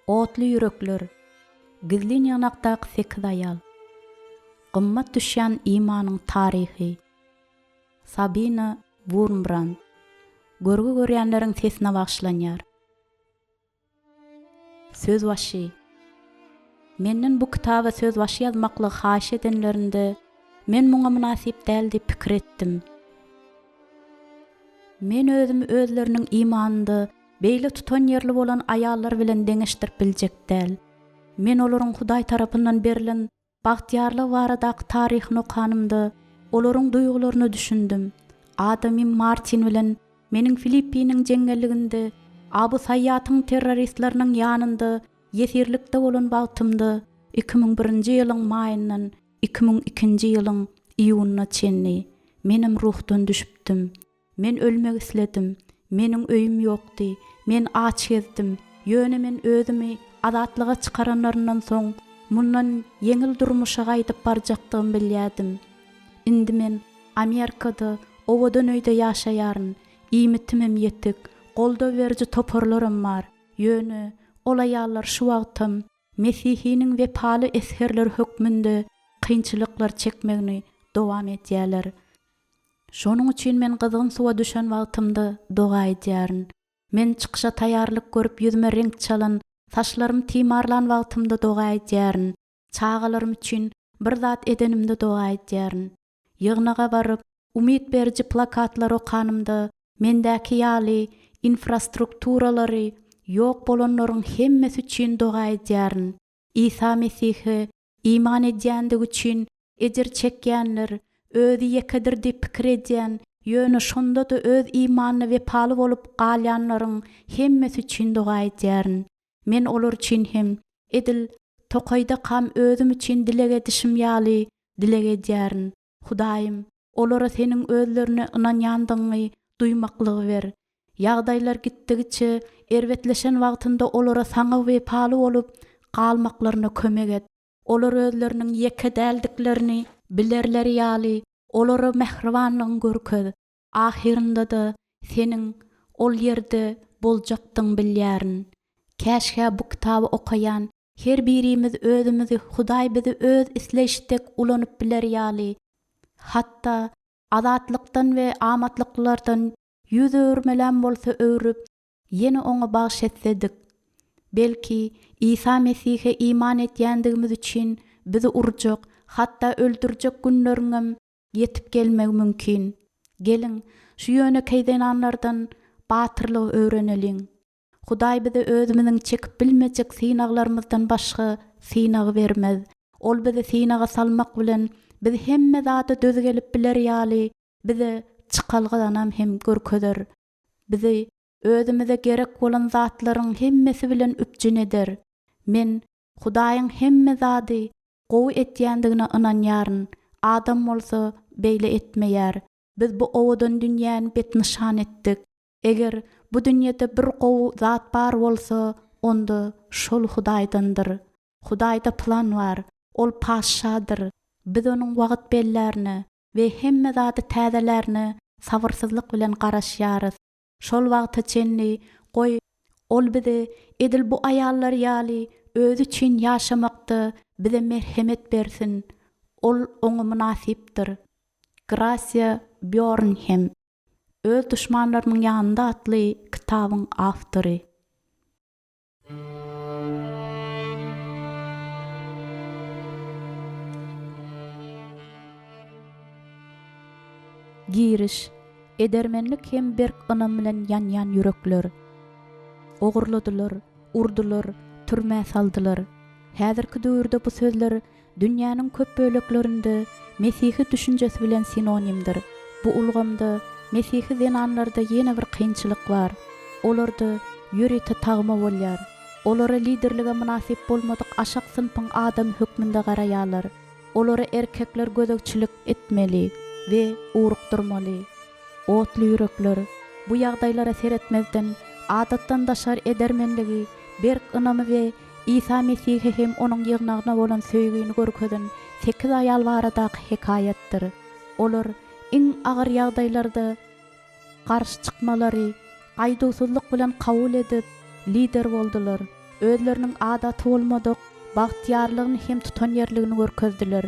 Otly ýürekler, Gizlin ýygnakdaky sekiz aýal, Gymmat düşýän imanyň taryhy, Sabina Wurmbrand, Görgi görýänleriň sesine bagyşlanýar. Sözbaşy, Menden bu kitaba sözbaşy ýazmaklygy haýyş edenlerinde, men muňa mynasyp däl diýip pikir etdim. Men özümi özleriniň imanynda beýle tutanýerli bolan aýallar bilen deňeşdirip biljek däl. Men olaryň Hudaý tarapyndan berlen bagtyýarlygy baradaky taryhyny okanymda, olaryň duýgularyna düşündim. Adamym Martin bilen meniň Filippiniň jeňňelliginde Abu Saýýatyň terroristleriniň ýanynda ýesirlikde bolan wagtymda 2001-nji ýylyň maýyndan 2002-nji ýylyň iýunyna çenli menem ruhdan düşüpdim. Men ölmek isledim. Meniň öýüm ýokdy. Men aç gezdim. Ýöne men özümi azatlyga çykaranlaryndan soň, mundan ýeňil durmuşa gaýdyp barjakdygymy bilýärdim. Indi men Amerikada owadan öýde ýaşaýaryn, iýmitimem ýetik, goldaw beriji toparlarym bar. Ýöne ol aýallar şu wagtam Mesihiniň wepaly esgerleri hökmünde kynçylyklar çekmegini dowam edýärler. Şonuň üçin men gyzgyn suwa düşen wagtymda doga edýärin. Men çykyşa taýýarlyk görüp ýüzüme reňk çalan, saçlarymy timarlan wagtymda doga edýärin. Çagalarym üçin bir zat edenimde doga edýärin. Ýygnaga baryp, umyt beriji plakatlary okanymda, mendäki ýaly infrastrukturalary ýok bolanlaryň hemmesi üçin doga edýärin. Isa Mesihe iman edýändigi üçin ejir çekýänler, özi ýekedir diýip pikir edýän, ýöne şonda-da öz imanyna wepaly bolup galýanlaryň hemmesi üçin doga edýärin. Men olar üçin hem, edil tokaýdakam özüm üçin dileg edişim ýaly dileg edýärin. Hudaýym, olara Seniň özlerine ynanýandygyňy duýmaklygy ber. Ýagdaýlar gitdigiçe erbetleşen wagtynda olara Saňa wepaly bolup galmaklaryna kömek et. Olar özleriniň ýeke däldiklerini bilerleri ýaly, olara mähribanlygyňy görkez. Ahyrynda-da seniň ol ýerde boljakdygyňy bilýärin. Käşgä bu kitaby okaýan her birimiz özümizi Hudaý bizi öz isleýşi dek ulanyp biler ýaly, hatda azatlykdan we amatlyklardan ýüz öwürmelem bolsa öwrüp, ýene Oňa bagyş etsedik. Belki, Isa Mesihe iman edýändigimiz üçin bizi urjak, hatda öldürjek günleriňem ýetip gelmegi mümkin. Geliň, şu ýönekeý zenanlardan batyrlygy öwreneliň. Hudaý bize özümiziň çekip bilmejek synaglarymyzdan başga synagy bermez. Ol bizi synaga salmak bilen, biz hemme zada döz gelip biler ýaly, bize çykalganam hem görkezer. Bizi özümize gerek bolan zatlaryň hemmesi bilen üpjün eder. Men Hudaýyň hemme zady gowy etýändigine ynanýaryn, adam bolsa beýle etmeýär. Biz bu owadan dünýäni betnyşan etdik. Eger bu dünýede bir gowy zat bar bolsa, onda şol Hudaýdandyr. Hudaýda plan bar. Ol Patyşadyr. Biz Onuň wagt bellärine we hemme zady täzelärine sabyrsyzlyk bilen garaşýarys. Şol wagta çenli, goý, Ol bize edil bu aýallar ýaly Özi üçin ýaşamakda bize merhemet bersin. Ol oňa mynasypdyr. Grasiýa Býornhem. Öz duşmanlarymyň ýanynda atly kitabyň awtory. Giriş, Edermenlik hem berk ynam bilen ýanýan ýürekler. Ogurladylar, urdular, türmä saldylar. Häzirki döwürde bu sözler dünýäniň köp böleklerinde mesihi düşünjesi bilen sinonimdir. Bu ulgamda mesihi zenanlarda ýene bir kynçylyk bar. Olarda ýörite tagma bolýar. Olara liderlige mynasyp bolmadyk aşak synpyň adamy hökmünde garaýarlar. Olara erkekler gözegçilik etmeli we ugrukdyrmaly. Otly ýürekler, bu ýagdaýlara seretmezden, adatdan daşary edermenligi, berk ynamy we Isa Mesihe hem Onuň ýygnagyna bolan söýgini görkezen sekiz aýal baradaky hekaýatdyr. Olar iň agyr ýagdaýlarda garşy çykmalary gaýduwsyzlyk bilen kabul edip, lider boldular. özleriniň adaty bolmadyk bagtyýarlygyny hem tutanýerligini görkezdiler.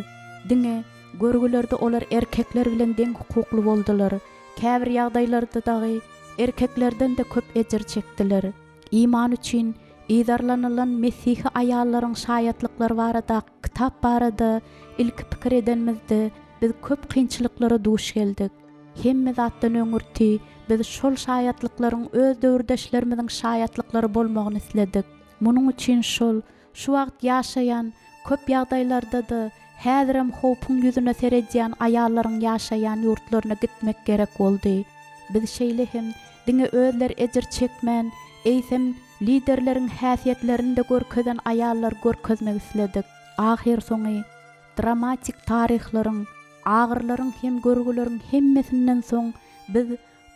Diňe görgülerde olar erkekler bilen deň hukukly boldular, käbir ýagdaýlarda dagy erkeklerden-de köp ejir çekdiler. Iman üçin yzarlanylan mesihi aýallaryň şaýatlyklary baradaky kitap barada ilki pikir edenimizde, biz köp kynçylyklara duş geldik. Hemme zatdan öňürti, biz şol şaýatlyklaryň öz döwürdeşlerimiziň şaýatlyklary bolmagyny isledik. Munuň üçin şol, şu wagt ýaşaýan, köp ýagdaýlarda-da, häzirem howpuň ýüzüne seredýän aýallaryň ýaşaýan ýurtlaryna gitmek gerek boldy. Biz şeýle hem diňe özleri ejir çekmän, eýsem, liderleriň häsiýetlerini-de görkezen aýallary görkezmek isledik. Ahyrsoňy, dramatik taryhlaryň, agyrylaryň hem görgüleriň hemmesinden soň biz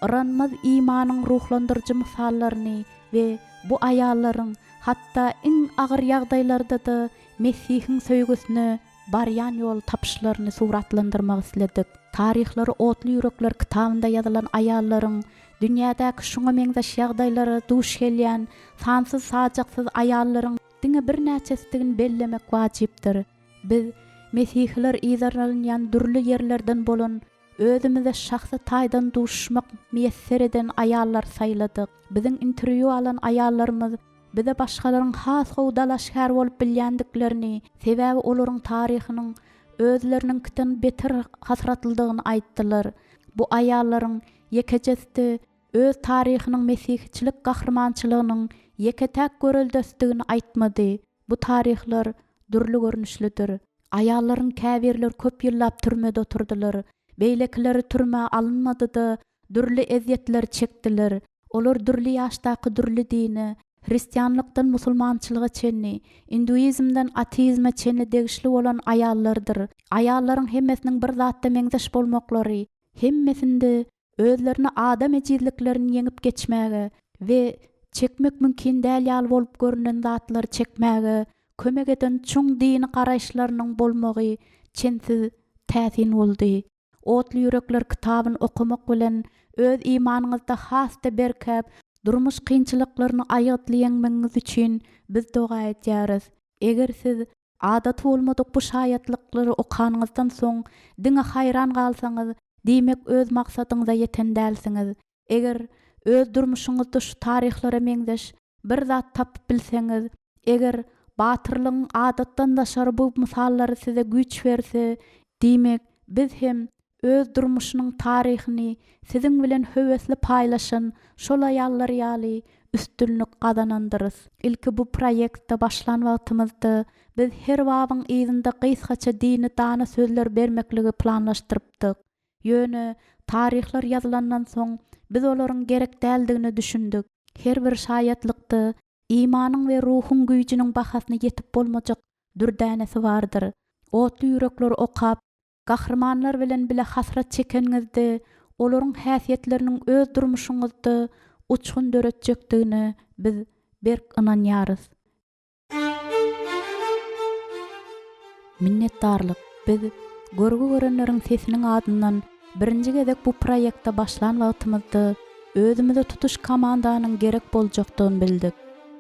yranmaz imanyň ruhlandyryjy mysallaryny we bu aýallaryň hatda iň agyr ýagdaýlarda-da Mesihiň söýgüsine barýan ýoly tapyşlaryny suratlandyrmak isledik. Taryhlary Otly ýürekler kitabynda ýazylan aýallaryň dünýädäki şuňa meňzeş ýagdaýlara duş gelýän sansyz-sajaksyz aýallaryň diňe birnäçesidigini bellemek wajypdyr. Biz, mesihiler yzarlanylýan dürli ýerlerden bolan, özümize şahsy taýdan duşuşmak miýesser eden aýallary saýladyk. Biziň interwýu alan aýallarymyz bize başgalaryň has gowy dalaşgär bolup bilýändiklerini, sebäbi olaryň taryhynyň özleriniňkiden beter hasratlydygyny aýtdylar. Bu aýallaryň ýekejesi-de öz taryhynyň mesihiçilik gahrymançylygynyň ýeke-täk göreldesidigini aýtmady. Bu taryhlar dürli görnüşlidir. Aýallaryň käbirleri köp ýyllap türmede oturdylar, beýlekileri türmä alynmady-da, dürli ezýetleri çekdiler. Olar dürli ýaşdaky dürli dine, hristianlykdan musulmançylyga çenli, induizmden ateizme çenli degişli bolan aýallardyr. Aýallaryň hemmesiniň bir zatda meňzeş bolmaklary, hemmesinde özlerini adam ejizliklerini ýeňip geçmäge we çekmek mümkin däl ýaly bolup görünen zatlary çekmäge kömek eden çuň dini garaýyşlarynyň bolmagy çensiz täsin boldy. Otly ýürekler kitabyny okamak bilen öz imanyňyzda has-da berkäp, durmuş kynçylyklaryny aýgytly ýeňmegiňiz üçin biz doga edýäris. Eger siz Adaty bolmadyk bu şaýatlyklary okanyňyzdan soň diňe haýran galsaňyz, diýmek öz maksadyňyza ýeten dälsiňiz. Eger öz durmuşyňyzda şu taryhlara meňzeş bir zat tapyp bilseňiz, eger batyrlygyň adatdan daşary bu mysallary size güýç berse, diýmek biz hem öz durmuşynyň taryhyny siziň bilen höwesli paýlaşan şol aýallar ýaly üstünlik gazanandyrys. Ilki bu proýektde başlan wagtymyzda biz her babyň yzynda gysgaça dini dana sözler bermekligi planlaşdyrypdyk. Ýöne taryhlar ýazylandan soň biz olaryň gerek däldigine düşündik. Her bir şaýatlykda imanyň we ruhuň güýjüniň bahasyna ýetip bolmajak dürdänesi bardyr. Otly ýürekler okap, Gahrymanlar bilen bile hasrat çekeniňizde, olaryň häsiýetleriniň öz durmuşyňyzda uçgun döretjekdigine biz berk ynanýarys. Minnetdarlyk Biz Görgi görenleriň sesiniň adyndan birinji gezek bu proýekte başlan wagtymyzda özümize tutuş komandanyň gerek boljakdygyny bildik.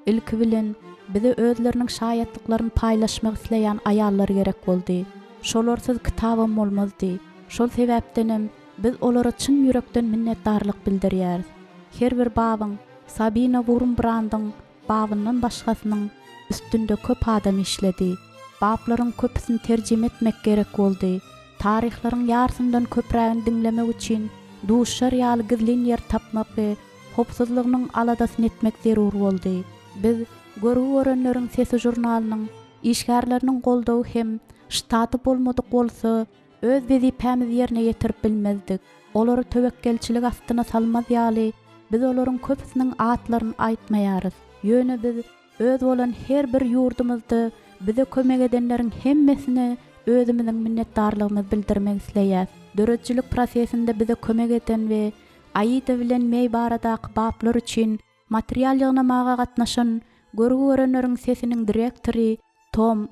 Ilki bilen, bize özleriniň şaýatlyklaryny paýlaşmak isleýän aýallar gerek boldy. Şolarsyz kitabam bolmazdy. Şol sebäpdenem biz olara çyn ýürekden minnetdarlyk bildirýäris. Her bir babyň, Sabina Wurmbrandyň babyndan başgasynyň üstünde köp adam işledi. Baplaryň köpüsini terjime etmek gerek boldy. Taryhlaryň ýarsyndan köprägini diňlemek üçin duşar ýaly gizlin ýer tapmak we howpsuzlygynyň aladasyny etmek zerur boldy. Biz Görgi görenleriň sesi žurnalynyň Işgärleriniň goldawy hem ştaty bolmadyk bolsa, öz wezipämizi ýerine ýetirip bilmezdik. Olary töwekgelçilik astyna salmaz ýaly, biz olaryň köpüsiniň atlaryny aýtmaýarys. Ýöne biz öz bolan her bir ýurdumyzda bize kömek edenleriň hemmesine özümiziň minnetdarlygymyzy bildirmek isleýäs. Döredijilik prosesinde bize kömek eden we Aida bilen Meý baradaky baplar üçin Material ýygnamaga gatnaşan Görgi görenleriň sesiniň direktory Tom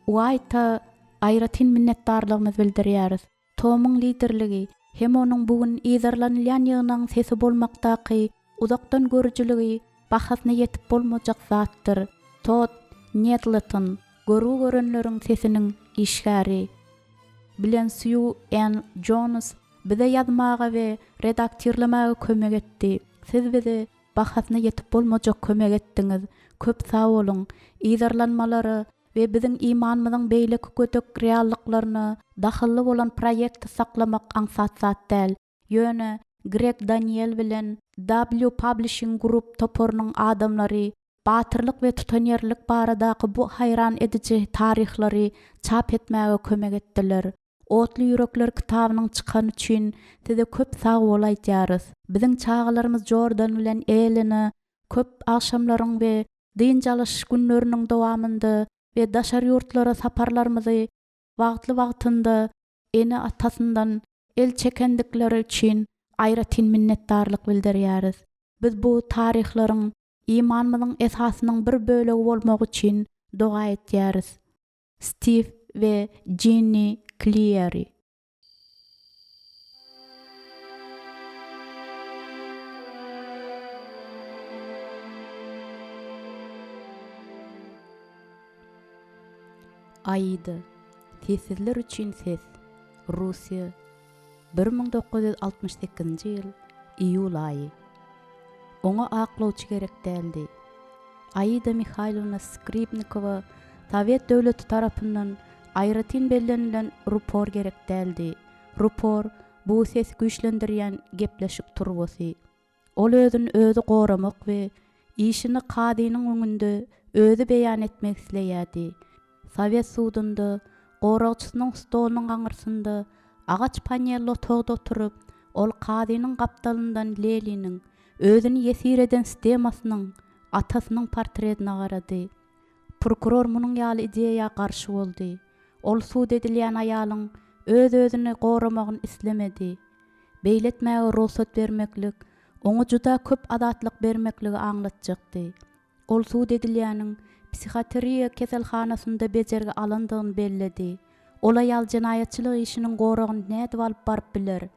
Uaýta aýratyn minnetdarlygymyzy bildirýäris. Tomuň liderligi hem onuň bu gün yzarlanylýan ýygnagyň sesi bolmakdaky uzakdan görüjiligi bahasyna ýetip bolmajak zatdyr. Todd Nettleton, Görgi görenleriň sesiniň işgäri, bilen Sýu Enn Jones bize ýazmaga we redaktirlemäge kömek etdi. Siz bize bahasyna ýetip bolmajak kömek etdiňiz. Köp sag boluň! Yzarlanmalara we biziň imanymyzyň beýleki gödek reallyklaryna dahylly bolan proýekti saklamak aňsat zat däl. Ýöne Greg Daniel bilen W Publishing Group toparynyň adamlary batyrlyk we tutanýerlilik baradaky bu haýran ediji taryhlary çap etmäge kömek etdiler. Otly ýürekler kitabynyň çykany üçin size köp sag bol aýdýarys. Biziň çagalarymyz Jordan bilen Elena köp agşamlaryň we dynç alyş günleriniň dowamynda we daşary ýurtlara saparlarymyzy wagtly-wagtynda ene-atasyndan el çekendikleri üçin aýratyn minnetdarlyk bildirýäris. Biz bu taryhlaryň imanymyzyň esasynyň bir bölegi bolmagy üçin doga etýäris. Stiw we Jinni Klieri. Aida, Sessizler üçin ses, Russiýa, 1968-nji ýyl, iýul aýy. Oňa aklawçy gerek däldi. Aida Mihaýlowna Skripnikowa sowet döwleti tarapyndan aýratyn bellenilen rupor gerek däldi. Rupor, bu sesi güýçlendirýän gepleşik turbasy. Ol özüni özi goramak we işini kazynyň öňünde özi beýan etmek isleýärdi. Sowet sudunda goragçysynyň stolunyň aňyrsynda agaç panelli otagda oturyp, ol kazynyň gapdalyndan Leniniň, özüni ýesir eden sistemasynyň atasynyň portretine garady. Prokuror munuň ýaly ideýa garşy boldy. Ol sud edilýän aýalyň öz-özüni goramagyny islemedi. Beýle etmäge rugsat bermeklik, oňa juda köp azatlyk bermekligi aňlatjakdy. Ol sud edilýäniň psihiatriýa keselhanasynda bejergi alandygyny belledi. Ol aýal jenaýatçylyk işiniň goragyny nädip alyp baryp biler?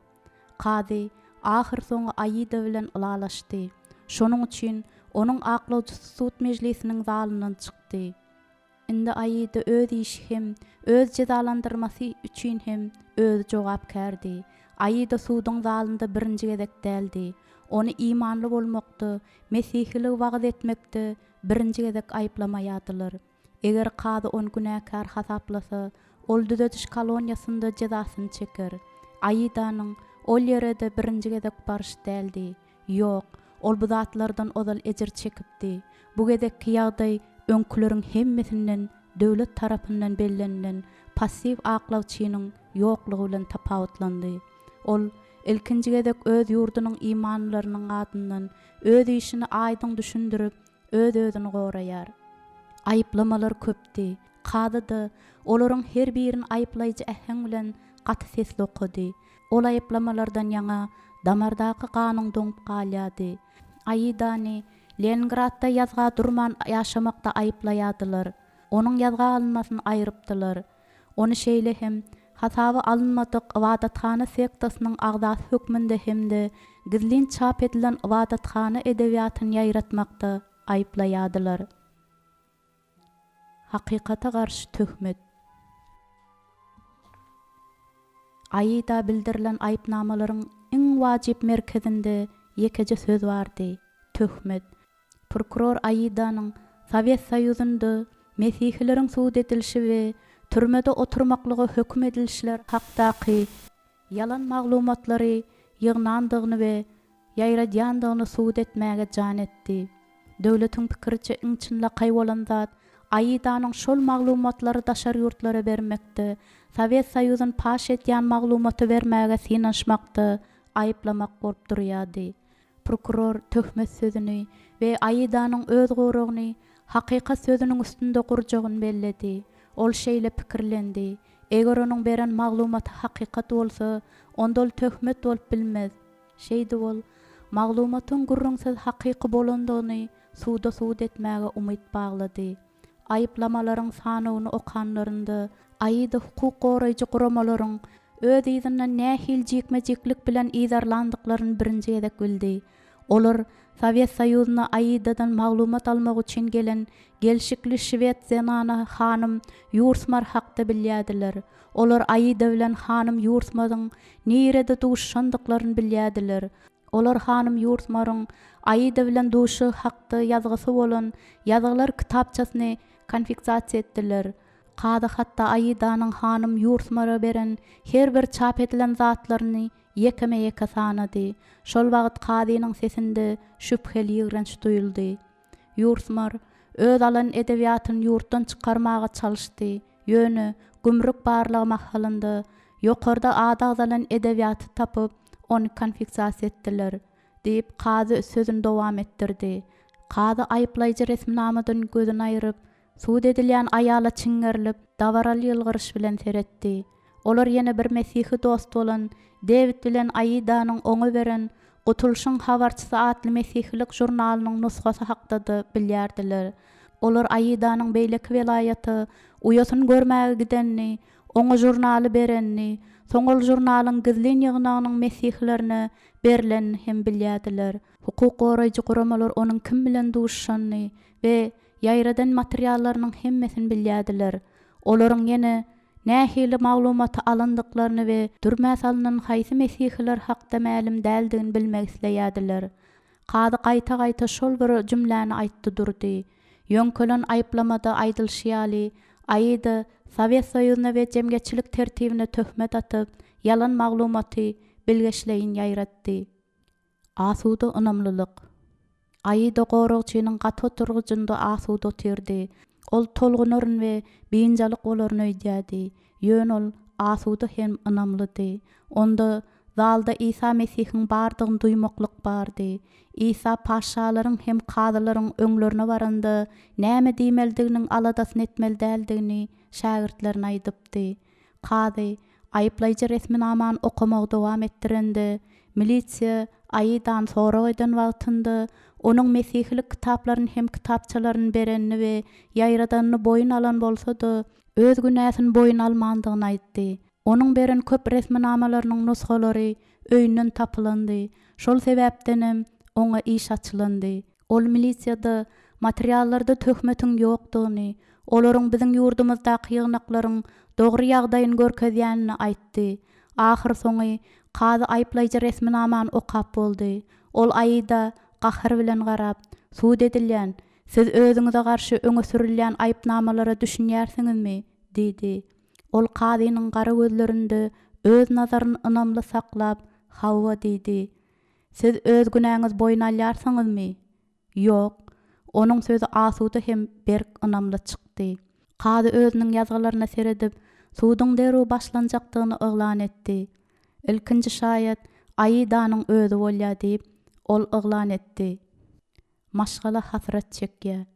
Kazy ahyrsoňy Aida bilen ylalaşdy. Şonuň üçin onuň aklawçysy sud mejlisiniň zalyndan çykdy. Indi Aida öz işi hem, öz jezalandyrmasy üçin hem özi jogapkärdi. Aida suduň zalynda birinji gezek däldi. Ony imanly bolmakda, mesihiligi wagyz etmekde birinji gezek aýyplamaýardylar. Eger kazy ony günäkär hasaplasa, ol düzediş koloniýasynda jezasyny çeker. Aidanyň ol ýere-de birinji gezek baryşy däldi. Ýok, ol bu zatlardan ozal ejir çekipdi. Bu gezekki ýagdaý öňküleriň hemmesinden döwlet tarapyndan bellenilen passiw aklawçynyň ýoklugy bilen tapawutlandy. Ol ilkinji gezek öz ýurdunyň imanlylarynyň adyndan öz işini aýdyň düşündirip, öz-özüni goraýar. Aýyplamalar köpdi. Kazy-da olaryň her birini aýyplaýjy äheň bilen gaty sesli okady. Ol aýyplamalardan ýaňa damardaky ganyň doňup galýardy. Aidany Leningradda ýazga durman ýaşamakda aýyplaýardylar. Onuň ýazga alynmasyny aýrypdylar. Ony şeýle hem hasaba alynmadyk ybadathana sektasynyň agzasy hökmünde hem-de gizlin çap edilen ybadathana edebiýatyny ýaýratmakda aýyplaýardylar. Hakykata garşy töhmet. Aida bildirilen aýypnamalaryň iň wajyp merkezinde ýekeje söz bardy, töhmet. Prokuror Aidanyň Sowet Soýuzynda mesihileriň sud edilişi we türmede oturmaklyga höküm edilişleri hakdaky ýalan maglumatlary ýygnandygyny we ýaýradýandygyny subut etmäge jan etdi. Döwletiň pikiriçe iň çynlakaý bolan zat Aidanyň şol maglumatlary daşary ýurtlara bermekde, Sowet Soýuzyny paş edýän maglumaty bermäge synanyşmakda aýyplamak bolup durýardy. Prokuror töhmet sözüni we Aidanyň öz goragyny hakykat sözüniň üstünde gurjagyny belledi. Ol şeýle pikirlendi, Eger onuň beren maglumaty hakykat bolsa, onda ol töhmet bolup bilmez. Şeýdip ol, maglumatyň gürrüňsiz hakyky bolandygyny suda subut etmäge umyt baglady. Aýyplamalaryň sanawyny okanlarynda, Aida hukuk goraýjy guramalaryň öz yzyndan nähili jikme-jiklik bilen yzarlandyklaryny birinji gezek bildi. Olar Sowet Soýuzyna Aidadan maglumat almak üçin gelen gelşikli şwed zenany hanym Ýursmar hakda bilýärdiler. Olar Aida bilen hanym Ýursmaryň nirede duşuşandyklaryny bilýärdiler. Olar hanym Ýursmaryň Aida bilen duşuşygy hakda ýazgysy bolan ýazgylar kitapçasyny konfiksasiýa etdiler. Kazy hatda Aidanyň hanym Ýursmara beren her bir çap edilen zatlaryny ýekeme-ýeke sanady. Şol wagt kazynyň sesinde şübheli ýigrenç duýuldy. Ýursmar öz alan edebiýatyny ýurtdan çykarmaga çalyşdy, ýöne gümrük barlagy mahalynda ýokarda ady agzalan edebiýaty tapyp, ony konfiksasiýa etdiler, diýip, kazy sözüni dowam etdirdi. Kazy aýyplaýjy resminamadan gözüni aýryp, Sud edilýän aýala çiňňerilip, dabaraly ýylgyryş bilen seretdi. Olar ýene bir mesihi dost bolan Dewid bilen Aidanyň oňa beren Gutulyşyň habarçysy atly mesihilik žurnalynyň nusgasy hakda-da bilýärdiler. Olar Aidanyň beýleki welaýata uýasyny görmäge gidenini, oňa žurnaly berenini, soň ol žurnalyň gizlin ýygnagynyň mesihilerine berlenini hem bilýärdiler. Hukuk goraýjy guramalar onuň kim bilen duşuşanyny we ýaýradan materiallarynyň hemmesini bilýärdiler. Olaryň ýene nähili maglumaty alandyklaryny we türmä salnan haýsy mesihiler hakda mälim däldigini bilmek isleýärdiler. Kazy gaýta-gaýta şol bir jümläni aýtdy durdy. Ýöňkelen aýyplamada aýdylyşy ýaly, Aida Sowet Soýuzyna we jemgyýetçilik tertibine töhmet atyp, ýalan maglumaty bilgeşleýin ýaýratdy. Asuda ynamlylyk. Aida goragçynyň gaty oturgyjynda asuda otyrdy. Ol tolgunaryn we biynjalyk bolaryn öýdýärdi. Ýöne ol asuda hem ynamlydy. Onda zalda Isa Mesihiň bardygyny duýmaklyk bardy. Isa patyşalaryň hem kazylaryň öňlerine baranda näme diýmelidiginiň aladasyny etmeli däldigini şägirtlerine aýdypdy. Kazy aýyplaýjy resminamany okamagy dowam etdirende, milisiýa Aidany sorag eden wagtynda, onuň mesihilik kitaplaryny hem kitapçalaryny berenini we ýaýradanyny boýun alan bolsa-da, öz günäsini boýun almandygyny aýtdy. Onuň beren köp resminamalarynyň nusgalary öýünden tapylandy, şol sebäpdenem oňa iş açylandy. Ol milisiýada materiallarda töhmetiň ýokdugyny, olaryň biziň ýurdumyzdaky ýygnaklaryň dogry ýagdaýyny görkezýänini aýtdy. Ahyrsoňy, kazy aýyplaýjy resminamany okap boldy. Ol Aida gahar bilen garap, Sud edilýän, siz özüňize garşy öňe sürülýän aýypnamalara düşünýärsiňizmi? diýdi. Ol kazynyň gara gözlerinde öz nazaryny ynamly saklap, Hawa diýdi. Siz öz günäňizi boýun alýarsyňyzmy? Ýok. Onuň sözi asuda hem berk ynamly çykdy. Kazy özüniň ýazgylaryna seredip, suduň derrew başlanjakdygyny yglan etdi. Ilkinji şaýat Aidanyň özi bolýar diýip, ol yglan etdi. Maşgala hasrat çekýär.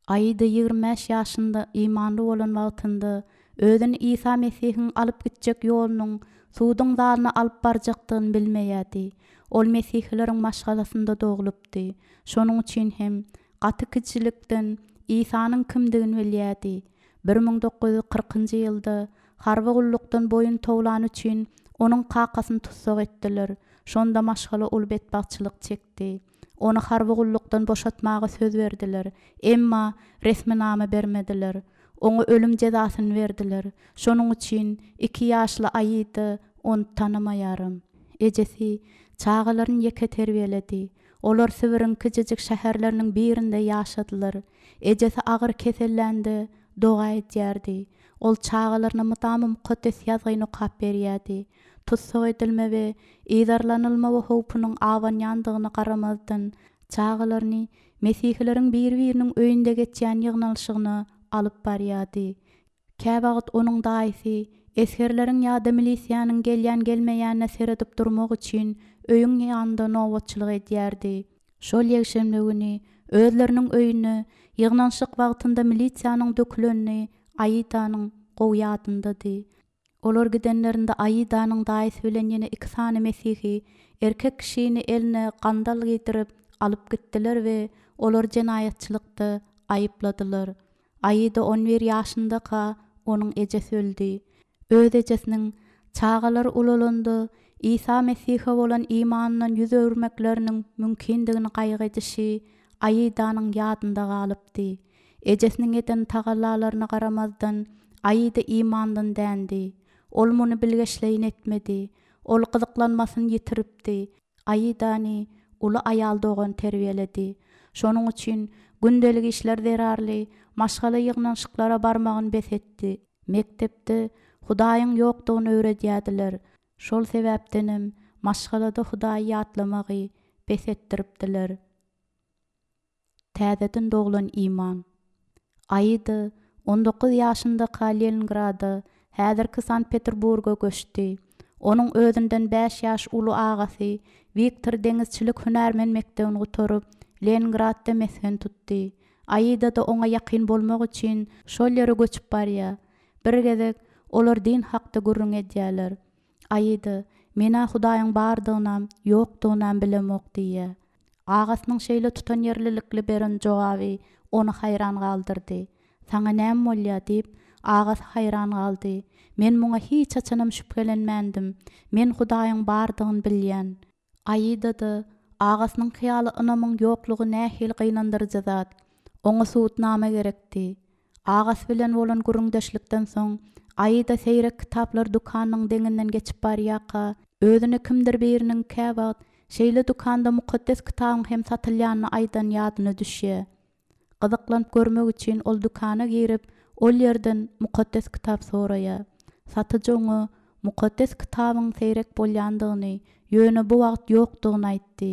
Aida 25 ýaşynda imanly bolan wagtynda özüni Isa Mesihiň alyp gitjek ýolunyň suduň zalyna alyp barjakdygyny bilmeýärdi. Ol mesihileriň maşgalasynda doglupdy, şonuň üçin hem gaty kiçilikden Isanyň kimdigini bilýärdi. 1940-njy ýylda harby gullukdan boýun towlany üçin onuň kakasyny tussag etdiler, şonda maşgala uly betbagtçylyk çekdi. Ony harby gullukdan boşatmaga söz berdiler, emma resminama bermediler. Oňa ölüm jezasyny berdiler. Şonuň üçin iki ýaşly Aida ony tanamaýaram. Ejesi çagalaryny ýeke terbiýeledi. Olar Sibiriň kiçijik şäherleriniň birinde ýaşadylar. Ejesi agyr kesellände doga edýärdi. Ol çagalaryna mydama Mukaddes Ýazgyny okap berýärdi. Tussag edilme we yzarlanylma howpunyň abanýandygyna garamazdan, çagalaryny mesihileriň biri-biriniň öýünde geçýän ýygnalyşygyna alyp barýardy. Käwagt onuň daýysy esgerleriň ýa-da milisiýanyň gelýän-gelmeýänine seredip durmak üçin öýüň ýanynda nobatçylyk edýärdi. Şol ýekşenbe güni özleriniň öýüne ýygnanyşyk wagtynda milisiýanyň dökülenini Aidanyň gowy ýadyndady. Olar gidenlerinde Aidanyň daýysy bilen ýene iki sany mesihi erkek kişini eline gandal geýdirip, alyp gitdiler we olary jenaýatçylykda aýypladylar. Aida on bir ýaşyndaka onuň ejesi öldi. Öz ejesiniň, Çagalar ulalanda, Isa Mesihe bolan imanyndan ýüz öwürmekleriniň mümkindigini gaýgy edişi Aidanyň ýadynda galypdy. Ejesiniň eden tagallalaryna garamazdan, Aida imandan dändi. Ol muny bilgeşleýin etmedi. Ol gyzyklanmasyny ýitiripdi. Aidany uly aýal dogan terbiýeledi. Şonuň üçin gündelik işler zerarly maşgala ýygnanyşyklara barmagyny bes etdi. Mekdepde Hudaýyň ýokdugyny öwredýärdiler. Şol sebäpdenem maşgalada Hudaýy ýatlamagy bes etdiripdiler. Täzeden doglan iman. Aida on dokuz ýaşyndaka Leningrada, häzirki Sankt-Peterburga göçdi. Onuň özünden bäş ýaş uly agasy Wiktor deňizçilik hünärmen mekdebini gutaryp, Leningradda mesgen tutdy. Aida-da oňa ýakyn bolmak üçin şol ýere göçüp barýar. Bir gezek olar din hakda gürrüň edýärler. Aida, Men-ä Hudaýyň bardygynam, ýokdugynam bilemok diýýär. Agasynyň şeýle tutanýerlilikli beren jogaby ony haýran galdyrdy. Saňa näme bolýar? diýip, agasy haýran galdy. Men muňa hiç haçanam şübhelenmändim. Men Hudaýyň bardygyny bilýän. Aida-da agasynyňky ýaly ynamyň ýoklugy nähili gynandyryjy zat. Oňa subutnama gerekdi. Agasy bilen bolan gürrüňdeşlikden soň, Aida seýrek kitaplar dükanynyň deňinden geçip barýarka, özüne kimdir biriniň käwagt şeýle dükanda mukaddes kitabyň hem satylýanyny aýdany ýadyna düşýär. Gyzyklanyp görmek üçin ol dükana girip, ol ýerden mukaddes kitap soraýar. Satyjy oňa mukaddes kitabyň seýrek bolýandygyny, ýöne bu wagt ýokdugyny aýtdy.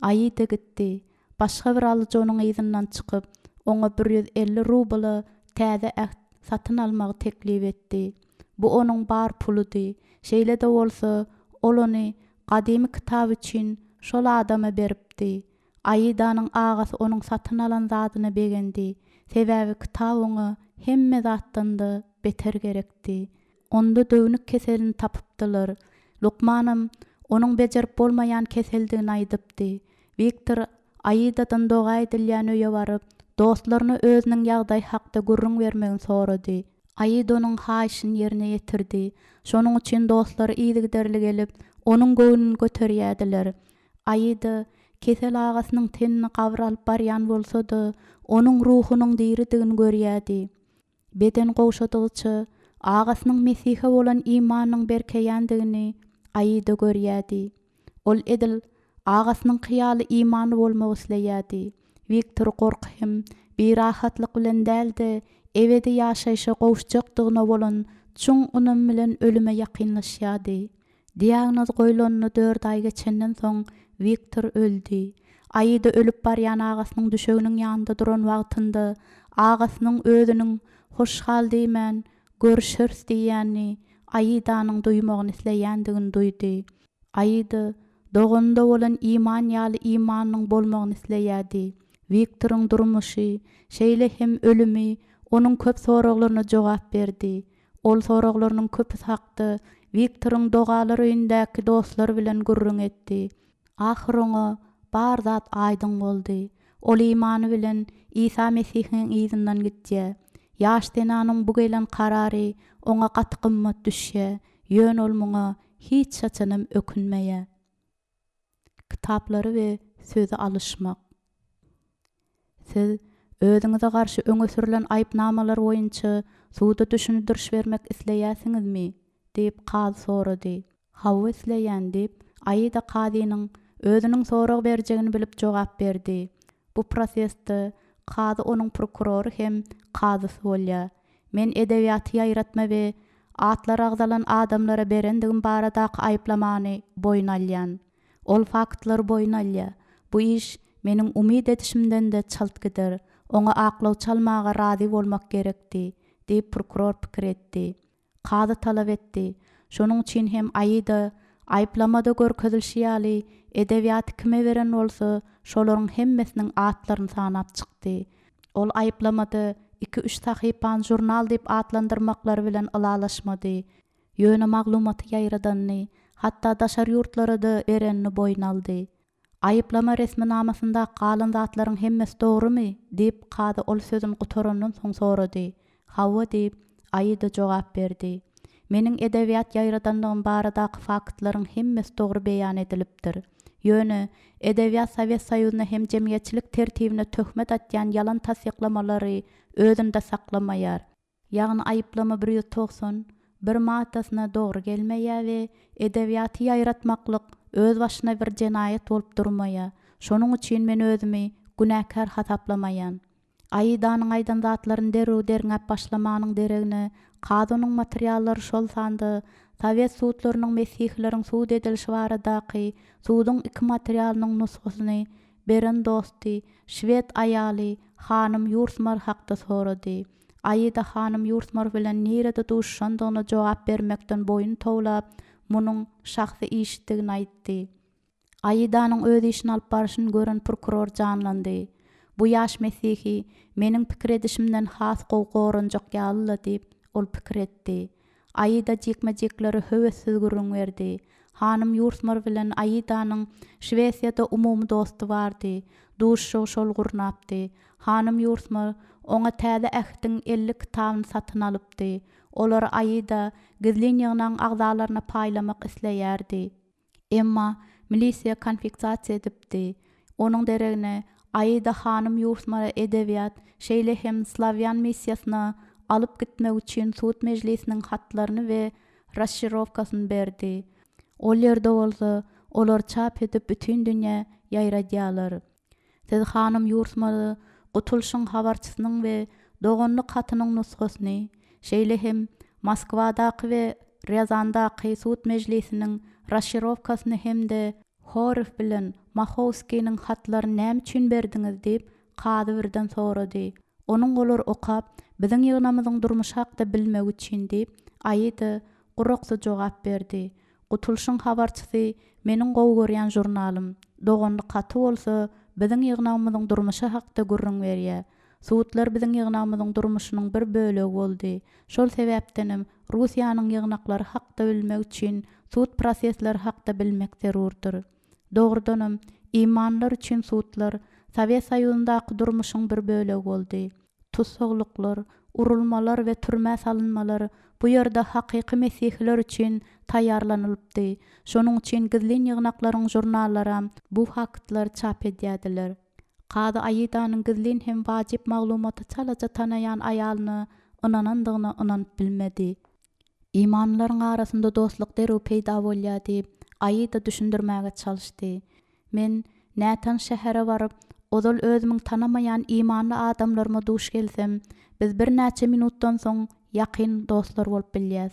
Aida gitdi. Başga bir alyjy onuň yzyndan çykyp, oňa 150 rubla Täze Äht satyn almagy teklip etdi. Bu onuň bar puludy. Şeýle-de bolsa, ol ony gadymy kitap üçin şol adama beripdi. Aidanyň agasy onuň satyn alan zadyna begendi, sebäbi kitap oňa hemme zatdan-da beter gerekdi. Onda döwnük keselini tapypdylar. Lukmanam onuň bejerip bolmaýan keseldigini aýdypdy. Wiktor Aidadan doga edilýän öýe baryp, dostlaryna özüniň ýagdaýy hakda gürrüň bermegini sorady. Aida onuň haýyşyny ýerine ýetirdi. Şonuň üçin dostlary yzygiderli gelip, onuň göwnüni göterýärdiler. Aida kesel agasynyň tenini gabra alyp barýan bolsa-da, onuň ruhunyň diridigini görýärdi. Beden gowşadygyça, agasynyň Mesihe bolan imanynyň berkeýändigini Aida görýärdi. Ol edil agasynyňky ýaly imanly bolmak isleýärdi. Wiktor gorky hem birahatlyk bilen däl-de, ebedi ýaşaýşa gowuşjakdygyna bolan çuň ynam bilen ölüme ýakynlaşýardy. Diagnoz goýlanyna dört aý geçenden soň Wiktor öldi. Aida ölüp barýan agasynyň düşeginiň ýanynda duran wagtynda agasynyň özüniň hoş gal diýmän, görüşeris diýýänini Aidanyň duýmagyny isleýändigini duýdy. Aida doganynda bolan iman ýaly imanynyň bolmagyny isleýärdi. Wiktoryň durmuşy, şeýle hem ölümi onuň köp soraglaryna jogap berdi. Ol soraglarynyň köpüsi hakda Wiktoryň dogalar öýündäki dostlary bilen gürrüň etdi. Ahyr oňa bar zat aýdyň boldy. Ol imany bilen Isa Mesihiň yzyndan gitýär. Ýaş zenanyň bu gelen karary oňa gaty gymmat düşýär, ýöne ol muňa hiç haçanam ökünmeýär. Kitaplary we sözi alyşmak. Siz özüňize garşy öňe sürlen aýypnamalar boýunça suda düşündiriş bermek isleýärsiňizmi? diýip, kazy sorady. Hawa, isleýän, diýip, Aida kazynyň özüniň sorag berjegini bilip jogap berdi. Bu prosesde kazy onuň prokurory hem kazysy bolýar. Men edebiýaty ýaýratma we atlary agzalan adamlara berendigim baradaky aýyplamany boýun alýan. Ol faktlary boýun alýar. Bu iş meniň umyt edişimden-de çalt gider. Oňa aklaw çalmaga razy bolmak gerekdi, diýip, prokuror pikir etdi. Kazy talap etdi. Şonuň üçin hem Aida, aýyplamada görkezilişi ýaly, edebiýaty kime beren bolsa, şolaryň hemmesiniň atlaryny sanap çykdy. Ol aýyplamada iki-üç sahypany žurnal diýip atlandyrmaklary bilen ylalaşmady. Ýöne maglumaty ýaýradanyny, hatda daşary ýurtlara-da berenini boýun aldy. Aýyplama resminamasynda galan zatlaryň hemmesi dogrumy? diýip, kazy ol sözüni gutarandan soň sorady. Hawa, diýip, Aida jogap berdi. Meniň edebiýat ýaýradanlygym baradaky faktlaryň hemmesi dogry beýan edilipdir. Ýöne, edebiýat Sowet Soýuzyna hem jemgyýetçilik tertibine töhmet atýan ýalan tassyklamalary özünde saklamaýar. Ýagny aýyplama 191 maddasyna dogry gelmeýär we edebiýaty ýaýratmaklyk özbaşyna bir jenaýat bolup durmaýar. Şonuň üçin men özümi günäkär hasaplamaýan. Aidanyň aýdan zatlaryny derrew derňäp başlamanyň deregine, kazy onuň materiallary şol sanda sowet sudlarynyň mesihileriň sud edilişi baradaky suduň iki materialynyň nusgasyny beren dosty, şwed aýaly hanym Ýursmar hakda sorady. Aida hanym Ýursmar bilen nirede duşuşandygyna jogap bermekden boýun towlap, munuň şahsy işidigini aýtdy. Aidanyň öz işini alyp barşyny gören prokuror janlandy. Bu ýaş mesihi meniň pikir edişimden has gowy goranjak ýaly-la diýip, ol pikir etdi. Aida jikme-jikleri höwessiz gürrüň berdi. Hanym Ýursmar bilen Aidanyň Şwesiýada umumy dosty bardy. Duşuşygy şol gurnapdy. Hanym Ýursmar oňa Täze Ähtiň 50 kitabyny satyn alypdy. Olary Aida gizlin ýygnagyň agzalaryna paýlamak isleýärdi. Emma milisiýa konfiksasiýa edipdi. Onuň deregine Aida hanym Ýursmara edebiýat, şeýle hem slawýan missiýasyna alyp gitmek üçin sud mejlisiniň hatlaryny we rasşirowkasyny berdi. Ol ýerde bolsa olary çap edip bütin dünýä ýaýradýarlar. Siz hanym Ýursmara Gutulyşyň habarçysynyň we doganlyk hatynyň nusgasyny, şeýle hem Moskwadaky we Rýazandaky sud mejlisiniň rasşirowkasyny hem-de Horew bilen Mahowskiniň hatlaryny näme üçin berdiňiz diýip, kazy birden sorady. Onuň olary okap, biziň ýygnamyzyň durmuşy hakda bilmegi üçin diýip, Aida guraksy jogap berdi. Gutulyşyň habarçysy meniň gowy görýän žurnalym, Doganlyk haty bolsa biziň ýygnagymyzyň durmuşy hakda gürrüň berýär. Sudlar biziň ýygnagymyzyň durmuşynyň bir bölegi boldy. Şol sebäpdenem Russiýanyň ýygnaklary hakda bilmek üçin sud prosesleri hakda bilmek zerurdyr. Dogrudanam, imanlylar üçin sudlar Sowet Soýuzyndaky durmuşyň bir bölegi boldy. Tussaglyklar, urulmalar we türmä salynmalar bu ýerde hakyky mesihiler üçin taýýarlanylypdy. Şonuň üçin gizlin ýygnaklaryň žurnallaram bu faktlary çap edýärdiler. Kazy Aidanyň gizlin hem wajyp maglumaty çalaja tanaýan aýalyna ynanandygyna ynanyp bilmedi. Imanlylaryň arasynda dostluk derrew peýda bolýar diýip, Aida düşündirmäge çalyşdy. Men nätanyş şähere baryp, ozal özümiň tanamaýan imanly adamlaryma duş gelsem, biz birnäçe minutdan soň ýakyn dostlar bolup bilýäs.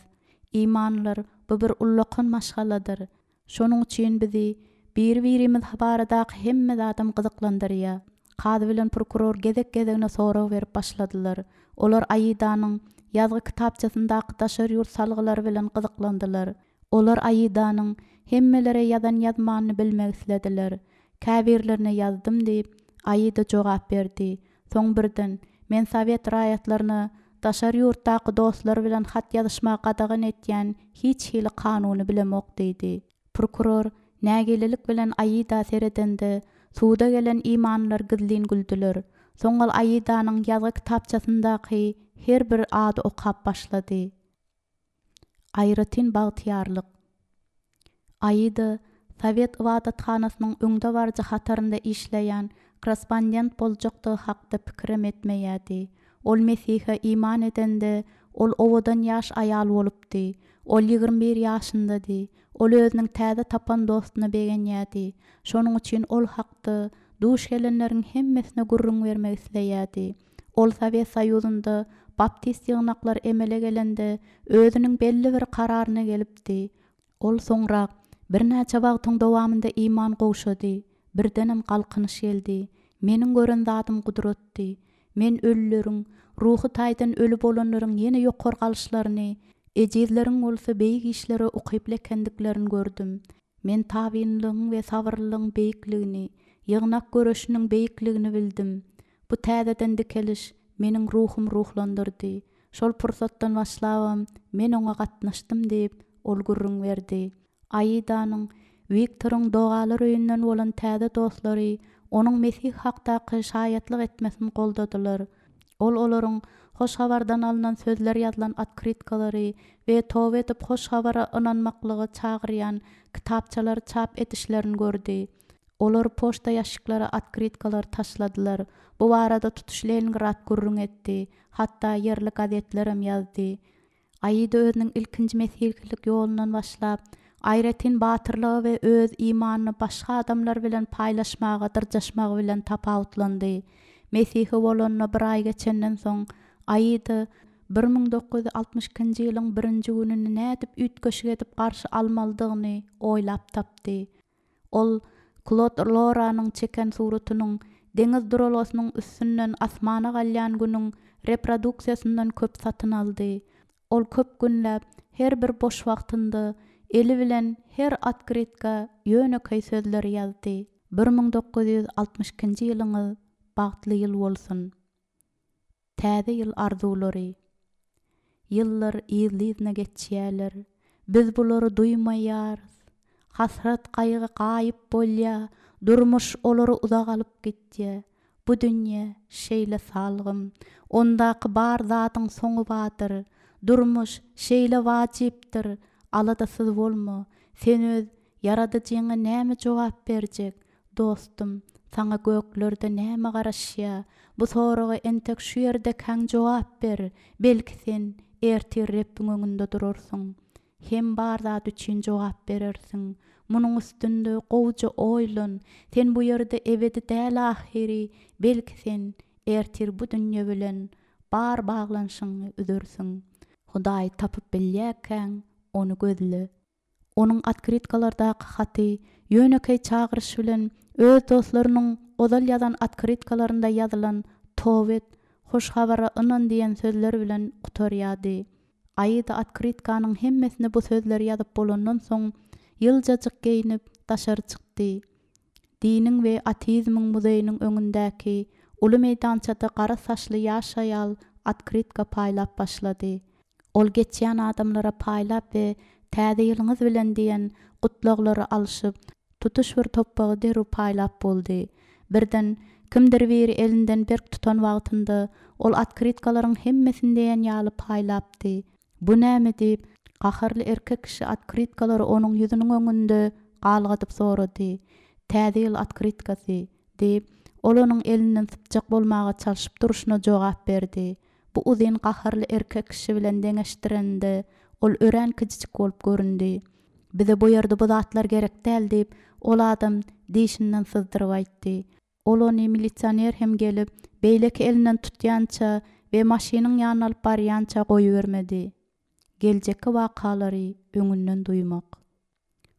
Imanlylar, bu bir ullakan maşgaladyr. Şonuň üçin bizi biri-birimiz baradaky hemme zadam gyzyklandyrýar. Kazy bilen prokuror gezek-gezegine sorag berip başladylar. Olar Aidanyň ýazgy kitapçasyndaky daşary ýurt salgylary bilen gyzyklandylar. Olar Aidanyň hemmelere ýazan ýazmanyny bilmek islediler. Käbirlerine ýazdym diýip, Aida jogap berdi. Soň birden, Men sowet raýatlaryna daşary ýurtdaky dostlary bilen hat ýazyşmagy gadagan etýän hiç hili kanuny bilemok diýdi. Prokuror nägilelik bilen Aida seredende, suda gelen imanlylar gizlin güldüler. Soň ol Aidanyň ýazgy kitapçasyndaky her bir ady okap başlady. Aýratyn bagtyýarlyk. Aida sowet ybadathanasynyň öňdebaryjy hatarynda işleýän korrespondent boljakdygy hakda pikirem etmeýärdi. Ol Mesihe iman edende, ol owadan ýaş aýal bolupdy. Ol 21 ýaşyndady. Ol özüniň täze tapan dostuna begenýärdi. Şonuň üçin ol hakda duş gelenleriň hemmesine gürrüň bermek isleýärdi. Ol Sowet Soýuzynda baptist ýygnaklary emele gelende özüniň belli bir kararyna gelipdi. Ol soňrak, Birnäçe wagtyň dowamynda iman gowşady, birdenem galkynyş geldi. Meniň gören zadym gudratdy. Men ölüleriň, ruhy taýdan öli bolanlaryň ýene ýokary galyşlaryny, ejizleriň bolsa beýik işlere ukyply ekendiklerini gördüm. Men tabynlygyň we sabyrlylygyň beýikligini, ýygnak göreşiniň beýikligini bildim. Bu täzeden dikeliş meniň ruhum ruhlandyrdy. Şol pursatdan başlabam men oňa gatnaşdym diýip, ol gürrüň berdi. Aidanyň Wiktoryň dogalar öýünden bolan täze dostlary onuň Mesih hakdaky şaýatlyk etmesini goldadylar. Ol olaryň Hoş Habardan alnan sözler ýazylan otkrytkalary we toba edip Hoş Habara ynanmaklyga çagyrýan kitapçalary çap edişlerini gördi. Olar poçta ýaşşiklara otkrytkalary taşladylar. Bu barada tutuş Leningrad gürrüň etdi. Hatda ýerli gazetlerem ýazdy. Aida özüniň ilkinji mesihçilik ýolundan başlap, aýratyn batyrlygy we öz imanyny başga adamlar bilen paýlaşmaga dyrjaşmagy bilen tapawutlandy. Mesihi bolanyna bir aý geçenden soň, Aida 1962-nji ýylyň birinji gününi nädip üýtgeşik edip garşy almalydygyny oýlap tapdy. Ol Klod Loranyň çeken suratynyň deňiz duralgasynyň üstünden asmana galýan günüň reproduksiýasyndan köp satyn aldy. Ol köp günläp, her bir boş wagtynda eli bilen her otkrytka ýönekeý sözleri ýazdy, 1962-nji ýylyňyz bagtly ýyl bolsun! Täze ýyl arzuwlary. Ýyllar yzly-yzyna geçýärler. Biz bulary duýmaýarys. Hasrat-gaýgy gaýyp bolýar, durmuş olary uzaga alyp gitýär. Bu dünýe şeýle salgym. Ondaky bar zadyň soňy bardyr. Durmuş şeýle wajypdyr. Aladasyz bolma. Sen öz Ýaradyjyňa näme jogap berjek? Dostum, saňa göklerde näme garaşýa? Bu soraga entek şu ýerdekäň jogap ber, belki sen ertir Rebbiň öňünde durarsyň. Hem bar zat üçin jogap berersiň. Munuň üstünde gowuja oýlan, sen bu ýerde ebedi däl ahyry, belki sen ertir bu dünýe bilen bar baglanyşygyňy üzersiň. Hudaýy tapyp bilýärkäň, Ony gözle. Onuň otkrytkalardaky haty ýönekeý çagyryş bilen öz dostlarynyň ozal ýazan otkrytkalarynda ýazylan Toba et, hoş habara ynan diýen sözler bilen gutarýardy. Aida otkrytkanyň hemmesine bu sözleri ýazyp bolandan soň, ýyljajyk geýnip, daşary çykdy. Diniň we ateizmiň muzeýiniň öňündäki uly meýdançada gara saçly ýaş aýal otkrytka paýlap başlady. Ol geçýän adamlara paýlap we Täze ýylyňyz bilen diýen gutlaglary alşyp, tutuş bir topbagy derrew paýlap boldy. Birden, kimdir biri elinden berk tutan wagtynda, ol otkrytkalaryň hemmesini diýen ýaly paýlapdy. Bu näme diýip, gaharly erkek kişi otkrytkalary onuň ýüzüniň öňünde galgadyp sorady. Täze ýyl otkrytkasy, diýip, ol onuň elinden sypjak bolmaga çalşyp durşuna jogap berdi. Bu uzyn gaharly erkek kişi bilen deňeşdireninde ol örän kiçijik bolup göründi. Bize bu ýerde bu zatlar gerek däl diýip, ol adam dişinden syzdyryp aýtdy. Ol ony milisioner hem gelip, beýleki elinden tutýança we maşynyň ýanyna alyp barýança goýbermedi. Geljekki wakalary öňünden duýmak.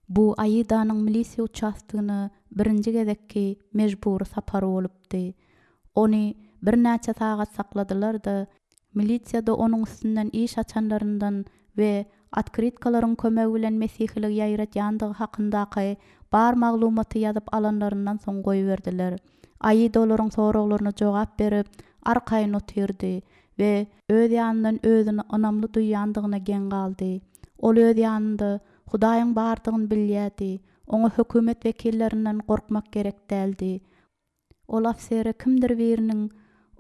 Bu Aidanyň milisiýa uçastogyna birinji gezekki mejbury sapary bolupdy. Ony birnäçe sagat sakladylar-da, milisiýada onuň üstünden iş açanlaryndan we otkrytkalaryň kömegi bilen mesihiligi ýaýradýandygy hakyndaky bar maglumaty ýazyp alanlaryndan soň goýberdiler. Aida olaryň soraglaryna jogap berip, arkaýyn otyrdy we öz ýanyndan özüni ynamly duýýandygyna geň galdy. Ol öz ýanynda Hudaýyň bardygyny bilýärdi, oňa hökümet wekillerinden gorkmak gerek däldi. Ol ofisere kimdir biriniň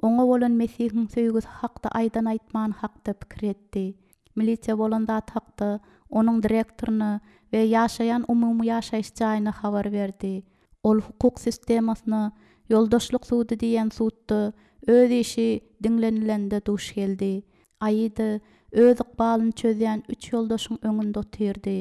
oňa bolan Mesihiň söýgüsi hakda aýdan aýtmany hakda pikir etdi. Milisiýa bolan zat hakda onuň direktoryna we ýaşaýan umumy ýaşaýyş jaýyna habar berdi. Ol hukuk sistemasyna ýoldaşlyk sudy diýen sudda öz işi diňlenilende duş geldi. Aida öz ykbalyny çözýän üç ýoldaşyň öňünde otyrdy.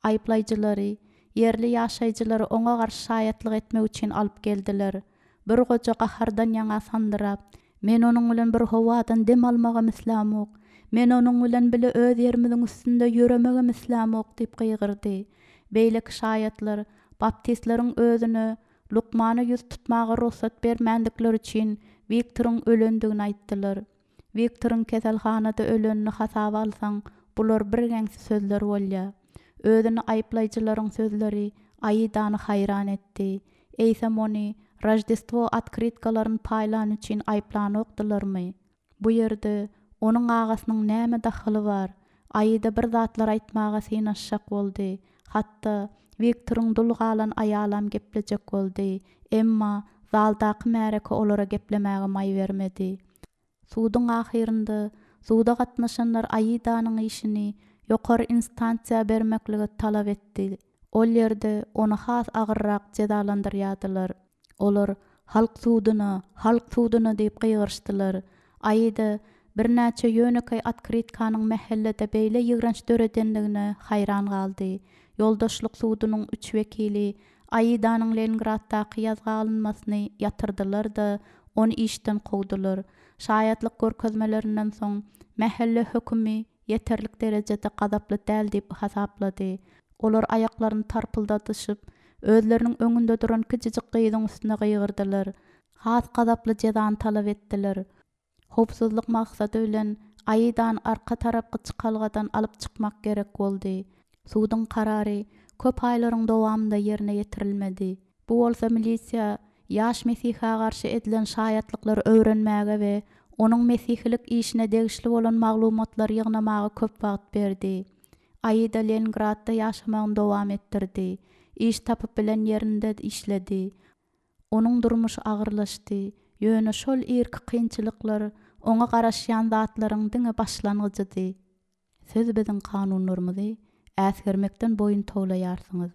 Aýyplaýjylary, ýerli ýaşaýjylary oňa garşy şaýatlyk etmek üçin alyp geldiler. Bir goja gahardan ýaňa sandyrap, Men onuň bilen bir howadan dem almagam islämok. Men onuň bilen bile öz ýerimiziň üstünde ýöremegem islämok diýip gygyrdy. Beýleki şaýatlar baptistleriň özüne lukmana ýüz tutmaga rugsat bermändikleri üçin Wiktoryň ölendigini aýtdylar. Wiktoryň keselhanada ölenini hasaba alsaň, bular birgeňsi sözler bolýar. Özüni aýyplaýjylaryň sözleri Aidany haýran etdi. Eýsem ony Roždestwo otkrytkalaryny paýlany üçin aýyplanokdylarmy? Bu ýerde onuň agasynyň näme dahyly bar? Aida bir zatlar aýtmaga synanyşjak boldy. Hatda Wiktoryň dul galan aýalam geplejek boldy. Emma zaldaky märeke olara geplemäge maý bermedi. Suduň ahyrynda suda gatnaşanlar Aidanyň işini ýokary instansiýa bermekligi talap etdi. Ol ýerde ony has agyrrak jezalandyrýardylar. Olar, Halk suduna! Halk suduna! diýip gygyryşdylar. Aida birnäçe ýönekeý otkrytkanyň mähellede beýle ýigrenç döredendigine haýran galdy. Ýoldaşlyk sudunyň üç wekili Aidanyň Leningraddaky ýazga alynmasyny ýatyrdylar-da, ony işden kowdular. Şaýatlyk görkezmelerinden soň, mähelle hökümi ýeterlik derejede gazaply däl diýip hasaplady. Olar aýaklaryny tarpyldadyşyp, özleriniň öňünde duran kiçijik gyzyň üstüne gygyrdylar. Has gazaply jezany talap etdiler. Howpsuzlyk maksady bilen Aidany arka tarapky çykalgadan alyp çykmak gerek boldy. Suduň karary köp aýlaryň dowamynda ýerine ýetirilmedi. Bu bolsa milisiýa ýaş mesihä garşy edilen şaýatlyklary öwrenmäge we onuň mesihilik işine degişli bolan maglumatlary ýygnamaga köp wagt berdi. Aida Leningradda ýaşamagyny dowam etdirdi. Iş tapyp bilen ýerinde işledi. Onuň durmuşy agyrlaşdy, ýöne şol irki kynçylyklar oňa garaşýan zatlaryň diňe başlangyjydy. Siz biziň kanunlarymyzy äsgermekden boýun towlaýarsyňyz.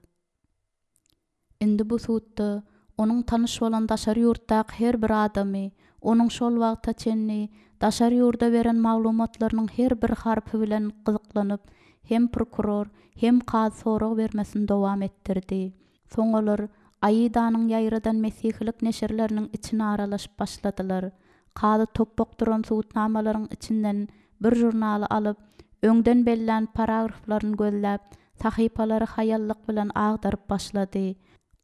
Indi bu sudda onuň tanyş bolan daşary ýurtdaky her bir adamy, onuň şol wagta çenli daşary ýurda beren maglumatlarynyň her bir harpy bilen gyzyklanyp, hem prokuror, hem kazy sorag bermesini dowam etdirdi. Soň olar Aidanyň ýaýradan mesihilik neşirleriniň içine aralaşyp başladylar. Kazy topbak duran subutnamalaryň içinden bir žurnaly alyp, öňden bellän paragraflaryny gözläp, sahypalary haýallyk bilen agdaryp başlady.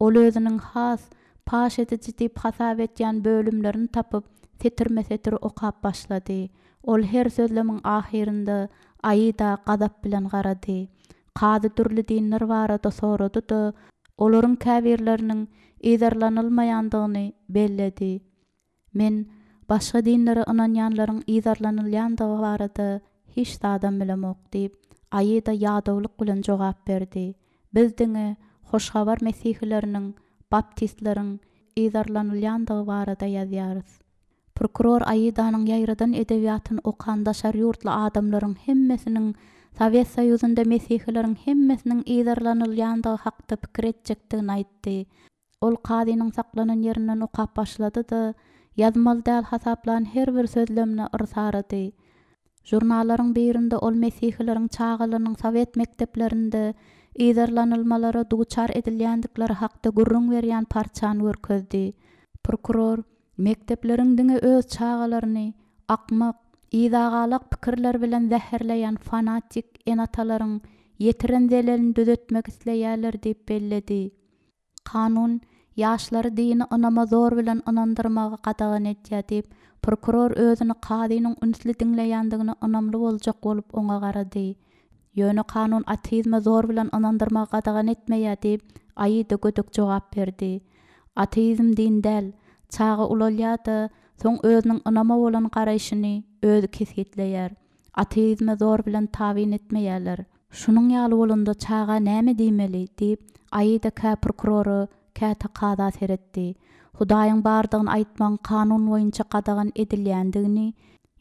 Ol özüniň has paş ediji diýip hasap edýän bölümlerini tapyp, setirme-setir okap başlady. Ol her sözlemiň ahyrynda Aida gazap bilen garady. Kazy dürli dinler barada sorady-da, olaryň käbirleriniň yzarlanylmaýandygyny belledi. Men başga dinlere ynanýanlaryň yzarlanylýandygy barada hiç zadam bilemok, diýip, Aida ýadawlyk bilen jogap berdi. Biz diňe Hoş Habar mesihileriniň, baptistleriň, yzarlanylýandygy barada ýazýarys. Prokuror Aidanyň ýaýradan edebiýatyny okan daşary ýurtly adamlaryň hemmesiniň Sowet Soýuzynda mesihileriň hemmesiniň yzarlanylýandygy hakda pikir etjekdigini aýtdy. Ol kazynyň saklanan ýerinden okap başlady-da, ýazmaly däl hasaplan her bir sözlemine yrsarady. Žurnallaryň birinde ol mesihileriň çagalarynyň sowet mekdeplerinde yzarlanylmalara duçar edilýändikleri hakda gürrüň berýän parçany görkezdi. Prokuror Mekdepleriň diňe öz çagalaryny akmak, yzagalak pikirler bilen zäherleýän fanatik ene-atalaryň ýetiren zelelini düzetmek isleýärler diýip belledi. Kanun ýaşlary dini ynama zor bilen ynandyrmagy gadagan edýär diýip, prokuror özüni kazynyň ünsli diňleýändigine ynamly boljak bolup oňa garady. Ýöne kanun ateizme zor bilen ynandyrmagy gadagan etmeýär diýip, Aida gödek jogap berdi. Ateizm din däl. Çaga ulalýar-da, soň özüniň ynama bolan garaýşyny özi kesgitleýär. Ateizme zor bilen tabyn etmeýärler. Şunuň ýaly bolanda çaga näme diýmeli? diýip, Aida kä prokurora, käte kaza seretdi. Hudaýyň bardygyny aýtmagyň kanun boýunça gadagan edilýändigini,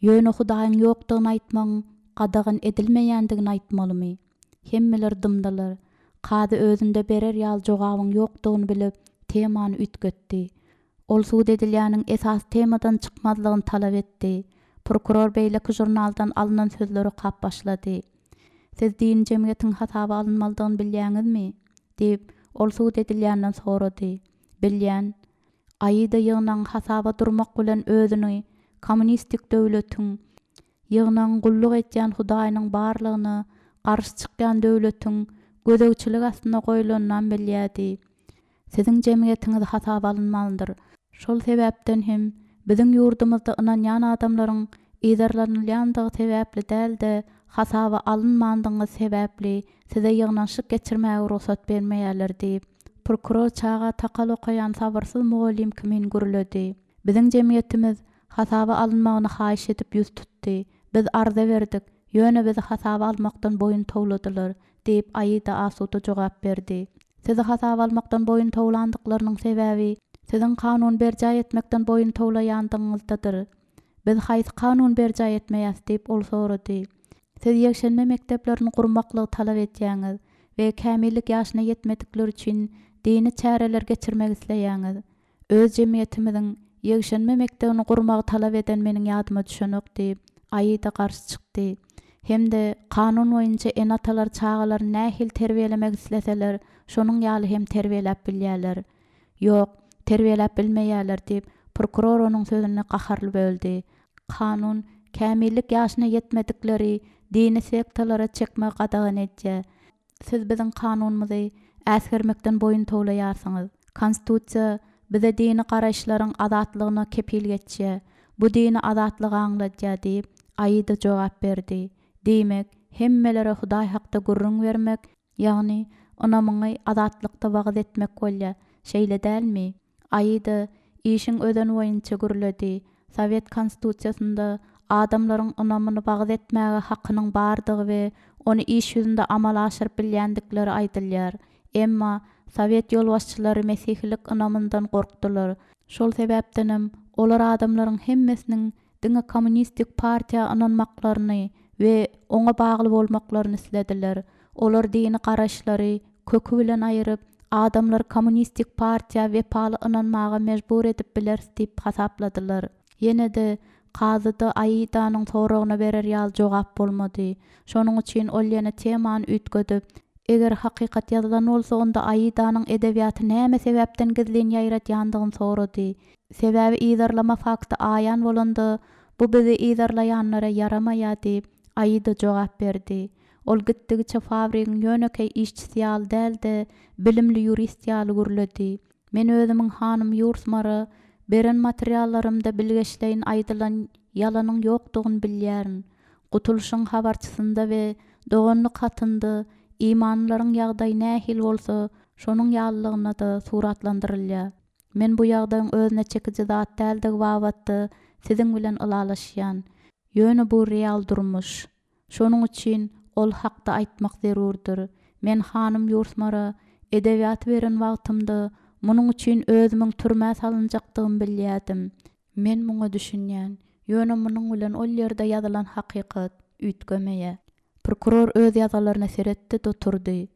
ýöne Hudaýyň ýokdugyny aýtmagyň gadagan edilmeýändigini aýtmalymy? Hemmeler dymdylar. Kazy özünde berer ýaly jogabyň ýokdugyny bilip, temany üýtgetdi. Ol sud edilýäniň esasy temadan çykmazlygyny talap etdi. Prokuror beýleki žurnaldan alnan sözleri okap başlady. Siz dini jemgyýetiň hasaba alynmalydygyny bilýäňizmi? diýip, ol sud edilýänden sorady. Bilýän. Aida ýygnagyň hasaba durmak bilen özüni kommunistik döwletiň, Ýygnagyň gulluk edýän Hudaýynyň barlygyna garşy çykýan döwletiň gözegçilik astynda goýulanynam bilýärdi. Siziň jemgyýetiňiz hasaba alynmalydyr. Şol sebäpden hem biziň ýurdumyzda ynanýan adamlaryň yzarlanylýandygy sebäpli däl-de, hasaba alynmandygyňyz sebäpli size ýygnanyşyk geçirmäge rugsat bermeýärler diýip, prokuror çaga takal okaýan sabyrsyz mugallym kimin gürledi. Biziň jemgyýetimiz hasaba alynmagyny haýyş edip ýüz tutdy. Biz arza berdik, ýöne bizi hasaba almakdan boýun towladylar, diýip, Aida asuda jogap berdi. Sizi hasaba almakdan boýun towlandyklarynyň sebäbi, siziň kanuny berjaý etmekden boýun towlaýandygyňyzdadyr. Biz haýsy kanuny berjaý etmeýäs diýip, ol sorady. Siz ýekşenbe mekdeplerini gurmaklygy talap edýäňiz we kämillik ýaşyna ýetmedikler üçin dini çäreler geçirmek isleýäňiz. Öz jemgyýetimiziň ýekşenbe mekdebini gurmagy talap eden meniň ýadyma düşenok diýip, Aida garşy çykdy. Hem-de kanun boýunça ene-atalar çagalaryny nähili terbiýelemek isleseler, şonuň ýaly hem terbiýeläp bilýärler. Ýok, terbiýeläp bilmeýärler diýip, prokuror onuň sözüni gaharly böldi. Kanun kämillik ýaşyna ýetmedikleri dini sektalara çekmegi gadagan edýär. Siz biziň kanunymyzy äsgermekden boýun towlaýarsyňyz. Konstitusiýa bize dini garaýyşlaryň azatlygyna kepil geçýär. Bu dini azatlygy aňladýar diýip, Aida jogap berdi. Diýmek, hemmelere Hudaý hakda gürrüň bermek, ýagny ynamyňy azatlykda wagyz etmek bolýar, şeýle dälmi? Aida işiň özeni boýunça gürledi, Sowet Konstitusiýasynda adamlaryň ynamyny wagyz etmäge hakynyň bardygy we ony iş ýüzünde amala aşyryp bilýändikleri aýdylýar. Emma sowet ýolbaşçylary mesihilik ynamyndan gorkdular. Şol sebäpdenem olar adamlaryň hemmesiniň diňe kommunistik partiýa ynanmaklaryny we oňa bagly bolmaklaryny islediler. Olar dini garaýyşlary köki bilen aýyryp, adamlary kommunistik partiýa wepaly ynanmaga mejbur edip bileris diýip hasapladylar. Ýene-de, kazyda Aidanyň soragyna berer ýaly jogap bolmady. Şonuň üçin ol ýene temany üýtgedip, eger hakykat ýazylan bolsa, onda Aidanyň edebiýaty näme sebäpden gizlin ýaýradýandygyny sorady. Sebäbi yzarlama fakty aýan bolanda, bu bizi yzarlaýanlara ýaramaýar diýip, Aida jogap berdi. Ol gitdigiçe fabrigiň ýönekeý işçisi ýaly däl-de, bilimli ýurist ýaly gürledi. Men özümiň hanym Ýursmara beren materiallarymda bilgeşleýin aýdylan ýalanyň ýokdugyny bilýärin. Gutulyşyň habarçysynda we doganlyk hatynda imanlylaryň ýagdaýy nähili bolsa, şonuň ýalylygyna-da suratlandyrylýar. Men bu ýagdaýyň özüne çekiji zat däldigi babatda siziň bilen ylalaşýan. Ýöne bu real durmuş. Şonuň üçin ol hakda aýtmak zerurdyr. Men hanym Ýursmara edebiýaty beren wagtymda munuň üçin özümiň türmä salynjakdygymy bilýärdim. Men muňa düşünýän. Ýöne munuň bilen ol ýerde ýazylan hakykat üýtgemeýär. Prokuror öz ýazgylaryna seretdi-de oturdy.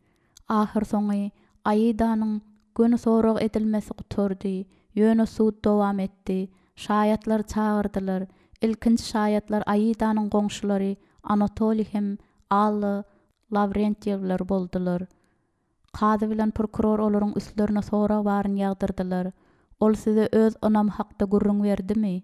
Ahyrsoňy Aidanyň göni sorag edilmesi gutardy, ýöne sud dowam etdi. Şaýatlary çagyrdylar. Ilkinji şaýatlar Aidanyň goňşulary Anatoliý hem Alla Lawrentýewler boldular. Kazy bilen prokuror olaryň üstlerine sorag baryny ýagdyrdylar. Ol size öz ynamy hakda gürrüň berdimi?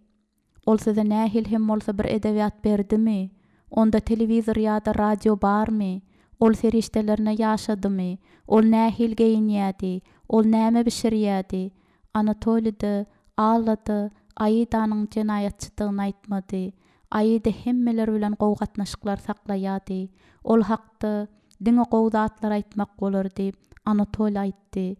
Ol size nähili hem bolsa bir edebiýat berdimi? Onda telewizor ýa-da radio barmy? Ol serişdelerine ýaşadymy? Ol nähili geýinýädi? Ol näme bişirýädi? Anatoliý-de, Alla-da Aidanyň jenaýatçydygyny aýtmady. Aida hemmeler bilen gowy gatnaşyklar saklaýady. Ol hakda diňe gowy zatlar aýtmak bolar diýip, Anatoliý aýtdy.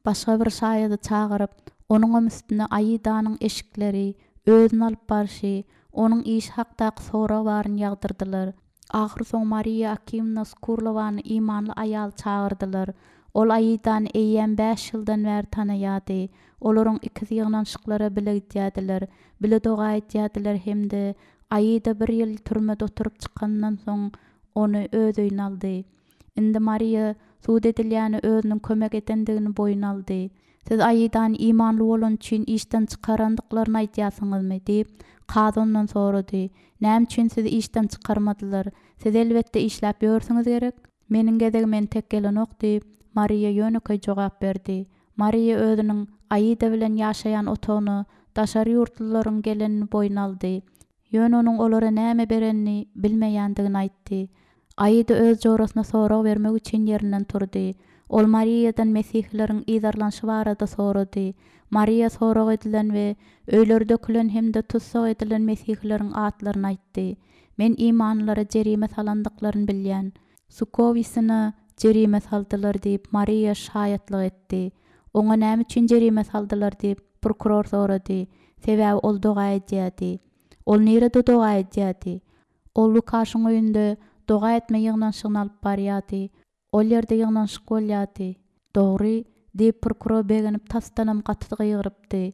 Başga bir şaýady çagyryp, onuňam üstüne Aidanyň eşikleri, özüni alyp barşy, onuň işi hakdaky sorag baryny ýagdyrdylar. Ahyrsoňy Mariýa Akimowna Skurlowany imanly aýaly çagyrdylar. Ol Aidany eýýäm bäş ýyldan bäri tanaýardy. Olaryň ikisi ýygnanyşyklara bile gidýärdiler, bile doga edýärdiler hem-de Aida bir ýyl türmede oturyp çykanyndan soň, ony öz öýüne aldy. Indi Mariýa sud edilýäne özüniň kömek edendigini boýun aldy. Siz Aidany imanly bolany üçin işden çykarandyklaryny aýdýarsyňyzmy? diýip, kazy ondan sorady. Näme üçin sizi işden çykarmadylar? Siz, elbetde, işläp ýörsüňiz gerek? Meniň gezegim entek gelenok, diýip, Mariýa ýönekeý jogap berdi. Mariýa özüniň Aida bilen ýaşaýan otagyna daşary ýurtlularyň gelenini boýun aldy. Ýöne onuň olara näme berenini bilmeýändigini aýtdy. Aida öz jorasyna sorag bermek üçin ýerinden turdy. Ol Mariýadan mesihileriň yzarlanyşy barada sorady. Mariýa sorag edilen we öýleri dökülen hem-de tussag edilen mesihileriň atlaryny aýtdy. Men imanlylara jerime salandyklaryny bilýän. Sukowisine jerime saldylar diýip, Mariýa şaýatlyk etdi. Oňa näme üçin jerime saldylar diýip, prokuror sorady. Sebäbi ol doga edýärdi. Ol nirede doga edýärdi? Ol Lukaşyň öýünde doga etme ýygnanyşygyny alyp barýardy. Ol ýerde ýygnanyşyk bolýardy. Dogry, diýip, prokuror begenip tasdanam gaty gygyrypdy.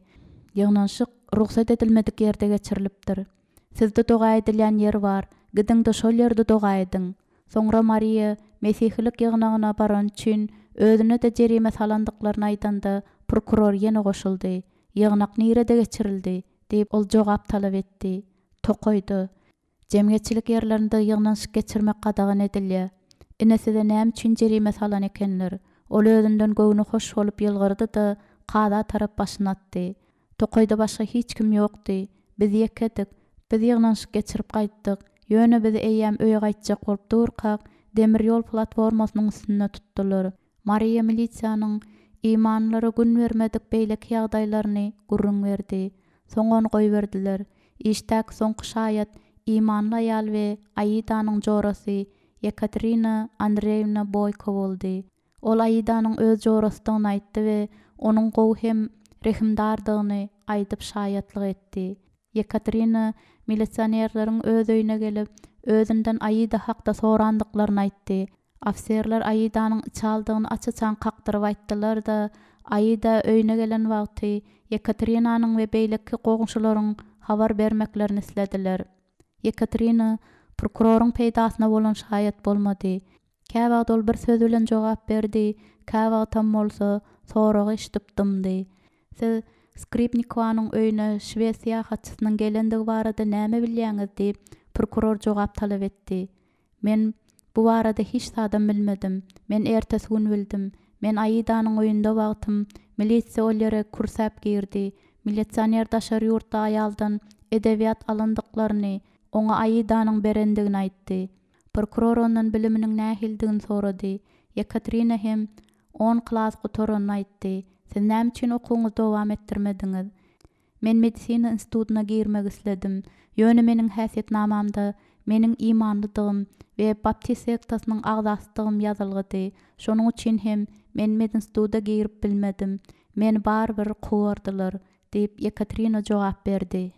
Ýygnanyşyk rugsat edilmedik ýerde geçirilipdir. Sizde doga edilýän ýer bar, gidiň-de şol ýerde doga ediň. Soňra Mariýa mesihilik ýygnagyna barany üçin özüne-de jerime salandyklaryny aýdanda, prokuror ýene goşuldy. Ýygnak nirede geçirildi? diýip, ol jogap talap etdi. Tokaýda. Jemgyýetçilik ýerlerinde ýygnanyşyk geçirmek gadagan edilýär. Ine size näme üçin jerime salan ekenler. Ol özünden göwni hoş bolup ýylgyrdy-da, kaza tarap başyny atdy. Tokaýda başga hiç kim ýokdy. Biz ýekedik. Biz ýygnanyşyk geçirip gaýtdyk. Ýöne biz eýýäm öýe gaýtjak bolup durkak, demir ýol platformasynyň üstünde tutdular. Mariýa milisiýanyň imanlylara gün bermedik beýleki ýagdaýlaryny gürrüň berdi. Soň ony goýberdiler. Işdäki soňky şaýat imanly aýal we Aidanyň jorasy Ýekaterina Andreýewna Boýko boldy. Ol Aidanyň öz jorasydygyny aýtdy we onuň gowy hem rehimdardygyny aýdyp şaýatlyk etdi. Ýekaterina milisionerleriň öz öýüne gelip, özünden Aida hakda sorandyklaryny aýtdy. Ofiserler Aidanyň içalydygyny aç-açan kakdyryp aýtdylar-da, Aida öýüne gelen wagty Ýekaterinanyň we beýleki goňşularyň habar bermeklerini islediler. Ýekaterina prokuroryň peýdasyna bolan şaýat bolmady. Käwagt ol bir söz bilen jogap berdi, käwagtam bolsa soragy eşidip dymdy. Siz Skripnikowanyň öýüne şwed syýahatçysynyň gelendigi barada näme bilýäňiz? diýip, prokuror jogap talap etdi. Men bu barada hiç zadam bilmedim. Men ertesi gün bildim. Men Aidanyň öýünde wagtym, milisiýa ol ýere kürsäp girdi. Milisioner daşary ýurtly aýaldan edebiýat alandyklaryny, oňa Aidanyň berendigini aýtdy. Prokuror ondan biliminiň nähilidigini sorady. Ýekaterina hem on klas gutaranyny aýtdy. Siz näme üçin okuwyňyzy dowam etdirmediňiz? Men medisina institutyna girmek isledim. Ýöne meniň häsiýetnamamda meniň imanlydygym we baptist sektasynyň agzasydygym ýazylgydy. Şonuň üçin hem men medinstituta girip bilmedim. Meni barybir kowardylar, diýip, Ýekaterina jogap berdi.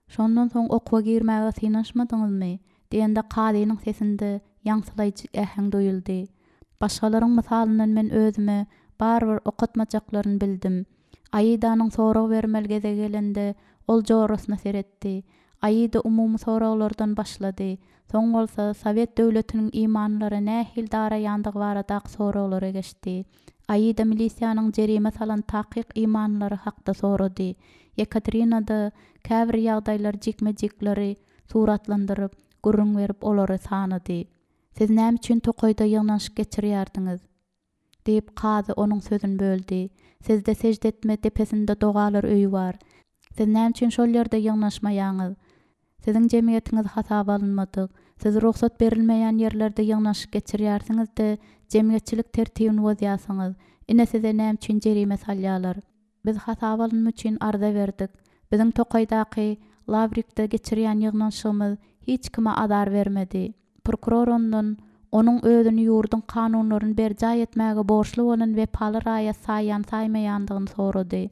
Şondan soň okuwa girmäge synanyşmadyňyzmy? diýende kazynyň sesinde ýaňsylaýjy äheň duýuldy. Başgalaryň mysalyndan men özüme barybir okatmajaklaryny bildim. Aidanyň sorag bermeli gezegi gelende, ol jorasyna seretdi. Aida umumy soraglardan başlady. Soň bolsa sowet döwletiniň imanlylara nähili daraýandygy baradaky soraglara geçdi. Aida milisiýanyň jerime salan takyk imanlylary hakda sorady. Ýekaterina-da käbir ýagdaýlary jikme-jikleri suratlandyryp, gürrüň berip olary sanady. Siz näme üçin tokaýda ýygnanyşyk geçirýärdiňiz? Diýip, kazy onuň sözüni böldi. Sizde sežde etme depesinde dogalar öýi bar. Siz näme üçin şol ýerde ýygnanyşmaýaňyz? Siziň jemgyýetiňiz hasaba alynmadyk. Siz rugsat berilmeýän ýerlerde ýygnanyşyk geçirýärsiňiz-de, jemgyýetçilik tertibini bozýarsyňyz. Ine size näme üçin jerime salýarlar. Biz hasaba alynma üçin arza berdik. Biziň tokaýdaky Lawrikde geçirýän ýygnanyşygymyz hiç kime azar bermedi. Prokuror ondan onuň özüni ýurduň kanunlaryny berjaý etmäge borçly bolan wepaly raýat saýýan-saýmaýandygyny sorady.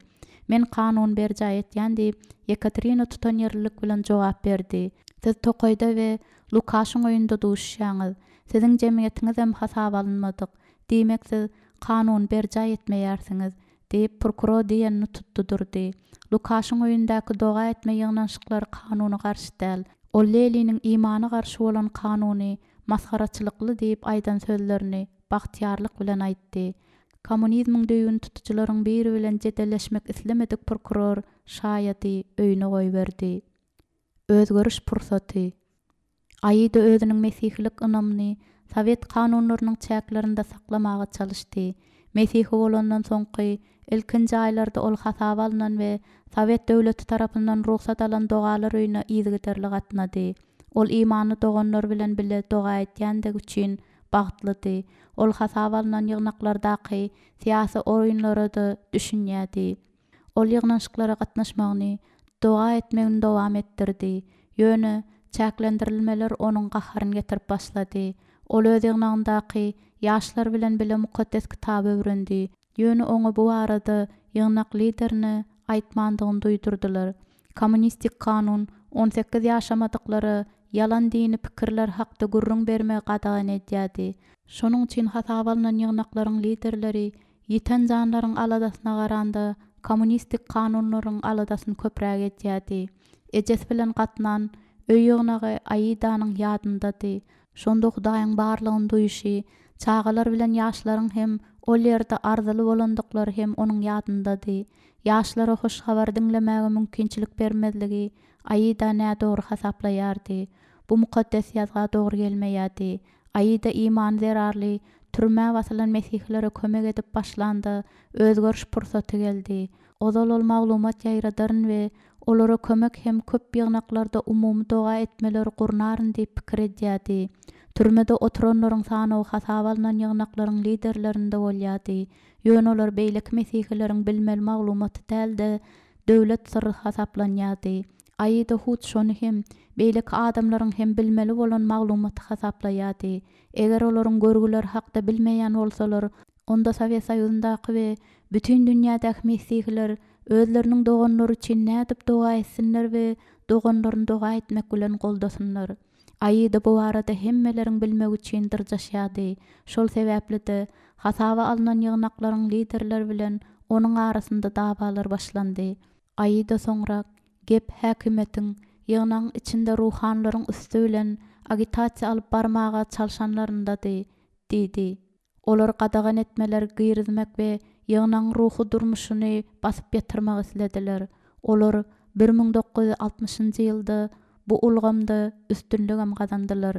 Men kanuny berjaý etýän diýip, Ýekaterina tutanýerlilik bilen jogap berdi. Siz tokaýda we Lukaşyň öýünde duşuşýaňyz. Siziň jemgyýetiňizem hasaba alynmadyk. Diýmek, siz kanuny berjaý etmeýärsiňiz. Diýip, prokuror diýenini tutdy durdy. Lukaşyň öýündäki doga etme ýygnanyşyklary kanuna garşy däl. Ol Leliniň imana garşy bolan kanuny masgaraçylykly diýip aýdan sözlerini bagtyýarlyk bilen aýtdy. Kommunizmiň düýbüni tutujylaryň biri bilen jedelleşmek islemedik prokuror şaýady öýüne goýberdi. Özgeriş pursaty. Aida özüniň mesihilik ynamyny sowet kanunlarynyň çäklerinde saklamaga çalyşdy. Mesihi bolandan soňky ilkinji aýlarda ol hasaba alnan we sowet döwleti tarapyndan rugsat alan dogalar öýüne yzygiderli gatnady. Ol imanly doganlar bilen bile doga edýändigi üçin bagtlydy. Ol hasaba alnan ýygnaklardaky syýasy oýunlara-da düşünýärdi. Ol ýygnanyşyklara gatnaşmagyny, doga etmegini dowam etdirdi. Ýöne, çäklendirilmeler onuň gaharyny getirip başlady. Ol öz ýygnagyndaky ýaşlar bilen bile Mukaddes Kitaby öwrendi. Ýöne oňa bu barada ýygnak liderine aýtmandygyny duýdurdylar. Kommunistik kanun 18 ýaşamadyklara ýalan dini pikirler hakda gürrüň bermegi gadagan edýärdi. Şonuň üçin hasaba alnan ýygnaklaryň liderleri Ýiten janlaryň aladasyna garanda, kommunistik kanunlaryň aladasyny köpräk edýärdi. Ejesi bilen gatnan, öý ýygnagy Aidanyň ýadyndady. Şonda Hudaýyň barlygyny duýşy, çagalar bilen ýaşlaryň hem ol ýerde arzyly bolandyklary hem onuň ýadyndady. Ýaşlara hoş habary diňlemäge mümkinçilik bermezligi Aida nädogry hasaplaýardy. Bu Mukaddes Ýazga dogry gelmeýärdi. Aida imany zerarly türmä basylan mesihilere kömek edip başlanda, özgeriş pursaty geldi. Ozal ol maglumat ýaýradaryn we olara kömek hem köp ýygnaklarda umumy doga etmeleri gurnaryn diýip pikir edýärdi. Türmede oturanlaryň sanawy hasaba alnan ýygnaklaryň liderlerinde bolýardy. Ýöne olar beýleki mesihileriň bilmeli maglumaty däl-de, döwlet syry hasaplanýardy. Aida hut şony hem, beýleki adamlaryň hem bilmeli bolan maglumaty hasaplaýardy. Eger olaryň görgüleri hakda bilmeýän bolsalar, onda Sowet Soýuzyndaky we bütin dünýädäki mesihiler özleriniň doganlary üçin nädip doga etsinler we doganlaryny doga etmek bilen goldasynlar? Aida bu barada hemmeleriň bilmegi üçin dyrjaşýardy. Şol sebäpli-de, hasaba alnan ýygnaklaryň liderleri bilen onuň arasynda dawalar başlandy. Aida soňrak, gep häkimiýetiň, ýygnagyň içinde ruhanylaryň üsti bilen agitasiýa alyp barmaga çalşanlaryndady, diýdi. Olar gadagan etmeleri girizmek we ýygnagyň ruhy durmuşyny basyp ýatyrmak islediler. Olar 1960-njy ýylda bu ulgamda üstünligem gazandylar.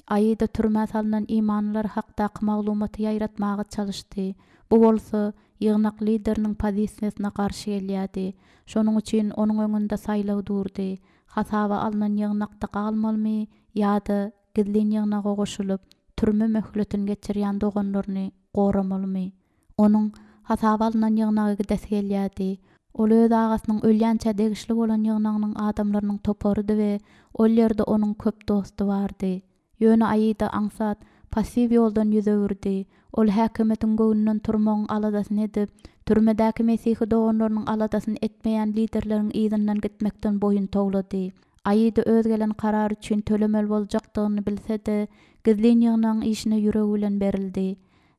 Aida türmä salnan imanlylar hakdaky maglumaty ýaýratmaga çalyşdy. Bu bolsa, ýygnak lideriniň pozisiýasyna garşy gelýärdi. Şonuň üçin onuň öňünde saýlaw durdy, hasaba alnan ýygnakda galmalymy ýa-da gizlin ýygnaga goşulyp, türme möhletini geçirýän doganlaryny goramalymy? Onuň hasaba alnan ýygnaga gidesi gelýärdi. Ol öz agasynyň ölýänçä degişli bolan ýygnagynyň adamlarynyň toparydy we ol ýerde onuň köp dosty bardy. Ýöne Aida aňsat, passiw ýoldan ýüz öwürdi. Ol häkimiýetiň göwnünden turmagyň aladasyny edip, türmedäki mesihi doganlarynyň aladasyny etmeýän liderleriň yzyndan gitmekden boýun towlady. Aida öz gelen karary üçin tölemeli boljakdygyny bilse-de, gizlin ýygnagyň işine ýüregi bilen berildi.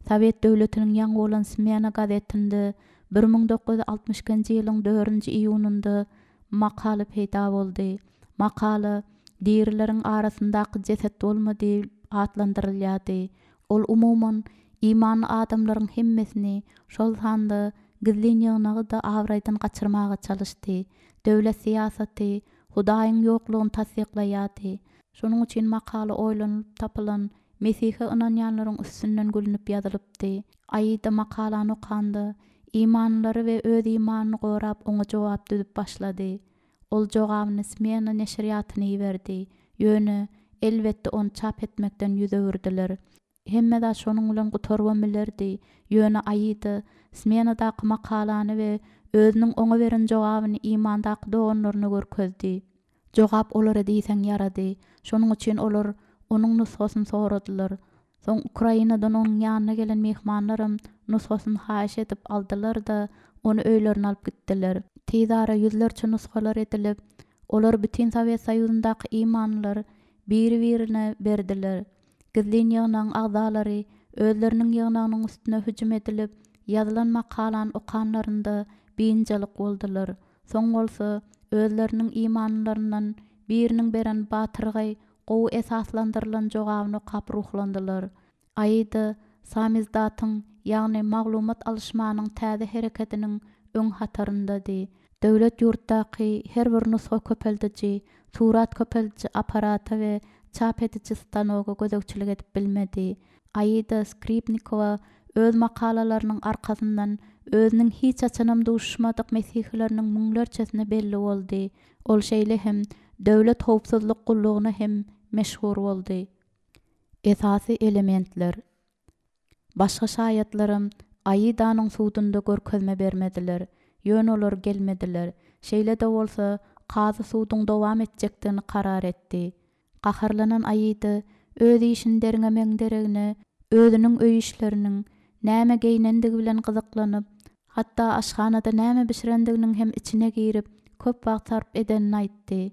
Sowet döwletiniň ýaňy bolan Smena gazetinde 1962-nji ýylyň dördünji iýunynda makala peýda boldy. Makala Dirileriň arasyndaky jeset bolma diýlip atlandyrylýardy. Ol umuman, imanly adamlaryň hemmesini, şol sanda gizlin ýygnagy-da abraýdan gaçyrmaga çalyşdy. Döwlet syýasaty Hudaýyň ýoklugyny tassyklaýardy. Şonuň üçin makala oýlanylyp tapylan Mesihe ynanýanlaryň üstünden gülnüp ýazylypdy. Aida makalany okanda, imanlylary we öz imanyny gorap oňa jogap düzüp başlady. Ol jogabyny Smena neşirýatyna iberdi, ýöne, elbetde ony çap etmekden ýüz öwürdiler. Hemme zat şonuň bilen gutarybam bilerdi, ýöne Aida Smenadaky makalany we özüniň oňa beren jogabyny imandaky doganlaryna görkezdi. Jogap olara diýseň ýarady. Şonuň üçin olar onuň nusgasyny soradylar. Soň Ukrainadan onuň ýanyna gelen myhmanlaram nusgasyny haýyş edip aldylar-da, ony öýlerine alyp gitdiler. Tizara ýüzlerçe nusgalar edilip, olar bütin Sowet Soýuzyndaky imanlylar biri-birine berdiler. Gizlin ýygnagyň agzalary özleriniň ýygnagynyň üstüne hüjüm edilip, ýazylan makalany okanlarynda biynjalyk boldular. Soň bolsa, özleriniň imanlylaryndan biriniň beren batyrgaý, gowy esaslandyrylan jogabyny okap ruhlandylar. Aida samizdatyň, ýagny maglumat alyşmanyň täze herekediniň öň hataryndady. Döwlet ýurtdaky her bir nusga köpeldiji, surat köpeldiji apparata we çap ediji stanoga gözegçilik edip bilmedi. Aida Skripnikowa öz makalalarynyň arkasyndan özüniň hiç haçanam duşuşmadyk mesihileriniň müňlerçesine belli boldy. Ol şeýle hem Döwlet howpsuzlyk gullugyna hem meşhur boldy. Esasy elementler. Başga şaýatlaram Aidanyň sudunda görkezme bermediler. Ýöne olar gelmediler. Şeýle-de bolsa, kazy suduň dowam etjekdigini karar etdi. Gaharlanan Aida öz işini derňemegiň deregine, özüniň öý işleriniň, näme geýnendigi bilen gyzyklanyp, hatda aşhanada näme bişirendiginiň hem içine girip, köp wagt sarp edenini aýtdy.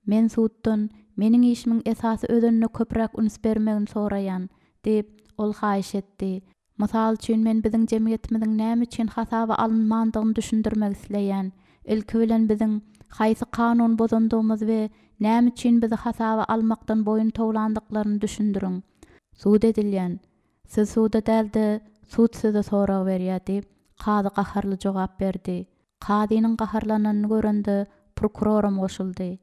Men suddan meniň işimiň esasy özenine köpräk üns bermegini soraýan, diýip, ol haýyş etdi. Mysal üçin, men biziň jemgyýetimiziň näme üçin hasaba alynmandygyny düşündirmek isleýän. Ilki bilen biziň. haýsy kanun bozandygymyzy we näme üçin bizi hasaba almakdan boýun towlandyklaryny düşündiriň. Sud edilýän, Siz suda däl-de, sud size sorag berýär diýip, kazy gaharly jogap berdi. Kazynyň gaharlananyny görende, prokuroram goşuldy.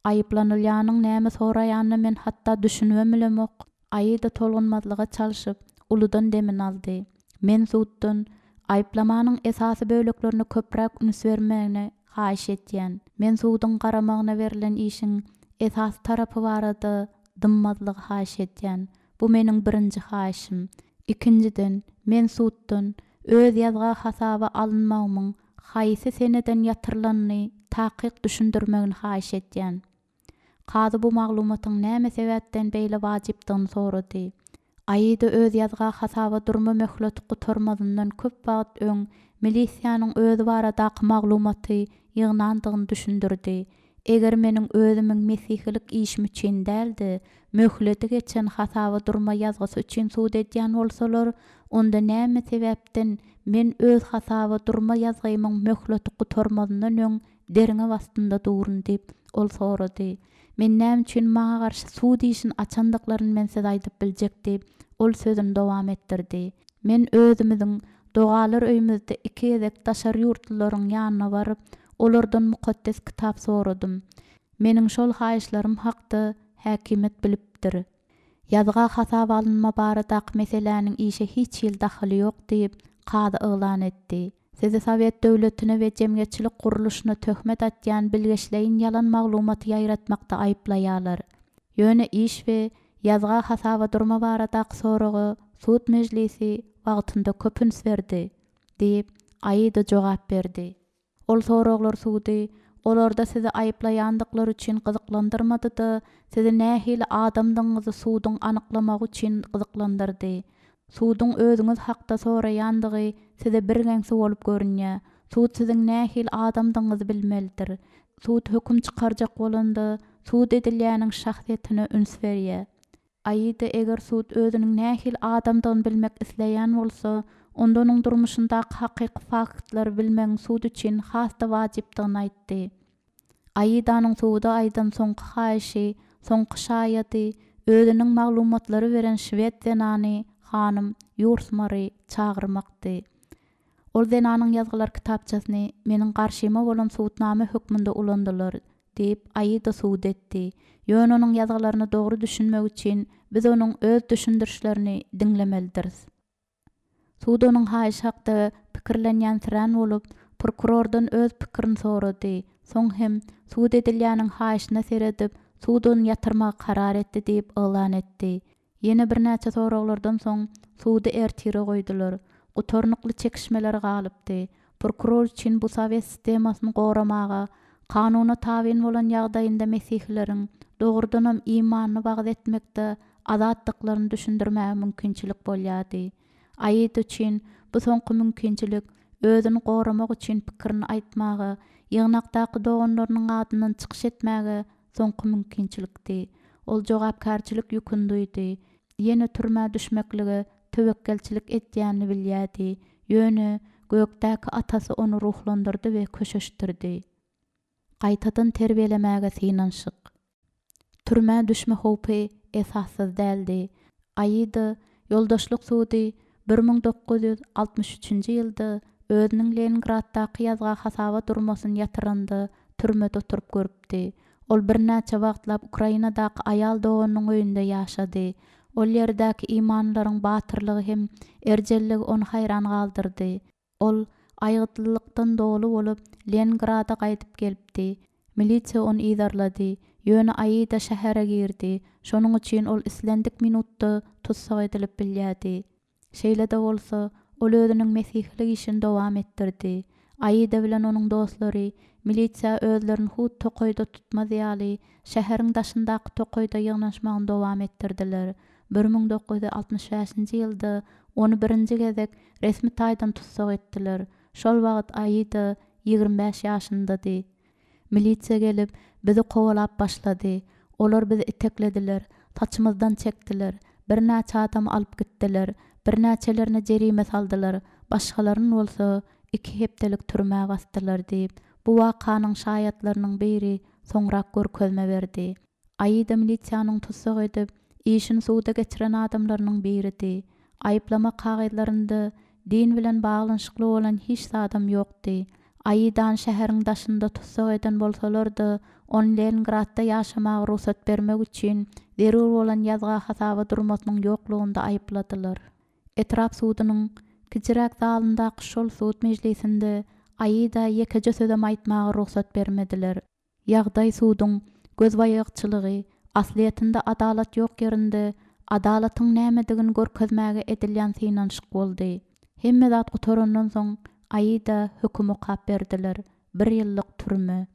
Aýyplanylýanyň näme soraýanyna men hatda düşünibem bilemok. Aida tolgunmazlyga çalşyp, uludan demini aldy. Men suddan aýyplamanyň esasy böleklerine köpräk üns bermegini haýyş edýän. Men suduň garamagyna berlen işiň esasy tarapy barada dymmazlygy haýyş edýän. Bu meniň birinji haýyşym. Ikinjiden, men suddan öz ýazga hasaba alynmagymyň haýsy seneden ýatyrylanyny takyk düşündirmegini haýyş edýän. Kazy bu maglumatyň näme sebäpden beýle wajypdygyny sorady. Aida öz ýazga hasaba durma möhleti gutarmazyndan köp wagt öň milisiýanyň özi baradaky maglumaty ýygnandygyny düşündirdi. Eger meniň özümiň mesihilik işim üçin däl-de, möhleti geçen hasaba durma ýazgysy üçin sud edýän bolsalar, onda näme sebäpden men öz hasaba durma ýazgymyň möhleti gutarmazyndan öň derňew astynda durun diýip, ol sorady. Men näme üçin maňa garşy sud işini açandyklaryny men size aýdyp biljek diýip, ol sözüni dowam etdirdi. Men özümiziň dogalar öýümizde iki gezek daşary ýurtlularyň ýanyna baryp, olardan Mukaddes Kitap soradym. Meniň şol haýyşlarym hakda häkimiýet bilipdir. Ýazga hasaba alynma baradaky meseläniň işe hiç hili dahyly ýok diýip, kazy yglan etdi. Sizi sowet döwletine we jemgyýetçilik gurluşyna töhmet atýan bilgeşleýin ýalan maglumaty ýaýratmakda aýyplaýarlar. Ýöne iş we ýazga hasaba durma baradaky soraga sud mejlisi wagtynda köp üns berdi, diýip, Aida jogap berdi. Ol soraglar sudy olarda sizi aýyplaýandyklary üçin gyzyklandyrmady-da, sizi nähili adamdygyňyzy suduň anyklamagy üçin gyzyklandyrdy. Suduň özüňiz hakda soraýandygy size birgeňsi bolup görünýär. Sud siziň nähili adamdygyňyzy bilmelidir. Sud höküm çykarjak bolanda, sud edilýäniň şahsyýetine üns berýär. Aida eger sud özüniň nähili adamdygyny bilmek isleýän bolsa, onda onuň durmuşyndaky hakyky faktlary bilmegiň sud üçin has-da wajypdygyny aýtdy. Aidanyň suda aýdan soňky haýyşy, soňky şaýady, özüniň maglumatlary beren şwed zenany hanym Ýursmary çagyrmakdy. Ol zenanyň ýazgylar kitapçasyny meniň garşyma bolan subutnama hökmünde ulandylar, diýip, Aida subut etdi. Ýöne onuň ýazgylaryna dogry düşünmek üçin biz onuň öz düşündirişlerini diňlemelidiris. Sud onuň haýyşy hakda pikirlenýänsirän bolup, prokurordan öz pikirini sorady, soň hem, sud edilýäniň haýyşyna seredip, sud ony ýatyrmagy karar etdi diýip yglan etdi. Ýene birnäçe soraglardan soň, sudy ertire goýdular. Gutarnykly çekişmeler galypdy. Prokuror üçin bu sowet sistemasyny goramaga, kanuna tabyn bolan ýagdaýynda mesihileriň, dogrudanam, imanyny wagyz etmekde azatdyklaryny düşündirmäge mümkinçilik bolýardy. Aida üçin bu soňky mümkinçilik özüni goramak üçin pikirini aýtmaga, ýygnakdaky doganlarynyň adyndan çykyş etmäge soňky mümkinçilikdi. Ol jogapkärçilik ýüküni duýdy. Ýene türmä düşmeklige töwekgelçilik edýänini bilýärdi, ýöne gökdäki Atasy ony ruhlandyrdy we köşeşdirdi. Gaýtadan terbiýelemäge synanyşyk. Türmä düşme howpy esassyz däldi. Aida ýoldaşlyk sudy 1963 üçünji ýylda özüniň Leningraddaky ýazga hasaba durmasyny ýatyranda türmede oturyp görüpdi. Ol birnäçe wagtlap Ukrainadaky aýal doganynyň öýünde ýaşady. Ol ýerdäki imanlylaryň batyrlygy hem erjelligi ony haýran galdyrdy. Ol aýgytlylykdan doly bolup, Leningrada gaýdyp gelipdi. Milisiýa ony yzarlady. Ýöne Aida şähere girdi. Şonuň üçin ol islendik minutda tussag edilip bilýärdi. Şeýle-de bolsa, ol özüniň mesihilik işini dowam etdirdi. Aida bilen onuň dostlary milisiýa özlerini hut tokaýda tutmaz ýaly, şäheriň daşyndaky tokaýda ýygnanyşmagyny dowam etdirdiler. 1965-nji ýylda ony birinji gezek resmi taýdan tussag etdiler. Şol wagt Aida 25 ýaşyndady. Milisiýa gelip, bizi kowalap başlady. Olar bizi iteklediler, saçymyzdan çekdiler, birnäçe adamy alyp gitdiler, birnäçelerine jerime saldylar, başgalaryny bolsa iki hepdelik türmä basdylar diýip, Bu wakanyň şaýatlarynyň biri soňrak görkezme berdi. Aida milisiýanyň tussag edip, işini suda geçiren adamlarynyň biridi. Aýyplama kagyzlarynda din bilen baglanyşykly bolan hiç zadam ýokdy. Aidany şäheriň daşynda tussag eden bolsalar-da, ony Leningradda ýaşamaga rugsat bermek üçin zerur bolan ýazga hasaba durmasynyň ýoklugynda aýypladylar. Etrap sudunyň kiçiräk zalyndaky şol sud mejlisinde Aida ýekeje sözem aýtmaga rugsat bermediler. Ýagdaý suduň gözbaýagçylygy, aslyýetinde adalat ýok ýerinde adalatyň nämedigini görkezmäge edilýän synanyşyk boldy. Hemme zat gutarandan soň Aida höküm okap berdiler, bir ýyllyk türme.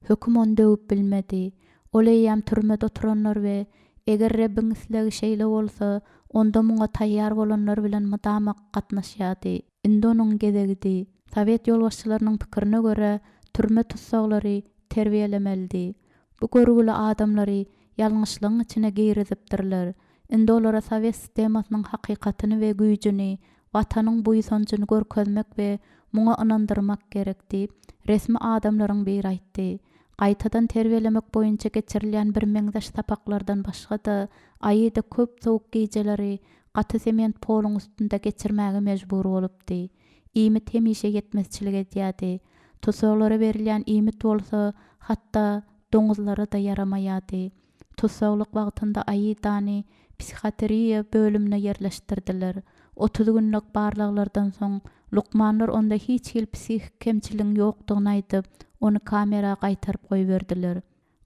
Höküm ony döwüp bilmedi. Ol eýýäm türmede oturanlar we eger Rebbiň islegi şeýle bolsa, onda muňa taýýar bolanlar bilen mydama gatnaşýardy. Indi onuň gezegidi. Sowet ýolbaşçylarynyň pikirine görä, türme tussaglary terbiýelemelidi. Bu görgüli adamlary ýalňyşlygyň içine girizipdirler. Indi olara sowet sistemasynyň hakykatyny we güýjüni, Watanyň buýsanjyny görkezmek we muňa ynandyrmak gerek diýip, resmi adamlaryň biri aýtdy. Gaýtadan terbiýelemek boýunça geçirilýän birmeňzeş sapaklardan başga-da, Aida köp sowuk gijeleri gaty sement poluň üstünde geçirmäge mejbur bolupdy. Iýmit hemişe ýetmezçilik edýärdi. Tussaglara berilýän iýmit bolsa, hatda doňuzlara-da ýaramaýardy. Tussaglyk wagtynda Aidany psihiatriýa bölümine ýerleşdirdiler. 30 günlük barlaglardan soň, lukmanlar onda hiç hili psihiki kemçiligiň ýokdugyny aýdyp, ony kamera gaýtaryp goýberdiler.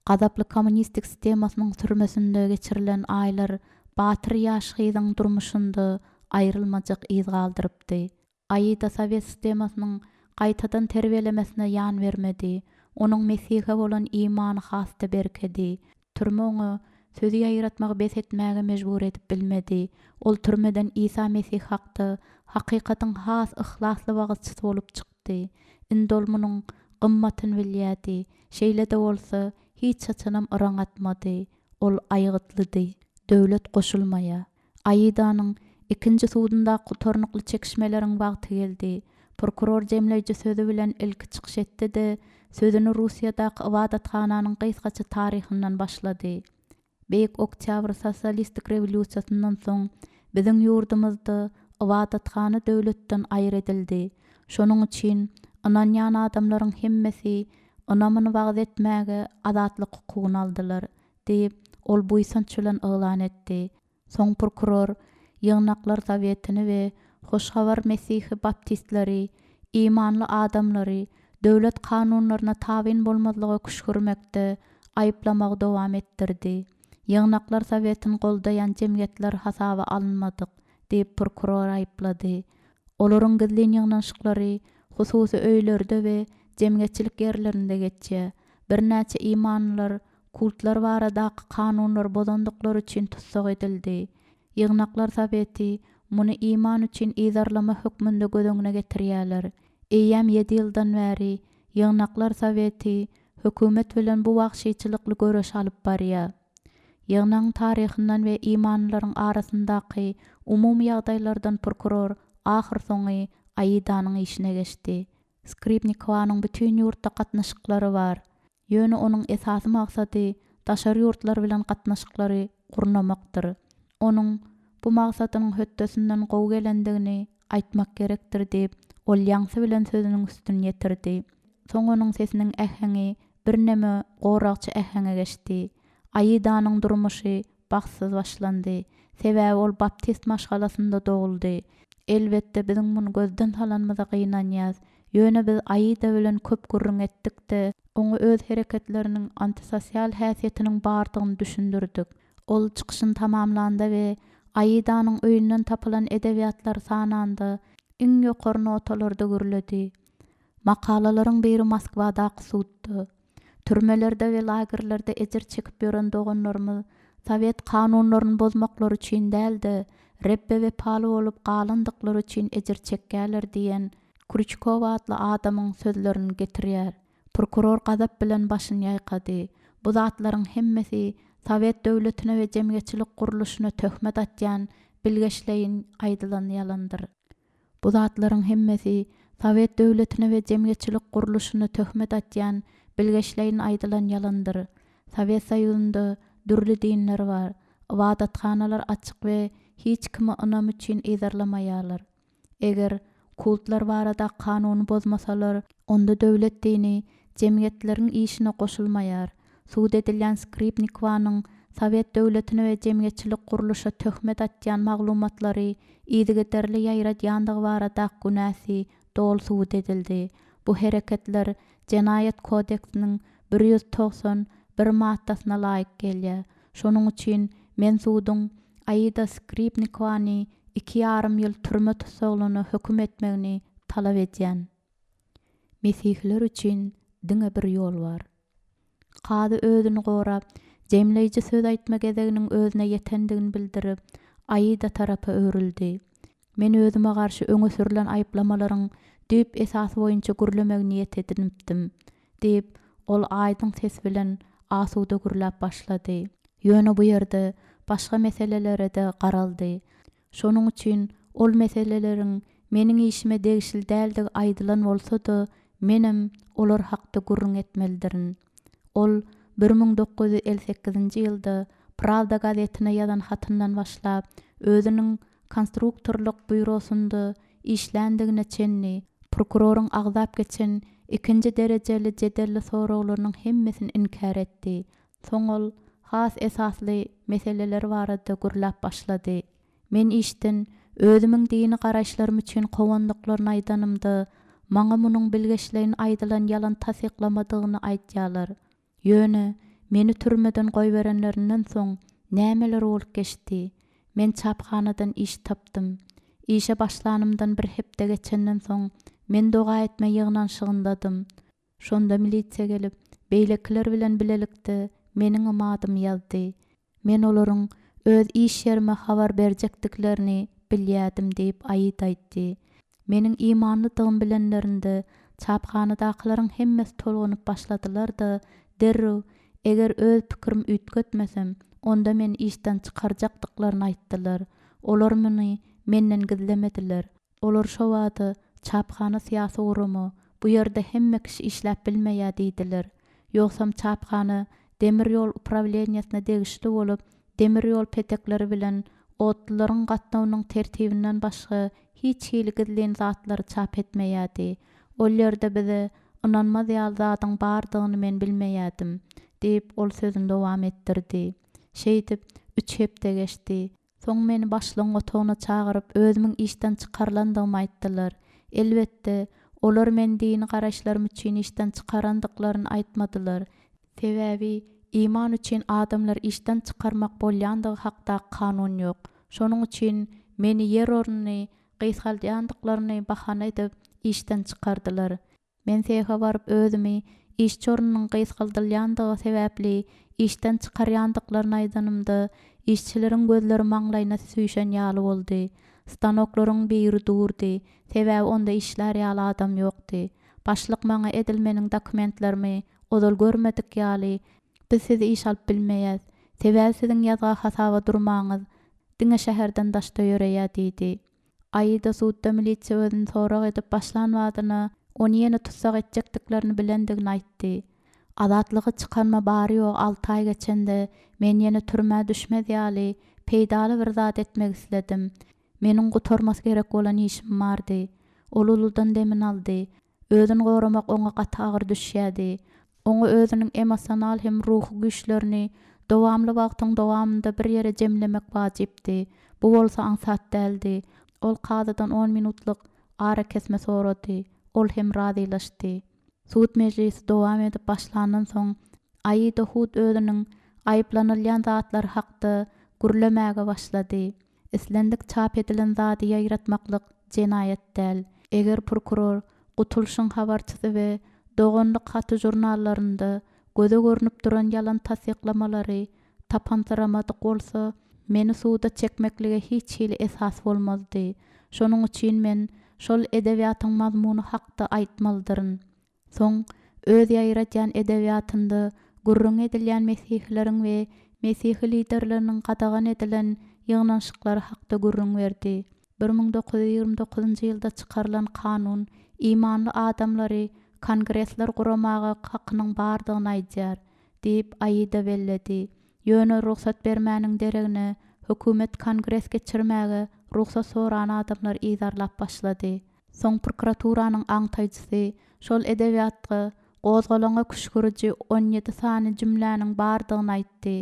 Gazaply kommunistik sistemasynyň türmesinde geçirilen aýlar batyr ýaş gyzyň durmuşynda aýrylmajak yz galdyrypdy. Aida sowet sistemasynyň gaýtadan terbiýelemesine ýan bermedi. Onuň Mesihe bolan imany has-da berkedi. Türme oňa Sözi ýaýratmagy bes etmäge mejbur edip bilmedi. Ol türmeden Isa Mesih hakda hakykatyň has yhlasly wagyzçysy bolup çykdy. Indi ol munuň gymmatyny bilýärdi. Şeýle-de bolsa, hiç haçanam yraň atmady. Ol aýgytlydy. Döwlet goşulmaýar. Aidanyň ikinji sudundaky gutarnykly çekişmeleriň wagty geldi. Prokuror jemleýji sözi bilen ilki çykyş etdi-de, sözüni Russiýadaky ybadathananyň gysgaça taryhyndan başlady. Beýik Oktýabr sosialistik rewolýusiýasyndan soň biziň ýurdumyzda ybadathana döwletden aýry edildi. Şonuň üçin ynanýan adamlaryň hemmesi ynamyny wagyz etmäge azatlyk hukugyny aldylar diýip, ol buýsanç bilen yglan etdi. Soň prokuror Ýygnaklar sowetini we Hoş Habar mesihi baptistleri, imanly adamlary döwlet kanunlaryna tabyn bolmazlyga küşgürmekde aýyplamagy dowam etdirdi. Ýygnaklar sowetini goldaýan jemgyýetler hasaba alynmadyk, diýip, prokuror aýyplady. Olaryň gizlin ýygnanyşyklary hususy öýlerde we jemgyýetçilik ýerlerinde geçýär. Birnäçe imanlylar kultlar baradaky kanunlary bozandyklary üçin tussag edildi. Ýygnaklar soweti muny iman üçin yzarlama hökmünde göz öňüne getirýärler. Eýýäm ýedi ýyldan bäri Ýygnaklar soweti hökümet bilen bu wagşyçylykly göreşi alyp barýar. Ýygnagyň taryhyndan we imanlylaryň arasyndaky umumy ýagdaýlardan prokuror ahyrsoňy Aidanyň işine geçdi. Skripnikowanyň bütin ýurtda gatnaşyklary bar. Ýöne onuň esasy maksady daşary ýurtlar bilen gatnaşyklary gurnamakdyr. Onuň bu maksadynyň hötdesinden gowy gelendigini aýtmak gerekdir diýip, ol ýaňsy bilen sözüniň üstüni ýetirdi. Soň onuň sesiniň äheňi birneme goragçy äheňe geçdi. Aidanyň durmuşy bagtsyz başlandy. Sebäbi ol baptist maşgalasynda doguldy. Elbetde, biziň muny gözden salanymyza gynanýas. Ýöne biz Aida bilen köp gürrüň etdik-de, oňa öz hereketleriniň antisosial häsiýetiniň bardygyny düşündirdik. Ol çykyşyny tamamlanda we Aidanyň öýünden tapylan edebiýatlary sananda, iň ýokary notalarda gürledi. Makalalaryň biri Moskwadaky sudda. Türmelerde we lagerlerde ejir çekip ýören doganlarymyz sowet kanunlaryny bozmaklary üçin däl-de, Rebbe wepaly bolup galandyklary üçin ejir çekýärler diýen Krýuçkow atly adamyň sözlerini getirýär. Prokuror gazap bilen başyny ýaýkady. Bu zatlaryň hemmesi sowet döwletine we jemgyýetçilik gurluşyna töhmet atýan bilgeşleýin aýdylan ýalandyr. Bu zatlaryň hemmesi Sowet döwletine we jemgyýetçilik gurluşyna töhmet atýan bilgeşleýin aýdylan ýalandyr. Sowet Soýuzynda dürli dinler bar. Ybadathanalar açyk we hiç kimi ynam üçin yzarlamaýarlar. Eger kultlar barada kanuny bozmasalar, onda döwlet dini jemgyýetleriň işine goşulmaýar. Sud edilýän Skripnikowanyň sowet döwletine we jemgyýetçilik gurluşa töhmet atýan maglumatlary yzygiderli ýaýradýandygy baradaky günäsi doly subut edildi. Bu hereketler Jenaýat kodeksiniň 191 maddasyna laýyk gelýär. Şonuň üçin men suduň Aida Skripnikowany iki ýarym ýyl türme tussaglygyna höküm etmegini talap edýän. Mesihiler üçin diňe bir ýol bar. Kazy özüni gorap, jemleýji söz aýtma gezeginiň özüne ýetendigini bildirip, Aida tarapa öwrüldi. Men özüme garşy öňe sürlen aýyplamalaryň düýp esasy boýunça gürlemegi niýet edinipdim, diýip, ol aýdyň ses bilen asuda gürläp başlady. Ýöne bu ýerde başga meselelere-de garaldy. Şonuň üçin ol meseleleriň meniň işime degişli däldigi aýdylan bolsa-da, menem olar hakda gürrüň etmelidirin. Ol 1958-nji ýylda Prawda gazetine ýazan hatyndan başlap, özüniň konstruktorlyk býurosynda işländigine çenli, prokuroryň agzap geçen ikinji derejeli jedelli soraglarynyň hemmesini inkär etdi. Soň ol has esasly meseleler barada gürläp başlady. Men işden özümiň dini garaýyşlarym üçin kowandyklaryny aýdanymda, maňa munuň bilgeşleýin aýdylan ýalan tassyklamadygyny aýdýarlar. Ýöne, meni türmeden goýberenlerinden soň nämeler bolup geçdi? Men çaphanadan iş tapdym. Işe başlanymdan bir hepde geçenden soň, men doga etme ýygnanyşygyndadym. Şonda milisiýa gelip, beýlekiler bilen bilelikde meniňem adymy ýazdy. Men olaryň öz iş ýerime habar berjekdiklerini bilýädim diýip, Aida aýtdy. Meniň imanlydygymy bilenlerinde, çaphanadakylaryň hemmesi tolgunyp başladylar-da, derrew, eger öz pikirimi üýtgetmesem, onda meni işden çykarjakdyklaryny aýtdylar. Olar muny menden gizlemediler. Olar şo bada, Çaphana syýasy gurama, bu ýerde hemme kişi işläp bilmeýär diýdiler. Ýogsam çaphana demir ýol uprawleniýesine degişli bolup, demir ýol petekleri bilen otlularyň gatnawynyň tertibinden başga hiç hili gizlin zatlary çap etmeýärdi. Ol ýerde bize ynanmaz ýaly zadyň bardygyny men bilmeýärdim, diýip, ol sözüni dowam etdirdi. Şeýdip, üç hepde geçdi. Soň meni başlygyň otagyna çagyryp, özümiň işden çykarylandygymy aýtdylar. Elbetde, olar meni dini garaýyşlarym üçin işden çykarandyklaryny aýtmadylar. Sebäbi iman üçin adamlary işden çykarmak bolýandygy hakdaky kanun ýok. Şonuň üçin meni ýer ornuny gysgaldýandyklaryny bahana edip, işden çykardylar. Men sehe baryp özümi işçi ornunyň gysgaldylýandygy sebäpli işden çykarýandyklaryny aýdanymda, işçileriň gözleri maňlaýyna süýşen ýaly boldy. Stanoklaryň biri durdy, sebäbi onda işlär ýaly adam ýokdy. Başlyk maňa edil meniň dokumentlerimi ozal görmedik ýaly, Biz sizi işe alyp bilmeýäs. Sebäbi siziň ýazga hasaba durmaňyz diňe şäherden daşda ýöreýär diýdi. Aida sudda milisiýa özüni sorag edip başlan badyna ony ýene tussag etjekdiklerini bilendigini aýtdy. Azatlyga çykanyma bary-ýogy alty aý geçende, men ýene türmä düşmez ýaly, peýdaly bir zat etmek isledim. Meniň gutarmasy gerek bolan işim bardy. Ol uludan demini aldy. Özüni goramak oňa gaty agyr düşýärdi. Oňa özüniň emosional hem ruhy güýçlerini dowamly wagtyň dowamynda bir ýere jemlemek wajypdy. Bu bolsa aňsat däldi. Ol kazydan on minutlyk arakesme sorady. Ol hem razylaşdy. Sud mejlisi dowam edip başlandan soň, Aida hut özüniň aýyplanylýan zatlary hakda gürlemäge başlady. Islendik çap edilen zady ýaýratmaklyk jenaýat däl. Eger prokuror Gutulyşyň habarçysy we Doganlyk haty žurnallarynda göze görnüp duran ýalan tassyklamalary tapansyramadyk bolsa, meni suda çekmeklige hiç hili esas bolmazdy. Şonuň üçin men şol edebiýatyň mazmuny hakda aýtmalydyryn. Soň öz ýaýradýan edebiýatynda gürrüňi edilýän mesihileriň we mesihi liderleriniň gadagan edilen ýygnanyşyklary hakda gürrüň berdi. 1929-njy ýylda çykarylan kanun imanly adamlary kongresler guramaga hakynyň bardygyny aýdýar, diýip, Aida belledi. Ýöne rugsat bermäniň deregine, hökümet kongres geçirmäge rugsat soran adamlary yzarlap başlady. Soň prokuraturanyň aňtaýjysy şol edebiýatda gozgalaňa küşgüriji 17 sany jümläniň bardygyny aýtdy.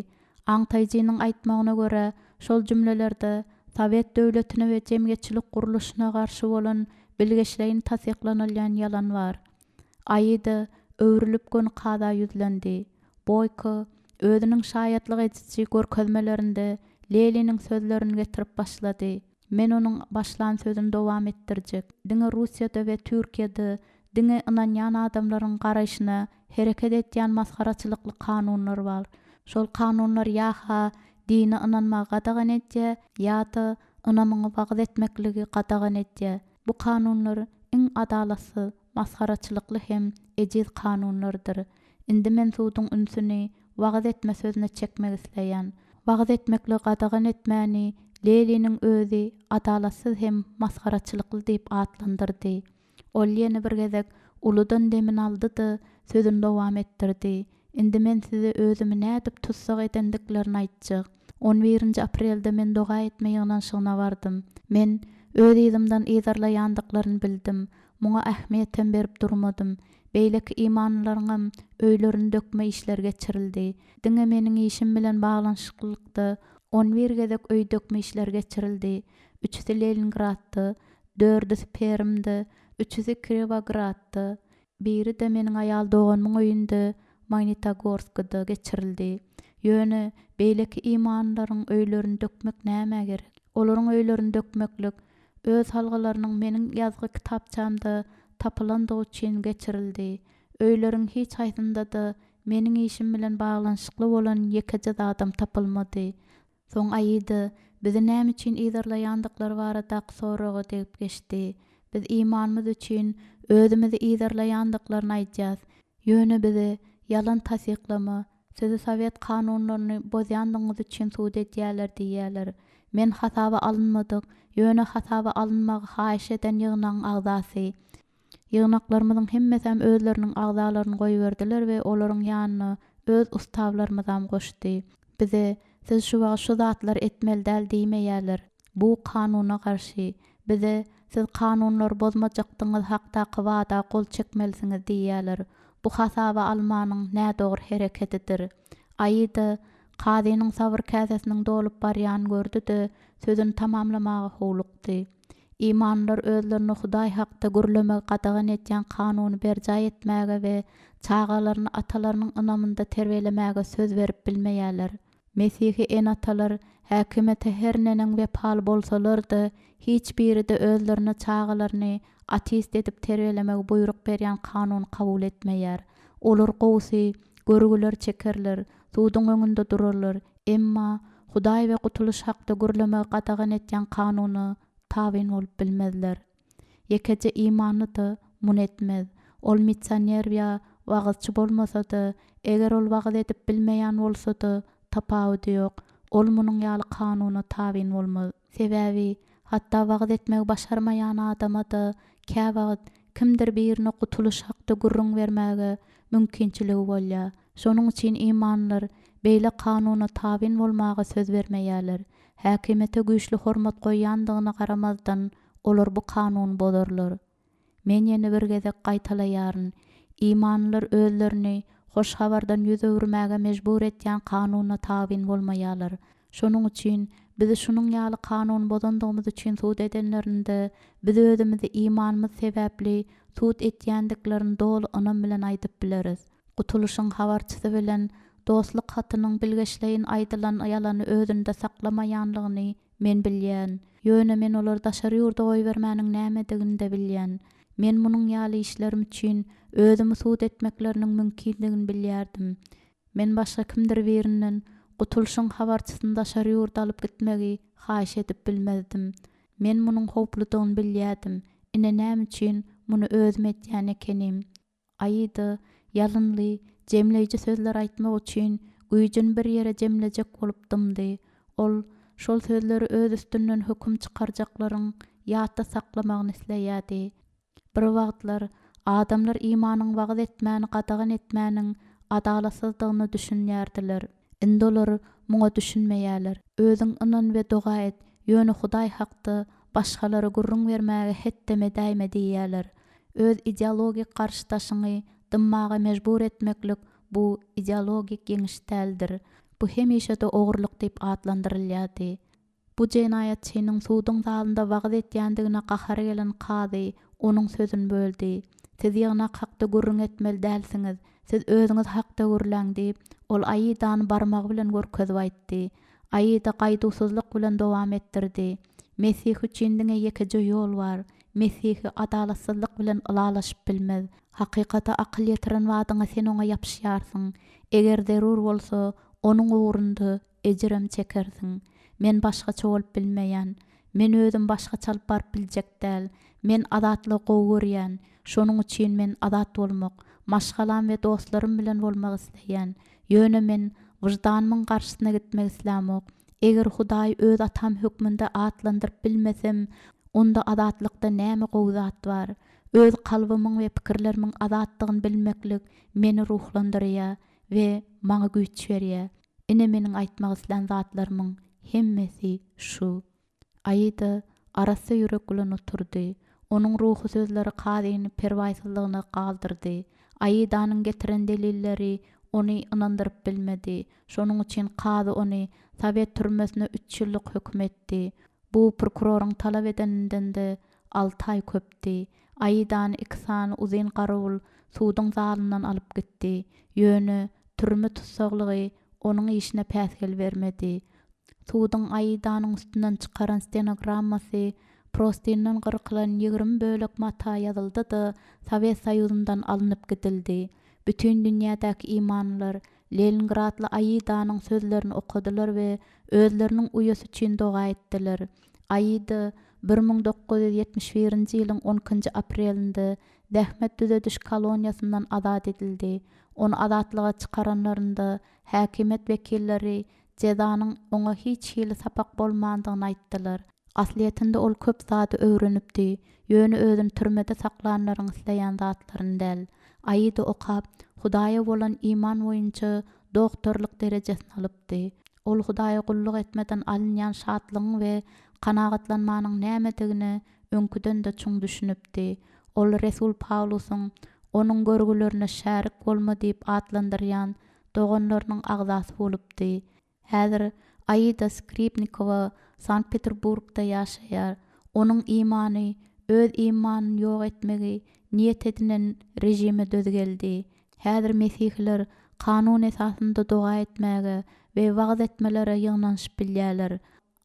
Aňtaýjynyň aýtmagyna görä, şol jümlelerde sowet döwletine we jemgyýetçilik gurluşyna garşy bolan bilgeşleýin tassyklanylýan ýalan bar. Aida öwrülip göni kaza ýüzlendi. Boýko özüniň şaýatlyk ediji görkezmelerinde Leniniň sözlerini getirip başlady. Men onuň başlan sözüni dowam etdirjek. Diňe Russiýada we Türkiýede diňe ynanýan adamlaryň garaýşyna hereket etýän masgaraçylykly kanunlar bar. Şol kanunlar ýa-ha dine ynanmagy gadagan edýär, ýa-da ynamyňy wagyz etmekligi gadagan edýär. Bu kanunlar iň adalatsyz, masgaraçylykly hem ejiz kanunlardyr. Indi men suduň ünsüni wagyz etme sözüne çekmek isleýän. Wagyz etmekligi gadagan etmäni Leliniň özi adalatsyz hem masgaraçylykly diýip atlandyrdy. Ol ýene bir gezek uludan demini aldy-da, sözüni dowam etdirdi, Indi men size özümi nädip tussag edendiklerini aýtjak. On birinji aprelde men doga etme ýygnanyşygyna bardym. Men öz yzymdan yzarlaýandyklaryny bildim. Muňa ähmiýetem berip durmadym. Beýleki imanlylaryňam öýlerini dökme işleri geçirildi. Diňe meniň işim bilen baglanyşyklylykda 11 gezek öý dökme işleri geçirildi. Üçüsi Leningradda, dördüsi Permde, üçüsi Kriwogradda, biri-de meniň aýal doganymyň öýünde Magnitogorskda geçirildi. Ýöne beýleki imanlylaryň öýlerini dökmek nämä gerek? Olaryň öýlerini dökmeklik öz salgylarynyň meniň ýazgy kitapçamda tapylandygy üçin geçirildi. Öýleriň hiç haýsynda-da meniň işim bilen baglanyşykly bolan ýekeje zadam tapylmady. Soň Aida bizi näme üçin yzarlaýandyklary baradaky soraga degip geçdi. Biz imanymyz üçin özümizi yzarlaýandyklaryny aýdýas. Ýöne bize ýalan tassyklama, sizi sowet kanunlaryny bozýandygyňyz üçin sud edýärler diýýärler. Men hasaba alynmadyk, ýöne hasaba alynmagy haýyş eden ýygnagyň agzasy. Ýygnaklarymyzyň hemmesem özleriniň agzalaryny goýberdiler we olaryň ýanyna öz ustawlarymyzam goşdy. Bize, Siz şu wagt şu zatlary etmeli däl diýmeýärler. Bu kanuna garşy. Bize, Siz kanunlary bozmajakdygyňyz hakdaky wada gol çekmelisiňiz diýýärler. Bu hasaba almanyň nädogry hereketidir. Aida kazynyň sabyr käsesiniň dolup barýanyny gördi-de, sözüni tamamlamaga howlukdy. Imanlylar özlerine Hudaý hakda gürlemegi gadagan edýän kanuny berjaý etmäge we çagalaryny atalarynyň ynamynda terbiýelemäge söz berip bilmeýärler. Mesihi ene-atalar häkimiýete her neneň wepaly bolsalar-da, hiç biri-de özlerine çagalaryny ateist edip terbiýelemegi buýruk berýän kanuny kabul etmeýär. Olar gowusy, görgüler çekerler, suduň öňünde durarlar, Emma Hudaý we gutulyş hakda gürlemegi gadagan etýän kanuna tabyn bolup bilmezler. Ýekeje imanly-da muny etmez. Ol missioner ýa wagyzçy bolmasa-da, eger ol wagyz edip bilmeýän bolsa-da, tapawudy ýok, ol munuň ýaly kanuna tabyn bolmaz. Sebäbi, hatda wagyz etmegi başarmaýan adama-da käwagt kimdir birine gutulyş hakda gürrüň bermäge mümkinçiligi bolýar. Şonuň üçin imanlylar beýle kanuna tabyn bolmaga söz bermeýärler. Häkimiýete güýçli hormat goýýandygyna garamazdan, olar bu kanuny bozarlar. Men ýene bir gezek gaýtalaýaryn, imanlylar özlerini Hoş Habardan ýüz öwürmäge mejbur etýän kanuna tabyn bolmaýarlar. Şonuň üçin, bizi şunuň ýaly kanuny bozandygymyz üçin sud edenlerinde, biz özümizi imanymyz sebäpli sud etýändiklerini doly ynam bilen aýdyp bileris. Gutulyşyň habarçysy bilen dostluk hatynyň bilgeşleýin aýdylan ýalany özünde saklamaýanlygyny men bilýän. Ýöne men olary daşary ýurda goýbermäniň nämedigini-de bilýän. Men munuň ýaly işlerim üçin özümi sud etmekleriniň mümkindigini bilýärdim. Men başga kimdir birinden Gutulyşyň habarçysyny daşary ýurda alyp gitmegi haýyş edip bilmezdim. Men munuň howpludygyny bilýärdim. Ine näme üçin muny özüm edýän ekenim. Aida ýalynly, jemleýji sözler aýtmak üçin güýjüni bir ýere jemlejek bolup dymdy. Ol şol sözleri öz üstünden höküm çykarjaklaryň ýatda saklamagyny isleýärdi. Bir wagtlar adamlar imanyň wagyz etmäni gadagan etmäniň adalatsyzdygyna düşünýärdiler. Indi olar muňa düşünmeýärler. Özüň ynan we doga et, ýöne Hudaý hakda başgalara gürrüň bermäge hetdem edäýme diýýärler. Öz ideologik garşydaşyňy dymmaga mejbur etmeklik bu ideologik ýeňiş däldir. Bu hemişe-de ogurlyk diýip atlandyrylýardy. Bu jenaýatçynyň suduň zalynda wagyz etýändigine gahary gelen kazy onuň sözüni böldi. Siz ýygnak hakda gürrüň etmeli dälsiňiz. Siz özüňiz hakda gürläň diýip, ol Aidany barmagy bilen görkezip aýtdy. Aida gaýduwsyzlyk bilen dowam etdirdi. Mesih üçin diňe ýekeje ýol bar. Mesihi adalatsyzlyk bilen ylalaşyp bilmez. Hakykata akyl ýetiren badyňa sen oňa ýapyşýarsyň. Eger zerur bolsa, onuň ugrunda Ejirem çekersiň. Men başgaça bolup bilmeýän. Men özüm başgaça alyp baryp biljek däl. Men azatlygy gowy görýän. Şonuň üçin men azat bolmak, maşgalam we dostlarym bilen bolmak isleýän. Ýöne men wyždanymyň garşysyna gitmek islämok. Eger Hudaýy öz atam hökmünde atlandyryp bilmesem, onda azatlykda näme gowy zat bar? Öz kalbymyň we pikirlerimiň azatdygyny bilmeklik meni ruhlandyrýar we maňa güýç berýär. Ine meniň aýtmak islän zatlarymyň hemmesi şu. Aida arassa ýürek bilen oturdy. Onuň ruhy sözleri kazyny perwaýsyzlygyna galdyrdy. Aidanyň getiren delilleri ony ynandyryp bilmedi. Şonuň üçin kazy ony sowet türmesine üç ýyllyk höküm etdi. Bu prokuroryň talap edeninden-de alty aý köpdi. Aidany iki sany uzyn garawul suduň zalyndan alyp gitdi. Ýöne türme tussaglygy onuň işine päsgel bermedi. Suduň Aidanyň üstünden çykaran stenogrammasy prostyndan gyrkylan 20 bölek mata ýazyldy-da, Sowet Soýuzyndan alnyp gidildi. Bütin dünýädäki imanlylar Leningradly Aidanyň sözlerini okadylar we özleriniň uýasy üçin doga etdiler. Aida 1971-nji ýylyň on ikinji aprelinde zähmet düzediş koloniýasyndan azat edildi. Ony azatlyga çykaranlarynda häkimiýet wekilleri jezanyň oňa hiç hili sapak bolmandygyny aýtdylar. Aslyýetinde ol köp zady öwrenipdi, ýöne özüni türmede saklanlaryň isleýän zatlaryny däl. Aida okap, Hudaýa bolan iman boýunça doktorlyk derejesini alypdy. Ol Hudaýa gulluk etmeden alynýan şatlygyň we kanagatlanmanyň nämedigine öňküden-de çuň düşünipdi. Ol resul Pawlusyň Onuň görgülerine şärik bolma diýip atlandyrýan doganlarynyň agzasy bolupdy. Häzir Aida Skripnikowa Sankt-Peterburgda ýaşaýar. Onuň imany öz imanyny ýok etmegi niýet edinen režime döz geldi. Häzir mesihiler kanun esasynda doga etmäge we wagyz etmelere ýygnanyşyp bilýärler.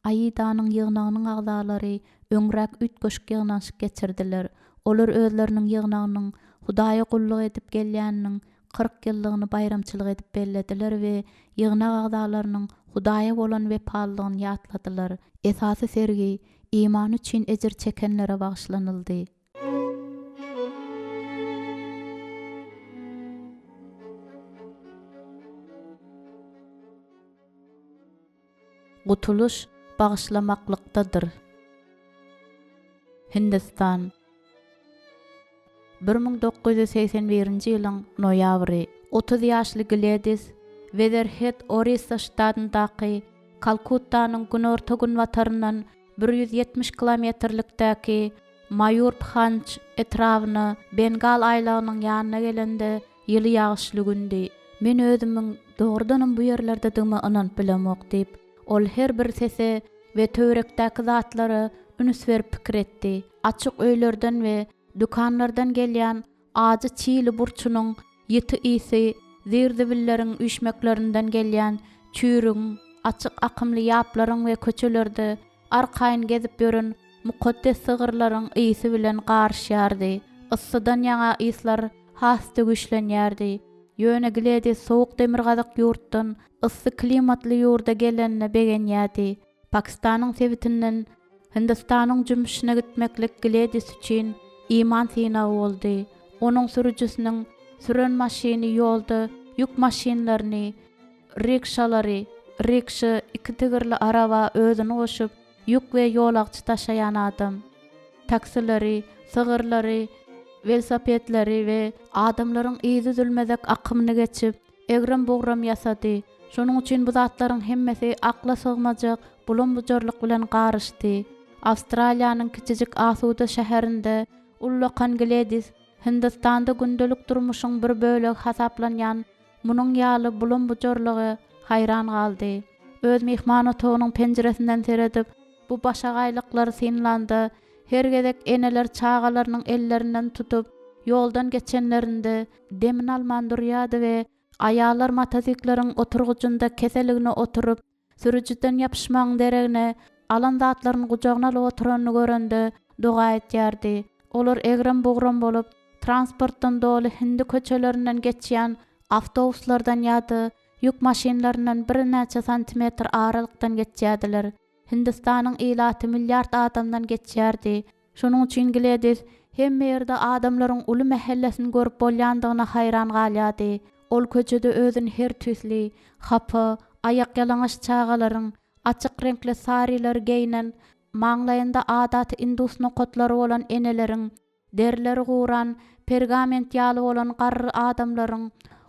Aidanyň ýygnagynyň agzalary öňräk üýtgeşik ýygnanyşyk geçirdiler. Olar özleriniň ýygnagynyň Hudaýa gulluk edip gelýäniniň 40 ýyllygyny baýramçylyk edip bellediler we ýygnak agzalarynyň Hudaýa bolan wepalylygyny ýatladylar. Esasy sergi imany üçin ejir çekenlere bagyşlanyldy. Gutulyş bagyşlamaklykdadyr. Hindistan. 1981-nji ýylyň noýabry. 30 ýaşly Gledis Wezerhed Orissa ştatyndaky Kalkuttanyň günorta-günbataryndan 170 kilometrlikdäki Maýurbhanj etrabyna Bengal aýlagynyň ýanyna gelende ýyly ýagyşly gündi. Men özümiň dogrudanam bu ýerlerdedigime ynanyp bilemok diýip, ol her bir sese we töwerekdäki zatlara üns berip pikir etdi. Açyk öýlerden we dükanlardan gelýän ajy çili burçunyň ýiti ysy, zir-zibilleriň üýşmeklerinden gelýän çüýrügiň, açyk akymly ýaplaryň we köçelerde arkaýyn gezip ýören mukaddes sygyrlaryň ysy bilen garyşýardy. Yssydan ýaňa yslar has-da güýçlenýärdi. Ýöne Gledis sowuk demirgazyk ýurtdan yssy klimatly ýurda gelenine begenýärdi. Pakistanyň sebitinden Hindistanyň jümmüşine gitmeklik Gledis üçin iman synagy boldy. Onuň sürüjisiniň süren maşyny ýolda ýük maşynlaryny, rikşalary, rikşa iki tigirli araba özüni goşup, ýük we ýolagçy daşaýan adam, taksileri, sygyrlary. Welosipedleri we adamlaryň yzy üzülmezek akymyny geçip, egrem-bugram ýasady. Şonuň üçin bu zatlaryň hemmesi akla sygmajak bulam-bujarlyk bilen garyşdy. Awstraliýanyň kiçijik asuda şäherinde ullakan Gledis Hindistanda gündelik durmuşyň bir bölegi hasaplanýan munuň ýaly bulam-bujarlyga haýran galdy. Öz myhman otagynyň penjiresinden seredip, bu başagaýlyklary synlanda, her gezek eneler çagalarynyň ellerinden tutup, ýoldan geçenlerinde demini alman durýardy we aýallar motosikleriň oturgyjynda keseligine oturyp, Sürüjiden ýapyşmagyň deregine, alan zatlaryny gujagyna alyp oturanyny görende, doga edýärdi. Olar egrem-bugram bolup, transportdan doly hindi köçelerinden geçýän awtobuslardan ýa-da ýük maşynlaryndan birnäçe santimetr aralykdan geçýärdiler. Hindistanyň ilaty milliard adamdan geçýärdi. Şonuň üçin Gledis hemme ýerde adamlaryň uly mähellesini görüp bolýandygyna haýran galýardy. Ol köçede özüni her tüýsli, hapa, aýakýalaňaç çagalaryň, açyk reňkli sarileri geýnen, maňlaýynda adaty indus nokatlary bolan eneleriň, derileri guran, pergament ýaly bolan garry adamlaryň,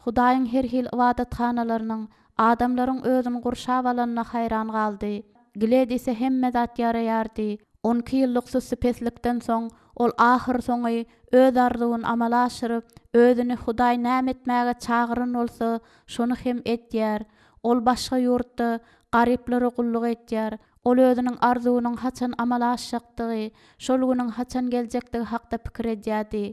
Hudaýyň her hili ybadathanalarynyň, adamlaryň özüni gurşap alanyna haýran galdy. Gledise hemme zat ýaraýardy. On iki ýyllyk sussupeslikden soň, ol ahyrsoňy öz arzuwyny amala aşyryp, özüni Hudaý näme etmäge çagyran bolsa, şony hem edýär. Ol başga ýurtda garyplara gulluk edýär. Ol özüniň arzuwynyň haçan amala aşjakdygy, şol günüň haçan geljekdigi hakda pikir edýärdi.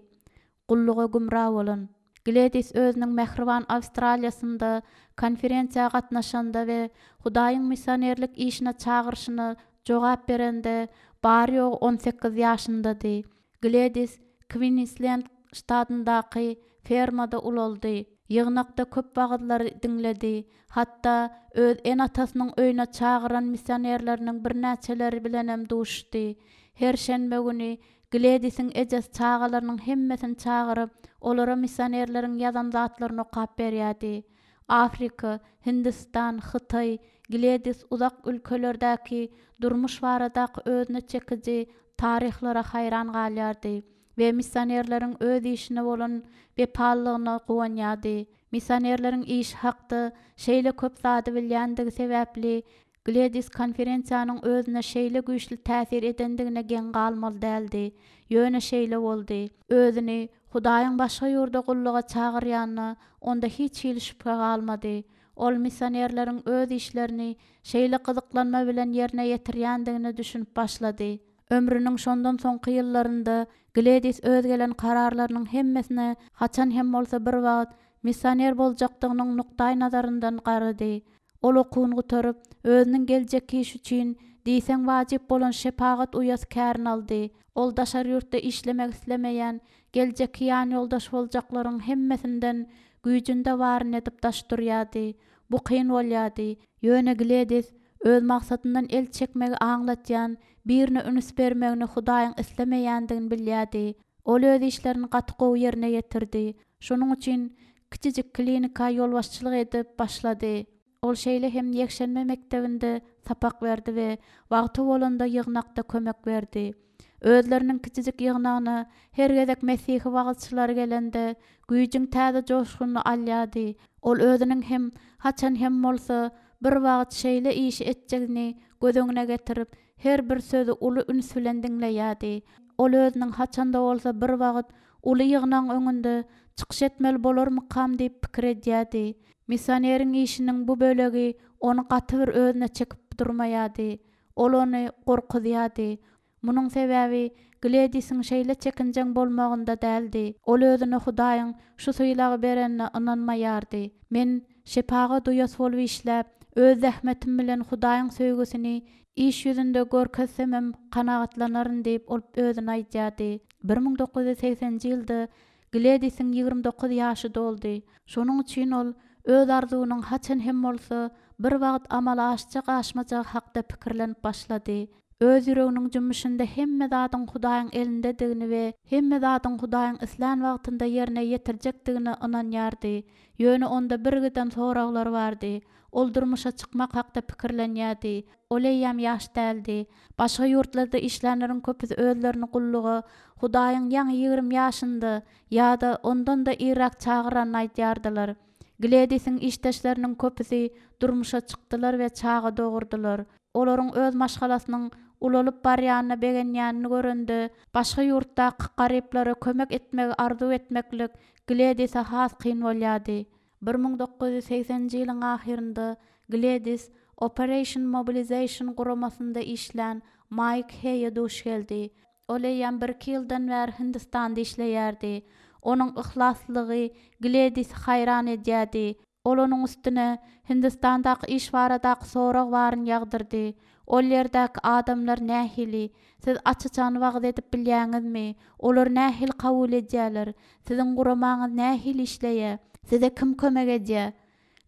Gulluga gümra bolan. Gledis özüniň mähriban Awstraliýasynda konferensiýa gatnaşanda we Hudaýyň missionerlik işine çagyryşyna jogap berende, bary-ýogy 18 ýaşyndady. Gledis Kwinslend ştatyndaky fermada ulaldy. Ýygnakda köp wagyzlary diňledi. Hatda öz ene-atasynyň öýüne çagyran missionerleriniň birnäçeleri bilenem duşuşdy. Her şenbe güni Gledisiň ejesi çagalarynyň hemmesini çagyryp, olara missionerleriň ýazan zatlaryny okap berýärdi. Afrika, Hindistan, Hytaý, Gledis uzak ülkelerdäki durmuş baradaky özüne çekiji taryhlara haýran galýardy we missionerleriň öz işine bolan wepalylygyna guwanýardy. Missionerleriň işi hakda şeýle köp zady bilýändigi sebäpli, Gledis konferensiýanyň özüne şeýle güýçli täsir edendigine geň galmaly däldi. Ýöne şeýle boldy. Özüni Hudaýyň başga ýurda gulluga çagyrýanyna onda hiç hili şübhe galmady. Ol missionerleriň öz işlerini şeýle gyzyklanma bilen ýerine ýetirýändigine düşünip başlady. Ömrüniň şondan soňky ýyllarynda Gledis öz gelen kararlarynyň hemmesine haçan hem bolsa bir wagt missioner boljakdygynyň nukdaýnazaryndan garady. Ol okuwyny gutaryp, özüniň geljekki işi üçin diýseň wajyp bolan şepagat uýasy kärini aldy. Ol daşary ýurtda işlemek islemeýän, geljekki ýanýoldaş boljaklaryň hemmesinden güýjünde baryny edip daş durýardy. Bu kyn bolýardy. Ýöne Gledis öz maksatyndan el çekmegi aňlatýan birine üns bermegini Hudaýyň islemeýändigini bilýärdi. Ol öz işlerini gaty gowy ýerine ýetirdi. Şonuň üçin kiçijik klinika ýolbaşçylyk edip başlady. Ol şeýle hem ýekşenbe mekdebinde sapak berdi we wagty bolanda ýygnakda kömek berdi. Özleriniň kiçijik ýygnagyna her gezek mesihi wagyzçylary gelende, güýjüň täze joşgunyny alýardy. Ol özüniň hem haçan hem bolsa bir wagt şeýle işi etjegini göz öňüne getirip, her bir sözi uly üns bilen diňleýärdi. Ol özüniň haçan-da bolsa bir wagt Uly ýygnagyň öňünde çykyş etmeli bolarmykam diýip pikir edýärdi. Missioneriň işiniň bu bölegi ony gaty bir özüne çekip durmaýardy. Ol ony gorkuzýardy. Munuň sebäbi Gledisiň şeýle çekinjeň bolmagynda däldi. Ol özüne Hudaýyň şu sylagy berenine ynanmaýardy. Men şepagat uýasy bolup işläp, öz zähmetim bilen Hudaýyň söýgüsini iş ýüzünde görkezsemem kanagatlanaryn diýip, ol özüne aýdýardy. 1980-nji ýylda Gledisiň 29 ýaşy doldy. Şonuň üçin ol öz arzuwynyň haçan hem bolsa bir wagt amala aşjak-aşmajagy hakda pikirlenip başlady. Öz ýüreginiň jümmüşinde hemme zadyň Hudaýyň elindedigini we hemme zadyň Hudaýyň islän wagtynda ýerine ýetirjekdigine ynanýardy. Ýöne onda birgiden soraglar bardy. Ol durmuşa çykmak hakda pikirlenýärdi. Ol eýýäm ýaş däldi. Başga ýurtlarda işlänleriň köpüsi özlerini gulluga Hudaýyň ýaňy 20 ýaşynda ýa-da ondan-da irräk çagyranyny aýdýardylar. Gledisiň işdeşleriniň köpüsi durmuşa çykdylar we çaga dogurdylar. Olaryň öz maşgalasynyň ulalyp barýanyna begenýänini görende, başga ýurtdaky garyplara kömek etmegi arzuw etmeklik Gledise has kyn bolýardy. 1980-nji ýylyň ahyrynda Gledis Operation Mobilization guramasynda işlän Maýk Heýe duş geldi. Ol eýýäm birki ýyldan bäri Hindistanda işleýärdi. Onuň yhlaslylygy Gledisi haýran edýärdi. Ol onuň üstüne Hindistandaky iş baradaky sorag baryny ýagdyrdy. Ol ýerdäki adamlar nähili? Siz aç-açan wagyz edip bilýäňizmi? Olar nähili kabul edýärler? Siziň guramaňyz nähili işleýär? Size kim kömek edýär?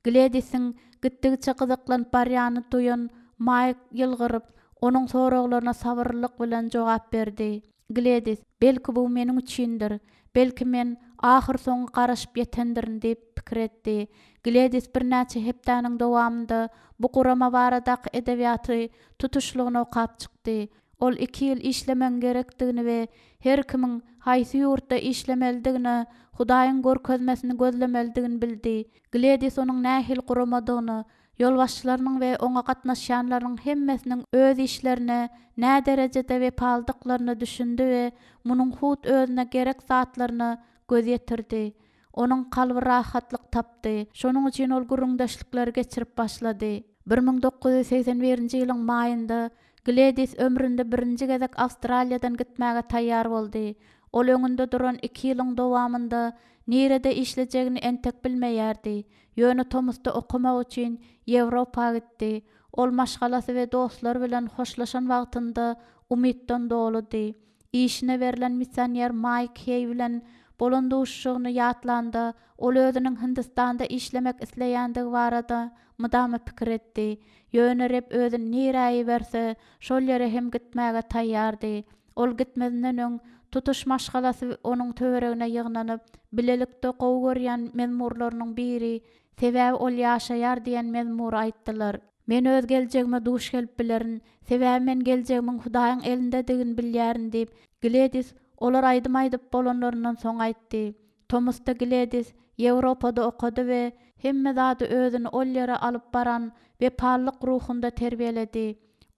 Gledisiň gitdigiçe gyzyklanyp barýanyny duýan Maýk ýylgyryp, onuň soraglaryna sabyrlylyk bilen jogap berdi. Gledis, Belki bu meniň üçindir. Belki men ahyrsoňy garaşyp ýetendirin diýip pikir etdi. Gledis birnäçe hepdäniň dowamynda bu gurama baradaky edebiýaty tutuşlygyna okap çykdy. Ol iki ýyl işlemegiň gerekdigini we her kimiň haýsy ýurtda işlemelidigine Hudaýyň görkezmesini gözlemelidigini bildi. Gledis onuň nähili guramadygyna, ýolbaşçylarynyň we oňa gatnaşýanlaryň hemmesiniň öz işlerine näderejede wepalydyklaryna düşündi we munuň hut özüne gerek zatlaryna göz ýetirdi. Onuň kalby rahatlyk tapdy, şonuň üçin ol gürrüňdeşlikleri geçirip başlady. 1981-nji ýylyň maýynda Gledis ömründe birinji gezek Awstraliýadan gitmäge taýýar boldy. Ol öňünde duran iki ýylyň dowamynda nirede işlejegini entek bilmeýärdi. Ýöne tomusda okamak üçin Ýewropa gitdi. Ol maşgalasy we dostlary bilen hoşlaşan wagtynda umytdan doludy. Işine berlen missioner Maýk Heý bilen bolan duşuşygyny ýatlanda, ol özüniň Hindistanda işlemek isleýändigi barada mydama pikir etdi. Ýöne Reb özüni nirä iberse, şol ýere hem gitmäge taýýardy. Ol gitmezinden öň, tutuş maşgalasy onuň töweregine ýygnanyp, bilelikde gowy görýän mezmurlarynyň biri Sebäbi ol ýaşaýar diýen mezmury aýtdylar. Men öz geljegime duş gelip bilerin, sebäbi men geljegimiň Hudaýyň elindedigini bilýärin diýip, Gledis olar aýdym aýdyp bolanlaryndan soň aýtdy. Tomusda Gledis Ýewropada okady we hemme zady özüni ol ýere alyp baran wepalylyk ruhunda terbiýeledi.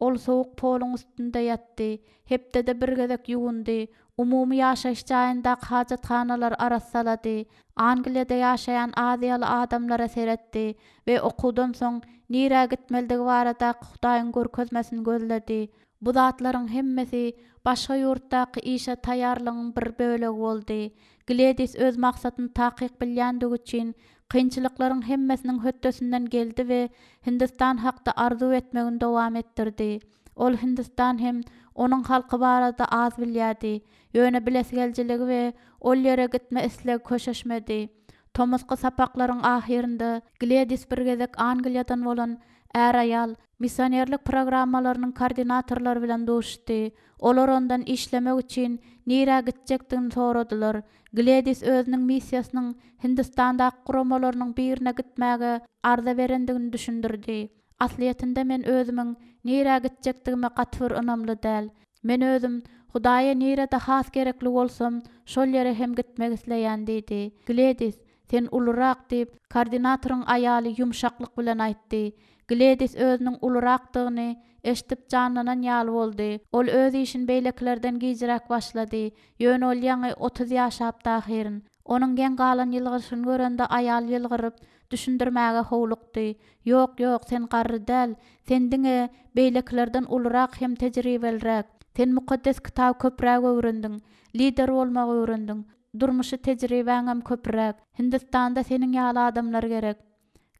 Ol sowuk poluň üstünde ýatdy, hepdede bir gezek ýuwundy, umumy ýaşaýyş jaýyndaky hajathanalary arassalady, Angliýada ýaşaýan aziýaly adamlara seretdi we okuwdan soň nirä gitmelidigi baradaky Hudaýyň görkezmesini gözledi. Bu zatlaryň hemmesi başga ýurtdaky işe taýýarlygyň bir bölegi boldy. Gledis öz maksadyny takyk bilýändigi üçin, kynçylyklaryň hemmesiniň hötdesinden geldi we Hindistan hakda arzuw etmegini dowam etdirdi. Ol Hindistan hem onuň halky barada az bilýärdi, ýöne bilesigelijiligi we ol ýere gitme islegi köşeşmedi. Tomusky sapaklaryň ahyrynda Gledis bir gezek Angliýadan bolan är-aýal missionerlik programmalarynyň koordinatorlary bilen duşuşdy. Olar ondan işlemek üçin nirä gitjekdigini soradylar. Gledis özüniň missiýasynyň Hindistandaky guramalarynyň birine gitmäge arza berendigini düşündirdi. Aslyýetinde men özümiň nirä gitjekdigime gaty bir ynamly däl. Men özüm Hudaýa nirede has gerekli bolsam, şol ýere hem gitmek isleýän diýdi. Gledis, Sen ulurak diýip, koordinatoryň aýaly ýumşaklyk bilen aýtdy. Gledis özüniň ulurakdygyny eşidip janlanan ýaly boldy. Ol öz işini beýlekilerden gijräk başlady. Ýöne ol ýaňy 30 ýaşapdy ahyryn. Onuň geň galan ýylgyryşyny görende aýal ýylgyryp, düşündirmäge howlukdy. Ýok, ýok, sen garry däl. Sen diňe beýlekilerden ulurak hem tejribeliräk. Sen Mukaddes Kitaby köpräk öwrendiň. Lider bolmagy öwrendiň. Durmuşy tejribäňem köpräk. Hindistanda seniň ýaly adamlar gerek.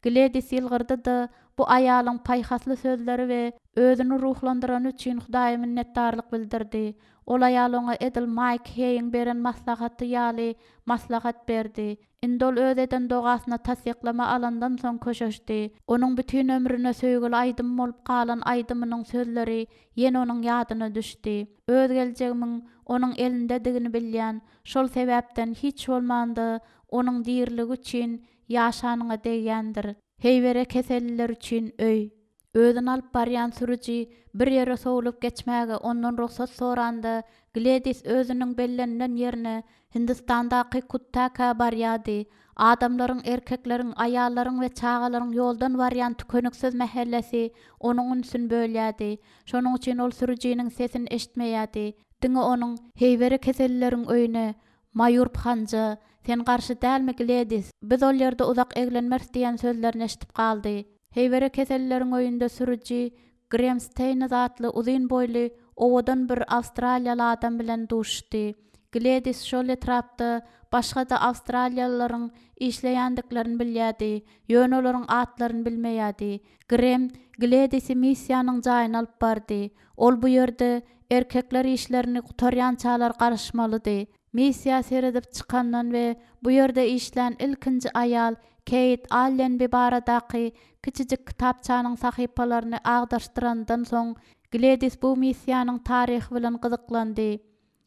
Gledis ýylgyrdy-da, bu aýalyň paýhasly sözleri we özüni ruhlandyrany üçin Hudaýa minnetdarlyk bildirdi. Ol aýal oňa edil Maýk Heýiň beren maslahaty ýaly maslahat berdi. Indi ol öz eden dogasyna tassyklama alandan soň köşeşdi. Onuň bütin ömrüne söýgüli aýdym bolup galan aýdymynyň sözleri ýene onuň ýadyna düşdi. Öz geljegimiň Onuň elindedigini bilýän, şol sebäpden hiç bolmanda Onuň diriligi üçin ýaşanyňa degýändir. Heýwere keselliler üçin öý. Özüni alyp barýan sürüji bir ýere sowlup geçmäge ondan rugsat soranda, Gledis özüniň bellenilen ýerine, Hindistandaky Kuttakä barýardy. Adamlaryň, erkekleriň, aýallaryň we çagalaryň ýoldan barýan tükeniksiz mähellesi onuň ünsüni bölýärdi. Şonuň üçin ol sürüjiniň sesini eşitmeýärdi. Diňe onuň, Heýwere kesellileriň öýüne, Maýurb Hanja, sen garşy dälmi, Gledis? Biz ol ýerde uzak eglenmeris diýen sözlerini eşidip galdy. Heýwere kesellileriň öýünde sürüji Grem Steýnz atly uzyn boýly, owadan bir awstraliýaly adam bilen duşuşdy. Gledis şol etrapda başga-da awstraliýalylaryň işleýändiklerini bilýärdi, ýöne olaryň atlaryny bilmeýärdi. Grem Gledisi missiýanyň jaýyna alyp bardy. Ol bu ýerde erkekler işlerini gutarýançalar garaşmalydy. Missiýa seredip çykandan we bu ýerde işlän ilkinji aýal Keýt Allenbi baradaky kiçijik kitapçanyň sahypalaryny agdaryşdyrandan soň, Gledis bu missiýanyň taryhy bilen gyzyklandy.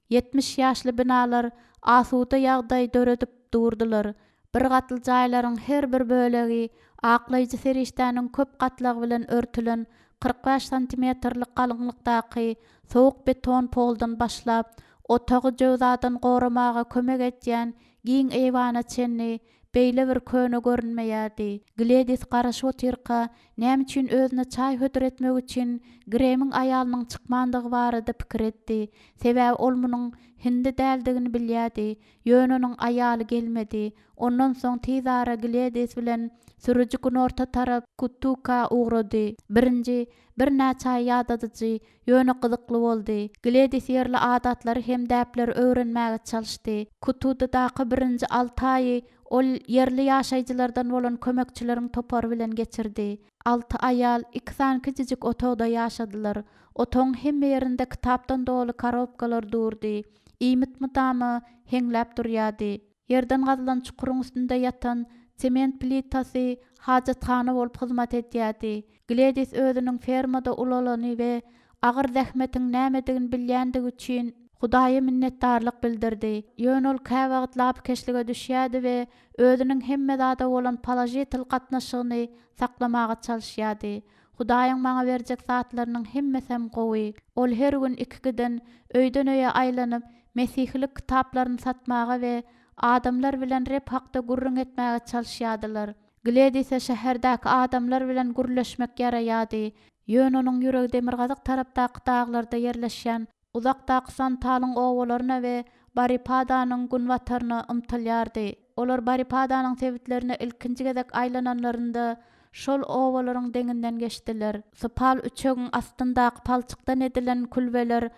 70 ýaşly binalar asuda ýagdaý döredip durdular. Bir gatly jaýlaryň her bir bölegi aklaýjy serişdäniň köp gatlagy bilen örtülen 45 santimetrlik galyňlykdaky sowuk beton poldan başlap, otagy jöwzadan goramaga kömek edýän giň eýwana çenli beýle bir köne görünmeýärdi. Gledis garaşyp otyrka, näme üçin özüne çaý hödür etmek üçin Gremiň aýalynyň çykmandygy barada pikir etdi. Sebäbi ol munuň hindi däldigini bilýärdi. Ýöne onuň aýaly gelmedi. Ondan soň tizara Gledis bilen sürüji günorta tarap Kutuka ugrady. Birinji, birnäçe aý ýadadyjy, ýöne gyzykly boldy. Gledis ýerli adatlary hem däpleri öwrenmäge çalyşdy. Kutudaky birinji alty aýy ol ýerli ýaşaýjylardan bolan kömekçileriň topary bilen geçirdi. Alty aýal iki sany kiçijik otagda ýaşadylar. Otagyň hemme ýerinde kitapdan doly korobkalar durdy. Iýmit mydama heňläp durýardy. Ýerden gazylan çukuryň üstünde ýatan sement plitasy hajathana bolup hyzmat edýärdi. Gledis özüniň fermada ulalany we agyr zähmetiň nämedigini bilýändigi üçin Hudaýa minnetdarlyk bildirdi. Ýöne ol käwagt lapykeçlige düşýärdi we özüniň hemme zada bolan položitel gatnaşygyny saklamaga çalyşýardy. Hudaýyň maňa berjek zatlarynyň hemmesem gowy. Ol her gün ikigiden öýden-öýe aýlanyp, mesihilik kitaplaryny satmaga we adamlar bilen Reb hakda gürrüň etmäge çalyşýardylar. Gledise şäherdäki adamlar bilen gürleşmek ýaraýardy, ýöne onuň ýüregi demirgazyk tarapdaky daglarda ýerleşýän Uzakdaky Santalyň obalaryna we Baripadanyň günbataryna ymtylýardy. Olar Baripadanyň sebitlerine ilkinji gezek aýlananlarynda, şol obalaryň deňinden geçdiler. Sypal üçegiň astyndaky palçykdan edilen külbeler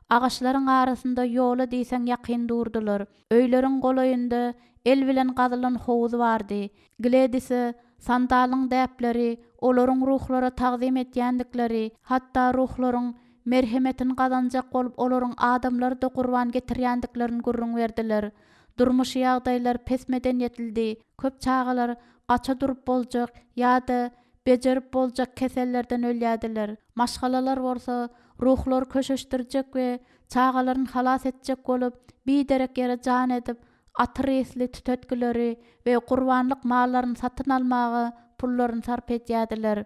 agaçlaryň arasynda ýola diýseň ýakyn durdular. Öýleriň golaýynda el bilen gazylan howuz bardy. Gledise Sandalyň däpleri, olaryň ruhlara tagzym edýändikleri, hatda ruhlaryň merhemetini gazanjak bolup olaryň adamlary-da gurban getirýändiklerini gürrüň berdiler. Durmuşy ýagdaýlar pes medeniýetlidi, köp çagalar gaça durup boljak ýa-da bejerip boljak kesellerden ölýärdiler. Maşgalalar bolsa ruhlary köşeşdirjek we çagalaryny halas etjek bolup, biderek ýere jan edip, atyr ysly tütetgileri we gurbanlyk mallaryny satyn almaga pullaryny sarp edýärdiler.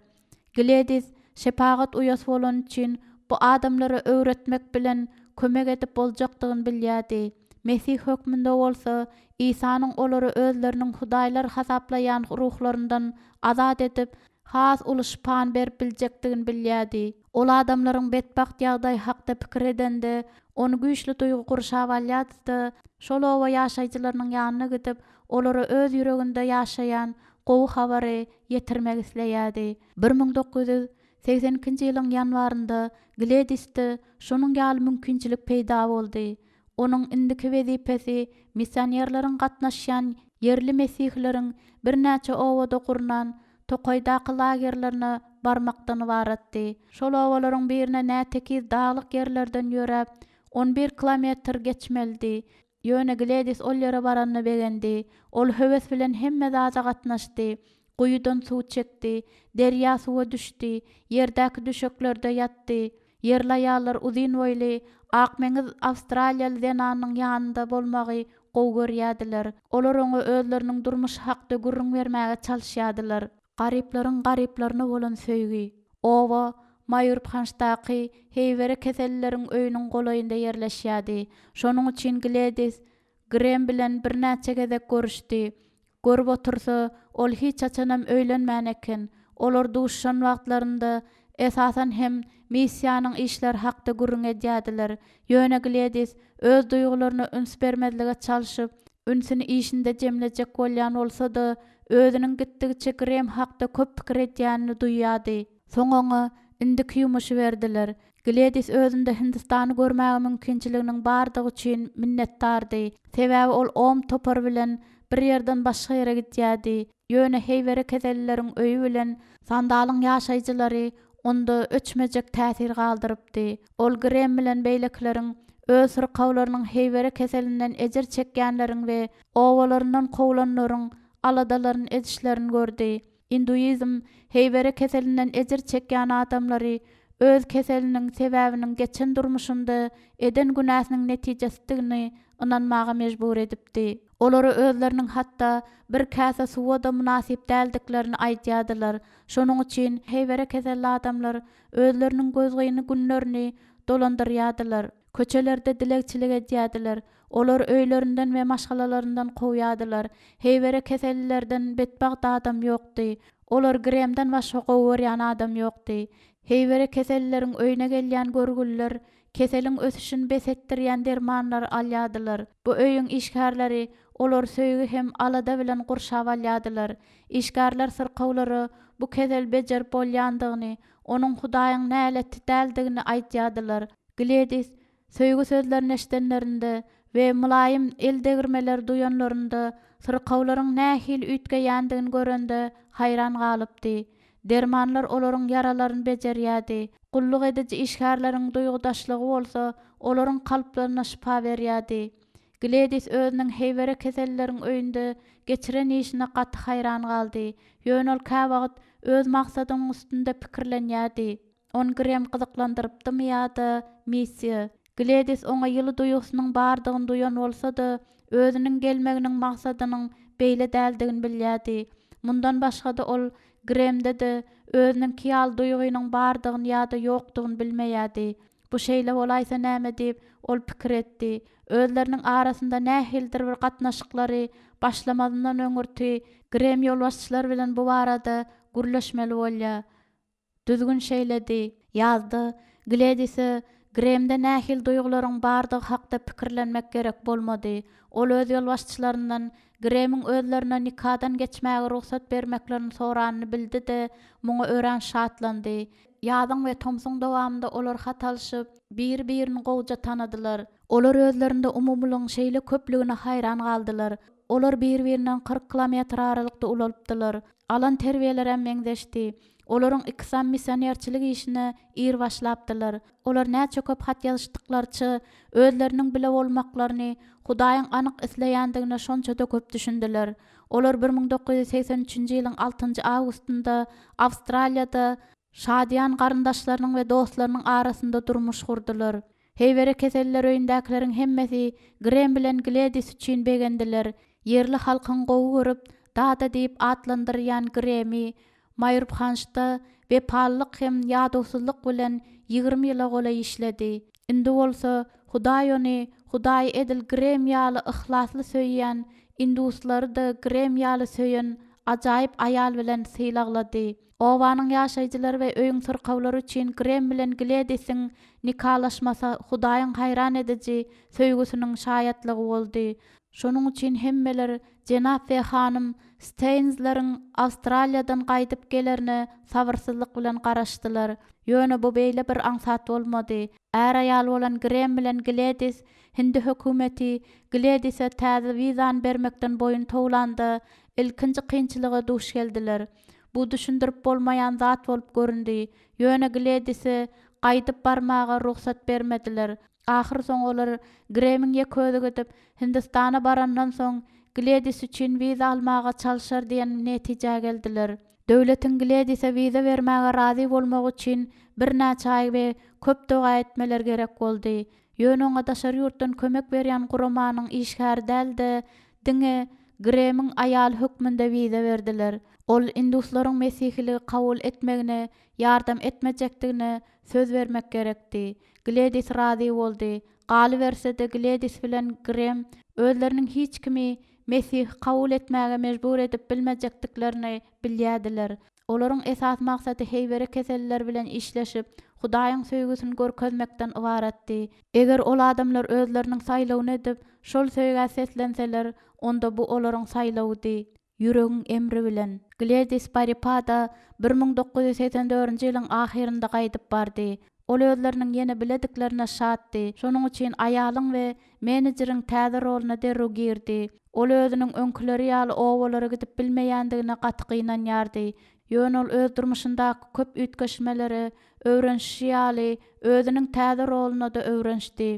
Gledis şepagat uýasy bolany üçin bu adamlara öwretmek bilen kömek edip boljakdygyny bilýärdi. Mesih hökmünde bolsa, Isanyň olary özleriniň hudaýlar hasaplaýan ruhlaryndan azat edip, has uly şypany berip biljekdigini bilýärdi. Ol adamlaryň betbagt ýagdaýy hakda pikir edende, ony güýçli duýgy gurşap alýardy-da, şol oba ýaşaýjylarynyň ýanyna gidip, olara öz ýüreginde ýaşaýan gowy habary ýetirmek isleýärdi. 1982-nji ýylyň ýanwarynda Gledisde şonuň ýaly mümkinçilik peýda boldy. Onuň indiki wezipesi missionerleriň gatnaşýan ýerli mesihileriň birnäçe obada gurnan tokaýdaky lagerlerine barmakdan ybaratdy. Şol obalaryň birine nätekiz daglyk ýerlerden ýöräp, On bir kilometr geçmelidi. Ýöne Gledis ol ýere baranyna begendi. Ol höwes bilen hemme zada gatnaşdy. Guýudan suw çekdi. Derýa suwa düşdi. Ýerdäki düşeklerde ýatdy. Ýerli aýallar uzyn boýly, akmeňiz awstraliýaly zenanyň ýanynda bolmagy gowy görýärdiler. Olar oňa özleriniň durmuşy hakda gürrüň bermäge çalyşýardylar. Garyplaryň garyplaryna bolan söýgi. Oba Maýurphançdaky heýwere kesellileriň öýüniň golaýynda ýerleşýärdi. Şonuň üçin Gledis Grem bilen birnäçe gezek görüşdi. Görüp otursa, ol hiç haçanam öýlenmän eken. Olar duşuşan wagtlarynda, esasan hem, missiýanyň işleri hakda gürrüň edýärdiler. Ýöne Gledis öz duýgularyna üns bermezlige çalşyp, ünsüni işinde jemlejek bolýan bolsa-da, özüniň gitdigiçe Grem hakda köp pikir edýänini duýýardy. Soň oňa indiki ýumuşy berdiler. Gledis özünde Hindistany görmäge mümkinçiliginiň bardygy üçin minnetdardy, sebäbi ol Om topary bilen bir ýerden başga ýere gidýärdi, ýöne heýwere kesellileriň öýi bilen Sandalyň ýaşaýjylary onda öçmejek täsir galdyrypdy. Ol Grem bilen beýlekileriň öz syrkawlarynyň heýwere keselinden ejir çekýänleriň we obalaryndan kowlanlaryň aladalaryny edişlerini gördi. Induizm heýwere keselinden ejir çekýän adamlary öz keseliniň sebäbiniň geçen durmuşynda eden günäsiniň netijesidigini ynanmaga mejbur edipdi. Olara özleriniň hatda bir käse suwa-da mynasyp däldiklerini aýdýardylar. Şonuň üçin heýwere keselli adamlar özleriniň gözgyny günlerini dolandyrýardylar. Köçelerde dilegçilik edýärdiler. Olary öýlerinden we maşgalalaryndan kowýardylar. Heýwere kesellilerden betbagt adam ýokdy. Olary Gremden başga gowy görýän adam ýokdy. Heýwere kesellileriň öýüne gelýän görgüliler keseliň ösüşini bes etdirýän dermanlary alýardylar. Bu öýüň işgärleri olary söýgi hem alada bilen gurşap alýardylar. Işgärler syrkawlara bu keseli bejerip bolýandygyny, onuň Hudaýyň näleti däldigini aýdýardylar. Gledis söýgi sözlerini eşidenlerinde we mylaýym el degirmeleri duýanlarynda syrkawlaryň nähili üýtgeýändigini görende haýran galypdy. Dermanlar olaryň ýaralaryny bejerýärdi, gulluk ediji işgärleriň duýgudaşlygy bolsa olaryň kalplaryna şypa berýärdi. Gledis özüniň heýwere kesellileriň öýünde geçiren işine gaty haýran galdy, ýöne ol käwagt öz maksadynyň üstünde pikirlenýärdi. Ony Grem gyzyklandyrypdymy ýa-da missiýa? Gledis oňa ýyly duýgusynyň bardygyny duýan bolsa-da, özüniň gelmeginiň maksadynyň beýle däldigini bilýärdi. Mundan başga-da ol Gremde-de özüniňki ýaly duýgynyň bardygyny ýa-da ýokdugyny bilmeýärdi. Bu şeýle bolaýsa näme diýip, ol pikir etdi. Özleriniň arasynda nähilidir bir gatnaşyklary başlamazyndan öňürti Grem ýolbaşçylar bilen bu barada gürleşmeli bolýar. Düzgün şeýledi. Ýazda Gledise Gremde nähili duýgularyň bardygy hakda pikirlenmek gerek bolmady. Ol öz ýolbaşçylaryndan Gremiň özlerine nikadan geçmäge rugsat bermeklerini soranyny bildi-de, muňa örän şatlandy. Ýazyň we tomsuň dowamynda olar hat alşyp, biri-birini gowuja tanadylar. Olar özlerinde umumylygyň şeýle köplügine haýran galdylar. Olar bir-birinden 40 kilometr aralykda ulalypdylar. Alan terbiýelerem meňzeşdi. Olaryň ikisam missionerçilik işine ir başlapdylar. Olar näçe köp hat ýazyşdyklaryça, özleriniň bile bolmaklaryny Hudaýyň anyk isleýändigine şonça-da köp düşündiler. Olar 1983-nji ýylyň altynjy awgustynda Awstraliýada şadyýan garyndaşlarynyň we dostlarynyň arasynda durmuş gurdular. Heýwere keselliler öýündäkileriň hemmesi Grem bilen Gledis üçin begendiler. Ýerli halkyň gowy görüp, Dada diýip atlandyrýan Gremi Maýurbhançda wepalylyk hem ýadawsyzlyk bilen 20 ýyla golaý işledi. Indi bolsa Hudaý ony Hudaýy edil Grem ýaly yhlasly söýýän, induslary-da Grem ýaly söýen ajaýyp aýal bilen sylaglady. Obanyň ýaşaýjylary we öýüň syrkawlary üçin Grem bilen Gledisiň nikalaşmasy Hudaýyň haýran ediji söýgüsiniň şaýatlygy boldy. Şonuň üçin hemmeler jenap we hanym Steýnzleriň Awstraliýadan gaýdyp gelerine sabyrsyzlyk bilen garaşdylar. Ýöne bu beýle bir aňsat bolmady. Är-aýal bolan Grem bilen Gledis hindi hökümeti Gledise täze wizany bermekden boýun towlanda, ilkinji kynçylyga duş geldiler. Bu düşündirip bolmaýan zat bolup göründi. Ýöne Gledise gaýdyp barmaga rugsat bermediler. Ahyrsoňy olar Gremiň ýeke özi gidip, Hindistana barandan soň, Gledis üçin wiza almaga çalşar diýen netijä geldiler. Döwletiň Gledise wiza bermäge razy bolmagy üçin birnäçe aý we köp doga etmeler gerek boldy. Ýöne oňa daşary ýurtdan kömek berýän guramanyň işgäri däl-de, diňe Gremiň aýaly hökmünde wiza berdiler. Ol induslaryň mesihiligi kabul etmegine ýardam etmejekdigine söz bermek gerekdi. Gledis razy boldy. Galyberse-de, Gledis bilen Grem özleriniň hiç kimi Mesihi kabul etmäge mejbur edip bilmejekdiklerini bilýärdiler. Olaryň esasy maksady heýwere keselliler bilen işleşip, Hudaýyň söýgüsini görkezmekden ybaratdy. Eger ol adamlar özleriniň saýlawyny edip, şol söýgä seslenseler, onda bu olaryň saýlawydy. Ýüregiň emri bilen. Gledis Baripada 1984-nji ýylyň ahyrynda gaýdyp bardy. Ol özleriniň ýene bilediklerine şatdy, şonuň üçin aýalyň we menejeriň täze roluna derrew girdi. Ol özüniň öňküleri ýaly obalara gidip bilmeýändigine gaty gynanýardy. Ýöne ol öz durmuşyndaky köp üýtgeşmelere öwrenişişi ýaly, özüniň täze roluna-da öwrenişdi.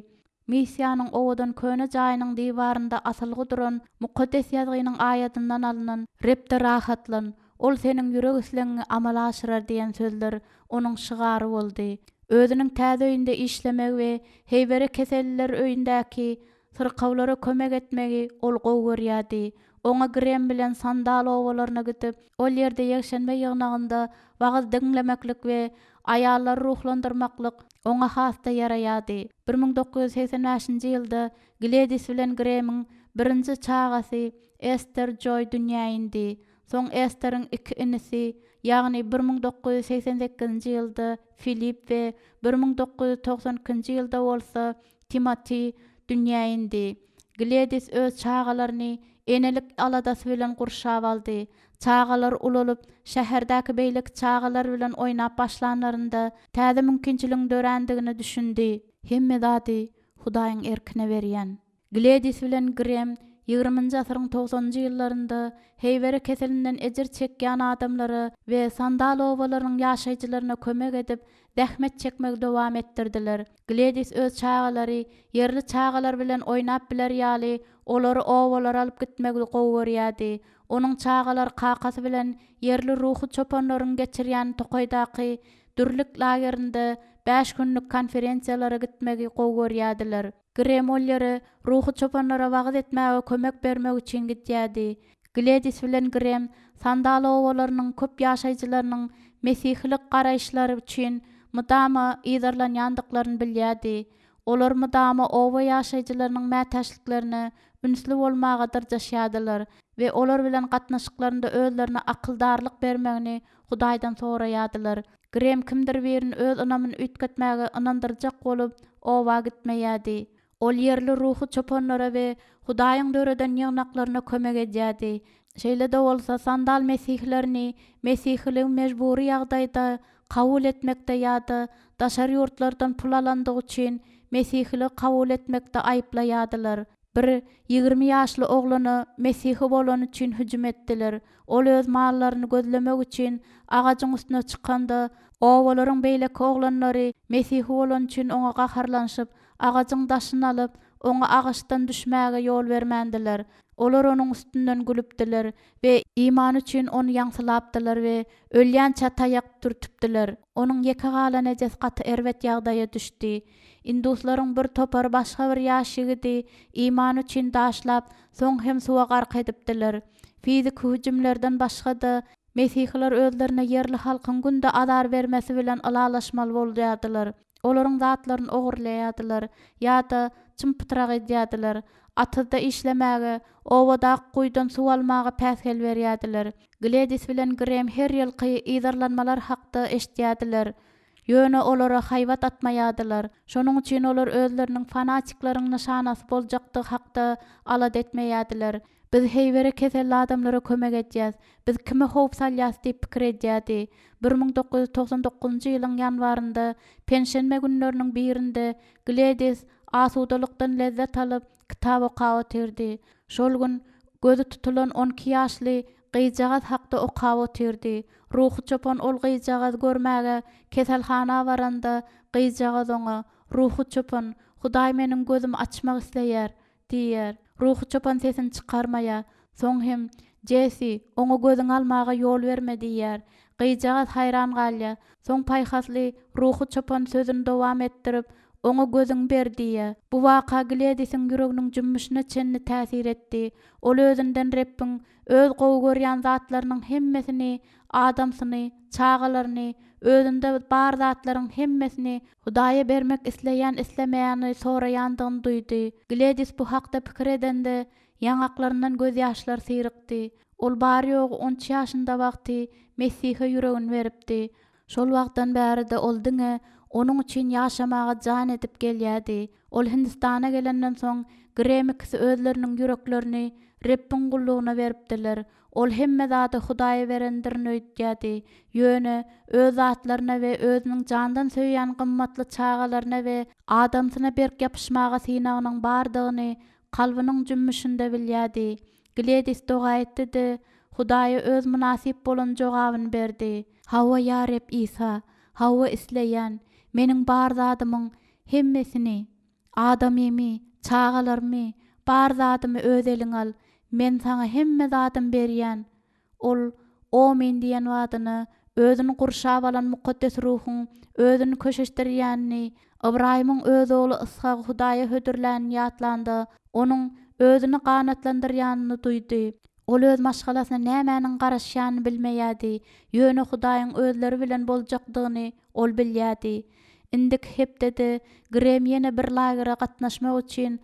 Missiýanyň owadan köne jaýynyň diwarynda asylgy duran Mukaddes Ýazgynyň aýadyndan alnan, Rebde rahatlan, Ol seniň ýürek islegiňi amala aşyrar diýen sözler onuň şygary boldy. Özüniň täze öýünde işlemegi we heýwere keselliler öýündäki syrkawlara kömek etmegi ol gowy görýärdi. Oňa Grem bilen Sandal obalaryna gidip, ol ýerde ýekşenbe ýygnagynda wagyz diňlemeklik we aýallary ruhlandyrmaklyk oňa has-da ýaraýardy. 1985-nji ýylda Gledis bilen Gremiň birinji çagasy Ester Joý dünýä indi. Soň Esteriň iki inisi, ýagny 1988-nji ýylda Filip we 1992-nji ýylda bolsa Timoti dünýä indi. Gledis öz çagalaryny enelik aladasy bilen gurşap aldy. Çagalar ulalyp, şäherdäki beýleki çagalar bilen oýnap başlanlarynda, täze mümkinçiligiň dörändigine düşündi. Hemme zady Hudaýyň erkine berýän. Gledis bilen Grem ýigriminji asyryň togsanynjy ýyllarynda heýwere keselinden ejir çekýän adamlara we sandal obalarynyň ýaşaýjylaryna kömek edip, zähmet çekmegi dowam etdirdiler. Gledis öz çagalary ýerli çagalar bilen oýnap biler ýaly, olary obalara alyp gitmegi gowy görýärdi. Onuň çagalary kakasy bilen ýerli ruhy çopanlaryň geçirýän tokaýdaky dürlük lagerinde bäş günlük konferensiýalara gitmegi gowy görýärdiler. Grem ol ýere ruhy çopanlara wagyz etmäge kömek bermek üçin gidýärdi. Gledis bilen Grem Sandal obalarynyň köp ýaşaýjylarynyň mesihilik garaýyşlary üçin mydama yzarlanýandyklaryny bilýärdi. Olar mydama oba ýaşaýjylarynyň mätäçliklerine ünsli bolmaga dyrjaşýardylar we olar bilen gatnaşyklarynda özlerine akyldarlyk bermegini Hudaýdan soraýardylar. Grem kimdir birini öz ynamyny üýtgetmäge ynandyrjak bolup, oba gitmeýärdi. Ol ýerli ruhy çopanlara we Hudaýyň döreden ýygnaklaryna kömek edýärdi. Şeýle-de bolsa, sandal mesihilerini mesihiligi mejbury ýagdaýda kabul etmekde ýa-da daşary ýurtlardan pul alandygy üçin mesihiligi kabul etmekde aýyplaýardylar. Bir 20 ýaşly oglana mesihi bolany üçin hüjüm etdiler. Ol öz mallaryny gözlemek üçin agajyň üstüne çykanda, obalaryň beýleki oglanlary mesihi bolany üçin oňa gaharlanyşyp, agajyň daşyny alyp, oňa agaçdan düşmäge ýol bermändiler. Olar onuň üstünden gülüpdiler we imany üçin ony ýaňsylapdylar we ölýänçä taýak dürtüpdiler. Onuň ýeke galan ejesi gaty erbet ýagdaýa düşdi. Induslaryň bir topary başga bir ýaş ýigidi imany üçin daşlap, soň hem suwa gark edipdiler. Fiziki hüjümlerden başga-da, mesihiler özlerine ýerli halkyň günde azar bermesi bilen ylalaşmaly bolýardylar. Olaryň zatlaryny ogurlaýardylar ýa-da çym-pytrak edýärdiler. Atyzda işlemäge, obadaky guýudan suw almaga päsgel berýärdiler. Gledis bilen Grem her ýylky yzarlanmalar hakda eşidýärdiler. Ýöne olara haýbat atmaýardylar. Şonuň üçin olar özleriniň fanatikleriň nyşanasy boljakdygy hakda alada etmeýärdiler. Biz heýwere keselli adamlara kömek edýäs. Biz kime howp salýas diýip pikir edýärdi. 1999-njy ýylyň ýanwarynda, penşenbe günleriniň birinde Gledis asudalykdan lezzet alyp, kitap okap otyrdy. Şol gün gözi tutulan on iki ýaşly gyzjagaz hakda okap otyrdy. Ruhy çopan ol gyzjagazy görmäge keselhana baranda, gyzjagaz oňa, Ruhy çopan! Hudaý meniň gözümi açmak isleýär, diýýär. Ruhy çopan sesini çykarmaýar. Soň hem, Jessi, oňa gözüňi almaga ýol berme diýýär. Gyzjagaz haýran galýar. Soň paýhasly ruhy çopan sözüni dowam etdirip, Oňa gözüňi ber diýýär. Bu waka Gledisiň ýüreginiň jümmüşine çenli täsir etdi. Ol özünden Rebbiň öz gowy görýän zatlarynyň hemmesini, adamsyny, çagalaryny, özünde bar zatlaryň hemmesini Hudaýa bermek isleýän-islemeýänini soraýandygyny duýdy. Gledis bu hakda pikir edende, ýaňaklaryndan gözýaşlar syrykdy. Ol bary-ýogy on üç ýaşynda wagty Mesihe ýüregini beripdi. Şol wagtdan bäri-de ol diňe Onuň üçin ýaşamaga jan edip gelýärdi. Ol Hindistana gelenden soň, Grem ikisi özleriniň ýüreklerini Rebbiň gullugyna beripdiler. Ol hemme zady Hudaýa berendirin öýdýärdi. Ýöne, öz zatlaryna we özüniň jandan söýýän gymmatly çagalaryna we adamsyna berk ýapyşmaga synagynyň bardygyny kalbynyň jümmüşinde bilýärdi. Gledis doga etdi-de, Hudaýa öz mynasyp bolan jogabyny berdi. Hawa, ýa Reb Isa, hawa isleýän, meniň bar zadymyň hemmesini, Adamymy, çagalarymy, bar zadymy öz eliňe al. Men saňa hemme zadymy berýän. Ol, Omyn diýen badyna, özüni gurşap alan Mukaddes Ruhuň özüni köşeşdirýänini, Ybraýymyň öz ogly Yshagy Hudaýa hödürlänini ýatlanda, onuň özüni ganatlandyrýanyny duýdy. Ol öz maşgalasyna nämäniň garaşýanyny bilmeýärdi, ýöne Hudaýyň özleri bilen boljakdygyny ol bilýärdi. Indiki hepdede Grem ýene bir lagere gatnaşmak üçin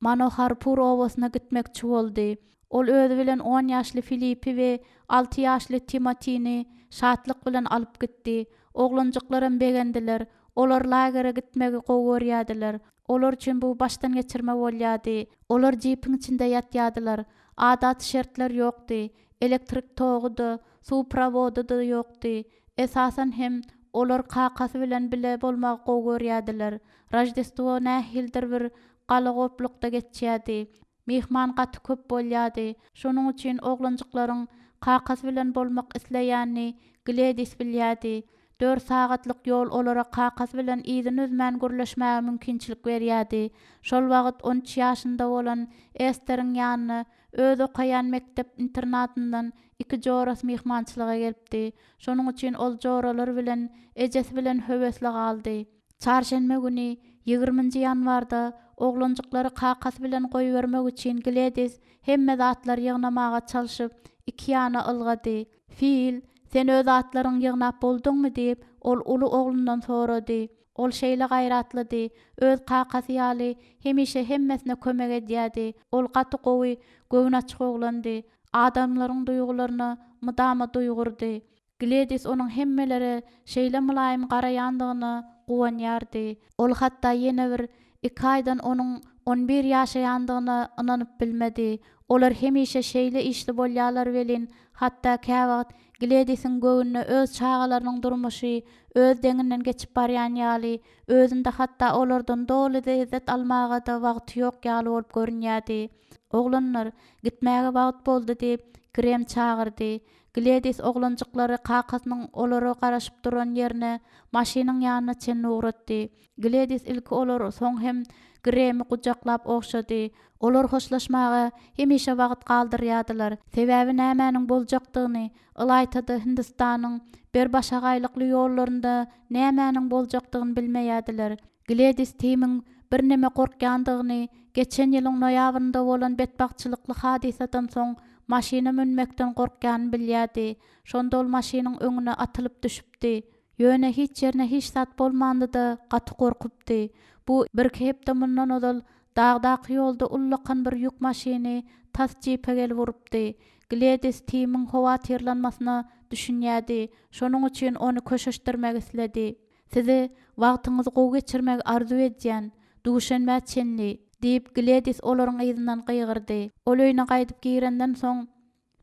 Manoharpur obasyna gitmekçi boldy. Ol özi bilen on ýaşly Filipi we alty ýaşly Timotini şatlyk bilen alyp gitdi. Oglanjyklaram begendiler. Olar lagere gitmegi gowy görýärdiler. Olar üçin bu başdan geçirme bolýardy. Olar jipiň içinde ýatýardylar. Adaty şertler ýokdy. Elektrik togy-da, suw prowody-da ýokdy. Esasan hem, olar kakasy bilen bile bolmagy gowy görýärdiler. Roždestwo nähilidir bir galagoplukda geçýärdi. Myhman gaty köp bolýardy. Şonuň üçin oglanjyklaryň kakasy bilen bolmak isleýänini Gledis bilýärdi. Dört sagatlyk ýol olara kakasy bilen yzyny üzmän gürleşmäge mümkinçilik berýärdi. Şol wagt on üç ýaşynda bolan Esteriň ýanyna öz okaýan mekdep-internadyndan iki jorasy myhmançylyga gelipdi. Şonuň üçin ol joralary bilen, ejesi bilen höwesli galdy. Çarşenbe güni, ýigriminji ýanwarda, oglanjyklary kakasy bilen goýbermek üçin Gledis hemme zatlary ýygnamaga çalşyp, iki ýana ylgady. Fil, sen öz zatlaryňy ýygnap bolduňmy? diýip, ol uly oglundan sorady. Ol şeýle gaýratlydy, öz kakasy ýaly hemişe hemmesine kömek edýärdi. Ol gaty gowy, göwnaçyk oglandy. Adamlaryň duýgularyna mydama duýgurdy. Gledis onuň hemmelere şeýle mylaýym garaýandygyna guwanýardy. Ol hatda ýene bir iki aýdan onuň on bir ýaşaýandygyna ynanyp bilmedi. Olar hemişe şeýle işli bolýarlar welin, hatda käwagt Gledisiň göwnüne öz çagalarynyň durmuşy öz deňinden geçip barýan ýaly, özünde hatda olardan doly lezzet almaga-da wagty ýok ýaly bolup görünýärdi. Oglanlar, gitmäge wagt boldy, diýip, Grem çagyrdy. Gledis oglanjyklary kakasynyň olara garaşyp duran ýerine, maşynyň ýanyna çenli ugratdy. Gledis ilki olary, soň hem Gremi gujaklap ogşady. Olar hoşlaşmaga hemişe wagt galdyrýardylar. Sebäbi nämäniň boljakdygyny, ylaýta-da Hindistanyň ber-başagaýlykly ýollarynda nämäniň boljakdygyny bilmeýärdiler. Gledis Timiň birneme gorkýandygyny, geçen ýylyň noýabrynda bolan betbagtçylykly hadysadan soň maşyna münmekden gorkýanyny bilýärdi. Şonda ol maşynyň öňüne atylyp düşüpdi. Ýöne hiç ýerine hiç zat bolmandy-da, gaty gorkupdy. Bu birki hepde mundan ozal dagdaky ýolda ullakan bir ýük maşyny tas jipe gelip urupdy. Gledis Timiň howatyrlanmasyna düşünýärdi, şonuň üçin ony köşeşdirmek isledi. Size wagtyňyzy gowy geçirmegi arzuw edýän. Duşenbä çenli! diýip, Gledis olaryň yzyndan gygyrdy. Ol öýüne gaýdyp girenden soň,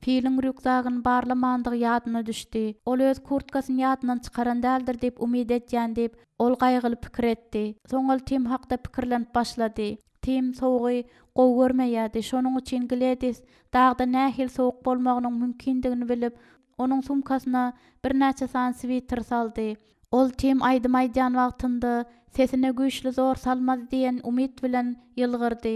Piliň rýukzagyny barlamandygy ýadyna düşdi. Ol öz kurtkasyny ýadyndan çykaran däldir diýip umyt edýän diýip, ol gaýgyly pikir etdi. Soň ol Tim hakda pikirlenip başlady. Tim sowugy gowy görmeýärdi, şonuň üçin Gledis dagda nähili sowuk bolmagynyň mümkindigini bilip, onuň sumkasyna birnäçe sany switer saldy. Ol Tim aýdym aýdýan wagtynda sesine güýçli zor salmaz diýen umyt bilen ýylgyrdy.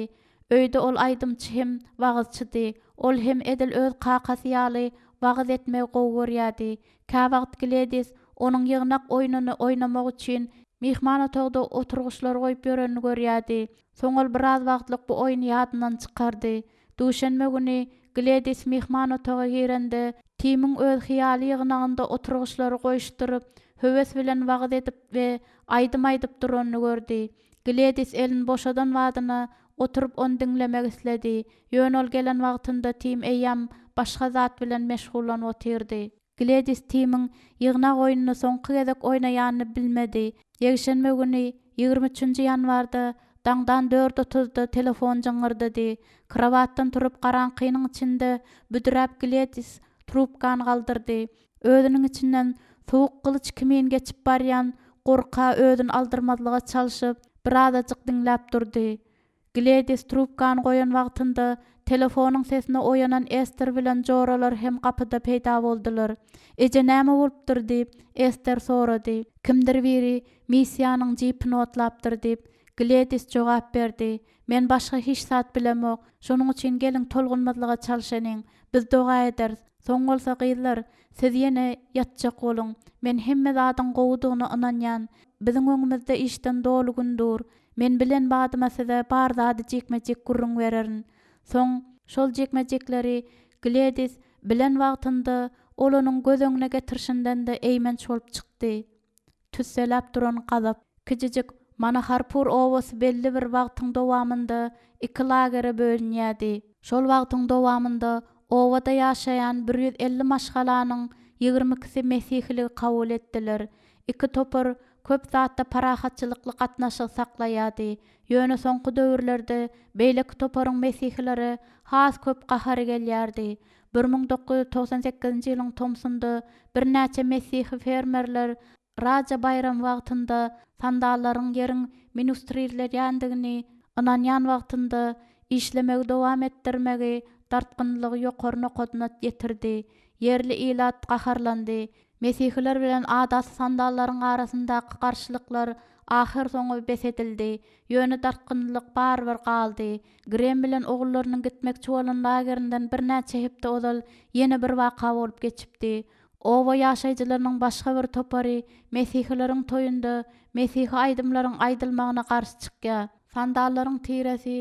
Öýde ol aýdymçy hem wagyzçydy. Ol hem edil öz kakasy ýaly wagyz etmegi gowy görýärdi. Käwagt Gledis onuň ýygnak oýnuny oýnamak üçin myhman otagda oturgyçlar goýup ýörenini görýärdi. Soň ol biraz wagtlyk bu oýny ýadyndan çykardy. Duşenbe güni Gledis myhman otaga girende, Timiň öz hyýaly ýygnagynda oturgyçlary goýuşdyryp, höwes bilen wagyz edip we aýdym aýdyp duranyny gördi. Gledis elini boşadan badyna, oturyp ony diňlemek isledi. Ýöne ol gelen wagtynda Tim eýýäm başga zat bilen meşgullanyp otyrdy. Gledis Timiň ýygnak oýnuny soňky gezek oýnaýanyny bilmedi. Ýekşenbe güni, 23-nji ýanwarda, daňdan dört otuzda telefon jyňňyrdady. Krowatdan turup garaňkynyň içinde büdräp Gledis trubkany galdyrdy. Özüniň içinden sowuk gylyç kimin geçip barýan gorka özüni aldyrmazlyga çalşyp, birazajyk diňläp durdy. Gledis trubkany goýan wagtynda telefonyň sesine oýanan Ester bilen joralary hem gapyda peýda boldular. Eje näme bolupdyr diýip, Ester sorady. Kimdir biri missiýanyň jipini otlapdyr diýip, Gledis jogap berdi. Men başga hiç zat bilemok. Şonuň üçin geliň tolgunmazlyga çalşanyň. Biz doga ederis. Soň bolsa gyzlar, siz ýene ýatjak boluň. Men hemme zadyň gowudygyna ynanýan. Biziň öňümizde işden doly gün dur. Men bilen badyma size bar zady jikme-jik gürrüň bererin. Soň şol jikme-jikleri Gledis bilen wagtynda ol onuň göz öňüne getirişinden-de eýmenç bolup çykdy. Tüsseläp duran gazap. Kijijik Manaharpur obasy belli bir wagtyň dowamynda iki lagere bölünýärdi. Şol wagtyň dowamynda obada ýaşaýan 150 maşgalanyň ýigrimi ikisi mesihiligi kabul etdiler. Iki topar köp zatda parahatçylykly gatnaşygy saklaýardy, ýöne soňky döwürlerde beýleki toparyň mesihilere has köp gahary gelýärdi. 1998-nji ýylyň tomsunda birnäçe mesihi fermerler Raja baýramy wagtynda sandallaryň ýeriň minustrirlenýändigini ynanýan wagtynda işlemegi dowam etdirmegi dartgynlygy ýokary nokadyna ýetirdi. Ýerli ilat gaharlandy. Mesihiler bilen adaty sandallaryň arasyndaky garşylyklar ahyrsoňy bes edildi, ýöne dartgynlylyk barybir galdy. Grem bilen ogullarynyň gitmekçi bolan lagerinden birnäçe hepde ozal ýene bir waka bolup geçipdi. Oba ýaşaýjylarynyň başga bir topary mesihileriň toýunda mesihi aýdymlaryň aýdylmagyna garşy çykýar. Sandallaryň tiresi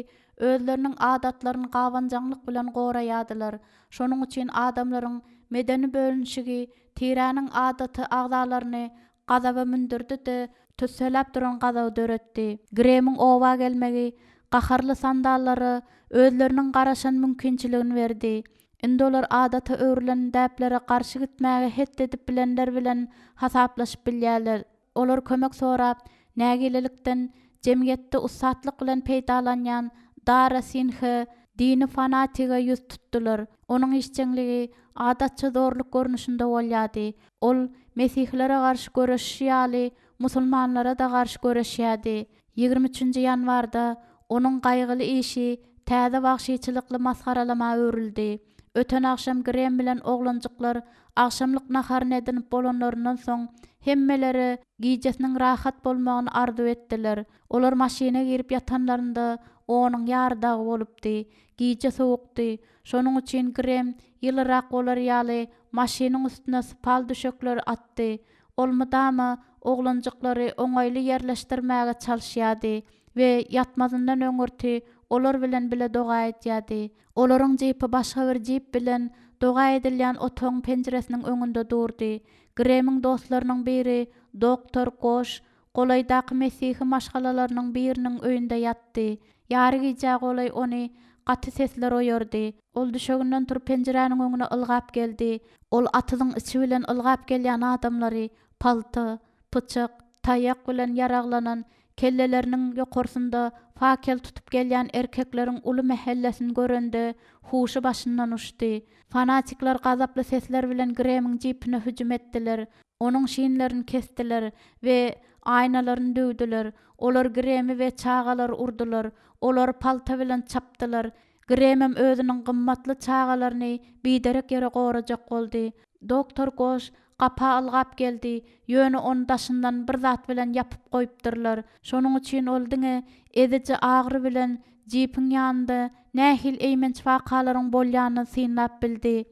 özleriniň adatlaryny gabanjaňlyk bilen goraýardylar. Şonuň üçin adamlaryň medeni bölünişigi tiräniň adaty agzalaryny gazaba mündürdi-de, tüsseläp duran gazaby döretdi. Gremiň oba gelmegi gaharly sandallara özleriniň garaşan mümkinçiligini berdi. Indi olar adata öwrülen däplere garşy gitmäge het edip bilenler bilen hasaplaşyp bilýärler. Olar kömek sorap, nägilelikden jemgyýetde ussatlyk bilen peýdalanýan Dara Sinhe dini fanatige ýüz tutdular. Onuň işjeňligi adatça zorluk görnüşinde bolýardy. Ol mesihilere garşy göreşişi ýaly, musulmanlara-da garşy göreşýärdi. 23-nji ýanwarda onuň gaýgyly işi täze wagşyçylykly masgaralama öwrüldi. Öten agşam Grem bilen oglanjyklar agşamlyk naharyny edinip bolanlaryndan soň, hemmelere gijesiniň rahat bolmagyny arzuw etdiler. Olar maşyna girip ýatanlarynda onuň ýary dagy bolupdy. Gije sowukdy. Şonuň üçin Grem ýylyrak bolar ýaly maşynyň üstüne sypal düşekleri atdy. Ol mydama oglanjyklary oňaýly ýerleşdirmäge çalyşýardy we ýatmazyndan öňürti olar bilen bile doga edýärdi. Olaryň jipi başga bir jip bilen doga edilýän otagyň penjiresiniň öňünde durdy. Gremiň dostlarynyň biri, doktor Goş, golaýdaky mesihi maşgalalarynyň biriniň öýünde ýatdy. Ýary gijä golaý ony gaty sesler oýardy. Ol düşeginden turup penjiräniň öňüne ylgap geldi. Ol atyzyň içi bilen ylgap gelýän adamlary palta, pyçak, taýak bilen ýaraglanan Kelleleriniň ýokarsynda fakel tutup gelýän erkekleriň uly mähellesini görende, huşy başyndan uçdy. Fanatikler gazaply sesler bilen Gremiň jipine hüjüm etdiler. Onuň şinlerini kesdiler we aýnalaryny döwdüler. Olar Gremi we çagalary urdular. Olary palta bilen çapdylar. Gremem özüniň gymmatly çagalaryny biderek ýere gorajak boldy. Doktor Goş. gapa ylgap geldi, ýöne ony daşyndan bir zat bilen ýapyp goýupdyrlar. Şonuň üçin ol diňe eziji agyry bilen jipiň ýanynda nähili eýmenç wakalaryň bolýanyny synlap bildi.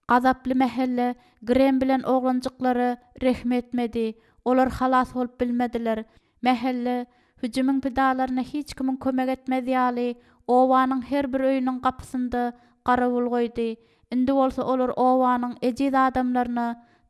Gazaply mähelle Grem bilen oglanjyklara rehim etmedi. Olar halas bolup bilmediler. Mähelle, hüjümiň pidalaryna hiç kimiň kömek etmez ýaly, obanyň her bir öýüniň gapysynda garawul goýdy. Indi bolsa olar obanyň ejiz adamlaryna,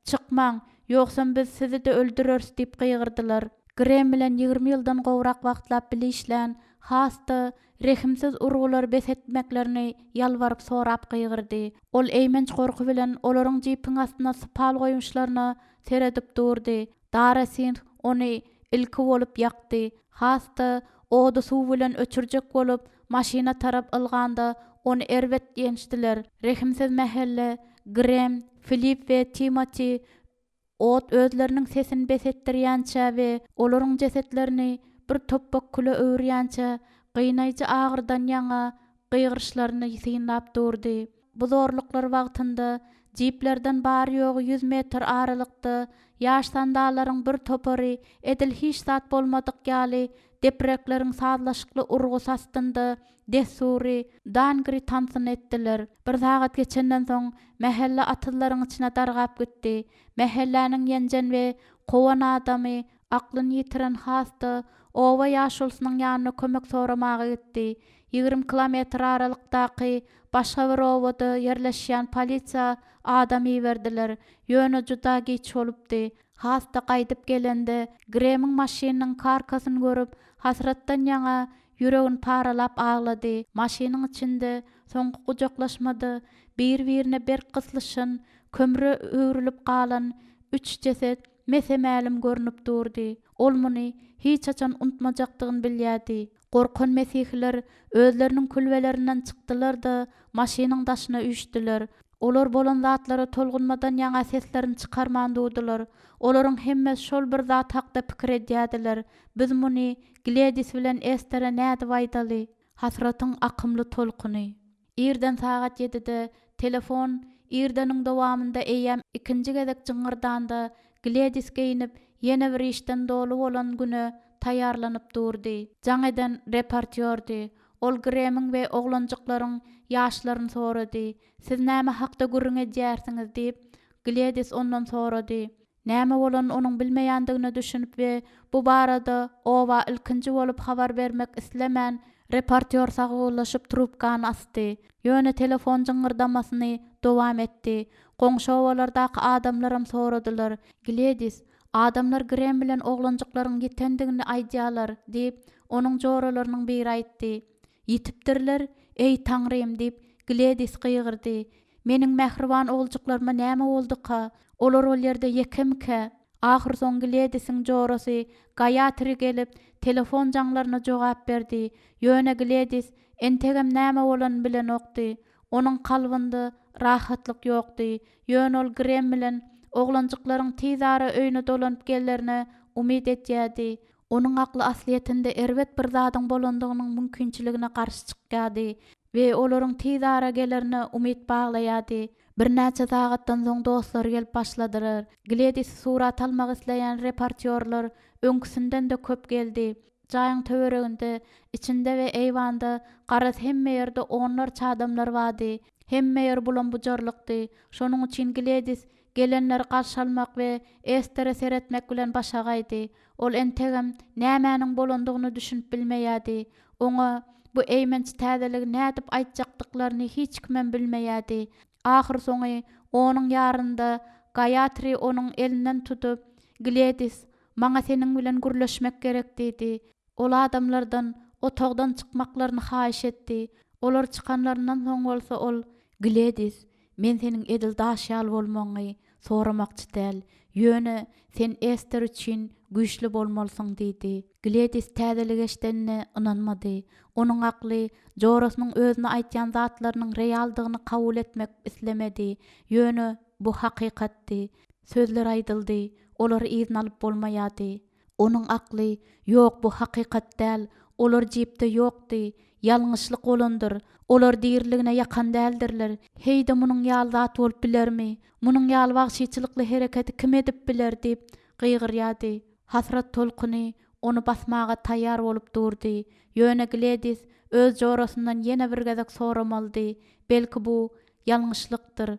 Çykmaň, ýogsam biz sizi-de öldüreris diýip gygyrdylar. Grem bilen 20 ýyldan gowrak wagtlap bile işlän, has-da rehimsiz urgulary bes etmeklerini ýalbaryp sorap gygyrdy. Ol eýmenç gorky bilen olaryň jipiň astyna sypal goýmuşlaryna seredip durdy. Dara Singh ony ilki bolup ýakdy. Has-da ody suw bilen öçürjek bolup, maşyna tarap ylganda, ony erbet ýençdiler. Rehimsiz mähelle, Grem, Filip we Timoti ot özleriniň sesini bes etdirýänçä we olaryň jesetlerini bir topbak küle öwürýänçä, gynaýjy agyrdan ýaňa gygyryşlaryny synlap durdy. Bu zorluklar wagtynda jiplerden bary-ýogy ýüz metr aralykda ýaş sandallaryň bir topary edil hiç zat bolmadyk ýaly deprekleriň sazlaşykly urgusy astynda dessury dangri tansyny etdiler. Bir sagat geçenden soň mähelle atyzlaryň içine dargap gitdi. Mähelläniň ýenjen we kowan adamy Aklyny ýitiren hassa oba ýaşulusynyň ýanyna kömek soramaga gitdi. 20 kilometr aralykdaky başga bir obada ýerleşýän polisiýa adam iberdiler. Ýöne juda giç bolupdy. Hassa gaýdyp gelende, Gremiň maşynynyň karkasyny görüp, hasratdan ýaňa ýüregini paralap aglady. Maşynyň içinde soňky gujaklaşmada bir-birine berk gyslyşan, kömre öwrülip galan üç jeset mese-mälim görnüp durdy. Ol muny hiç haçan unutmajakdygyny bilýärdi. Gorkan mesihiler özleriniň külbelerinden çykdylar-da, maşynyň daşyna üýşdüler. Olar bolan zatlara tolgunmadan ýaňa seslerini çykarman durdular. Olaryň hemmesi şol bir zat hakda pikir edýärdiler, Biz muny Gledis bilen Estere nädip aýdaly? Hasratyň akymly tolkuny. Irden sagat ýedide telefon irdeniň dowamynda eýýäm ikinji gezek jyňňyrdanda, Gledis geýnip, ýene bir işden doly bolan güne taýýarlanyp durdy. Jaň eden reportýordy. Ol Gremiň we oglanjyklaryň ýaşlaryny sorady. Siz näme hakda gürrüň edýärsiňiz? diýip, Gledis ondan sorady. Näme bolanyny onuň bilmeýändigine düşünip we bu barada oba ilkinji bolup habar bermek islemän, reportýor sagbollaşyp trubkany asdy. Ýöne telefon jyňňyrdamasyny dowam etdi. Goňşy obalardaky adamlaram soradylar. Gledis, adamlar Grem bilen oglanjyklaryň ýitendigini aýdýarlar, diýip, onuň joralarynyň biri aýtdy. Ýitipdirler, eý, Taňrym! diýip, Gledis gygyrdy. Meniň mähriban oguljyklaryma näme bolduka? Olar ol ýerde ýekemikä? Ahyrsoňy Gledisiň jorasy Gaýatri gelip, telefon jaňlaryna jogap berdi. Ýöne Gledis entegem näme bolanyny bilenokdy. Onuň kalbynda rahatlyk ýokdy. Ýöne ol Grem bilen oglanjyklaryň tizara öýüne dolanyp gelerine umyt edýärdi. Onuň akly aslyýetinde erbet bir zadyň bolandygynyň mümkinçiligine garşy çykýardy we olaryň tizara gelerine umyt baglaýardy. Birnäçe sagatdan soň dostlary gelip başladylar. Gledisi surat almak isleýän reportýorlar öňküsinden-de köp geldi. Jaýyň töwereginde, içinde we eýwanda, garaz hemme ýerde onlarça adamlar bardy. Hemme ýer bulam-bujarlykdy. Şonuň üçin Gledis Gelenleri garşy almak we Estere seretmek bilen başagaýdy. Ol entegem nämäniň bolandygyna düşünip bilmeýärdi. Oňa bu eýmenç täzeligi nädip aýtjakdyklaryny hiç kimem bilmeýärdi. Ahyrsoňy onuň ýarynda Gaýatri onuň elinden tutup, Gledis, maňa seniň bilen gürleşmek gerek diýdi. Ol adamlardan otagdan çykmaklaryny haýyş etdi. Olar çykanlaryndan soň bolsa ol, Gledis, men seniň edil daş ýaly bolmagyňy soramakçy däl, ýöne sen Ester üçin güýçli bolmalysyň diýdi. Gledis täzelik eşidenine ynanmady. Onuň akly jorasynyň özüne aýtýan zatlarynyň realdygyny kabul etmek islemedi. Ýöne bu hakykatdy. Sözler aýdyldy, olary yzyna alyp bolmaýardy. Onuň akly, Ýok, bu hakykat däl, olar jipde ýokdy. Ýalňyşlyk bolandyr. Olar diriligine ýakan däldirler. Heý-de munuň ýaly zat bolup bilermi? Munuň ýaly wagşyçylykly hereketi kim edip biler? diýip, gygyrýardy. Hasrat tolkuny ony basmaga taýýar bolup durdy. Ýöne Gledis öz jorasyndan ýene bir gezek soramalydy, belki bu ýalňyşlykdyr?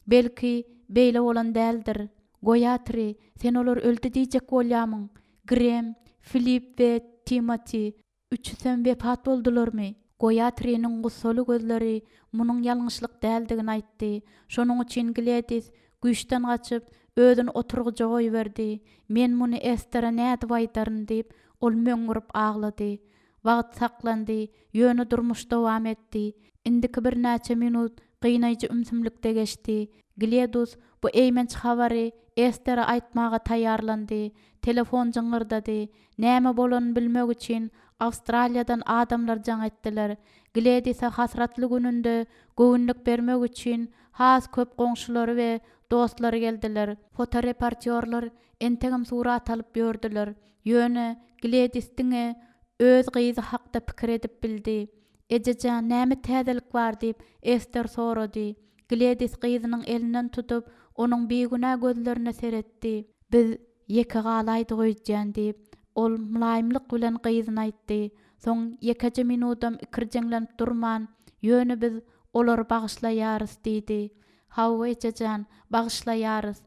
Belki, beýle bolan däldir? Goýatri, sen olar öldi diýjek bolýamyň? Grem, Filip we Timoti, Üçüsem wepat boldularmy? Goýatriniň gussaly gözleri munuň ýalňyşlyk däldigini aýtdy. Şonuň üçin Gledis güýçden gaçyp, özüni oturgyja goýberdi. Men muny Estere nädip aýdaryn? diýip, ol möňňürip aglady. Wagt saklandy, ýöne durmuş dowam etdi. Indiki birnäçe minut gynaýjy ümsümlikde geçdi. Gledus bu eýmenç habary Estere aýtmaga taýýarlandy. Telefon jyňňyrdady. Näme bolanyny bilmek üçin Awstraliýadan adamlar jaň etdiler. Gledise hasratly gününde göwünlik bermek üçin has köp goňşulary we dostlary geldiler. Fotoreportýorlar entegem surat alyp ýördüler. Ýöne Gledis diňe öz gyzy hakda pikir edip bildi. Eje jan, näme täzelik bar? diýip, Ester sorady. Gledis gyzynyň elinden tutup, onuň bigünä gözlerine seretdi. Biz Ýeke galaýdyk öýdýän, diýip, ol mylaýymlyk bilen gyzyna aýtdy. Soň ýekeje minudam ikirjeňlenip durman, Ýöne biz olary bagyşlaýarys, diýdi. Hawa, eje jan, bagyşlaýarys.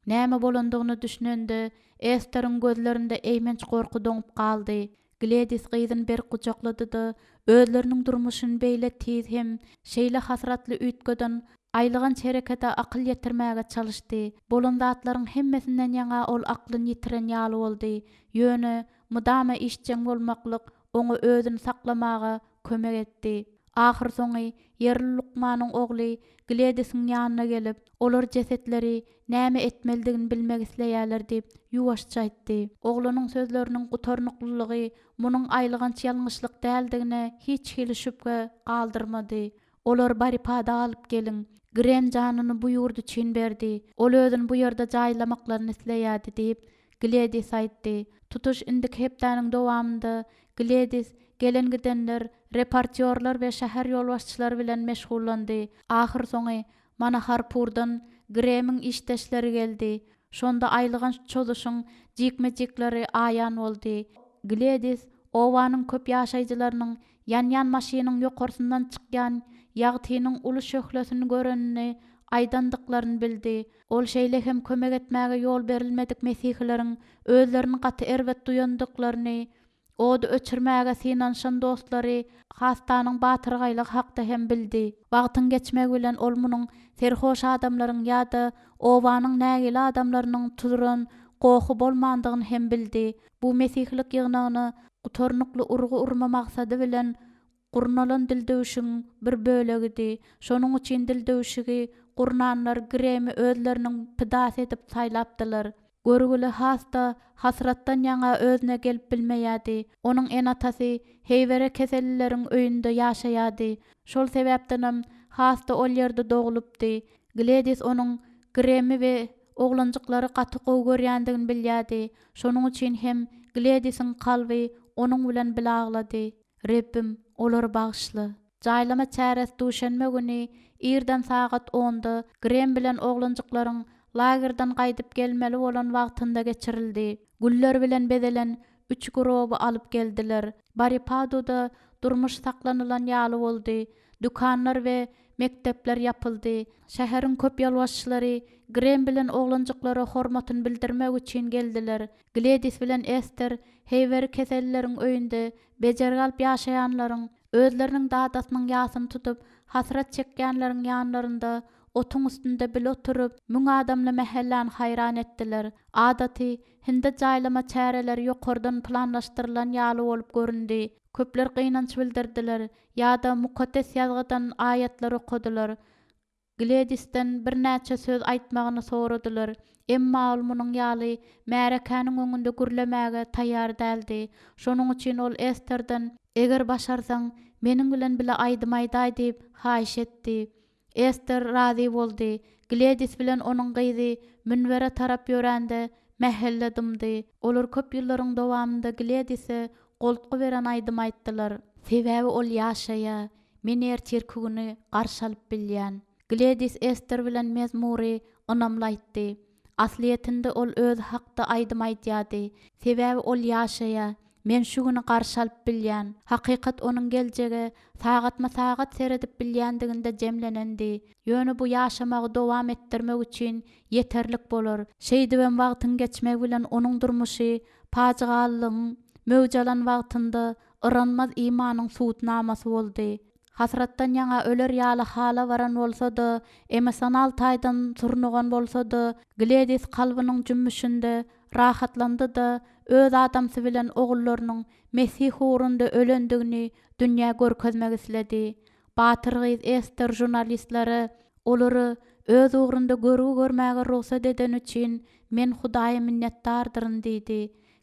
Näme bolandygyna düşünende, Esteriň gözlerinde eýmenç gorky doňup galdy. Gledis gyzyny berk gujaklady-da, özleriniň durmuşyny beýle tiz hem şeýle hasratly üýtgeden aýylganç herekete akyl ýetirmäge çalyşdy. Bolan zatlaryň hemmesinden ýaňa ol aklyny ýitiren ýaly boldy. Ýöne mydama işjeň bolmaklyk oňa özüni saklamaga kömek etdi. Ahyrsoňy ýerli lukmanyň ogly Gledisiň ýanyna gelip, olar jesetleri näme etmelidigini bilmek isleýärler diýip, ýuwaşja aýtdy. Oglanyň sözleriniň gutarnyklylygy munuň aýylganç ýalňyşlyk däldigine hiç hili şübhe galdyrmady. Olary Baripada alyp geliň. Grem janyny bu ýurt üçin berdi. Ol özüni bu ýerde jaýlamaklaryny isleýärdi diýip, Gledis aýtdy. Tutuş indiki hepdäniň dowamynda Gledis gelen-gidenler, reportýorlar we şäher ýolbaşçylary bilen meşgullandy. Ahyrsoňy, Manaharpurdan Gremiň işdeşleri geldi. Şonda aýylganç çozuşyň jikme-jikleri aýan boldy. Gledis obanyň köp ýaşaýjylarynyň ýanýan maşynyň ýokarsyndan çykýan ýagtynyň uly şöhlesini görenini aýdandyklaryny bildi. Ol şeýle hem kömek etmäge ýol berilmedik mesihileriň özlerini gaty erbet duýandyklaryny Ody öçürmäge synanyşan dostlary hastanyň batyrgaýlygy hakda hem bildi. Wagtyň geçmegi bilen ol munuň serhoş adamlaryň ýa-da obanyň nägile adamlarynyň tuzuran gohy bolmandygyny hem bildi. Bu mesihilik ýygnagyna gutarnykly urgy urma maksady bilen gurnalan dildüwşügiň bir bölegidi. Şonuň üçin dildüwşügi gurnanlar Gremi özleriniň pidasy edip saýlapdylar. Görgüli has-da hasratdan ýaňa özüne gelip bilmeýärdi. Onuň ene-atasy heýwere kesellileriň öýünde ýaşaýardy. Şol sebäpdenem has-da ol ýerde doglupdy. Gledis onuň Gremi we oglanjyklary gaty gowy görýändigini bilýärdi. Şonuň üçin hem Gledisiň kalby onuň bilen bile aglady. Rebbim, olary bagyşla. Jaýlama çäresi duşenbe güni irden sagat onda Grem bilen oglanjyklaryň lagerden gaýdyp gelmeli bolan wagtynda geçirildi. Güller bilen bezelen üç groby alyp geldiler. Baripaduda durmuş saklanylan ýaly boldy. Dükanlar we mekdepler ýapyldy. Şäheriň köp ýolbaşçylary Grem bilen oglanjyklara hormatyny bildirmek üçin geldiler. Gledis bilen Ester heýweri kesellileriň öýünde bejergi alyp ýaşaýanlaryň, özleriniň dadasynyň ýasyny tutup, hasrat çekýänleriň ýanlarynda otuň üstünde bile oturyp, müň adamly mähelläni haýran etdiler. Adaty, hindi jaýlama çäreleri ýokardan planlaşdyrylan ýaly bolup göründi. Köpler gynanç bildirdiler ýa-da Mukaddes Ýazgydan aýatlar okadylar. Gledisden birnäçe söz aýtmagyny soradylar, emma ol munuň ýaly märekäniň öňünde gürlemäge taýýar däldi. Şonuň üçin ol Esterden, Eger başarsaň, meniň bilen bile aýdym aýdaý diýip, haýyş etdi. Ester razy boldy. Gledis bilen onuň gyzy münbere tarap ýörände, mähelle dymdy. Olar köp ýyllaryň dowamynda Gledise goltgy beren aýdymy aýtdylar. Sebäbi ol ýaşaýar, men ertirki güni garşy alyp bilýän. Gledis Ester bilen mezmury ynamly aýtdy. Aslyýetinde ol özi hakda aýdym aýdýardy. Sebäbi ol ýaşaýar, men şu güni garşy alyp bilýän. Hakykat onuň geljege sagatma-sagat seredip bilýändiginde jemlenendi. Ýöne bu ýaşamagy dowam etdirmek üçin ýeterlik bolar. Şeýdibem wagtyň geçmegi bilen onuň durmuşy pajygalylygyň möwç alan wagtynda yranmaz imanyň subutnamasy boldy. Hasratdan ýaňa öler ýaly hala baran bolsa-da, emosional taýdan surnugan bolsa-da, Gledis kalbynyň jümmüşinde rahatlandy-da, öz adamsy bilen ogullarynyň Mesih ugrunda ölendigini dünýä görkezmek isledi. Batyr gyz Ester žurnalistlere Olary Öz ugrunda görgi görmäge rugsat edeni üçin men Hudaýa minnetdardyryn diýdi.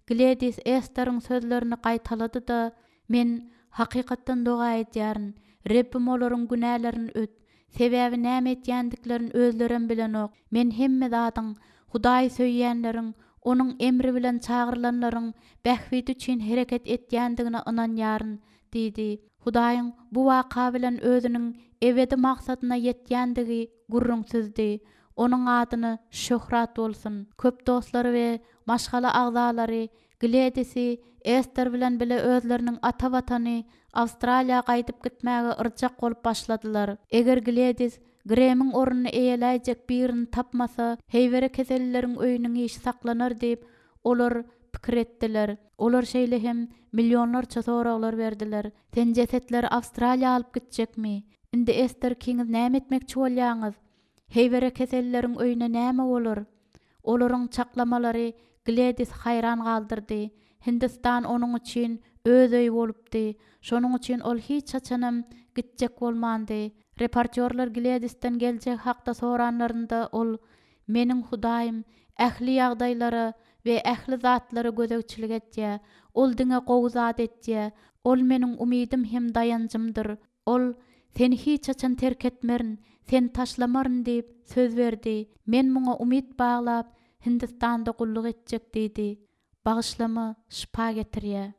Gledis Esteriň sözlerini gaýtalady-da, Men, hakykatdan doga edýärin, Rebbim olaryň günälerini öt, sebäbi näme etýändiklerini özlerem bilenok. Men hemme zadyň, Hudaýy söýýänleriň, Onuň emri bilen çagyrylanlaryň bähbidi üçin hereket etýändigine ynanýaryn diýdi. Hudaýyň bu waka bilen özüniň ebedi maksadyna ýetýändigi gürrüňsizdi. Onuň adyna şöhrat bolsun! Köp dostlary we maşgala agzalary Gledisi Ester bilen bile özleriniň ata watany Awstraliýa gaýdyp gitmäge yrjak bolup başladylar. Eger Gledis Gremiň ornuny eýeläýjek birini tapmasa, heýwere kesellileriň öýüniň işi saklanar diýip, olar pikir etdiler. Olar şeýle hem millionlarça soraglar berdiler, Sen jesetleri Awstraliýa alyp gitjekmi? Indi Ester ikiňiz näme etmekçi bolýaňyz? Heýwere kesellileriň öýüne näme bolar? Olaryň çaklamalary Gledisi haýran galdyrdy. Hindistan onuň üçin öz öýi bolupdy. Şonuň üçin ol hiç haçanam gitjek bolmandy. Reportýorlar Gledisden geljegi hakda soranlarynda ol, Meniň Hudaýym ähli ýagdaýlara we ähli zatlara gözegçilik edýär. Ol diňe gowy zat etýär. Ol meniň umydym hem daýanjymdyr. Ol, Seni hiç haçan terk etmerin, seni taşlamaryn diýip, söz berdi. Men muňa umyt baglap, Hindistanda gulluk etjek diýdi. Bagyşlama şypa getirýär.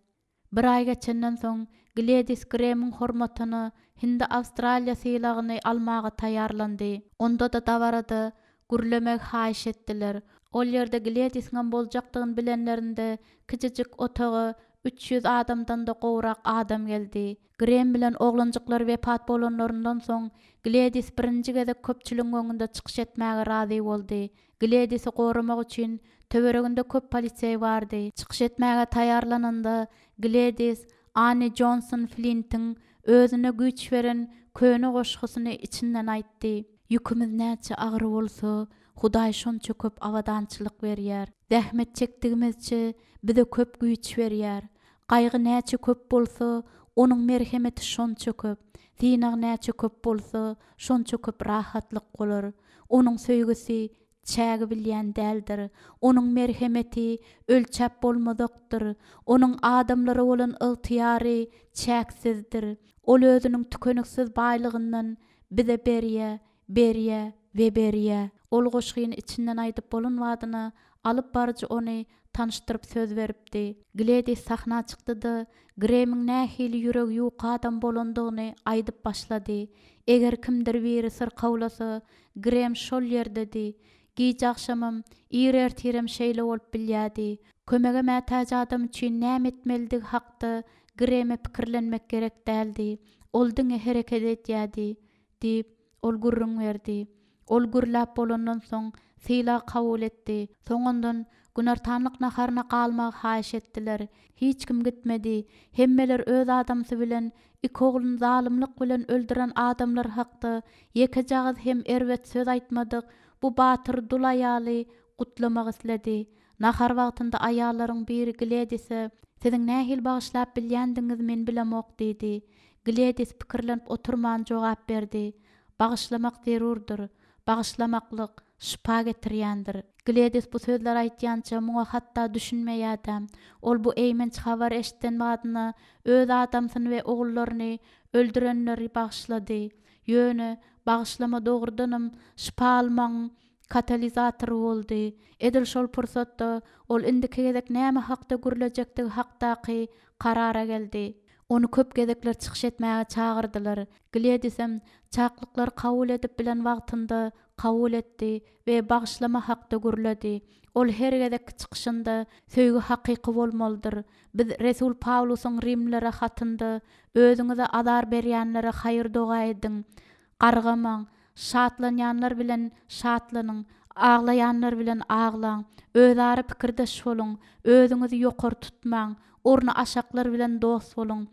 Bir aý geçenden soň, Gledis Gremiň hormatyna Hindi-Awstraliýa sylagyny almaga taýýarlandy. Onda-da dabarada gürlemegi haýyş etdiler. Ol ýerde Gledisiňem boljakdygyny bilenlerinde, kiçijik otaga 300 adamdan-da gowrak adam geldi. Grem bilen oglanjyklar wepat bolanlaryndan soň, Gledis birinji gezek köpçüligiň öňünde çykyş etmäge razy boldy. Gledisi goramak üçin töwereginde köp poliseý bardy. Çykyş etmäge taýýarlananda, Gledis Anni Jonson Flintiň özüne güýç beren köne goşgusyny içinden aýtdy. Ýükümiz näçe agyr bolsa, Hudaý şonça köp abadançylyk berýär. Zähmet çekdigimizçe, bize köp güýç berýär. Gaýgy näçe köp bolsa, Onuň merhemeti şonça köp. Synag näçe köp bolsa, şonça köp rahatlyk bolar. Onuň söýgüsi çägi bilýän däldir. Onuň merhemeti ölçäp bolmazakdyr. Onuň adamlara bolan ygtyýary çäksizdir. Ol özüniň tükeniksiz baýlygyndan bize berýär, berýär we berýär. Ol goşgyny içinden aýdyp bolan badyna alyp baryjy ony tanyşdyryp söz beripdi. Gledis sahna çykdy-da, Gremiň nähili ýüregi ýuka adam bolandygyny aýdyp başlady. Eger kimdir biri syrkawlasa, Grem şol ýerdedi. Gije agşamam, ir ertirem şeýle bolup bilýärdi. Kömege mätäç adam üçin näme etmelidigi hakda Greme pikirlenmek gerek däldi. Ol diňe hereket edýärdi. Diýip, ol gürrüň berdi. Ol gürläp bolandan soň, sylag kabul etdi. Soň ondan günortanlyk naharyna galmagy haýyş etdiler. Hiç kim gitmedi. Hemmeler öz adamsy bilen iki ogluny zalymlyk bilen öldüren adamlar hakda ýekeje agyz hem erbet söz aýtmadyk bu batyr dul aýaly gutlamak isledi. Nahar wagtynda aýallaryň biri Gledise, Siziň nähili bagyşlap bilýändigiňizi men bilemok diýdi. Gledis pikirlenip oturman jogap berdi, Bagyşlamak zerurdyr. Bagyşlamaklyk, şypa getirýändir. Gledis bu sözleri aýtýança muňa hatda düşünmeýädem. Ol bu eýmenç habary eşiden badyna öz adamsyny we ogullaryny öldürenleri bagyşlady. Ýöne, bagyşlama dogrudanam şypa almagyň katalizatory boldy. Edil şol pursatda ol indiki gezek näme hakda gürlejekdigi hakdaky karara geldi. Ony köp gezekler çykyş etmäge çagyrdylar. Gledisem çaklyklary kabul edip bilen wagtynda kabul etdi we bagyşlama hakda gürledi. Ol her gezekki çykyşynda söýgi hakyky bolmalydyr. Biz resul Pawlusyň rimlilere hatynda Özüňize azar berýänlere haýyr-doga ediň. Gargamaň, şatlanýanlar bilen şatlanyň, aglaýanlar bilen aglaň, özara pikirdeş boluň, özüňizi ýokary tutmaň, orny aşaklar bilen dost boluň,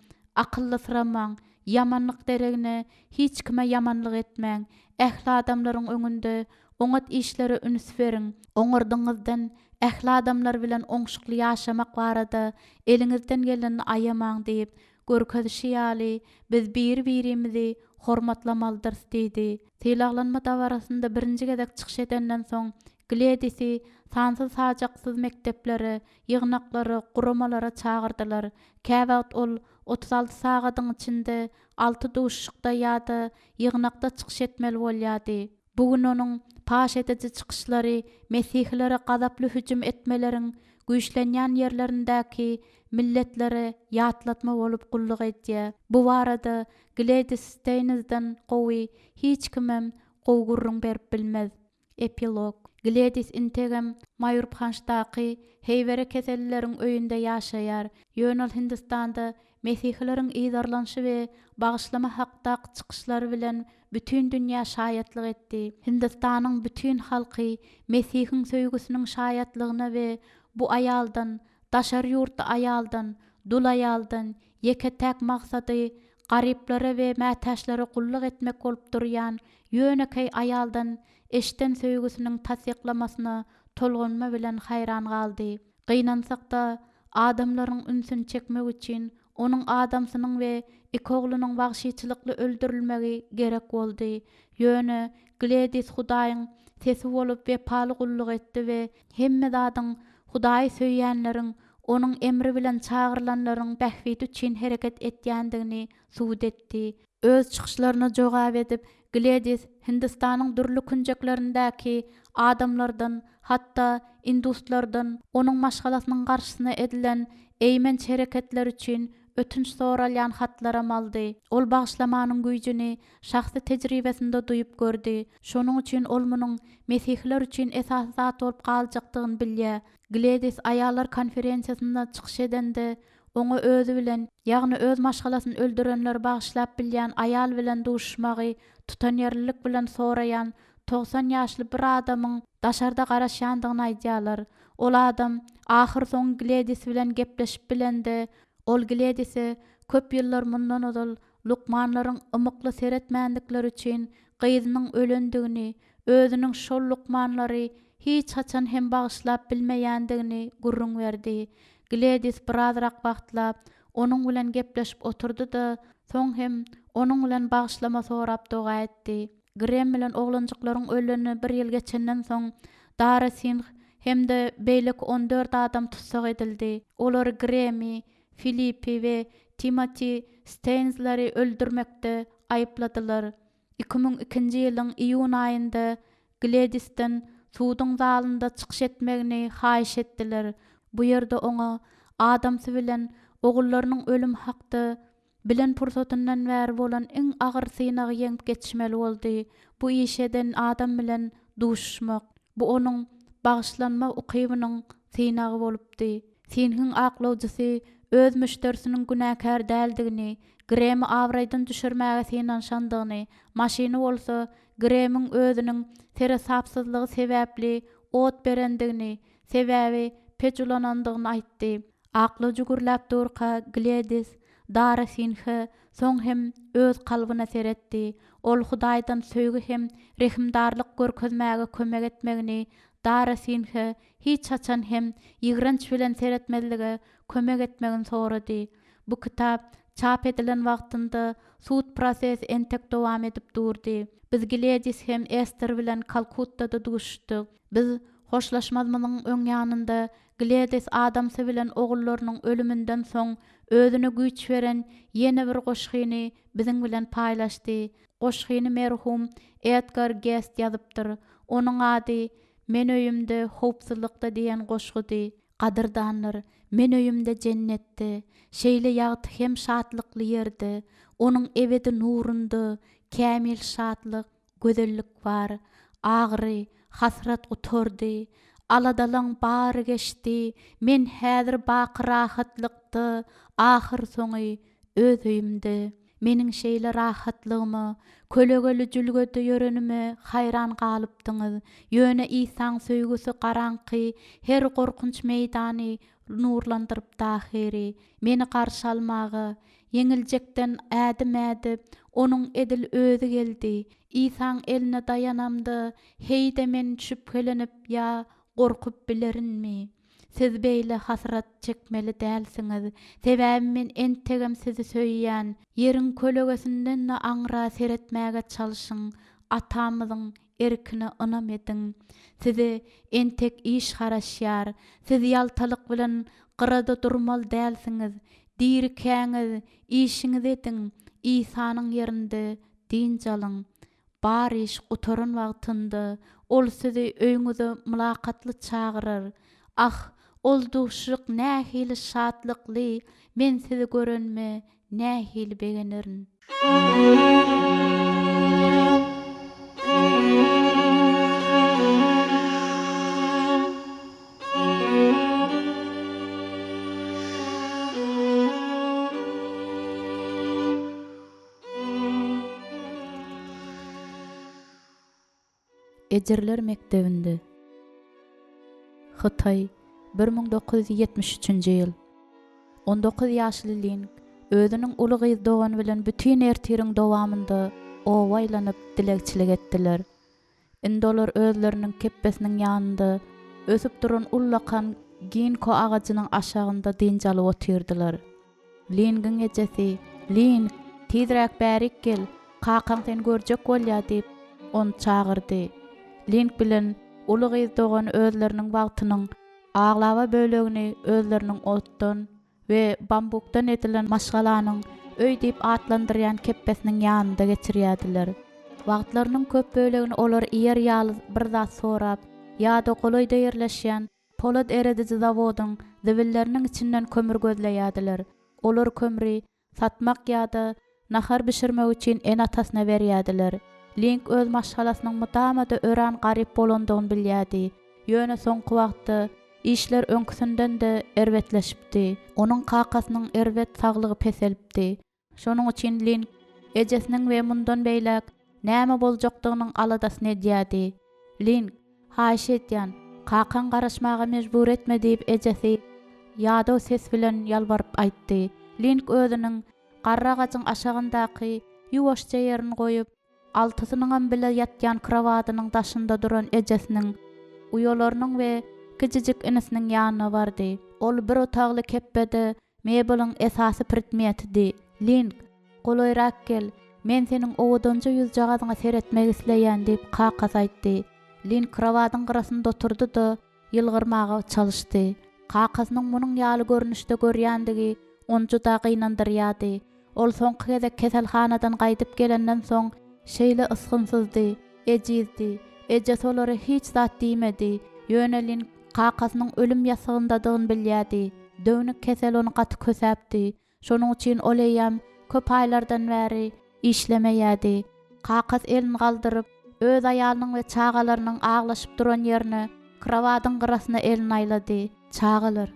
akyllysyramaň, ýamanlyk deregine hiç kime ýamanlyk etmäň, ähli adamlaryň öňünde oňat işlere üns beriň, oňardygyňyzdan ähli adamlar bilen oňşukly ýaşamak barada eliňizden gelenini aýamaň diýip, Görkezişi ýaly, biz biri-birimizi hormatlamalydyrys diýdi. Sylaglanma dabarasynda birinji gezek çykyş edenden soň, Gledisi sansyz-sajaksyz mekdeplere, ýygnaklara, guramalara çagyrdylar. Käwagt ol 36 sagadyň içinde alty duşuşykda ýa-da ýygnakda çykyş etmeli bolýardy. Bu gün onuň paş ediji çykyşlary mesihilere gazaply hüjüm etmeleriň güýçlenýän ýerlerindäki milletlere ýatlatma bolup gulluk edýär. Bu barada Gledis Steýnzden gowy hiç kimem gowy gürrüň berip bilmez. Epilog. Gledis integem Maýurbhançdaky heýwere kesellileriň öýünde ýaşaýar, ýöne ol Hindistanda Mesihileriň yzarlanyşy we bagyşlama hakdaky çykyşlary bilen bütin dünýä şaýatlyk etdi. Hindistanyň bütin halky Mesihiň söýgüsiniň şaýatlygyna we bu aýaldan, daşary ýurtly aýaldan, dul aýaldan, ýeke-täk maksady garyplara we mätäçlere gulluk etmek bolup durýan ýönekeý aýaldan eşden söýgüsiniň tassyklamasyna tolgunma bilen haýran galdy. Gynansak-da, adamlaryň ünsüni çekmek üçin onuň adamsynyň we iki oglunyň wagşyçylykly öldürilmegi gerek boldy. Ýöne Gledis Hudaýyň Sesi bolup wepaly gulluk etdi we hemme zadyň Hudaýy söýýänleriň, Onuň emri bilen çagyrylanlaryň bähbidi üçin hereket etýändigini subut etdi. Öz çykyşlaryna jogap edip, Gledis Hindistanyň dürli künjeklerindäki adamlardan, hatda induslardan onuň maşgalasynyň garşysyna edilen eýmenç hereketler üçin ötünç soralýan hatlaram aldy. Ol bagyşlamanyň güýjüni şahsy tejribesinde duýup gördi. Şonuň üçin ol munuň mesihiler üçin esasy zat bolup galjakdygyny bilýär. Gledis aýallar konferensiýasynda çykyş edende, Oňa özi bilen, ýagny öz maşgalasyny öldürenleri bagyşlap bilýän aýal bilen duşuşmagy tutanýerlilik bilen soraýan 90 ýaşly bir adamyň daşarda garaşýandygyny aýdýarlar. Ol adam ahyrsoňy Gledis bilen gepleşip bilende, ol Gledise köp ýyllar mundan ozal lukmanlaryň ymykly seretmändikleri üçin gyzynyň ölendigini, özüniň şol lukmanlary hiç haçan hem bagyşlap bilmeýändigini gürrüň berdi. Gledis birazrak wagtlap, onuň bilen gepleşip oturdy-da, soň hem onuň bilen bagyşlama sorap doga etdi. Grem bilen oglanjyklaryň ölenine bir ýyl geçenden soň, Dara Singh hem-de beýleki on dört adam tussag edildi. Olary Gremi, Filipi we Timoti Steýnzleri öldürmekde aýypladylar. 2002-nji ýylyň iýun aýynda Gledisden suduň zalynda çykyş etmegini haýyş etdiler, bu ýerde oňa adamsy bilen ogullarynyň ölümi hakda bilen pursatyndan bäri bolan iň agyr synagy ýeňip geçmeli boldy, bu işi eden adam bilen duşuşmak, bu onuň bagyşlanma ukybynyň synagy bolupdy. Sinhiň aklawjysy öz müşderisiniň günäkär däldigini, Gremi abraýdan düşürmäge synanyşandygyny, maşyny bolsa Gremiň özüniň seresapsyzlygy sebäpli ot berendigini, sebäbi peç ulanandygyny aýtdy. Aklawjy gürläp durka Gledis Dara Sinhe soň hem öz kalbyna seretdi. Ol Hudaýdan söýgi hem rehimdarlyk görkezmäge kömek etmegini Dara Sinhe hiç haçan hem ýigrenç bilen seretmezlige kömek etmegini sorady. Bu kitap çap edilen wagtynda sud prosesi entek dowam edip durdy. Biz Gledis hem Ester bilen Kalkuttada duşuşdyk. Biz hoşlaşmazymyzyň öň ýanynda Gledis adamsy bilen ogullarynyň ölüminden soň özüne güýç beren ýene bir goşgyny biziň bilen paýlaşdy. Goşgyny merhum Edgar Gest ýazypdyr. Onuň ady Men öýümde howpsuzlykda diýen goşgudy. Gadyrdanlar, men öýümde jennetde, şeýle ýagty hem şatlykly ýerde, onuň ebedi nurunda kämil şatlyk, gözellik bar. Agyry, hasrat gutardy, aladalaň bary geçdi, men häzir baky rahatlykda, ahyrsoňy öz öýümde. Meniň şeýle rahatlygyma, kölegeli jülgede ýörenime haýran galypdyňyz. Ýöne Isaň söýgüsi garaňky her gorkunç meýdany nurlandyrypdy ahyry. Meni garşy almaga, ýeňiljekden ädim ädip, Onuň edil Özi geldi. Isaň eline daýanamda, heý-de men şübhelenip ýa gorkup bilerinmi? Siz beýle hasrat çekmeli dälsiňiz. Sebäbi men entegem sizi söýýän. Ýeriň kölegesinden-de aňra seretmäge çalşyň, Atamyzyň erkine ynam ediň. Size entek iş garaşýar. Siz ýaltalyk bilen gyrada durmaly dälsiňiz. Dirikäňiz, işiňizi ediň, Isanyň ýerinde dynç alyň. Bar iş gutaran wagtynda Ol sizi öýüňize mylakatly çagyrar. Ah, ol duşuşyk nähili şatlykly, men sizi görenime nähili begenerin! Ejirler mekdebinde. Hytaý, 1973-nji ýyl. 19 ýaşly Ling özüniň uly gyz dogany bilen bütin ertiriň dowamynda oba aýlanyp dilegçilik etdiler. Indi olar özleriniň kepbesiniň ýanynda ösüp duran ullakan ginko agajynyň aşagynda dynç alyp otyrdylar. Lingiň ejesi, Ling, tizräk bärik gel, kakaň seni görjek bolýar diýip, ony çagyrdy. Ling bilen uly gyz dogany özleriniň wagtynyň aglaba bölegini özleriniň otdan, we bambukdan edilen maşgalanyň öý diýip atlandyrýan kepbesiniň ýanynda geçirýärdiler. Wagtlarynyň köp bölegini olar iýer ýaly bir zat sorap ýa-da golaýda ýerleşýän polat erediji zawodyň zibilleriniň içinden kömür gözleýärdiler. Olar kömri satmak ýa-da nahar bişirmek üçin ene-atasyna berýärdiler. Ling öz maşgalasynyň mydama-da örän garyp bolandygyny bilýärdi. Ýöne soňky wagtda işler öňküsinden-de erbetleşipdi. Onuň kakasynyň erbet saglygy peselipdi. Şonuň üçin Ling ejesiniň we mundan beýläk näme boljakdygynyň aladasyny edýärdi. Ling, haýyş edýän, kakaň garaşmaga mejbur etme diýip ejesi ýadaw ses bilen ýalbaryp aýtdy. Ling özüniň garry agajyň aşagyndaky ýuwaşja ýerini goýup, altysynyňam bile ýatýan krowadynyň daşynda duran ejesiniň, uýalarynyň we kiçijik inisiniň ýanyna bardy. Ol bir otagly kepbede mebeliň esasy predmetidi. Ling, golaýrak gel, men seniň owadanja ýüzjagazyňa seretmek isleýän, diýip, kakasy aýtdy. Ling krowadyň gyrasynda oturdy-da, ýylgyrmaga çalyşdy. Kakasynyň munuň ýaly görnüşde görýändigi ony juda gynandyrýardy. Ol soňky gezek keselhanadan gaýdyp gelenden soň şeýle ysgynsyzdy, ejizdi. Ejesi olara hiç zat diýmedi. Ýöne Lin kakasynyň ölüm ýassygyndadygyny bilýärdi. Döwnük kesel ony gaty kösäpdi. Şonuň üçin ol eýýäm köp aýlardan bäri işlemeýärdi. Kakasy elini galdyryp, öz aýalynyň we çagalarynyň aglaşyp duran ýerine, krowadyň gyrasyna elini aýlady. Çagalar,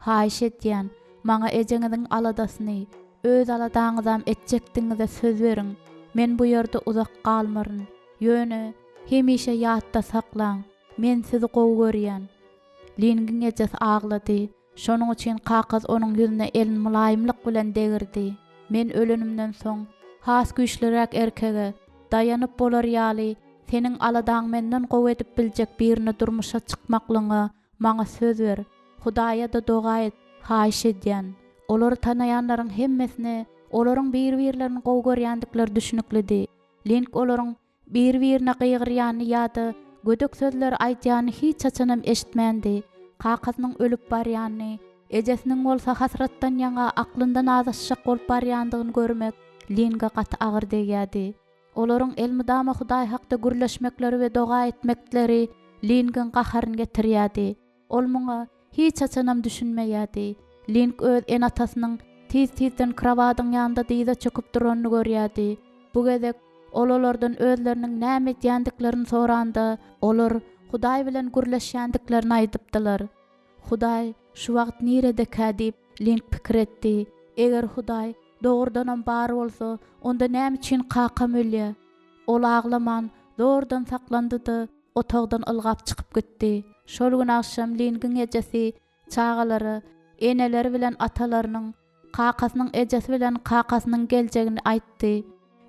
haýyş edýän, maňa ejeňiziň aladasyny, öz aladaňyzam etjekdigiňize söz beriň. Men bu ýerde uzak galmaryn. Ýöne, hemişe ýatda saklaň, men sizi gowy görýän. Lingiň ejesi aglady. Şonuň üçin kakasy onuň ýüzüne elini mylaýymlyk bilen degirdi. Men ölenimden soň, has güýçlüräk erkege, daýanyp bolar ýaly, seniň aladaňy menden gowy edip biljek birine durmuşa çykmaklygyňa maňa söz ber. Hudaýa-da doga et, haýyş edýän. Olary tanaýanlaryň hemmesine olaryň bir-birlerini gowy görýändikleri düşnüklidi. Link olaryň Biri-birine gygyrýanyny ýa-da gödek sözleri aýdýanyny hiç haçanam eşitmändi. Kakasynyň ölüp barýanyny, ejesiniň bolsa hasratdan ýaňa aklyndan azaşjak bolup barýandygyny görmek Linga gaty agyr degýärdi. Olaryň elmydama Hudaý hakda gürleşmekleri we doga etmekleri Lingiň gaharyny getirýärdi. Ol muňa. hiç haçanam düşünmeýärdi. Link öz ene-atasynyň tiz-tizden krowadyň ýanynda dyza çöküp duranyny görýärdi. Bu gezek ol olardan özleriniň näme edýändiklerini soranda, olar Hudaý bilen gürleşýändiklerini aýdypdylar. Hudaý şu wagt niredekä diýip, Link pikir etdi. Eger Hudaý dogrudanam bar bolsa, onda näme üçin kakam ölýär? Ol aglaman, zordan saklandy-da, otagdan ylgap çykyp gitdi. Şol gün agşam Lingiň ejesi çagalara eneleri bilen atalarynyň, kakasynyň ejesi bilen kakasynyň geljegini aýtdy.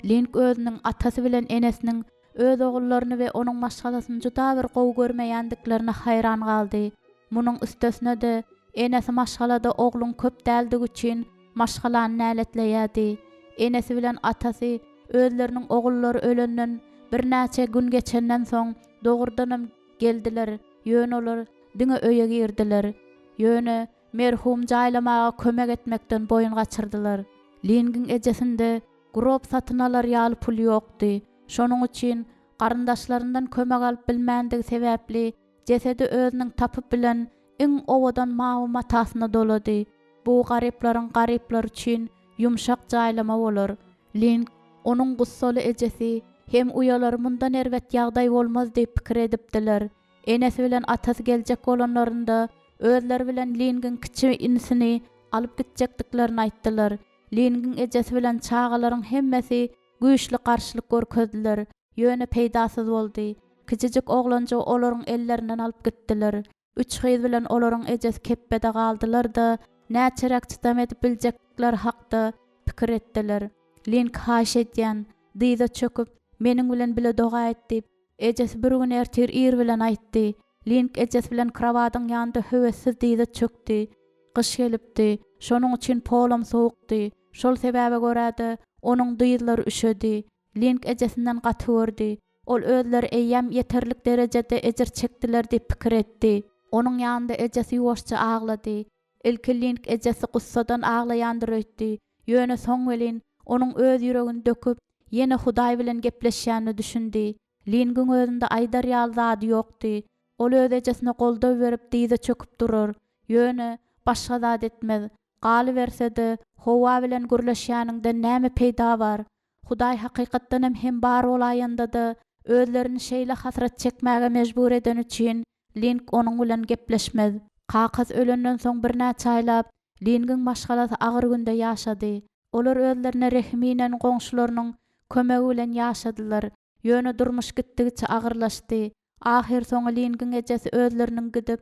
Ling özüniň atasy bilen enesiniň öz ogullaryny we onuň maşgalasyny juda bir gowy görmeýändiklerine haýran galdy. Munuň üstesine-de, enesi maşgalada ogluň köp däldigi üçin maşgalany näletleýärdi. Enesi bilen atasy özleriniň ogullary ölenden birnäçe gün geçenden soň dogrudanam geldiler, ýöne olar diňe öýe girdiler. Ýöne merhumy jaýlamaga kömek etmekden boýun gaçyrdylar. Lingiň ejesinde grob satyn alar ýaly pul ýokdy. Şonuň üçin garyndaşlaryndan kömek alyp bilmändigi sebäpli jesedi özüniň tapyp bilen iň owadan mawy matasyna dolady. Bu garyplaryň garyplary üçin ýumşak jaýlama bolar. Ling, onuň gussaly ejesi hem uýalary mundan erbet ýagdaý bolmaz diýip pikir edipdiler. Enesi bilen atasy geljek bolanlarynda, özleri bilen Lingiň kiçi inisini alyp gitjekdiklerini aýtdylar. Lingiň ejesi bilen çagalaryň hemmesi güýçli garşylyk görkezdiler, ýöne peýdasyz boldy. Kiçijik oglanjygy olaryň ellerinden alyp gitdiler. Üç gyz bilen olaryň ejesi kepbede galdylar-da, näçeräk çydam edip biljekdikleri hakda pikir etdiler. Ling haýyş edýän, dyza çöküp, meniň bilen bile doga et diýip, ejesi bir gün ertir ir bilen aýtdy. Ling ejesi bilen krowadyň ýanynda höwessiz dyza çökdi. Gyş gelipdi, şonuň üçin polam sowukdy. Şol sebäbe görä-de, onuň dyzlary üşedi. Ling ejesinden gaty gördi. Ol özleri eýýäm ýeterlik derejede ejir çekdiler diýip pikir etdi. Onuň ýanynda ejesi ýuwaşja aglady. Ilki Ling ejesi gussadan aglaýandyr öýtdi. Ýöne soň welin, onuň öz ýüregini döküp, ýene Hudaý bilen gepleşýänine düşündi. Lingiň özünde aýdar ýaly zady ýokdy. Ol öz ejesine goldaw berip dyza çöküp durar. Ýöne, başga zat etmez. Galyberse-de, howa bilen gürleşýäniňden näme peýda bar? Hudaý hakykatdanam hem bar bolaýanda-da, özlerini şeýle hasrat çekmäge mejbur edeni üçin Ling onuň bilen gepleşmez. Kakasy ölenden soň birnäçe aýlap, Lingiň maşgalasy agyr günde ýaşady. Olar özlerine rehimi inen goňşularynyň kömegi bilen ýaşadylar. Ýöne durmuş gitdigiçe agyrlaşdy. Ahyrsoňy Lingiň ejesi özleriniň gidip,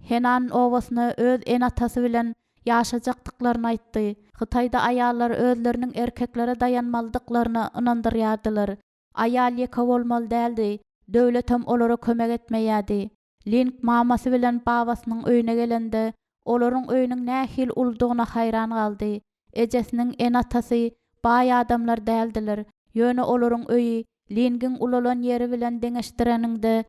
Henan obasyna öz ene-atasy bilen ýaşajakdyklaryny aýtdy. Hytaýda aýallar özleriniň erkeklere daýanmalydyklaryna ynandyrýardylar. Aýal ýeke bolmaly däldi, döwletem olara kömek etmeýärdi. Ling mamasy bilen babasynyň öýüne gelende, olaryň öýüniň nähili uludygyna haýran galdy. Ejesiniň ene-atasy baý adamlar däldiler, ýöne olaryň öýi Lingiň ulalan ýeri bilen deňeşdireniňde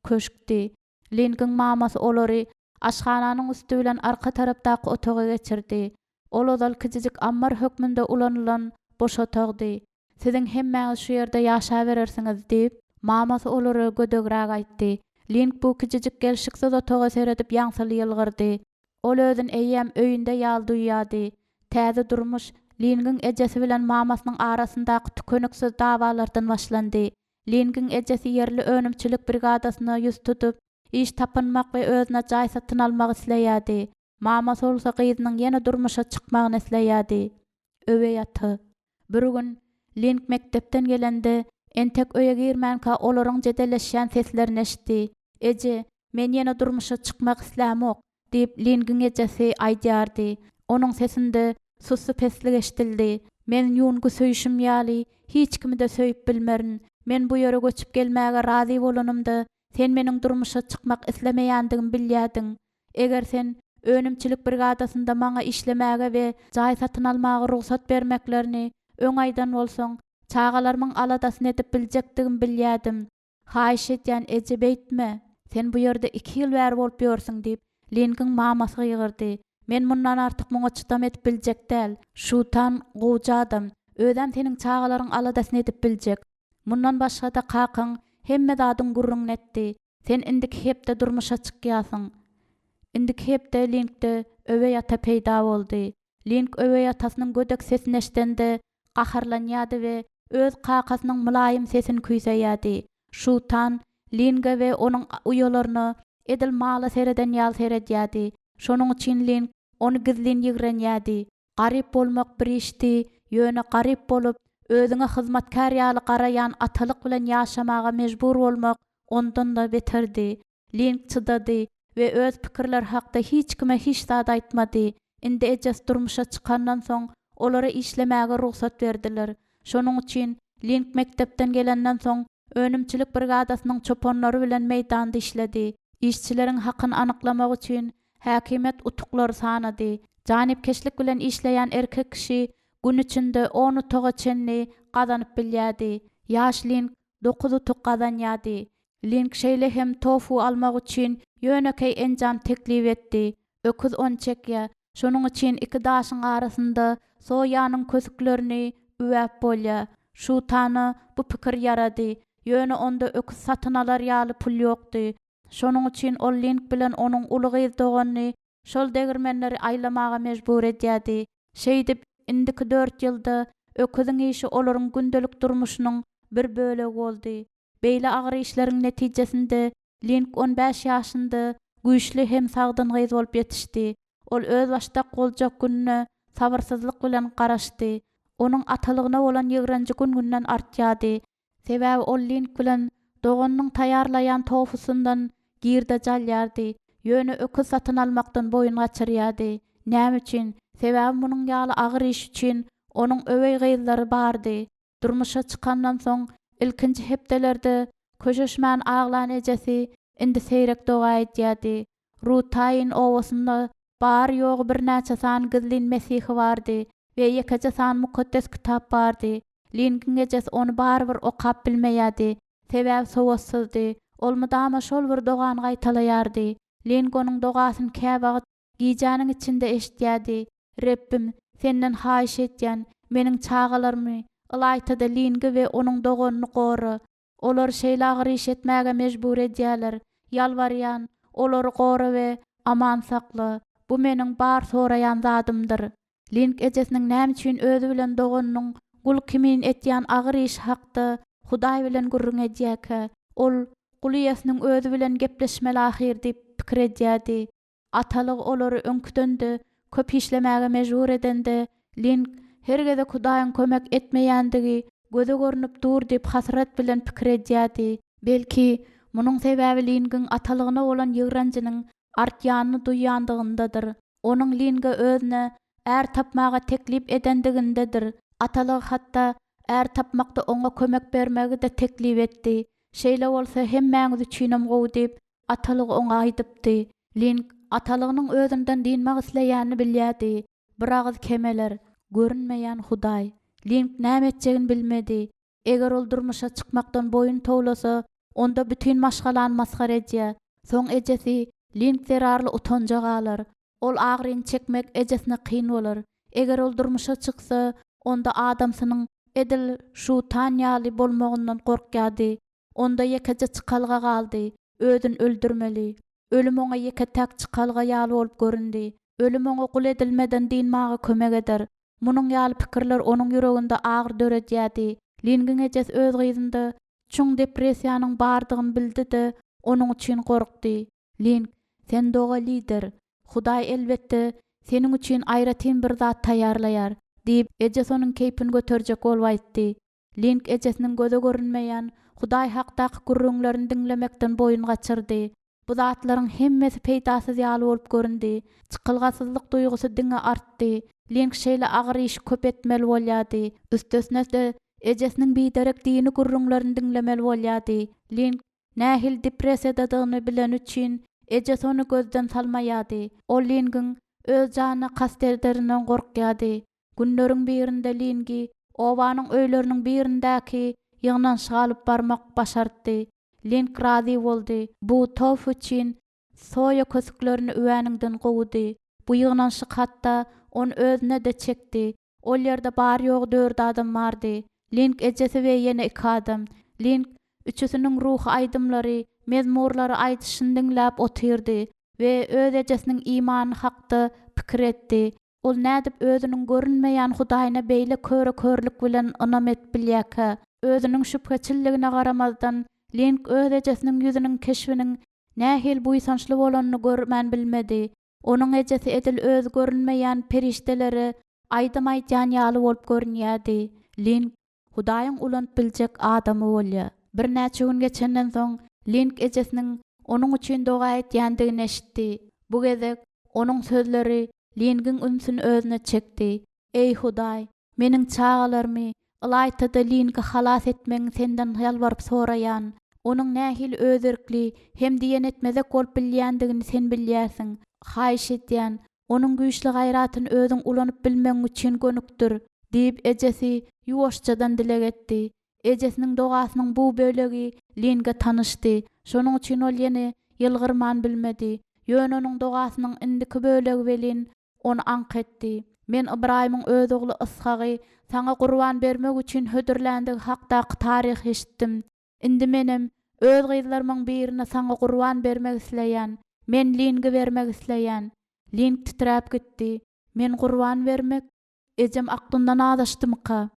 köşkdi. Lingiň mamasy olary aşhananyň üsti bilen arka tarapdaky otaga geçirdi. Ol ozal kiçijik ammar hökmünde ulanylan boş otagdy. Siziň hemmäňiz şu ýerde ýaşaberersiňiz, diýip, mamasy olara gödegräk aýtdy. Ling bu kiçijik gelşiksiz otaga seredip ýaňsyly ýylgyrdy. Ol özüni eýýäm öýünde ýaly duýýardy. Täze durmuş Lingiň ejesi bilen mamasynyň arasyndaky tükeniksiz dawalardan başlandy. Lingiň ejesi ýerli önümçilik brigadasyna ýüz tutup, iş tapynmak we özüne jaý satyn almak isleýärdi. Mamasy bolsa gyzynyň ýene durmuşa çykmagyny isleýärdi. Öweý ata. Bir gün, Ling mekdepden gelende, entek öýe girmänkä olaryň jedelleşýän seslerini eşitdi. Eje, men ýene durmuşa çykmak islämok. Diýip, Lingiň ejesi aýdýardy. Onuň sesinde sussupeslik eşidildi. Men Ýungy söýşüm ýaly, hiç kimi-de söýüp bilmerin. Men bu ýere göçüp gelmäge razy bolanymda, sen meniň durmuşa çykmak islemeýändigimi bilýärdiň. Eger sen önümçilik brigadasynda maňa işlemäge we jaý satyn almaga rugsat bermeklerini öň aýdan bolsaň, çagalarymyň aladasyny edip biljekdigimi bilýärdim. Haýyş edýän, eje, beýtme! Sen bu ýerde iki ýyl bäri bolup ýörsüň, diýip, Lingiň mamasy gygyrdy. Men mundan artyk muňa çydam edip biljek däl. Şutan gowja adam. Özem seniň çagalaryň aladasyny edip biljek. Mundan başga-da kakaň hemme zadyň gürrüňini etdi. Sen indiki hepde durmuşa çykýarsyň. Indiki hepde Linkde öweý ata peýda boldy. Link öweý atasynyň gödek sesini eşidende gaharlanýardy we öz kakasynyň mylaýym sesini küýseýärdi. Şutan Linge we onuň uýalaryna edil mala sereden ýaly seredýärdi. Şonuň üçin Link ony gizlin ýigrenýärdi. Garyp bolmak bir işdi, ýöne garyp bolup, özüňe hyzmatkär ýaly garaýan atalyk bilen ýaşamaga mejbur bolmak ondan-da beterdi. Link çydady we öz pikirleri hakda hiç kime hiç zat aýtmady. Indi ejesi durmuşa çykandan soň, olara işlemäge rugsat berdiler. Şonuň üçin Link mekdepden gelenden soň, önümçilik brigadasynyň çopanlary bilen meýdanda işledi. Işçileriň hakyny anyklamak üçin häkimiýet utuklary sanady. Janypkeşlik bilen işleýän erkek kişi gün içinde on utuga çenli gazanyp bilýärdi. Ýaş Link dokuz utuk gazanýardy. Link şeýle hem tofu almak üçin ýönekeý enjam teklip etdi. Öküz ony çekýär. Şonuň üçin iki daşyň arasynda soýanyň kösüklerini üwäp bolýar. Şutana bu pikir ýarady. Ýöne onda öküz satyn alar ýaly pul ýokdy. Şonuň üçin ol Link bilen onuň uly gyz doganyny şol degirmenleri aýlamaga mejbur edýärdi. Şeýdip, indiki dört ýylda öküziň işi olaryň gündelik durmuşynyň bir bölegi boldy. Beýle agyr işleriň netijesinde Link on bäş ýaşynda güýçli hem sagdyn gyz bolup ýetişdi. Ol özbaşdak boljak gününe sabyrsyzlyk bilen garaşdy. Onuň atalygyna bolan ýigrenji gün-günden artýardy. Sebäbi ol Link bilen doganynyň taýýarlaýan tofusyndan girdeji alýardy, ýöne öküz satyn almakdan boýun gaçyrýardy. Näme üçin? Sebäbi munuň ýaly agyr iş üçin onuň öweý gyzlary bardy. Durmuşa çykandan soň ilkinji hepdelerde köşeşmän aglan ejesi indi seýrek doga edýärdi. Rutaýyn obasynda bary-ýogy birnäçe sany gizlin mesihi bardy we ýekeje sany Mukaddes Kitap bardy. Lingiň ejesi ony barybir okap bilmeýärdi, sebäbi sowatsyzdy. Ol mydama şol bir dogany gaýtalaýardy. Ling onuň dogasyny käwagt gijäniň içinde eşidýärdi, Rebbim, Senden haýyş edýän, meniň çagalarymy, ylaýta-da Lingi we onuň doganyny gora. Olary şeýle agyr iş etmäge mejbur edýärler. Ýalbarýan, olary gora we aman sakla. Bu meniň bar soraýan zadymdyr. Link ejesiniň näme üçin özi bilen doganynyň gul kimin etýän agyr işi hakda Hudaý bilen gürrüň edýärkä, ol gul eýesiniň özi bilen gepleşmeli ahyr diýip pikir edýärdi. Atalygy olary öňküden-de köp işlemäge mejbur edende, Link her gezek Hudaýyň kömek etmeýändigi göze görnüp dur diýip hasrat bilen pikir edýärdi. Belki, munuň sebäbi Lingiň atalygyna bolan ýigrenjiniň artýanyny duýýandygyndadyr. Onuň Linge özüne är tapmaga teklip edendigindedir. Atalygy hatda är tapmakda oňa kömek bermegi-de teklip etdi. Şeýle bolsa hemmäňiz üçinem gowy diýip, Atalygy oňa aýdypdy. Ling atalygynyň özünden dynmak isleýänini bilýärdi. Bir agyz kemeler, görünmeýän Hudaý. Ling näme etjegini bilmedi. Eger ol durmuşa çykmakdan boýun towlasa, onda bütin maşgalany masgara edýär. Soň ejesi Ling zerarly utanja galar. Ol agyryny çekmek ejesine kyn bolar. Eger ol durmuşa çyksa, onda adamsynyň edil Şutan ýaly bolmagyndan gorkýardy. Onda ýekeje çykalga galdy, özüni öldürmeli. Ölüm oňa ýeke-täk çykalga ýaly bolup göründi. Ölüm oňa gul edilmeden dynmaga kömek eder. Munuň ýaly pikirler onuň ýüreginde agyry döredýärdi. Lingiň ejesi öz gyzynda çuň depressiýanyň bardygyny bildi-de, onuň üçin gorkdy. Ling, sen doga lider. Hudaý elbetde, seniň üçin aýratyn bir zat taýýarlaýar, diýip, ejesi onuň keýpini göterjek bolup aýtdy. Link ejesiniň göze görünmeýän Hudaý hakdaky gürrüňlerini diňlemekden boýun gaçyrdy. Bu zatlaryň hemmesi peýdasyz ýaly bolup göründi. Çykylgasyzlyk duýgusy diňe artdy. Link şeýle agyr işi köp etmeli bolýardy. Üstesine-de, ejesiniň biderek dini gürrüňlerini diňlemeli bolýardy. Link nähili depressiýadadygyny bileni üçin, ejesi ony gözden salmaýardy. Ol Lingiň öz janyna kast ederinden gorkýardy. Günleriň birinde Lingi obanyň öýleriniň birindäki ýygnanyşyga alyp barmak başartdy. Ling razy boldy. Bu tofu üçin soýa kösüklerini üwäniňden gowudy. Bu ýygnanyşyk hatda ony özüne-de çekdi. Ol ýerde bary-ýogy dört adam bardy. Ling ejesi we ýene iki adam. Ling üçüsiniň ruhy aýdymlary, mezmurlary aýdyşyny diňläp otyrdy. we öz ejesiniň imany hakda pikir etdi. Ol nädip özüniň görünmeýän Hudaýyna beýle köre-körlük bilen ynam edip bilýärkä? Özüniň şübheçilligine garamazdan, Link öz ejesiniň ýüzüniň keşbiniň nähili buýsançly bolanyny görmän bilmedi. Onuň ejesi edil öz görünmeýän perişdelere aýdym aýdýan ýaly bolup görünýärdi. Link Hudaýyň ulanyp biljek adamy bolýar. Birnäçe gün geçenden soň, Link ejesiniň onuň üçin doga edýändigini eşitdi. Bu gezek onuň sözleri Lingiň ünsüni özüne çekdi, Eý, Hudaý, meniň çagalarymy, ylaýta-da Lingi halas etmegiňi Senden ýalbaryp soraýan. Onuň nähili özerkli hem diýen etmezek bolup bilýändigini Sen bilýärsiň. Haýyş edýän, Onuň güýçli gaýratyny özüň ulanyp bilmegiň üçin gönükdir, diýip, ejesi ýuwaşjadan dileg etdi. Ejesiniň dogasynyň bu bölegi Linge tanyşdy, şonuň üçin ol ýene ýylgyrman bilmedi. Ýöne onuň dogasynyň indiki bölegi welin, ony aňk etdi. Men Ybraýymyň öz ogly Yshagy saňa gurban bermek üçin hödürländigi hakdaky taryhy eşitdim. Indi menem öz gyzlarymyň birini saňa gurban bermek isleýän. Men Lingi bermek isleýän. Ling titräp gitdi. Men gurban bermek? Ejem aklyndan azaşdymyka?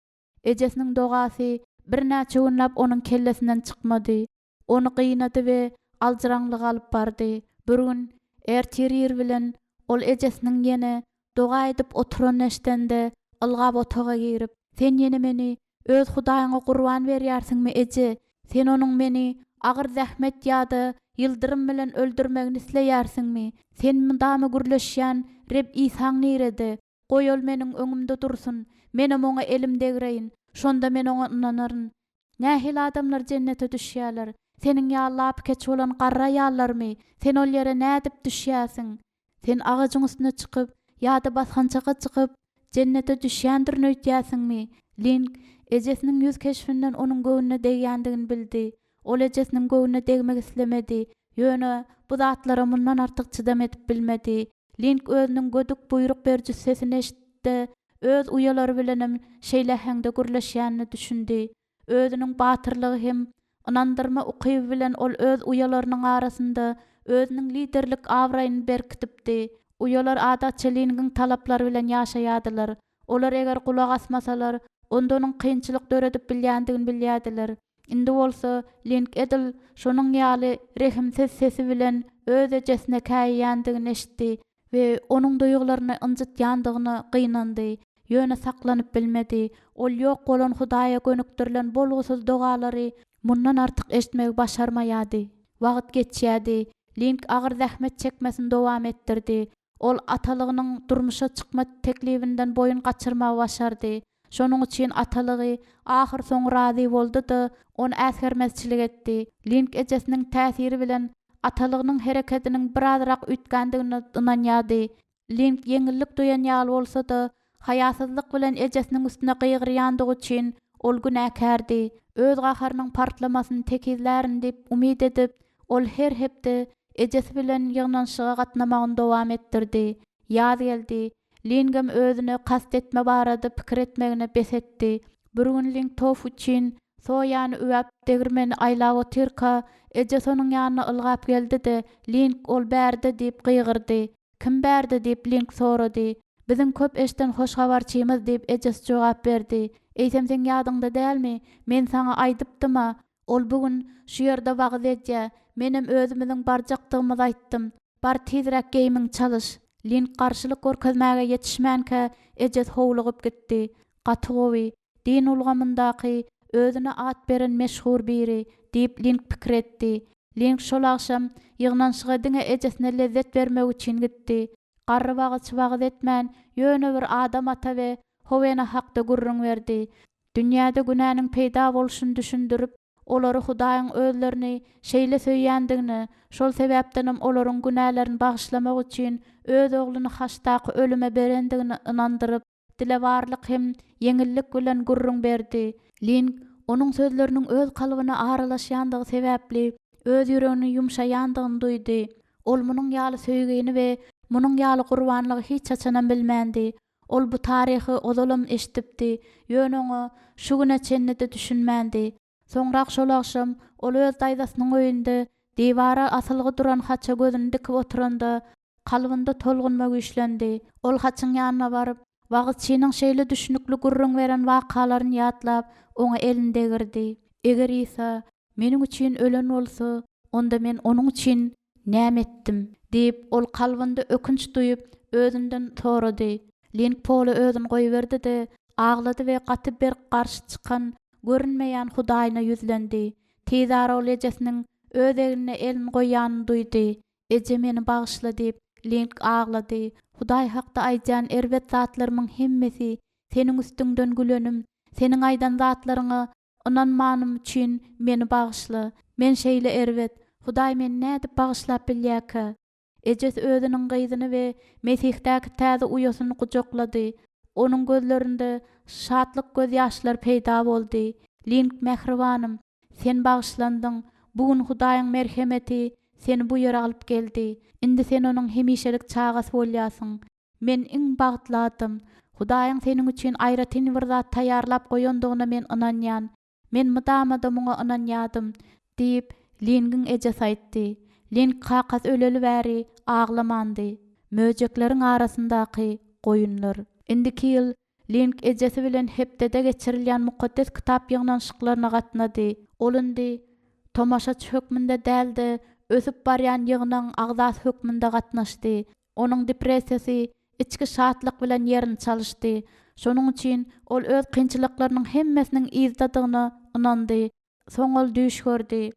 Ejesiniň dogasy birnäçe günläp onuň kellesinden çykmady. Ony gynady we aljyraňlyga alyp bardy. Bir gün, ertir ir bilen, ol ejesiniň ýene doga edip oturanyny eşidende, ylgap otaga girip, Sen ýene meni Öz Hudaýyňa gurban berýärsiňmi, eje? Sen onuň meni agyr zähmet ýa-da ýyldyrym bilen öldürmegini isleýärsiňmi? Sen mydama gürleşýän Reb Isaň nirede? Goý, ol meniň öňümde dursun, menem oňa elim degreýin, şonda men oňa ynanaryn. Nähili adamlar jennete düşýärler? Seniň ýaly lapykeç bolan garry aýallarmy? Sen ol ýere nädip düşýärsiň? Sen agajyň üstüne çykyp ýa-da basgançaka çykyp, jennete düşýändirin öýdýärsiňmi? Ling ejesiniň ýüz keşbinden onuň göwnüne degýändigini bildi. Ol ejesiniň göwnüne degmek islemedi, ýöne bu zatlara mundan artyk çydam edip bilmedi. Ling özüniň gödük buýruk beriji sesini eşitdi-de, öz uýalary bilenem şeýle äheňde gürleşýänine düşündi. Özüniň batyrlygy hem ynandyrma ukyby bilen ol öz uýalarynyň arasynda özüniň liderlik abraýyny berkidipdi. Uýalar adatça Lingiň talaplary bilen ýaşaýardylar. Olar eger gulak asmasalar, onda onuň kynçylyk döredip bilýändigini bilýärdiler. Indi bolsa Ling edil şonuň ýaly rehimsiz sesi bilen öz ejesine käýýändigini eşitdi we onuň duýgularyny ynjytýandygyna gynandy, ýöne saklanyp bilmedi. Ol ýok bolan Hudaýa gönükdirilen bolgusyz dogalary mundan artyk eşitmegi başarmaýardy. Wagt geçýärdi. Ling agyr zähmet çekmesini dowam etdirdi. Ol atalygynyň durmuşa çykma teklibinden boýun gaçyrmagy başardy. Şonuň üçin atalygy ahyrsoňy razy boldy-da, ony äsgermezçilik etdi. Ling ejesiniň täsiri bilen atalygynyň herekediniň birazrak üýtgändigine ynanýardy. Ling ýeňillik duýan ýaly bolsa-da, haýasyzlyk bilen ejesiniň üstüne gygyrýandygy üçin ol günäkärdi. Öz gaharynyň partlamasyny tekizlärin diýip umyt edip, ol her hepde ejesi bilen ýygnanyşyga gatnamagyny dowam etdirdi. Ýaz geldi. Lingem özüne kast etme barada pikir etmegini bes etdi. Bir gün Ling tofu üçin soýany üwäp, degirmeni aýlap otyrka, ejesi onuň ýanyna ylgap geldi-de, Ling, ol bärde! diýip gygyrdy. Kim bärde? diýip, Ling sorady. Biziň köp eşden hoş habarçymyz, diýip, ejesi jogap berdi. Eýsem seň ýadyňda dälmi? Men saňa aýdypdym-a. Ol bu gün şu ýerde wagyz edýä. Menem özümiziň barjakdygymyzy aýtdym. Bar tizräk geýimiňi çalyş. Ling garşylyk görkezmäge ýetişmänkä ejesi howlugyp gitdi. Gaty gowy. Din ulgamyndaky özüne at beren meşhur biri, diýip Ling pikir etdi. Ling şol agşam ýygnanyşyga diňe ejesine lezzet bermek üçin gitdi. Garry wagyzçy wagyz etmän, ýöne bir Adam ata we How ene hakda gürrüň berdi. Dünýäde günäniň peýda bolşuny düşündirip, olary Hudaýyň özlerini şeýle söýýändigine, şol sebäpdenem olaryň günälerini bagyşlamak üçin Öz Ogluny haçdaky ölüme berendigine ynandyryp, dilewarlyk hem ýeňillik bilen gürrüň berdi. Ling onuň sözleriniň öz kalbyna aralaşýandygy sebäpli, öz ýüreginiň ýumşaýandygyny duýdy. Ol munuň ýaly söýgini we munuň ýaly gurbanlygy hiç haçanam bilmändi. Ol bu taryhy ozalam eşidipdi, ýöne oňa şu güne çenli-de düşünmändi. Soňrak şol agşam ol öz daýzasynyň öýünde. Diwara asylgy duran haça gözüni dikip oturanda, kalbynda tolgunma güýçlendi. Ol haçyň ýanyna baryp, wagyzçynyň şeýle düşnükli gürrüň beren wakalaryny ýatlap, oňa elini degirdi. Eger Isa meniň üçin ölen bolsa, onda men Onuň üçin näme etdim? diýip, ol kalbynda ökünç duýup, özünden sorady. Ling pola özüni goýberdi-de, aglady we gaty berk garşy çykan, görünmeýän Hudaýyna ýüzlendi. Tizara ol ejesiniň öz egnine elini goýýanyny duýdy. Eje meni bagyşla diýip, Ling aglady. Hudaý hakda aýdýan erbet zatlarymyň hemmesi, seniň üstüňden gülenim, seniň aýdan zatlaryňa ynanmanym üçin meni bagyşla. Men şeýle erbet. Hudaý meni nädip bagyşlap bilýärkä? Ejesi özüniň gyzyny we Mesihdäki täze uýasyny gujaklady. Onuň gözlerinde şatlyk gözýaşlary peýda boldy. Ling, mähribanym, sen bagyşlandyň. Bu gün Hudaýyň merhemeti seni bu ýere alyp geldi. Indi sen Onuň hemişelik çagasy bolýarsyň. Men iň bagtly adam. Hudaýyň seniň üçin aýratyn bir zat taýýarlap goýandygyna men ynanýan. Men mydama-da muňa ynanýadym, diýip, Lingiň ejesi aýtdy. Ling kakasy öleli bäri aglamandy. Möjekleriň arasyndaky goýunlar. Indiki ýyl Ling ejesi bilen hepdede geçirilýän Mukaddes Kitap ýygnanyşyklaryna gatnady. Ol indi tomaşaçy hökmünde däl-de, ösüp barýan ýygnagyň agzasy hökmünde gatnaşdy. Onuň depressiýasy içki şatlyk bilen ýerini çalyşdy. Şonuň üçin ol öz kynçylyklarynyň hemmesiniň yzdadygyna ynandy. Soň ol düýş gördi.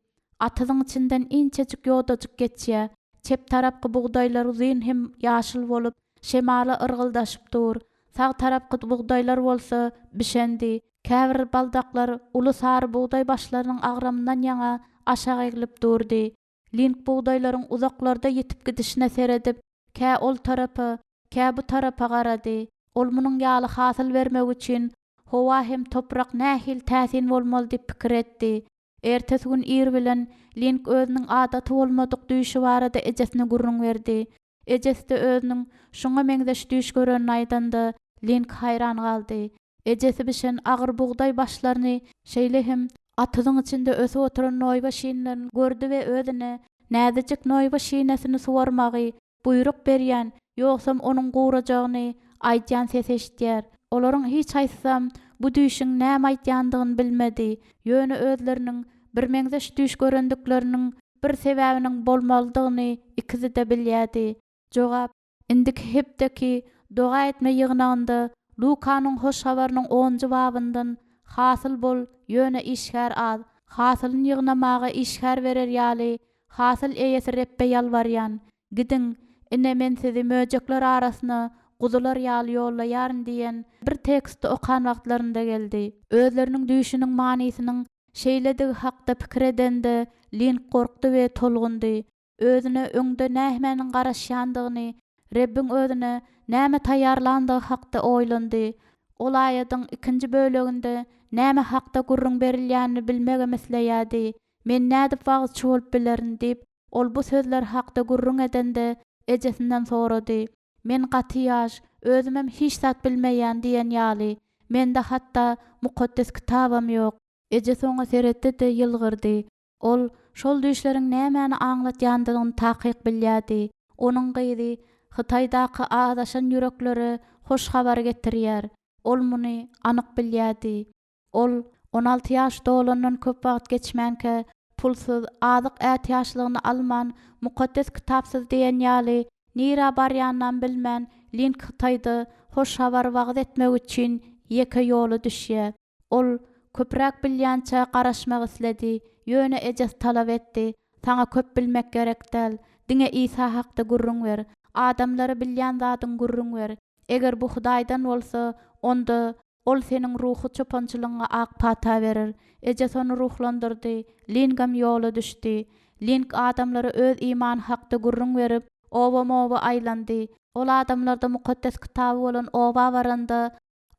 Atyzyň içinden inçejik ýodajyk geçýär. Çep tarapky bugdaýlar uzyn hem ýaşyl bolup, şemala yrgyldaşyp dur. Sag tarapky bugdaýlar bolsa bişendi. Käbir baldaklar uly sary bugdaý başlarynyň agramyndan ýaňa aşak eglip durdy. Ling bugdaýlaryň uzaklarda ýitip gidişine seredip, kä ol tarapa, kä bu tarapa garady. Ol munuň ýaly hasyl bermek üçin howa hem toprak nähili täsin bolmaly diýip pikir etdi. Ertesi gün ir bilen Ling özüniň adaty bolmadyk düýşi barada ejesine gürrüň berdi. Ejesi-de özüniň şuňa meňzeş düýş görenini aýdanda, Ling haýran galdy. Ejesi bişen agyr bugdaý başlaryny, şeýle hem atyzyň içinde ösüp oturan noýba şinelerini gördi we özüne näzijik noýba şinesini suwarmagy buýruk berýän, ýogsam onuň gurajagyny aýdýan sesi eşidýär. Olaryň hiç haýsysam bu düýşüň näme aýdýandygyny bilmedi, ýöne özleriniň birmeňzeş düýş görendikleriniň bir sebäbiniň bolmalydygyny ikisi-de bilýärdi. Jogap, Indiki hepdeki doga etme ýygnagynda Lukanyň Hoş Habarynyň onunjy babyndan Hasyl bol, ýöne işgär az. Hasylyny ýygnamaga işgär berer ýaly, hasyl eýesi Rebbe ýalbarýan. Gidiň, ine, men sizi möjekler arasyna guzular ýaly ýollaýaryn diýen bir teksti okan wagtlarynda geldi. Özleriniň düýşüniň manysynyň Şeýledigi hakda pikir edende, Ling gorkdy we tolgundy. Özüne öňde nähmäniň garaşýandygyny, Rebbiň özüne näme taýýarlandygy hakda oýlandy. Ol aýadyň ikinji böleginde näme hakda gürrüň berilýänini bilmegem isleýärdi. Men nädip wagyzçy bolup bilerin? diýip, ol bu sözler hakda gürrüň edende, ejesinden sorady. Men gaty ýaş, özümem hiç zat bilmeýän diýen ýaly. Mende hatda Mukaddes Kitabam ýok. Ejesi oňa seretdi-de, ýylgyrdy. Ol şol düýşleriň nämäni aňlatýandygyny takyk bilýärdi. Onuň gyzy Hytaýdaky azaşan ýüreklere hoş habary getirýär. Ol muny anyk bilýärdi. Ol 16 ýaş dolandan köp wagt geçmänkä, pulsuz, azyk ätiýaçlygyny alman, Mukaddes Kitapsyz diýen ýaly, nirä barýanynam bilmän, Ling Hytaýda Hoş Habary wagyz etmek üçin ýeke ýola düşýär. Ol köpräk bilýänçä garaşmak isledi, ýöne ejesi talap etdi, Saňa köp bilmek gerek däl. Diňe Isa hakda gürrüň ber. Adamlara bilýän zadyňy gürrüň ber. Eger bu Hudaýdan bolsa, onda Ol seniň ruhy çopançylygyňa ak pata berer. Ejesi ony ruhlandyrdy. Lingam ýola düşdi. Ling adamlara öz imany hakda gürrüň berip, obama-oba aýlandy. Ol adamlarda Mukaddes Kitaby bolan oba baranda,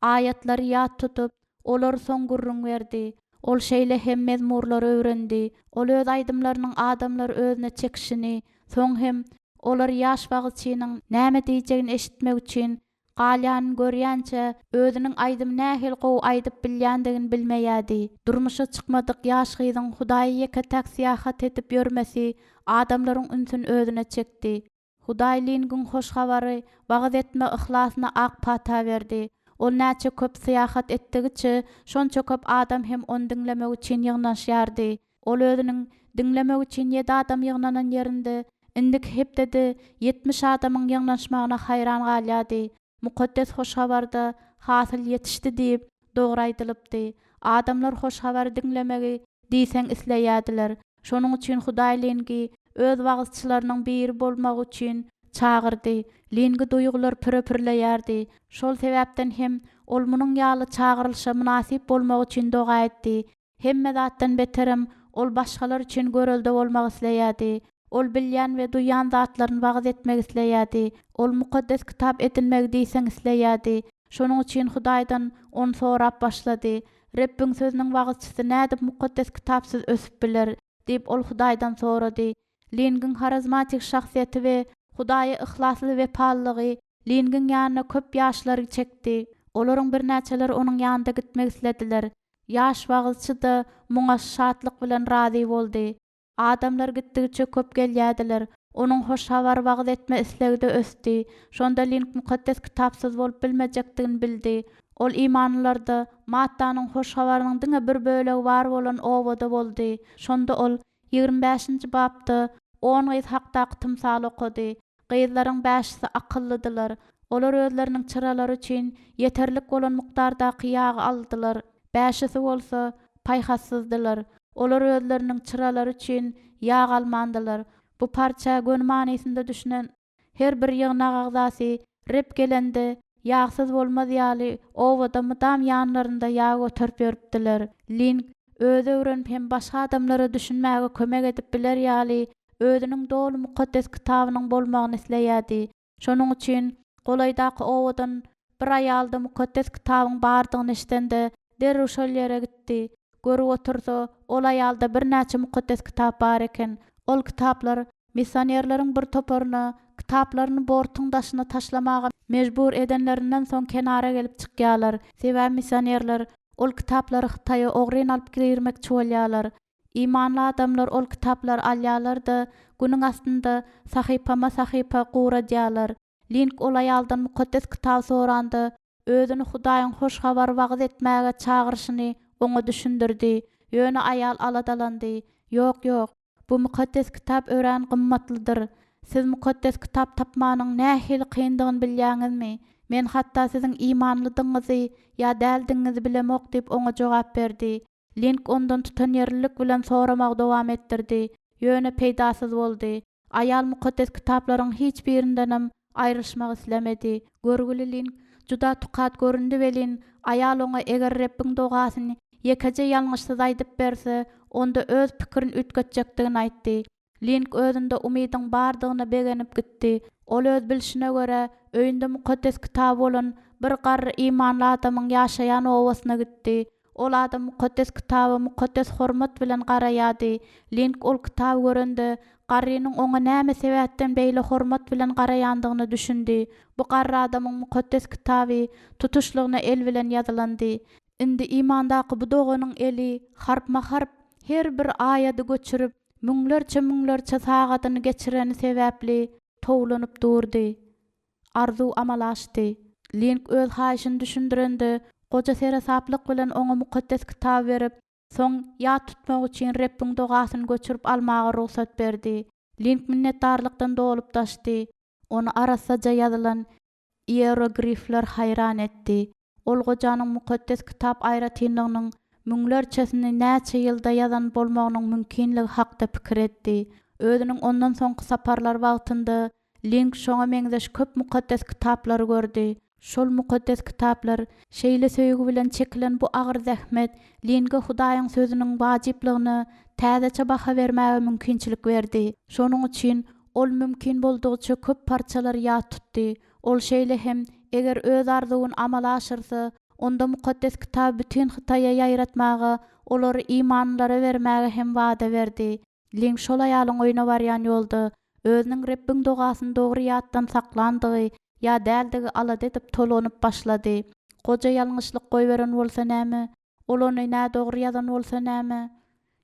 aýatlary ýat tutup, olary soň gürrüň berdi. Ol şeýle hem mezmurlary öwrendi. Ol öz aýdymlarynyň adamlary özüne çekişini, soň hem olar ýaş wagyzçynyň näme diýjegini eşitmek üçin. Galýanyny görýänçä, özüniň aýdymy nähili gowy aýdyp bilýändigini bilmeýärdi. Durmuşa çykmadyk ýaş gyzyň Hudaýa ýeke-täk syýahat edip ýörmesi adamlaryň ünsüni özüne çekdi. Hudaý Lingiň hoş habary wagyz etme yhlasyna ak pata berdi. Ol näçe köp syýahat etdigiçe, şonça köp adam hem ony diňlemek üçin ýygnanyşýardy. Ol özüniň diňlemek üçin ýedi adam ýygnanan ýerinde indiki hepdede 70 adamyň ýygnanyşmagyna haýran galýardy. Mukaddes Hoş Habarda hasyl ýetişdi diýip, dogry aýdylypdy. Adamlar Hoş Habary diňlemegi diýseň isleýärdiler. Şonuň üçin Hudaý Lingi öz wagyzçylarynyň biri bolmagy üçin çagyrdy. Lingi duýgular püre-pürleýärdi. Şol sebäpden hem ol munuň ýaly çagyrylyşa mynasyp bolmak üçin doga etdi. Hemme zatdan beterem, ol başgalar üçin görelde bolmak isleýärdi. Ol bilýän we duýýan zatlaryny wagyz etmek isleýärdi. Ol Mukaddes Kitap edinmegi diýseň isleýärdi. Şonuň üçin Hudaýdan ony sorap başlady. Rebbiň Sözüniň wagyzçysy nädip Mukaddes Kitapsyz ösüp biler? diýip, ol Hudaýdan sorady. Lingiň harizmatik şahsyýeti we Hudaýa yhlasly wepalylygy Lingiň ýanyna köp ýaşlary çekdi. Olaryň birnäçeleri onuň ýanynda gitmek islediler. Ýaş wagyzçy-da muňa şatlyk bilen razy boldy. Adamlar gitdigiçe köp gelýärdiler. Onuň hoş habary wagyz etme islegi-de ösdi. Şonda Link Mukaddes Kitapsyz bolup bilmejekdigini bildi. Ol imanlylarda Mattanyň hoş habarynyň diňe bir bölegi bar bolan obada boldy. Şonda ol 25-nji bapda on gyz hakdaky tymsaly okady. Gyzlaryň bäşisi akyllydylar. Olar özleriniň çyralary üçin ýeterlik bolan mukdardaky ýagy aldylar. Bäşisi bolsa, paýhassyzdylar. Olar özleriniň çyralary üçin ýag almandylar. Bu parça göni manysynda düşünen her bir ýygnak agzasy Reb gelende, ýagsyz bolmaz ýaly, obada mydam ýanlarynda ýag göterip ýörüpdiler. Ling özi öwrenip hem başga adamlara düşünmäge kömek edip biler ýaly, özüniň doly Mukaddes Kitabynyň bolmagyny isleýärdi. Şonuň üçin golaýdaky obadan bir aýalda Mukaddes Kitabyň bardygyny eşidende, derrew şol ýere gitdi. Görüp otursa, ol aýalda birnäçe Mukaddes Kitap bar eken. Ol kitaplar missionerleriň bir toparyna kitaplaryny bortuň daşyna taşlamaga mejbur edenlerinden soň kenara gelip çykýarlar. Sebäbi missionerler ol kitaplary Hytaýa ogryn alyp girmekçi bolýarlar. Imanly adamlar ol kitaplary alýarlar-da, günüň astynda sahypama-sahypa guradýarlar. Link ol aýaldan Mukaddes Kitaby soranda, özüni Hudaýyň hoş habary wagyz etmäge çagyryşyny oňa düşündirdi. Ýöne aýal aladalandy. Ýok, ýok. Bu Mukaddes Kitap örän gymmatlydyr. Siz Mukaddes Kitap tapmanyň nähili kyndygyny bilýäňizmi? Men hatda siziň imanlydygyňyzy ýa däldigiňizi bilemok diýip oňa jogap berdi. Link ondan tutanýerlilik bilen soramagy dowam etdirdi, ýöne peýdasyz boldy. Aýal Mukaddes Kitaplaryň hiç birindenem aýrylyşmak islemedi. Görgüli Link juda tukat göründi welin, aýal oňa eger Rebbiň dogasyny ýekeje ýalňyşsyz aýdyp berse, onda öz pikirini üýtgetjekdigini aýtdy. Link özünde umydyň bardygyna begenip gitdi. Ol öz bilşine görä, öýünde Mukaddes Kitaby bolan bir garry imanly adamyň ýaşaýan obasyna gitdi. Ol adam Mukaddes Kitaba mukaddes hormat bilen garaýardy. Link ol kitaby görende, garrynyň oňa näme sebäpden beýle hormat bilen garaýandygyna düşündi. Bu garry adamyň Mukaddes Kitaby tutuşlygyna el bilen ýazylandy. Indi imandaky bu doganyň eli harpma-harp her bir aýady göçürip, müňlerçe-müňlerçe sagadyny geçireni sebäpli towlanyp durdy. Arzuw amala aşdy. Link öz haýyşyny düşündirende, goja seresaplyk bilen oňa Mukaddes Kitaby berip, soň ýat tutmak üçin Rebbiň dogasyny göçürip almaga rugsat berdi. Link minnetdarlykdan dolup daşdy. Ony arassaja ýazylan Iýeroglifler haýran etdi. Ol gojanyň Mukaddes Kitap aýratynlygynyň müňlerçesini näçe ýylda ýazan bolmagynyň mümkinligi hakda pikir etdi. Özüniň ondan soňky saparlary wagtynda Ling şoňa meňzeş köp Mukaddes Kitaplary gördi. Şol Mukaddes Kitaplar şeýle söýgi bilen çekilen bu agyr zähmet Linge Hudaýyň Sözüniň wajyplygyna täzeçe baha bermäge mümkinçilik berdi. Şonuň üçin Ol mümkin boldugyça köp parçalary ýat tutdy. Ol şeýle hem, eger öz arzuwyny amala aşyrsa, onda Mukaddes Kitaby bütin Hytaýa ýaýratmaga, olary imanlylara bermäge hem wada berdi. Ling şol aýalyň öýüne barýan ýolda, özüniň Rebbiň dogasyny dogry ýatdan saklandygy. ýa däldigi alada edip tolgunyp başlady. Goja ýalňyşlyk goýberen bolsa näme? Ol ony nädogry ýazan bolsa näme?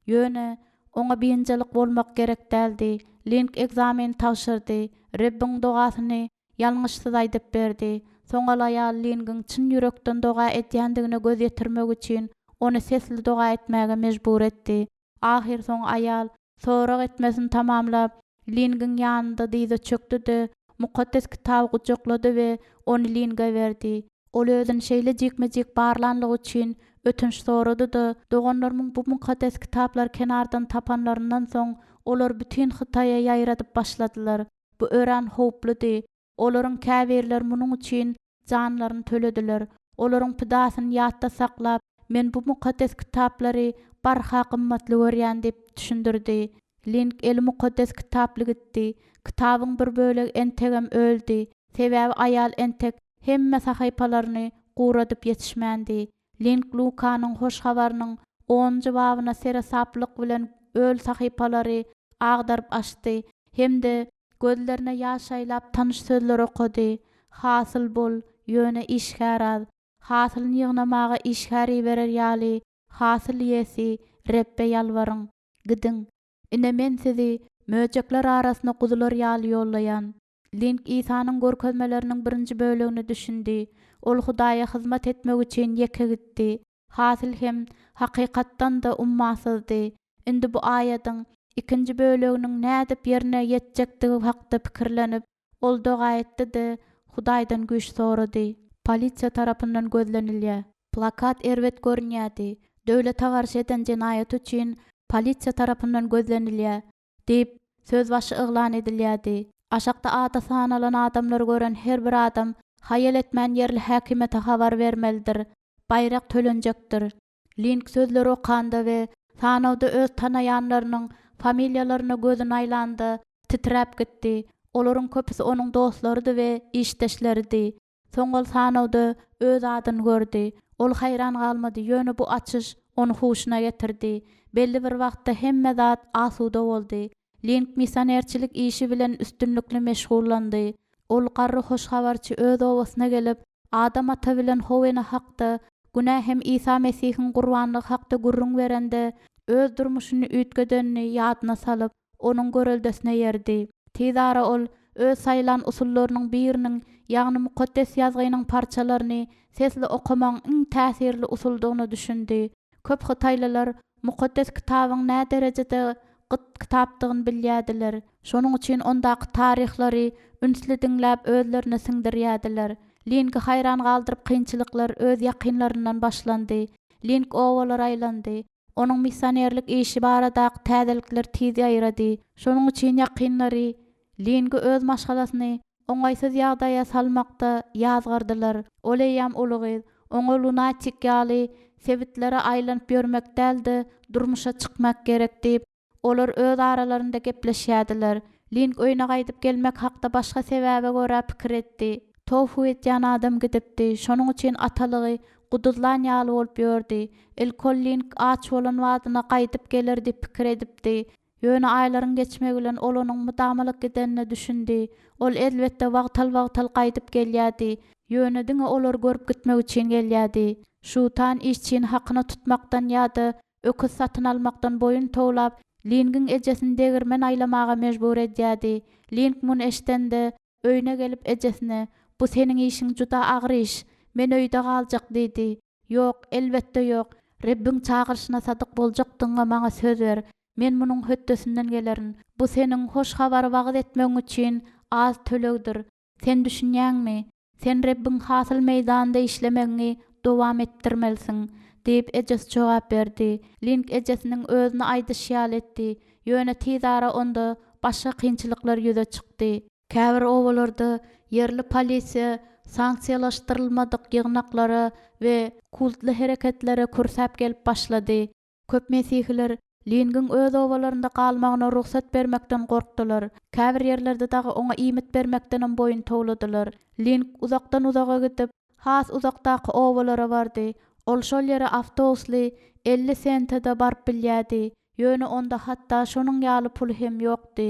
Ýöne, oňa biynjalyk bolmak gerek däldi. Link ekzameni tabşyrdy. Rebbiň dogasyny ýalňyşsyz aýdyp berdi. Soň ol aýal Lingiň çyn ýürekden doga edýändigine göz ýetirmek üçin, ony sesli doga etmäge mejbur etdi. Ahyrsoňy aýal sorag etmesini tamamlap, Lingiň ýanynda dyza çökdi-de, Mukaddes Kitaby gujaklady we ony Linge berdi. Ol özüni şeýle jikme-jik barlanlygy üçin ötünç sorady-da, Doganlarymyň bu Mukaddes Kitaplary kenardan tapanlaryndan soň, olary bütin Hytaýa ýaýradyp başladylar. Bu örän howpludy. Olaryň käbirleri munuň üçin janlaryny tölediler. Olaryň pidasyny ýatda saklap, men bu mukaddes kitaplary barha gymmatly görýän diýip düşündirdi. Ling eli mukaddes kitaply gitdi. Kitabyň bir bölegi entegem öldi, sebäbi aýal entek hemme sahypalaryny guradyp ýetişmändi. Ling Lukanyň Hoş Habarynyň onunjy babyna seresaplyk bilen öl sahypalary agdaryp açdy hem-de Gözlerine ýaş aýlap tanyş sözleri okady, Hasyl bol, ýöne işgär az. Hasylyny ýygnamaga işgär iberer ýaly, hasyl iýesi Rebbe ýalbaryň. Gidiň. Ine, men sizi möjekler arasyna guzular ýaly ýollaýan. Link Isanyň görkezmeleriniň birinji bölegine düşündi. Ol Hudaýa hyzmat etmek üçin ýeke gitdi. Hasyl hem, hakykatdan-da, ummasyzdy. Indi bu aýadyň ikinji böleginiň nädip ýerine ýetjekdigi hakda pikirlenip, ol doga etdi-de, Hudaýdan güýç sorady. Polisiýa tarapyndan gözlenilýär. Plakat erbet görünýärdi. Döwlete garşy eden jenaýaty üçin polisiýa tarapyndan gözlenilýär. Diýip, sözbaşy yglan edilýärdi. Aşakda ady sanalan adamlary gören her bir adam haýal etmän ýerli häkimiýete habar bermelidir. Baýrak tölenjekdir. Link sözleri okanda we sanawda öz tanaýanlarynyň familiýalaryna gözüni aýlanda, titräp gitdi. Olaryň köpüsi onuň dostlarydy we işdeşleridi. Soň ol sanawda öz adyny gördi. Ol haýran galmady, ýöne bu açyş ony huşuna getirdi. Belli bir wagtda hemme zat asuda boldy. Link missionerçilik işi bilen üstünlikli meşgullandy. Ol garry hoş habarçy öz obasyna gelip, Adam ata bilen How ene hakda, günä hem Isa Mesihiň gurbanlygy hakda gürrüň berende, öz durmuşyny üýtgedenini ýadyna salyp, onuň göreldesine eýerdi. Tizara ol öz saýlan usullarynyň biriniň, ýagny Mukaddes Ýazgynyň parçalaryny sesli okamagyň iň täsirli usuldygyna düşündi. Köp hytaýlylar Mukaddes Kitabyň näderejede gyt kitapdygyny bilýärdiler. Şonuň üçin ondaky taryhlary ünsli diňläp özlerine siňdirýärdiler. Lingi haýran galdyryp kynçylyklar öz ýakynlaryndan başlandy. Ling obalara aýlandy. Onuň missionerlik işi baradaky täzelikler tiz ýaýrady. Şonuň üçin ýakynlary Lingi öz maşgalasyny oňaýsyz ýagdaýa salmakda ýazgardylar. Ol eýýäm uly gyz. Oňa lunatik ýaly sebitlere aýlanyp ýörmek däl-de, durmuşa çykmak gerek diýip, Olar öz aralarynda gepleşýärdiler. Ling öýüne gaýdyp gelmek hakda başga sebäbe görä pikir etdi. Tofu edýän adam gidipdi, şonuň üçin atalygy guduzlan ýaly bolup ýördi. Ilki ol Ling aç bolan badyna gaýdyp geler diýip pikir edipdi. Ýöne aýlaryň geçmegi bilen ol onuň mydamalyk gidenine düşündi. Ol elbetde wagtal-wagtal gaýdyp gelýärdi. Ýöne diňe olary görüp gitmek üçin gelýärdi. Şutan işçini hakyna tutmakdan ýa-da Öküz satyn almakdan boýun towlap, Lingiň ejesini degirmen aýlamaga mejbur edýärdi. Ling muny eşidende, öýüne gelip ejesine, Bu seniň işiň juda agyr iş. Men öýde galjak diýdi. Ýok, elbetde ýok. Rebbiň çagyryşyna sadyk boljakdygyňa maňa söz ber. Men munuň hötdesinden gelerin. Bu seniň hoş habary wagyz etmegiň üçin az tölegdir. Sen düşünýäňmi? Sen Rebbiň hasyl meýdanynda işlemegiňi dowam etdirmelisiň, diýip, ejesi jogap berdi. Ling ejesiniň özüne aýdyşy ýaly etdi. Ýöne tizara onda başga kynçylyklar ýüze çykdy. Käbir obalarda ýerli polisiýa sanksiýalaşdyrylmadyk ýygnaklara we kultly hereketlere kürsäp gelip başlady. Köp mesihiler Lingiň öz obalarynda galmagyna rugsat bermekden gorkdular. Käbir ýerlerde dagy oňa iýmit bermekdenem boýun towladylar. Ling uzakdan-uzaga gidip, has uzakdaky obalara bardy. Ol şol ýere awtobusly 50 sente-de baryp bilýärdi, ýöne onda hatda şonuň ýaly pul hem ýokdy.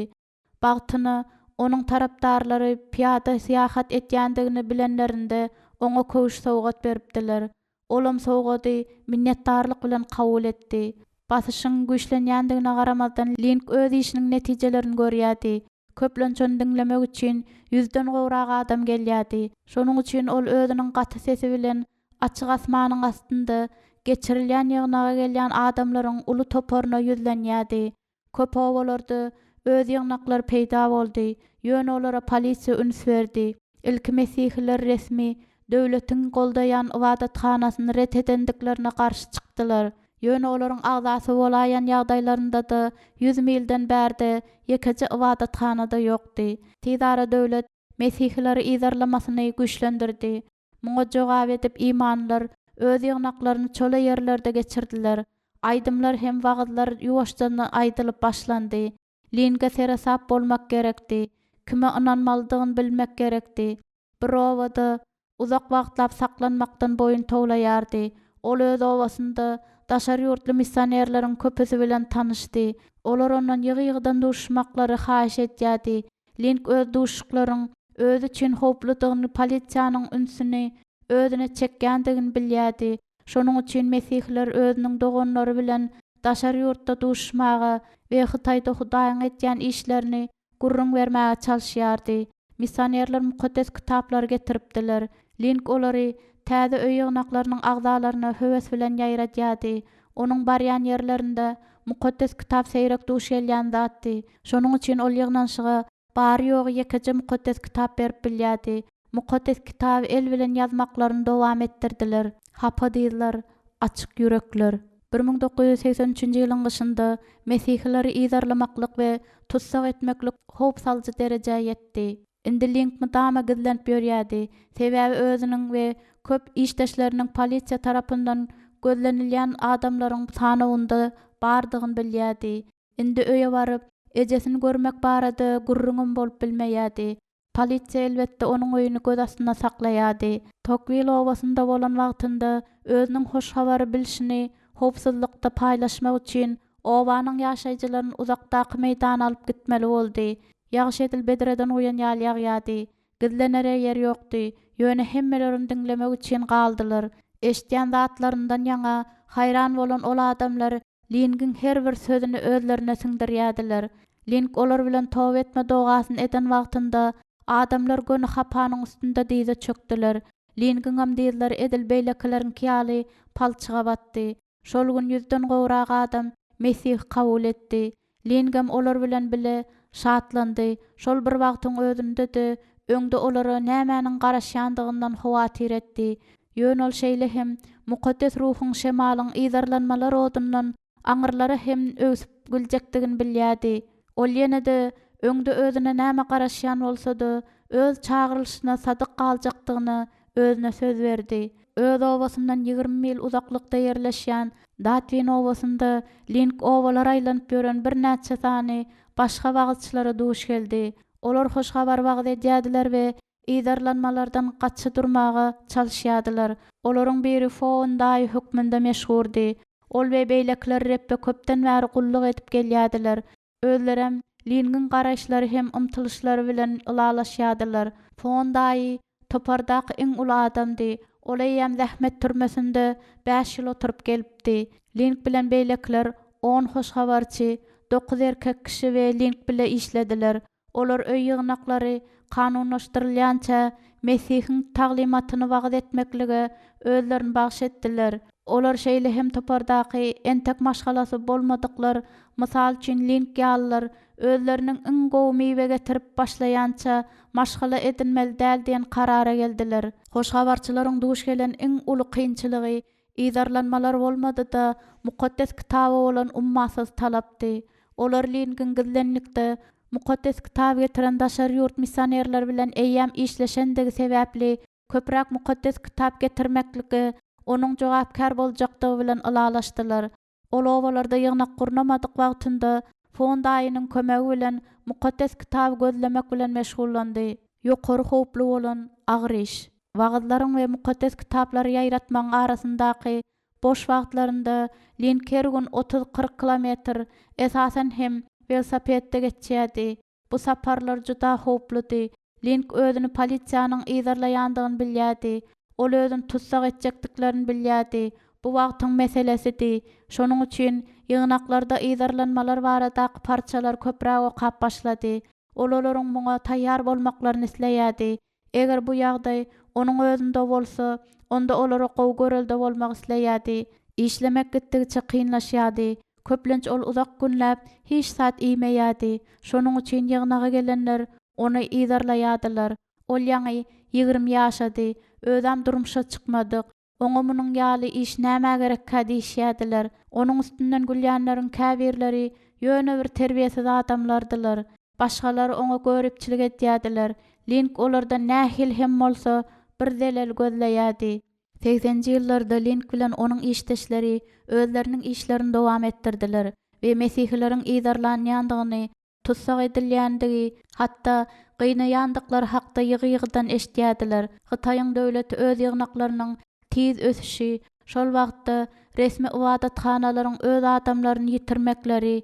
Bagtyna, onuň tarapdarlary pyýada syýahat etýändigini bilenlerinde oňa köwüş sowgat beripdiler. Olam sowgady minnetdarlyk bilen kabul etdi. Basyşyň güýçlenýändigine garamazdan Link öz işiniň netijelerini görýärdi. Köplenç ony diňlemek üçin ýüzden gowrak adam gelýärdi. Şonuň üçin ol özüniň gaty sesi bilen açyk asmanyň astynda geçirilýän ýygnaga gelýän adamlaryň uly toparyna ýüzlenýärdi. Köp obalarda öz ýygnaklary peýda boldy, ýöne olara polisiýa üns berdi. Ilki mesihiler resmi döwletiň goldaýan ybadathanasyny ret edendiklerine garşy çykdylar. Ýöne olaryň agzasy bolaýan ýagdaýlarynda-da ýüz milden bärde ýekeje ybadathana-da ýokdy. Tizara döwlet mesihileri yzarlamasyny güýçlendirdi. Muňa jogap edip imanlylar öz ýygnaklaryny çola ýerlerde geçirdiler. Aýdymlar hem wagyzlar ýuwaşjadan aýdylyp başlandy. Linge seresap bolmak gerekdi. Kime ynanmalydygyny bilmek gerekdi. Bir obada uzak wagtlap saklanmakdan boýun towlaýardy. Ol öz obasynda daşary ýurtly missionerleriň köpüsi bilen tanyşdy. Olar ondan ýygy-ýygydan duşuşmaklary haýyş edýärdi. Link öz duşuşyklaryň özi üçin howpludygyny, polisiýanyň ünsüni özüne çekýändigini bilýärdi. Şonuň üçin mesihiler özüniň doganlary bilen daşary ýurtda duşuşmaga we Hytaýda Hudaýyň edýän işlerini gürrüň bermäge çalyşýardy. Missionerler Mukaddes Kitaplary getiripdiler. Link olary täze öý ýygnaklarynyň agzalaryna höwes bilen ýaýradýardy. Onuň barýan ýerlerinde Mukaddes Kitap seýrek duş gelýän zatdy. Şonuň üçin ol ýygnanyşyga bary-ýogy ýekeje Mukaddes Kitap berip bilýärdi. Mukaddes Kitaby el bilen ýazmaklaryny dowam etdirdiler. Hapa dyzlar, açyk ýürekler. 1983-nji ýylyň gyşynda mesihileri yzarlamaklyk we tussag etmeklik howp salyjy derejä ýetdi. Indi Link mydama gizlenip ýörýärdi, sebäbi özüniň we köp işdeşleriniň polisiýa tarapyndan gözlenilýän adamlaryň sanawynda bardygyny bilýärdi. Indi öýe baryp, ejesini görmek barada gürrüňem bolup bilmeýärdi. Polisiýa elbetde onuň öýüni göz astynda saklaýardy. Tokwil obasynda bolan wagtynda özüniň hoş habary bilşini howpsuzlykda paýlaşmak üçin obanyň ýaşaýjylaryny uzakdaky meýdana alyp gitmeli boldy. Ýagyş edil bedreden guýan ýaly ýagýardy. Gizlenere ýer ýokdy. Ýöne hemmeler ony diňlemek üçin galdylar. Eşidýän zatlaryndan ýaňa haýran bolan ol adamlar Lingiň her bir sözüni özlerine siňdirýärdiler. Ling olar bilen toba etme dogasyny eden wagtynda, adamlar göni hapanyň üstünde dyza çökdüler. Lingiňem dyzlary edil beýlekileriňki ýaly palçyga batdy. Şol gün ýüzden gowrak adam Mesihi kabul etdi. Lingem olar bilen bile şatlandy, şol bir wagtyň özünde-de öňde olara nämäniň garaşýandygyndan howatyr etdi. Ýöne ol şeýle hem Mukaddes Ruhuň şemalyň yzarlanmalar odundan aňyrlara hem öwsüp biljekdigini bilýärdi. Ol ýene-de öňde özüne näme garaşýan bolsa-da, öz çagyrylyşyna sadyk galjakdygyna özüne söz berdi. Öz obasyndan 20 mil uzaklykda ýerleşýän Datwin obasynda Link obalara aýlanyp ýören birnäçe sany başga wagyzçylara duş geldi. Olar hoş habary wagyz edýärdiler we yzarlanmalardan gaça durmaga çalyşýardylar. Olaryň biri Foun daýy hökmünde meşhurdy. Ol we beýlekiler Rebbe köpden bäri gulluk edip gelýärdiler. Özlerem Lingiň garaýyşlary hem ymtylyşlary bilen ylalaşýardylar. Fon daýy topardaky iň uly adamdy. Ol eýýäm zähmet türmesinde bäş ýyl oturyp gelipdi. Ling bilen beýlekiler on hoş habarçy, dokuz erkek kişi we Ling bile işlediler. Olar öý ýygnaklary kanunlaşdyrylýança Mesihiň taglymatyny wagyz etmeklige özlerini bagyş etdiler. Olar şeýle hem topardaky entek maşgalasy bolmadyklar, mysal üçin Link ýalylar, özleriniň iň gowy miwe getirip başlaýança maşgala edinmeli däl diýen karara geldiler. Hoş habarçylaryň duş gelen iň uly kynçylygy Yzarlanmalar bolmady-da, Mukaddes Kitaba bolan ummasyz talapdy. Olar Lingiň gizlenlikde Mukaddes Kitaby getiren daşary ýurt missionerleri bilen eýýäm işleşendigi sebäpli, köpräk Mukaddes Kitap getirmeklige onuň jogapkär boljakdygy bilen ylalaşdylar. Ol obalarda ýygnak gurnamadyk wagtynda Fon daýynyň kömegi bilen Mukaddes Kitaby gözlemek bilen meşgullandy. Ýokary howply bolan agyr iş. Wagyzlaryň we Mukaddes Kitaplary ýaýratmagyň arasyndaky boş wagtlarynda Link her gün otuz-kyrk kilometr, esasan hem, welosipedde geçýärdi. Bu saparlar juda howpludy. Ling özüni polisiýanyň yzarlaýandygyny bilýärdi. Ol özüni tussag etjekdiklerini bilýärdi. Bu wagtyň meselesidi. Şonuň üçin, ýygnaklarda yzarlanmalar baradaky parçalary köpräk okap başlady. Ol olaryň muňa taýýar bolmaklaryny isleýärdi. Eger bu ýagdaý onuň özünde bolsa, onda olara gowy görelde bolmak isleýärdi. Işlemek gitdigiçe kynlaşýardy. Köplenç ol uzak günläp hiç zat iýmeýärdi. Şonuň üçin ýygnaga gelenler ony yzarlaýardylar. Ol ýaňy 20 ýaşady, özem durmuşa çykmadyk. Oňa munuň ýaly iş nämä gerekkä diýişýärdiler. Onuň üstünden gülýänleriň käbirleri ýöne bir terbiýesiz adamlardylar. Başgalary oňa göripçilik edýärdiler. Ling olardan nähili hem bolsa bir zelel gözleýärdi. Segsenji ýyllarda Ling bilen onuň işdeşleri özleriniň işlerini dowam etdirdiler we mesihileriň yzarlanýandygyny tussag edilýändigi, hatda gynaýandyklary hakda ýygy-ýygydan eşidýärdiler. Hytaýyň döwleti öz ýygnaklarynyň tiz ösüşi, şol wagtda resmi ybadathanalaryň öz adamlaryny ýitirmekleri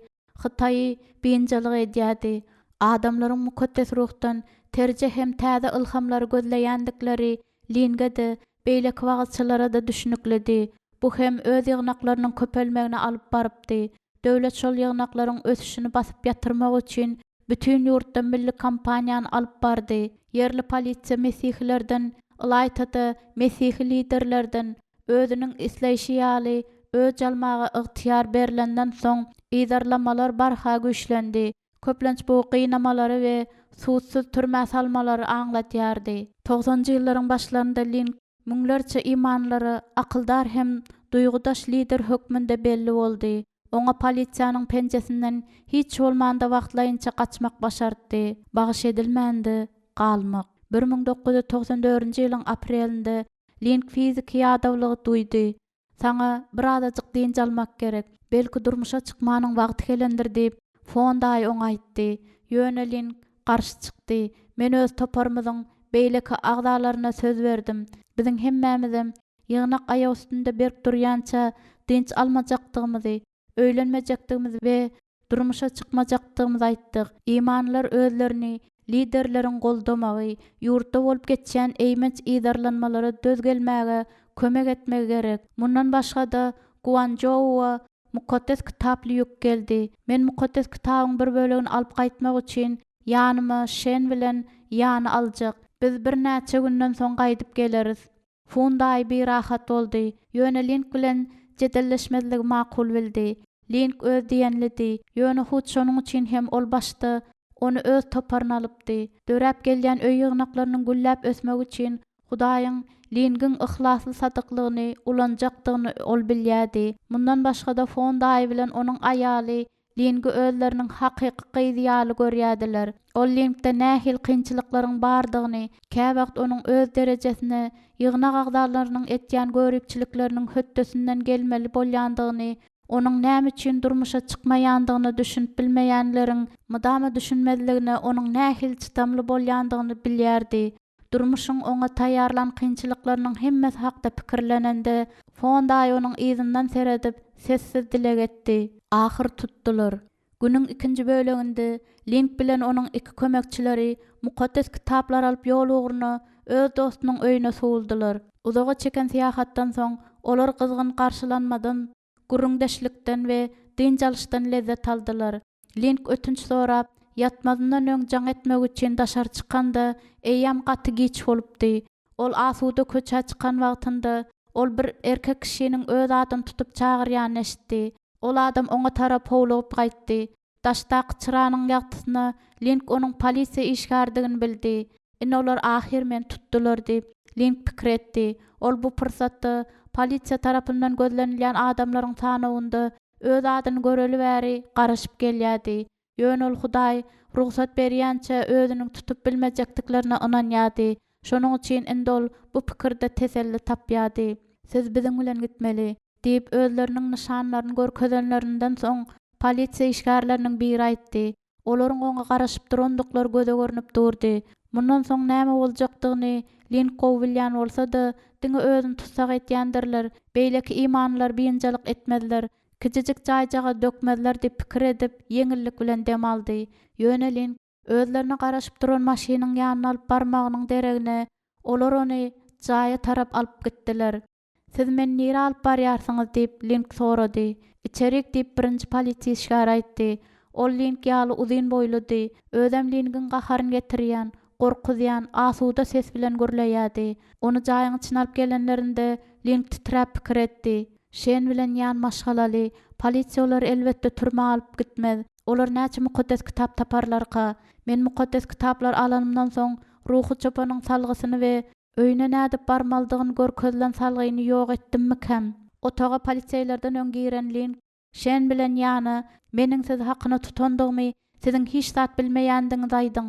Hytaýy biynjalyk edýärdi. Adamlaryň mukaddes ruhdan terje hem täze ylhamlary gözleýändikleri Linge-de, beýleki wagyzçylara-da düşüniklidi. Bu hem öz ýygnaklarynyň köpelmegine alyp barypdy. Döwlet şol ýygnaklaryň ösüşini basyp ýatyrmak üçin bütin ýurtda milli kampaniýany alyp bardy. Ýerli polisiýa mesihilerden, ylaýta-da, mesihi liderlerden özüniň isleýşi ýaly öç almaga ygtyýar berlenden soň yzarlamalar barha güýçlendi. Köplenç bu gynamalary we sudsuz türmä salmalary aňladýardy. Togsanjy ýyllaryň başlarynda Ling müňlerçe imanlylara akyldar hem duýgudaş lider hökmünde belli boldy. Oňa polisiýanyň penjesinden hiç bolmanda wagtlaýynça gaçmak başartdy. Bagyş edilmände galmak. 1994-nji ýylyň aprelinde Ling fiziki ýadawlygy duýdy. Saňa birazajyk dynç almak gerek. Belki durmuşa çykmanyň wagty gelendir diýip, Fon daýy oňa aýtdy. Ýöne Ling garşy çykdy. Men öz toparymyzyň beýleki agzalaryna söz berdim. Biziň hemmämizem ýygnak aýak üstünde berk durýança dynç almajakdygymyzy, öýlenmejekdigimizi we durmuşa çykmajakdygymyzy aýtdyk. Imanlylar özlerini liderleriň goldamagy, ýurtda bolup geçýän eýmenç yzarlanmalara döz gelmäge kömek etmegi gerek. Mundan başga-da, Guançžoua Mukaddes Kitaply ýük geldi. Men Mukaddes Kitabyň bir bölegini alyp gaýtmak üçin ýanyma Şen bilen Ýany aljak. Biz birnäçe günden soň gaýdyp geleris. Fun daýy birahat boldy, ýöne Ling bilen jedelleşmezligi makul bildi. Ling öz diýenlidi, ýöne hut şonuň üçin hem ol başda ony öz toparyna alypdy. Döräp gelýän öý ýygnaklarynyň gülläp ösmegi üçin Hudaýyň Lingiň yhlasly sadyklygyny ulanjakdygyny ol bilýärdi. Mundan başga-da Fon daýy bilen onuň aýaly Lingi özleriniň hakyky gyzy ýaly görýärdiler. Ol Lingde nähili kynçylyklaryň bardygyny, käwagt onuň öz derejesine ýygnak agzalarynyň etýän göripçilikleriniň hötdesinden gelmeli bolýandygyny, onuň näme üçin durmuşa çykmaýandygyna düşünip bilmeýänleriň mydama düşünmezligine onuň nähili çydamly bolýandygyny bilýärdi. Durmuşyň oňa taýýarlan kynçylyklarynyň hemmesi hakda pikirlenende, Fon daýy onuň yzyndan seredip, sessiz dileg etdi. Ahyr tutdular. Günüň ikinji böleginde Ling bilen onuň iki kömekçileri mukaddes kitaplar alyp ýol ugruna öz dostunyň öýüne sowuldylar. Uzaga çeken syýahatdan soň olar gyzgyn garşylanmadan gürrüňdeşlikden we dynç alyşdan lezzet aldylar. Ling ötünç sorap, ýatmazyndan öň jaň etmek üçin daşary çykanda, eýýäm gaty giç bolupdy. Ol asuda köçä çykan wagtynda, ol bir erkek kişiniň öz adyny tutup çagyrýanyny eşitdi. Ol adam oňa tarap howlugyp gaýtdy. Daşdaky çyranyň ýagtysyna Ling onuň polisiýa işgäridigini bildi. Indi olar ahyr meni tutdular diýip, Ling pikir etdi. Ol bu pursatda polisiýa tarapyndan gözlenilýän adamlaryň sanawynda öz adyny göreli bäri garaşyp gelýärdi. Ýöne ol Hudaý rugsat berýänçä özüniň tutup bilmejekdiklerine ynanýardy. Şonuň üçin indi ol bu pikirde teselli tapýardy. Siz biziň bilen gitmeli. Diýip, özleriniň nyşanlaryny görkezenlerinden soň, polisiýa işgärleriniň biri aýtdy. Olaryň oňa garaşyp durandyklary göze görnüp durdy. Mundan soň näme boljakdygyny Ling gowy bilýän bolsa-da, diňe özüni tussag edýändirler, beýleki imanlylar biynjalyk etmezler, kiçijik jaýjagaz dökmezler diýip pikir edip, ýeňillik bilen dem aldy. Ýöne Ling. Özlerine garaşyp duran maşynyň ýanyna alyp barmagynyň deregine, olar ony jaýa tarap alyp gitdiler. Siz meni nirä alyp barýarsyňyz? diýip, Link sorady. Içerik, diýip, birinji polisiýa işgäri aýtdy. Ol Link ýaly uzyn boýludy. Özem Lingiň gaharyny getirýän, gorkuzýan, asuda ses bilen gürleýärdi. Ony jaýyň içine alyp gelenlerinde, Link titräp pikir etdi. Şen bilen Ýan maşgalaly. Polisiýa olary elbetde türmä alyp gitmez. Olar näçe mukaddes kitap taparlarka? Men mukaddes kitaplary alanymdan soň, ruhy çopanyň salgysyny we Öýüne nädip barmalydygyny görkezilen salgyny ýok etdimmikäm? Otaga poliseýlerden öň giren Link, Şen bilen Ýana meniň sizi hakyna tutandygymy siziň hiç zat bilmeýändigiňizi aýdyň.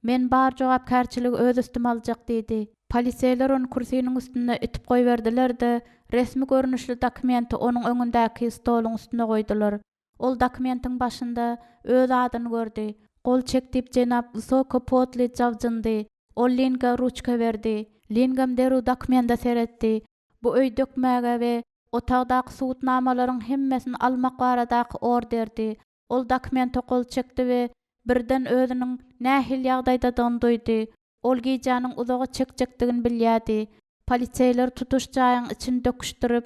Men bar jogapkärçiligi öz üstüme aljak diýdi. Poliseýler ony kürsiniň üstünde itip goýberdiler-de, resmi görnüşli dokumenti onuň öňündäki stoluň üstüne goýdular. Ol dokumentiň başynda öz adyny gördi. Gol çek diýip jenap Wysokopodly jabjyndy. Ol Linga ruçka berdi. Lingam derrew dokumende seretdi. Bu öý dökmäge we otagdaky subutnamalaryň hemmesini almak baradaky orderdi. Ol dokumente gol çekdi we birden özüniň nähili ýagdaýdadygyny duýdy. Ol gijäniň uzaga çekjekdigini bilýärdi. Poliseýler tutuş jaýyň içini döküşdirip,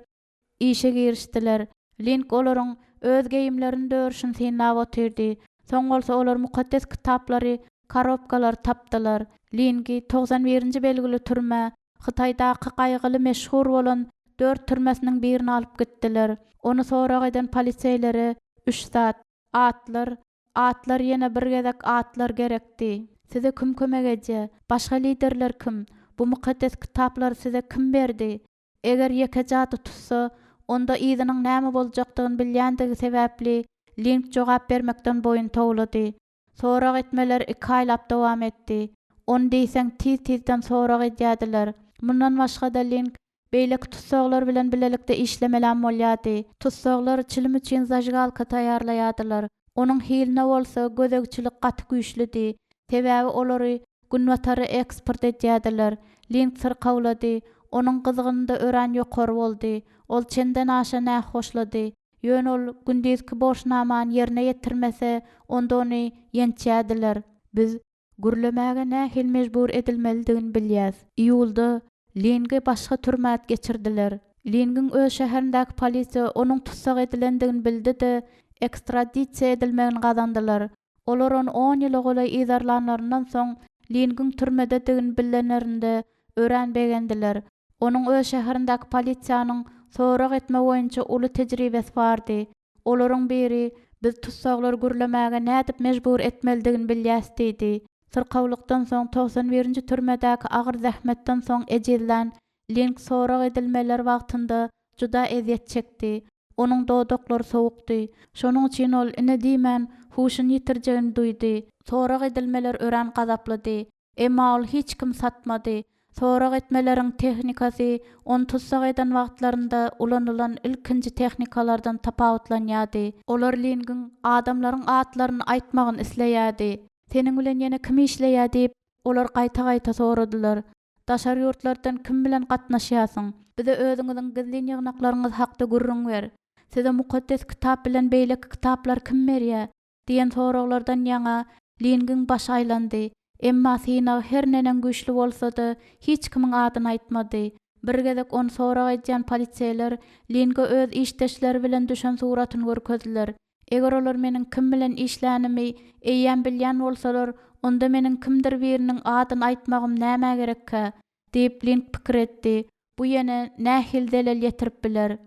Işe girişdiler. Link olaryň öz geýimlerini dörüşini synlap otyrdy. Soň bolsa olar mukaddes kitaplary, korobkalary tapdylar. Lingi 91-nji belgili türmä, Hytaýdaky gaýgyly meşhur bolan dört türmesiniň birine alyp gitdiler. Ony sorag eden poliseýlere üç zat, atlar, atlar ýene bir gezek atlar gerekdi. Size kim kömek edýär? Başga liderler kim? Bu mukaddes kitaplary size kim berdi? Eger ýeke jady tutsa, onda yzynyň näme boljakdygyny bilýändigi sebäpli, Link jogap bermekden boýun towlady. Sorag etmeler iki aýlap dowam etdi. Ony diýseň tiz-tizden sorag edýärdiler. Mundan başga-da Link beýleki tussaglar bilen bilelikde işlemelem bolýardy. Tussaglar çilim üçin zažigalka taýýarlaýardylar. Onuň hiline bolsa gözegçilik gaty güýçlüdi. Sebäbi olary Günbatara eksport edýärdiler. Link syrkawlady. Onuň gyzgyny-da örän ýokary boldy. Ol çendenaşa nähoşlady. Ýöne ol gündizki borçnamany ýerine ýetirmese, onda ony ýençýärdiler. Biz gürlemäge nähili mejbur edilmelidigini bilýäs. Iýulda Lingi başga türmä geçirdiler. Lingiň öz şäherindäki polisiýa onuň tussag edilendigini bildi-de, ekstradisiýa edilmegini gazandylar. Olar ony on ýyla golaý yzarlanlaryndan soň, Lingiň türmededigini bilenlerinde örän begendiler. Onuň öz şäherindäki polisiýanyň sorag etme boýunça uly tejribesi bardy. Olaryň biri, Biz tussaglary gürlemäge nädip mejbur etmelidigini bilýäs diýdi. Syrkawlykdan soň 91-nji türmedäki agyr zähmetden soň ejizlän Ling sorag edilmeler wagtynda juda ezýet çekdi. Onuň dodaklary sowukdy. Şonuň üçin ol ine diýmän, huşuny ýitirjegini duýdy. Sorag edilmeler örän gazaplydy. Emma ol hiç kimi satmady. Sorag etmeleriň tehnikasy ony tussag eden wagtlarynda ulanylan ilkinji tehnikalardan tapawutlanýardy. Olar Lingiň adamlaryň atlaryny aýtmagyny isleýärdi. Seniň bilen ýene kim işleýär diýip, olar gaýta-gaýta soradylar. Daşary ýurtlardan kim bilen gatnaşýarsyň? Bize özüňiziň gizlin ýygnaklaryňyz hakda gürrüň ber. Size Mukaddes Kitap bilen beýleki kitaplary kim berýär? diýen soraglardan ýaňa Lingiň başy aýlandy. Emma synag her neneň güýçli bolsa-da, hiç kimiň adyny aýtmady. Bir gezek ony sorag edýän poliseýler Linge öz işdeşleri bilen düşen suratyny görkezdiler. Eger olar meniň kim bilen işlänimi eýýäm bilýän bolsalar, onda meniň kimdir biriniň adyny aýtmagym nämä gerekkä? diýip, Link pikir etdi. Bu ýene nähili zelel ýetirip biler?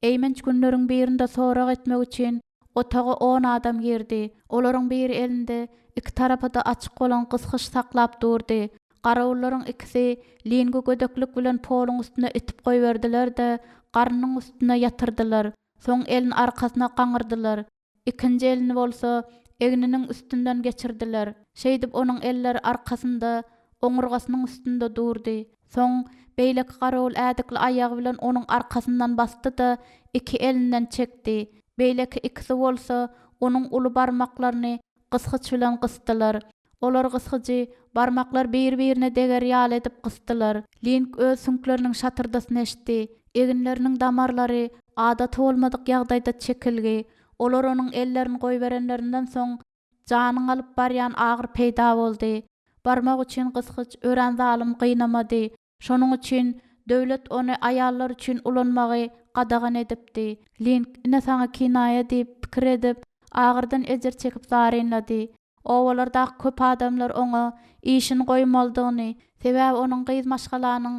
Eýmenç günleriň birinde sorag etmek üçin otaga on adam girdi. Olaryň biri elinde iki tarapy-da açyk bolan gysgyç saklap durdy. Garawullaryň ikisi Lingi gödeklik bilen poluň üstüne itip goýberdiler-de, garnynyň üstüne ýatyrdylar. Soň elini arkasyna gaňyrdylar. Ikinji elini bolsa egniniň üstünden geçirdiler. Şeýdip onuň elleri arkasynda, oňurgasynyň üstünde durdy. Soň beýleki garawul ädikli aýagy bilen onuň arkasyndan basdy-da, iki elinden çekdi. Beýleki ikisi bolsa onuň uly barmaklaryny gysgyç bilen gysdylar. Olar gysgyjy barmaklar bir-birine deger ýaly edip gysdylar. Link öz süňkleriniň şatyrdysyny eşitdi. Eginleriniň damarlary adaty bolmadyk ýagdaýda çekilgi. Olar onuň ellerini goýberenlerinden soň, Janyňy alyp barýan agyry peýda boldy. Barmak üçin gysgyç örän zalym gynamady. Şonuň üçin döwlet ony aýallar üçin ulanmagy gadagan edipdi. Link, ine saňa kinaýa diýip, pikir edip, agyrdan ejir çekip zarynlady. Obalardaky köp adamlar oňa işini goýmalydygyny, sebäbi onuň gyz maşgalanyň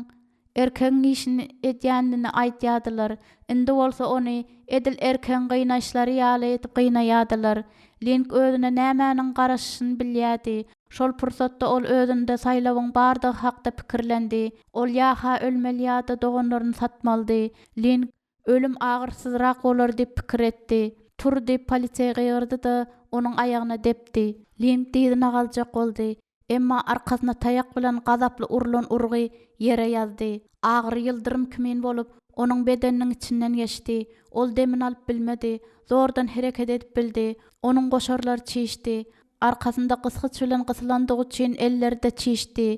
erkegiň işini edýänini aýdýardylar. Indi bolsa ony edil erkegiň gynaýyşlary ýaly edip gynaýardylar. Link özüne nämäniň garaşyşyny bilýärdi. Şol pursatda ol özünde saýlawyň bardygy hakda pikirlendi. Ol ýa-ha ölmeli ýa-da doganlaryny satmalydy. Link, Ölüm agyrsyzrak bolar diýip pikir etdi. Tur diýip poliseý gygyrdy-da, onuň aýagyna depdi. Link dyzyna galjak boldy. Emma arkasyna taýak bilen gazaply urlan urgy ýere ýazdy. Agyry ýyldyrym kimin bolup, onuň bedeniniň içinden geçdi. Ol demini alyp bilmedi. Zordan hereket edip bildi. Onuň goşarlary çişdi. Arkasynda gysgyç bilen gysylandygy üçin elleri-de çişdi.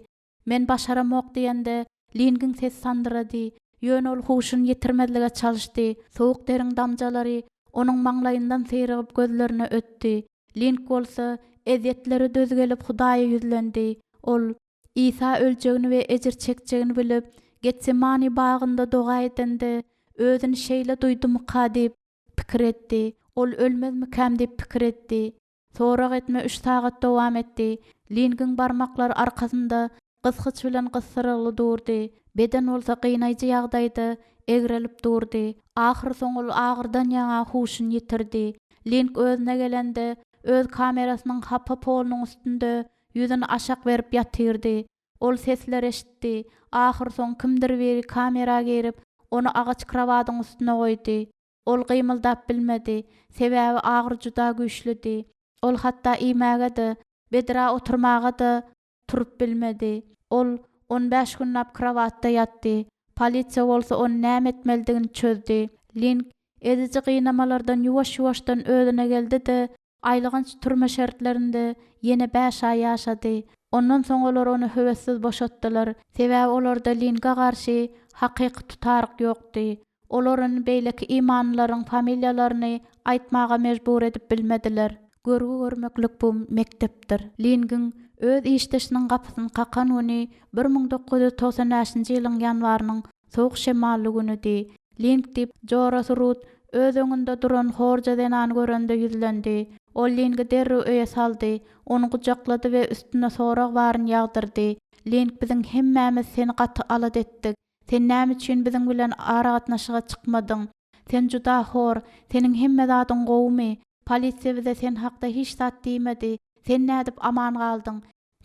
Men başaramok diýende, Lingiň sesi sandyrady. Ýöne ol huşuny ýitirmezlige çalyşdy. Sowuk deriň damjalary onuň maňlaýyndan syrygyp gözlerine ötdi. Ling bolsa, ezýetlere döz gelip Hudaýa ýüzlendi. Ol, Isa öljegini we ejir çekjegini bilip, Getsemani bagynda doga edende, özüni şeýle duýdumyka diýip, pikir etdi. Ol ölmezmikäm diýip pikir etdi. Sorag etme üç sagat dowam etdi. Lingiň barmaklary arkasynda gysgyç bilen gysdyrylgy durdy. Beden bolsa gynaýjy ýagdaýda egrelip durdy. Ahyrsoňy ol agyrdan ýaňa huşuny ýitirdi. Ling özüne gelende, öz kamerasynyň hapa polunyň üstünde ýüzüni aşak berip ýatyrdy. Ol sesler eşitdi. Ahyrsoňy kimdir biri kamera girip, ony agaç krowadyň üstüne goýdy. Ol gymyldap bilmedi, sebäbi agyry juda güýçlüdi. Ol hatda iýmäge-de, bedrä oturmaga-da turup bilmedi. Ol on bäş günläp krowatda ýatdy. Polisiýa bolsa ony näme etmelidigini çözdi. Ling eziji gynamalardan ýuwaş-ýuwaşdan özüne geldi-de, Aýylganç türme şertlerinde ýene bäş aý ýaşady. Ondan soň olar ony höwessiz boşatdylar, sebäbi olarda Linge garşy hakyky tutaryk ýokdy. Olar ony beýleki imanlylaryň familiýalaryny aýtmaga mejbur edip bilmediler. Görgi görmeklik bu mekdepdir. Lingiň öz işdeşiniň gapysyny kakan güni 1995-nji ýylyň ýanwarynyň Sowuk şemally günüdi. Ling diýip, jorasy Rut öz öňünde duran horja zenany görende ýüzlendi. Ol Lingi derrew öýe saldy, ony gujaklady we üstüne sorag baryny ýagdyrdy, Ling, biziň hemmämiz seni gaty alada etdik. Sen näme üçin biziň bilen aragatnaşyga çykmadyň? Sen juda hor. Seniň hemme zadyň gowumy? Polisiýa bize sen hakda hiç zat diýmedi. Sen nädip aman galdyň?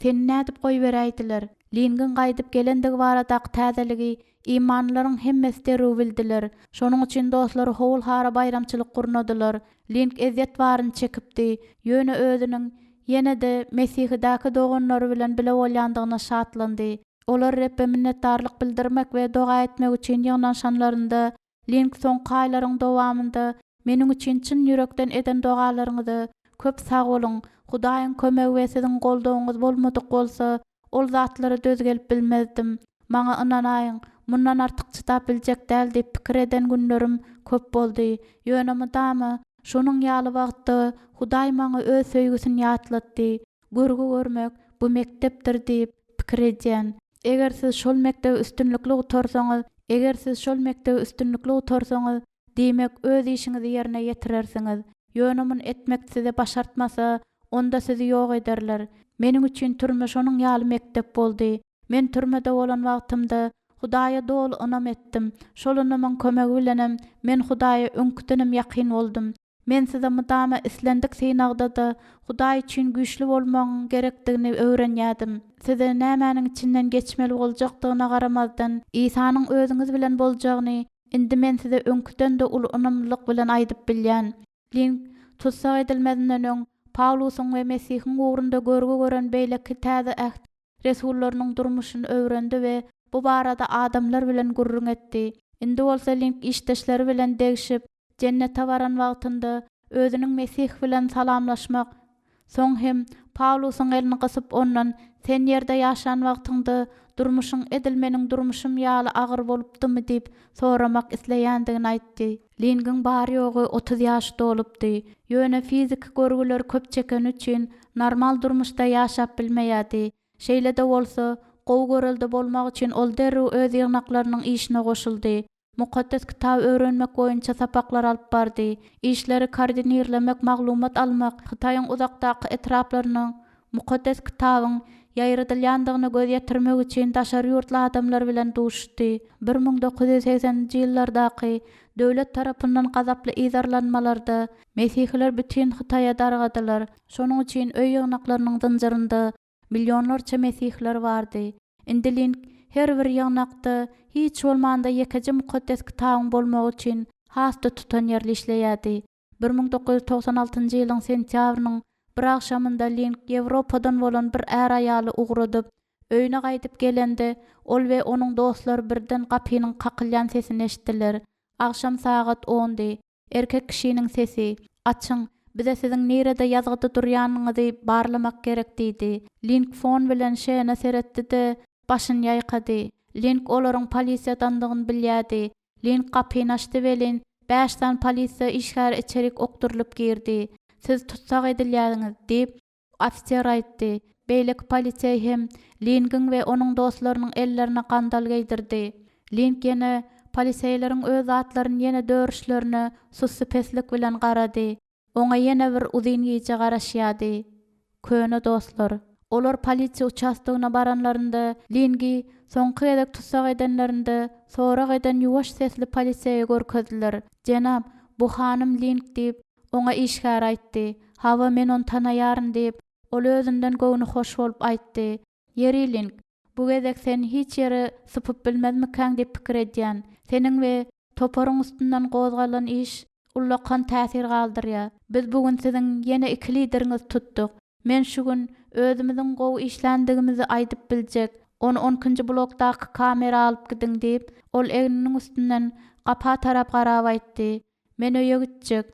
Seni nädip goýberäýdiler? Lingiň gaýdyp gelendigi baradaky täzeligi imanlylaryň hemmesi derrew bildiler. Şonuň üçin dostlary howul-hara baýramçylyk gurnadylar. Ling ezýet baryny çekipdi, ýöne özüniň ýene-de Mesihidäki doganlary bilen bile bolýandygyna şatlandy. Olar Rebbe minnetdarlyk bildirmek we doga etmek üçin ýygnanyşanlarynda, Ling soňky aýlaryň dowamynda meniň üçin çyn ýürekden eden dogalaryňyza köp sag boluň. Hudaýyň kömegi we siziň goldawyňyz bolmadyk bolsa, ol zatlara döz gelip bilmezdim. Maňa ynanaýyň, mundan artyk çydap biljek däl diýip pikir eden günlerim köp boldy. Ýöne mydama şonuň ýaly wagtda Hudaý maňa öz söýgüsini ýatlatdy. Görgi görmek, bu mekdepdir diýip pikir edýän. Eger siz şol mekdebi üstünlikli gutarsaňyz, eger siz şol mekdebi üstünlikli gutarsaňyz, diýmek, öz işiňizi ýerine ýetirersiňiz. Ýöne muny etmek size başartmasa, onda sizi ýok ederler. Meniň üçin türme şonuň ýaly mekdep boldy. Men türmede bolan wagtymda, Hudaýa doly ynam etdim. Şol ynamyň kömegi bilenem men Hudaýa öňküdenem ýakyn boldum. Men size mydama islendik synagda-da Hudaý üçin güýçli bolmagyň gerekdigini öwrenýärdim. Size nämäniň içinden geçmeli boljakdygyna garamazdan, Isanyň özüňiz bilen boljagyny indi men size öňküden-de uly ynamlylyk bilen aýdyp bilýän. Ling, tussag edilmezinden öň, Pawlusyň we Mesihiň ugrunda görgi gören beýleki Täze Äht resullarynyň durmuşyny öwrendi we bu barada adamlar bilen gürrüň etdi. Indi bolsa Ling işdeşleri bilen degşip, Jennete baran wagtynda özüniň Mesih bilen salamlaşmak, soň hem Pawlusyň elini gysyp ondan, Sen ýerde ýaşan wagtyňda. Durmuşyň edil meniň durmuşym ýaly agyr bolupdymy diýip soramak isleýändigini aýtdy. Lingiň bary-ýogy 30 ýaşy dolupdy. Ýöne fiziki görgüleri köp çekeni üçin normal durmuşda ýaşap bilmeýärdi. Şeýle-de bolsa, gowy görelde bolmak üçin ol derrew öz ýygnaklarynyň işine goşuldy. Mukaddes Kitaby öwrenmek boýunça sapaklar alyp bardy. Işleri koordinirlemek, maglumat almak, Hytaýyň uzakdaky etraplaryna Mukaddes Kitabyň ýaýradylýandygyna göz ýetirmek üçin daşary ýurtly adamlar bilen duşuşdy. 1980-nji ýyllardaky döwlet tarapyndan gazaply yzarlanmalarda mesihiler bütin Hytaýa dargadylar. Şonuň üçin öý ýygnaklarynyň zynjyrynda Millionlarça mesihiler bardy. Indi Link her bir ýygnakda hiç bolmanda ýekeje Mukaddes Kitabyň bolmagy üçin has-da tutanýerli işleýärdi. 1996-njy ýylyň sentýabrynyň bir agşamynda Link Ýewropadan bolan bir är-aýaly ugradyp, öýüne gaýdyp gelende, ol we onuň dostlary birden gapynyň kakylýan sesini eşitdiler. Agşam sagat ondy. Erkek kişiniň sesi, Açyň, bize siziň nirede ýazgyda durýanyňyzy barlamak gerek diýdi. Link Fon bilen Şene seretdi-de, başyny ýaýkady. Link olaryň polisiýadandygyny bilýärdi. Link gapyny açdy welin, bäş sany polisiýa işgäri içerik okdurylyp girdi. Siz tussag edilýäňiz, diýip, Ofiser aýtdy. Beýleki poliseý hem Lingiň we onuň dostlarynyň ellerine gandal geýdirdi. Ling ýene poliseýleriň öz zatlaryny ýene dörüşlerine sussupeslik bilen garady. Oňa ýene bir uzyn gije garaşýardy. Köne dostlar. Olar polisiýa uçastogyna baranlarynda Lingi soňky gezek tussag edenlerinde sorag eden ýuwaş sesli poliseýe görkezdiler. Jenap, bu hanym Ling diýip, Oňa işgär aýtdy. Hawa, men ony tanaýaryn, diýip, ol özünden göwni hoş bolup aýtdy. Ýeri, Link, bu gezek sen hiç ýere sypyp bilmezmikäň diýip pikir edýän. Seniň we toparyň üstünden gozgalan iş ullakan täsir galdyrýar. Biz bu gün siziň ýene iki lideriňizi tutduk. Men şu gün özümiziň gowy işländigimizi aýdyp biljek. Ony on ikinji blokdaky kamera alyp gidiň, diýip, ol egniniň üstünden gapa tarap garap aýtdy. Men öýe gitjek.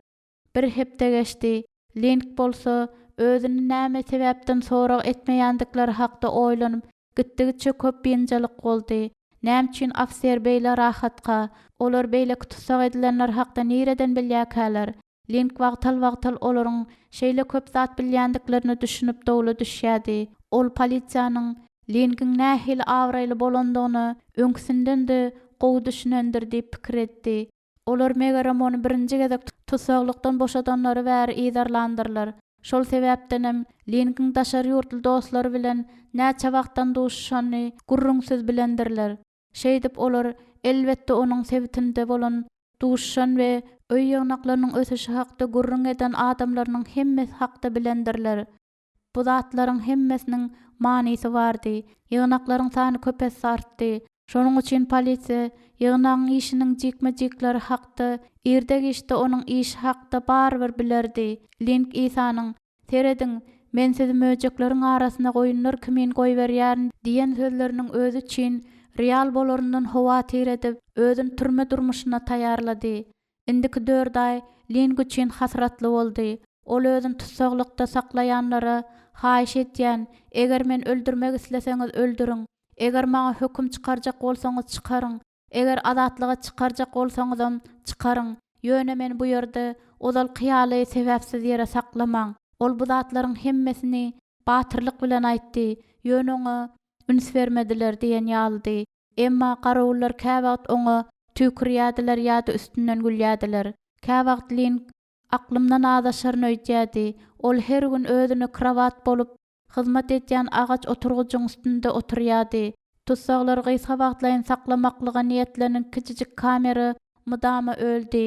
Bir hepde geçdi. Link bolsa, özüni näme sebäpden sorag etmeýändikleri hakda oýlanyp, gitdigiçe köp biynjalyk boldy. Näme üçin ofiser beýle rahatka? Olar beýleki tussag edilenler hakda nireden bilýärkäler? Link wagtal-wagtal olaryň şeýle köp zat bilýändiklerine düşünip dowla düşýärdi. Ol polisiýanyň Lingiň nähili abraýly bolandygyna öňküsinden-de gowy düşünendir diýip pikir etdi. Olar megerem ony birinji gezek tussaglykdan boşadanlary bäri yzarlandyrlar. Şol sebäpdenem Lingiň daşary ýurtly dostlary bilen näçe wagtdan duşuşanyny gürrüňsiz bilendirler. Şeýdip olar elbetde onuň sebitinde bolan duşuşan we öý ýygnaklarynyň ösüşi hakda gürrüň eden adamlarynyň hemmesi hakda bilendirler. Bu zatlaryň hemmesiniň manysy bardy. Ýygnaklaryň sany köp esse artdy. Şonuň üçin polisiýa ýygnagyň işiniň jikme-jikleri hakda irde-giçde onuň işi hakda barybir bilerdi. Link Isanyň, Serediň, Men sizi möjekleriň arasyna goýunlar kimin goýberýärin diýen sözleriniň özi üçin real bolaryndan howatyr edip, özüni türme durmuşyna taýýarlady. Indiki dört aý Ling üçin hasratly boldy. Ol özüni tussaglykda saklaýanlara, Haýyş edýän, eger meni öldürmek isleseňiz öldüriň. Eger maňa höküm çykarjak bolsaňyz çykaryň. Eger azatlyga çykarjak bolsaňyzam çykaryň. Ýöne meni bu ýerde ozalky ýaly sebäpsiz ýere saklamaň. Ol bu zatlaryň hemmesini batyrlyk bilen aýtdy, ýöne oňa üns bermediler diýen ýalydy. Emma garawullar käwagt oňa tüýkürýärdiler ýa-da üstünden gülýärdiler. Käwagt Link aklymdan azaşaryn öýdýärdi. Ol her gün özüne krowat bolup hyzmat edýän agaç oturgyjyň üstünde oturýardy. Tussaglary gysga wagtlaýyn saklamaklyga niýetlenen kiçijik kamera mydama öldi.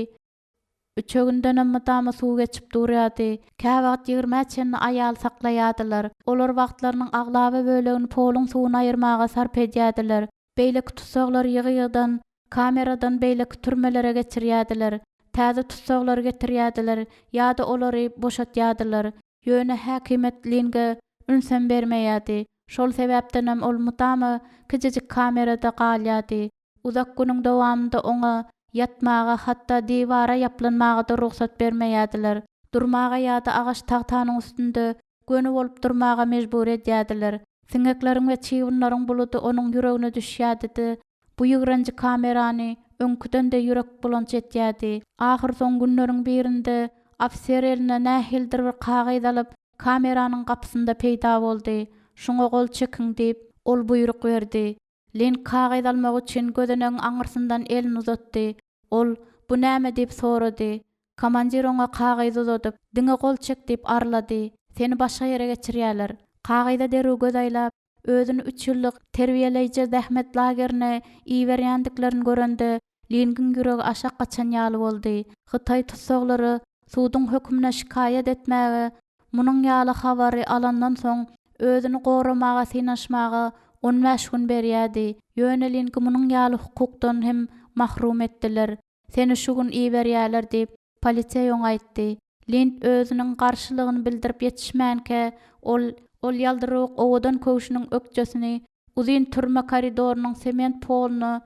Üçegindenem mydama suw geçip durýardy. Käwagt ýigrimä çenli aýal saklaýardylar. Olar wagtlarynyň aglaba bölegini poluň suwuny aýyrmaga sarp edýärdiler. Beýleki tussaglary ýygy-ýygydan kameradan beýleki türmelere geçirýärdiler. Täze tussaglary getirýärdiler ýa-da olary boşatýardylar. Ýöne häkimiýet Linge ünsem bermeýärdi. Şol sebäpdenem ol mydama kiçijik kamerada galýardy. Uzak günüň dowamynda oňa ýatmaga, hatda diwara ýaplanmaga-da rugsat bermeýärdiler. Durmaga ýa-da agaç tagtanyň üstünde göni bolup durmaga mejbur edýärdiler. Siňekleriň we çybynlaryň buludy onuň ýüregine düşýärdi-de, bu ýigrenji kamerany öňküden-de ýürekbulanç etýärdi. Ahyrsoň günleriň birinde ofiser eline nähilidir bir kagyz alyp, kameranyň gapysynda peýda boldy. Şuňa gol çekiň diýip, ol buýruk berdi. Link kagyz almak üçin gözenegiň aňyrsyndan elini uzatdy. Ol, Bu näme diýip sorady. Komandir oňa kagyzy uzadyp, Diňe gol çek diýip arlady. Seni başga ýere geçirýärler. Kagyza derrew göz aýlap, özüni üç ýyllyk terbiýeleýji zähmet lagerine iberýändiklerini görende, Lingiň ýüregi aşak gaçan ýaly boldy. Hytaý tussaglary suduň hökümine şikaýat etmäge, munuň ýaly habary alandan soň, özüni goramaga synanyşmaga on bäş gün berýärdi. Ýöne Lingi munuň ýaly hukukdan hem mahrum etdiler. Seni şu gün iberýärler diýip, poliseý oňa aýtdy. Lind özüniň garşylygyny bildirip ýetişmänkä, ol ol ýaldyrawuk owadan köwşüniň ökjesini uzyn türme koridorynyň sement poluna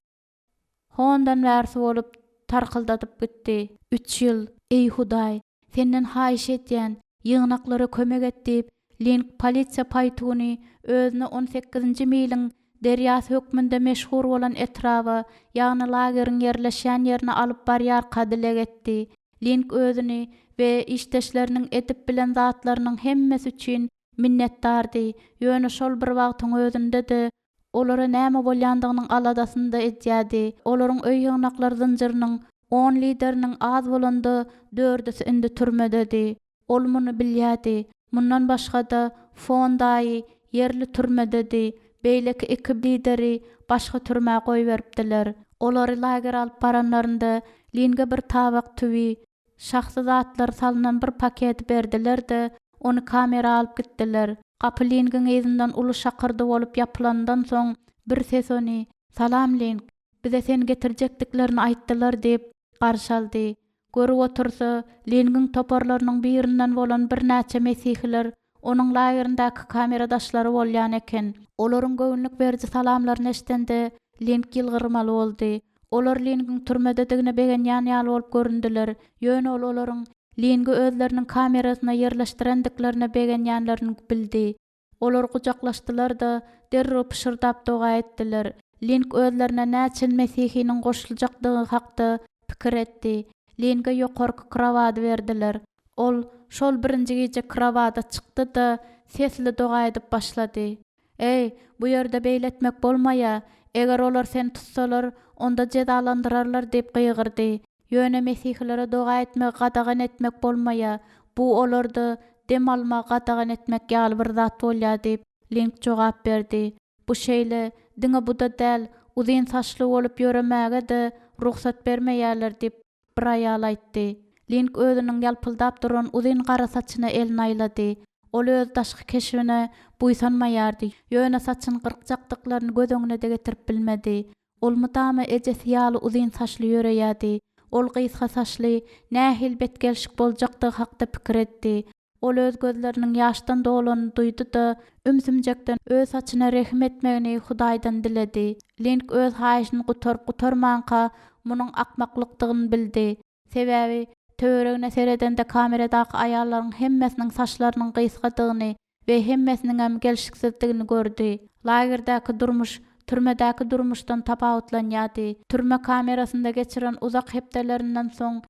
hondan bärsi bolup tarkyldadyp gitdi. Üç ýyl, eý Hudaý, senden haýyş edýän, ýygnaklara kömek et diýip, Link polisiýa paýtuny özüne on sekizinji miliň derýasy hökmünde meşhur bolan etraba, ýagny lageriň ýerleşýän ýerine alyp barýarka dileg etdi. Link özüni we işdeşleriniň edip bilen zatlarynyň hemmesi üçin minnetdardy, ýöne şol bir wagtyň özünde-de olara näme bolýandygynyň aladasyny-da edýärdi. Olaryň öý ýygnaklar zynjyrynyň on lideriniň az bolanda dördüsi indi türmededi. Ol muny bilýärdi. Mundan başga-da, Fon daýy ýerli türmededi, beýleki iki lideri başga türmä goýberipdiler. Olary lagere alyp baranlarynda, Linge bir tabak tüwi, şahsy zatlary salnan bir paketi berdiler-de, ony kamera alyp gitdiler. Gapy Lingiň yzyndan uly şakyrdy bolup ýapylandan soň, bir ses ony, Salam, Ling! Bize seni getirjekdiklerini aýtdylar diýip, garşy aldy. Görüp otursa, Lingiň toparlarynyň birinden bolan birnäçe mesihiler onuň lagerindäki kameradaşlary bolýan eken. Olaryň göwünlik beriji salamlaryny eşidende, Ling ýylgyrmaly boldy. Olar Lingiň türmededigine begenýän ýaly bolup göründiler, ýöne ol olaryň Lingi özleriniň kamerasyna ýerleşdirendiklerine begenýänlerini bildi. Olar gujaklaşdylar-da, derrew pyşyrdap doga etdiler. Ling özlerine näçe mesihiniň goşuljakdygy hakda pikir etdi. Linge ýokarky krowady berdiler. Ol şol birinji gije krowada çykdy-da, sesli doga edip başlady. Eý, bu ýerde beýle etmek bolmaýa, eger olar seni tutsalar, onda jezalandyrarlar diýip gygyrdy. Ýöne mesihilere doga etmegi gadagan etmek bolmaýar, bu olarda dem almagy gadagan etmek ýaly bir zat bolýar diýip, Link jogap berdi. Bu şeýle, diňe bu-da däl, uzyn saçly bolup ýöremäge-de rugsat bermeýärler diýip, bir aýal aýtdy. Link özüniň ýalpyldap duran uzyn gara saçyna elini aýlady. Ol öz daşky keşbine buýsanmaýardy, ýöne saçyny gyrkjakdyklaryny göz öňüne-de getirip bilmedi. Ol mydama ejesi ýaly uzyn saçly ýöreýärdi. Ol gysga saçly nähili betgelşik boljakdygy hakda pikir etdi. Ol öz gözleriniň ýaşdan dolanyny duýdy-da, ümsümjekden öz saçyna rehim etmegini Hudaýdan diledi. Link öz haýyşyny gutaryp-gutarmanka, munuň akmaklykdygyny bildi. Sebäbi, töweregine seredende kameradaky aýallaryň hemmesiniň saçlarynyň gysgadygyny we hemmesiniňem gelşiksizdigini gördi. Lagerdäki durmuş türmedäki durmuşdan tapawutlanýardy. Türme kamerasynda geçiren uzak hepdelerinden soň,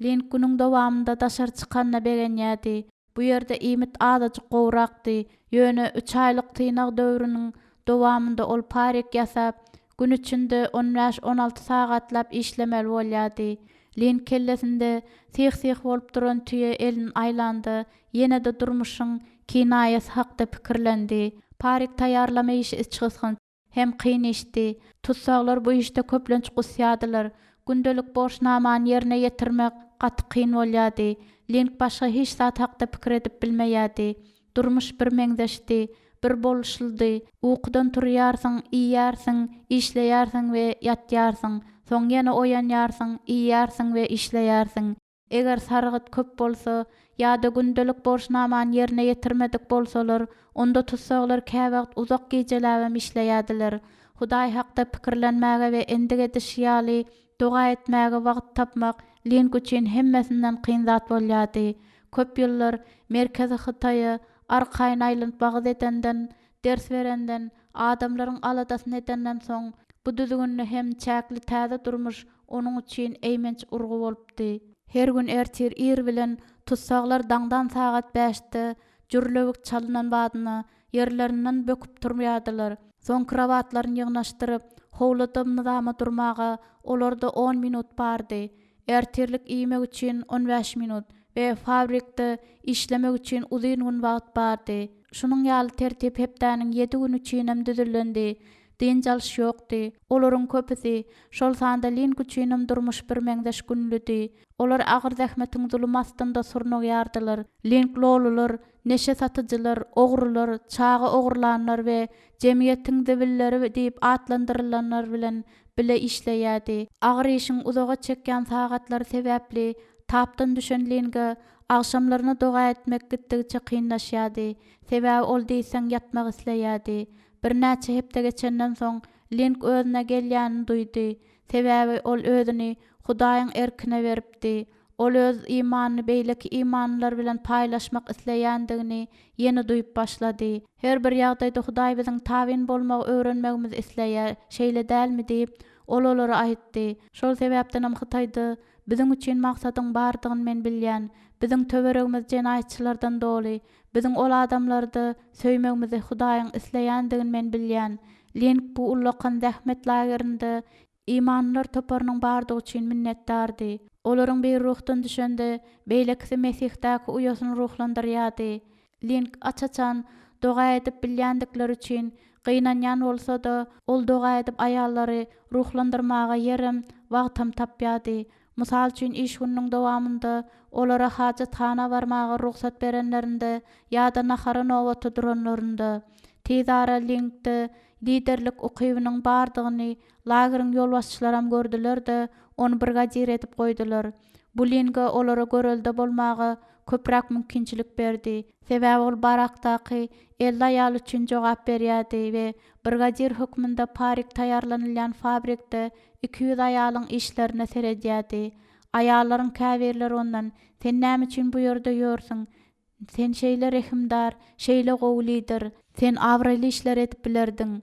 Link günüň dowamynda daşary çykanyna begenýärdi. Bu ýerde iýmit azajyk gowrakdy, ýöne üç aýlyk synag döwrüniň dowamynda ol parik ýasap, gün içinde on bäş-on alty sagatlap işlemeli bolýardy. Lin kellesinde syh-syh bolup duran tüýe elini aýlanda, ýene-de durmuşyň kinaýasy hakda pikirlendi. Parik taýýarlama işi içgysgynç. Hem kyn işdi. Tussaglar bu işde köplenç gusýardylar. Gündelik borçnamany ýerine ýetirmek gaty kyn bolýardy. Link başga hiç zat hakda pikir edip bilmeýärdi. Durmuş birmeňzeşdi, bir boluşlydy. Ukudan turýarsyň, iýýärsiň, işleýärsiň we ýatýarsyň. Soň ýene oýanýarsyň, iýýärsiň we işleýärsiň. Eger sargyt köp bolsa ýa-da gündelik borçnamany ýerine ýetirmedik bolsalar, onda tussaglar käwagt uzak gijeläbem işleýärdiler. Hudaý hakda pikirlenmäge we endik edişi ýaly doga etmäge wagt tapmak Link üçin hemmesinden kyn zat bolýardy. Köp ýyllar Merkezi Hytaýa arkaýyn aýlanyp wagyz edenden. ders berenden, adamlaryň aladasyny edenden soň, bu düzgünli hem çäkli täze durmuş onuň üçin eýmenç urgy bolupdy. Her gün ertir ir bilen tussaglar daňdan sagat bäşde jürlewük çalynan badyna ýerlerinden böküp turýardylar. Soň krowatlaryny ýygnaşdyryp, howluda nyzama durmaga olarda on minut bardy. Ertirlik iýmek üçin on bäş minut we fabrikde işlemek üçin uzyn gün wagt bardy. Şunuň ýaly tertip hepdäniň ýedi güni üçinem düzülendi. Dynç alyş ýokdy. Olaryň köpüsi, şol sanda Link üçinem durmuş birmeňzeş günlüdi. Olar agyr zähmetiň zulumy astynda surnugýardylar. Link lolular, neşe satyjylar, ogrular, çaga ogurlanlar we jemgyýetiň zibilleri diýip atlandyrylanlar bilen bile işleýärdi. Agyr işiň uzaga çekýän sagatlary sebäpli tapdan düşen Linge agşamlaryna doga etmek gitdigiçe kynlaşýardy. Sebäbi ol diýseň ýatmak isleýärdi. Birnäçe hepde geçenden soň, Ling özüne gelýänini duýdy. Sebäbi ol özüni Hudaýyň erkine beripdi. Ol öz imanyny beýleki imanlylar bilen paýlaşmak isleýändigini ýene duýup başlady. Her bir ýagdaýda Hudaý biziň tabyn bolmagy öwrenmegimizi isleýär, şeýle dälmi diýip, ol olara aýtdy. Şol sebäpdenem Hytaýda biziň üçin maksadyň bardygyny men bilýän. Biziň töweregimiz jenaýatçylardan doly. Biziň ol adamlary-da söýmegimizi Hudaýyň isleýändigini men bilýän. Ling bu ullakan zähmet lagerinde imanlylar toparynyň bardygy üçin minnetdardy. Olaryň biri ruhdan düşende, beýlekisi Mesihdäki uýasyny ruhlandyrýardy. Ling aç-açan doga edip bilýändikleri üçin gynanýan bolsa-da, ol doga edip aýallary ruhlandyrmaga ýerem, wagtam tapýardy. Mysal üçin, iş gününiň dowamynda olara hajathana barmaga rugsat berenlerinde ýa-da nahara nobata duranlarynda. Tizara Lingde liderlik ukybynyň bardygyny lageriň ýolbaşçylaram gördüler-de, ony brigadir edip goýdular. Bu Linge olara görelde bolmaga köpräk mümkinçilik berdi, sebäbi ol barakdaky 50 aýal üçin jogap berýärdi we brigadir hökmünde parik taýýarlanylýan fabrikde 200 aýalyň işlerine seredýärdi. Aýallaryň käbirleri ondan, Sen näme üçin bu ýerde ýörsüň? Sen şeýle rehimdar, şeýle gowy lider. Sen abraýly işler edip bilerdiň.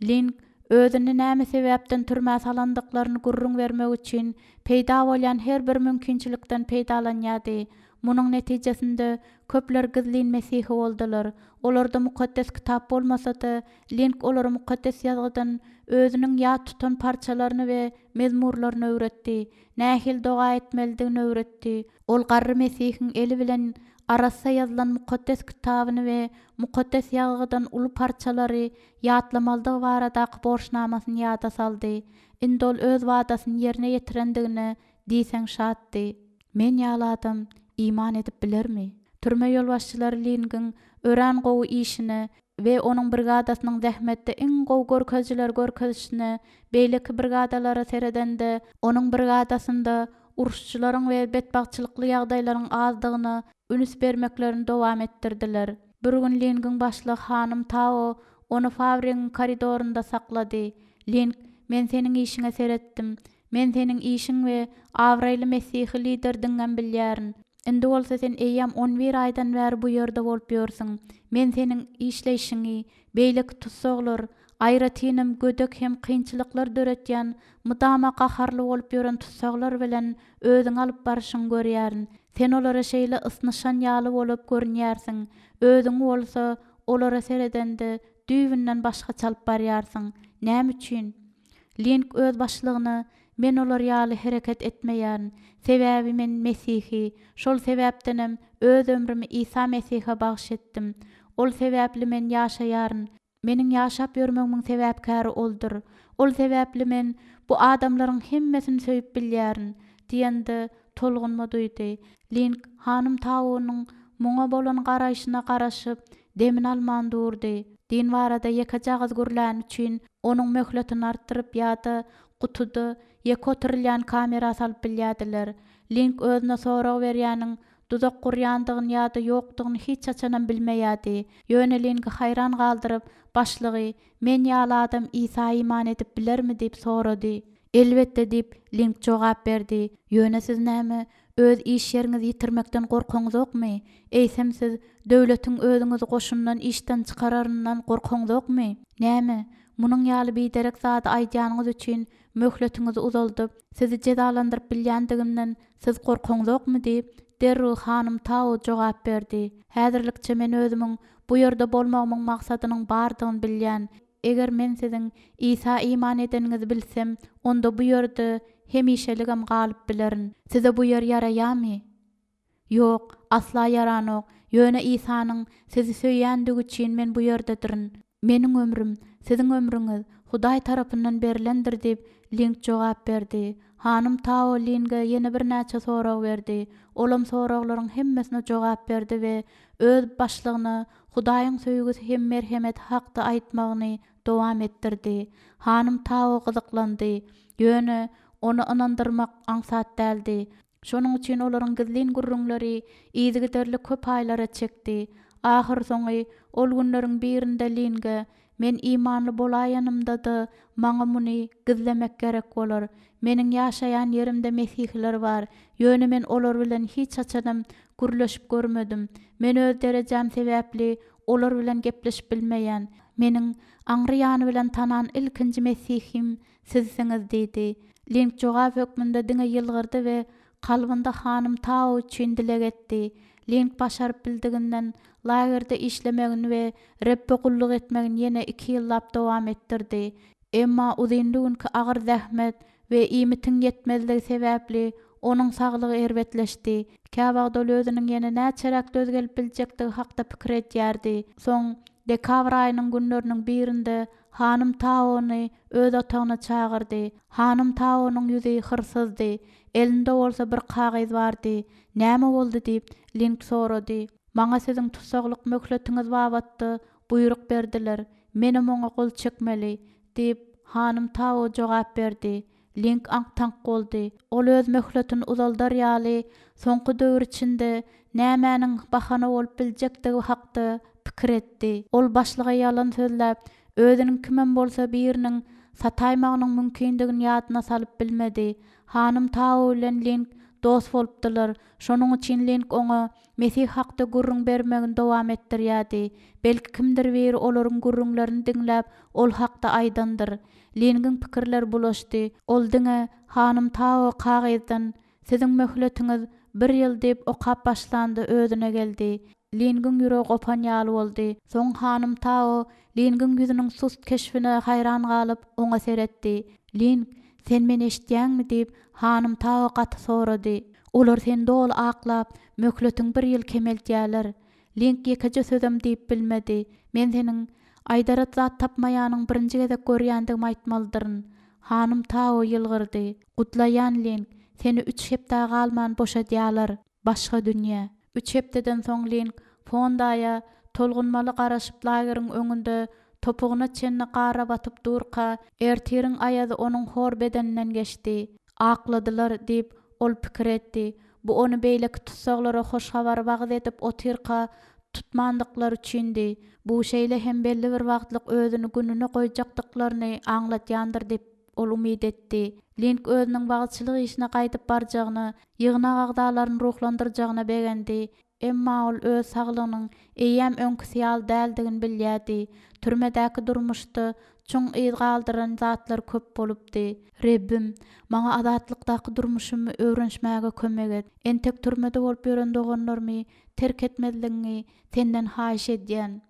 Ling, özüni näme sebäpden türmä salandyklaryny gürrüň bermek üçin peýda bolýan her bir mümkinçilikden peýdalanýardy. Munuň netijesinde, köpler gizlin mesihi boldular. Olarda Mukaddes Kitap bolmasa-da, Ling olara Mukaddes Ýazgydan özüniň ýat tutan parçalaryny we mezmurlaryny öwretdi. Nähili doga etmelidigini öwretdi. Ol garry Mesihiň eli bilen arassa ýazylan Mukaddes Kitabyny we Mukaddes Ýazgydan uly parçalary ýatlamalydygy baradaky borçnamasyny ýada saldy. Indi ol öz wadasyny ýerine ýetirendigine diýseň şatdy. Men ýaly adam iman edip bilermi? Türme ýolbaşçylary Lingiň örän gowy işine we onuň brigadasynyň zähmetde iň gowy görkezijileri görkezişine, beýleki brigadalara seredende, onuň brigadasynda uruşçylaryň we betbagtçylykly ýagdaýlaryň azdygyna ünüs bermeklerini dowam etdirdiler. Bir gün Lingiň başlygy hanym Tao ony fabrigiň koridorynda saklady. Ling, men seniň işiňe seretdim. Men seniň işiň we abraýly mesihi liderdigiňem bilýärin. Indi bolsa sen eýýäm on bir aýdan bäri bu ýerde bolup ýörsüň. Men seniň işleýşiňi, beýleki tussaglar, aýratynam gödek hem kynçylyklar döretýän, mydama gaharly bolup ýören tussaglar bilen özüňi alyp baryşyňy görýärin. Sen olara şeýle ysnyşan ýaly bolup görünýärsiň, özüňi bolsa olara seredende düýbünden başgaça alyp barýarsyň. Näme üçin? Ling öz başlygyna, Men olar ýaly hereket etmeýärin, sebäbi men mesihi, şol sebäpdenem öz ömrümi Isa Mesihe bagyş etdim. Ol sebäpli men ýaşaýaryn. Meniň ýaşap ýörmegimiň sebäpkäri Oldur. Ol sebäpli men bu adamlaryň hemmesini söýüp bilýärin, diýende, tolgunma duýdy. Ling hanym Taonyň muňa bolan garaýşyna garaşyp, demini alman durdy. Din barada ýekeje agyz gürläni üçin onuň möhletini artdyryp ýa-da gutuda ýeke oturylýan kamera salyp bilýärdiler. Ling özüne sorag berýäniň duzak gurýandygyny ýa-da ýokdugyny hiç haçanam bilmeýärdi. Ýöne Lingi haýran galdyryp, başlygy, Men ýaly adam Isa iman edip bilermi diýip sorady. Elbetde diýip, Ling jogap berdi. Ýöne siz näme? öz iş ýeriňizi ýitirmekden gorkaňyzokmy? Eýsem siz döwletiň özüňizi goşundan işden çykararyndan gorkaňyzokmy? Näme, munuň ýaly biderek zady aýdýanyňyz üçin möhletiňizi uzaldyp, sizi jezalandyryp bilýändigimden siz gorkaňyzokmy diýip, derrew hanym Tao jogap berdi. Häzirlikçe men özümiň bu ýerde bolmagymyň maksadynyň bardygyny bilýän. Eger men siziň Isa iman edeniňizi bilsem, onda bu ýerde hemişeligem galyp bilerin. Size bu ýer ýaraýarmy? Ýok, asla ýaranok. Ýöne Isanyň sizi söýýändigi üçin men bu ýerdedirin. Meniň ömrüm, siziň ömrüňiz Hudaý tarapyndan berlendir diýip, Ling jogap berdi. Hanym Tao Linge ýene birnäçe sorag berdi. Olam soraglaryň hemmesine jogap berdi we öz başlygyna Hudaýyň söýgüsi hem merhemeti hakda aýtmagyny dowam etdirdi. Hanym Tao gyzyklandy. Ýöne ony ynandyrmak aňsat däldi. Şonuň üçin olaryň gizlin gürrüňleri yzygiderli köp aýlara çekdi. Ahyrsoňy, ol günleriň birinde Linge, Men imanly bolaýanymda-da, maňa muny gizlemek gerek bolar. Meniň ýaşaýan ýerimde mesihiler bar, ýöne men olar bilen hiç haçanam gürleşip görmedim. Men öz derejäm sebäpli olar bilen gepleşip bilmeýän. Meniň aňry ýany bilen tanan ilkinji mesihim sizsiňiz diýdi. Ling jogap hökmünde diňe ýylgyrdy we kalbynda hanym Tao üçin dileg etdi. Ling başaryp bildiginden lagerde işlemegini we Rebbe gulluk etmegini ýene iki ýyllap dowam etdirdi. Emma uzynly günki agyr zähmet we iýmitiň ýetmezligi sebäpli onuň saglygy erbetleşdi. Käwagt ol özüniň ýene näçeräk döz gelip biljekdigi hakda pikir edýärdi. Soň, dekabr aýynyň günleriniň birinde Hanym Taony öz otagyna çagyrdy. Hanym Taonyň ýüzi hyrsyzdy. Elinde bolsa bir kagyz bardy. Näme boldy diýip, Ling sorady. Maňa siziň tussaglyk möhletiňiz babatda buýruk berdiler. Menem oňa gol çekmeli, diýip, hanym Tao jogap berdi. Ling aňk-taňk boldy. Ol öz möhletini uzaldar ýaly, soňky döwür içinde nämäniň bahana bolup biljekdigi hakda pikir etdi. Ol başlyga ýalan sözläp, özüniň kimem bolsa biriniň sataýmagynyň mümkindigini ýadyna salyp bilmedi. Hanym Tao bilen Ling dost bolupdylar, şonuň üçin Ling oňa Mesih hakda gürrüň bermegini dowam etdirýärdi. Belki kimdir biri olaryň gürrüňlerini diňläp, ol hakda aýdandyr. Lingiň pikirleri bulaşdy. Ol diňe hanym Tao kagyzdan Siziň möhletiňiz bir ýyl diýip okap başlanda özüne geldi. Lingiň ýüregi gopan ýaly boldy. Soň hanym Tao Lingiň ýüzüniň sust keşbine haýran galyp, oňa seretdi. Ling, sen meni eşidýäňmi diýip, hanym Tao gaty sorady. Olar seni doly aklap, möhletiňi bir ýyl kemeltýärler. Ling ýekeje sözem diýip bilmedi. Men seniň aýdara zat tapmaýanyňy birinji gezek görýändigimi aýtmalydyryn. Hanym Tao ýylgyrdy. Gutlaýan, Ling, seni üç hepdä galman boşadýarlar. Başga dünýä. Üç hepdeden soň Ling Fondaýa tolgunmaly garaşyp lageriň öňünde topugyna çenli gara batyp durka, ertiriň aýazy onuň hor bedeninden geçdi. Akladylar, diýip, ol pikir etdi. Bu ony beýleki tussaglara hoş habary wagyz edip otyrka tutmandyklary üçindi. Bu şeýle hem belli bir wagtlyk özüni gününe goýjakdyklaryny aňladýandyr diýip, ol umyt etdi. Ling özüniň wagyzçylyk işine gaýdyp barjagyna, ýygnak agzalaryny ruhlandyrjagyna begendi. Emma ol öz saglygynyň eýýäm öňküsi ýaly däldigini bilýärdi. Türmedäki durmuşda çuň yz galdyran zatlar köp bolupdy. Rebbim, maňa azatlykdaky durmuşymy öwrenişmäge kömek et. Entek türmede bolup ýören doganlarymy terk etmezligiňi Senden haýyş edýän.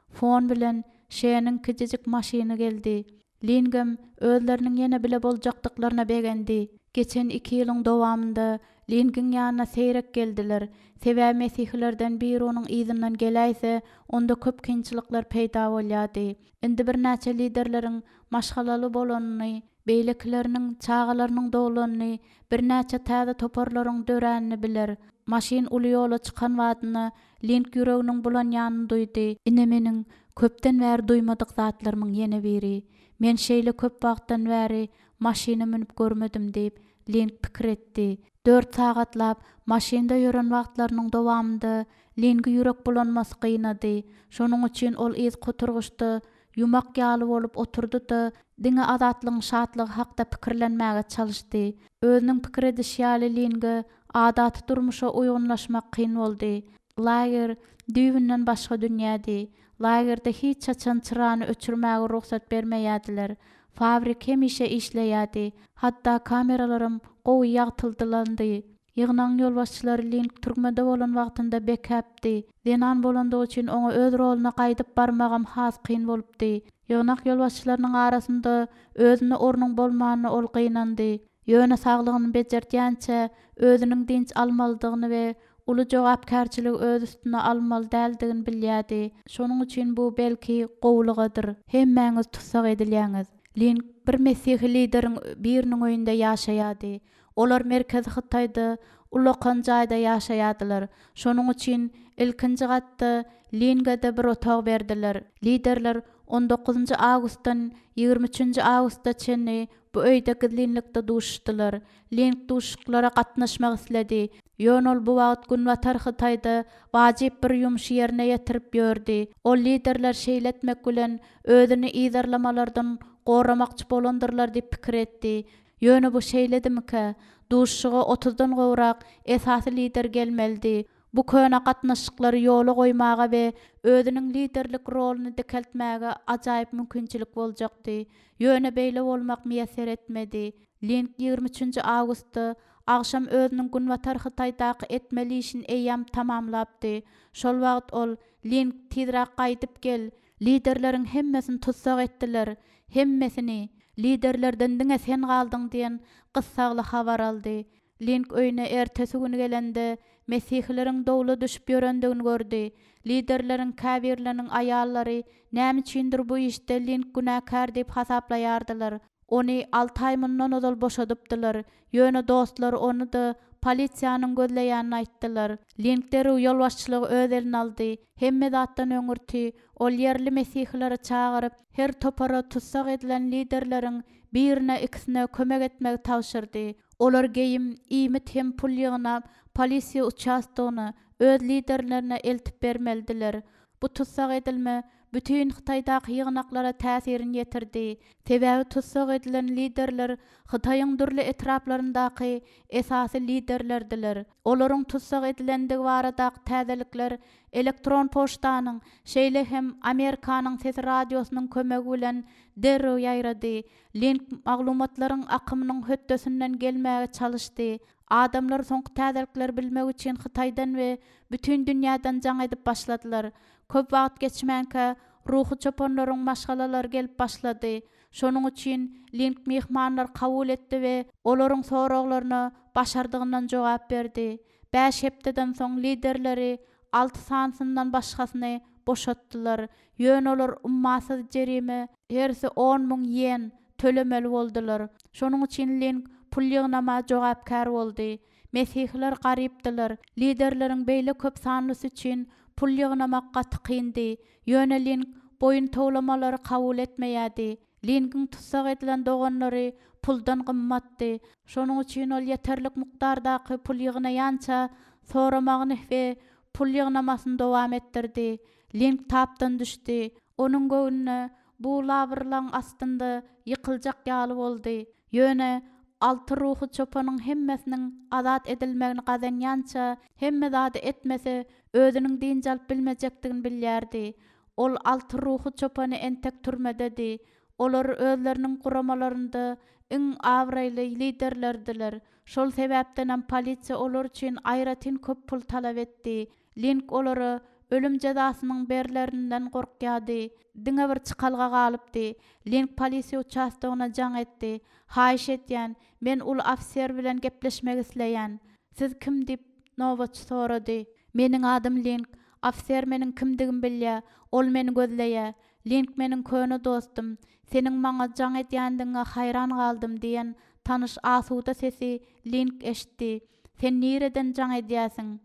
Fon bilen Şeniň kiçijik maşyny geldi. Lingem özleriniň ýene bile boljakdyklaryna begendi. Geçen iki ýylyň dowamynda Lingiň ýanyna seýrek geldiler. Sebäbi mesihilerden biri onuň yzyndan geläýse, onda köp kynçylyklar peýda bolýardy. Indi birnäçe liderleriň maşgalaly bolanyny, beýlekileriniň çagalarynyň doglanyny, birnäçe täze toparlaryň döränini biler. Maşyn uly ýola çykan badyna Ling ýüreginiň bulanýanyny duýdy. Ine meniň köpden bäri duýmadyk zatlarymyň ýene biri. Men şeýle köp wagtdan bäri maşyna münüp görmedim diýip, Ling pikir etdi. Dört sagatlap maşynda ýören wagtlarynyň dowamynda Lingi ýürek bulanmasy gynady. Şonuň üçin ol yzky oturgyçda ýumak ýaly bolup oturdy-da, diňe azatlygyň şatlygy hakda pikirlenmäge çalyşdy. Özüniň pikir edişi ýaly Linge. Adaty durmuşa uýgunlaşmak kyn boldy. Lager düýbünden başga dünýädi. Lagerde hiç haçan çyrany öçürmäge rugsat bermeýärdiler. Fabrik hemişe işleýärdi. Hatda kameralaram gowy ýagtyldylandy. Ýygnagyň ýolbaşçylary Link türmede bolan wagtynda bekäpdi. Zenan bolandygy üçin oňa öz roluna gaýdyp barmagam has kyn bolupdy. Ýygnak ýolbaşçylarynyň arasynda özüne ornuň bolmanyna ol gynandy. Ýöne saglygyny bejerdýänçä özüniň dynç almalydygyny we uly jogapkärçiligi öz üstüne almaly däldigini bilýärdi. Şonuň üçin bu, belki, gowulygadyr. Hemmäňiz tussag edilýäňiz. Link bir mesihi lideriň biriniň öýünde ýaşaýardy. Olar merkezi Hytaýda ullakan jaýda ýaşaýardylar. Şonuň üçin ilkinji gatda Linge-de bir otag berdiler. Liderler on dokuzynjy awgustdan ýigrimi üçünji awgusta çenli bu öýde gizlinlikde duşuşdylar. Ling duşuşyklara gatnaşmak isledi. Ýöne ol bu wagt Günbatar Hytaýda wajyp bir ýumşy ýerine ýetirip ýördi. Ol liderler şeýle etmek bilen özüni yzarlamalardan goramakçy bolandyrlar diýip pikir etdi. Ýöne bu şeýledimikä? Duşuşyga otuzdan gowrak esasy lider gelmelidi. Bu köne gatnaşyklary ýola goýmaga we özüniň liderlik roluny dikeltmäge ajaýyp mümkinçilik boljakdy. Ýöne beýle bolmak miýesser etmedi. Ling ýigrimi üçünji awgustda agşam özüniň Günbatar Hytaýdaky etmeli işini eýýäm tamamlapdy. Şol wagt ol, Ling, tizräk gaýdyp gel! Liderleriň hemmesini tussag etdiler. Hemmesini! Liderlerden diňe sen galdyň diýen gyssagly habar aldy. Ling öýüne ertesi gün gelende, mesihileriň dowla düşüp ýörendigini gördi. Liderleriň käbirleriniň aýallary näme üçindir bu işde Ling günäkär diýip hasaplaýardylar. Ony alty aý mundan ozal boşadypdylar, ýöne dostlary ony-da polisiýanyň gözleýänini aýtdylar. Ling derrew ýolbaşçylygy öz eline aldy. Hemme zatdan öňürti, ol ýerli mesihileri çagyryp, her topara tussag edilen liderleriň birine-ikisine kömek etmegi tabşyrdy. Olar geýim, iýmit hem pul ýygnap, polisiýa uçastogyna, öz liderlerine eltip bermelidiler. Bu tussag edilme bütin Hytaýdaky ýygnaklara täsirini ýetirdi. Sebäbi tussag edilen liderler Hytaýyň dürli etraplaryndaky esasy liderlerdiler. Olaryň tussag edilendigi baradaky täzelikler elektron poçtanyň, şeýle hem Amerikanyň Sesi radiosynyň kömegi bilen derrew ýaýrady. Link maglumatlaryň akymynyň hötdesinden gelmäge çalyşdy. Adamlar soňky täzelikleri bilmek üçin Hytaýdan we bütin dünýäden jaň edip başladylar. Köp wagt geçmänkä, ruhy çopanlaryň maşgalalary gelip başlady. Şonuň üçin Link myhmanlary kabul etdi we olaryň soraglaryna başardygyndan jogap berdi. Bäş hepdeden soň liderleri alty sanysyndan başgasyny boşatdylar. Ýöne olar ummasyz jerime, hersi 10 000 ýen, tölemeli boldular. Şonuň üçin Ling pul ýygnama jogapkär boldy. Mesihiler garypdylar. Liderleriň beýle köp sanlysy üçin pul ýygnamak gaty kyndy. Ýöne Ling boýun towlamalary kabul etmeýärdi. Lingiň tussag edilen doganlary puldan gymmatdy. Şonuň üçin ol ýeterlik mukdardaky pul ýygnaýança soramagyny we pul ýygnamasyny dowam etdirdi. Ling tapdan düşdi. Onuň göwnüne bu labyrlaň astynda ýykyljak ýaly boldy. Ýöne alty ruhy çopanyň hemmesiniň azat edilmegini gazanýança hemme zady etmese, özüniň dynç alyp bilmejekdigini bilýärdi. Ol alty ruhy çopany entek türmededi. Olar özleriniň guramalarynda iň abraýly liderlerdiler. Şol sebäpdenem polisiýa olar üçin aýratyn köp pul talap etdi. Ling olara ölüm jezasynyň berlerinden gorkýardy. Diňe bir çykalga galypdy. Ling polisiýa uçastogyna jaň etdi. Haýyş edýän, men uly ofiser bilen gepleşmek isleýän. Siz kim diýip, nobatçy sorady. Meniň adym Ling. Ofiser meniň kimdigimi bilýär. Ol meni gözleýär. Ling meniň köne dostum. Seniň maňa jaň edýändigiňe haýran galdym diýen tanyş asuda sesi Ling eşitdi. Sen nireden jaň edýärsiň?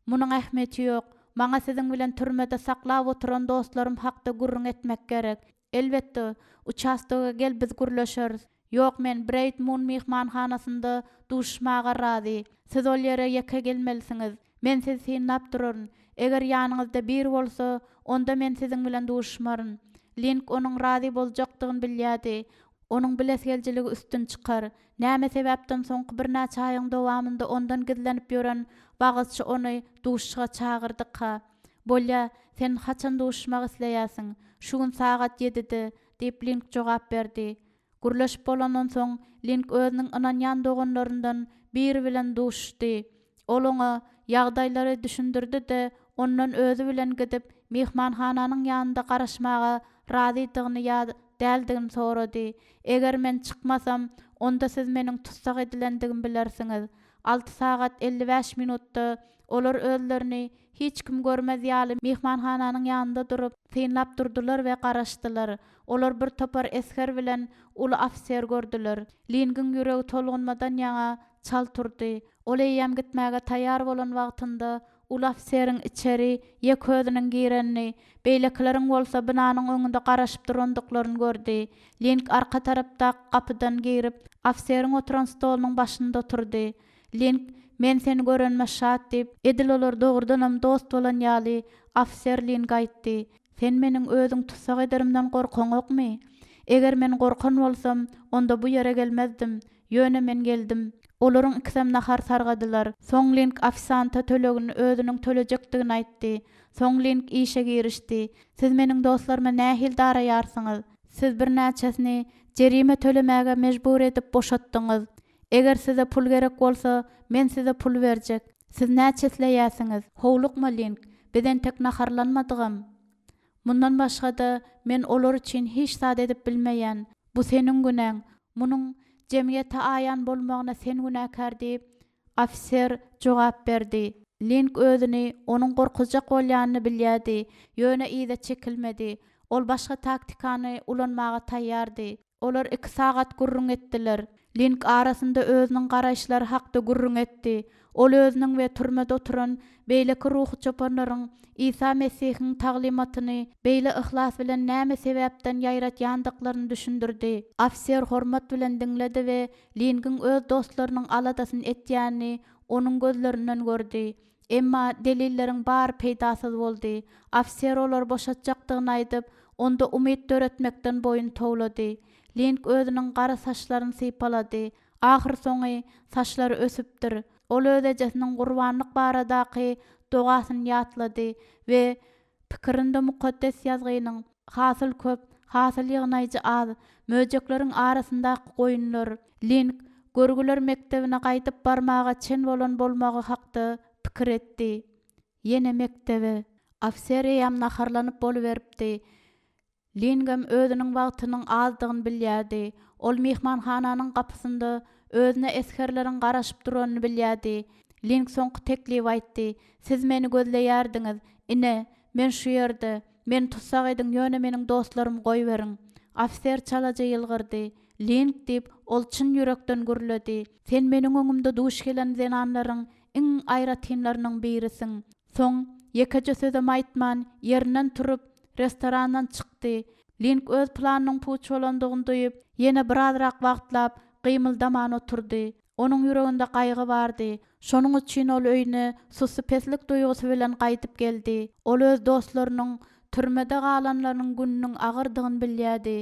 Munuň ähmiýeti ýok. Maňa siziň bilen türmede saklap oturan dostlarym hakda gürrüň etmek gerek. Elbetde, uçastoga gel biz gürleşeris. Ýok men Breýt Mun myhmanhanasynda duşuşmaga razy. Siz ol ýere ýeke gelmelisiňiz. Men sizi synlap duraryn. Eger ýanyňyzda biri bolsa, onda men siziň bilen duşuşmaryn. Ling onuň razy boljakdygyny bilýärdi. Onuň bilesigelijiligi üstün çykar. Näme sebäpden soňky birnäçe aýyň dowamynda ondan gizlenip ýören wagyzçy ony duşuşyga çagyrdyka? Bolýa, sen haçan duşuşmak isleýärsiň? Şu gün sagat ýedide, diýip Link jogap berdi. Gürleşip bolandan soň, Link özüniň ynanýan doganlaryndan biri bilen duşuşdy. Ol oňa ýagdaýlary düşündirdi-de, ondan özi bilen gidip, myhmanhananyň ýanynda garaşmaga razydygyny ýa däldigini sorady. Eger men çykmasam, onda siz meniň tussag edilendigimi bilersiňiz. Alty sagat 55 minutda olar özlerini hiç kim görmez ýaly myhmanhananyň ýanynda durup, synlap durdular we garaşdylar. Olar bir topar esger bilen uly ofiser gördüler. Lingiň ýüregi tolgunmadan ýaňa çalt urdy. Ol eýýäm gitmäge taýýar bolan wagtynda uly ofiseriň içeri ýek özüniň girenini, beýlekileriň bolsa binanyň öňünde garaşyp durandyklaryny gördi. Ling arka tarapdaky gapydan girip, ofiseriň oturan stolunyň başynda oturdy. Ling, Men seni görenime şat diýip, edil olar dogrudanam dost bolan ýaly, ofiser Linge aýtdy. Sen meniň özüň tussag ederimden gorkaňokmy? Eger men gorkan bolsam, onda bu ýere gelmezdim. Ýöne men geldim. Olaryň ikisem nahar sargadylar. Soň Link ofisanta tölegini özüniň tölejekdigini aýtdy. Soň Link işe girişdi. Siz meniň dostlaryma nähili daraýarsyňyz? Siz birnäçesini jerime tölemäge mejbur edip boşatdyňyz. Eger size pul gerek bolsa, men size pul berjek. Siz näçe isleýärsiňiz? Howlukma, Link, biz entek naharlanmadygam. Mundan başga-da, men olar üçin hiç zat edip bilmeýän. Bu seniň günäň. Munuň jemgyýete aýan bolmagyna sen günäkär diýip, ofiser jogap berdi. Link özüni onuň gorkuzjak bolýanyny bilýärdi, ýöne yza çekilmedi. Ol başga taktikany ulanmaga taýýardy. Olar iki sagat gürrüň etdiler. Link arasynda özüniň garaýyşlary hakda gürrüň etdi. Ol özüniň we türmede oturan beýleki ruhy çopanlaryň Isa Mesihiň taglymatyny beýle yhlas bilen näme sebäpden ýaýradýandyklaryny düşündirdi. Ofiser hormat bilen diňledi we Lingiň öz dostlarynyň aladasyny etýänini onuň gözlerinden gördi. Emma delilleriň bary peýdasyz boldy. Ofiser olary boşatjakdygyny aýdyp, onda umyt döretmekden boýun towlady. Link özüniň gara saçlaryny sypalady. Ahyrsoňy, saçlary ösüpdir. Ol öz ejesiniň gurbanlyk baradaky dogasyny ýatlady we pikirinde Mukaddes Ýazgynyň, Hasyl köp, hasyl ýygnaýjy az, möjekleriň arasyndaky goýunlar, Link, görgüler mekdebine gaýdyp barmaga çen bolan bolmagy hakda pikir etdi. Ýene mekdebe. Ofiser eýýäm naharlanyp boluberipdi. Lingem özüniň wagtynyň azdygyny bilýärdi. Ol myhmanhananyň gapysynda özüne esgerleriň garaşyp duranyny bilýärdi. Ling soňky teklibi aýtdy, Siz meni gözleýärdiňiz. Ine, men şu ýerde. Meni tussag ediň, ýöne meniň dostlarymy goýberiň. Ofiser çalaja ýylgyrdy. Ling, diýip, ol çyn ýürekden gürledi, sen meniň öňümde duş gelen zenanlaryň iň aýratynlarynyň birisiň. Soň, ýekeje sözem aýtman, ýerinden turup, restorandan çykdy. Link öz planynyň puç bolandygyny duýup, ýene birazrak wagtlap, gymyldaman oturdy. Onuň ýüreginde gaýgy bardy. Şonuň üçin ol öýüne sussupeslik duýgusy bilen gaýdyp geldi. Ol öz dostlarynyň türmede galanlarynyň gününiň agyrdygyny bilýärdi.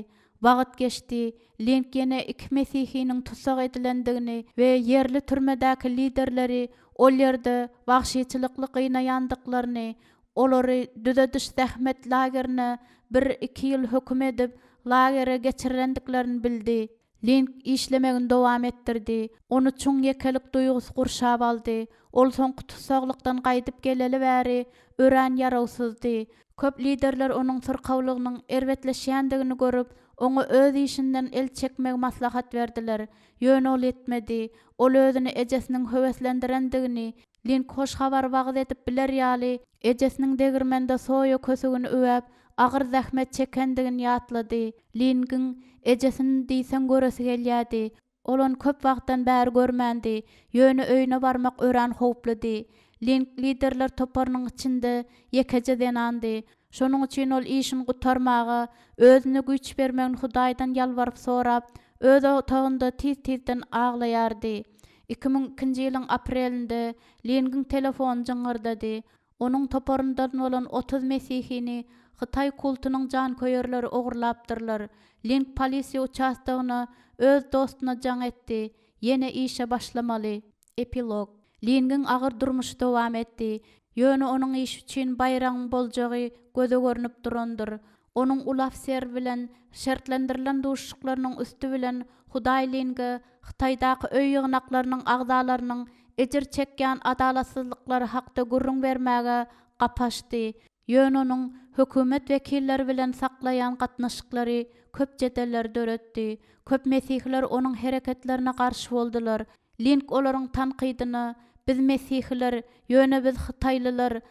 Wagt geçdi, Link ýene iki mesihiniň tussag edilendigini we ýerli türmedäki liderleri ol ýerde wagşyçylykly gynaýandyklaryny, olary düzediş-zähmet lagerine bir-iki ýyl höküm edip, lagere geçirendiklerini bildi. Link işlemegini dowam etdirdi. Ony çuň ýekelik duýgusy gurşap aldy. Ol soňky tussaglykdan gaýdyp geleli bäri örän ýarawsyzdy. Köp liderler onuň syrkawlygynyň erbetleşýändigini görüp, oňa öz işinden el çekmegi maslahat berdiler. Ýöne ol etmedi. Ol özüni ejesiniň höweslendirendigini, Link hoş habary wagyz edip biler ýaly, ejesiniň degirmende soýa kösügini üwäp, agyr zähmet çekendigini ýatlady. Lingiň ejesini diýseň göresi gelýärdi. Ol ony köp wagtdan bäri görmändi, ýöne öýüne barmak örän howpludy. Link liderler toparynyň içinde ýekeje zenandy. Şonuň üçin ol işini gutarmaga, özüne güýç bermegini Hudaýdan ýalbaryp sorap, öz otagynda tiz-tizden aglaýardy. 2002-nji ýylyň aprelinde Lingiň telefony jyňňyrdady. Onuň toparyndan bolan 30 mesihini hytaý kultunyň janköýerleri ogurlapdyrlar. Ling polisiýa uçastogyna öz dostuna jaň etdi. Ýene işe başlamaly. Epilog. Lingiň agyr durmuşy dowam etdi. Ýöne onuň işi üçin baýragyň boljagy göze görnüp durandyr. Onuň uly ofiser bilen şertlendirilen duşuşyklarynyň üsti bilen Hudaý Linge Hytaýdaky öý ýygnaklarynyň agzalarynyň ejir çekýän adalatsyzlyklary hakda gürrüň bermäge gapy açdy. Ýöne onuň hökümet wekilleri bilen saklaýan gatnaşyklary köp jedelleri döretdi. Köp mesihiler onuň hereketlerine garşy boldular. Ling olaryň tankydyna, Biz mesihiler, ýöne biz hytaýlylar,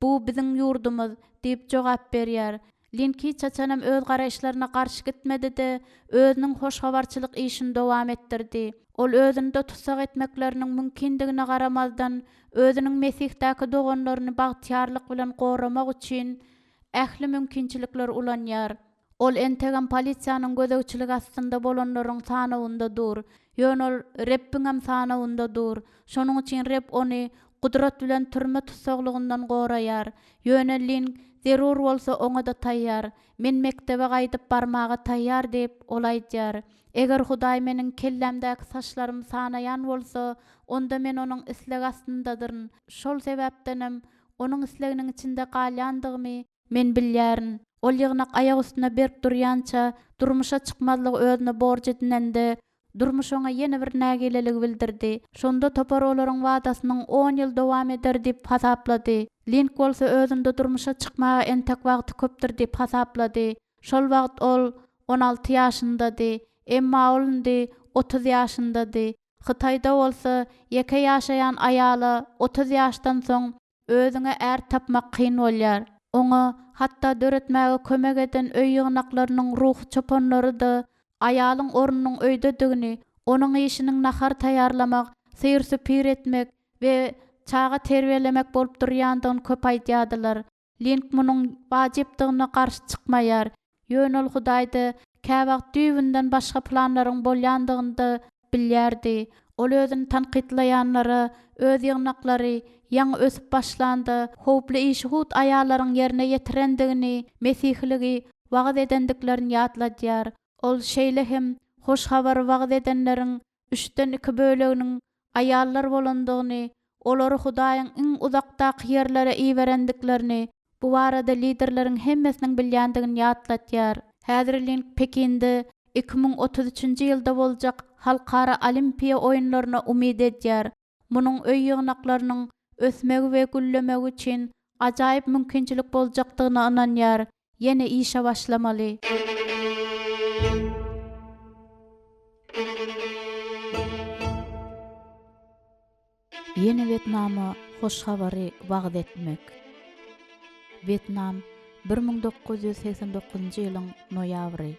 Bu biziň ýurdumyz, diýip jogap berýär. Ling hiç haçanam öz garaýyşlaryna garşy gitmedi-de, özüniň hoş habarçylyk işini dowam etdirdi. Ol özüni-de tussag etmekleriniň mümkindigine garamazdan, özüniň Mesihdäki doganlaryny bagtyýarlyk bilen goramak üçin ähli mümkinçilikleri ulanýar. Ol entegem polisiýanyň gözegçiligi astynda bolanlaryň sanawynda dur. Ýöne ol Rebbiňem sanawynda dur. Şonuň üçin Reb ony gudrat bilen türme tussaglygyndan goraýar. Ýöne Ling zerur bolsa oňa-da taýýar. Men mekdebe gaýdyp barmaga taýýar diýip, ol aýdýar. Eger Hudaý meniň kellämdäki saçlarymy sanaýan bolsa, onda men Onuň islegi astyndadyryn. Şol sebäpdenem Onuň isleginiň içinde galýandygymy Men bilýärin. Ol ýygnak aýak üstünde berk durýança, durmuşa çykmazlygy özüne borç edinende, durmuş oňa ýene bir nägileligi bildirdi. Şonda topar olaryň wadasynyň on ýyl dowam eder diýip hasaplady. Link bolsa özünde durmuşa çykmaga entek wagty köpdür diýip hasaplady. Şol wagt ol 16 ýaşyndady. Emma ol indi 30 ýaşyndady. Hytaýda bolsa ýeke ýaşaýan aýala 30 ýaşdan soň Özüňe är tapmak kyn bolýar. Oňa, hatda döretmäge kömek eden öý ýygnaklarynyň ruhy çopanlary-da aýalyň ornunyň öýdedigini, onuň işiniň nahar taýýarlamak, syr-süpür etmek we çaga terbiýelemek bolup durýandygyny köp aýdýardylar. Link munuň wajypdygyna garşy çykmaýar. Ýöne ol Hudaýda käwagt düýbünden başga planlaryň bolýandygyny-da bilýärdi. Ol özüni tankytlaýanlara öz ýygnaklary ýaňy ösüp başlanda, howply işi hut aýallaryň ýerine ýetirendigini, mesihiligi wagyz edendiklerini ýatladýar. Ol şeýle hem hoş habary wagyz edenleriň üçden iki böleginiň aýallar bolandygyny, olary Hudaýyň iň uzakdaky ýerlere iberendiklerini, bu barada liderleriň hemmesiniň bilýändigini ýatlatýar. Häzir Ling Pekinde 2033-nji ýylda boljak Halkara Olimpiýa oýunlaryna umyt edýär. Munuň öý ýygnaklarynyň ösmegi we güllemegi üçin ajaýyp mümkinçilik boljakdygyna ynanýar. Ýene işe başlamaly. Ýene Wetnama hoş habary wagyz etmek. Wetnam, 1989-njy ýylyň noýabry.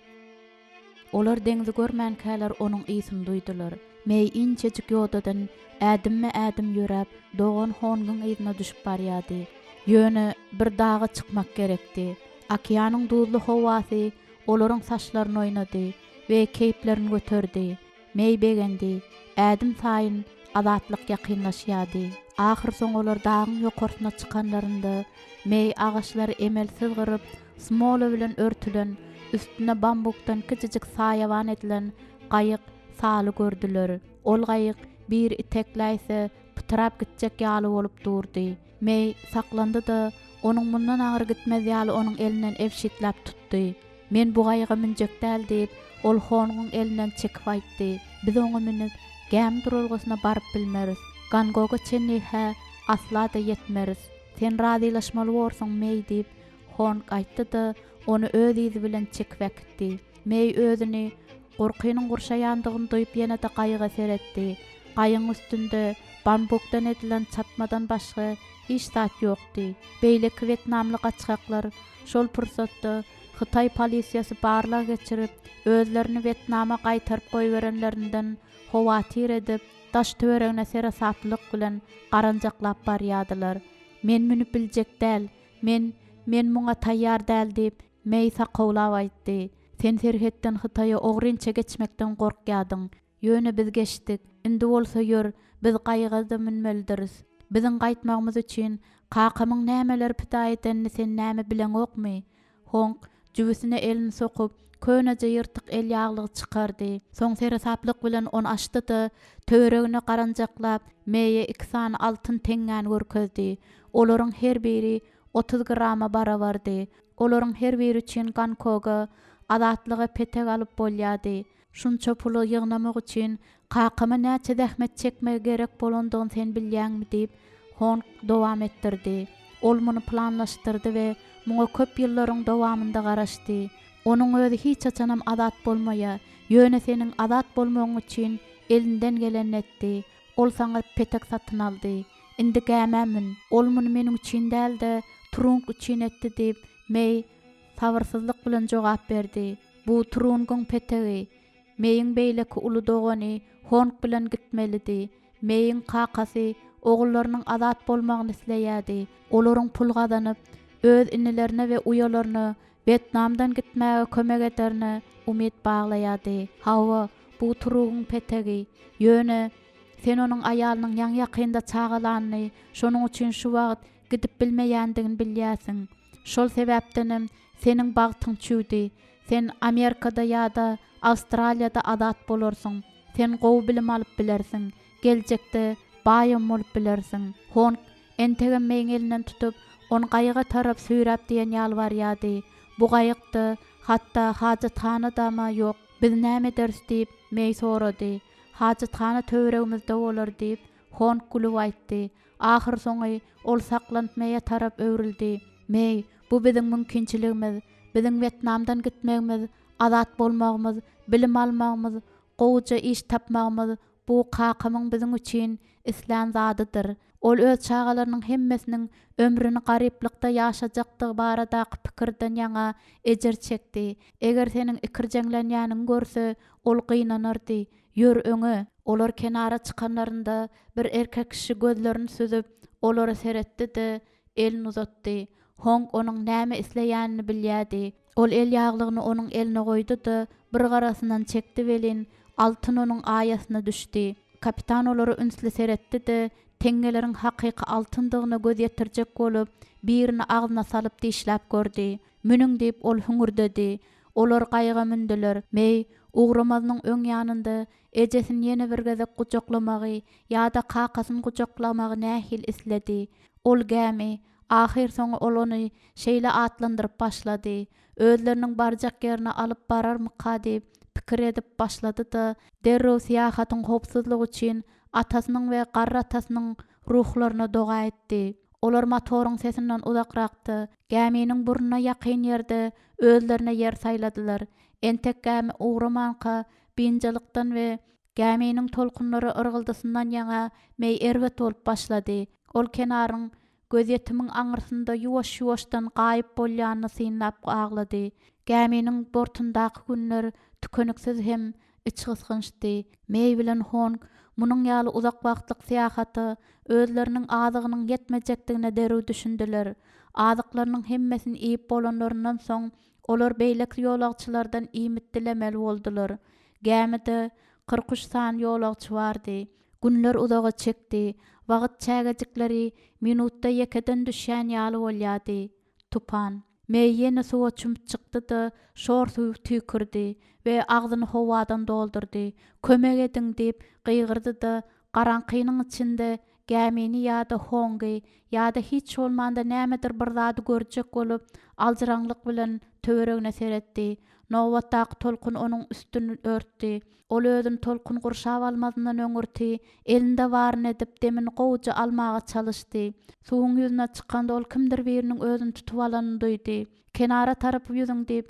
Olar deňzi görmänkäler onuň ysyny duýdular. Meý inçejik ýodadan ädimme-ädim ýöräp, dogan Hongyň yzyna düşüp barýardy. Ýöne bir daga çykmak gerekdi. Okeanyň duzly howasy olaryň saçlaryny oýnady we keýplerini göterdi. Meý begendi. Ädim saýyn azatlyk ýakynlaşýardy. Ahyrsoňy olar dagyň ýokarsyna çykanlarynda, Meý agaçlary emelsiz gyryp, smola bilen örtülen, üstüne bambukdan kiçijik saýawan edilen gaýyk, saly gördüler. Ol gaýyk biri itekläýse, pytrap gitjek ýaly bolup durdy. Meý saklandy-da, onuň mundan aňry gitmez ýaly onuň elinden ebşitläp tutdy. Men bu gaýyga münjek däl diýip, ol Honguň elinden çekip aýtdy. Biz oňa münüp, gämi duralgasyna baryp bilmeris. Gongoga çenli-hä asla-da ýetmeris. Sen razylaşmaly borsuň, Meý diýip, Hong aýtdy-da, ony öz yzy bilen çekip äkitdi. Meý özüni gorkynyň gurşaýandygyny duýup ýene-de gaýyga seretdi. Gaýygyň üstünde bambukdan edilen çatmadan başga hiç zat ýokdy. Beýleki wetnamly gaçgaklar şol pursatda hytaý polisiýasy barlag geçirip, özlerini Wetnama gaýtaryp goýberenlerinden howatyr edip, daş-töweregine seresaplylyk bilen garanjaklap barýardylar. Men münüp biljek däl. Men, men muňa taýýar däl diýip, Meý sakawlap aýtdy. Sen serhetden Hytaýa ogrynça geçmekden gorkýardyň. Ýöne biz geçdik. Indi bolsa ýör, biz gaýyga-da münmelidiris. Biziň gaýtmagymyz üçin. Kakamyň nämeleri pida edenini sen näme bileňokmy? Hong jübüsine elini sokup, köneje ýyrtyk elýaglygy çykardy. Soň seresaplyk bilen ony açdy-da, töweregine garanjaklap, Meýe iki sany altyn teňňäni görkezdi. Olaryň her biri 30 grama barabardy. Olaryň her biri üçin Gonkoga, azatlyga petek alyp bolýardy. Şunça puly ýygnamak üçin kakama näçe zähmet çekmegi gerek bolandygyny sen bilýäňmi diýip, Hong dowam etdirdi. Ol muny planlaşdyrdy we muňa köp ýyllaryň dowamynda garaşdy. Onuň özi hiç haçanam azat bolmaýar, ýöne seniň azat bolmagyň üçin elinden gelenini etdi. Ol saňa petek satyn aldy. Indi gämä mün. Ol muny meniň üçin däl-de, Trung üçin etdi diýip, Meý sabyrsyzlyk bilen jogap berdi. Bu Trungyň petegi. Meýiň beýleki uly dogany Hong bilen gitmelidi. Meýiň kakasy ogullarynyň azat bolmagyny isleýärdi. Olaryň pul gazanyp, öz inilerine we uýalaryna Wetnamdan gitmäge kömek ederine umyt baglaýardy. Hawa, bu Trugyň petegi. Ýöne, sen onuň aýalynyň ýaňy-ýakynda çagalanyny, şonuň üçin şu wagt gidip bilmeýändigini bilýärsiň. Şol sebäpdenem seniň bagtyň çüwdi. Sen Amerikada ýa-da Awstraliýada azat bolarsyň. Sen gowy bilim alyp bilersiň. Geljekde baýam bolup bilersiň. Hong entegem Meýiň elinden tutup, ony gaýyga tarap süýräp diýen ýaly barýardy. Bu gaýykda hatda hajathana-dama ýok. Biz näme ederis diýip, Meý sorady. Hajathana töweregimizde bolar diýip, Hong gülüp aýtdy. Ahyrsoňy ol saklanyp Meýe tarap öwrüldi. Meý, bu biziň mümkinçiligimiz. Biziň Wetnamdan gitmegimiz, azat bolmagymyz, bilim almagymyz, gowuja iş tapmagymyz bu kakamyň biziň üçin islän zadydyr. Ol öz çagalarynyň hemmesiniň ömrüni garyplykda ýaşajakdygy baradaky pikirden ýaňa ejir çekdi. Eger seniň ikirjeňlenýäniňi görse, ol gynanardy. Ýör öňe! Olar kenara çykanlarynda bir erkek kişi gözlerini süzüp, olara seretdi-de, elini uzatdy. Hong onuň näme isleýänini bilýärdi. Ol elýaglygyny onuň eline goýdy-da, bir garasyndan çekdi welin, altyn onuň aýasyna düşdi. Kapitan olara ünsli seretdi-de, teňňeleriň hakyky altyndygyna göz ýetirjek bolup, birini agzyna salyp dişläp gördi. Münüň diýip, ol hüňürdedi. Olar gaýyga mündüler. Meý, ugramazynyň öň ýanynda ejesini ýene bir gezek gujaklamagy ýa-da kakasyny gujaklamagy nähili isledi. Ol gämi, ahyrsoňy ol ony şeýle atlandyryp başlady, özleriniň barjak ýerine alyp bararmyka diýip pikir edip başlady-da, derrew syýahatyň howpsuzlygy üçin atasynyň we garry atasynyň ruhlaryna doga etdi. Olar motoryň sesinden uzakrakda, gäminiň burnuna ýakyn ýerde özlerine ýer saýladylar. Entek gämi ugramanka, biynjalykdan we gäminiň tolkunlara yrgyldysyndan ýaňa Meý erbet bolup başlady. Ol kenaryň gözýetimiň aňyrsynda ýuwaş-ýuwaşdan gaýyp bolýanyny synlap aglady. Gäminiň bortundaky günler tükeniksiz hem içgysgynçdy. Meý bilen Hong munuň ýaly uzak wagtlyk syýahata özleriniň azygynyň ýetmejekdigine derrew düşündiler. Azyklarynyň hemmesini iýip bolanlaryndan soň, olar beýleki ýolagçylardan iýmit dilemeli boldular. Gämide 43 sany ýolagçy bardy. Günler uzaga çekdi. Wagt çägejikleri minutda ýekeden düşýän ýaly bolýardy. Tupan. Meý ýene suwa çümüp çykdy-da, şor suw tüýkürdi we agzyny howadan doldurdy. Kömek ediň! diýip gygyrdy-da, garaňkynyň içinde gämini ýa-da Hongy, ýa-da hiç bolmanda nämedir bir zady görjek bolup, aljyraňlyk bilen töweregine seretdi. Nobatdaky tolkun onuň üstüni örtdi. Ol özüni tolkun gurşap almazyndan öňürti, elinde baryny edip, demini gowuja almaga çalyşdy. Suwuň ýüzüne çykanda ol kimdir biriniň özüni tutup alanyny duýdy. Kenara tarap ýüzüň diýip,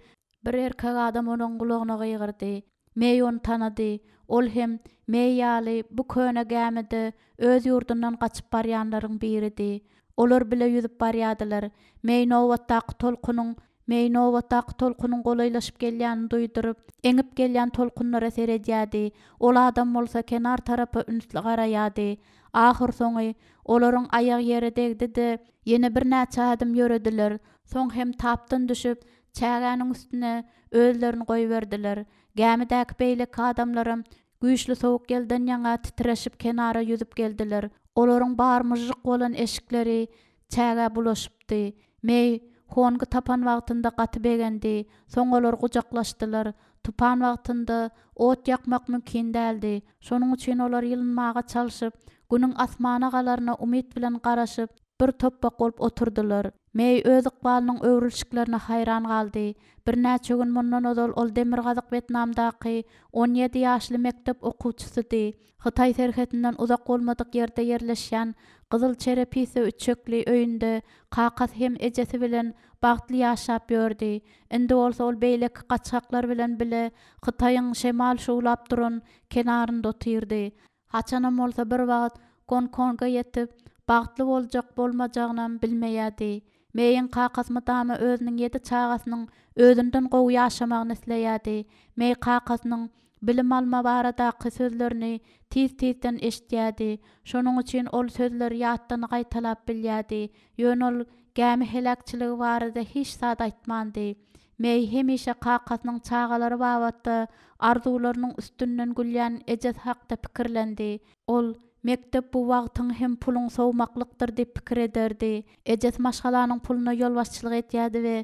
bir erkek adam onuň gulagyna gygyrdy. Meý ony tanady. Ol hem, Meý ýaly, bu köne gämide öz ýurdundan gaçyp barýanlaryň biridi. Olar bile ýüzüp barýardylar. Meý nobatdaky tolkunyň Meý nobatdaky tolkunyň golaýlaşyp gelýänini duýduryp, eňip gelýän tolkunlara seredýärdi, ol adam bolsa kenar tarapa ünsli garaýardy. Ahyrsoňy, olaryň aýagy ýere degdi-de, ýene birnäçe ädim ýörediler, soň hem tapdan düşüp, çägäniň üstüne özlerini goýberdiler. Gämidäki beýleki adamlaram güýçli sowuk ýelden ýaňa titreşip kenara ýüzüp geldiler. Olaryň bar myžžyk bolan eşikleri. çägä bulaşypdy. Meý Hongy tapan wagtynda gaty begendi. Soň olar gujaklaşdylar. Tupan wagtynda ot ýakmak mümkin däldi. Şonuň üçin olar ýylynmaga çalşyp, Günüň asmana galaryna umyt bilen garaşyp, bir topbak bolup oturdylar. Meý öz ykbalynyň öwrülişiklerine haýran galdy. Birnäçe gün mundan ozal ol Demirgazyk Wetnamdaky 17 ýaşly mekdep okuwçysydy. Hytaý serhetinden uzak bolmadyk ýerde ýerleşýän gyzyl çerepisa üçekli öýünde kakasy hem ejesi bilen bagtly ýaşap ýördi. Indi bolsa ol beýleki gaçgaklar bilen bile Hytaýyň şemal şuwlap duran kenarynda otyrdy. Haçanam bolsa bir wagt Gonkonga ýetip, bagtly boljak-bolmajagynam bilmeýärdi. Meýiň kakasy mydama özüniň ýedi çagasynyň özünden gowy ýaşamagyny isleýärdi. Meý kakasynyň bilim alma baradaky sözlerini tiz-tizden eşidýärdi. Şonuň üçin ol sözleri ýatdan gaýtalap bilýärdi. Ýöne ol gämi heläkçiligi barada hiç zat aýtmandy. Meý hemişe kakasynyň çagalary babatda arzuwlarynyň üstünden gülýän ejesi hakda pikirlendi. Ol, Mekdep bu wagtyň hem puluň sowmaklykdyr diýip pikir ederdi. Ejesi maşgalanyň puluna ýolbaşçylyk edýärdi we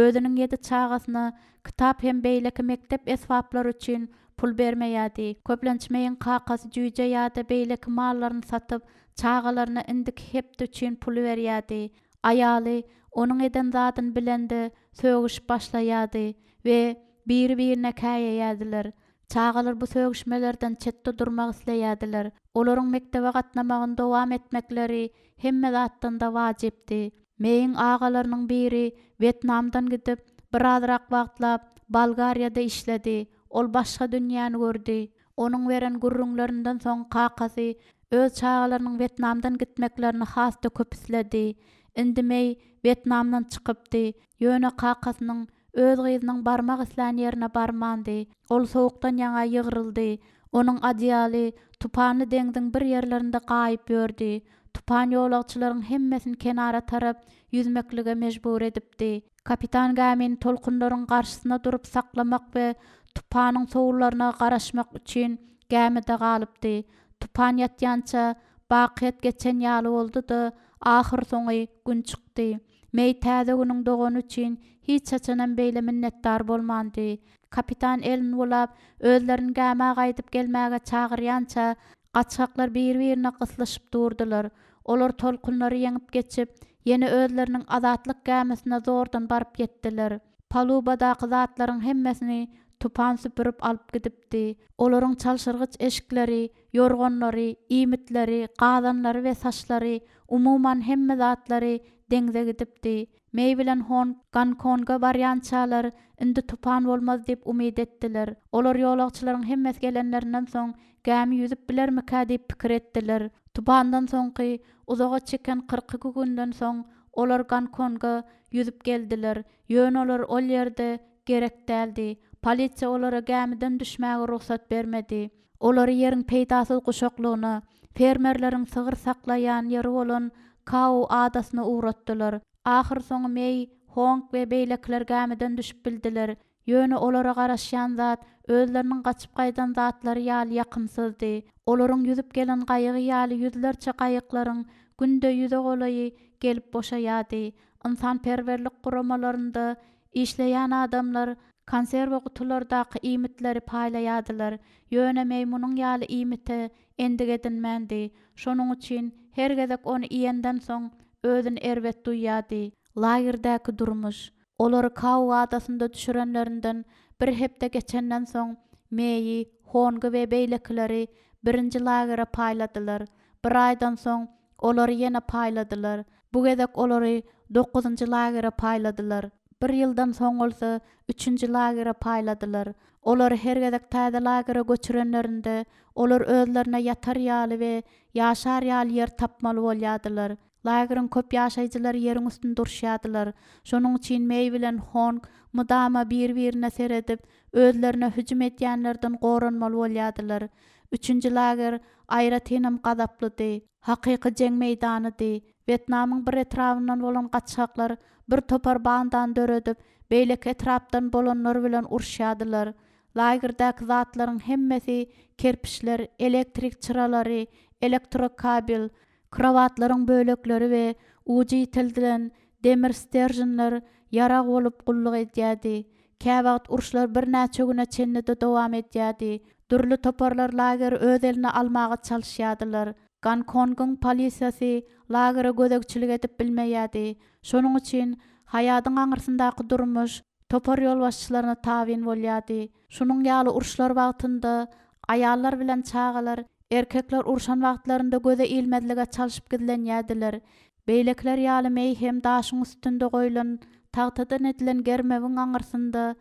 özüniň ýedi çagasyna kitap hem beýleki mekdep esbaplary üçin pul bermeýärdi. Köplenç Meýiň kakasy jüýje ýa-da beýleki mallaryny satyp, çagalaryna indiki hepde üçin puly berýärdi. Aýaly onuň eden zadyny bilende sögüşip başlaýardy we biri-birine käýeýärdiler. Çagalar bu sögüşmelerden çetde durmak isleýärdiler. Olaryň mekdebe gatnamagyny dowam etmekleri hemme zatdan-da wajypdy. Meýiň agalarynyň biri Wetnamdan gidip, birazrak wagtlap Bolgariýada işledi. Ol başga dünýäni gördi. Onuň beren gürrüňlerinden soň kakasy öz çagalarynyň Wetnamdan gitmeklerini has-da köp isledi. Indi Meý Wetnamdan çykypdy. Ýöne kakasynyň öz gyzynyň barmak islän ýerine barmandy. Ol sowukdan ýaňa ýygryldy. Onuň adyýaly tupanly deňziň bir ýerlerinde gaýyp ýördi. Tupan ýolagçylaryň hemmesini kenara tarap ýüzmeklige mejbur edipdi. Kapitan gämini tolkunlaryň garşysyna durup saklamak we tupanyň sowullaryna garaşmak üçin gämide galypdy. Tupan ýatýança bakyýet geçen ýaly boldy-da, ahyrsoňy Gün çykdy. Meý täze Günüň dogany üçin hiç haçanam beýle minnetdar bolmandy. Kapitan elini bulap, özlerini gämä gaýdyp gelmäge çagyrýança, Gaçgaklar bir-birine gyslyşyp durdular. Olar tolkunlary ýeňip geçip, ýene özleriniň azatlyk gämisine zordan baryp ýetdiler. Palubadaky zatlaryň hemmesini tupan süpürip alyp gidipdi. Olaryň çalşyrgyç eşikleri, ýorganlary, iýmitleri, gazanlary we saçlary, umuman hemme zatlary deňze gidipdi. Meý bilen Hon Gonkonga barýançalar indi tupan bolmaz diýip umyt etdiler. Olar ýolagçylaryň hemmesi gelenlerinden soň gämi ýüzüp bilermikä diýip pikir etdiler. Tupandan soňky uzaga çeken 42 günden soň olar Gonkonga ýüzüp geldiler. Ýöne olar ol ýerde gerek däldi. Polisiýa olara gämiden düşmäge rugsat bermedi. Olary ýeriň peýdasyz guşaklygyna, fermerleriň sygyr saklaýan ýeri bolan Kau adasyna ugratdylar. Ahyrsoňy Meý, Hong we beýlekiler gämiden düşüp bildiler. Ýöne olara garaşýan zat özleriniň gaçyp gaýdan zatlary ýaly ýakymsyzdy. Olaryň ýüzüp gelen gaýygy ýaly ýüzlerçe gaýyklaryň günde ýüze golaýy gelip boşaýardy. Ynsanperwerlik guramalarynda Işleýän adamlar konserwa gutulardaky iýmitleri paýlaýardylar, ýöne Meý munuň ýaly iýmite endik edinmändi. Şonuň üçin her gezek ony iýenden soň özüni erbet duýýardy. Lagerdäki durmuş. Olary Kau adasynda düşürenlerinden bir hepde geçenden soň Meýi, Hongy we beýlekileri birinji lagere paýladylar. Bir aýdan soň olary ýene paýladylar. Bu gezek olary dokuzynjy lagere paýladylar. Bir ýyldan soň bolsa üçünji lagere paýladylar. Olary her gezek täze lagere göçürenlerinde, olar özlerine ýatar ýaly we ýaşar ýaly ýer tapmaly bolýardylar. Lageriň köp ýaşaýjylary ýeriň üstünde urşýardylar. Şonuň üçin Meý bilen Hong mydama bir-birine seredip, özlerine hüjüm edýänlerden goranmaly bolýardylar. Üçünji lager aýratynam gazaplydy. Hakyky jeň meýdanydy. Wetnamyň bir etrabyndan bolan gaçgaklar bir topar bandany döredip, beýleki etrapdan bolanlar bilen uruşýardylar. Lagerdäki zatlaryň hemmesi kerpiçler, elektrik çyralary, elektrokabel, krowatlaryň bölekleri we Ujy ýiteldilen demir steržinler ýarag bolup gulluk edýärdi. Käwagt uruşlar birnäçe güne çenli-de dowam edýärdi. Dürli toparlar lageri öz eline almaga çalyşýardylar. Gonkongyň polisiýasy lagere gözegçilik edip bilmeýärdi. Şonuň üçin haýadyň aňyrsyndaky durmuş topar ýolbaşçylaryna tabyn bolýardy. Şunuň ýaly uruşlar wagtynda aýallar bilen çagalar erkekler urşan wagtlarynda göze ilmezlige çalşyp gizlenýärdiler. Beýlekiler ýaly Meý hem daşyň üstünde goýlan tagtadan edilen germewiň aňyrsynda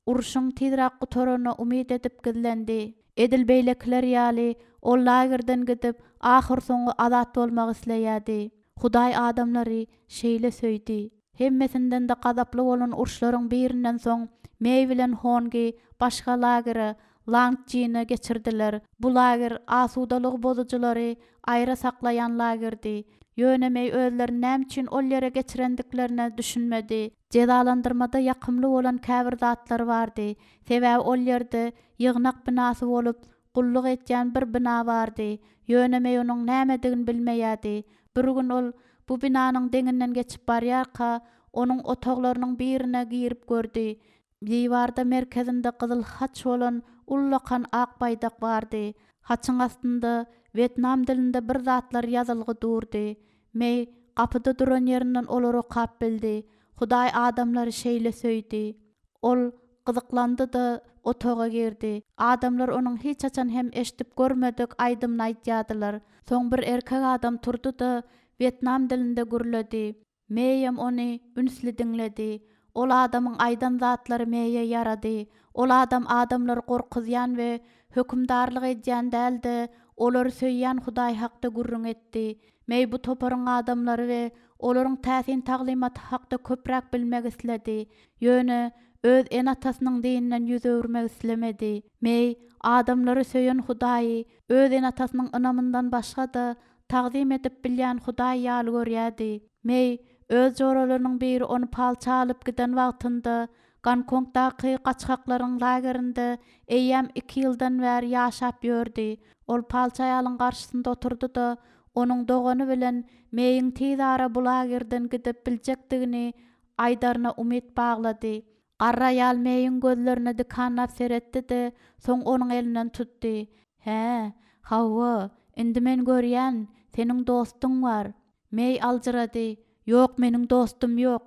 urşuň tizräk gutararyna umyt edip gizlendi. Edil beýlekiler ýaly, ol lagerden gidip, ahyrsoňy azat bolmak isleýärdi. Hudaý adamlary şeýle söýdi. Hemmesinden-de gazaply bolan uruşlaryň birinden soň Meý bilen Hongi başga lagere, Langçžine geçirdiler. Bu lager asudalygy bozujylary aýra saklaýan lagerdi. Ýöne Meý özlerini näme üçin ol ýere geçirendiklerine düşünmedi. Jezalandyrmada ýakymly bolan käbir zatlar bardy. Sebäbi ol ýerde ýygnak binasy bolup gulluk etýän bir bina bardy. Ýöne Meý onuň nämedigini bilmeýärdi. Bir gün ol bu binanyň deňinden geçip barýarka, onuň otaglarynyň birine girip gördi. Diwarda merkezinde gyzyl haç bolan ullakan ak baýdak bardy. Haçyň astynda wetnam dilinde bir zatlar ýazylgy durdy. Meý gapyda duran ýerinden olary okap bildi. Hudaý adamlary şeýle söýdi. Ol gyzyklandy-da, otaga girdi. Adamlar onuň hiç haçan hem eşidip görmedik aýdymyny aýdýardylar. Soň bir erkek adam turdy-da, wetnam dilinde gürledi. Meýem ony ünsli diňledi. Ol adamyň aýdan zatlary Meýe ýarady. Ol adam adamlary gorkuzýan we hökümdarlyk edýän däl-de, olary söýýän Hudaý hakda gürrüň etdi. Meý bu toparyň adamlary we olaryň täsin taglymaty hakda köpräk bilmek isledi. Ýöne öz ene-atasynyň dininden ýüz öwürmek islemedi. Meý adamlary söýen Hudaýy öz ene-atasynyň ynamyndan başga-da tagzym edip bilýän Hudaý ýaly görýärdi. Meý öz joralarynyň biri ony palça alyp giden wagtynda Gonkongdaky gaçgaklaryň lagerinde eýýäm iki ýyldan bäri ýaşap ýördi. Ol palçy aýalyň garşysynda oturdy-da, onuň dogany bilen Meýiň tiz ara bu lagerden gidip biljekdigini aýdaryna umyt baglady. Garry aýal Meýiň gözlerine dikanlap seretdi-de, soň onuň elinden tutdy. Hä, hawa, indi men görýän, seniň dostuň bar. Meý aljyrady. Ýok, meniň dostum ýok.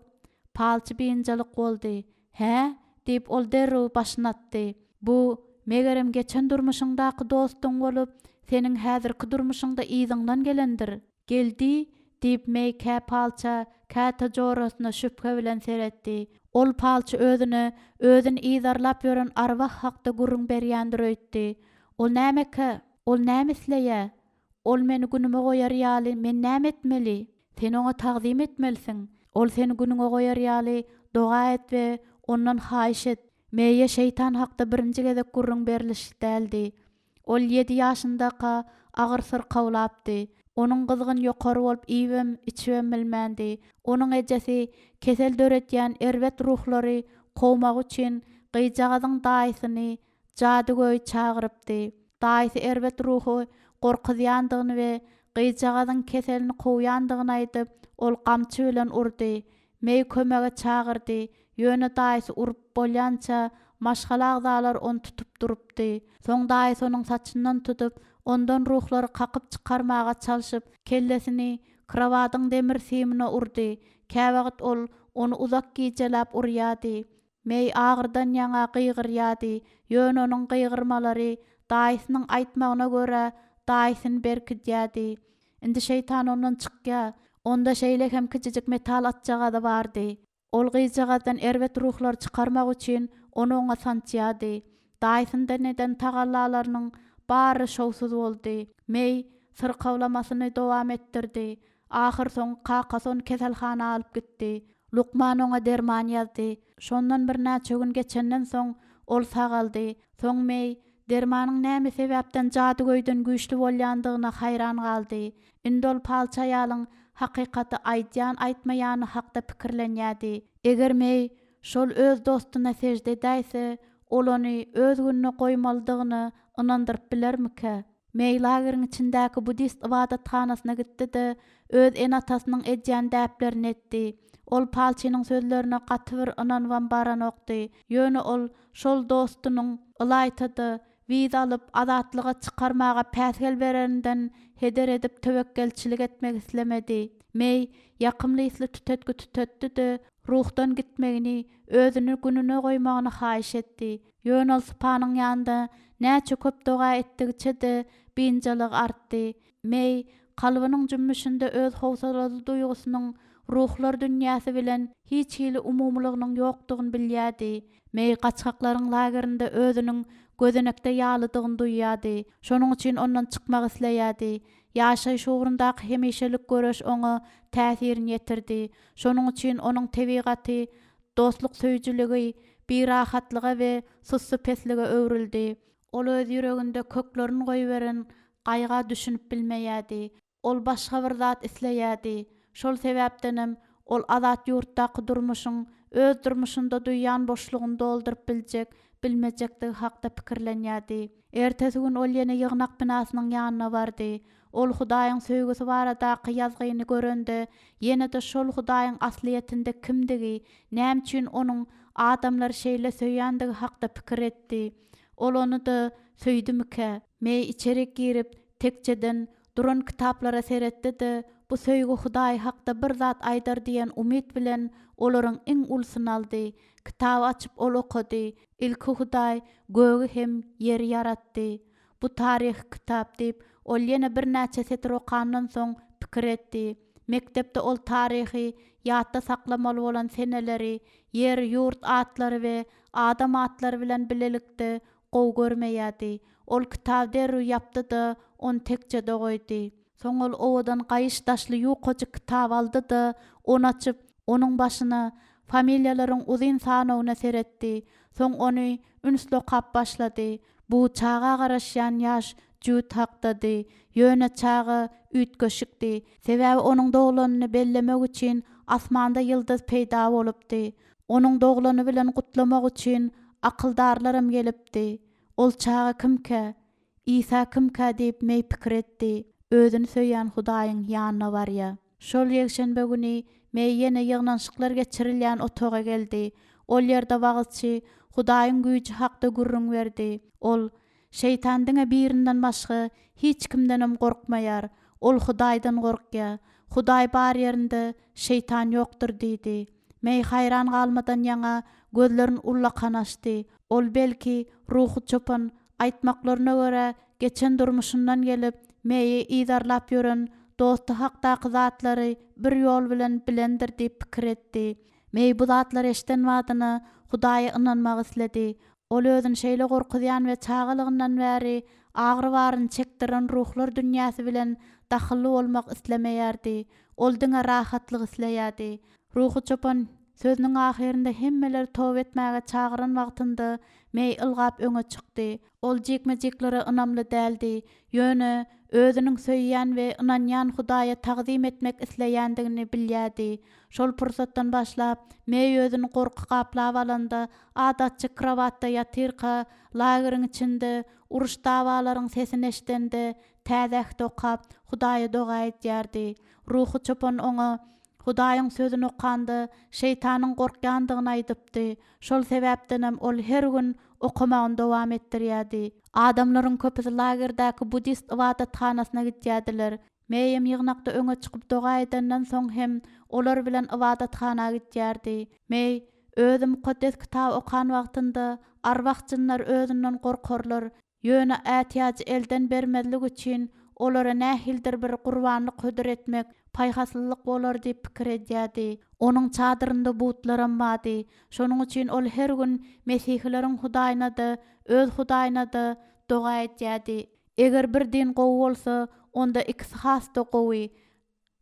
Palçy biynjalyk boldy. Hä? diýip, ol derrew başyny atdy. Bu, megerem, geçen durmuşyňdaky dostuň bolup, seniň häzirki durmuşyňda yzyňdan gelendir. Geldi, diýip, Meý kä palça, käte jorasyna şübhe bilen seretdi. Ol palçy özüne özüni yzarlap ýören arwah hakda gürrüň berýändir öýtdi. Ol nämekä? Ol näme isleýä? Ol meni günüme goýar ýaly men näme etmeli? Sen oňa tagzym etmelisiň. Ol seni günüňe goýar ýaly doga et we ondan haýyş et. Meýe şeýtan hakda birinji gezek gürrüň berlişi däldi. Ol ýedi ýaşyndaka agyr syrkawlapdy. Onuň gyzgyn ýokary bolup iýibem, içibem bilmändi. Onuň ejesi kesel döredýän erbet ruhlary kowmagy üçin gyzjagazyň daýysyny, jadygöýi çagyrypdy. Daýysy erbet ruhy gorkuzýandygyny we gyzjagazyň keselini kowýandygyny aýdyp, ol gamçy bilen urdy. Meý kömege çagyrdy, ýöne daýysy urup bolýança maşgala agzalary ony tutup durupdy. Soň daýysy onuň saçyndan tutup, ondan ruhlary kakyp çykarmaga çalşyp, kellesini krowadyň demir simine urdy. Käwagt ol ony uzak gijeläp urýardy. Meý agyrdan ýaňa gygyrýardy, ýöne onuň gygyrmalary, daýysynyň aýtmagyna görä, daýysyny berkidýärdi. Indi şeýtan ondan çykýar. Onda şeýle hem kiçijik metal atjagazy bardy. Ol gyzjagazdan erbet ruhlary çykarmak üçin ony oňa sançýardy. Daýysyndan eden tagallalarynyň bary şowsuz boldy. Meý syrkawlamasyny dowam etdirdi. Ahyrsoňy kakasy ony keselhana alyp gitdi. Lukman oňa derman ýazdy. Şondan birnäçe gün geçenden soň, ol sagaldy. Soň Meý, dermanyň näme sebäpden jadygöýden güýçli bolýandygyna haýran galdy. Indi ol palçy aýalyň hakykaty aýdýan-aýtmaýany hakda pikirlenýärdi. Eger Meý şol öz dostuna sežde edäýse, ol ony öz gününe goýmalydygyna ynandyryp bilermikä? Meý lageriň içindäki buddist ybadathanasyna gitdi-de, öz ene-atasynyň edýän däplerini etdi. Ol palçynyň sözlerine gaty bir ynanybam baranokdy. Ýöne ol şol dostunyň, ylaýta-da, wiza alyp, azatlyga çykarmaga päsgel bererinden heder edip töwekgelçilik etmek islemedi. Meý ýakymly ysly tütetgi tütetdi-de, ruhdan gitmegini, özüni gününe goýmagyny haýyş etdi. Ýöne ol sypanyň ýanynda näçe köp doga etdigiçe-de biynjalygy artdy. Meý, kalbynyň jümmüşinde öz howsalaly duýgusynyň ruhlar dünýäsi bilen hiç hili umumylygynyň ýokdugyny bilýärdi. Meý gaçgaklaryň lagerinde özüniň gözenekde ýalydygyny duýýardy. Şonuň üçin ondan çykmak isleýärdi. Ýaşaýyş ugrundaky hemişelik göreş oňa täsirini ýetirdi. Şonuň üçin onuň tebigaty dostluksöýüjiligi birahatlyga we sussupeslige öwrüldi. Ol öz ýüreginde köklerini goýberen gaýga düşünip bilmeýärdi. Ol başga bir zat isleýärdi. Şol sebäpdenem ol azat ýurtdaky durmuşyň öz durmuşynda duýýan boşlugyny dolduryp biljek, bilmejekdigi hakda pikirlenýärdi. Ertesi gün ol ýene ýygnak binasynyň ýanyna bardy. Ol Hudaýyň söýgüsi baradaky ýazgyny görende, ýene-de şol Hudaýyň aslyýetinde kimdigi, näme üçin Onuň adamlary şeýle söýýändigi hakda pikir etdi. Ol ony-da söýdümikä? Meý içerik girip, tekjeden duran kitaplara seretdi-de, bu söýgi Hudaý hakda bir zat aýdar diýen umyt bilen olaryň iň ulusyny aldy. Kitaby açyp ol okady, Ilki Hudaý gögi hem ýeri ýaratdy. Bu taryhy kitap diýip, ol ýene birnäçe setir okandan soň pikir etdi. Mekdepde ol taryhy ýatda saklamaly bolan seneleri, ýer, ýurt atlary we adam atlary bilen bilelikde gowy görmeýärdi. Ol kitaby derrew ýapdy-da, ony tekjede goýdy. Soň ol owadan gaýyş daşly ýukajyk kitaby aldy-da, ony açyp, onuň başyna, familiýalaryň uzyn sanawyna seretdi. Soň ony ünsli okap başlady. Bu çaga garaşýan ýaş jübüt hakdady. Ýöne çaga üýtgeşikdi. Sebäbi onuň doglanyny bellemek üçin asmanda ýyldyz peýda bolupdy. Onuň doglany bilen gutlamak üçin akyldarlaram gelipdi. Ol çaga kimkä? Isa kimkä diýip Meý pikir etdi. Özüni söýýän Hudaýyň ýanyna barýa. Şol ýekşenbe güni Meý ýene ýygnanyşyklar geçirilýän otaga geldi. Ol ýerde wagyzçy Hudaýyň güýji hakda gürrüň berdi. Ol, Şeýtan diňe birinden başga hiç kimdenem gorkmaýar. Ol Hudaýdan gorkýar. Hudaý bar ýerinde şeýtan ýokdur diýdi. Meý haýran galmadan ýaňa gözlerini ullakan açdy. Ol belki, ruhy çopan, aýtmaklaryna görä, geçen durmuşyndan gelip, Meýi yzarlap ýören dosty hakdaky zatlary bir ýol bilen bilendir diýip pikir etdi. Meý bu zatlary eşiden badyna Hudaýa ynanmak isledi. Ol özüni şeýle gorkuzýan we çagalygyndan bäri agyry baryny çekdiren ruhlar dünýäsi bilen dahylly bolmak islemeýärdi. Ol diňe rahatlyk isleýärdi. Ruhy çopan sözüniň ahyrynda hemmeleri toba etmäge çagyran wagtynda Meý ylgap öňe çykdy. Ol jikme-jiklere ynamly däldi, ýöne özüniň söýýän we ynanýan Hudaýa tagzym etmek isleýändigini bilýärdi. Şol pursatdan başlap, Meý özüni gorky gaplap alanda, adatça krowatda ýatyrka, lageriň içinde uruş-dawalaryň sesini eşidende, Täze Ähti okap, Hudaýa doga edýärdi. Ruhy çopan oňa Hudaýyň Sözüni okanda, şeýtanyň gorkýandygyny aýdypdy. Şol sebäpdenem ol her gün okamagyny dowam etdirýärdi. Adamlaryň köpüsi lagerdäki buddist ybadathanasyna gidýärdiler. Meýem ýygnakda öňe çykyp doga edenden soň hem olar bilen ybadathana gidýärdi. Meý, özi Mukaddes Kitaby okan wagtynda, arwah-jynlar özünden gorkarlar, Ýöne ätiýajy elden bermezlik üçin olara nähilidir bir gurbanlyk hödür etmek paýhaslylyk bolar diýip pikir edýärdi. Onuň çadyrynda butlaram bardy. Şonuň üçin ol her gün mesihileriň Hudaýyna-da, öz Hudaýyna-da doga edýärdi. Eger bir din gowy bolsa, onda ikisi has-da gowy.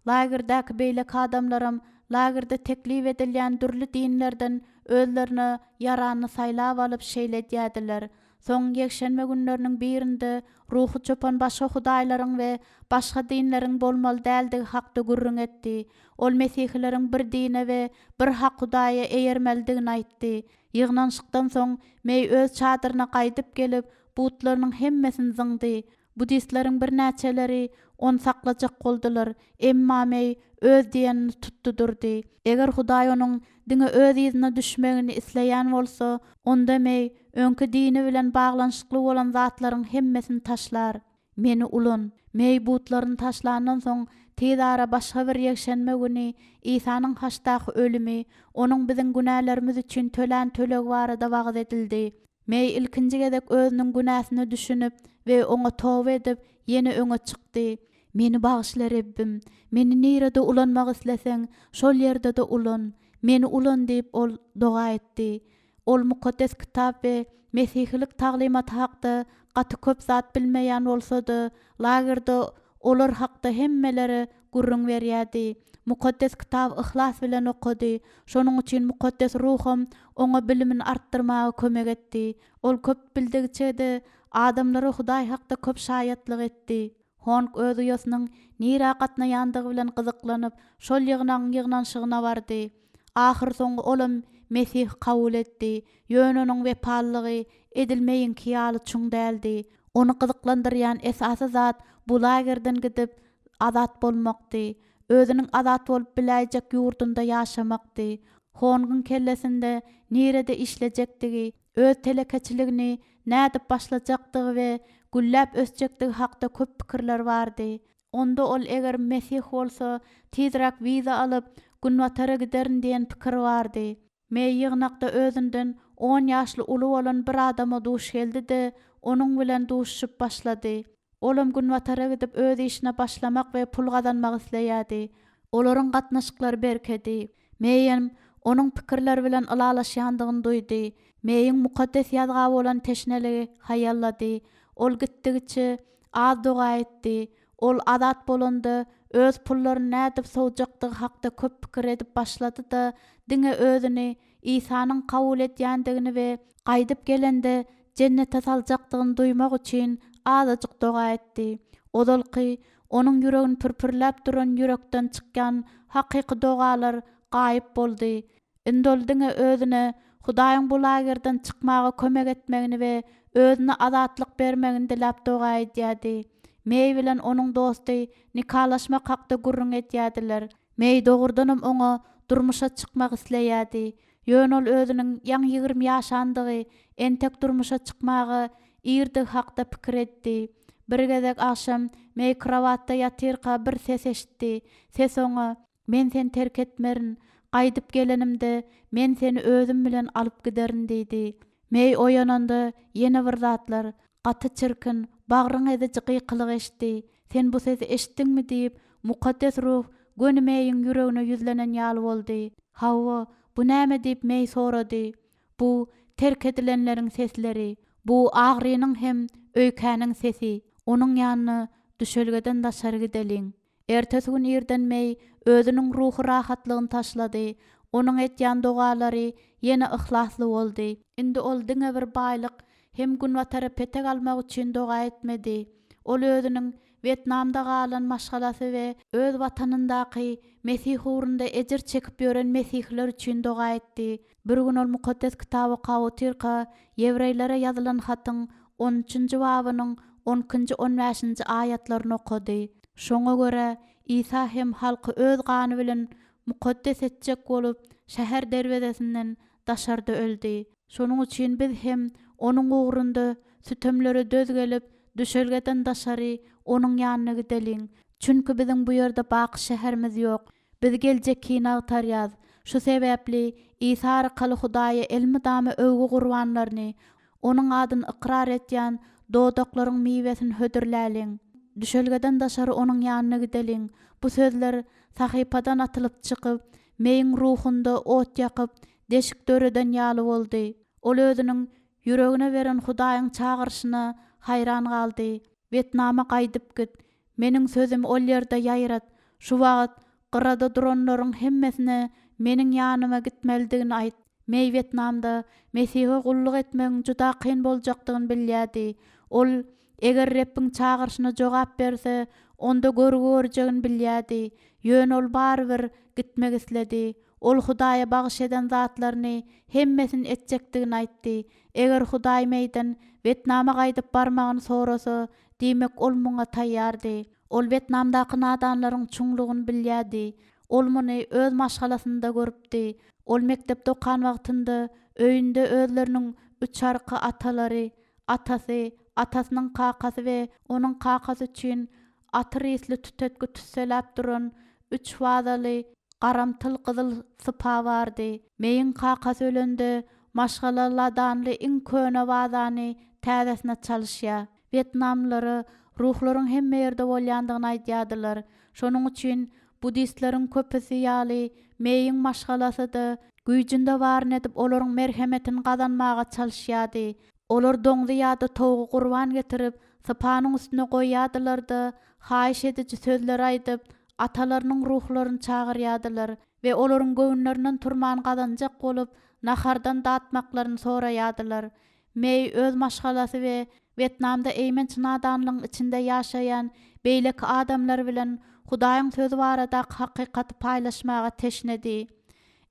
Lagerdäki beýleki adamlaram lagerde teklip edilýän dürli dinlerden özlerine ýaranyny saýlap alyp şeýle edýärdiler. Soň ýekşenbe günleriniň birinde ruhy çopan başga hudaýlaryň we başga dinleriň bolmaly däldigi hakda gürrüň etdi. Ol mesihileriň bir dine we bir hak Hudaýa eýermelidigini aýtdy. Ýygnanyşykdan soň Meý öz çadyryna gaýdyp gelip, butlarynyň hemmesini zyňdy. Buddistleriň birnäçeleri ony saklajak boldular, emma Meý öz diýenini tutdy durdy. Eger Hudaý onuň diňe öz yzyna düşmegini isleýän bolsa, onda Meý öňki dini bilen baglanyşykly bolan zatlaryň hemmesini taşlar. Meni ulan. Meý butlaryny taşlandan soň, tizara başga bir ýekşenbe güni Isanyň haçdaky ölümi, Onuň biziň günälerimiz üçin tölän tölegi barada wagyz edildi. Meý ilkinji gezek özüniň günäsine düşünip we oňa toba edip, ýene öňe çykdy. Meni bagyşla, Rebbim! Meni nirede ulanmak isleseň, şol ýerde-de ulan. Meni ulan diýip, ol doga etdi. Ol Mukaddes Kitap we mesihilik taglymaty hakda gaty köp zat bilmeýän bolsa-da, lagerde olar hakda hemmelere gürrüň berýärdi. Mukaddes Kitaby yhlas bilen okady. Şonuň üçin Mukaddes Ruham oňa bilimini artdyrmaga kömek etdi. Ol köp bildigiçe-de, adamlara Hudaý hakda köp şaýatlyk etdi. Hong öz uýasynyň nirä gatnaýandygy bilen gyzyklanyp, şol ýygnagyň ýygnanyşygyna bardy. Ahyrsoňy olam Mesihi kabul etdi, ýöne onuň wepalylygy edil Meýiňki ýaly çuň däldi. Ony gyzyklandyrýan esasy zat bu lagerden gidip, azat bolmakdy. Özüniň azat bolup biläýjek ýurdunda ýaşamakdy. Hongyň kellesinde nirede işlejekdigi, öz telekeçiligini nädip başlajakdygy we gülläp ösjekdigi hakda köp pikirler bardy. Onda ol eger Mesih bolsa, tizräk wiza alyp, Günbatara giderin diýen pikir bardy. Meý ýygnakda özünden on ýaşly uly bolan bir adama duş geldi-de, onuň bilen duşuşyp başlady. Olam Günbatara gidip öz işine başlamak we pul gazanmak isleýärdi. Olaryň gatnaşyklary berkedi. Meýem onuň pikirleri bilen ylalaşýandygyny duýdy. Meýiň Mukaddes Ýazga bolan teşneligi haýallady. Ol gitdigiçe az doga etdi. Ol azat bolanda, öz pullaryny nädip sowjakdygy hakda köp pikir edip başlady-da, diňe özüni Isanyň kabul edýändigini we gaýdyp gelende jennete saljakdygyny duýmak üçin azajyk doga etdi. Ozalky Onuň ýüregini pürpürläp duran ýürekden çykýan hakyky dogalar gaýyp boldy. Indi ol diňe özüne Hudaýyň bu lagerden çykmaga kömek etmegini we özüne azatlyk bermegini diläp doga edýärdi. Meý bilen onuň dosty nikalaşmak hakda gürrüň edýärdiler. Meý dogrudanam oňa durmuşa çykmak isleýärdi. Ýöne ol özüniň ýaňy 20 ýaşandygy, entek durmuşa çykmaga irdigi hakda pikir etdi. Bir gezek agşam Meý krowatda ýatyrka bir ses eşitdi. Ses oňa, Men seni terk etmerin. Gaýdyp gelenimde, men seni özüm bilen alyp giderin diýdi. Meý oýananda ýene bir zatlar, gaty çirkin, bagryň eziji gykylyk eşitdi. Sen bu sesi eşitdiňmi diýip, Mukaddes Ruh göni Meýiň ýüregine ýüzlenen ýaly boldy. Hawa, bu näme diýip Meý sorady. Bu terk edilenleriň sesleri. Bu agrynyň hem öýkäniň sesi. Onuň ýanyna düşelgeden daşary gideliň. Ertesi gün irden Meý özüniň ruhy rahatlygyny taşlady. Onuň edýän dogalary ýene yhlasly boldy. Indi ol diňe bir baýlyk hem Günbatara petek almak üçin doga etmedi. Ol özüniň Wýetnamda galan maşgalasy we öz watanyndaky Mesih ugrunda ejir çekip ýören mesihiler üçin doga etdi. Bir gün ol Mukaddes Kitaby okap otyrka, Ýewreýlere ýazylan hatyň on üçünji babynyň on ikinji-on bäşinji aýatlaryny okady. Şoňa görä, Isa hem halky öz gany bilen mukaddes etjek bolup, şäher derwezesinden daşarda öldi. Şonuň üçin biz hem Onuň ugrunda sütemlere döz gelip, düşelgeden daşary Onuň ýanyna gideliň. Çünki biziň bu ýerde baky şäherimiz ýok. Biz geljekini agtarýas. Şu sebäpli Isa arkaly Hudaýa elmydama öwgi gurbanlaryny, Onuň adyny ykrar edýän dodaklaryň miwesini hödürläliň. Düşelgeden daşary Onuň ýanyna gideliň. Bu sözler sahypadan atylyp çykyp, Meýiň ruhunda ot ýakyp, deşik döreden ýaly boldy. Ol özüniň ýüregine beren Hudaýyň çagyryşyna haýran galdy, Wýetnama gaýdyp git. Meniň sözümi ol ýerde ýaýrat. Şu wagt gyrada duranlaryň hemmesine meniň ýanyma gitmelidigini aýt. Meý Wýetnamda Mesihe gulluk etmegiň juda kyn boljakdygyny bilýärdi. Ol, eger Rebbiň çagyryşyna jogap berse, onda görgi görjegini bilýärdi. Ýöne ol barybir gitmek isledi. Ol Hudaýa bagyş eden zatlaryny hemmesini etjekdigini aýtdy. Eger Hudaý Meýden Wýetnama gaýdyp barmagyny sorasa, diýmek ol muňa taýýardy. Ol Wetnamdaky nadanlaryň çuňlugyny bilýärdi. Ol muny öz maşgalasynda görüpdi. Ol mekdepde okan wagtynda öýünde özleriniň üç arka atalary, atasy, atasynyň kakasy we onuň kakasy üçin atyr ysly tütetgi tüsseläp duran üç wazaly garamtyl gyzyl sypa bardy. Meýiň kakasy ölende, maşgala ladanly iň köne wazany täzesine çalyşýar. Wýetnamlylara ruhlaryň hemme ýerde bolýandygyny aýdýardylar. Şonuň üçin buddistleriň köpüsi ýaly Meýiň maşgalasy-da güýjünde baryny edip olaryň merhemetini gazanmaga çalyşýardy. Olar doňzy ýa-da towugy gurban getirip, sypanyň üstüne goýýardylar-da, haýyş ediji sözleri aýdyp, atalarynyň ruhlaryny çagyrýardylar we olaryň göwünlerinden turman gazanjak bolup, nahardan datmaklaryny soraýardylar. Meý öz maşgalasy we Wýetnamda eýmenç nadanlygyň içinde ýaşaýan beýleki adamlar bilen Hudaýyň Sözi baradaky hakykaty paýlaşmaga teşnedi.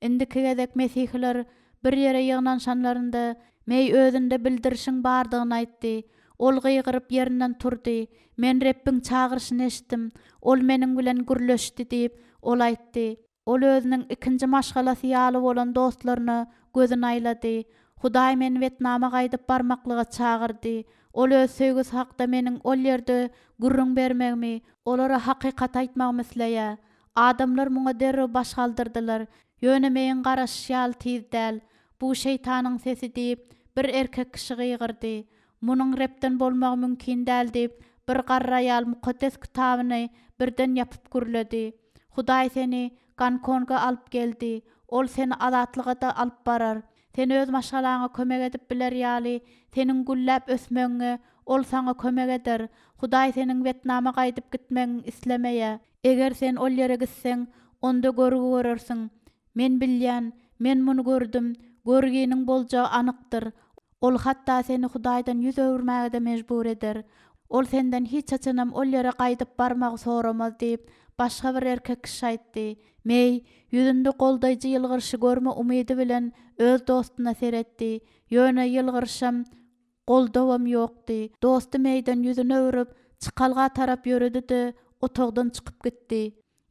Indiki gezek mesihiler bir ýere ýygnanyşanlarynda, Meý özünde bildirişiň bardygyny aýtdy. Ol gygyryp ýerinden turdy. Men Rebbiň çagyryşyny eşitdim. Ol meniň bilen gürleşdi diýip, ol aýtdy. Ol özüniň ikinji maşgalasy ýaly bolan dostlaryna gözüni aýlady. Hudaý meni Wetnama gaýdyp barmaklyga çagyrdy. Ol öz söýgüsi hakda meniň ol ýerde gürrüň bermegimi, olara hakykaty aýtmagymy isleýär. Adamlar muňa derrew baş galdyrdylar. Ýöne meýiň garaşyşy ýaly tiz däl. Bu şeýtanyň sesi diýip, bir erkek kişi gygyrdy. Munuň Rebden bolmagy mümkin däl diýip, bir garry aýal Mukaddes Kitabyny birden ýapyp gürledi. Hudaý seni Gonkonga alyp geldi. Ol seni azatlyga-da alyp barar. Sen öz maşgalaňa kömek edip biler ýaly, seniň gülläp ösmegiňe Ol saňa kömek eder. Hudaý seniň Wetnama gaýdyp gitmegiňi islemeýär. Eger sen ol ýere gitseň, onda görgi görersiň. Men bilýän, men muny gördüm, görginiň boljagy anykdyr. Ol hatda seni Hudaýdan ýüz öwürmäge-de mejbur eder. Ol senden hiç haçanam ol ýere gaýdyp barmagy soramaz diýip, başga bir erkek kişi aýtdy. Meý, ýüzünde goldaýjy ýylgyryşy görme umydy bilen öz dostuna seretdi. Ýöne ýylgyryşam, goldawam ýokdy. Dosty Meýden ýüzüni öwrüp, çykalga tarap ýöredi-de, otagdan çykyp gitdi.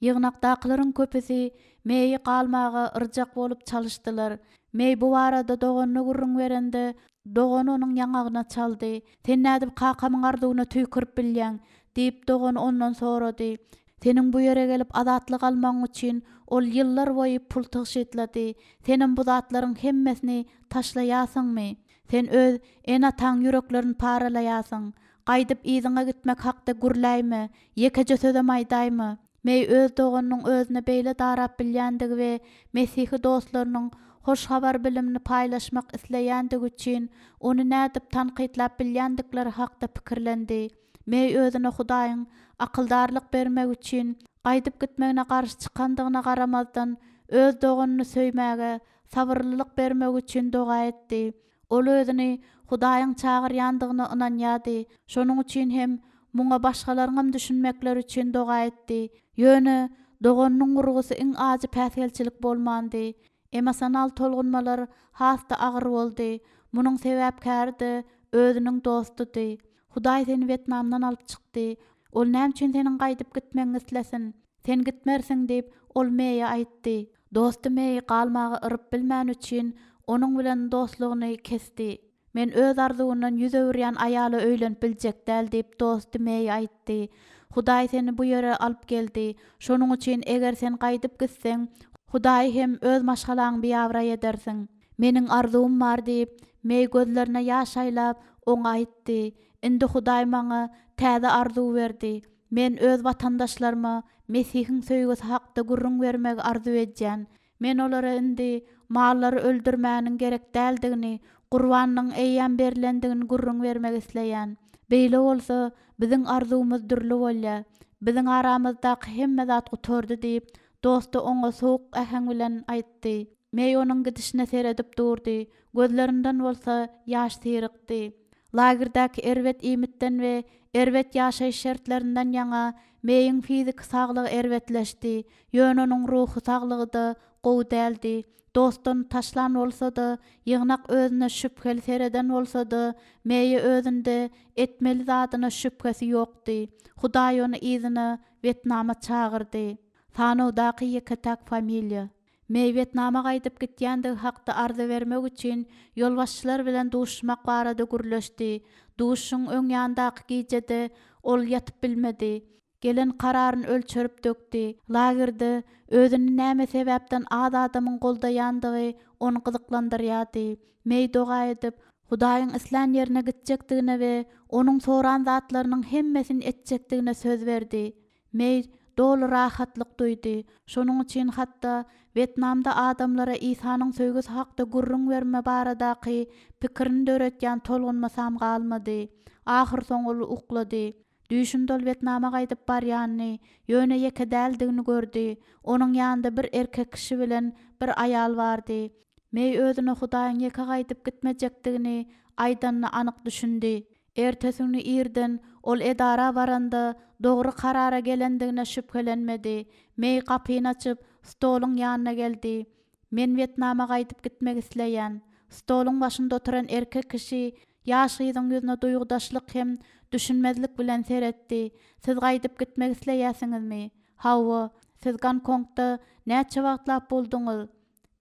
Ýygnakdakylaryň köpüsi Meýi galmaga yrjak bolup çalyşdylar. Meý bu barada doganyna gürrüň berende, dogany onuň ýaňagyna çaldy. Sen nädip kakamyň arzuwyna tüýkürip bilýäň? diýip, dogany ondan sorady. Seniň bu ýere gelip azatlyk almagyň üçin ol ýyllar boýy pul tygşytlady. Senem bu zatlaryň hemmesini taşlaýarsyňmy? Sen öz ene-ataň ýüreklerini paralaýarsyň. Gaýdyp yzyňa gitmek hakda gürläýme, ýekeje sözem aýdaýma. Meý öz doganynyň özüne beýle darap bilýändigi we mesihi dostlarynyň Hoş Habar bilimini paýlaşmak isleýändigi üçin ony nädip tankytlap bilýändikleri hakda pikirlendi. Meý özüne Hudaýyň akyldarlyk bermegi üçin gaýdyp gitmegine garşy çykandygyna garamazdan, öz doganyny söýmäge, sabyrlylyk bermegi üçin doga etdi. Ol özüni Hudaýyň çagyrýandygyna ynanýardy, şonuň üçin hem muňa başgalaryňam düşünmekleri üçin doga etdi. Ýöne doganynyň urgusy iň ajy päsgelçilik bolmandy. Emosional tolgunmalar has-da agyr boldy. Munuň sebäpkäri-de özüniň dostudy. Hudaý seni Wetnamdan alyp çykdy. Ol näme üçin seniň gaýdyp gitmegiňi islesin? Sen gitmersiň diýip, ol Meýe aýtdy. Dosty Meýi galmaga yryp bilmäni üçin, onuň bilen dostlugyny kesdi. Men öz arzuwyndan ýüz öwürýän aýala öýlenip biljek däl diýip, dosty Meý aýtdy. Hudaý seni bu ýere alyp geldi. Şonuň üçin eger sen gaýdyp gitseň, Hudaýy hem öz maşgalaňy biabraý edersiň. Meniň arzuwym bar diýip, Meý gözlerine ýaş aýlap, oňa aýtdy. Indi Hudaý maňa täze arzuw berdi. Men öz watandaşlaryma Mesihiň söýgüsi hakda gürrüň bermegi arzuw edýän. Men olara indi mallary öldürmäniň gerek däldigini, gurbanlygyň eýýäm berlendigini gürrüň bermek isleýän. Beýle bolsa, biziň arzuwymyz dürli bolýar. Biziň aramyzdaky hemme zat gutardy diýip, dosty oňa sowuk äheň bilen aýtdy. Meý onuň gidişine seredip durdy, gözlerinden bolsa ýaş syrykdy. Lagerdäki erbet iýmitden we erbet ýaşaýyş şertlerinden ýaňa Meýiň fiziki saglygy erbetleşdi, ýöne onuň ruhy saglygy-da. gowy däldi. Dostlaryny taşlan bolsa-da, ýygnak özüne şübheli sereden bolsa-da, Meýe özünde etmeli zadyna şübhesi ýokdy. Hudaý ony yzyna Wetnama çagyrdy. Sanawdaky ýeke-täk familiýa. Meý Wetnama gaýdyp gitýändigi hakda arza bermek üçin ýolbaşçylar bilen duşuşmak barada gürleşdi. Duşuşygyň öň ýanyndaky gijede ol ýatyp bilmedi. Gelen kararyny ölçerip dökdi. Lagerde özüni näme sebäpden az adamyň goldaýandygy ony gyzyklandyrýardy. Meý doga edip, Hudaýyň islän ýerine gitjekdigine we onuň soran zatlarynyň hemmesini etjekdigine söz berdi. Meý doly rahatlyk duýdy. Şonuň üçin hatda Wetnamda adamlara Isanyň söýgüsi hakda gürrüň berme baradaky pikirini döretýän tolgunmasam galmady. Ahyrsoňy ol uklady. Düýşünde ol Wetnama gaýdyp barýanyny, ýöne ýeke däldigini gördi. Onuň ýanynda bir erkek kişi bilen bir aýal bardy. Meý özüne Hudaýyň ýeke gaýdyp gitmejekdigini aýdanyna anyk düşündi. Ertesi güni irden ol edara baranda dogry karara gelendigine şübhelenmedi. Meý gapyny açyp, stoluň ýanyna geldi. Men Wýetnama gaýdyp gitmek isleýän. Stoluň başynda oturan erkek kişi ýaş gyzyň ýüzüne duýgudaşlyk hem düşünmezlik bilen seretdi. Siz gaýdyp gitmek isleýäsiňizmi? Hawa. Siz Gonkongda näçe wagtlap bolduňyz?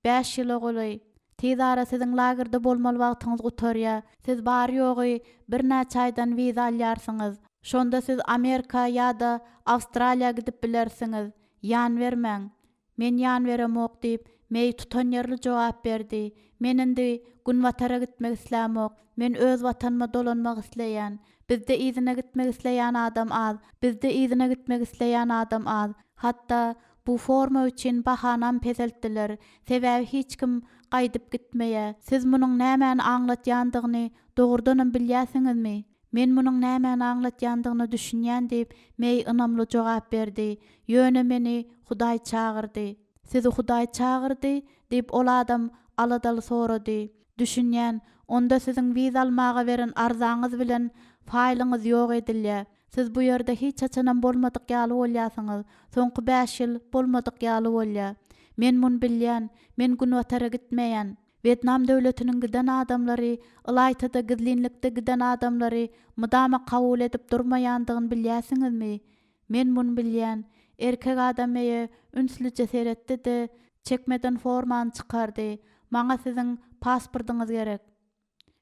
Bäş ýyla golaý. Tiz ara siziň lagerde bolmaly wagtyňyz gutarýar. Siz bary-ýogy birnäçe aýdan wiza alýarsyňyz. Şonda siz Amerika ýa-da Awstraliýa gidip bilersiňiz. Ýan bermäň. Men ýan beremok, diýip, Meý tutanýerli jogap berdi. Men indi Günbatara gitmek islämok. Men öz watanyma dolanmak isleýän. Bizde yzyna gitmek isleýän adam az. Bizde yzyna gitmek isleýän adam az. Hatda Bu forma üçin bahanam peseltdiler, sebäbi hiç kim gaýdyp gitmeýä. Siz munuň nämäni aňlatýandygyny dogrudanam bilýäsiňizmi? Men munuň nämäni aňlatýandygyna düşünýän diýip, Meý ynamly jogap berdi. Ýöne meni Hudaý çagyrdy. Sizi Hudaý çagyrdy? diýip, ol adam aladaly sorady. Düşünýän. Onda siziň wiza almaga beren arzaňyz bilen faýlyňyz ýok edilýär. Siz bu ýerde hiç haçanam bolmadyk ýaly bolýarsyňyz. Soňky bäş ýyl bolmadyk ýaly bolýar. Men muny bilýän. Men Günbatara gitmeýän. Wýetnam döwletiniň giden adamlary, ylaýta-da gizlinlikde giden adamlary mydama kabul edip durmaýandygyny bilýärsiňizmi? Men muny bilýän. Erkek adam meýe ünslüje seretdi-de, çekmeden formany çykardy. Maňa siziň pasportyňyz gerek.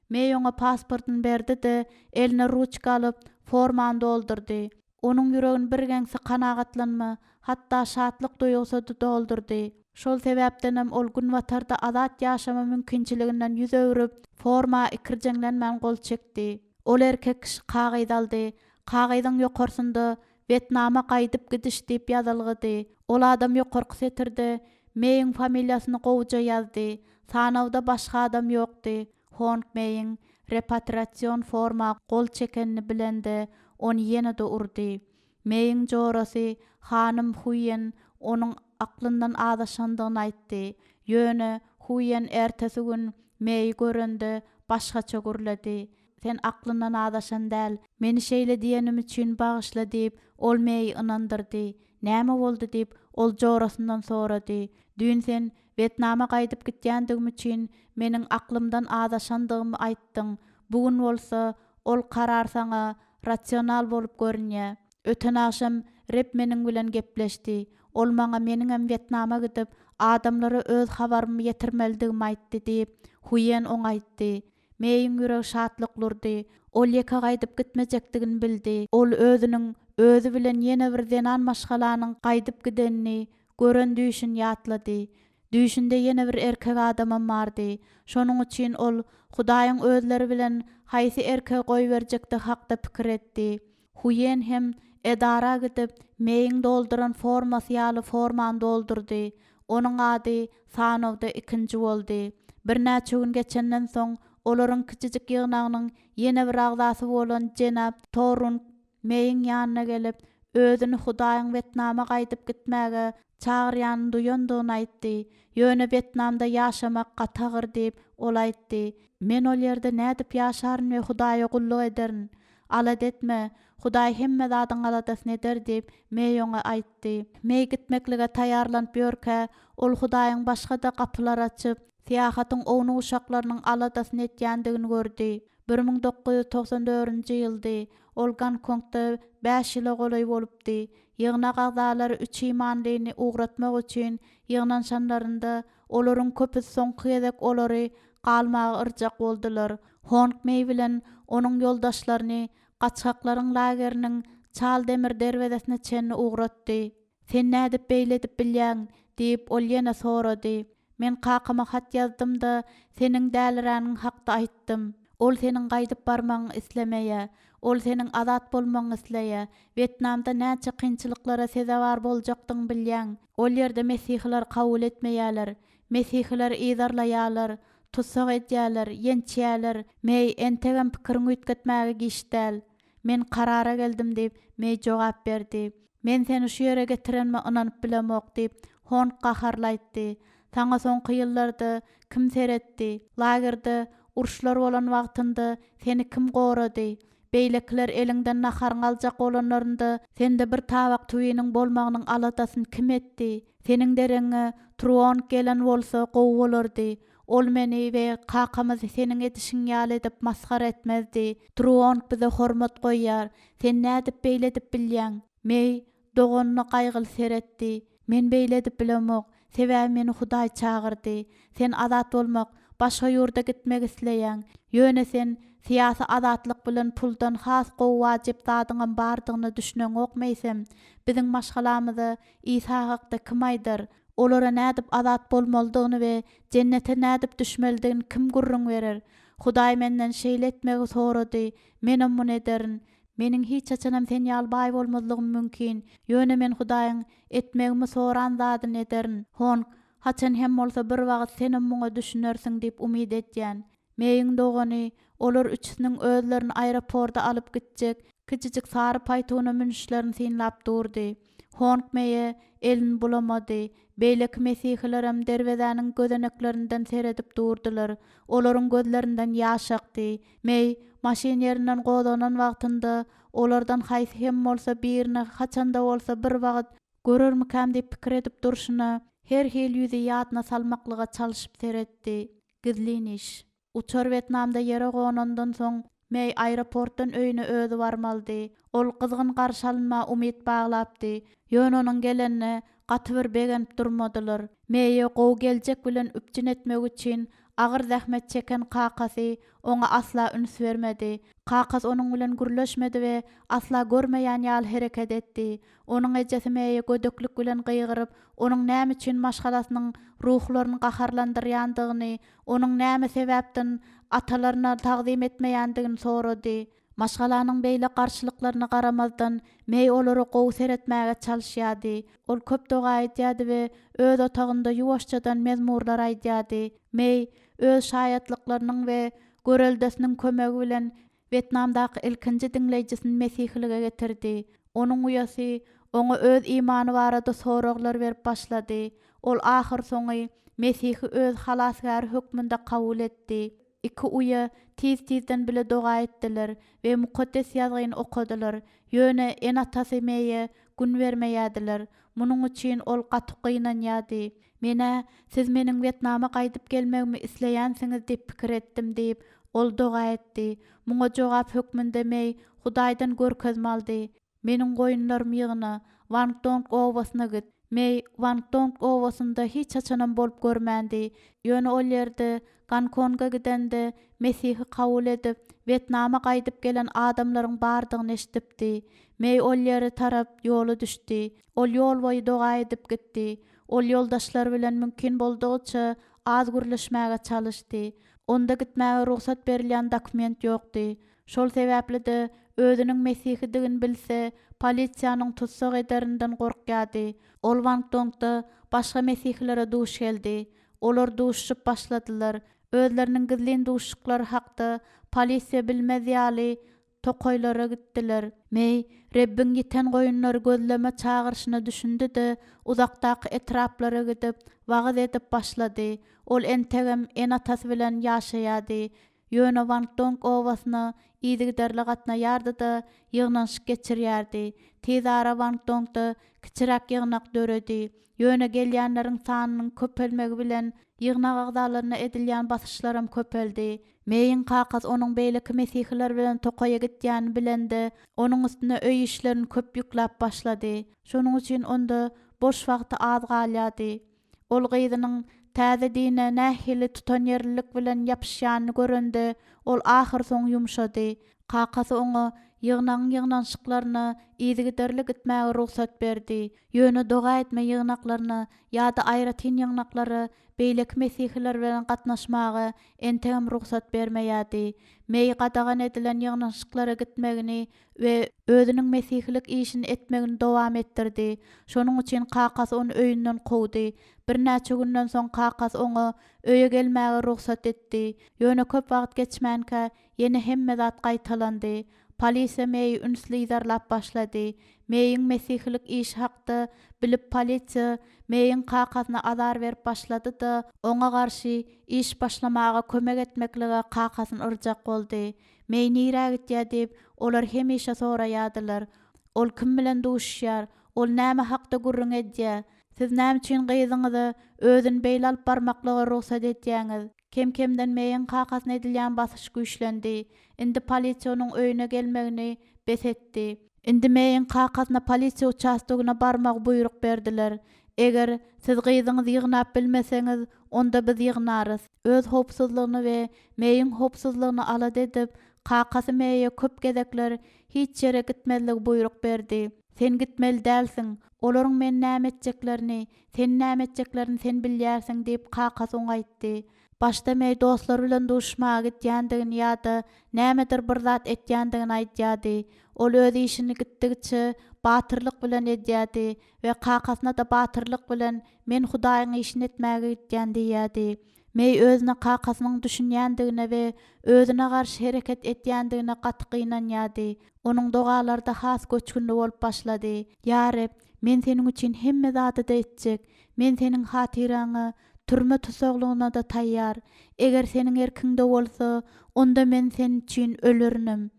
Meý oňa pasportyny berdi-de, eline ruçka alyp, formany doldurdy. Onuň ýüregini birgeňsi kanagatlanma, hatda şatlyk duýgusy doldurdy. Şol sebäpdenem ol Günbatarda azat ýaşama mümkinçiliginden ýüz öwrüp, forma ikirjeňlenmän gol çekdi. Ol erkek kişi kagyz aldy. Kagyzyň ýokarsynda Wetnama gaýdyp gidiş diýip ýazylgydy. Ol adam ýokarky setirde Meýiň familiýasyny gowuja ýazdy. Sanawda başga adam ýokdy. Hong Meýiň repatriasion forma gol çekenini bilende, ony ýene-de urdy. Meýiň jorasy hanym Huýen onuň aklyndan azaşandygyny aýtdy. Ýöne Huýen ertesi gün Meýi görende başgaça gürledi. Sen aklyndan azaşan däl. Meni şeýle diýenim üçin bagyşla diýip, ol Meýi ynandyrdy. Näme boldy diýip, ol jorasyndan sorady. Düýn sen Wetnama gaýdyp gitýändigim üçin meniň aklymdan azaşandygymy aýtdyň. Bu gün bolsa ol karar saňa rasional bolup görünýä. Öten agşam Reb meniň bilen gepleşdi. Ol maňa meniňem Wetnama gidip, adamlara öz habarymy ýetirmelidigimi aýtdy diýip, Huýen oňa aýtdy. Meýiň ýüregi şatlykly urdy. Ol ýeke gaýdyp gitmejekdigini bildi. Ol özüniň özi bilen ýene bir zenan maşgalanyň gaýdyp gidenini gören düýşüni ýatlady. Düýşünde ýene bir erkek adamam bardy. Şonuň üçin ol Hudaýyň özleri bilen haýsy erkegi goýberjekdigi hakda pikir etdi. Huýen hem edara gidip, Meýiň dolduran formasy ýaly formany doldurdy. Onuň ady sanawda ikinji boldy. Birnäçe gün geçenden soň, olaryň kiçijik ýygnagynyň ýene bir agzasy bolan jenap Torrung Meýiň ýanyna gelip, özüni Hudaýyň Wetnama gaýdyp gitmäge çagyrýanyny duýandygyny aýtdy. Ýöne Wetnamda ýaşamak gaty agyr diýip, ol aýtdy. Men ol ýerde nädip ýaşaryn we Hudaýa gulluk ederin? Alada etme, Hudaý hemme zadyň aladasyny eder diýip, Meý oňa aýtdy. Meý gitmeklige taýýarlanyp ýörkä, ol Hudaýyň başga-da gapylar açyp, syýahatyň ownuk-uşaklarynyň aladasyny etýändigini gördi. 1994-nji ýyldy. Ol Gonkongda bäş ýyla golaý bolupdy. Ýygnak agzalary üç imanlyny ugratmak üçin ýygnanyşanlarynda, olaryň köpüsi soňky gezek olary galmaga yrjak boldular. Hong Meý bilen onuň ýoldaşlaryny gaçgaklaryň lageriniň çal demir derwezesine çenli ugratdy. Sen nädip beýle edip bilýäň? diýip, ol ýene sorady. Men kakama hat ýazdym-da, seniň däliräniň hakda aýtdym. Ol seniň gaýdyp barmagyňy islemeýä. Ol seniň azat bolmagyňy isleýä. Wýetnamda näçe kynçylyklara sezewar boljakdygyňy bilýäň. Ol ýerde mesihileri kabul etmeýäler. Mesihileri yzarlaýarlar, tussag edýärler, ýençýärler. Meý, entegem pikiriňi üýtgetmäge giç däl. Men karara geldim, diýip, Meý jogap berdi. Men seni şu ýere getirenime ynanyp bilemok, diýip, Hong gaharly aýtdy. Saňa soňky ýyllarda kim seretdi? Lagerde uruşlar bolan wagtynda seni kim gorady? Beýlekiler eliňden naharyňy aljak bolanlarynda, sende bir tabak tüwiniň bolmagynyň aladasyny kim etdi? Seniň deregiňe Truong gelen bolsa gowy bolardy. Ol meni we kakamyzy seniň edişiň ýaly edip masgara etmezdi. Truong bize hormat goýýar. Sen nädip beýle edip bilýäň? Meý doganyna gaýgyly seretdi. Men beýle edip bilemok. Sebäbi meni Hudaý çagyrdy. Sen azat bolmak, başga ýurda gitmek isleýäň. Ýöne sen syýasy azatlyk bilen puldan has gowy wajyp zadyňam bardygyna düşüneňokmy eýsem? Biziň maşgalamyza Isa hakda kim aýdar? Olara nädip azat bolmalydygyny we jennete nädip düşmelidigini kim gürrüň berer? Hudaý menden şeýle etmegi sorady, menem muny ederin. Meniň hiç haçanam sen ýaly baý bolmazlygym mümkin, ýöne men Hudaýyň etmegimi soran zadyny ederin. Hong, haçan hem bolsa bir wagt senem muňa düşünersiň diýip umyt edýän. Meýiň dogany, olar üçüsiniň özlerini aeroporda alyp gitjek kiçijik sary paýtuna münüşlerini synlap durdy. Hong Meýe elini bulamady. Beýleki mesihilerem derwezäniň gözeneklerinden seredip durdular. Olaryň gözlerinden ýaş akdy. Meý, maşyn ýerinden gozganan wagtynda, olardan haýsy hem bolsa birini haçan-da bolsa bir wagt görermikäm diýip pikir edip durşuna, her hili ýüzi ýadyna salmaklyga çalşyp seretdi. Gizlin iş. Uçar Wetnamda ýere gonandan soň, Meý aeroportdan öýüne özi barmalydy. Ol gyzgyn garşy alynma umyt baglapdy. Ýöne onuň gelenine gaty bir begenip durmadylar. Meýi gowy geljek bilen üpjün etmek üçin agyr zähmet çeken kakasy oňa asla üns bermedi. Kakasy onuň bilen gürleşmedi we asla görmeýän ýaly hereket etdi. Onuň ejesi Meýe gödeklik bilen gygyryp, onuň näme üçin maşgalasynyň ruhlaryny gaharlandyrýandygyny, onuň näme sebäpden atalaryna tagzym etmeýändigini sorady. Maşgalanyň beýle garşylyklaryna garamazdan, Meý olara gowy seretmäge çalyşýardy. Ol köp doga edýärdi we öz otagynda ýuwaşjadan mezmurlar aýdýardy. Meý öz şaýatlyklarynyň we göreldesiniň kömegi bilen Wýetnamdaky ilkinji diňleýjisini mesihilige getirdi. Onuň uýasy oňa öz imany barada soraglar berip başlady. Ol ahyrsoňy Mesihi öz Halasgäri hökmünde kabul etdi. Iki uýa tiz-tizden bile doga etdiler we Mukaddes Ýazgyny okadylar. Ýöne ene-atasy Meýe gün bermeýärdiler. Munuň üçin ol gaty gynanýardy. Men-ä siz meniň Wýetnama gaýdyp gelmegimi isleýänsiňiz diýip pikir etdim diýip, ol doga etdi. Muňa jogap hökmünde Meý Hudaýdan görkezme aldy. Meniň goýunlarymy ýygna, Wangdong obasyna git. Meý Wangdong obasynda hiç haçanam bolup görmändi. Ýöne ol ýerde Gonkonga gidende Mesihi kabul edip, Wýetnama gaýdyp gelen adamlaryň bardygyny eşidipdi. Meý ol ýere tarap ýola düşdi. Ol ýol boýy doga edip gitdi. Ol ýoldaşlary bilen mümkin boldugyça az gürleşmäge çalyşdy. Onda gitmäge rugsat berilýän dokument ýokdy. Şol sebäpli-de, özüniň mesihidigini bilse, polisiýanyň tussag ederinden gorkýardy. Ol Wangdongda başga mesihilere duş geldi. Olar duşuşyp başladylar. Özleriniň gizlin duşuşyklary hakda polisiýa bilmez ýaly, tokaýlara gitdiler. Meý, Rebbiň ýiten goýunlary gözleme çagyryşyna düşündi-de, uzakdaky etraplara gidip, wagyz edip başlady. Ol entegem ene-atasy bilen ýaşaýardy. Ýöne Wangdong obasyna yzygiderli gatnaýardy-da, ýygnanyşyk geçirýärdi. Tizara Wangdongda kiçiräk ýygnak döredi. Ýöne gelýänleriň sanynyň köpelmegi bilen ýygnak agzalaryna edilýän basyşlaram köpeldi. Meýiň kakasy onuň beýleki mesihiler bilen tokaýa gitýänini bilende, onuň üstüne öý işlerini köp ýükläp başlady. Şonuň üçin onda boş wagty az galýardy. Ol gyzynyň täze dine nähili tutanýerlilik bilen ýapyşýanyny görende, ol ahyrsoňy ýumşady. Kakasy oňa ýygnagyň ýygnanyşyklaryna yzygiderli gitmäge rugsat berdi. Ýöne doga etme ýygnaklaryna ýa-da aýratyn ýygnaklara beýleki mesihiler bilen gatnaşmaga entegem rugsat bermeýärdi. Meý gadagan edilen ýygnanyşyklara gitmegini we özüniň mesihilik işini etmegini dowam etdirdi. Şonuň üçin kakasy ony öýünden kowdy. Birnäçe günden soň kakasy oňa öýe gelmäge rugsat etdi. Ýöne köp wagt geçmänkä, ýene hemme zat gaýtalandy. Polisiýa Meýi ünsli yzarlap başlady. Meýiň mesihilik işi hakda bilip polisiýa Meýiň kakasyna azar berip başlady-da, oňa garşy iş başlamaga kömek etmeklige kakasyny yrjak boldy. Meý nirä gitýär diýip, olar hemişe soraýardylar. Ol kim bilen duşuşýar? Ol näme hakda gürrüň edýär? Siz näme üçin gyzyňyza özüni beýle alyp barmaklyga rugsat edýäňiz? Kem-kemden Meýiň kakasyna edilýän basyş güýçlendi. Indi polisiýa onuň öýüne gelmegini bes etdi. Indi Meýiň kakasyna polisiýa uçastogyna barmagy buýruk berdiler. Eger, siz gyzyňyzy ýygnap bilmeseňiz, onda biz ýygnarys. Öz howpsuzlygyny we Meýiň howpsuzlygyny alada edip, kakasy Meýe köp gezekler hiç ýere gitmezligi buýruk berdi. Sen gitmeli dälsiň. Olaryň meni näme etjeklerini, seni näme etjeklerini sen bilýärsiň diýip, kakasy oňa aýtdy. Başda Meý dostlary bilen duşuşmaga gidýändigini ýa-da nämedir bir zat etýändigini aýdýardy. Ol öz işini gitdigiçe batyrlyk bilen edýärdi we kakasyna-da batyrlyk bilen Men Hudaýyň işini etmäge gidýän diýýärdi. Meý özüne kakasynyň düşünýändigine we özüne garşy hereket edýändigine gaty gynanýardy. Onuň dogalary-da has göçgünli bolup başlady. Ýa Reb, men Seniň üçin hemme zady-da etjek. Men Seniň hatyraňa türme tussaglygyna-da taýýar. Eger Seniň erkiňde bolsa, onda men Sen üçin ölerinem.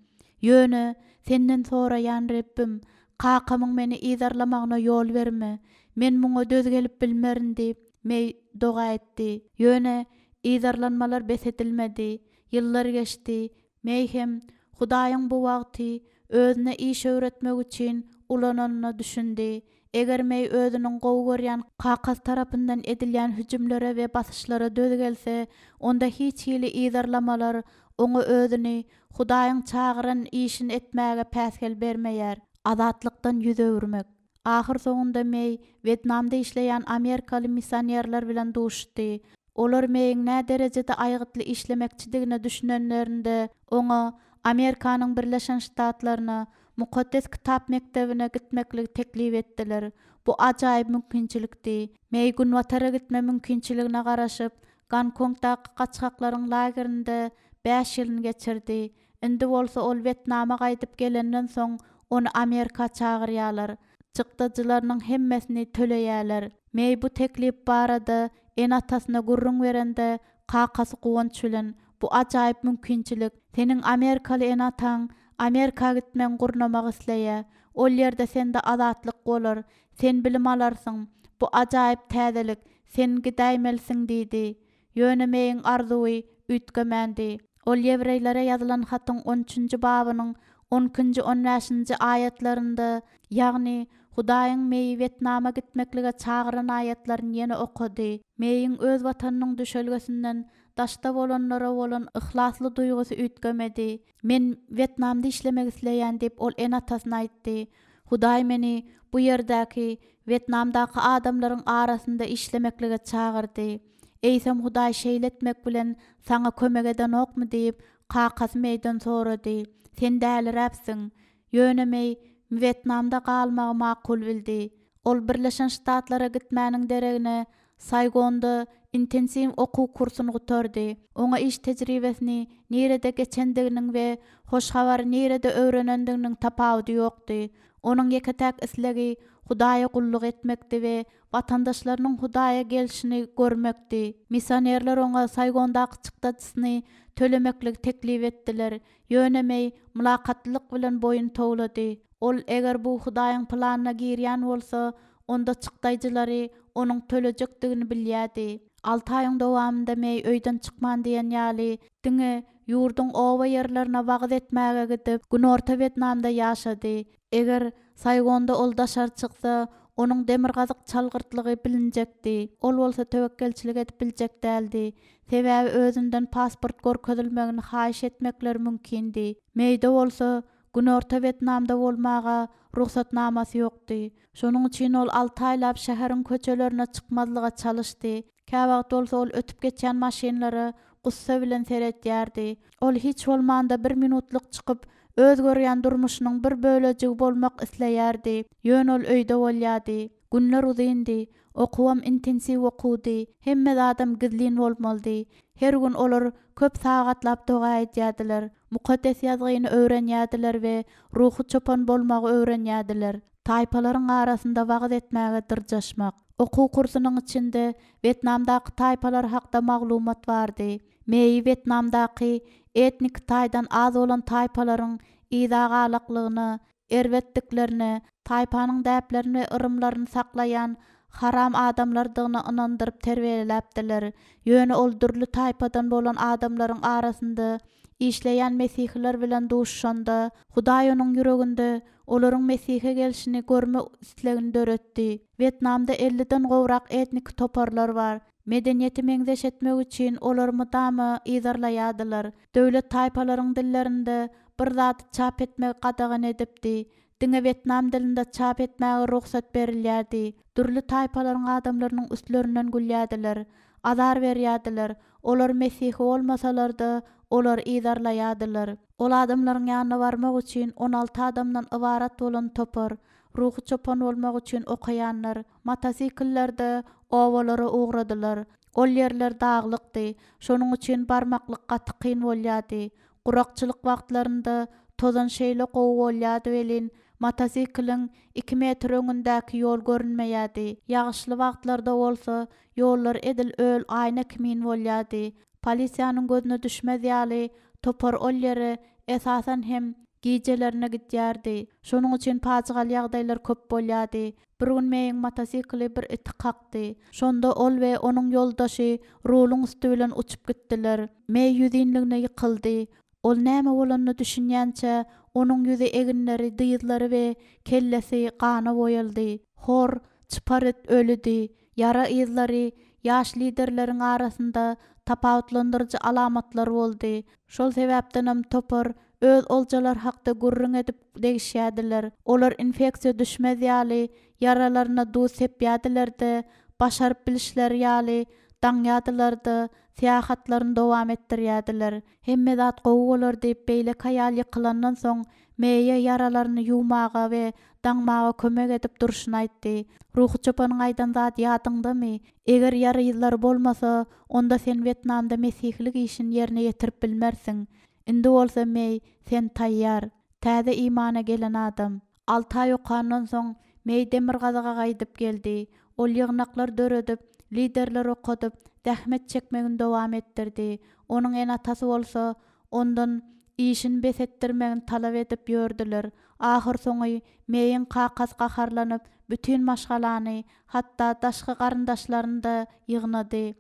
Ýöne, Senden soraýan, Rebbim, kakamyň meni yzarlamagyna ýol berme. Men muňa döz gelip bilmerin diýip, Meý doga etdi. Ýöne, yzarlanmalar bes edilmedi. Ýyllar geçdi. Meý hem Hudaýyň bu wagty özüne iş öwretmek üçin ulananyna düşündi. Eger Meý özüniň gowy görýän kakasy tarapyndan edilýän hüjümlere we basyşlara döz gelse, onda hiç hili yzarlamalar oňa özüni Hudaýyň çagyran işini etmäge päsgel bermeýär. Azatlykdan ýüz öwürmek. Ahyrsoňunda Meý Wetnamda işleýän amerikaly missionerler bilen duşuşdy. Olar Meýiň näderejede aýgytly işlemekçidigine düşünenlerinde, oňa Amerikanyň Birleşen Ştatlaryna, Mukaddes Kitap mekdebine gitmekligi teklip etdiler. Bu ajaýyp mümkinçilikdi. Meý Günbatara gitme mümkinçiligine garaşyp, Gonkongdaky gaçgaklaryň lagerinde bäş ýylyny geçirdi. Indi bolsa ol Wetnama gaýdyp gelenden soň ony Amerika çagyrýarlar. Çykdajylarynyň hemmesini töleýärler. Meý bu teklip barada ene-atasyna gürrüň berende, kakasy guwanç bilen, Bu ajaýyp mümkinçilik. Seniň amerikaly ene-ataň Amerika gitmegiňi gurnamak isleýär. Ol ýerde sende azatlyk bolar. Sen bilim alarsyň. Bu ajaýyp täzelik. Sen gidäýmelisiň diýdi. Ýöne Meýiň arzuwy üýtgemändi. Ol ýewreýlere ýazylan hatyň on üçünji babynyň on ikinji-on bäşinji aýatlarynda, ýagny Hudaýyň Meýi Wetnama gitmeklige çagyran aýatlaryny ýene okady. Meýiň öz watanynyň düşelgesinden daşda bolanlara bolan yhlasly duýgusy üýtgemedi. Men Wetnamda işlemek isleýän diýip, ol ene-atasyna aýtdy. Hudaý meni bu ýerdäki, Wetnamdaky adamlaryň arasynda işlemeklige çagyrdy. Eýsem Hudaý şeýle etmek bilen saňa kömek edenokmy diýip, kakasy Meýden sorady. Sen däliräpsiň. Ýöne Meý Wetnamda galmagy makul bildi. Ol Birleşen Ştatlara gitmäniň deregine Saýgonda intensiw okuw kursuny gutardy. Oňa iş tejribesini nirede geçendiginiň we hoş habary nirede öwrenendiginiň tapawudy ýokdy. Onuň ýeke-täk islegi. Hudaýa gulluk etmekdi we watandaşlarynyň Hudaýa gelşini görmekdi. Missionerler oňa Saýgondaky çykdajysyny tölemekligi teklip etdiler, ýöne Meý mylakatlylyk bilen boýun towlady. Ol eger bu Hudaýyň planyna girýän bolsa, onda çykdaýjylary onuň tölejekdigini bilýärdi. Alty aýyň dowamynda Meý öýden çykman diýen ýaly, diňe ýurduň oba ýerlerine wagyz etmäge gidip, Günorta Wetnamda ýaşady. Eger Saýgonda ol daşary çyksa, onuň demirgazyk çalgyrtlygy bilinjekdi. Ol bolsa töwekgelçilik edip biljek däldi. Sebäbi özünden pasport görkezilmegini haýyş etmekleri mümkindi. Meýde bolsa Günorta Wetnamda bolmaga rugsatnamasy ýokdy. Şonuň üçin ol alty aýlap şäheriň köçelerine çykmazlyga çalyşdy. Käwagt bolsa ol ötüp geçýän maşynlara gussa bilen seredýärdi. Ol hiç bolmanda bir minutlyk çykyp, öz görýän durmuşynyň bir bölejigi bolmak isleýärdi. Ýöne ol öýde bolýardy. Günler uzyndy. Okuwam intensiw okuwdy. Hemme zadam gizlin bolmalydy. Her gün olar köp sagatlap doga edýärdiler. Mukaddes Ýazgyny öwrenýärdiler we ruhy çopan bolmagy öwrenýärdiler. Taýpalaryň arasynda wagyz etmäge dyrjaşmak. Okuw kursunyň içinde Wetnamdaky taýpalar hakda maglumat bardy. Meýi Wetnamdaky etniki taýdan az bolan taýpalaryň yza galaklygyna, erbetdiklerine, taýpanyň däplerini we yrymlaryny saklaýan haram adamlardygyna ynandyryp terbiýeläpdiler. Ýöne ol dürli taýpadan bolan adamlaryň arasynda işleýän mesihiler bilen duşuşanda, Hudaý onuň ýüreginde olaryň Mesihe gelşini görme islegini döretdi. Wýetnamda elliden gowrak etniki toparlar bar. Medeniýeti meňzeş etmek üçin olary mydama yzarlaýardylar. Döwlet taýpalaryň dillerinde bir zady çap etmegi gadagan edipdi. Diňe wýetnam dilinde çap etmäge rugsat berilýärdi. Dürli taýpalaryň adamlarynyň üstlerinden gülýärdiler. Azar berýärdiler. Olar mesihi bolmasalar-da, olary yzarlaýardylar. Ol adamlaryň ýanyna barmak üçin 16 adamdan ybarat bolan topar, ruhy çopan bolmak üçin okaýanlar, motosikllerde obalara ugradylar. Ol ýerler daglykdy, şonuň üçin barmaklyk gaty kyn bolýardy. Gurakçylyk wagtlarynda tozan şeýle gowy bolýardy welin, motosikliň iki metr öňündäki ýol görünmeýärdi. Ýagyşly wagtlarda bolsa, ýollar edil öl aýna kimin bolýardy. Polisiýanyň gözüne düşmez ýaly, topar ol ýere, esasan hem, gijelerine gidýärdi. Şonuň üçin pajygaly ýagdaýlar köp bolýardy. Bir gün Meýiň motosikli bir iti kakdy. Şonda ol we onuň ýoldaşy ruluň üsti bilen uçup gitdiler. Meý ýüzinligine ýykyldy. Ol näme bolanyna düşünýänçä, onuň ýüzi, eginleri, dyzlary we kellesi gana boýaldy. Hor, çypar it ölüdi. Ýara yzlary ýaş liderleriň arasynda tapawutlandyryjy alamatlar boldy. Şol sebäpdenem topar öz oljalary hakda gürrüň edip degişýärdiler. Olar infeksiýa düşmez ýaly, ýaralaryna duz sepýärdiler-de, başaryp bilişleri ýaly daňýardylar-da, syýahatlaryny dowam etdirýärdiler. Hemme zat gowy bolar diýip, beýleki aýal ýykylandan soň, Meýe ýaralaryny ýuwmaga we daňmaga kömek edip durşuny aýtdy. Ruhy çopanyň aýdan zady ýadyňdamy? Eger ýara yzlary bolmasa, onda sen Wetnamda mesihilik işini ýerine ýetirip bilmersiň. Indi bolsa, Meý, sen taýýar. Täze imana gelen adam. Alty aý okandan soň, Meý demirgazyga gaýdyp geldi. Ol ýygnaklar döredip, liderler okadyp, zähmet çekmegini dowam etdirdi. Onuň ene-atasy bolsa, ondan işini bes etdirmegini talap edip ýördüler. Ahyrsoňy, Meýiň kakasy gaharlanyp, bütin maşgalany, hatda daşky garyndaşlaryny-da ýygnady.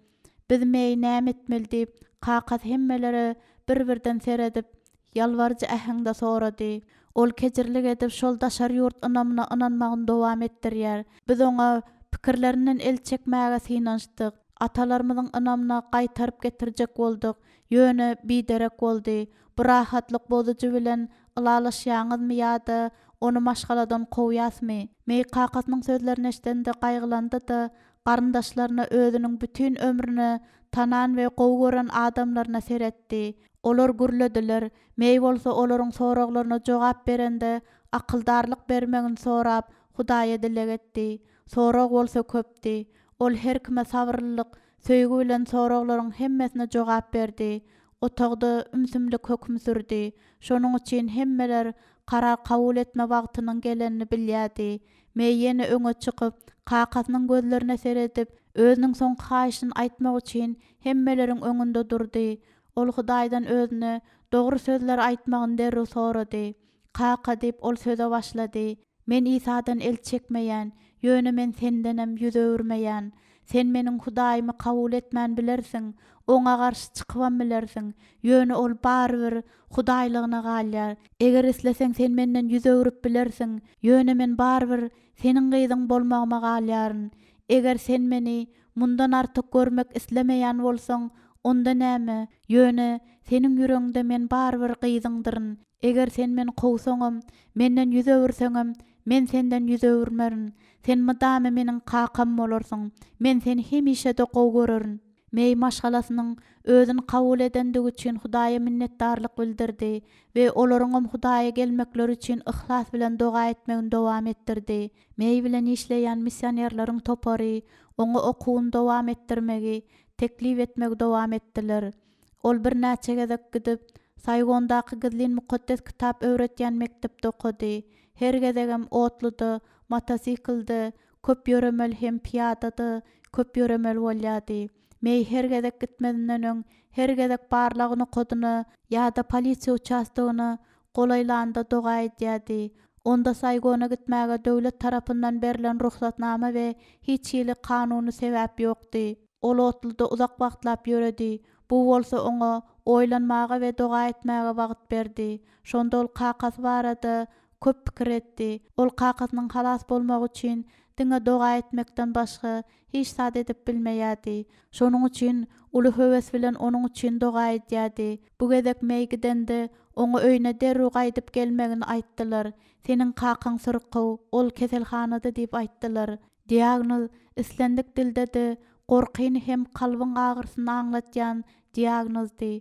Biz Meýi näme etmeli diýip, kakasy hemmelere bir-birden seredip, ýalbaryjy äheňde sorady. Ol kejirlik edip, şol daşary ýurt ynamyna ynanmagyny dowam etdirýär. Biz oňa pikirlerinden el çekmäge synanyşdyk. Atalarymyzyň ynamyna gaýtaryp getirjek bolduk. Ýöne biderek boldy. Bu rahatlyk bozujy bilen ylalaşýaňyzmy ýa-da ony maşgaladan kowýasmy? Meý kakasynyň sözlerini eşidende gaýgylandy-da, garyndaşlaryna özüniň bütin ömrüne tanan we gowy gören adamlaryna seretdi. Olar gürlediler, Meý bolsa olaryň soraglaryna jogap berende akyldarlyk bermegini sorap, Hudaýa dileg etdi. Sorag bolsa köpdi. Ol her kime sabyrlylyk, söýgi bilen soraglaryň hemmesine jogap berdi. Otagda ümsümlik höküm sürdi. Şonuň üçin hemmeler karar kabul etme wagtynyň gelenini bilýärdi. Meý ýene öňe çykyp, kakasynyň gözlerine seredip, özüniň soňky haýyşyny aýtmak üçin hemmeleriň öňünde durdy. Ol Hudaýdan özüne dogry sözleri aýtmagyny derrew sorady. Kaka, diýip, ol söze başlady, men Isadan el çekmeýän, ýöne men sendenem ýüz öwürmeýän. Sen meniň Hudaýymy kabul etmän bilersiň, Oňa garşy çykybam bilersiň, ýöne Ol barybir Hudaýlygyna galýar. Eger isleseň sen menden ýüz öwrüp bilersiň, ýöne men barybir seniň gyzyň bolmagyma galýaryn. Eger sen meni mundan artyk görmek islemeýän bolsaň, onda näme, ýöne seniň ýüregiňde men barybir gyzyňdyryn. Eger sen meni kowsaňam, menden ýüz öwürseňem, men senden ýüz öwürmerin. Sen mydama meniň kakam bolarsyň. Men seni hemişe-de gowy görerin. Meý maşgalasynyň özüni kabul edendigi üçin Hudaýa minnetdarlyk bildirdi we olaryňam Hudaýa gelmekleri üçin yhlas bilen doga etmegini dowam etdirdi. Meý bilen işleýän missionerleriň topary oňa okuwyny dowam etdirmegi teklip etmegi dowam etdiler. Ol birnäçe gezek gidip, Saýgondaky gizlin Mukaddes Kitap öwretýän mekdepde okady. Her gezegem otluda, motosiklde köp ýöremeli hem pyýada-da köp ýöremeli bolýardy. Meý her gezek gitmezinden öň, her gezek barlag nokadyna ýa-da polisiýa uçastogyna golaýlanda doga edýärdi. Onda Saýgona gitmäge döwlet tarapyndan berlen rugsatnama we hiç hili kanuny sebäp ýokdy. Ol otluda uzak wagtlap ýöredi. Bu bolsa oňa oýlanmaga we doga etmäge wagt berdi. Şonda ol kakasy barada köp pikir etdi. Ol kakasynyň halas bolmagy üçin diňe doga etmekden başga hiç zat edip bilmeýärdi. Şonuň üçin uly höwes bilen onuň üçin doga edýärdi. Bu gezek Meý gidende, oňa öýüne derrew gaýdyp gelmegini aýtdylar. Seniň kakaň syrkaw, ol keselhanada diýip aýtdylar. Diagnoz, islendik dilde-de gorkyny hem kalbyň agyrsyny aňlatýan diagnozdy.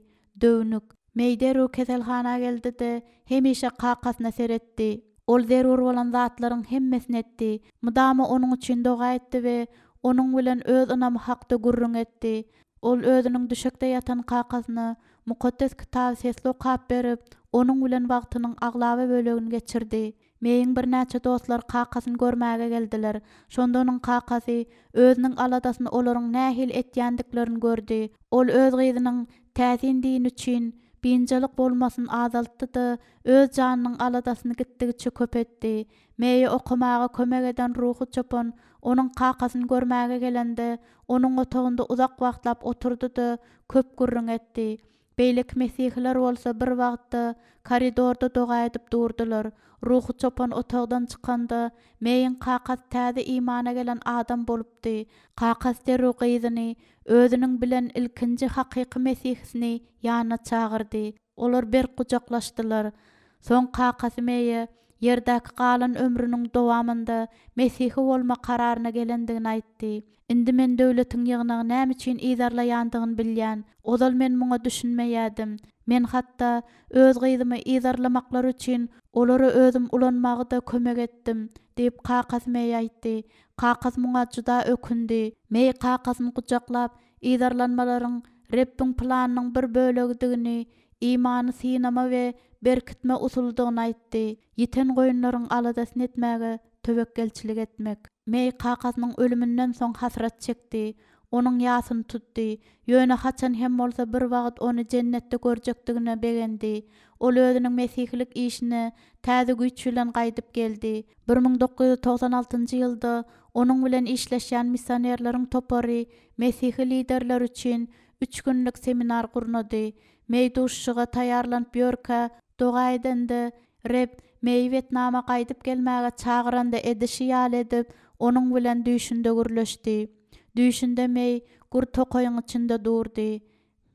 Döwnük. Meý derrew keselhana geldi-de, hemişe kakasyna seretdi. Ol zerur bolan zatlaryň hemmesini etdi. Mydama onuň üçin doga etdi we onuň bilen öz ynamy hakda gürrüň etdi. Ol özüniň düşekde ýatan kakasyna Mukaddes Kitaby sesli okap berip, onuň bilen wagtynyň aglaba bölegini geçirdi. Meýiň birnäçe dostlary kakasyny görmäge geldiler. Şonda onuň kakasy özüniň aladasyny olaryň nähili etýändiklerini gördi. Ol öz gyzynyň täsin dini üçin biynjalyk bolmasyny azaltdy-da, öz janynyň aladasyny gitdigiçe köp etdi. Meýe okamaga kömek eden ruhy çopan onuň kakasyny görmäge gelende, onuň otagynda uzak wagtlap oturdy-da, köp gürrüň etdi. Beýleki mesihiler bolsa bir wagtda koridorda doga edip durdular. Ruhy çopan otagdan çykanda, Meýiň kakasy täze imana gelen adam bolupdy. Kakasy derrew gyzyny, özüniň bilen ilkinji hakyky mesihisini ýanyna çagyrdy. Olar berk gujaklaşdylar. Soň kakasy Meýe ýerdäki galan ömrüniň dowamynda mesihi bolma kararyna gelendigini aýtdy. Indi men döwletiň ýygnagy näme üçin yzarlaýandygyny bilýän. Ozal men muňa düşünmeýärdim. Men hatda öz gyzymy yzarlamaklary üçin olara özüm ulanmagy-da kömek etdim, diýip, kakasy Meý aýtdy. Kakasy muňa juda ökündi. Meý kakasyny gujaklap, yzarlanmalaryň Rebbiň planynyň bir bölegidigini, imany synama we berkitme usulydygyny aýtdy. Ýiten goýunlaryň aladasyny etmäge töwekgelçilik etmek. Meý kakasynyň ölüminden soň hasrat çekdi. Onuň ýasyny tutdy. Ýöne haçan hem bolsa bir wagt ony jennetde görjekdigine begendi. Ol özüniň mesihilik işine täze güýç bilen gaýdyp geldi. 1996 ýylda onuň bilen işleşýän missionerleriň topary mesihi liderler üçin üç günlük seminar gurnady. Meý duşuşyga taýýarlanyp ýörkä, doga edende, Reb, Meýi Wýetnama gaýdyp gelmäge çagyranda edişi ýaly edip, onuň bilen düýşünde gürleşdi. Düýşünde Meý gür tokaýyň içinde durdy.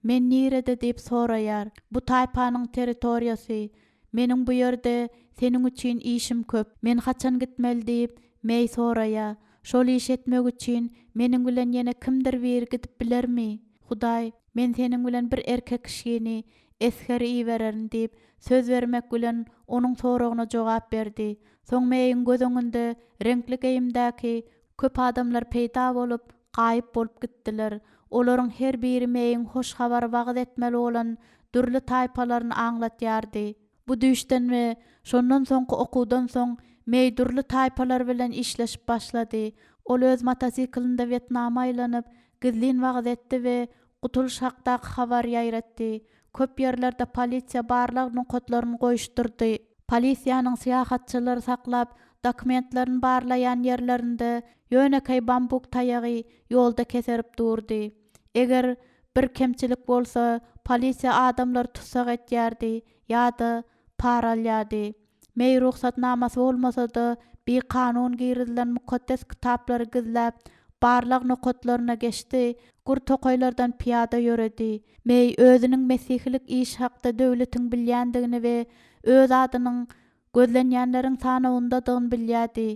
Men nirede diýip soraýar. Bu taýpanyň territoriýasy. Meniň bu ýerde seniň üçin işim köp. Men haçan gitmeli diýip, Meý soraýar. Şol işi etmek üçin meniň bilen ýene kimdir biri gidip bilermi? Hudaý, Men seniň bilen bir erkek kişini, esgeri ibererin diýip, söz bermek bilen onuň soragyna jogap berdi. Soň Meýiň göz öňünde reňkli geýimdäki köp adamlar peýda bolup, gaýyp bolup gitdiler. Olaryň her biri Meýiň hoş habary wagyz etmeli bolan dürli taýpalaryny aňlatýardy. Bu düýşden we şondan soňky okuwdan soň. Meý dürli taýpalar bilen işleşip başlady. Ol öz motosiklinde Wýetnama aýlanyp, gizlin wagyz etdi we gutulyş hakdaky habary ýaýratdy. Köp ýerlerde polisiýa barlag nokatlaryny goýuşdyrdy. Polisiýanyň syýahatçylary saklap, dokumentlerini barlaýan ýerlerinde ýönekeý bambuk taýagy ýolda keserip durdy. Eger bir kemçilik bolsa, polisiýa adamlary tussag etýärdi ýa-da para alýardy. Meý rugsatnamasy bolmasa-da, bikanun girizilen mukaddes kitaplary gizläp, barlag nokatlaryna geçdi, gür tokaýlardan pyýada ýöredi. Meý özüniň mesihilik işi hakda döwletiň bilýändigini we öz adynyň gözlenýänleriň sanawyndadygyny bilýärdi.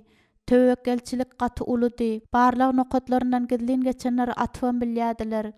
Töwekgelçilik gaty uludy. Barlag nokatlaryndan gizlin geçenleri atybam bilýärdiler.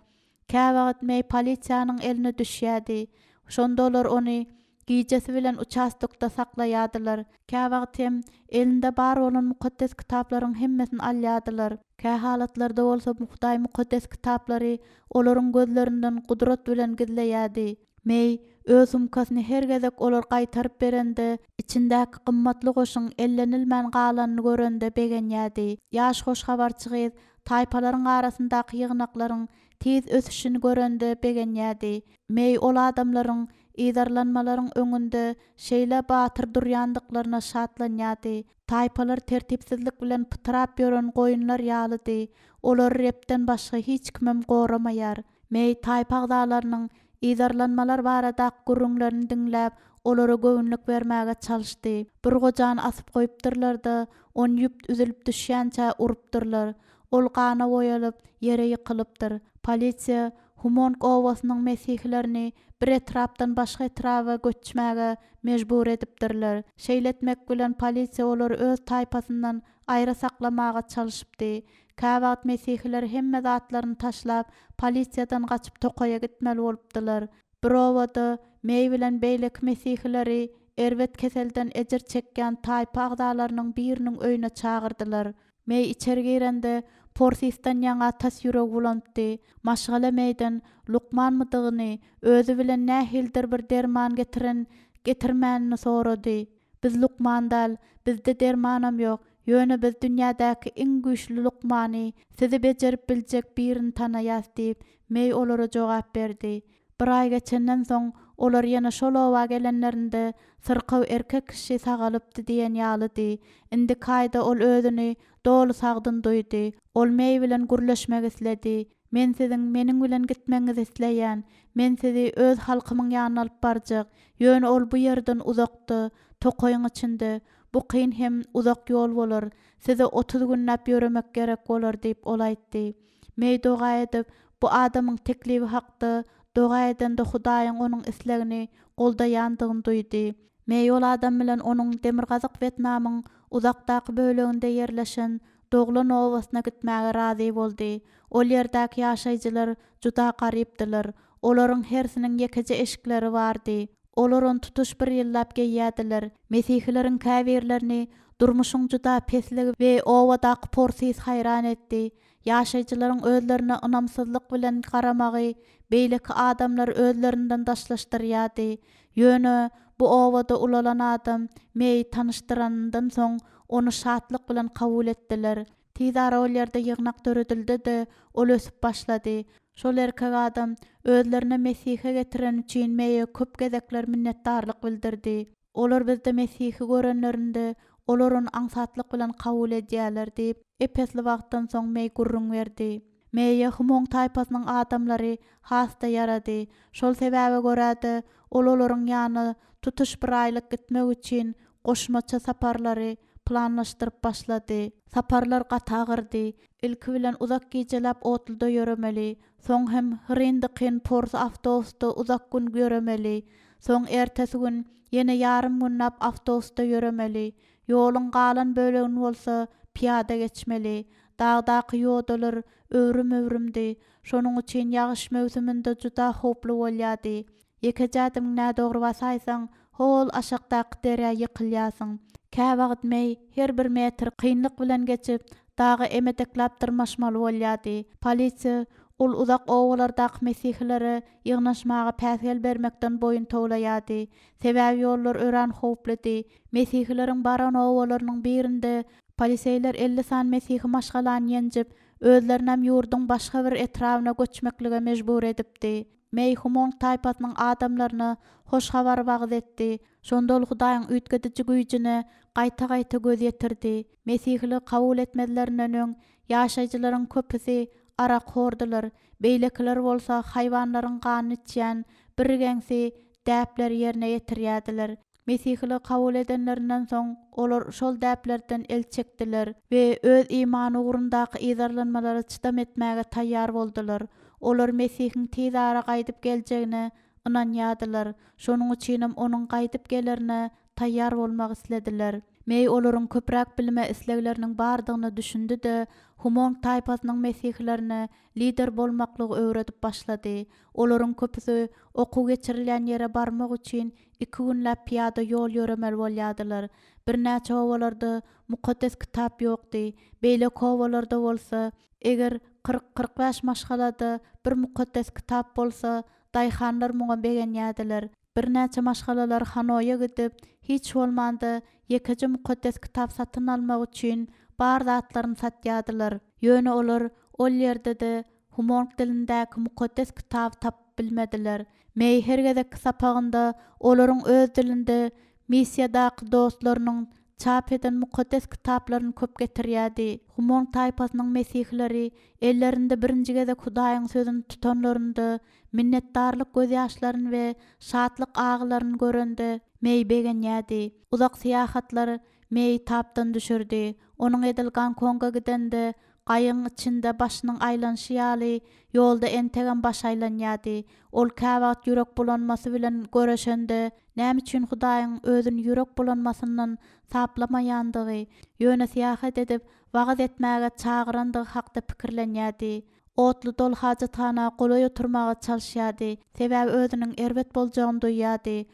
Käwagt Meý polisiýanyň eline düşýärdi. Şonda olar ony gijesi bilen uçastokda saklaýardylar. Käwagt hem elinde bar bolan mukaddes kitaplaryň hemmesini alýardylar. Kähalatlarda bolsa Hudaý mukaddes kitaplary olaryň gözlerinden gudrat bilen gizleýärdi. Meý öz sumkasyny her gezek olar gaýtaryp berende, içindäki gymmatly goşuň ellenilmän galanyny görende begenýärdi. Ýaş hoş habarçy gyz taýpalaryň arasyndaky ýygnaklaryň tiz ösüşini görende begenýärdi. Meý ol adamlaryň yzarlanmalaryň öňünde şeýle batyr durýandyklaryna şatlanýardy. Taýpalar tertipsizlik bilen pytrap ýören goýunlar ýalydy. Olary Rebden başga hiç kimem goramaýar. Meý taýpa agzalarynyň yzarlanmalar baradaky gürrüňlerini diňläp, olara göwünlik bermäge çalyşdy. Bir gojany asyp goýupdyrlar-da, ony ýüp üzülip düşýänçä urupdyrlar. Ol gana boýalyp, ýere ýykylypdyr. Polisiýa Humong obasynyň mesihilerini bir etrapdan başga etraba göçmäge mejbur edipdirler. Şeýle etmek bilen polisiýa olary öz taýpasyndan aýra saklamaga çalyşypdy. Käwagt mesihiler hemme zatlaryny taşlap, polisiýadan gaçyp tokaýa gitmeli bolupdylar. Bir obada Meý bilen beýleki mesihileri erbet keselden ejir çekýän taýpa agzalarynyň biriniň öýüne çagyrdylar. Meý içeri girende, porsysdan ýaňa tas ýüregi bulanypdy. Maşgala Meýden lukmanmydygyny, özi bilen nähilidir bir derman getiren getirmänini sorady. Biz lukman däl, bizde dermanam ýok, ýöne biz dünýädäki iň güýçli lukmany, sizi bejerip biljek birini tanaýas diýip, Meý olara jogap berdi. Bir aý geçenden soň, olar ýene şol oba gelenlerinde, syrkaw erkek kişi sagalypdy diýen ýalydy. Indiki aýda ol özüni doly sagdyn duýdy. Ol Meý bilen gürleşmek isledi. Men siziň meniň bilen gitmegiňizi isleýän. Men sizi öz halkymyň ýanyna alyp barjak. Ýöne ol bu ýerden uzakda, tokaýyň içinde. Bu kyn hem uzak ýol bolar. Size 30 günläp ýöremek gerek bolar diýip, ol aýtdy. Meý doga edip, bu adamyň teklibi hakda doga edende Hudaýyň onuň islegini goldaýandygyny duýdy. Meý ol adam bilen onuň Demirgazyk Wetnamyň uzakdaky böleginde ýerleşen doglan obasyna gitmäge razy boldy. Ol ýerdäki ýaşaýjylar juda garypdylar. Olaryň hersiniň ýekeje eşikleri bardy. Olar ony tutuş bir ýyllap geýýärdiler. Mesihileriň käbirlerini durmuşyň juda pesligi we obadaky porsy haýran etdi. Ýaşaýjylaryň özlerine ynamsyzlyk bilen garamagy beýleki adamlary özlerinden daşlaşdyrýardy. Ýöne bu obada ulalan adam Meýi tanyşdyranyndan soň, ony şatlyk bilen kabul etdiler. Tizara ol ýerde ýygnak döredildi-de, ol ösüp başlady. Şol erkek adam özlerine Mesihe getireni üçin Meýe köp gezekler minnetdarlyk bildirdi. Olar bizde Mesihi görenlerinde, olar ony aňsatlyk bilen kabul edýärler diýip, ep-esli wagtdan soň Meý gürrüň berdi. Meýe Hmong taýpasynyň adamlary has-da ýarady. Şol sebäbe görä-de, ol olaryň ýanyna tutuş bir aýlyk gitmek üçin goşmaça saparlary planlaşdyryp başlady. Saparlar gaty agyrdy. Ilki bilen uzak gijeläp otluda ýöremeli, soň hem hyryn-dykyn porsy awtobusda uzak gün ýöremeli, soň ertesi gün ýene ýarym günläp awtobusda ýöremeli, ýoluň galan bölegini bolsa pyýada geçmeli. Dagdaky ýodalar öwrüm-öwrümdi, şonuň üçin ýagyş möwsüminde juda howply bolýardy. Ýekeje ädimiňi nädogry basaýsaň, ho-ol aşakdaky derýa ýykylýarsyň. Käwagt Meý her bir metr kynlyk bilen geçip, daga emedekläp dyrmaşmaly bolýardy. Polisiýa. Ol uzak obalardaky mesihilere ýygnaşmaga päsgel bermekden boýun towlaýardy. Sebäbi ýollar örän howpludy. Mesihileriň baran obalarynyň birinde poliseýler 50 sany mesihi maşgalany ýenjip, özlerinem ýurduň başga bir etrabyna göçmeklige mejbur edipdi. Meý Humong taýpasynyň adamlaryna hoş habary wagyz etdi. Şonda ol Hudaýyň üýtgediji güýjüne gaýta-gaýta göz ýetirdi. Mesihiligi kabul etmezlerinden öň, ýaşaýjylaryň köpüsi arakhordylar, beýlekiler bolsa haýwanlaryň ganyny içýän birgeňsi däpleri ýerine ýetirýärdiler. Mesihiligi kabul edenlerinden soň, olar şol däplerden el çekdiler we öz imany ugrundaky yzarlanmalara çydam etmäge taýýar boldular. Olar Mesihiň tizara gaýdyp geljegine ynanýardylar, şonuň üçinem onuň gaýdyp gelerine taýýar bolmak islediler. Meý olaryň köpräk bilime islegleriniň bardygyna düşündi-de, Humong taýpasynyň mesihilerine lider bolmaklygy öwredip başlady. Olaryň köpüsi okuw geçirilýän ýere barmak üçin iki günläp pyýada ýol ýöremeli bolýardylar. Birnäçe obalarda Mukaddes Kitap ýokdy, beýleki obalarda bolsa, eger 40-45 maşgalada bir Mukaddes Kitap bolsa, daýhanlar muňa begenýärdiler. Birnäçe maşgalalar Hanoýa gidip, hiç bolmanda, ýekeje Mukaddes Kitap satyn almak üçin bar zatlaryny satýardylar. Ýöne olar ol ýerde-de humong dilindäki Mukaddes Kitaby tapyp bilmediler. Meý her gezekki sapagynda olaryň öz dilinde missiýadaky dostlarynyň çap eden Mukaddes Kitaplaryny köp getirýärdi. Humong taýpasynyň mesihileri ellerinde birinji gezek Hudaýyň Sözüni tutanlarynda, minnetdarlyk gözýaşlaryny we şatlyk agylaryny görende, Meý begenýärdi. Uzak syýahatlar Meýi tapdan düşürdi. Onuň edil Gonkonga gidende, gaýygyň içinde başynyň aýlanyşy ýaly, ýolda entegem başy aýlanýardy. Ol käwagt ýürek bulanmasy bilen göreşende, näme üçin Hudaýyň özüni ýürek bulanmasyndan saplamaýandygy, ýöne syýahat edip, wagyz etmäge çagyrandygy hakda pikirlenýärdi. Otly doly hajathana golaý oturmaga çalyşýardy, sebäbi özüniň erbet boljagyny duýýardy.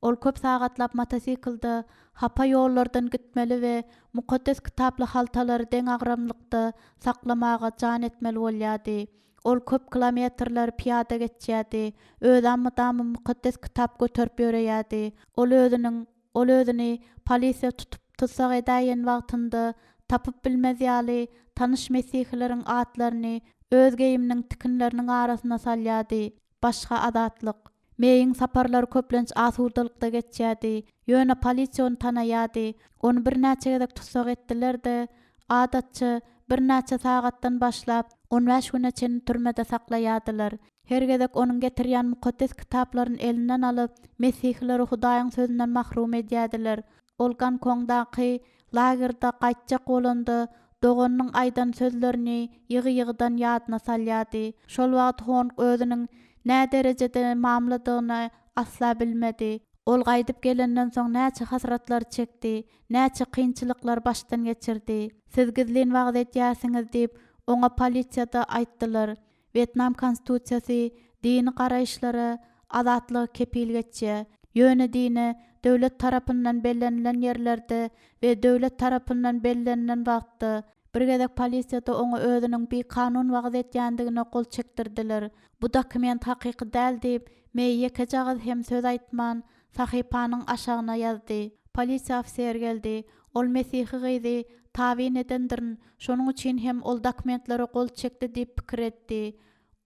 Ol köp sagatlap motosiklde hapa ýollardan gitmeli we mukaddes kitaply haltalary deňagramlykda saklamaga jan etmeli bolýardy. Ol köp kilometrleri pyýada geçýärdi, özem mydama mukaddes kitap göterip ýöreýärdi. Ol özüniň Ol özüni polisiýa tutup tussag edäýen wagtynda tapyp bilmez ýaly tanyş mesihileriň atlaryny öz geýiminiň tikinleriniň arasyna salýardy. Başga azatlyk. Meýiň saparlary köplenç asudalykda geçýärdi. Ýöne polisiýa ony tanaýardy. Ony birnäçe gezek tussag etdiler-de, adatça, birnäçe sagatdan başlap, on bäş güne çenli türmede saklaýardylar. Her gezek onuň getirýän mukaddes kitaplaryny elinden alyp, mesihileri Hudaýyň Sözünden mahrum edýärdiler. Ol Gonkongdaky lagerde gaýtjak bolanda, doganynyň aýdan sözlerini ýygy-ýygydan ýadyna salýardy. Şol wagt Hong özüniň näderejede mamladygyny asla bilmedi. Ol gaýdyp gelenden soň näçe hasratlar çekdi, näçe kynçylyklary başdan geçirdi. Siz gizlin wagyz edýärsiňiz diýip, oňa polisiýada aýtdylar. Wýetnam konstitusiýasy dini garaýyşlara azatlygy kepil geçýär. Ýöne dine döwlet tarapyndan bellenilen ýerlerde we döwlet tarapyndan bellenilen wagtda, bir gezek polisiýada oňa özüniň bikanun wagyz edýändigine gol çekdirdiler. Bu dokument hakyky däl diýip, Meý ýekeje agyz hem söz aýtman, sahypanyň aşagyna ýazdy. Polisiýa ofiseri geldi. Ol mesihi gyzy tabyn edendirin, şonuň üçin hem ol dokumentlere gol çekdi diýip pikir etdi.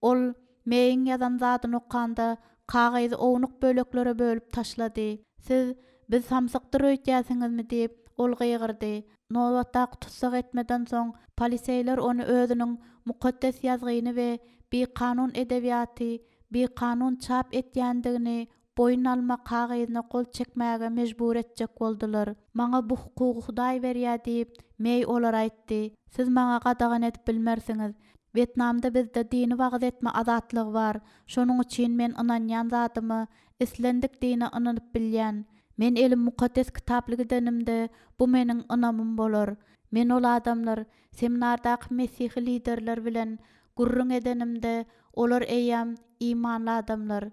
Ol Meýiň ýazan zadyny okanda, kagyzy ownuk böleklere bölüp taşlady. Siz biz samsykdyr öýdýärsiňizmi diýip, ol gygyrdy. Nobatdaky tussag etmeden soň, poliseýler ony özüniň Mukaddes Ýazgyny we bikanun edebiýaty bikanun çap etýändigini boýun alma kagyzyna gol çekmäge mejbur etjek boldular. Maňa bu hukugy Hudaý berýär diýip, Meý olara aýtdy. Siz maňa gadagan edip bilmersiňiz. Wýetnamda bizde dini wagyz etme azatlygy bar. Şonuň üçin men ynanýan zadyma, islendik dine ynanyp bilýän. Men elim mukaddes kitaply gidenimde, bu meniň ynamym bolar. Men ol adamlar, seminardaky mesihi liderler bilen gürrüň edenimde, olar eýýäm imanly adamlar.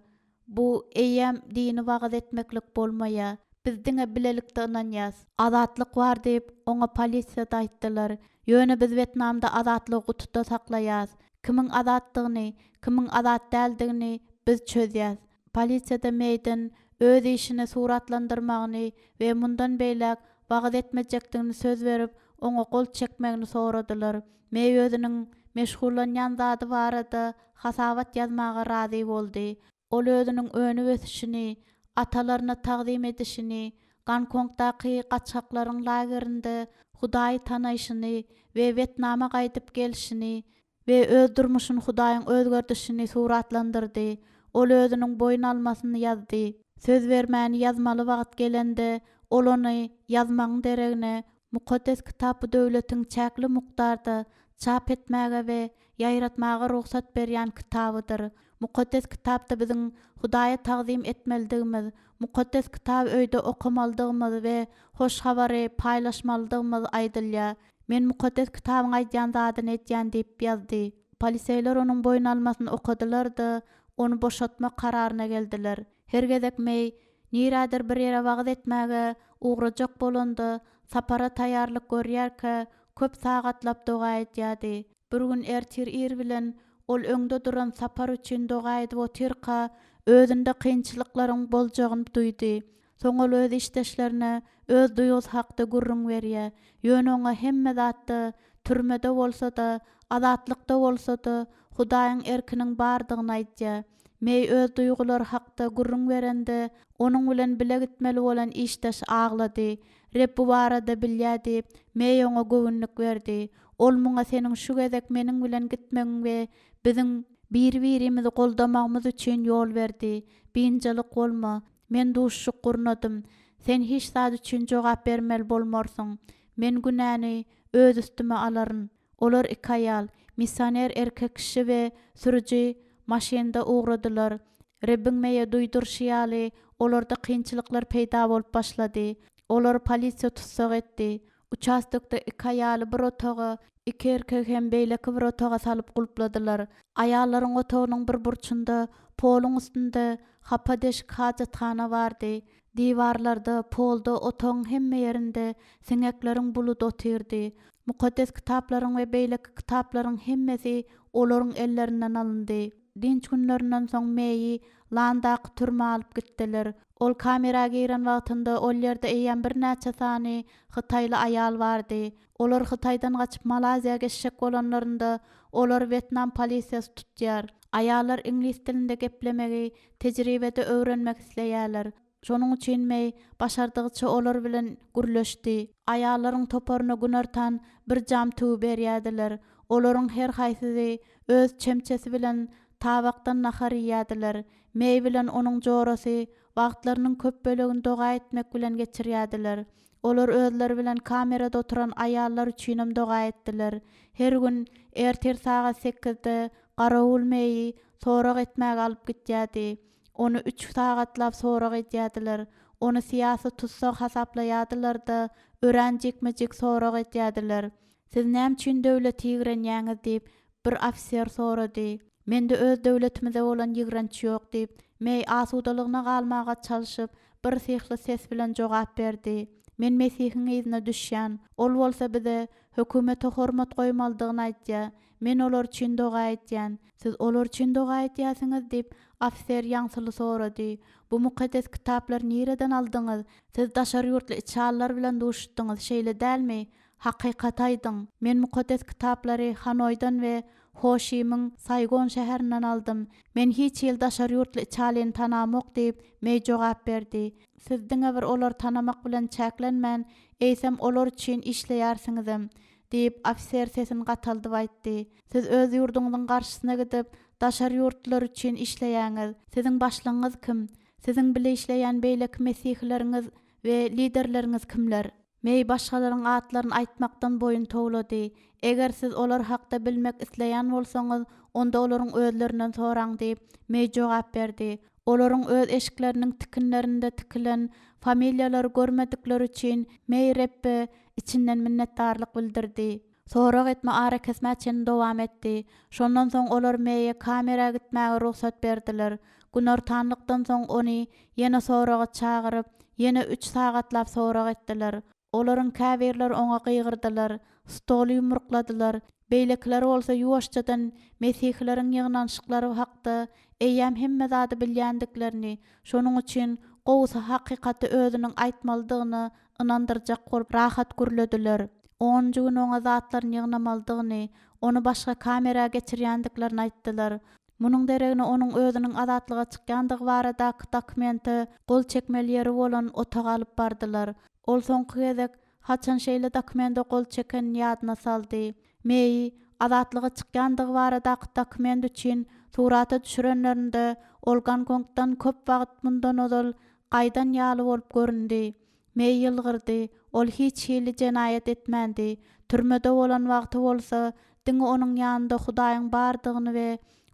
Bu eýýäm dini wagyz etmeklik bolmaýa. Biz diňe bilelikde ynanýas. Azatlyk bar diýip, oňa polisiýada aýtdylar. Ýöne biz Wetnamda azatlygy gutuda saklaýas. Kimiň azatdygyny, kimiň azat däldigini biz çözýäs. Polisiýada Meýden öz işini suratlandyrmagyny we mundan beýläk wagyz etmejekdigini söz berip, oňa gol çekmegini soradylar. Meý özüniň meşgullanýan zady barada hasabat ýazmaga razy boldy. Ol özüniň önüp-ösüşini, atalaryna tagzym edişini, Gonkongdaky gaçgaklaryň lagerinde Hudaýy tanaýşyny we Wetnama gaýdyp gelşini we öz durmuşyny Hudaýyň özgerdişini suratlandyrdy. Ol özüniň boýun almasyny ýazdy. Söz bermäni ýazmaly wagt gelende, ol ony ýazmagyň deregine, Mukaddes Kitap bu döwletiň çäkli mukdarda çap etmäge we ýaýratmaga rugsat berýän kitabydyr. Mukaddes Kitapda biziň Hudaýa tagzym etmelidigimiz, Mukaddes Kitaby öýde okamalydygymyz we Hoş Habary paýlaşmalydygymyz aýdylýar. Men Mukaddes Kitabyň aýdýan zadyny edýän diýip ýazdy. Poliseýler onuň boýun almasyny okadylar-da, ony boşatmak kararyna geldiler. Her gezek Meý nirädir bir ýere wagyz etmäge ugrajak bolanda, sapara taýýarlyk görýärkä, köp sagatlap doga edýärdi. Bir gün ertir ir bilen ol öňde duran sapar üçin doga edip otyrka, özünde kynçylyklaryň boljagyny duýdy. Soň ol öz işdeşlerine öz duýgusy hakda gürrüň berýär. Ýöne oňa hemme zatda, türmede bolsa-da, azatlykda bolsa-da, Hudaýyň erkiniň bardygyny aýdýar. Meý öz duýgulary hakda gürrüň berende, onuň bilen bile gitmeli bolan işdeşi aglady. Reb bu barada bilýär diýip, Meý oňa göwünlik berdi. Ol muňa seniň şu gezek meniň bilen gitmegiň we biziň biri-birimizi goldamagymyz üçin ýol berdi. Biynjalyk bolma. Men duşuşyk gurnadym. Sen hiç zat üçin jogap bermeli bolmarsyň. Men günäni öz üstüme alaryn. Olar iki aýal, missioner erkek kişi we sürüji maşynda ugradylar. Rebbiň Meýe duýduryşy ýaly, olarda kynçylyklar peýda bolup başlady. Olary polisiýa tussag etdi. Uçastokda iki aýaly bir otaga, iki erkegi hem beýleki bir otaga salyp gulpladylar. Aýallaryň otagynyň bir burçunda, poluň üstünde hapa deşik hajathana bardy. Diwarlarda, polda, otagyň hemme ýerinde siňekleriň buludy otyrdy. Mukaddes kitaplaryň we beýleki kitaplaryň hemmesi olaryň ellerinden alyndy. Dynç günlerinden soň Meýi Landaky türmä alyp gitdiler. Ol kamera giren wagtynda ol ýerde eýýäm birnäçe sany hytaýly aýal bardy. Olar Hytaýdan gaçyp Malaýziýa geçjek bolanlarynda olary wetnam polisiýasy tutýar. Aýallar iňlis dilinde geplemegi tejribede öwrenmek isleýärler. Şonuň üçin Meý başardygyça olar bilen gürleşdi. Aýallaryň toparyna günortan bir jam tüwi berýärdiler. Olaryň her haýsysy öz çemçesi bilen tabakdan nahar iýýärdiler. Meý bilen onuň jorasy wagtlarynyň köp bölegini doga etmek bilen geçirýärdiler. Olar özleri bilen kamerada oturan aýallar üçinem doga etdiler. Her gün ertir sagat sekizde garawul Meýi sorag etmäge alyp gitýärdi. Ony üç sagatlap sorag edýärdiler. Ony syýasy tussag hasaplaýardylar-da, örän jikme-jik sorag edýärdiler. Siz näme üçin döwleti ýigrenýäňiz diýip, bir ofiser sorady. Mende öz döwletimize bolan ýigrenç ýok diýip, Meý asudalygyna galmaga çalşyp, birsyhly ses bilen jogap berdi. Men Mesihiň yzyna düşýän. Ol bolsa bize hökümete hormat goýmalydygyny aýdýar. Men olar üçin doga edýän. Siz olar üçin doga edýärsiňiz? diýip, ofiser ýaňsyly sorady. Bu mukaddes kitaplary nireden aldyňyz? Siz daşary ýurtly içalylar bilen duşuşdyňyz, şeýle dälmi? Hakykaty aýdyň. Men mukaddes kitaplary Hanoýdan we Ho-Şi-Min Saýgon şäherinden aldym. Men hiç hili daşary ýurtly içalyny tanamok diýip, Meý jogap berdi. Siz diňe bir olary tanamak bilen çäklenmän, eýsem olar üçin işleýärsiňizem. Diýip, ofiser sesini gataldyp aýtdy. Siz öz ýurduňyzyň garşysyna gidip, daşary ýurtlular üçin işleýäňiz. Siziň başlygyňyz kim? Siziň bile işleýän beýleki mesihileriňiz we liderleriňiz kimler? Meý başgalaryň atlaryny aýtmakdan boýun towlady. Eger siz olar hakda bilmek isleýän bolsaňyz, onda olaryň özlerinden soraň diýip, Meý jogap berdi. Olaryň öz eşikleriniň tikinlerinde tikilen familiýalary görmedikleri üçin Meý Rebbe içinden minnetdarlyk bildirdi. Sorag etme arakesmä çenli dowam etdi. Şondan soň olar Meýe kamera gitmäge rugsat berdiler. Günortanlykdan soň ony ýene soraga çagyryp, ýene üç sagatlap sorag etdiler. Olaryň käbirleri oňa gygyrdylar, stoly ýumrukladylar, beýlekileri bolsa ýuwaşjadan mesihileriň ýygnanyşyklary hakda eýýäm hemme zady bilýändiklerini, şonuň üçin gowusy hakykaty özüniň aýtmalydygyna ynandyrjak bolup rahat gürlediler. Onunjy gün oňa zatlaryny ýygnamalydygyny, ony başga kamera geçirýändiklerini aýtdylar. Munuň deregine onuň özüniň azatlyga çykýandygy baradaky dokumente gol çekmeli ýeri bolan otaga alyp bardylar. Ol soňky gezek haçan şeýle dokumente gol çekenini ýadyna saldy. Meýi azatlyga çykýandygy baradaky dokument üçin surata düşürenlerinde ol Gonkongdan köp wagt mundan ozal gaýdan ýaly bolup göründi. Meý ýylgyrdy, ol hiç hili jenaýat etmändi. Türmede bolan wagty bolsa, diňe onuň ýanynda Hudaýyň bardygyny we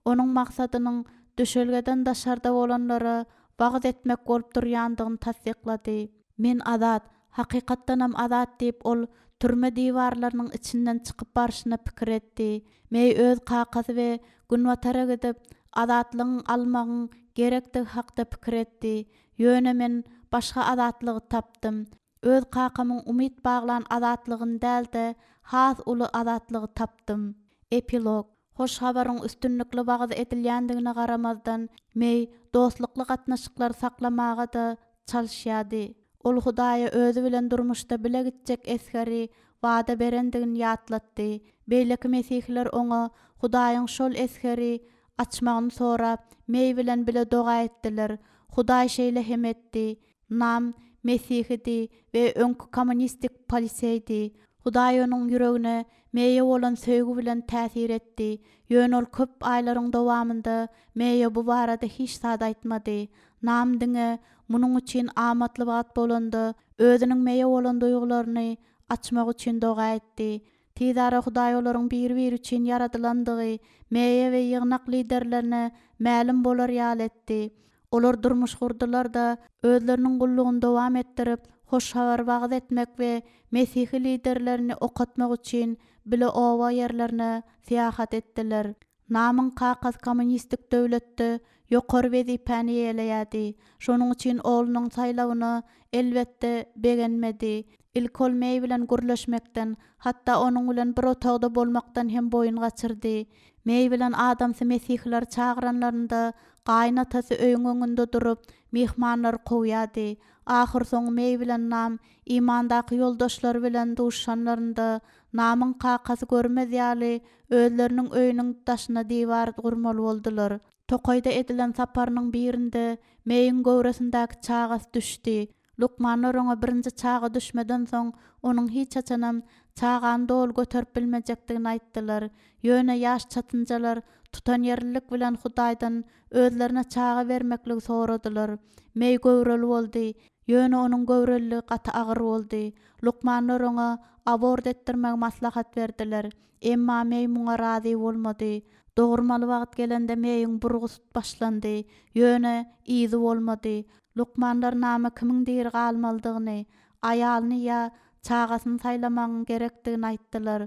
Onuň maksadynyň düşelgeden daşarda bolanlara wagyz etmek bolup durýandygyny tassyklady. Men azat, hakykatdanam azat diýip ol türme diwarlarynyň içinden çykyp barşyna pikir etdi. Meý öz kakasy we Günbatara gidip, azatlygyň almagyň gerekdigi hakda pikir etdi. Ýöne men başga azatlygy tapdym. Öz kakamyň umyt baglan azatlygyny däl-de, has uly azatlygy tapdym. Epilog. Hoş habaryň üstünlikli wagyz edilýändigine garamazdan, Meý dostlukly gatnaşyklary saklamaga-da çalyşýardy. Ol Hudaýa özi bilen durmuşda bile gitjek esgeri wada berendigini ýatlatdy. Beýleki mesihiler oňa Hudaýyň şol esgeri açmagyny sorap, Meý bilen bile doga etdiler. Hudaý şeýle hem etdi. Nam mesihidi we öňki kommunistik poliseýdi. Hudaý onuň ýüregine Meýe bolan söýgi bilen täsir etdi. Ýöne ol köp aýlaryň dowamynda Meýe bu barada hiç zat aýtmady. Nam diňe munuň üçin amatly wagt bolanda, özüniň Meýe bolan duýgularyny açmak üçin doga etdi. Tizara Hudaý olaryň biri-biri üçin ýaradylandygy Meýe we ýygnak liderlerine mälim bolar ýaly etdi. Olar durmuş gurdular-da, özleriniň gullugyny dowam etdirip, hoş habary wagyz etmek we mesihi liderlerini okatmak üçin bile oba ýerlerine syýahat etdiler. Namyň kakasy kommunistik döwletde ýokary wezipäni eýeleýärdi. Şonuň üçin oglunyň saýlawyna, elbetde, begenmedi. Ilki ol Meý bilen gürleşmekden, hatda onuň bilen bir otagda bolmakdan hem boýun gaçyrdy. Meý bilen adamsy mesihileri çagyranlarynda, gaýynatasy öýüň öňünde durup, myhmanlary kowýardy. Ahyrsoňy Meý bilen Nam imandaky ýoldaşlary bilen duşuşanlarynda, Namyň kakasy görmez ýaly, özleriniň öýüniň daşyna diwar gurmaly boldular. Tokaýda edilen saparynyň birinde Meýiň göwresindäki çagasy düşdi. Lukmanlar oňa birinji çaga düşmeden soň, onuň hiç haçanam çagany doly göterip bilmejekdigini aýtdylar. Ýöne ýaş çatynjalar tutanýerlilik bilen Hudaýdan özlerine çaga bermekligi soradylar. Meý göwreli boldy. Ýöne onuň göwreliligi gaty agyr boldy. Lukmanlar oňa abort etdirmegi maslahat berdiler. Emma Meý muňa razy bolmady. Dogurmaly wagt gelende Meýiň burgusy başlandy. Ýöne yzy bolmady. Lukmanlar Nama kimiň diri galmalydygyny, aýalyny ýa çagasyny saýlamagyň gerekdigini aýtdylar.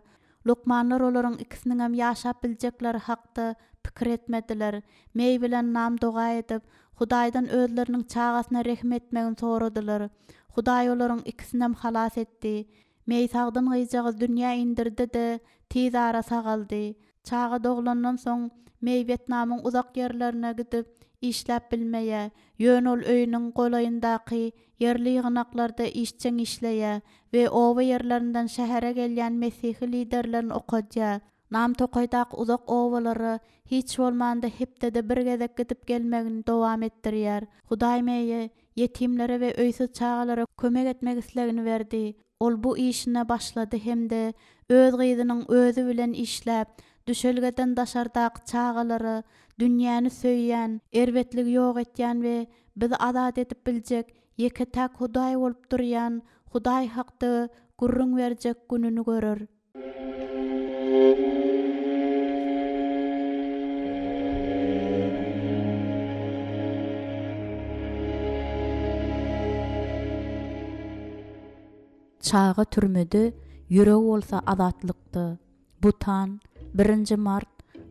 Lukmanlar olaryň ikisiniňem ýaşap biljekleri hakda pikir etmediler. Meý bilen Nam doga edip, Hudaýdan özleriniň çagasyna rehim etmegini soradylar. Hudaý olaryň ikisinem halas etdi. Meý sagdyn gyzjagaz dünýä indirdi-de, tizara sagaldy. Çaga doglandan soň, Meý Wýetnamyň uzak ýerlerine gidip, işläp bilmeýär. Ýöne ol öýüniň golaýyndaky ýerli ýygnaklarda işjeň işleýär we oba ýerlerinden şähere gelýän mesihi liderlerini okadýar. Nam tokaýdaky uzak obalara hiç bolmanda hepdede bir gezek gidip gelmegini dowam etdirýär. Hudaý Meýe ýetimlere we öýsüz çagalara kömek etmek islegini berdi. Ol bu işine başlady hem-de öz gyzynyň özi bilen işläp, düşelgeden daşardaky çagalara dünýäni söýýän, erbetligi ýok etýän we bizi azat edip biljek ýeke-täk Hudaý bolup durýan Hudaý hakda gürrüň berjek gününi görer. Çaga türmede, ýüregi bolsa azatlykda. Butan, birinji mart,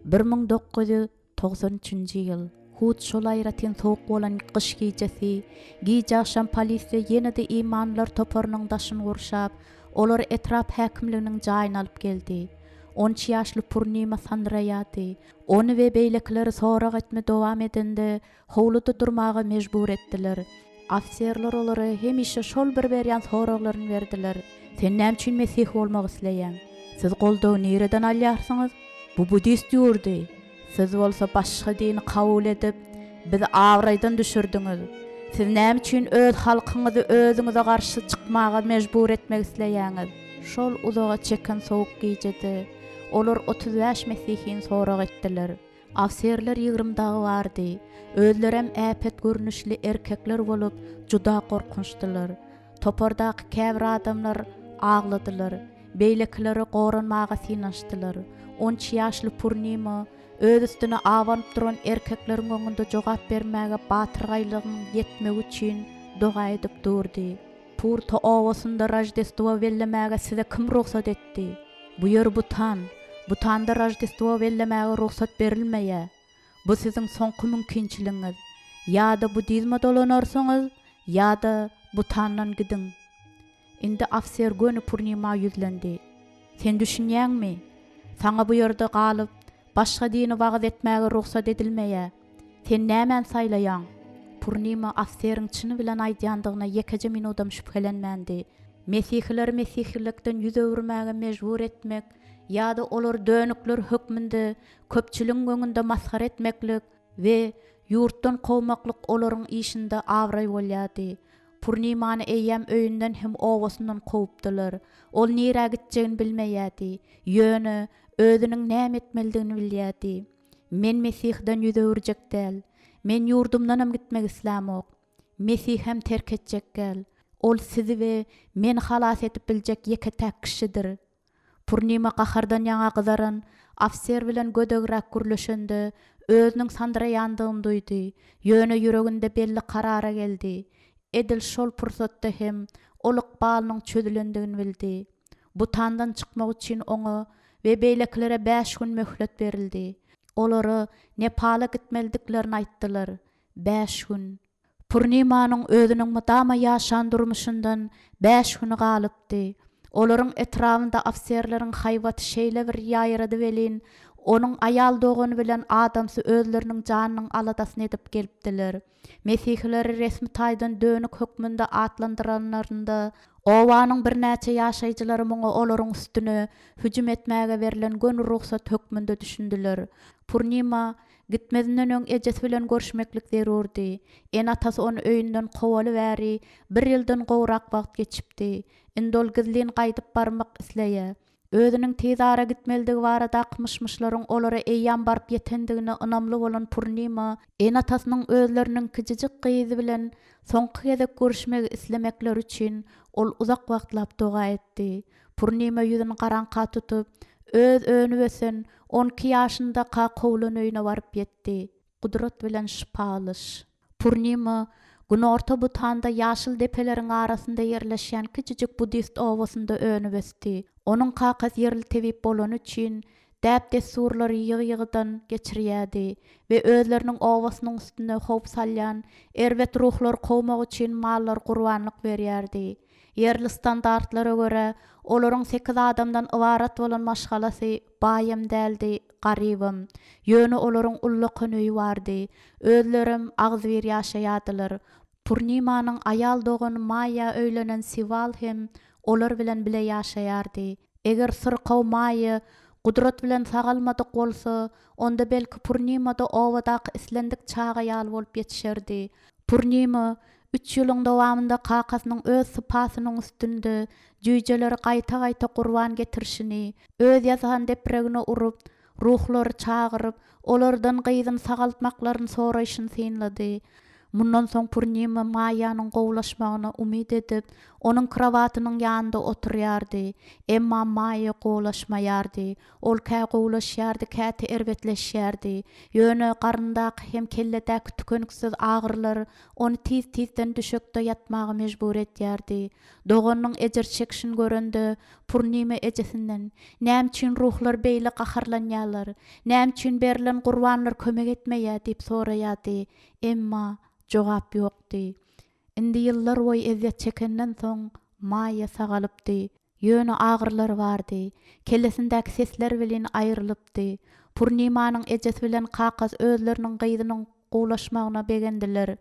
1993-nji ýyl. Hut şol aýratyn sowuk bolan gyş gijesi, gije-agşam polisiýa ýene-de imanlylar toparynyň daşyny gurşap, olary etrap häkimliginiň jaýyna alyp geldi. On üç ýaşly Purnima sandyraýardy. Ony we beýlekileri sorag etme dowam edende, howluda durmaga mejbur etdiler. Ofiserler olara hemişe şol bir berýän soraglaryny berdiler, Sen näme üçin mesihi bolmak isleýäň? Siz goldawy nireden alýarsyňyz? Bu buddist ýurdy. Siz bolsa başga dini kabul edip, bizi abraýdan düşürdiňiz. Siz näme üçin öz halkyňyzy özüňize garşy çykmaga mejbur etmek isleýäňiz? Şol uzaga çeken sowuk gijede olar 35 mesihini sorag etdiler. Ofiserler 20 dagy bardy. Özlerem äpet görnüşli erkekler bolup, juda gorkunçdylar. Topardaky käbir adamlar agladylar, beýlekileri goranmaga synanyşdylar. On üç ýaşly Purnima öz üstüne abanyp duran erkekleriň öňünde jogap bermäge batyrgaýlygyň ýetmegi üçin doga edip durdy. Purta obasynda Roždestwo bellemäge size kim rugsat etdi? Bu ýer Butan. Butanda Roždestwo bellemäge rugsat berilmeýär. Bu siziň soňky mümkinçiligiňiz. Ýa-da buddizme dolanarsyňyz, ýa-da Butandan gidiň. Indi ofiser göni Purnima ýüzlendi. Sen düşünýäňmi? Saňa bu ýerde galyp, başga dini wagyz etmäge rugsat edilmeýär. Sen nämäni saýlaýaň? Purnima ofiseriň çyny bilen aýdýandygyna ýekeje minudam şübhelenmändi. Mesihileri mesihilikden ýüz öwürmäge mejbur etmek ýa-da olary dönükler hökmünde köpçüligiň öňünde masgara etmeklik we ýurtdan kowmaklyk olaryň işinde abraý bolýardy. Purnimany eýýäm öýünden hem obasyndan kowupdylar. Ol nirä gitjegini bilmeýärdi. Ýöne, özüniň näme etmelidigini bilýärdi. Men Mesihden ýüz öwürjek däl. Men ýurdumdanam gitmek islämok. Mesihem terk etjek däl. Ol sizi we meni halas edip biljek ýeke-täk kişidir. Purnima gahardan ýaňa gyzaran ofiser bilen gödegräk gürleşende, özüniň sandyraýandygyny duýdy, ýöne ýüreginde belli karara geldi. Edil şol pursatda hem ol ykbalynyň çözülendigini bildi. Butandan çykmak üçin oňa we beýlekilere bäş gün möhlet berildi. Olara Nepala gitmelidiklerini aýtdylar. Bäş gün. Purnimanyň özüniň mydama ýaşan durmuşyndan bäş güni galypdy. Olaryň etrabynda ofiserleriň haýbaty şeýle bir ýaýrady welin, onuň aýal dogany bilen adamsy özleriniň janynyň aladasyny edip gelipdiler. Mesihileri resmi taýdan dönük hökmünde atlandyranlarynda, obanyň birnäçe ýaşaýjylary muňa olaryň üstüne hüjüm etmäge berlen göni rugsat hökmünde düşündiler. Purnima Gitmezinden öň ejesi bilen görüşmeklik zerurdy. Ene-atasy ony öýünden kowaly bäri bir ýyldan gowrak wagt geçipdi. Indi ol gizlin gaýdyp barmak isleýär. Özüniň tizara gitmelidigi baradaky myş-myşlaryň olara eýýäm baryp ýetendigine ynamly bolan Purnima ene-atasynyň özleriniň kiçijik gyzy bilen soňky gezek görüşmegi islemekleri üçin ol uzak wagtlap doga etdi. Purnima ýüzüni garaňka tutup, öz önüp-ösen, on iki ýaşyndaka kowlan öýüne baryp ýetdi. Gudrat bilen şypa alyş. Purnima Günorta Butanda ýaşyl depeleriň arasynda ýerleşýän kiçijik buddist obasynda önüp-ösdi. Onuň kakasy ýerli tebip bolany üçin, däp-dessurlary ýygy-ýygydan geçirýärdi we özleriniň obasynyň üstüne howp salýan erbet ruhlary kowmak üçin mallary gurbanlyk berýärdi. Ýerli standartlara görä, olaryň sekiz adamdan ybarat bolan maşgalasy baýam däldi, garybam. Ýöne olaryň ullakan öýi bardy. Özlerem agzybir ýaşaýardylar. Purnimanyň aýal dogany Maýýa öýlenen Siwal hem olar bilen bile ýaşaýardy. Eger syrkaw Maýýa gudrat bilen sagalmadyk bolsa, onda belki Purnima-da obadaky islendik çaga ýaly bolup ýetişerdi. Purnima Üç ýylyň dowamynda kakasynyň öz sypasynyň üstünde jüýjeleri gaýta-gaýta gurban getirişini, öz ýasan depregine urup, ruhlary çagyryp, olardan gyzyny sagaltmaklaryny soraýşyny synlady. Mundan soň Purnima Maýýanyň gowulaşmagyna umyt edip, onuň krowatynyň ýanynda oturýardy. Emma Maýýa gowulaşmaýardy. Ol kä gowulaşýardy, käte erbetleşýärdi. Ýöne garyndaky hem kelledäki tükeniksiz agyrylar ony tiz-tizden düşekde ýatmaga mejbur edýärdi. Doganynyň ejir çekişini görende, Purnima ejesinden, Näme üçin ruhlar beýle gaharlanýarlar? Näme üçin berlen gurbanlar kömek etmeýär? diýip soraýardy. Emma jogap ýokdy. Indi ýyllar boýy ezýet çekenden soň, Maýa sagalypdy. Ýöne agyrylary bardy. Kellesindäki sesler welin aýrylypdy. Purnimanyň ejesi bilen kakasy özleriniň gyzynyň gowulaşmagyna begendiler.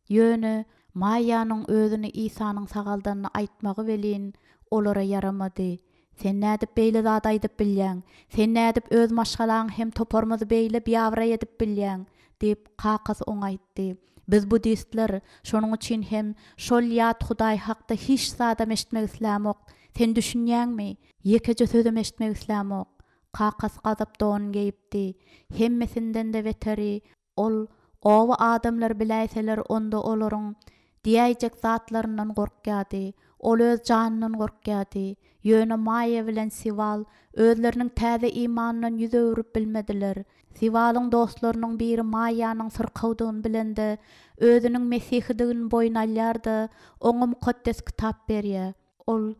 Ýöne Maýýanyň özüni Isanyň sagaldanyny aýtmagy welin, olara ýaramady. Sen nädip beýle zat aýdyp bilýäň? Sen nädip öz maşgalaňy hem toparymyzy beýle biabraý edip bilýäň? diýip, kakasy oňa aýtdy. Biz buddistler, şonuň üçin hem şol ýat hudaý hakda hiç zadam eşitmek islämok. Sen düşünýäňmi? Ýekeje sözem eşitmek islämok. Kakasy gazap don geýipdi. Hemmesinden-de beteri, Ol, Oba adamlary biläýseler onda olaryň diýäýjek zatlaryndan gorkýardy. Ol öz janyndan gorkýardy. Ýöne Maýa bilen Siwal özleriniň täze imanyndan ýüz öwrüp bilmediler. Siwalyň dostlarynyň biri Maýanyň syrkawdygyny bilende, özüniň mesihidigini boýun alýar-da, oňa Mukaddes Kitap berýär. Ol,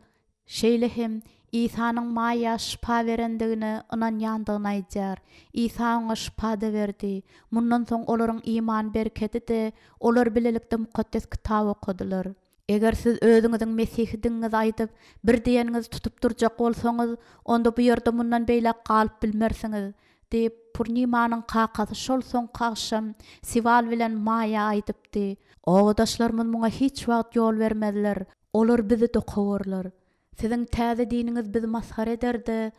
Şeýle hem, Isanyň Maýa şypa berendigine ynanýandygyny aýdýar. Isa oňa şypa-da berdi. Mundan soň olaryň imany berkedi-de, olar bilelikde Mukaddes Kitaby okadylar. Eger siz özüňiziň mesihidigiňizi aýdyp, bir diýeniňizi tutup durjak bolsaňyz, onda bu ýerde mundan beýläk galyp bilmersiňiz, diýip, Purnimanyň kakasy şol soňky agşam Siwal bilen Maýa aýdypdy. Obadaşlarymyz muňa hiç wagt ýol bermezler. Olar bizi-de kowarlar. Siziň täze diniňiz bizi masgara eder-de,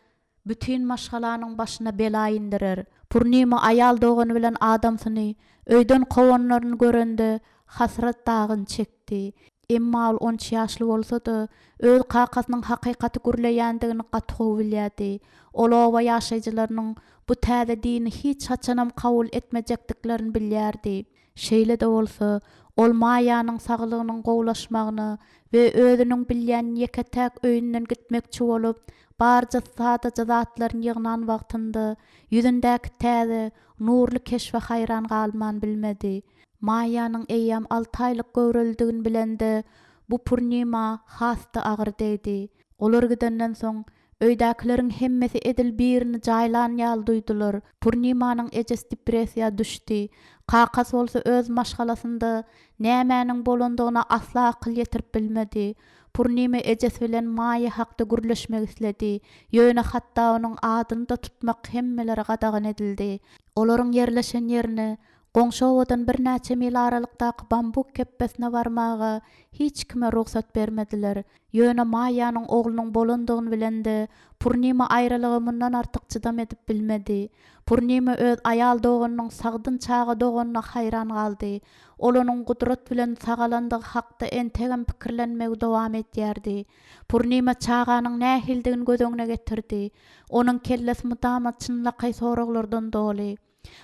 bütin maşgalanyň başyna bela indirer. Purnima aýal dogany bilen adamsyny öýden kowanlaryny görende, hasrat dagyny çekdi. Emma ol on üç ýaşly bolsa-da, öz kakasynyň hakykaty gürleýändigini gaty gowy bilýärdi. Ol oba ýaşaýjylarynyň bu täze dini hiç haçanam kabul etmejekdiklerini bilýärdi. Şeýle-de bolsa, ol Maýanyň saglygynyň gowulaşmagyna we özüniň bilýän ýeke-täk öýünden gitmekçi bolup, barja sadaja zatlaryny ýygnan wagtynda, ýüzündäki täze, nurly keşbe haýran galman bilmedi. Maýanyň eýýäm alty aýlyk göwrelidigini bilende, bu Purnima has-da agyr degdi. Olar gidenden soň, öýdäkileriň hemmesi edil birini jaýlan ýaly duýdular. Purnimanyň ejesi depressiýa düşdi. Kakasy bolsa öz maşgalasynda nämäniň bolandygyna asla akyl ýetirip bilmedi. Purnima ejesi bilen Maýa hakda gürleşmek isledi. Ýöne hatda onuň adyny-da tutmak hemmelere gadagan edildi. Olaryň ýerleşen ýerine Goňşy obadan birnäçe mil aralykdaky bambuk kepbesine barmaga hiç kime rugsat bermediler. Ýöne Maýýanyň oglunyň bolandygyny bilende, Purnima aýralyga mundan artyk çydam edip bilmedi. Purnima öz aýal doganynyň sagdyn çaga doganyna haýran galdy. Ol onuň gudrat bilen sagalandygy hakda entegem pikirlenmegi dowam edýärdi. Purnima çaganyň nähilidigini göz öňüne getirdi. Onuň kellesi mydama çynlakaý soraglardan doly.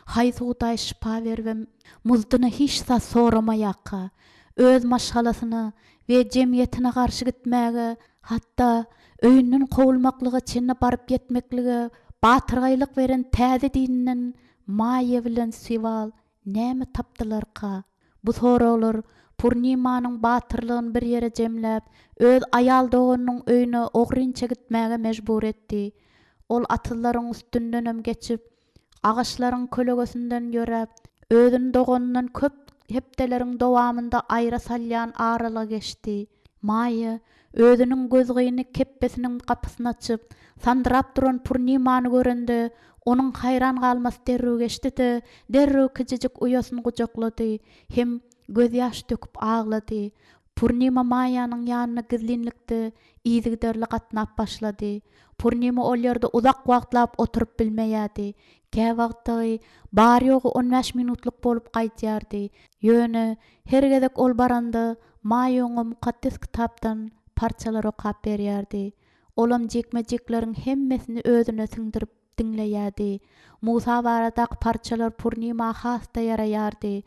Haýsy Hudaý şypa beribem, muzduna hiç zat soramaýarka, öz maşgalasyna we jemgyýetine garşy gitmäge, hatda öýünden kowulmaklyga çenli baryp ýetmeklige batyrgaýlyk beren täze dininden Maýýa bilen Siwal näme tapdylarka? Bu soraglar Purnimanyň batyrlygyny bir ýere jemläp, öz aýal doganynyň öýüne ogrynça gitmäge mejbur etdi. Ol atyzlaryň üstündenem geçip, Agaçlaryň kölegesinden ýöräp, özüni doganyndan köp hepdeleriň dowamynda aýra salýan aralygy geçdi. Maýa özüniň gözgyny kepbesiniň gapysyny açyp, sandyrap duran Purnimany görende, onuň haýran galmasy derrew geçdi-de, derrew kiçijik uýasyny gujaklady hem gözýaş döküp aglady. Purnima Maýanyň ýanyna gizlinlikde yzygiderli gatnap başlady. Purnima ol ýerde uzak wagtlap oturyp bilmeýärdi. Käwagt dagy bary-ýogy on bäş minutlyk bolup gaýdýardy. Ýöne her gezek ol baranda Maýa oňa Mukaddes Kitapdan parçalar okap berýärdi. Olam jikme-jikleriň hemmesini özüne siňdirip diňleýärdi. Musa baradaky parçalar Purnima has-da ýaraýardy.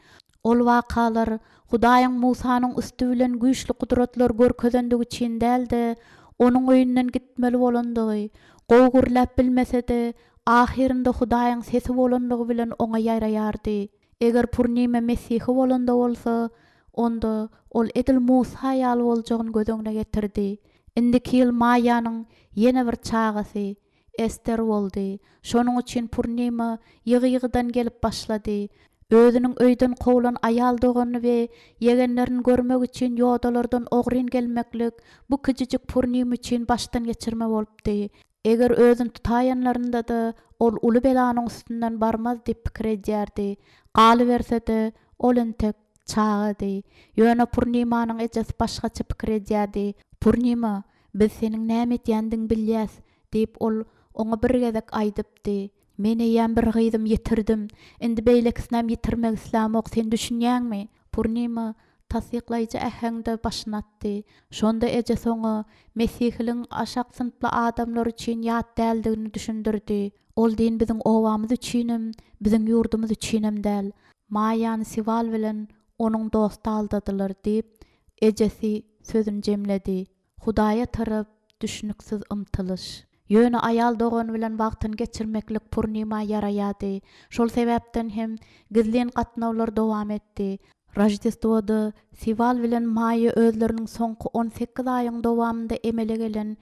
Ol wakalar Hudaýyň Musanyň üsti bilen güýçli gudratlar görkezendigi üçin däl-de, onuň öýünden gitmeli bolandygy, gowy gürläp bilmese-de, ahyrynda Hudaýyň sesi bolanlygy bilen oňa ýaraýardy. Eger Purnima mesihi bolanda bolsa, onda ol edil Musa ýaly boljagyny göz öňüne getirdi. Indiki ýyl Maýanyň ýene bir çagasy, Ester boldy. Şonuň üçin Purnima ýygy-ýygydan gelip başlady. Özüniň öýden kowlan aýal doganyny we ýegenlerini görmek üçin ýodalardan ogryn gelmeklik bu kijijik Purnima üçin başdan geçirme bolupdy. Eger özüni tutaýanlarynda-da, ol uly belanyň üstünden barmaz diýip pikir edýärdi. Galyberse-de, ol entek çagady. Ýöne Purnimanyň ejesi başgaça pikir edýärdi. Purnima, biz seniň näme edýändigiňi bilýäs, diýip, ol oňa bir gezek aýdypdy. Men eýýäm bir gyzymy ýitirdim. Indi beýlekisinem ýitirmek islämok, sen düşünýäňmi? Purnima tassyklaýjy äheňde başyny atdy. Şonda ejesi oňa mesihiligiň aşak synply adamlar üçin ýat däldigini düşündirdi. Ol din biziň obamyz üçinem, biziň ýurdumyz üçinem däl. Maýany Siwal bilen onuň dosty aldadylar, diýip, ejesi sözüni jemledi. Hudaýa tarap düşnüksiz ymtylyş. Ýöne aýal dogany bilen wagtyny geçirmeklik Purnima ýaraýardy. Şol sebäpden hem gizlin gatnawlar dowam etdi. Roždestwoda Siwal bilen Maýa özleriniň soňky 18 aýyň dowamynda emele gelen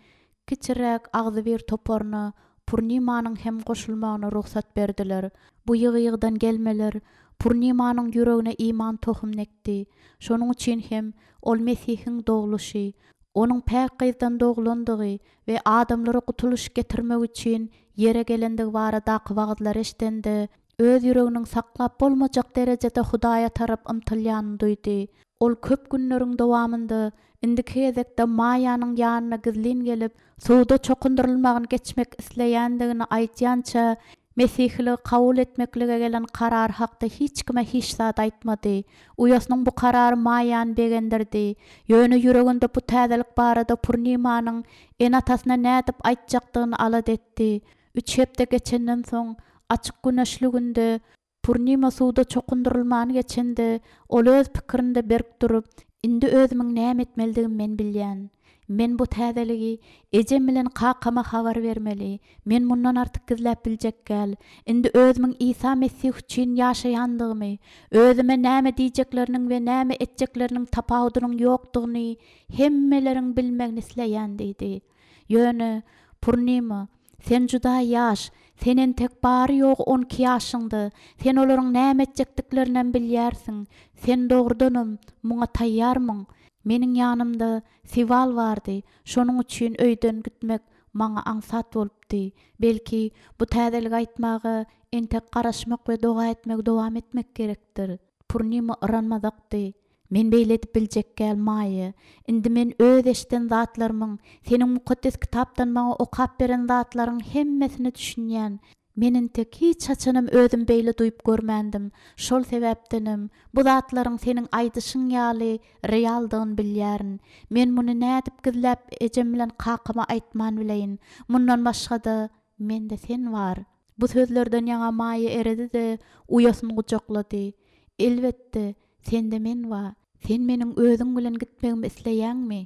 kiçiräk agzybir toparyna Purnimanyň hem goşulmagyna rugsat berdiler. Bu ýygy-ýygydan gelmeler Purnimanyň ýüregine iman tohumyny ekdi. Şonuň üçin hem ol Mesihiň dogluşy, Onuň päk gyzdan doglandygy we adamlara gutulyş getirmek üçin ýere gelendigi baradaky wagyzlary eşidende, öz ýüreginiň saklap bolmajak derejede Hudaýa tarap ymtylýanyny duýdy. Ol köp günleriň dowamynda indiki gezekde Maýanyň ýanyna gizlin gelip, suwda çokundyrylmagyny geçmek isleýändigini aýdýança, Mesihiligi kabul etmeklige gelen karary hakda hiç kime hiç zat aýtmady. Uýasynyň bu karary Maýany begendirdi. Ýöne ýüreginde bu täzelik barada Purnimanyň ene-atasyna nädip aýtjakdygyny alada etdi. Üç hepde geçenden soň, açyk güneşli günde Purnima suwda çokundyrylmany geçende, ol öz pikirinde berk durup, Indi özümiň näme etmelidigimi men bilýän. Men bu täzeligi ejem bilen kakama habar bermeli. Men mundan artyk gizläp biljek däl. Indi özümiň Isa Mesih üçin ýaşaýandygymy, özüme näme diýjekleriniň we näme etjekleriniň tapawudynyň ýokdugyny hemmeleriň bilmegini isleýän diýdi. Ýöne, Purnima, sen juda ýaş, sen entek bary-ýogy 12 ýaşyňda, sen olaryň näme etjekdiklerinem bilýärsiň, sen dogrudanam muňa taýýarmyň? Meniň ýanymda Siwal bardy, şonuň üçin öýden gitmek maňa aňsat bolupdy. Belki, bu täzeligi aýtmaga entek garaşmak we doga etmegi dowam etmek gerekdir. Purnima yranmazakdy. Men beýle edip biljekgäl, Maýa. Indi men öz eşiden zatlarymyň, seniň Mukaddes Kitapdan maňa okap beren zatlaryň hemmesine düşünýän. Men entek hiç haçanam özüm beýle duýup görmändim. Şol sebäpdenem, bu zatlaryň seniň aýdyşyň ýaly realdygyny bilýärin. Men muny nädip gizläp ejem bilen kakama aýtman bileýin? Mundan başga-da, mende sen bar. Bu sözlerden ýaňa Maýa eredi-de, uýasyny gujaklady. Elbetde, sende men bar. Sen meniň özüň bilen gitmegimi isleýäňmi?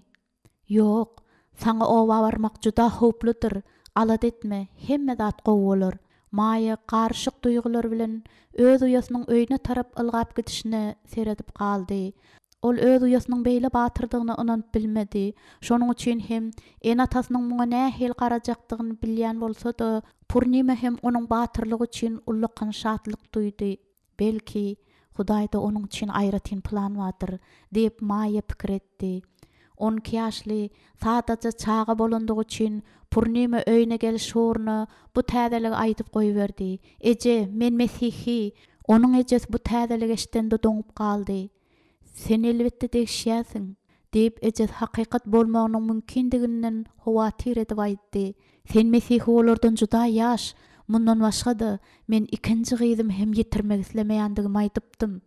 Ýok, saňa oba barmak juda howpludyr. Alada etme, hemme zat gowy bolar. Maýa garyşyk duýgular bilen öz uýasynyň öýüne tarap ylgap gidişine seredip galdy. Ol öz uýasynyň beýle batyrdygyna ynanyp bilmedi. Şonuň üçin hem ene-atasynyň muňa nähili garajakdygyny bilýän bolsa-da, Purnima hem onuň batyrlygy üçin ullakan şatlyk duýdy. Belki, Hudaýda onuň üçin aýratyn plan bardyr, diýip, Maýa pikir etdi. 12 ýaşly, sadaja çaga bolandygy üçin, Purnima öýüne geliş ugruna bu täzeligi aýdyp goýberdi, Eje, men mesihi! Onuň ejesi bu täzeligi eşidende doňup galdy. Sen elbetde degişýärsiň, diýip, ejesi hakykat bolmagynyň mümkindiginden howatyr edip aýtdy. Sen mesihi bolardan juda ýaş, mundan başga-da, men ikinji gyzymy hem ýitirmek islemeýändigimi aýdypdym.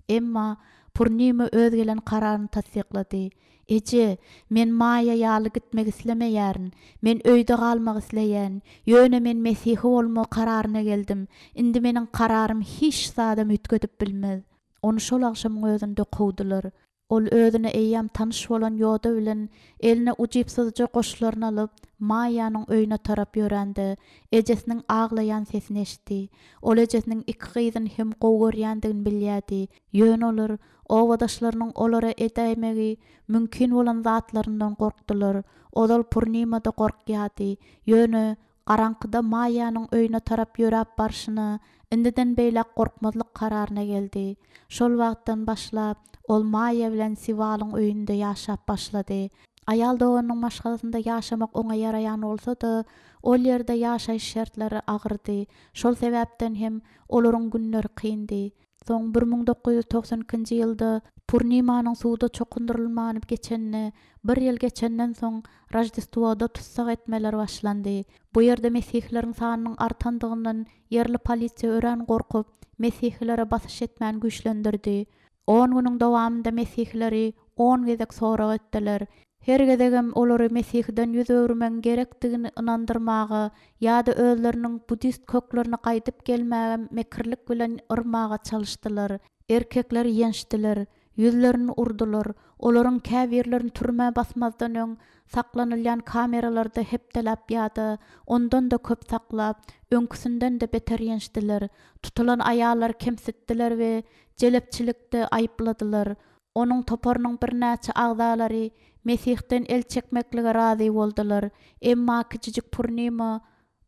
Emma Purnima öz gelen kararyny tassyklady. Eje, men Maýa ýaly gitmek islemeýärin. Men öýde galmak isleýän. Ýöne men mesihi bolma kararyna geldim. Indi meniň kararym hiç zadam üýtgedip bilmez. Ony şol agşamyň özünde kowdular. Ol özüne eýýäm tanyş bolan ýoda bilen eline ujypsyzja goşlaryny alyp, Maýýanyň öýüne tarap ýörände, ejesiniň aglaýan sesini eşitdi. Ol ejesiniň iki gyzyny hem gowy görýändigini bilýärdi. Ýöne olar obadaşlarynyň olara edäýmegi mümkin bolan zatlaryndan gorkdular. Ozal Purnima-da gorkýardy. Ýöne Garaňkyda Maýýanyň öýüne tarap ýöräp barşyna, indiden beýläk gorkmazlyk kararyna geldi. Şol wagtdan başlap, ol Maýýa bilen Siwalyň öýünde ýaşap başlady. Aýal doganynyň maşgalasynda ýaşamak oňa ýaraýan bolsa-da, ol ýerde ýaşaýyş şertleri agyrdy. Şol sebäpden hem olaryň günleri kyndy. Soň 1992-nji ýylda Purnimanyň suwda çokundyrylmany geçenine bir ýyl geçenden soň Roždestwoda tussag etmeler başlandy. Bu ýerde mesihileriň sanynyň artandygyndan ýerli polisiýa örän gorkup, mesihilere basyş etmäni güýçlendirdi. On günüň dowamynda mesihileri on gezek sorag etdiler. Her gezegem olary Mesihden ýüz öwürmegiň gerekdigini ynandyrmaga ýa-da özleriniň buddist köklerine gaýdyp gelmäge mekirlik bilen yrmaga çalyşdylar. Erkekleri ýençdiler, ýüzlerini urdular, olaryň käbirlerini türmä basmazdan öň saklanylýan kameralarda hepdeläp ýa-da ondan-da köp saklap, öňküsinden-de beter ýençdiler, tutulan aýallary kemsitdiler we jelepçilikde aýypladylar, Onuň toparynyň birnäçe agzalary Mesihden el çekmeklige razy boldular, emma kiçijik Purnima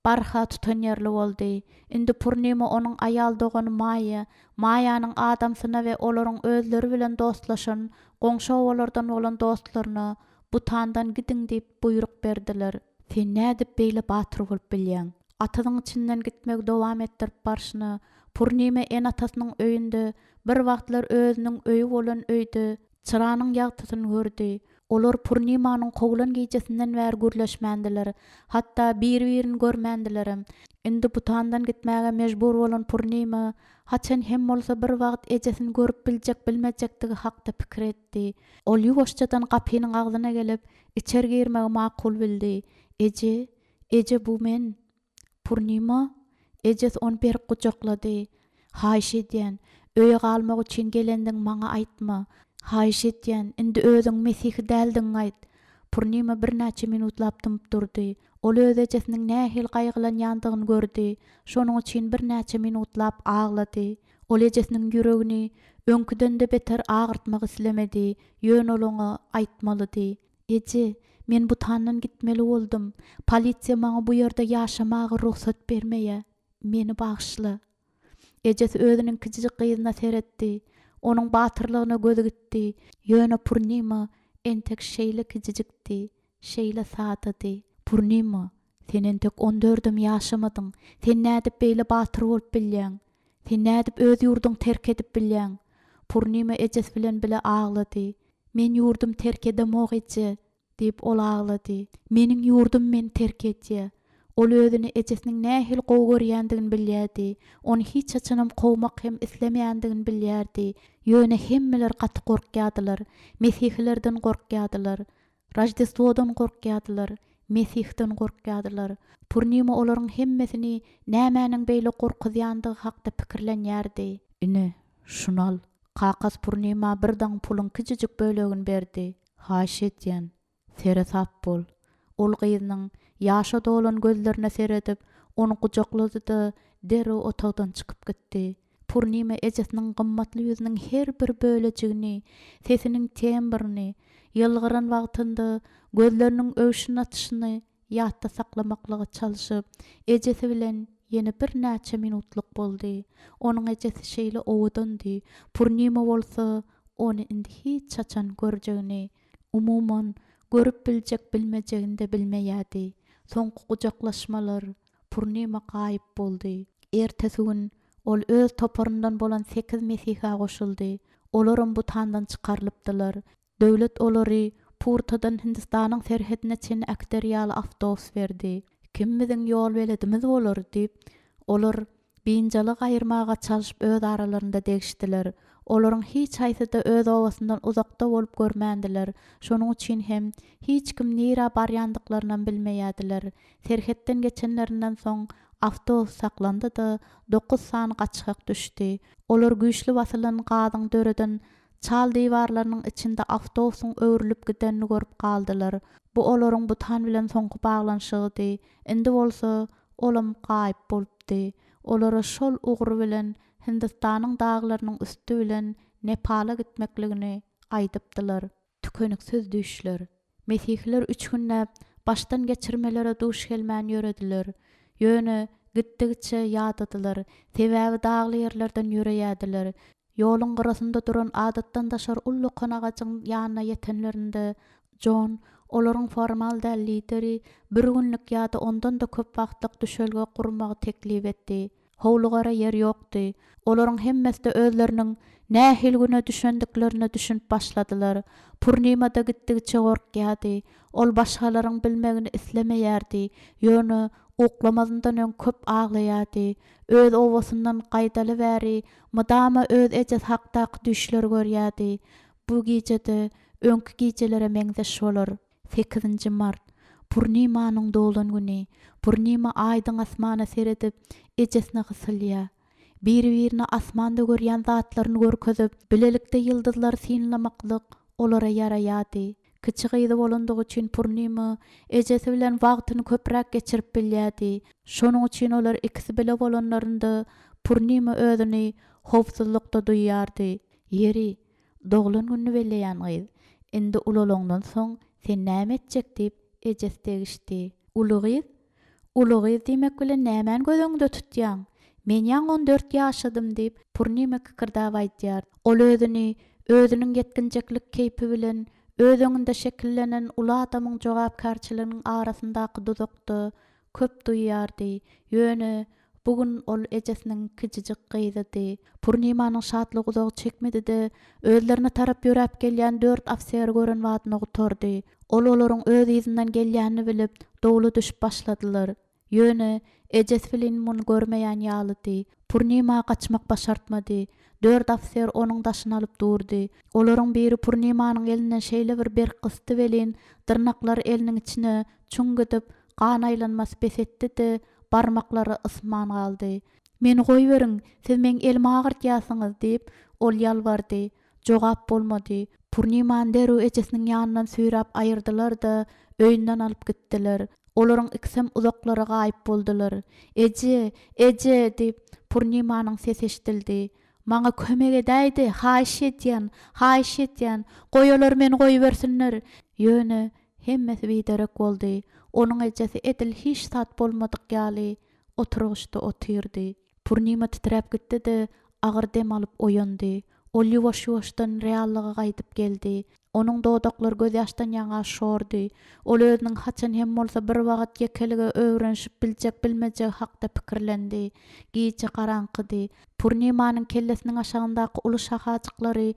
barha tutanýerli boldy. Indi Purnima onuň aýal dogany Maýa, Maýanyň adamsyna we olaryň özleri bilen dostlaşan goňşy obalardan bolan dostlaryna Butandan gidiň diýip buýruk berdiler. Sen nädip beýle batyr bolup bilýäň? Atyzyň içinden gitmegi dowam etdirip barşyna, Purnima ene-atasynyň öýünde, bir wagtlar özüniň öýi bolan öýde, çyranyň ýagtysyny gördi. Olar Purnimanyň kowlan gijesinden bäri gürleşmändiler. Hatda biri-birini görmändilerem. Indi Butandan gitmäge mejbur bolan Purnima, haçan hem bolsa bir wagt ejesini görüp biljek-bilmejekdigi hakda pikir etdi. Ol ýuwaşjadan gapynyň agzyna gelip, içeri girmegi makul bildi. Eje, eje bu men. Purnima? Ejesi ony berk gujaklady. Haýyş edýän, öýe galmak üçin gelendigiňi maňa aýtma. Haýyş edýän, indi özüňiň mesihi däldigiňi aýt. Purnima birnäçe minutlap dymyp durdy. Ol öz ejesiniň nähili gaýgylanýandygyny gördi. Şonuň üçin birnäçe minutlap aglady. Ol ejesiniň ýüregini öňküden-de beter agyrtmak islemedi, ýöne ol oňa aýtmalydy. Eje, men Butandan gitmeli boldum. Polisiýa maňa bu ýerde ýaşamaga rugsat bermeýär. Meni bagyşla. Ejesi özüniň kiçijik gyzyna seretdi. Onuň batyrlygyna gözi gitdi. Ýöne Purnima entek şeýle kiçijikdi, şeýle sadady. Purnima, sen entek on dördem ýaşamadyň. Sen nädip beýle batyr bolup bilýäň? Sen nädip öz ýurduňy terk edip bilýäň? Purnima ejesi bilen bile aglady. Men ýurdumy terk edemok, eje! diýip, ol aglady. Meniň ýurdum meni terk edýär. Ol özüni ejesiniň nähili gowy görýändigini bilýärdi. Ony hiç haçanam kowmak hem islemeýändigini bilýärdi. Ýöne hemmeler gaty gorkýardylar. Mesihilerden gorkýardylar. Roždestwodan gorkýardylar. Mesihden gorkýardylar. Purnima olaryň hemmesini nämäniň beýle gorkuzýandygy hakda pikirlenýärdi. Ine, şuny al. Kakasy Purnima bir daň puluň kiçijik bölegini berdi. Haýyş edýän, seresap bol. Ol gyzynyň ýaşa dolan gözlerine seredip, ony gujaklady-da, derrew otagdan çykyp gitdi. Purnima ejesiniň gymmatly ýüzüniň her bir bölejigini, sesiniň tembrini, ýylgyran wagtynda gözleriniň öwşün atyşyny ýatda saklamaklyga çalşyp, ejesi bilen ýene birnäçe minutlyk boldy. Onuň ejesi şeýle owadandy, Purnima bolsa ony indi hiç haçan görjegini, umuman, görüp biljek-bilmejegini-de bilmeýärdi. Soňky gujaklaşmalar, Purnima gaýyp boldy. Ertesi gün ol öz toparyndan bolan sekiz mesihä goşuldy. Olaram Butandan çykarylypdylar. Döwlet olary Purtadan Hindistanyň serhedine çenli äkider ýaly awtobus berdi. Kim biziň ýolbeledimiz bolar? diýip, olar biynjalygy aýyrmaga çalşyp öz aralarynda degişdiler. Olaryň hiç haýsy-da öz obasyndan uzakda bolup görmändiler. Şonuň üçin hem hiç kim nirä barýandyklarynam bilmeýärdiler. Serhetden geçenlerinden soň, Awtobus saklandy-da, dokuz sany gaçgak düşdi. Olar güýçli basylan gazyň döreden çal diwarlarynyň içinde awtobusyň öwrülip gidenini görüp galdylar. Bu olaryň Butan bilen soňky baglanyşygydy. Indi bolsa olam gaýyp bolupdy. Olara şol ugur bilen Hindistanyň daglarynyň üsti bilen Nepala gitmekligini aýdypdylar. Tükeniksiz düýşler. Mesihiler üç günläp başdan geçirmelere duş gelmän ýörediler. Ýöne gitdigiçe ýadadylar, sebäbi dagly ýerlerden ýöreýärdiler. Ýoluň gyrasynda duran adatdan daşary ullakan agajyň ýanyna ýetenlerinde, Jon, olaryň formal däl lideri, bir günlük ýa-da ondan-da köp wagtlyk düşelge gurmagy teklip etdi. Howlugara ýer ýokdy. Olaryň hemmesi-de özleriniň nähili güne düşendiklerine düşünip başladylar. Purnima-da gitdigiçe gorkýardy. Ol başgalaryň bilmegini islemeýärdi. Ýöne uklamazyndan öň köp aglaýardy. Öz obasyndan gaýdaly bäri mydama öz ejesi hakdaky düýşleri görýärdi. Bu gije-de öňki gijelere meňzeş bolar. Sekizinji mart, Purnimanyň doglan güni. Purnima aýdyň asmana seredip, ejesine gysylýar. Biri-birine asmanda görýän zatlaryny görkezip, bilelikde ýyldyzlary synlamaklyk olara ýaraýardy. Kiçi gyzy bolandygy üçin Purnima ejesi bilen wagtyny köpräk geçirip bilýärdi. Şonuň üçin olar ikisi bile bolanlarynda Purnima özüni howpsuzlykda duýýardy. Ýeri, Doglan gününi belleýän gyz, indi ulalaňdan soň sen näme etjek diýip, ejesi degişdi. Uly gyz? Uly gyz diýmek bilen nämäni göz öňüňde tutýaň? Men ýaňy on dört ýaşadym diýip, Purnima kikirdäp aýdýar. Ol özüni, özüniň ýetginjeklik keýpi bilen öz öňünde şekillenen uly adamyň jogapkärçiliginiň arasyndaky duzakda köp duýýardy. Ýöne bu gün ol ejesiniň kiçijik gyzydy. Purnimanyň şatlygy uzaga çekmedi-de, özlerine tarap ýöräp gelýän dört ofiseri gören badyna gutardy. Ol olaryň öz yzyndan gelýänini bilip, dowla düşüp başladylar. Ýöne ejesi welin muny görmeýän ýalydy. Purnima gaçmak başartmady. Dört ofiser onuň daşyny alyp durdy. Olaryň biri Purnimanyň elinden şeýle bir berk gysdy welin, dyrnaklary eliniň içine çuň gidip, Gan aýlanmasy bes etdi-de, barmaklary ysman galdy. Meni goýberiň, siz meň elimi agyrtýarsyňyz, diýip, ol ýalbardy. Jogap bolmady. Purnimany derrew ejesiniň ýanyndan süýräp aýyrdylar-da, öýünden alyp gitdiler. Olaryň ikisem uzaklara gaýyp boldular. Eje! Eje! diýip, Purnimanyň sesi eşidildi. Maňa kömek edäýde, haýyş edýän, haýyş edýän, goý olar meni goýbersinler! Ýöne Hemmesi biderek boldy. Onuň ejesi edil hiç zat bolmadyk ýaly oturgyçda otyrdy. Purnima titräp gitdi-de, agyr dem alyp oýandy. Ol ýuwaş-ýuwaşdan reallyga gaýdyp geldi. Onuň dodaklary gözýaşdan ýaňa şordy. Ol özüniň haçan hem bolsa bir wagt ýekelige öwrenişip biljek-bilmejegi hakda pikirlendi. Gije garaňkydy. Purnimanyň kellesiniň aşagyndaky uly şahajyklary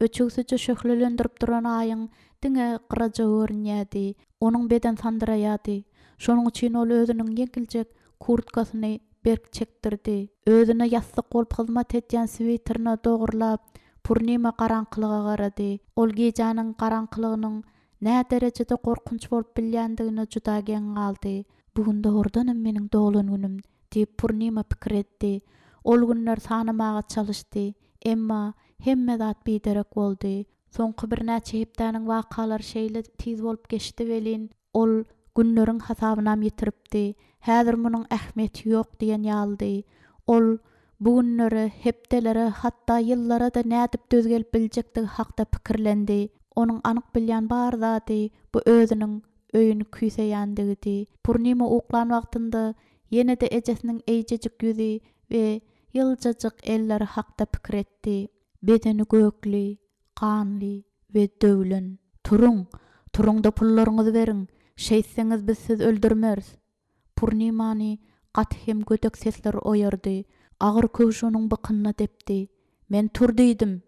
öçügsije şöhlelendirip duran aýyň Diňe gyraja görünýärdi. Onuň bedeni sandyraýardy. Şonuň üçin ol özüniň ýeňiljek kurtkasyny berk çekdirdi. Özüne ýassyk bolup hyzmat edýän switerine dogrulap, Purnima garaňkylyga garady. Ol gijäniň garaňkylygynyň näderejede gorkunç bolup bilýändigine juda geň galdy. Bu gün dogrudanam meniň doglan günüm, diýip, Purnima pikir etdi. Ol günleri sanamaga çalyşdy. Emma hemme zat biderek boldy. Soňky birnäçe hepdäniň wakalary şeýle tiz bolup geçdi welin, ol günleriň hasabynam ýitiripdi. Häzir munuň ähmiýeti ýok diýen ýalydy. Ol bu günlere, hepdelere, hatda ýyllara-da nädip döz gelip biljekdigi hakda pikirlendi. Onuň anyk bilýän bar zady bu özüniň öýüni küýseýändigidi. Purnima uklan wagtynda ýene-de ejesiniň eýjejik ýüzi we ýyljajyk elleri hakda pikir etdi. Bedeni gökli, ganly we döwlen. Turuň! Turuň-da pullaryňyzy beriň! Şeýtseňiz biz sizi öldürmeris! Purnimany gaty hem gödek sesler oýardy. Agyr köwüş onuň bykynyna depdi. Men tur diýdim!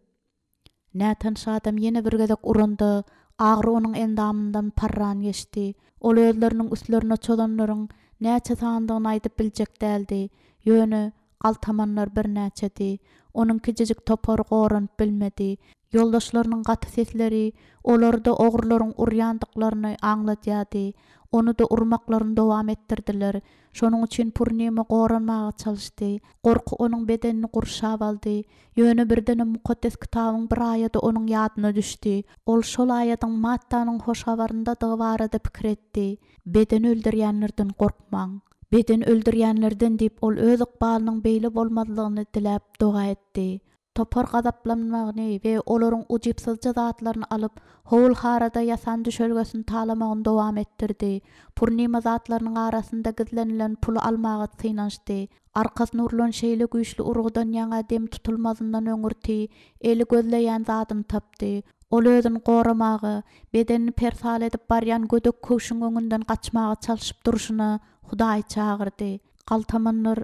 Nätanyş adam ýene bir gezek uranda, agyry onuň endamyndan parran geçdi. Ol özleriniň üstlerine çozanlaryň näçe sanydygyny aýdyp biljek däldi. Ýöne Galtamanlar birnäçedi. Onuň kiçijik topary goranyp bilmedi. Ýoldaşlarynyň gaty sesleri olary-da ogrularyň urýandyklaryny aňladýardy. Ony-da urmaklaryny dowam etdirdiler. Şonuň üçin Purnima goranmaga çalyşdy. Gorky onuň bedenini gurşap aldy. Ýöne birdenem Mukaddes Kitabyň bir aýady onuň ýadyna düşdi. Ol şol aýadyň Mattanyň Hoş Habaryndadygy barada pikir etdi. Bedeni öldürýänlerden gorkmaň. Bedeni öldürýänlerden diýip, ol öz ykbalynyň beýle bolmazlygyny diläp doga etdi. Topar gazaplanmagyny we olaryň ujypsyzja zatlaryny alyp, howul-harada ýasan düşelgesini talamagyny dowam etdirdi. Purnima zatlarynyň arasynda gizlenilen puly almaga synanyşdy. Arkasyna urlan şeýle güýçli urgudan ýaňa dem tutulmazyndan öňürti, eli gözleýän zadyny tapdy. Ol özüni goramaga, bedenini persala edip barýan gödek köwşüň öňünden gaçmaga çalşyp durşuna Hudaýy çagyrdy. Galtamanlar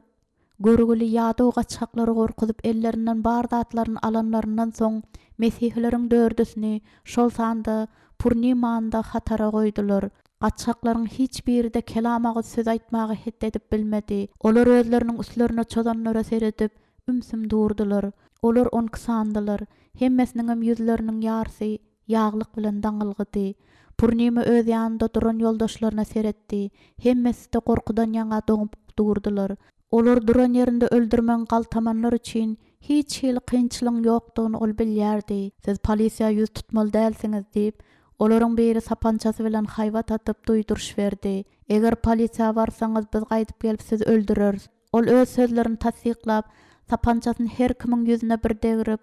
Görgüli ýadaw gaçgaklary gorkuzyp ellerinden bar zatlaryny alanlaryndan soň mesihileriň dördüsini, şol sanda Purnimany-da hatara goýdular. Gaçgaklaryň hiç biri-de kelam agyz söz aýtmaga het edip bilmedi. Olar özleriniň üstlerine çozanlara seredip, ümsüm durdular. Olar onki sandylar. Hemmesiniňem ýüzleriniň ýarsy ýaglyk bilen daňylgydy. Purnima öz ýanynda duran ýoldaşlaryna seretdi. Hemmesi-de gorkudan ýaňa doňup durdular. Olary duran ýerinde öldürmegiň galtamanlar üçin hiç hili kynçylygyň ýokdugyny ol bilýärdi. Siz polisiýa ýüz tutmaly dälsiňiz, diýip, olaryň biri sapançasy bilen haýbat atyp duýduryş berdi. Eger polisiýa barsaňyz, biz gaýdyp gelip sizi öldüreris. Ol öz sözlerini tassyklap, sapançasyny her kimiň ýüzüne bir degrip,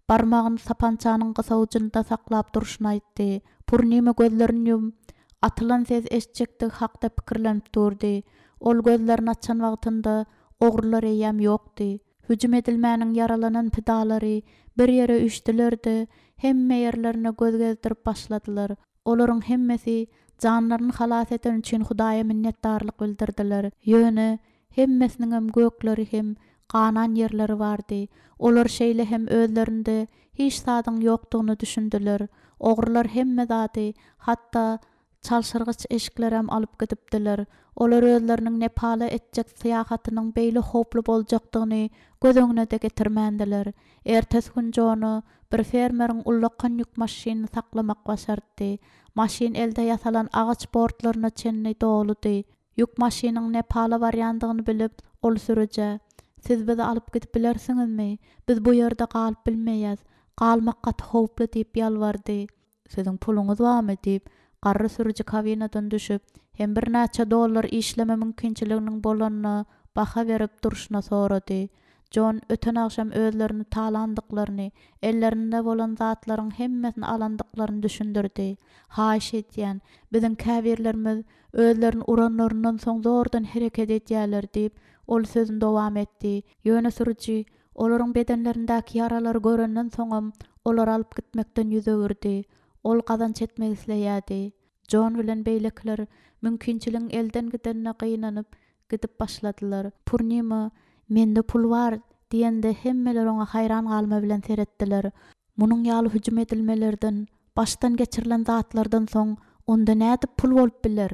barmagyny sapançanyň gysawujynda saklap durşuna aýtdy. Purnima gözlerini ýumup, atylan ses eşitjekdigi hakda pikirlenip durdy. Ol gözlerini açan wagtynda ogrular eýýäm ýokdy. Hüjüm edilmäniň ýaralanan pidalary bir ýere üýşdüler-de, hemme ýerlerine göz gezdirip başladylar. Olaryň hemmesi janlaryny halas edeni üçin Hudaýa minnetdarlyk bildirdiler. Ýöne hemmesiniňem gökleri hem ganan ýerleri bardy. Olar şeýle hem özlerinde hiç zadyň ýokdugyna düşündiler. Ogrular hemme zady, hatda çalşyrgyç eşiklerem alyp gidipdiler. Olar özleriniň Nepala etjek syýahatynyň beýle howply boljakdygyny göz öňüne-de getirmändiler. Ertesi gün Jona bir fermeriň ullakan ýük maşynyny saklamak başartdy. Maşyn elde ýasalan agaç bortlaryna çenli doludy. Ýük maşynyň Nepala barýandygyny bilip, ol sürüjä, Siz bizi alyp gidip bilersiňizmi? Biz bu ýerde galyp bilmeýäs. Galmak gaty howply diýip ýalbardy. Siziň puluňyz barmy? diýip, garry sürüji kabinadan düşüp, hem birnäçe dollar işleme mümkinçiliginiň bolanyna baha berip durşuna sorady. Jon öten agşam özlerini talandyklaryny, ellerinde bolan zatlaryň hemmesini alandyklaryny düşündirdi. Haýyş edýän, biziň käbirlerimiz özlerini uranlaryndan soň zordan hereket edýärler diýip, ol sözüni dowam etdi. Ýöne sürüji Olaryň bedenlerindäki ýaralary görenden soňam, olary alyp gitmekden ýüz öwürdi. Ol gazanç etmek isleýärdi. Jon bilen beýlekiler mümkinçiligiň elden gidenine gynanyp, gidip başladylar. Purnima, Mende pul bar! diýende, hemmeler oňa haýran galma bilen seretdiler. Munuň ýaly hüjüm edilmelerden, başdan geçirilen zatlardan soň onda nädip pul bolup biler?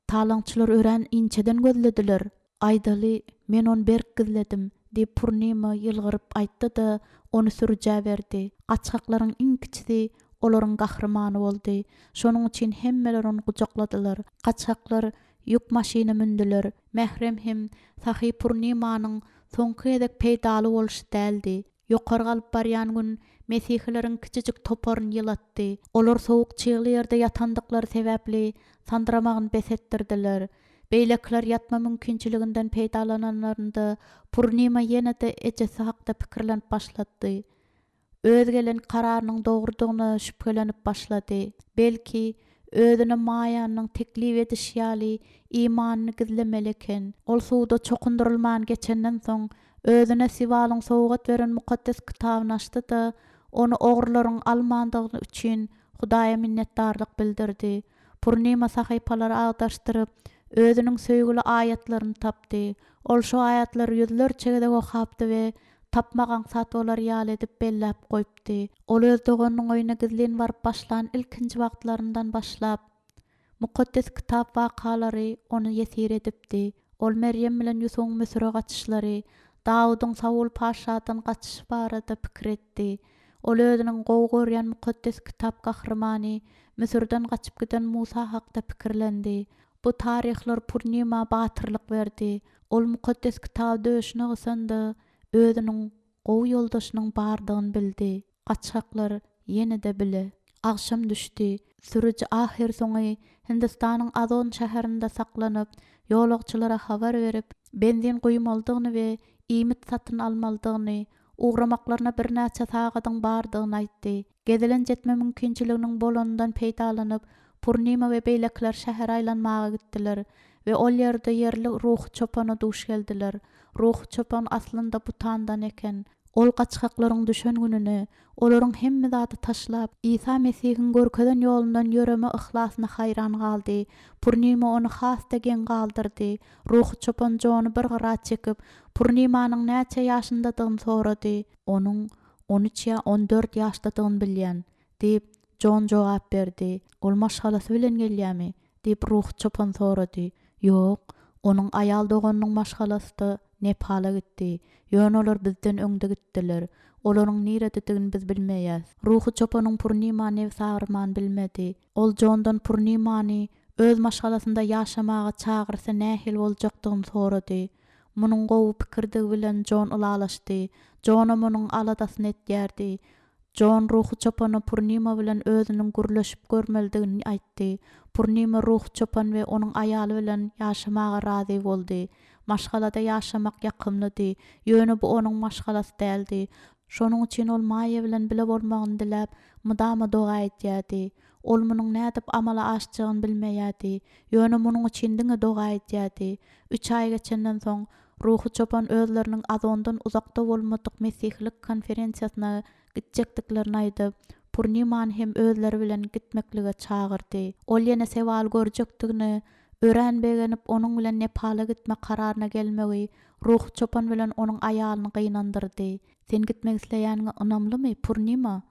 Talaňçylar örän inçeden gözlediler. Aýdaly, men ony berk gizledim, diýip, Purnima ýylgyryp aýtdy-da, ony sürüjä berdi. Gaçgaklaryň iň kiçisi olaryň gahrymany boldy. Şonuň üçin hemmeler ony gujakladylar. Gaçgaklar ýük maşyna mündüler. Mährem hem sahy Purnimanyň soňky gezek peýdaly bolşy däldi. Ýokary galyp barýan gün mesihileriň kiçijik toparyny ýylatdy. Olar sowuk çygly ýerde ýatandyklary sebäpli sandyramagyny bes etdirdiler. Beýlekiler ýatma mümkinçiliginden peýdalananlarynda Purnima ýene-de ejesi hakda pikirlenip başlady. Öz gelen kararynyň dogrudygyna şübhelenip başlady. Belki, özüne Maýanyň teklip edişi ýaly imanyny gizlemeli eken. Ol suwda çokundyrylman geçenden soň, özüne Siwalyň sowgat beren mukaddes kitabyny açdy-da, ony ogrularyň almandygy üçin Hudaýa minnetdarlyk bildirdi. Purnima sahypalary agdaryşdyryp, özüniň söýgüli aýatlaryny tapdy. Ol şu aýatlary ýüzlerçe gezek okapdy we tapmak aňsat bolar ýaly edip belläp goýupdy. Ol öz doganynyň öýüne gizlin baryp başlan ilkinji wagtlaryndan başlap, Mukaddes Kitap wakalary ony ýesir edipdi. Ol Merýem bilen Ýusubyň Müsüre gaçyşlary, Dawudyň Saul patyşadan gaçyşy barada pikir etdi. Ol özüniň gowy görýän Mukaddes Kitap gahrymany, Müsürden gaçyp giden Musa hakda pikirlendi. Bu taryhlar Purnima batyrlyk berdi. Ol Mukaddes Kitaby döşüne gysanda, özüniň gowy ýoldaşynyň bardygyny bildi. Gaçgaklar ýene-de bile. Agşam düşdi. Sürüji ahyrsoňy Hindistanyň Azon şäherinde saklanyp, ýolagçylara habar berip, benzin guýmalydygyny we iýmit satyn almalydygyny, ugramaklaryna birnäçe sagadyň bardygyny aýtdy. Gezelenç etme mümkinçiliginiň bolanyndan peýdalanyp, Purnima we beýlekiler şähere aýlanmaga gitdiler we ol ýerde ýerli ruhy çopana duş geldiler. Ruhy çopan aslynda Butandan eken. Ol gaçgaklaryň düşen gününe, olaryň hemme zady taşlap, Isa Mesihiň görkezen ýolundan ýöreme yhlasyna haýran galdy. Purnima ony has-da geň galdyrdy. Ruhy çopan Jony bir gyra çekip, Purnimanyň näçe ýaşyndadygyny sorady. Onuň on üç ýa on dört ýaşdadygyny bilýän, diýip, Jon jogap berdi. Ol maşgalasy bilen gelýämi? diýip, ruhy çopan sorady. Ýok. Onuň aýal doganynyň maşgalasy-da Nepala gitdi. Ýöne olar bizden öňde gitdiler. Olaryň nirededigini biz bilmeýäs. Ruhy çopanyň Purnima nebsagyrman bilmedi. Ol Jondan Purnimany öz maşgalasynda ýaşamaga çagyrsa nähili boljakdygyny sorady. Munuň gowy pikirdigi bilen Jon ylalaşdy. Jonam onuň aladasyny etýärdi. Jon ruhy çopana Purnima bilen özüniň gürleşip görmelidigini aýtdy. Purnima ruhy çopan we onuň aýaly bilen ýaşamaga razy boldy. Maşgalada ýaşamak ýakymlydy, ýöne bu onuň maşgalasy däldi. Şonuň üçin ol Maýa bilen bile bolmagyny diläp, mydama doga edýärdi. Ol munuň nädip amala aşjagyny bilmeýärdi, ýöne munuň üçin diňe doga edýärdi. Üç aý geçenden soň, ruhy çopan özleriniň Azondan uzakda bolmadyk mesihilik konferensiýasyna gitjekdiklerini aýdyp, Purnimany hem özleri bilen gitmeklige çagyrdy. Ol ýene Sewaly görjekdigine örän begenip, onuň bilen Nepala gitme kararyna gelmegi ruhy çopan bilen onuň aýalyny gynandyrdy. Sen gitmek isleýäniňe ynamlymy, Purnima?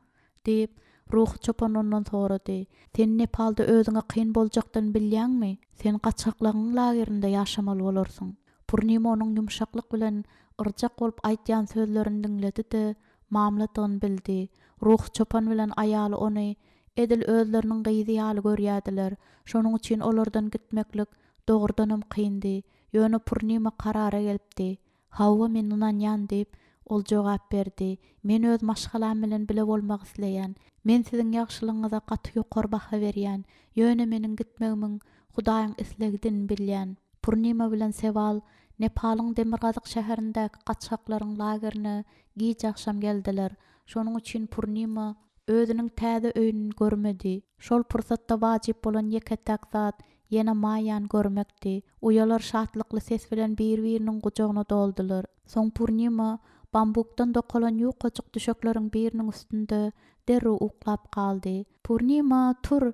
Diýip, ruhy çopan ondan sorady. Sen Nepalda özüňe kyn boljakdygyny bilýäňmi? Sen gaçgaklaryň lagerinde ýaşamaly bolarsyň. Purnima onuň ýumşaklyk bilen yrjak bolup aýdýan sözlerini diňledi-de, mamladygyny bildi. Ruhy çopan bilen aýaly ony edil özleriniň gyzy ýaly görýärdiler. Şonuň üçin olardan gitmeklik dogrudanam kyndy. Ýöne Purnima karara gelipdi. Hawa, men ynanýan, diýip, ol jogap berdi. Men öz maşgalam bilen bile bolmak isleýän. Men siziň ýagşylygyňyza gaty ýokary baha berýän. Ýöne meniň gitmegimiň Hudaýyň islegidini bilýän. Purnima bilen Sewal Nepalyň demirgazyk şäherindäki gaçgaklaryň lagerine giç agşam geldiler. Şonuň üçin Purnima özüniň täze öýüni görmedi. Şol pursatda wajyp bolan ýeke-täk zat Ýene Maýany görmekdi. Uýalar şatlykly ses bilen bir-biriniň gujagyna doldular. Soň Purnima bambukdan dokalan ýukajyk düşekleriň biriniň üstünde derrew uklap galdy. Purnima, tur!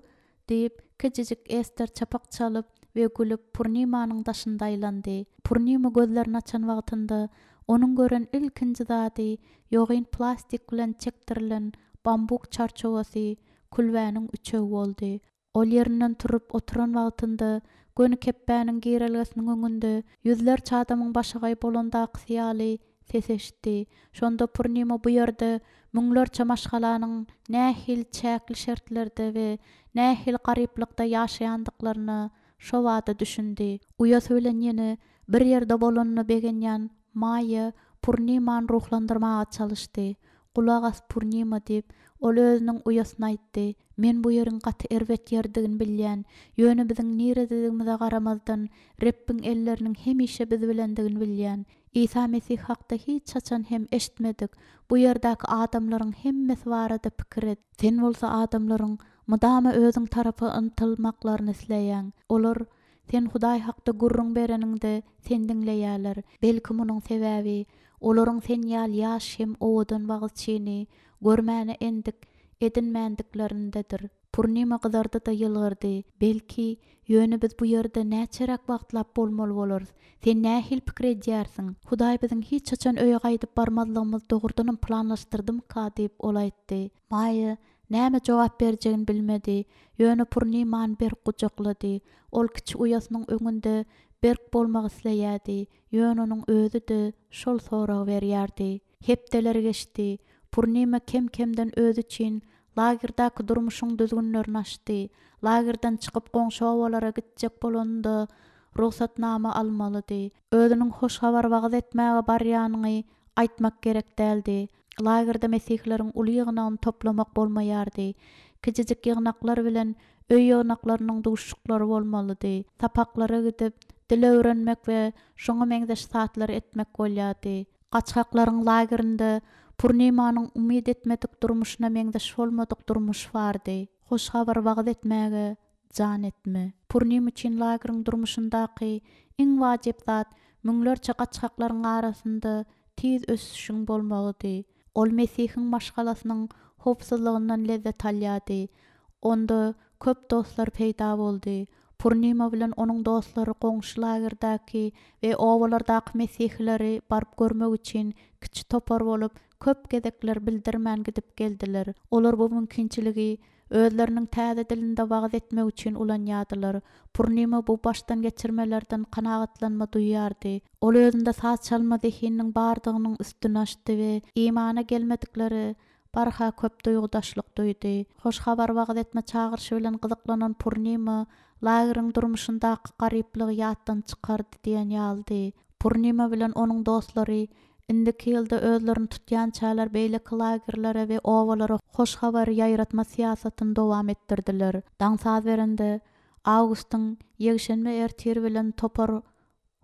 diýip, kiçijik Ester çapak çalyp we gülüp Purnimanyň daşynda aýlandy. Purnima gözlerini açan wagtynda, onuň gören ilkinji zady ýogyn plastik bilen çekdirilen bambuk çarçuwasy, külbäniň üçegi boldy. Ol ýerinden turup oturan wagtynda, göni kepbäniň girelgesiniň öňünde ýüzlerçe adamyň başagaý bolandakysy ýaly ses eşitdi. Şonda Purnima bu ýerde müňlerçe maşgalanyň nähili çäkli şertlerde we nähili garyplykda ýaşaýandyklaryna şobada düşündi. Uýasy bilen ýene bir ýerde bolanyna begenýän Maýa Purnimany ruhlandyrmaga çalyşdy. Gulak as, Purnima, diýip, ol özüniň uýasyna aýtdy. Men bu ýeriň gaty erbet ýerdigini bilýän. Ýöne biziň nirededigimize garamazdan, Rebbiň elleriniň hemişe biz bilendigini bilýän. Isa Mesih hakda hiç haçan hem eşitmedik bu ýerdäki adamlaryň hemmesi barada pikir et. Sen bolsa adamlaryň mydama özüň tarapa ymtylmaklaryny isleýäň. Olar Sen Hudaý hakda gürrüň bereniňde, seni diňleýärler. Belki munuň sebäbi, olaryň sen ýaly ýaş hem owadan wagyzçyny görmäne endik edinmändiklerindedir. Purnima gyzardy-da ýylgyrdy. Belki, ýöne biz bu ýerde näçeräk wagtlap bolmaly bolarys? Sen nähili pikir edýärsiň? Hudaý biziň hiç haçan öýe gaýdyp barmazlygymyzy dogrudanam planlaşdyrdymyka? diýip, ol aýtdy. Maýa näme jogap berjegini bilmedi, ýöne Purnimany berk gujaklady. Ol kiçi uýasynyň öňünde berk bolmak isleýärdi, ýöne onuň özi-de şol soragy berýärdi. Hepdeler geçdi. Purnima kem-kemden özi üçin lagerdäki durmuşyň düzgünlerini açdy. Lagerden çykyp goňşy obalara gitjek bolanda rugsatnama almalydy. Özüniň hoş habary wagyz etmäge barýanyny aýtmak gerek däldi. Lagerde mesihileriň uly ýygnagyny toplamak bolmaýardy. Kiçijik ýygnaklar bilen öý ýygnaklarynyň duşuşyklary bolmalydy. Sapaklara gidip, dil öwrenmek we şoňa meňzeş zatlary etmek bolýardy. Gaçgaklaryň lagerinde Purnimanyň umyt etmedik durmuşyna meňzeş bolmadyk durmuş bardy. Hoş habary wagyz etmäge jan etme. Purnim üçin lageriň durmuşyndaky iň wajyp zat müňlerçe gaçgaklaryň arasynda tiz ösüşiň bolmagydy. Ol Mesihiň maşgalasynyň howpsuzlygyndan lezzet alýardy. Onda köp dostlar peýda boldy. Purnima bilen onuň dostlary goňşy lagerdäki we obalardaky mesihileri baryp görmek üçin kiçi topar bolup, köp gezekler bildirmän gidip geldiler. Olar bu mümkinçiligi özleriniň täze dilinde wagyz etmek üçin ulanýardylar. Purnima bu başdan geçirmelerden kanagatlanma duýýardy. Ol özünde saz çalma zehininiň bardygynyň üstüni açdy we imana gelmediklere barha köp duýgudaşlyk duýdy. Hoş Habary wagyz etme çagyryşy bilen gyzyklanan Purnima lageriň durmuşyndaky garyplygy ýatdan çykardy diýen ýalydy. Purnima bilen onuň dostlary indiki ýylda özlerini tutýançalar beýleki lagerlere we obalara hoş habary ýaýratma syýasatyny dowam etdirdiler. Daň saz berende, awgustyň ýekşenbe ertiri bilen topar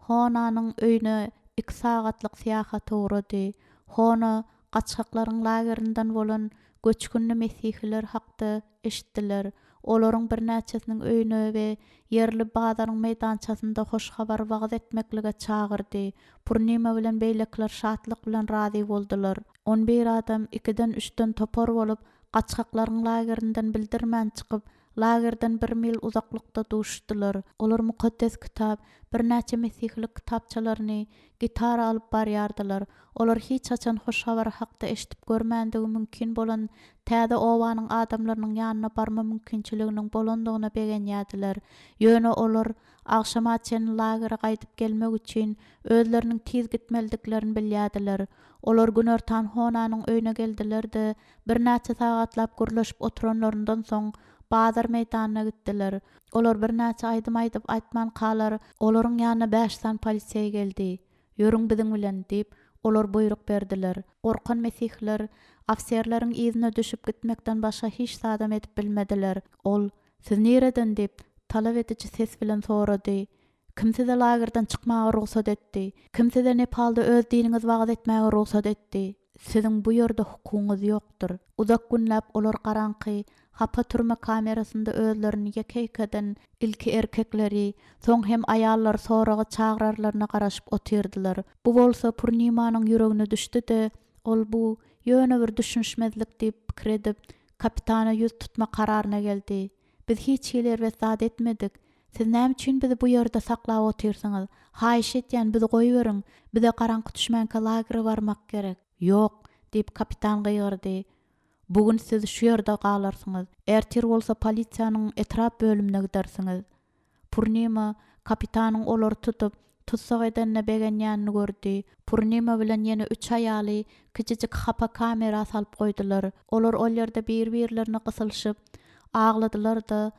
Honanyň öýüne iki sagatlyk syýahata ugrady. Hona gaçgaklaryň lagerinden bolan göçgünli mesihiler hakda eşitdiler. Olaryň birnäçesiniň öýüne we ýerli bazaryň meýdançasynda hoş habary wagyz etmeklige çagyrdy. Purnima bilen beýlekiler şatlyk bilen razy boldular. On bir adam ikiden-üçden topar bolup, gaçgaklaryň lagerinden bildirmän çykyp, Lagerden bir mil uzaklykda duşdular. Olar Mukaddes Kitap, birnäçe mesihilik kitapçalaryny, gitara alyp barýardylar. Olar hiç haçan Hoş Habar hakda eşidip görmändigi mümkin bolan täze obanyň adamlarynyň ýanyna barma mümkinçiliginiň bolandygyna begenýärdiler. Ýöne olar agşama çenli lagere gaýdyp gelmek üçin özleriniň tiz gitmelidiklerini bilýärdiler. Olar günortan Honanyň öýüne geldiler-de, Birnäçe sagatlap gürleşip oturanlaryndan soň, bazar meýdanyna gitdiler. Olar birnäçe aýdym aýdyp aýtmankalar, olaryň ýanyna bäş sany poliseý geldi. Ýörüň biziň bilen, diýip, olar buýruk berdiler. Gorkan mesihler ofiserleriň yzyna düşüp gitmekden başga hiç zadam edip bilmediler. Ol, Siz nireden? diýip, talap ediji ses bilen sorady. Kim size lagerden çykmaga rugsat etdi? Kim size Nepalda öz diniňizi wagyz etmäge rugsat etdi? Siziň bu ýerde hukugyňyz ýokdur. Uzak günläp olar garaňky, hapa türme kamerasynda özlerini ýeke-ýekeden, ilki erkekleri, soň hem aýallary soraga çagyrarlaryna garaşyp otyrdylar. Bu bolsa Purnimanyň ýüregine düşdi-de, ol bu ýöne bir düşünişmezlik diýip pikir edip, kapitana ýüz tutma kararyna geldi. Biz hiç hili erbet zat etmedik. Siz näme üçin bizi bu ýerde saklap otyrsyňyz? Haýyş edýän, bizi goýberiň. Bize garaňky düşmänkä lagere barmak gerek. Ýok! diýip, kapitan gygyrdy. Bu gün siz şu ýerde galarsyňyz. Ertir bolsa polisiýanyň etrap bölümine gidersiňiz. Purnima kapitanyň olary tutup, tussag edenine begenýänini gördi. Purnima bilen ýene üç aýaly kiçijik hapa kamera salyp goýdular. Olar ol ýerde bir-birlerine gysylyşyp, agladylar-da,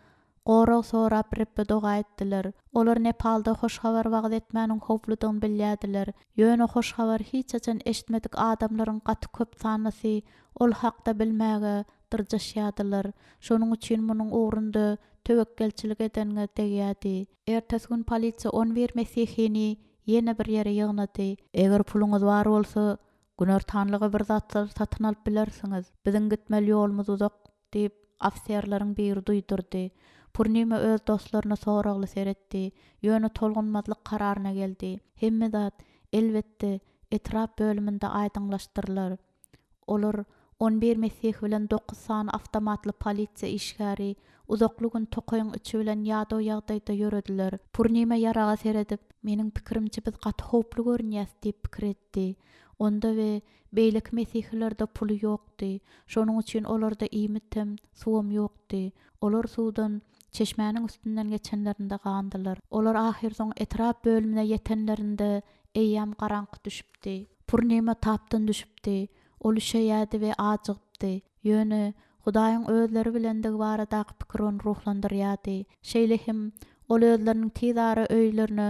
gorag sorap Rebbe doga etdiler. Olar Nepalda hoş habary wagyz etmäniň howpludygyny bilýärdiler. Ýöne hoş habary hiç haçan eşitmedik adamlaryň gaty köp sanlysy ol hakda bilmäge dyrjaşýardylar. Şonuň üçin munuň ugrunda töwekgelçilik edeniňe degýärdi. Ertesi gün polisiýa on bir mesihini ýene bir ýere ýygnady. Eger puluňyz bar bolsa, günortanlyga bir zatlar satyn alyp bilersiňiz. Biziň gitmeli ýolumyz uzak, diýip, ofiserleriň biri duýdurdy. Purnima öz dostlaryna soragly seretdi, ýöne tolgunmazlyk kararyna geldi. Hemme zat, elbetde, etrap bölüminde aýdyňlaşdyrylar. Olar, on bir mesihi bilen dokuz sany awtomatly polisiýa işgäri uzakly gün tokaýyň içi bilen ýadaw ýagdaýda ýörediler. Purnima ýaraga seredip, Meniň pikirimçe biz gaty howply görünýäs diýip pikir etdi. Onda we beýleki mesihilerde puly ýokdy. Şonuň üçin olarda iýmitem, suwam ýokdy. Olar suwdan çeşmäniň üstünden geçenlerinde gandylar. Olar ahyrsoňy etrap bölümine ýetenlerinde eýýäm garaňky düşüpdi. Purnima tapdan düşüpdi. Ol üşeýärdi we ajygypdy. Ýöne, Hudaýyň özleri bilendigi baradaky pikir ony ruhlandyrýardy. Şeýle hem, ol özleriniň tiz ara öýlerine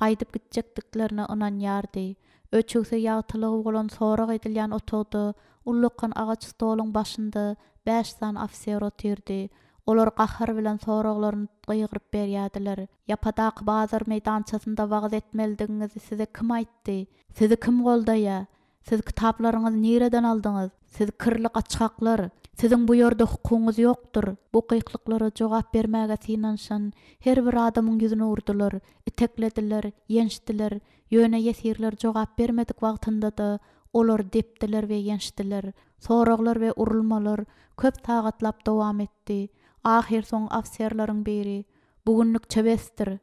gaýdyp gitjekdiklerine ynanýardy. Öçügsi ýagtylygy bolan sorag edilýän otagda ullakan agaç stoluň başynda bäş sany ofiser otyrdy. Olar gahar bilen soraglaryny gygyryp berýärdiler. Ýapadaky bazar meýdançasynda wagyz etmelidigiňizi size kim aýtdy? Sizi kim goldaýar? Siz kitaplaryňyzy nireden aldyňyz? Siz kirli gaçgaklar! Siziň bu ýerde hukugyňyz ýokdur! Bu gyklyklara jogap bermäge synanyşan her bir adamyň ýüzüne urdular, iteklediler, ýençdiler, ýöne ýesirler jogap bermedik wagtynda-da olary depdiler we ýençdiler. Soraglar we urulmalar köp sagatlap dowam etdi. Ahyrsoňy ofiserleriň biri, Bu günlükçe besdir.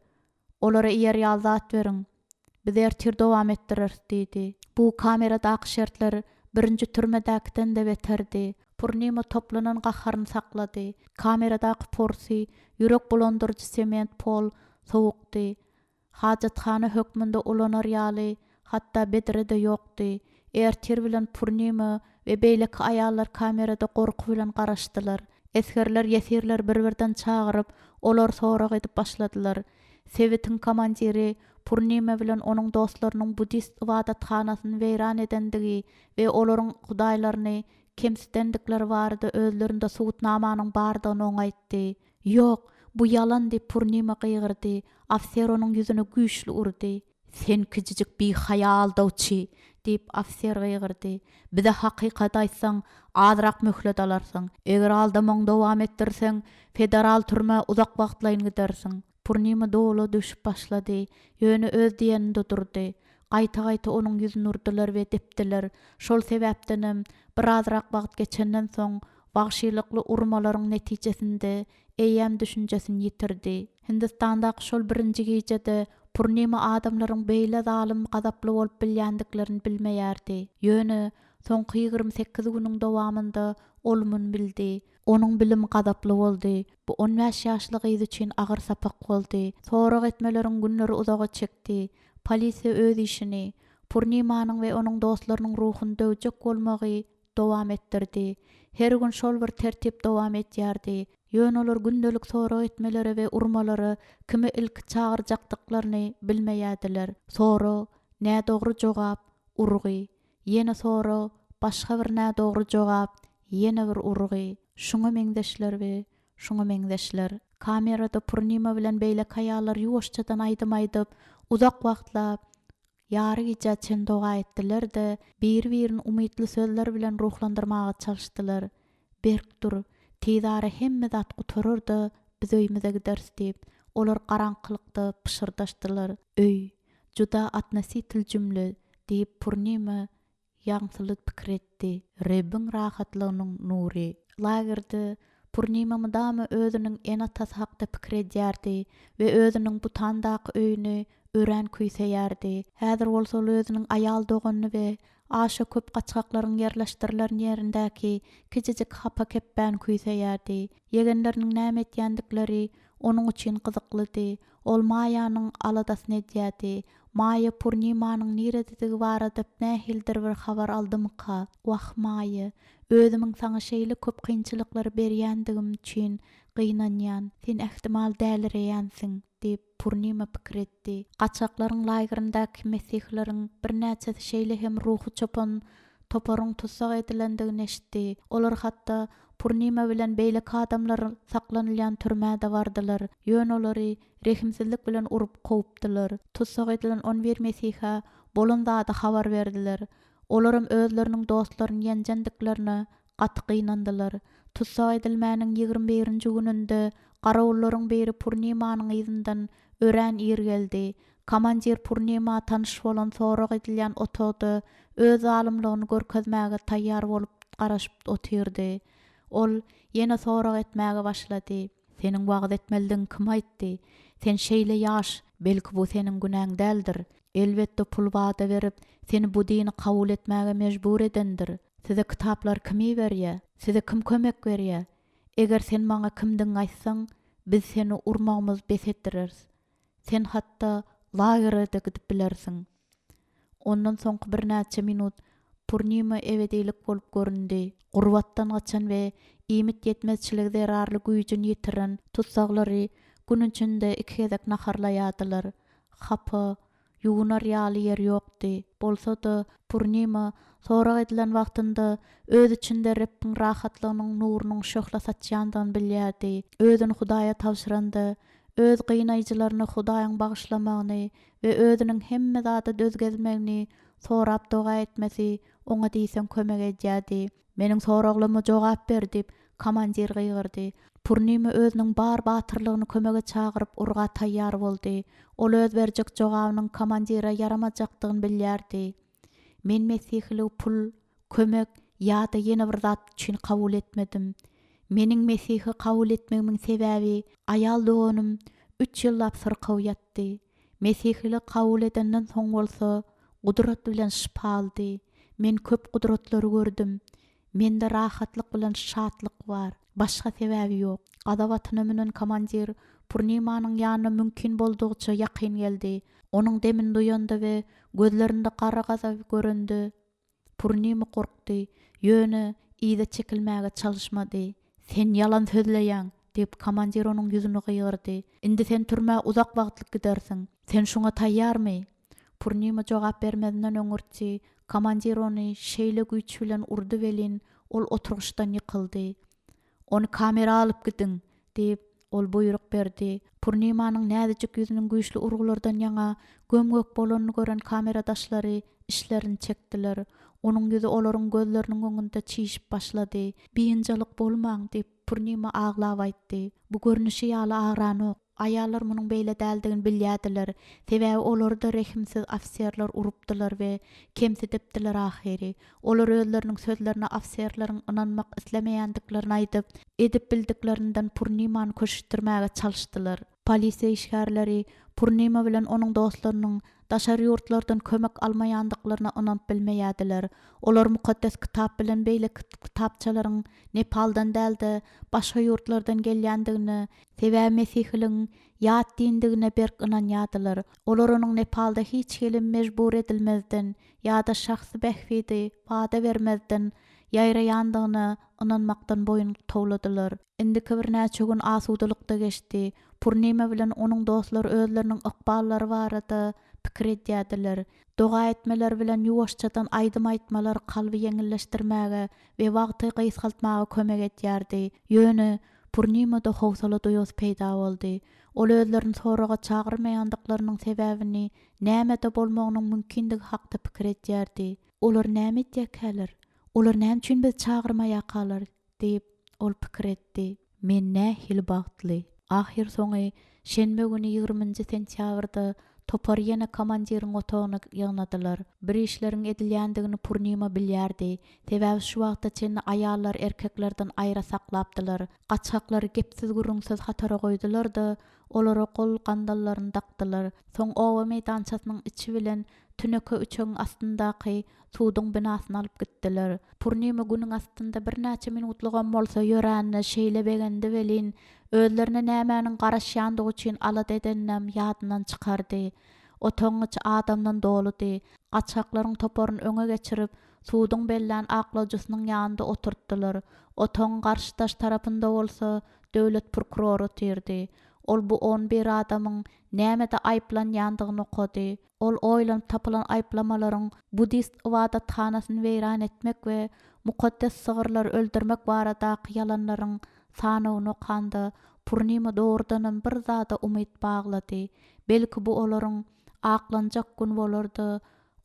Olara iýer ýaly zat beriň. Biz ertir dowam etdireris diýdi. Bu kameradaky şertler birinji türmedäkiden-de beterdi. Purnima toplanan gaharyny saklady. Kameradaky porsy, ýürek bulandyryjy sement pol sowukdy. Hajathana hökmünde ulanar ýaly hatda bedre-de ýokdy. Ertir bilen Purnima we beýleki aýallar kamerada gorky bilen garaşdylar. Esgerler ýesirleri bir-birden çagyryp, olary sorag edip başladylar. Sebitiň komandiri Purnima bilen onuň dostlarynyň buddist ybadathanasyny weýran edendigi we olaryň hudaýlaryny kemsidendikleri barada özlerinde subutnamanyň bardygyny oňa aýtdy. Ýok, bu ýalan diýip Purnima gygyrdy. Ofiser onuň ýüzüne güýçli urdy. Sen kiçijik bihaýa aldawçy! diýip, ofiser gygyrdy. Bize hakykaty aýtsaň, azrak möhlet alarsyň. Eger aldamagyňy dowam etdirseň, federal türmä uzak wagtlaýyn gidersiň. Purnima dowla düşüp başlady, ýöne öz diýeninde durdy. Gaýta-gaýta onuň ýüzüni urdular we depdiler. Şol sebäpdenem, birazrak wagt geçenden soň, wagşylykly urmalaryň netijesinde eýýäm düşünjesini ýitirdi. Hindistandaky şol birinji gijede Purnima adamlaryň beýle zalym gazaply bolup bilýändiklerini bilmeýärdi. Ýöne, soňky 28 günüň dowamynda ol muny bildi. Onuň bilimi gazaply boldy. Bu on bäş ýaşly gyz üçin agyr sapak boldy. Sorag etmeleriň günleri uzaga çekdi. Polisiýa öz işini, Purnimanyň we onuň dostlarynyň ruhuny döwjek bolmagy dowam etdirdi. Her gün şol bir tertip dowam edýärdi. Ýöne olar gündelik sorag etmelere we urmalara kimi ilki çagyrjakdyklaryny bilmeýärdiler. Sorag, nädogry jogap, urgy. Ýene sorag, başga bir nädogry jogap, ýene bir urgy. Şuňa meňzeşler we şuňa meňzeşler. Kamerada Purnima bilen beýleki aýallar ýuwaşjadan aýdym aýdyp, uzak wagtlap Ýary gijä çen doga etdiler-de, biri-birini umytly sözler bilen ruhlandyrmaga çalyşdylar. Berk dur, tizara hemme zat gutarar-da, biz öýümize gideris diýip, olar garaňkylykda pyşyrdaşdylar. Öý, juda otnositel jümle, diýip, Purnima ýaňsyly pikir etdi. Rebbiň rahatlygynyň nury. Lagerde Purnima mydama özüniň ene-atasy hakda pikir edýärdi we özüniň Butandaky öýüni örän küýseýärdi. Häzir bolsa ol özüniň aýal doganyny we aşa köp gaçgaklaryň ýerleşdirilen ýerindäki kiçijik hapa kepbäni küýseýärdi. Ýegenleriniň näme edýändikleri onuň üçin gyzyklydy. Ol Maýanyň aladasyny edýärdi. Maýa Purnimanyň nirededigi barada nähilidir bir habar aldymyka? Wah, Maýa, özümiň saňa şeýle köp kynçylyklary berýändigim üçin gynanýan. Sen ähtimal dälireýänsiň, diýip, Purnima pikir etdi. Gaçgaklaryň lagerindäki mesihileriň birnäçesi şeýle hem ruhy çopan toparyň tussag edilendigini eşitdi. Olar hatda Purnima bilen beýleki adamlar saklanylýan türmä-de bardylar, ýöne olary rehimsizlik bilen urup kowupdylar. Tussag edilen on bir mesihä bolan zady habar berdiler. Olaram özleriniň dostlaryny ýenjendiklerine gaty gynandylar. Tussag edilmäniň 21-nji gününde garawullaryň biri Purnimanyň yzyndan örän ir geldi. Komandir Purnima tanyş bolan sorag edilýän otagda öz zalymlygyny görkezmäge taýýar bolup garaşyp otyrdy. Ol ýene sorag etmäge başlady. Seniň wagyz etmelidigiňi kim aýtdy? Sen şeýle ýaş, belki bu seniň günäň däldir. Elbetde pul wada berip, seni bu dini kabul etmäge mejbur edendir. Size kitaplary kim iberýär? Size kim kömek berýär? Eger sen maňa kimdigiňi aýtsaň, biz seni urmagymyzy bes etdireris. Sen hatda lagere-de gidip bilersiň. Ondan soňky birnäçe minut Purnima ebedilik bolup göründi. Gurbatdan gaçan we Iýmit ýetmezçiligi zerarly güýjüni ýitiren tussaglary gün içinde iki gezek naharlaýardylar. Hapa, ýuwunar ýaly ýer ýokdy. Bolsa-da, Purnima sorag edilen wagtynda öz içinde Rebbiň rahatlygynyň nurunyň şöhle saçýandygyny bilýärdi. Özüni Hudaýa tabşyranda, öz gynaýjylaryny Hudaýyň bagyşlamagyny we özüniň hemme zada döz gezmegini sorap doga etmesi oňa diýseň kömek edýärdi. Meniň soraglaryma jogap ber! diýip, komandir gygyrdy. Purnima özüniň bar batyrlygyny kömege çagyryp urga taýýar boldy. Ol öz berjek jogabynyň komandire ýaramajakdygyny bilýärdi. Men mesihiligi pul, kömek ýa-da ýene bir zat üçin kabul etmedim. Meniň Mesihi kabul etmegimiň sebäbi aýal doganym üç ýyllap syrkaw ýatdy. Mesihiligi kabul edenden soň bolsa, gudrat bilen şypa aldy. Men köp gudratlary gördüm. Mende rahatlyk bilen şatlyk bar. Başga sebäbi ýok. Gazap atyna münen komandir Purnimanyň ýanyna mümkin boldugyça ýakyn geldi. Onuň demini duýanda we gözlerinde gara gazaby görende, Purnima gorkdy, ýöne yza çekilmäge çalyşmady. Sen ýalan sözleýäň! diýip, komandir onuň ýüzüne gygyrdy. Indi sen türmä uzak wagtlyk gidersiň. Sen şuňa taýýarmy? Purnima jogap bermezinden öňürti, komandir ony şeýle güýç bilen urdy welin, ol oturgyçdan ýykyldy. Ony kamera alyp gidiň! diýip, ol buýruk berdi. Purnimanyň näzijik ýüzüniň güýçli urgulardan ýaňa göm-gök bolanyny gören kameradaşlary içlerini çekdiler. Onuň ýüzi olaryň gözleriniň öňünde çişip başlady. Biynjalyk bolmaň, diýip, Purnima aglap aýtdy. Bu görnüşi ýaly agranok. Aýallar munuň beýle däldigini bilýärdiler, sebäbi olary-da rehimsiz ofiserler urupdylar we kemsidipdiler ahyry. Olar özleriniň sözlerine ofiserleriň ynanmak islemeýändiklerini aýdyp, edip bildiklerinden Purnimany köşeşdirmäge çalyşdylar. Polisiýa işgärleri Purnima bilen onuň dostlarynyň daşary ýurtlardan kömek almaýandyklaryna ynanyp bilmeýärdiler. Olar Mukaddes Kitap bilen beýleki kitapçalaryň Nepaldan däl-de, başga ýurtlardan gelýändigine Sebäbi mesihiligiň ýat dindigine berk ynanýardylar. Olar onuň Nepalda hiç hili mejbur edilmezden ýa-da şahsy bähbidi wada bermezden ýaýraýandygyna ynanmakdan boýun towladylar. Indiki birnäçe gün asudalykda geçdi. Purnima bilen onuň dostlary özleriniň ykballary barada pikir edýärdiler. Doga etmeler bilen ýuwaşjadan aýdym aýtmalar kalby ýeňilleşdirmäge we wagty gysgaltmaga kömek edýärdi. Ýöne Purnimada howsala duýgusy peýda boldy. Ol özlerini soraga çagyrmaýandyklarynyň sebäbini nämede bolmagynyň mümkindigi hakda pikir edýärdi. Olar näme edýärkäler? Olar näme üçin bizi çagyrmaýarkalar? diýip, ol pikir etdi. Men nähili bagtly! Ahyrsoňy, şenbe güni ýigriminji sentýabrda topary ýene komandiriň otagyna ýygnadylar. Bir işleriň edilýändigini Purnima bilýärdi. Sebäbi şu wagta çenli aýallary erkeklerden aýra saklapdylar. Gaçgaklary gepsiz-gürrüňsiz hatara goýdular-da, olara gol gandallaryny dakdylar. Soň oba meýdançasynyň içi bilen tüneke üçegiň astyndaky suduň binasyna alyp gitdiler. Purnima günüň astynda birnäçe minutlygam bolsa ýöränine şeýle begendi welin, özlerine nämäniň garaşýandygy üçin alada edeninem ýadyndan çykardy. Otagyň içi adamdan doludy. Gaçgaklaryň toparyny öňe geçirip, suduň bellän aklawjysynyň ýanynda oturtdylar. Otagyň garşydaş tarapynda bolsa döwlet prokurory otyrdy. Ol bu on bir adamyň nämede aýyplanýandygyny okady. Ol oýlanyp tapylan aýyplamalaryň buddist ybadathanasyny weýran etmek we mukaddes sygyrlary öldürmek baradaky ýalanlaryň sanawyny okanda, Purnima dogrudanam bir zada umyt baglady. Belki bu olaryň aklanjak güni bolar-da,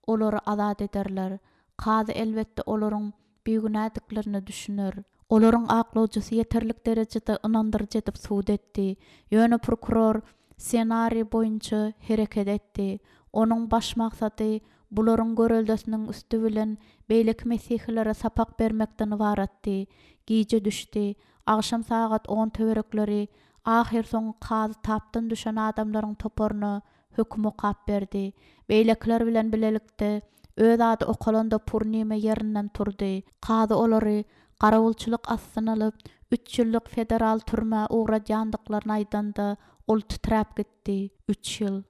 olary azat ederler. Kazy elbetde olaryň bigünädiklerine düşüner. Olaryň aklawjysy ýeterlik derejede ynandyryjy edip sud etdi. Ýöne prokuror ssenariý boýunça hereket etdi. Onuň baş maksady bularyň göreldesiniň üsti bilen beýleki mesihilere sapak bermekden ybaratdy. Gije düşdi. Agşam sagat on töwerekleri ahyrsoňy kazy tapdan düşen adamlaryň toparyna höküm okap berdi. Beýlekiler bilen bilelikde öz ady okalanda Purnima ýerinden turdy. Kazy olary garawulçylyk astyna alyp, üç ýyllyk federal türmä ugradýandyklaryny aýdanda, ol titräp gitdi. Üç ýyl.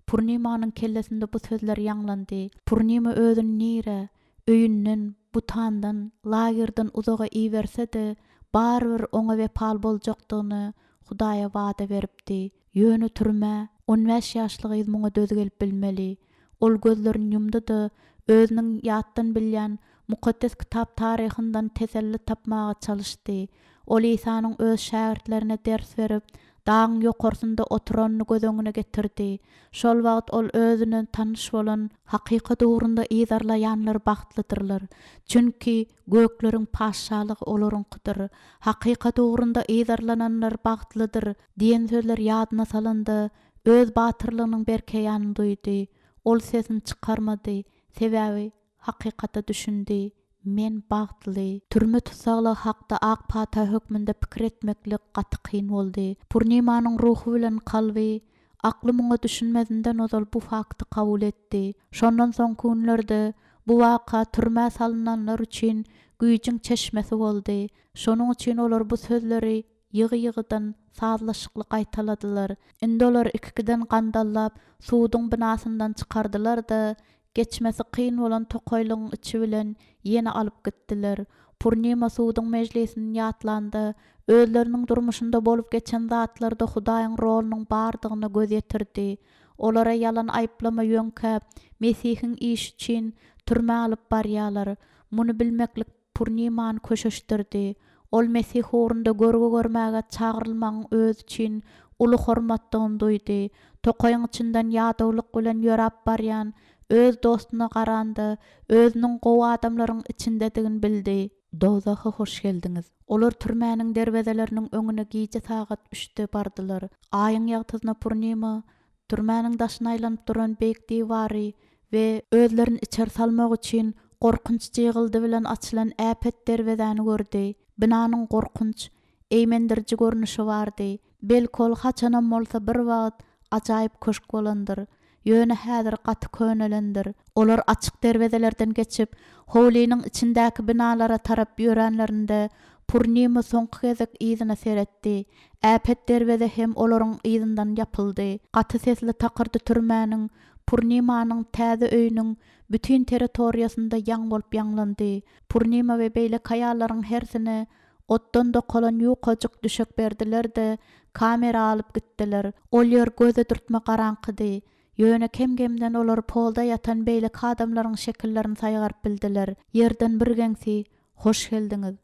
Purnimanyň kellesinde bu sözler ýaňlandy. Purnima özüni nirä, öýünden, Butandan, lagerden uzaga iberse-de, Barybir oňa wepaly boljakdygyny Hudaýa wada beripdi. Ýöne türmä on bäş ýaşly gyz muňa döz gelip bilmeli. Ol gözlerini ýumdy-da, özüniň ýatdan bilýän Mukaddes Kitap taryhyndan teselli tapmaga çalyşdy. Ol Isanyň öz şägirtlerine ders berip, dagyň ýokarsynda oturanyny göz öňüne getirdi. Şol wagt ol özüne tanyş bolan Hakykat ugrunda yzarlaýanlar bagtlydyrlar, çünki gökleriň Patyşalygy olaryňkydyr. Hakykat ugrunda yzarlananlar bagtlydyr diýen sözleri ýadyna salanda, öz batyrlygynyň berkeýänini duýdy. Ol sesini çykarmady, sebäbi hakykata düşündi, Men bagtly. Türme tussaglygy hakda ak pata hökmünde pikir etmeklik gaty kyn boldy. Purnimanyň ruhy bilen kalby, akly muňa düşünmezinden ozal bu fakty kabul etdi. Şondan soňky günlerde bu waka türmä salynanlar üçin güýjüň çeşmesi boldy. Şonuň üçin olar bu sözleri ýygy-ýygydan sazlaşykly gaýtaladylar. Indi olar ikikiden gandallap, suduň binasyndan çykardylar-da, geçmesi kyn bolan tokaýlygyň içi bilen ýene alyp gitdiler. Purnima suduň mejlisini ýatlanda, özleriniň durmuşynda bolup geçen zatlarda Hudaýyň rolunyň bardygyna göz ýetirdi. Olara ýalan aýyplama ýöňkäp, Mesihiň işi üçin türmä alyp barýarlar. Muny bilmeklik Purnimany köşeşdirdi. Ol Mesih ugrunda görgi görmäge çagyrylmagyň özi üçin uly hormatdygyny duýdy. Tokaýyň içinden ýadawlyk bilen ýöräp barýan öz dostuna garanda, özüniň gowy adamlaryň içindedigini bildi. Dowzaha hoş geldiňiz. Olar türmäniň derwezeleriniň öňüne gije sagat üçde bardylar. Aýyň ýagtysyna Purnima Türmäniň daşyna aýlanyp duran beýik diwary we özlerini içeri salmak üçin gorkunç jygyldy bilen açylan äpet derwezäni gördi. Binanyň gorkunç, eýmendiriji görnüşi bardy. Belki ol haçanam bolsa bir wagt ajaýyp köşk bolandyr. Ýöne häzir gaty könelendir. Olar açyk derwezelerden geçip, howlynyň içindäki binalara tarap ýöränlerinde, Purnima soňky gezek yzyna seretdi. Äpet derweze hem olaryň yzyndan ýapyldy. Gaty sesli takyrdy türmäniň, Purnimanyň täze öýüniň bütin territoriýasynda ýaň bolup ýaňlandy. Purnima we beýleki aýallaryň hersine otdan dokalan ýukajyk düşek berdiler-de, kamera alyp gitdiler. Ol ýer göze dürtme garaňkydy. Ýöne kem-kemden olar polda ýatan beýleki adamlaryň şekillerini saýgaryp bildiler. Ýerden birgeňsi, Hoş geldiňiz!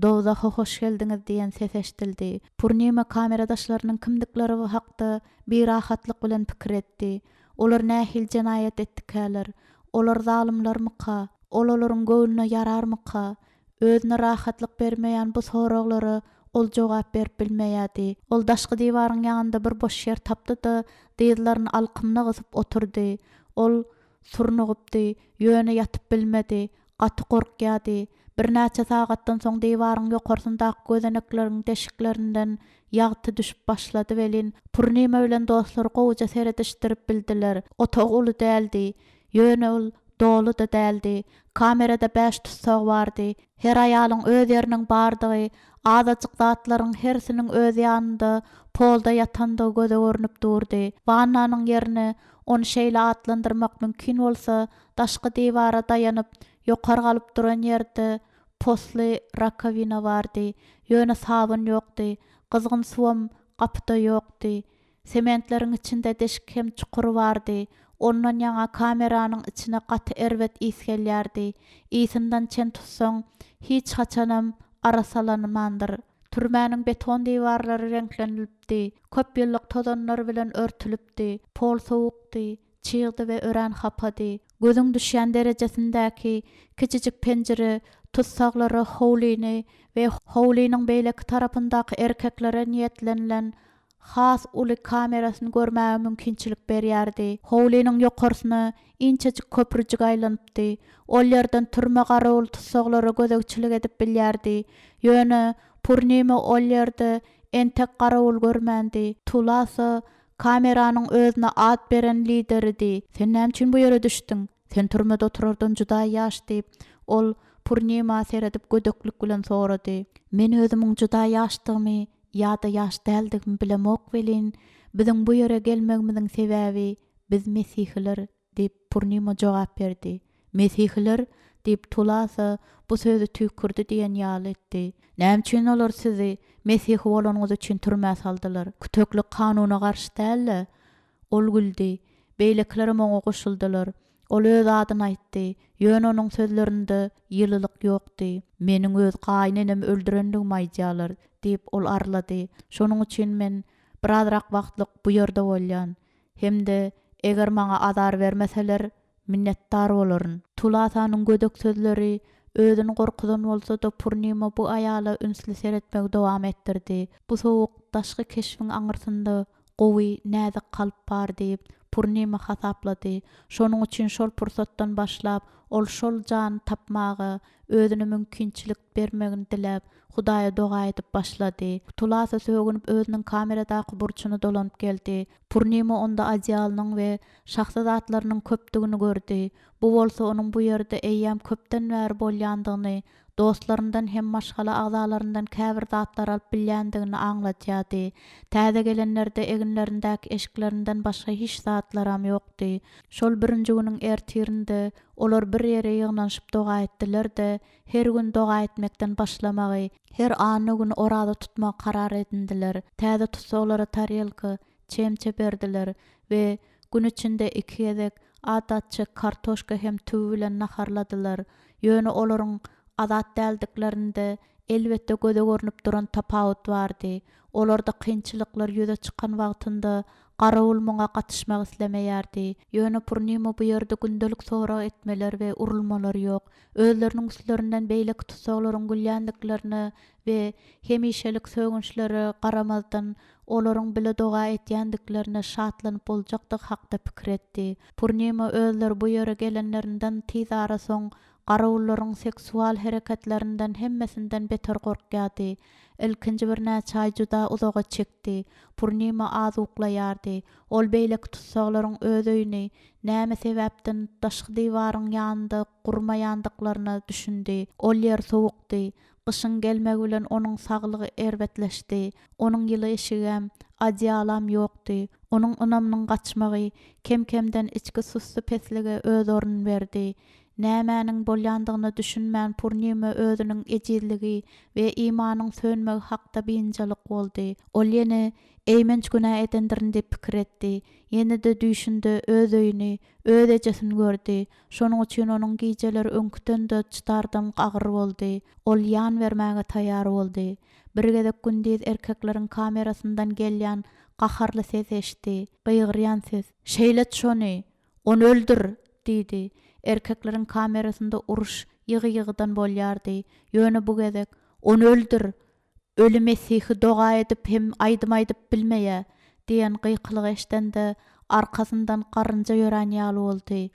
Dowzaha hoş geldiňiz diýen ses eşdildi. Purnima kameradaşlarynyň kimdikleri hakda birahatlyk bilen pikir etdi. Olar nähili jenaýat etdikäler? Olar zalymlarmyka? Ol olaryň göwnüne ýararmyka? Özüne rahatlyk bermeýän bu soraglara ol jogap berip bilmeýärdi. Ol daşky diwaryň ýanynda bir boş ýer tapdy-da, dyzlaryny alkymyna gysyp oturdy. Ol surnugypdy, ýöne ýatyp bilmedi. Gaty gorkýardy. Birnäçe sagatdan soň diwaryň ýokarsyndaky gözenekleriň deşiklerinden ýagty düşüp başlady welin, Purnima bilen dostlary gowuja seredişdirip bildiler. Otag uly däldi. Ýöne ol doly-da däldi. Kamerada bäş tussag bardy. Her aýalyň öz ýeriniň bardygy, azajyk zatlaryň hersiniň öz ýanynda polda ýatandygy göze görnüp durdy. Wannanyň ýerine, ony şeýle atlandyrmak mümkin bolsa, daşky diwara daýanyp, ýokary galyp duran ýerde posly rakowina bardy. Ýöne sabyn ýokdy. Gyzgyn suwam gapyda ýokdy. Sementleriň içinde deşik hem çukur bardy. Ondan ýaňa kameranyň içine gaty erbet ys gelýärdi. Ysyndan çen tutsaň, hiç haçanam arassalanmandyr. Türmäniň beton diwarlary reňklenilipdi. Köp ýyllyk tozanlar bilen örtülipdi. Pol sowukdy, çygdy we örän hapady. Gözüň düşýän derejesindäki kiçijik penjire tussaglara howlyny we howlynyň beýleki tarapyndaky erkeklere niýetlenilen has uly kamerasyny görmäge mümkinçilik berýärdi. Howlynyň ýokarsyna inçejik köprüjik aýlanypdy. Ol ýerden türme garawuly tussaglara gözegçilik edip bilýärdi. Ýöne Purnima ol ýerde entek garawul görmändi. Tulasa kameranyň özüne at beren lideridi. Sen näme üçin bu ýere düşdüň? Sen türmede oturardan juda ýaş, diýip, ol Purnima seredip gödeklik bilen sorady. Men özümiň juda ýaşdygymy ýa-da ýaş däldigimi bilemok welin, biziň bu ýere gelmegimiziň sebäbi biz mesihiler, diýip, Purnima jogap berdi. Mesihiler? Diýip, Tulasa bu sözi tüýkürdi diýen ýaly etdi. Näme üçin olar sizi mesihi bolanyňyz üçin türmä saldylar? Küteklik kanuna garşy däl-de? Ol güldi. Beýlekilerem oňa goşuldylar. Ol öz adyny aýtdy, ýöne onuň sözlerinde ýylylyk ýokdy. Meniň öz gaýynenemi öldürendigimi aýdýarlar, diýip, ol arlady. Şonuň üçin men birazrak wagtlyk bu ýerde bolýan. Hem-de, eger maňa azar bermeseler, minnetdar bolaryn. Tulasanyň gödek sözleri özüni gorkuzan bolsa-da, Purnima bu aýala ünsli seretmegi dowam etdirdi. Bu sowuk daşky keşbiň aňyrsynda gowy, näzik kalp bar diýip, Purnima hasaplady. Şonuň üçin şol pursatdan başlap, ol şol jany tapmaga özüne mümkinçilik bermegini diläp, Hudaýa doga edip başlady. Tulasa sögünip özüniň kameradaky burçuna dolanyp geldi. Purnima onda odýalynyň we şahsy zatlarynyň köpdügini gördi. Bu bolsa onuň bu ýerde eýýäm köpden bäri bolýandygyny, dostlaryndan hem maşgala agzalaryndan käbir zatlary alyp bilýändigini aňladýardy. Täze gelenlerde eginlerindäki eşiklerinden başga hiç zatlaram ýokdy. Şol birinji günüň ertirinde olar bir ýere ýygnanyşyp doga etdiler-de, her gün doga etmekden başlamagy, her anna güni oraza tutmagy karar edindiler. Täze tussaglara tarelka, çemçe berdiler we gün içinde iki gezek adatça kartoşka hem tüwi bilen naharladylar. Ýöne olaryň azat däldiklerinde elbetde göze görnüp duran tapawut bardy. Olarda kynçylyklar ýüze çykan wagtynda garawul muňa gatyşmak islemeýärdi. Ýöne Purnima bu ýerde gündelik sorag etmeler we urulmalar ýok. Özleriniň üstlerinden beýleki tussaglaryň gülýändiklerine we hemişelik sögünçlere garamazdan, olaryň bile doga edýändiklerine şatlanyp boljakdygy hakda pikir etdi. Purnima özleri bu ýere gelenlerinden tizara soň garawullaryň seksual hereketlerinden hemmesinden beter gorkýardy. Ilkinji birnäçe aý juda uzaga çekdi. Purnima az uklaýardy. Ol beýleki tussaglaryň öz öýüni näme sebäpden daşky diwaryň ýanynda gurmaýandyklaryna düşündi. Ol ýer sowukdy. Gyşyň gelmegi bilen onuň saglygy erbetleşdi. Onuň ýyly eşigem, odýalam ýokdy. Onuň ynamynyň gaçmagy kem-kemden içki sussupeslige öz ornuny berdi. Nämäniň bolýandygyna düşünmän Purnima özüniň ejizligi we imanyň sönmegi hakda biynjalyk boldy. Ol ýene eýmenç günä edendirin diýip pikir etdi. Ýene-de düýşünde öz öýüni, öz ejesini gördi. Şonuň üçin onuň gijeleri öňküden-de çydardan agyr boldy. Ol ýan bermäge taýýar boldy. Bir gezek gündiz erkekleriň kamerasyndan gelýän gaharly ses eşitdi. Gygyrýan ses. Şeýlet şony! Ony öldür! diýdi. Erkekleriň kamerasynda uruş ýygy-ýygydan bolýardy. Ýöne bu gezek, Ony öldür! Öli mesihi doga edip hem aýdym aýdyp bilmeýä! diýen gykylygy eşdende, arkasyndan garynja ýörän ýaly boldy.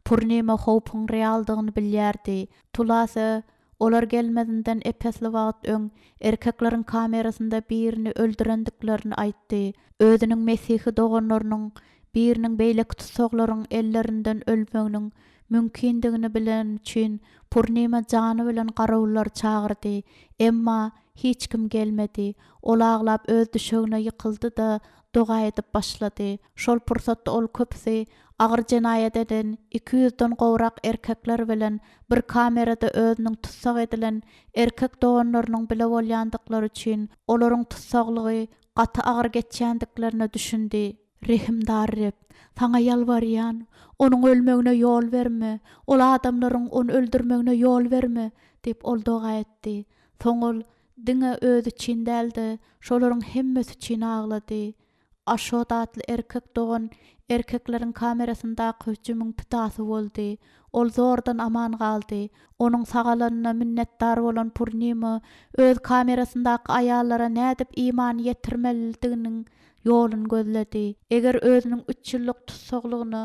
Purnima howpuň realdygyny bilýärdi. Tulase olar gelmezinden ep-esli wagt öň erkekleriň kamerasynda birini öldürendiklerini aýtdy. Özüniň mesihi doganlarynyň biriniň beýleki tussaglaryň ellerinden ölmeginiň mümkindigini bileni üçin Purnima jany bilen garawullary çagyrdy. Emma hiç kim gelmedi. Ol aglap öz düşegine ýykyldy-da, doga edip başlady. Şol pursatda ol köpüsi agyr jenaýat eden 200-den gowrak erkekler bilen bir kamerada özüniň tussag edilen erkek doganlarynyň bile bolýandyklary üçin olaryň tussaglygy gaty agyr geçýändiklerine düşündi. Rehimdar Reb, Saňa ýalbarýan, onuň ölmegine ýol berme, ol adamlaryň ony öldürmegine ýol berme! diýip, ol doga etdi. Soň ol diňe özi üçin däl-de, şolaryň hemmesi üçin aglady. Aşot atly erkek dogan erkekleriň kamerasyndaky hüjümiň pidasy boldy. Ol zordan aman galdy. Onuň sagalanyna minnetdar bolan Purnima öz kamerasyndaky aýallara nädip imany ýetirmelidiginiň ýoluny gözledi. Eger özüniň üç ýyllyk tussaglygyna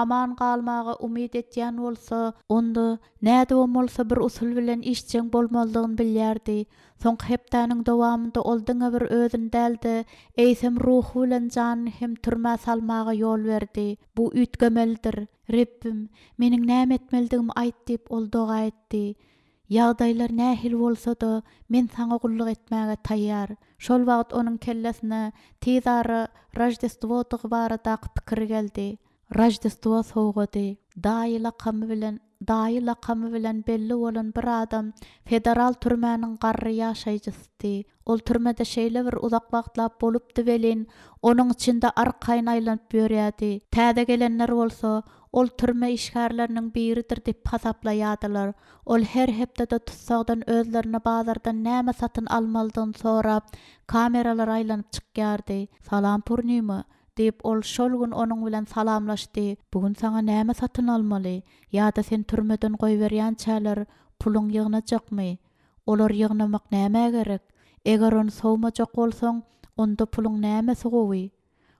aman galmaga umyt etýän bolsa, onda nädibem bolsa bir usul bilen işjeň bolmalydygyny bilýärdi. Soňky hepdäniň dowamynda ol diňe bir özüni däl-de, eýsem ruhy bilen janyny hem türmä salmaga ýol berdi. Bu üýtgemelidir. Rebbim, meniň näme etmelidigimi aýt diýip, ol doga etdi. Ýagdaýlar nähili bolsa-da, men Saňa gulluk etmäge taýýar. Şol wagt onuň kellesine tizara Roždestwodygy baradaky pikir geldi. Roždestwo sowgady. Daýy lakamy bilen. Daýy lakamy bilen belli bolan bir adam federal türmäniň garry ýaşaýjysydy. Ol türmede şeýle bir uzak wagtlap bolupdy welin, onuň içinde arkaýyn aýlanyp ýörýärdi. Täze gelenler bolsa, ol türme işgärleriniň biridir diýip hasaplaýardylar. Ol her hepdede tussagdan özlerine bazardan näme satyn almalydygyny sorap, kameralara aýlanyp çykýardy. Salam, Purnima! Diýip, ol şol gün onuň bilen salamlaşdy. Bu gün saňa näme satyn almaly? Ýa-da sen türmeden goýberýänçäler puluň ýygnajakmy? Olar ýygnamak nämä gerek? Eger ony sowmajak bolsaň, onda puluň nämesi gowy?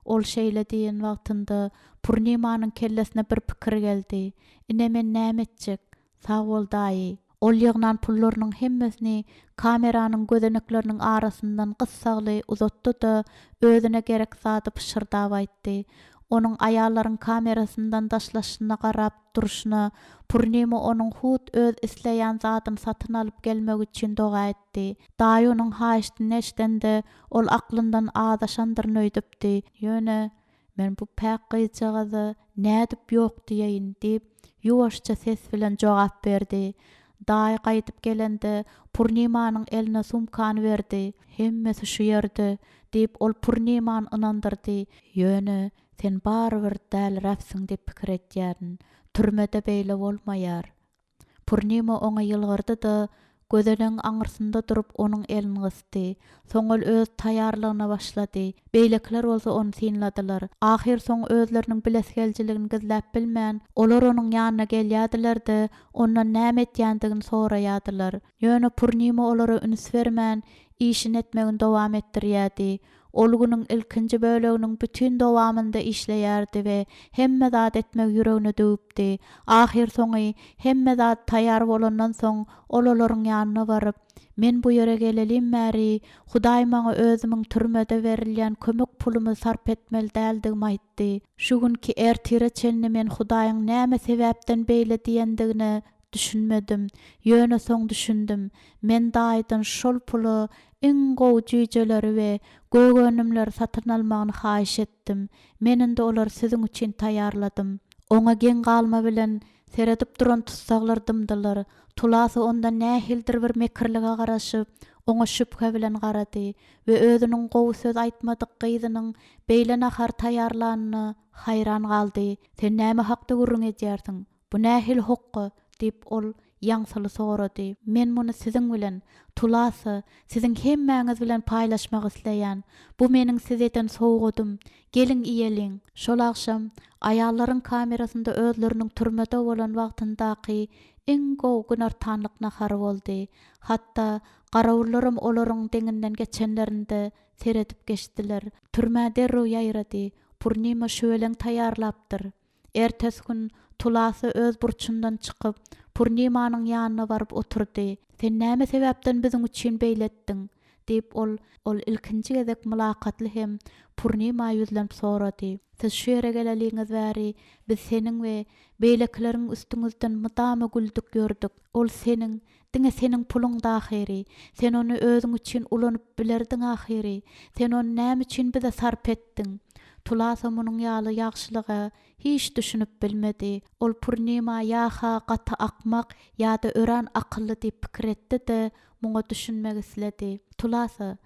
Ol şeýle diýen wagtynda Purnimanyň kellesine bir pikir geldi, Ine men näme etjek? Sag bol, daýy. Ol ýygnan pullarynyň hemmesini kameranyň gözenekleriniň arasyndan gyssagly uzatdy-da, özüne gerek zady pyşyrdap aýtdy. Onuň aýallaryň kamerasyndan daşlaşyna garap durşuna, Purnima onuň hut öz isleýän zadyny satyn alyp gelmegi üçin doga etdi. Daýy onuň haýyşdyny eşidende, ol aklyndan azaşandyryn öýdüpdi. Ýöne, Men bu päk gyzjagaza nädip ýok diýeýin, diýip, ýuwaşja ses bilen jogap berdi. Daýy gaýdyp gelende, Purnimanyň eline sumkany berdi. Hemmesi şu ýerde, diýip, ol Purnimany ynandyrdy. Ýöne, sen barybir däliräpsiň diýip pikir edýärin. Türmede beýle bolmaýar. Purnima oňa ýylgyrdy-da, gözenegiň aňyrsynda durup onuň elini gysdy. Soň ol öz taýýarlygyna başlady. Beýlekiler bolsa ony synladylar. Ahyrsoňy özleriniň bilesigelijiligini gizläp bilmän, olar onuň ýanyna gelýärdiler-de, ondan näme edýändigini soraýardylar. Ýöne Purnima olara üns bermän, işini etmegini dowam etdirýärdi. Ol günüň ilkinji böleginiň bütin dowamynda işleýärdi we hemme zat etmegi ýüregine düwüpdi. Ahyrsoňy, hemme zat taýýar bolandan soň, ol olaryň ýanyna baryp, Men bu ýere gelelim bäri, Hudaý maňa özümiň türmede berilýän kömek pulumy sarp etmeli däldigimi aýtdy. Şu günki ertire çenli men Hudaýyň näme sebäpden beýle diýendigine Düşünmedim. Ýöne soň düşündim. Men daýydan şol pula iň gowy jüýjeleri we gök önümleri satyn almagyny haýyş etdim. Men indi olary siziň üçin taýýarladym. Oňa geň galma bilen seredip duran tussaglar dymdylar. Tulasa ondan nähilidir bir mekirlige garaşyp, oňa şübhe bilen garady we özüniň gowy söz aýtmadyk gyzynyň beýle nahar taýýarlanyna haýran galdy. Sen näme hakda gürrüň edýärsiň? Bu nähili hokga? diýip, ol ýaňsyly sorady. Men muny siziň bilen, Tulasa, siziň hemmäňiz bilen paýlaşmak isleýän. Bu meniň size eden sowgadym. Geliň iýeliň. Şol agşam aýallaryň kamerasynda özleriniň türmede bolan wagtyndaky iň gowy günortanlyk nahary boldy. Hatda garawullaram olaryň deňinden geçenlerinde seredip geçdiler. Türmä derrew ýaýrady. Purnima şüweleň taýýarlapdyr. Ertesi gün Tulasa öz burçundan çykyp, Purnimanyň ýanyna baryp oturdy. Sen näme sebäpden biziň üçin beýle etdiň? diýip, ol ol ilkinji gezek mylakatly hem Purnima ýüzlenip sorady. Siz şu ýere geleliňiz bäri biz seniň we beýlekileriň üstüňizden mydama güldük ýördük. Ol seniň, diňe seniň puluňdy ahyry. Sen ony özüň üçin ulanyp bilerdiň ahyry. Sen ony näme üçin bize sarp etdiň? Tulasa munuň ýaly ýagşylyga hiç düşünip bilmedi. Ol Purnima ýa-ha gaty akmak, ýa-da örän akylly diýip pikir etdi-de, muňa düşünmek isledi. Tulasa,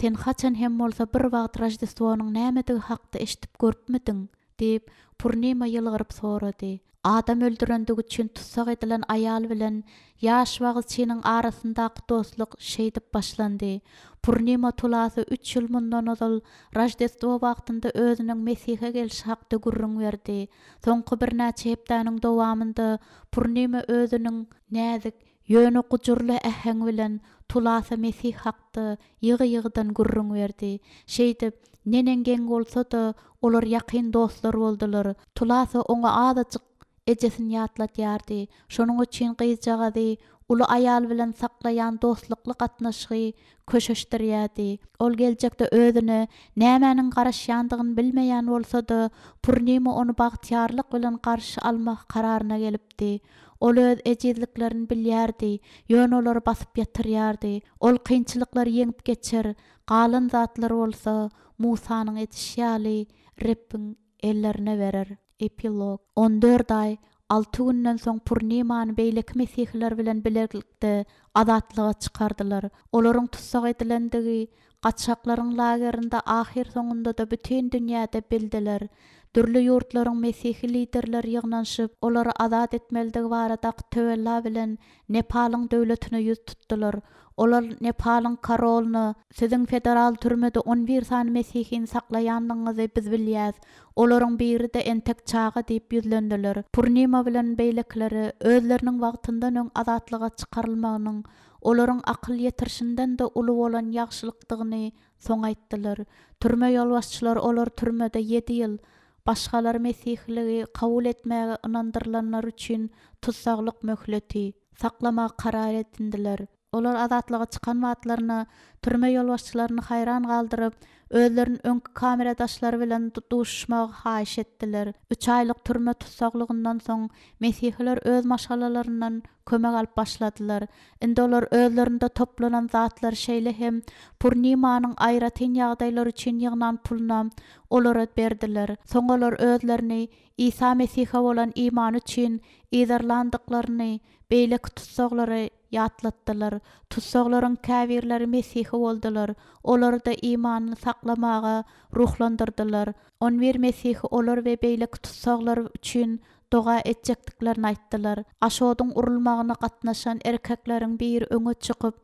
sen haçan hem bolsa bir wagt Roždestwonyň nämedigi hakda eşidip görüpmidiň? Diýip, Purnima ýylgyryp sorady. Adam öldürendigi üçin tussag edilen aýal bilen ýaş wagyzçynyň arasyndaky dostluk şeýdip başlandy. Purnima Tulasa üç ýyl mundan ozal Roždestwo wagtynda özüniň Mesihe gelşi hakda gürrüň berdi. Soňky birnäçe hepdäniň dowamynda Purnima özüniň näzik, Ýöne gujurly äheň bilen Tulasa Mesih hakda ýygy-ýygydan gürrüň berdi. Şeýdip, neneň geň bolsa-da, olar ýakyn dostlar boldular. Tulasa oňa azajyk ejesini ýatladýardy. Şonuň üçin gyzjagazy uly aýal bilen saklaýan dostlukly gatnaşygy köşeşdirýärdi. Ol geljekde özüne nämäniň garaşýandygyny bilmeýän bolsa-da, Purnima ony bagtyýarlyk bilen garşy almak kararyna gelipdi. Ol öz ejizliklerini bilýärdi, ýöne olary basyp ýatyrýardy. Ol kynçylyklary ýeňip geçer, galan zatlary bolsa, Musanyň edişi ýaly, Rebbiň ellerine berer. Epilog. On dört aý. Alty günden soň Purnimany beýleki mesihiler bilen bilelikde azatlyga çykardylar. Olaryň tussag edilendigi gaçgaklaryň lagerinde ahyrsoňunda-da bütin dünýäde bildiler. Dürli ýurtlaryň mesihi liderleri ýygnanyşyp, olary azat etmelidigi baradaky töwella bilen Nepalyň döwletine ýüz tutdular. Olar Nepalyň korolyna, Siziň federal türmede on bir sany mesihini saklaýandygyňyzy biz bilýäs. Olaryň biri-de entek çaga diýip ýüzlendiler. Purnima bilen beýlekilere özleriniň wagtyndan öň azatlyga çykarylmagynyň olaryň akyl ýetirişinden-de uly bolan ýagşylykdygyny soň aýtdylar. Türme ýolbaşçylary olary türmede ýedi ýyl, başgalary mesihiligi kabul etmäge ynandyrylanlar üçin tussaglyk möhleti, saklamagy karar edindiler. Olar azatlyga çykan wagtlaryna türme ýolbaşçylaryny haýran galdyryp, özlerini öňki kameradaşlary bilen duşuşmagy haýyş etdiler. Üç aýlyk türme tussaglygyndan soň, mesihiler öz maşgalalaryndan kömek alyp başladylar. Indi olar özlerinde toplanan zatlary şeýle hem Purnimanyň aýratyn ýagdaýlar üçin ýygnan pulunam olara berdiler. Soň olar özlerini Isa Mesihe bolan imany üçin yzarlandyklaryny beýleki tussaglara ýatlatdylar. Tussaglaryň käbirleri mesihi boldular, olary-da imanyny saklamaga ruhlandyrdylar. On bir mesihi olar we beýleki tussaglar üçin doga etjekdiklerini aýtdylar. Aşodyň urulmagyna gatnaşan erkekleriň biri öňe çykyp,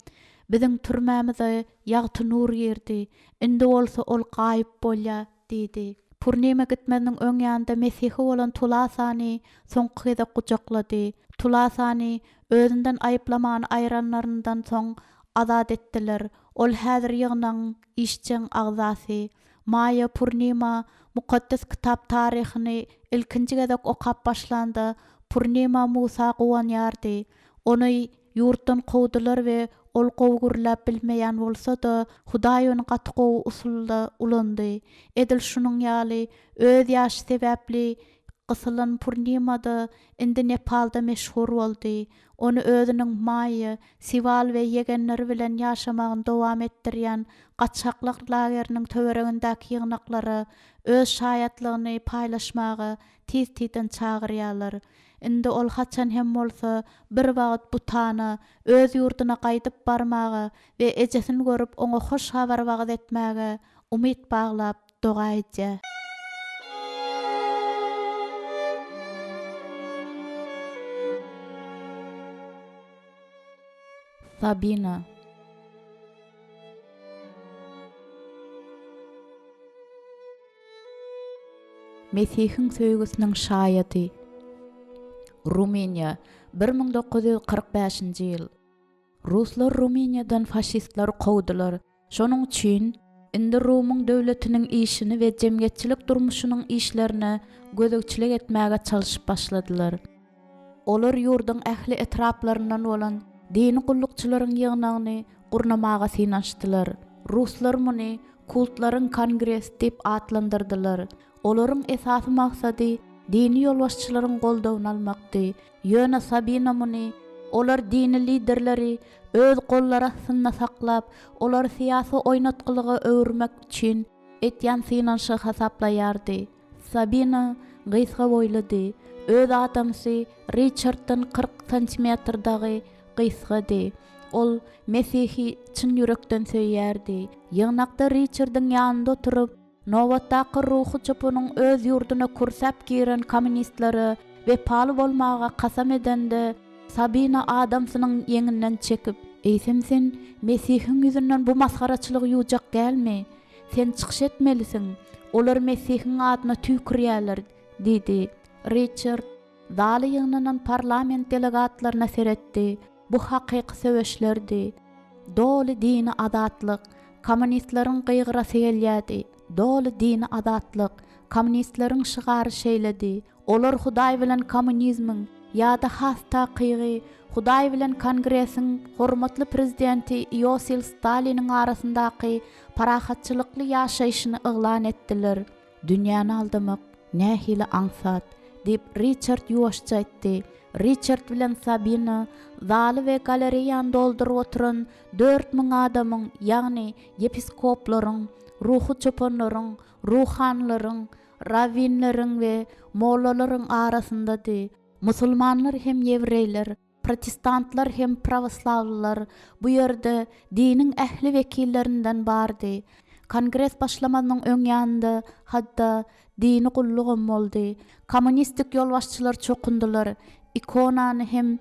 Biziň türmämize ýagty nur girdi, indi bolsa ol gaýyp bolýar diýdi. Purnima gitmeziniň öň ýanynda mesihi bolan Tulasany soňky gezek gujaklady. Tulasany özünden aýyplamany aýranlaryndan soň azat etdiler. Ol häzir ýygnagyň işjeň agzasy. Maýa Purnima Mukaddes Kitap taryhyny ilkinji gezek okap başlanda, Purnima Musa guwanýardy. Ony ýurtdan kowdular we ol gowy gürläp bilmeýän bolsa-da, Hudaý ony gaty gowy usulda ulandy. Edil şunuň ýaly, öz ýaşy sebäpli gysylan Purnima-da indi Nepalda meşhur boldy. Ony özüniň Maýa, Siwal we ýegenleri bilen ýaşamagyny dowam etdirýän gaçgaklar lageriniň töweregindäki ýygnaklara öz şaýatlygyny paýlaşmaga tiz-tizden çagyrýarlar. Indi ol haçan hem bolsa bir wagt Butana, öz ýurduna gaýdyp barmaga we ejesini görüp oňa hoş habary wagyz etmäge umyt baglap doga edýär. Sabina. Mesihiň söýgüsiniň şaýady. Rumyniýa, 1945-nji ýyl. Ruslar Rumyniýadan faşistleri kowdular. Şonuň üçin, indi Rumyn döwletiniň işini we jemgyýetçilik durmuşynyň işlerine gözegçilik etmäge çalşyp başladylar. Olar ýurduň ähli etraplaryndan bolan dini gullukçylaryň ýygnagyny gurnamaga synanyşdylar. Ruslar muny Kultlaryň kongresi diýip atlandyrdylar. Olaryň esasy maksady dini ýolbaşçylaryň goldawyny almakdy. Ýöne Sabina muny, olar dini liderleri öz gollary astynda saklap, olary syýasy oýnatgylyga öwürmek üçin etýän synanyşygy hasaplaýardy. Sabina gysga boýludy, öz adamsy Riçarddan 40 santimetr dagy gysgady. Ol Mesihi çyn ýürekden söýýärdi. Ýygnakda Riçardyň ýanynda oturyp, nobatdaky ruhy çopanyň öz ýurduna kürsäp giren kommunistlere wepaly bolmaga kasam edende, Sabina adamsynyň ýeňinden çekip, Eýsem sen Mesihiň ýüzünden bu masgaraçylygy ýuwjak dälmi? Sen çykyş etmelisiň. Olar Mesihiň adyna tüýkürýärler, diýdi. Riçard zala ýygnanan parlament delegatlaryna seretdi. Bu hakyky söweşlerdi. Doly dini azatlyk! Kommunistleriň gygyrasy gelýärdi. Doly dini azatlyk! Kommunistleriň şygary şeýledi. Olar Hudaý bilen kommunizmiň, ýa-da has takygy, Hudaý bilen Kongresiň hormatly prezidenti Iosil Staliniň arasyndaky parahatçylykly ýaşaýşyny yglan etdiler. Dünýäni aldamak nähili aňsat, diýip, Riçard ýuwaşja aýtdy. Riçard bilen Sabina zaly we galereýany dolduryp oturan 4000 adamyň, ýagny ýepiskoplaryň, ruhy çopanlaryň, ruhanylaryň, rawwinleriň we mollalaryň arasyndady. Musulmanlar hem ýewreýler, protestantlar hem prawoslawlylar bu ýerde diniň ähli wekillerinden bardy. Kongres başlamazynyň öň ýanynda hatda dini gullugam boldy. Kommunistik ýolbaşçylar çokundylar, ikonany hem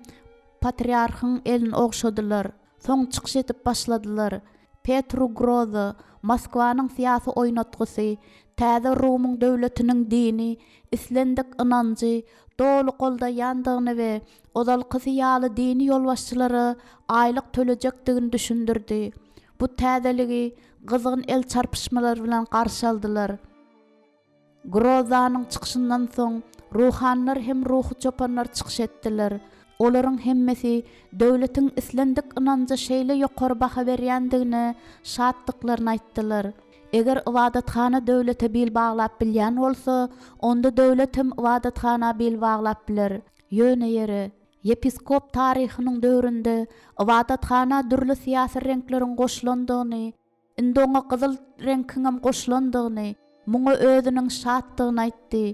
patriarhyň elini ogşadylar. Soň çykyş edip başladylar. Petru Groza, Moskwanyň syýasy oýnatgysy, täze Rumyň döwletiniň dini, islendik ynanjy doly goldaýandygyny we ozalkysy ýaly dini ýolbaşçylara aýlyk tölejekdigini düşündirdi. Bu täzeligi gyzgyn el çarpyşmalar bilen garşy aldylar. Grozanyň çykyşyndan soň, ruhanylar hem ruhy çopanlar çykyş etdiler. Olaryň hemmesi döwletiň islendik ynanja şeýle ýokary baha berýändigine şatdyklaryny aýtdylar. Eger ybadathana döwlete bil baglap bilýän bolsa, onda döwlet hem ybadathana bil baglap biler. Ýöne ýere, ýepiskop taryhynyň döwründe ybadathana dürli syýasy reňkleriň goşulandygyny, Indi oňa gyzyl reňkiňem goşulandygyny, muňa özüniň şatdygyny aýtdy.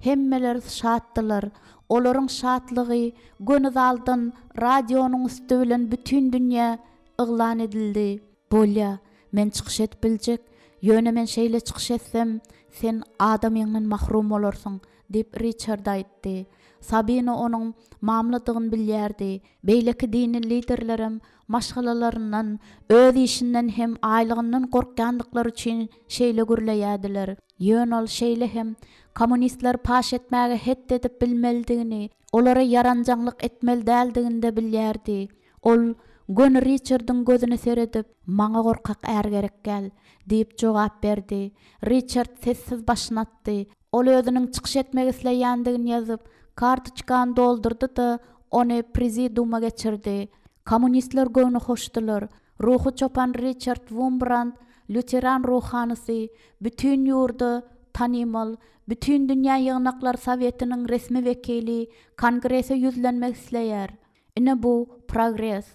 Hemmeler şatdylar. Olaryň şatlygy göni zaldan radionyň üsti bilen bütin dünýä yglan edildi. Bolýa, men çykyş edip biljek, ýöne men şeýle çykyş etsem, sen adamyňdan mahrum bolarsyň, diýip, Riçard aýtdy. Sabina onuň mamladygyny bilýärdi. Beýleki dini liderlerem maşgalalaryndan, öz işinden hem aýlygyndan gorkýandyklary üçin şeýle gürleýärdiler. Ýöne ol şeýle hem kommunistleri paş etmäge het edip bilmelidigini, olara ýaranjaňlyk etmeli däldigini-de bilýärdi. Ol göni Riçardyň gözüne seredip, Maňa gorkak är gerek däl, diýip jogap berdi. Riçard sessiz başyny atdy. Ol özüniň çykyş etmek isleýändigini ýazyp, kartoçkany doldurdy-da, ony prezidiuma geçirdi. Kommunistler göwnühoşdular. Ruhy çopan Riçard Wumbrand, lýuteran ruhanysy, bütin ýurda tanymal, Bütindünýä ýygnaklar sowetiniň resmi wekili kongrese ýüzlenmek isleýär. Ine bu progres.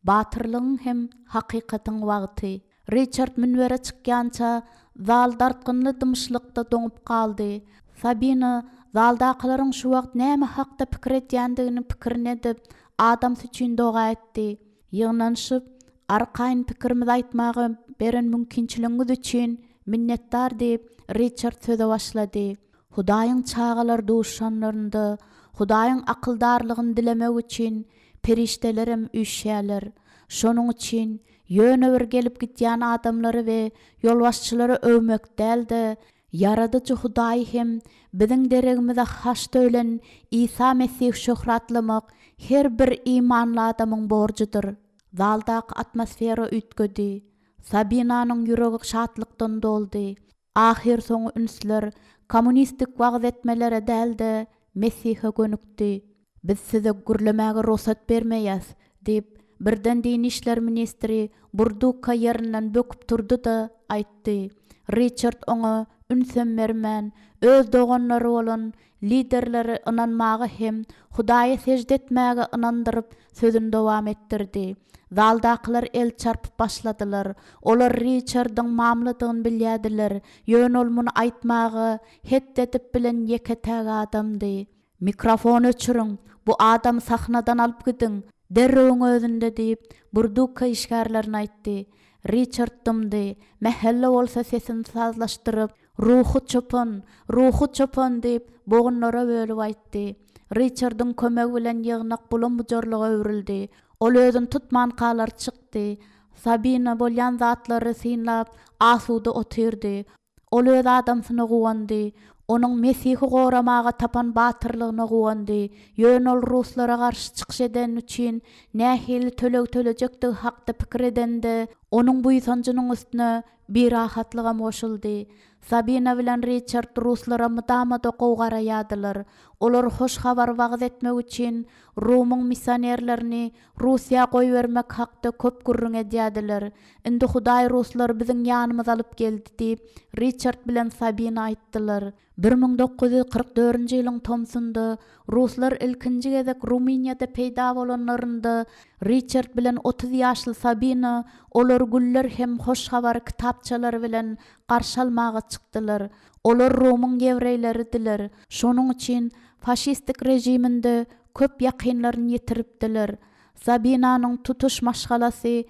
Batyrlygyň hem hakykatyň wagty. Riçard münbere çykýança, zal dartgynly dymyşlykda doňup galdy. Sabina zaldakylaryň şu wagt näme hakda pikir edýändigini pikirini edip, adamsy üçin doga etdi. Ýygnanyşyp, arkaýyn pikirimizi aýtmaga beren mümkinçiligiňiz üçin minnetdar diýip, Riçard söze başlady. Hudaýyň çagalary duşanlarynda, Hudaýyň akyldarlygyny dilemek üçin perişdelerem üýşýärler. Şonuň üçin ýöne bir gelip gidýän adamlary we ýolbaşçylary öwmek däl-de, Ýaradyjy Hudaýy hem biziň deregimize haçda ölen Isa Mesih şöhratlamak her bir imanly adamyň borjudyr. Zaldaky atmosfera üýtgedi. Sabinanyň ýüregi şatlykdan doldy. Ahyrsoňy ünsler kommunistik wagyz etmelere däl-de, Mesihe gönükdi. Biz size gürlemäge rugsat bermeýäs, diýip, birden din işler ministri Burduka ýerinden böküp turdy-da, aýtdy. Riçard oňa ünsem bermän, öz doganlary bolan liderleri ynanmaga hem Hudaýa sežde etmäge ynandyryp, sözüni dowam etdirdi. Zaldakylar el çarpyp başladylar. Olar Riçardyň mamladygyny bilýärdiler, ýöne ol muny aýtmaga het edip bilen ýeke-täk adamdy. Mikrofony öçüriň, bu adamy sahnadan alyp gidiň, derrewiň özünde diýip, Burduka işgärlerine aýtdy. Riçard dymdy, mähelle bolsa sesini sazlaşdyryp, Ruhy çopan! Ruhy çopan! diýip, bogunlara bölüp aýtdy. Riçardyň kömegi bilen ýygnak bulam-bujarlyga öwrüldi. Ol özüni tutmankalar çykdy. Sabina bolýan zatlary synlap, asuda otyrdy. Ol öz adamsyna guwandy. Onuň Mesihi goramaga tapan batyrlygyna guwandy. Ýöne ol ruslara garşy çykyş edeni üçin nähili töleg tölejekdigi hakda pikir edende, onuň buýsanjynyň üstüne Birahatlygam goşuldy. Sabina bilen Riçard ruslara mydama-da gowy garaýardylar. Olar hoş habary wagyz etmek üçin Rumyň missionerlerini Russiýa goýbermek hakda köp gürrüň edýärdiler. Indi Hudaý ruslary biziň ýanymyza alyp geldi diýip, Riçard bilen Sabina aýtdylar. 1944-nji ýylyň tomsunda ruslar ilkinji gezek Rumyniýada peýda bolanlarynda, Riçard bilen 30 ýaşly Sabina olary güller hem hoş habar kitapçalary bilen garşy almaga çykdylar. Olar Rumyň ýewreýleridiler, şonuň üçin faşistik režiminde köp ýakynlaryny ýitiripdiler. Sabinanyň tutuş maşgalasy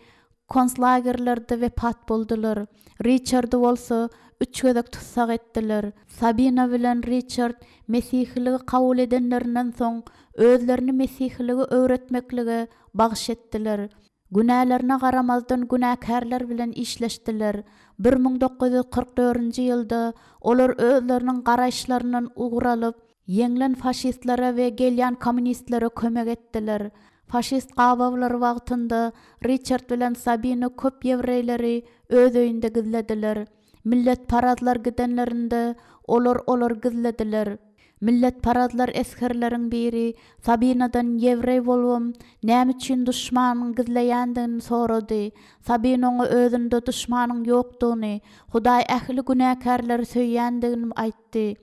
konslagerlerde wepat boldular. Riçardy bolsa üç gezek tussag etdiler. Sabina bilen Riçard mesihiligi kabul edenlerinden soň, özlerini mesihiligi öwretmeklige bagyş etdiler. Günälerine garamazdan günäkärler bilen işleşdiler. 1944-nji ýylda olar özleriniň garaýyşlaryndan ugur alyp, ýeňlen faşistlere we gelýän kommunistlere kömek etdiler. Faşist gabawlary wagtynda Riçard bilen Sabina köp ýewreýleri öz öýünde gizlediler. Milletparazlar gidenlerinde olar olary gizlediler. Milletparazlar esgerleriň biri Sabinadan ýewreý bolubam näme üçin duşmanyny gizleýändigini sorady. Sabina oňa özünde duşmanyň ýokdugyny, Hudaý ähli günäkärleri söýýändigini aýtdy.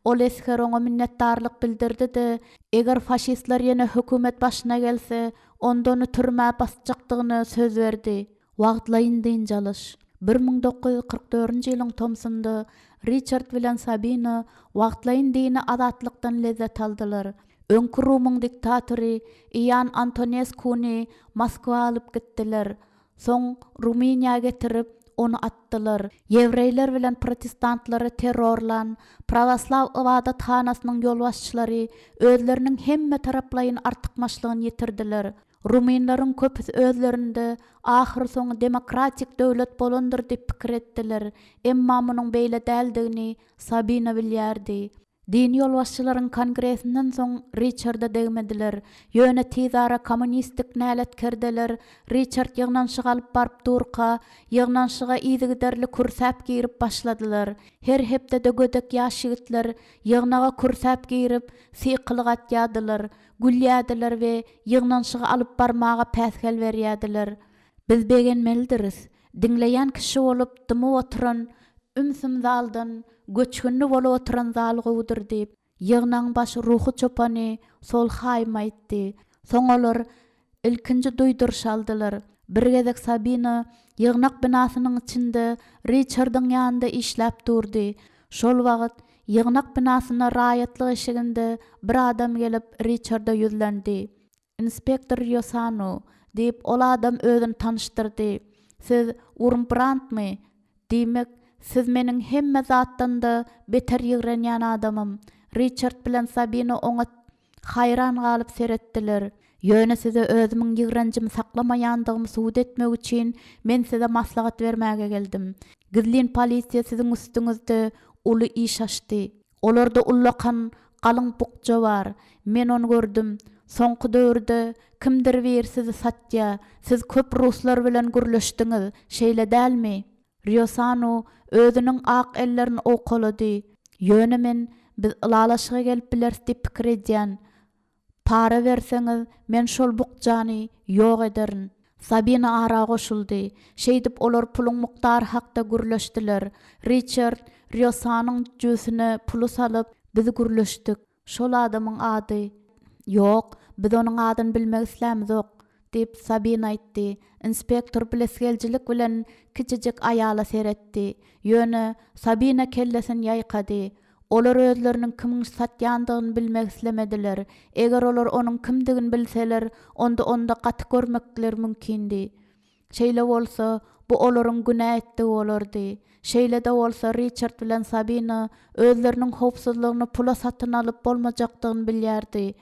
Ol esger oňa minnetdarlyk bildirdi-de, eger faşistler ýene hökümet başyna gelse, onda ony türmä basjakdygyna söz berdi. Wagtlaýyn dynç alyş. 1944-nji ýylyň tomsunda Riçard bilen Sabina wagtlaýyn dini azatlykdan lezzet aldylar. Öňki Rumyň diktatory Ian Antoneskuny Moskwa alyp gitdiler. Soň Rumyniýa getirip, ony atdylar. Ýewreýler bilen protestantlary terrorlan prawoslaw ybadathanasynyň ýolbaşçylary özleriniň hemmetaraplaýyn artykmaçlygyny ýitirdiler. Rumynlaryň köpüsi özlerinde ahyrsoňy demokratik döwlet bolandyr diýip pikir etdiler, emma munuň beýle däldigini Sabina bilýärdi. Dini ýolbaşçylaryň kongresinden soň Riçarda degmediler, ýöne tizara kommunistik näletkerdeler Riçard ýygnanyşyk alyp baryp durka, ýygnanyşyga yzygiderli kürsäp girip başladylar. Her hepdede gödek ýaş ýigitler ýygnaga kürsäp girip, sykylyk atýardylar. Gülýärdiler we ýygnanyşygy alyp barmaga päsgel berýärdiler. Biz begenmelidiris. Diňleýän kişi bolup dymyp oturan ümsüm zaldan göçgünli bolup oturan zal gowudyr diýip, ýygnagyň baş ruhy çopany Solhaým aýtdy. Soň olar ilkinji duýduryş aldylar. Bir gezek Sabina ýygnak binasynyň içinde Riçardyň ýanynda işläp durdy. Şol wagt ýygnak binasyna raýatlyk eşiginde bir adam gelip, Riçarda ýüzlendi. Inspektor Rýosanu, diýip, ol adam özüni tanyşdyrdy. Siz Wurmbrandmy? Diýmek, siz meniň hemme zatdan-da beter ýigrenýän adamym. Riçard bilen Sabina oňa Haýran galyp seretdiler. Ýöne size özümiň ýigrenjimi saklamaýandygymy subut etmek üçin men size maslahat bermäge geldim. Gizlin polisiýa siziň üstüňizde uly iş açdy. Olarda ullakan galyň bukja bar. Men ony gördüm. Soňky döwürde kimdir biri sizi satýa. Siz köp ruslar bilen gürleşdiňiz, şeýle dälmi? Rýosanu özüniň ak ellerini owkalady. Ýöne men biz ylalaşyga gelip bileris diýip pikir edýän. Para berseňiz, men şol bukjany ýok ederin. Sabina ara goşuldy. Şeýdip olar puluň mukdary hakda gürleşdiler. Riçard Rýosanyň jübüsine puly salyp, Biz gürleşdik. Şol adamyň ady. Ýok, biz onuň adyny bilmek islämizok, diýip, Sabina aýtdy. Inspektor bilesigeljilik bilen kiçijik aýala seretdi. Ýöne Sabina kellesini ýaýkady. Olar özleriniň kimiň satýandygyny bilmek islemediler. Eger olar onuň kimdigini bilseler, onda onda gaty görmekleri mümkindi. Şeýle bolsa, bu olaryň günä etdigi bolardy. Şeýle-de bolsa, Riçard bilen Sabina özleriniň howpsuzlygyny pula satyn alyp bolmajakdygyny bilýärdi.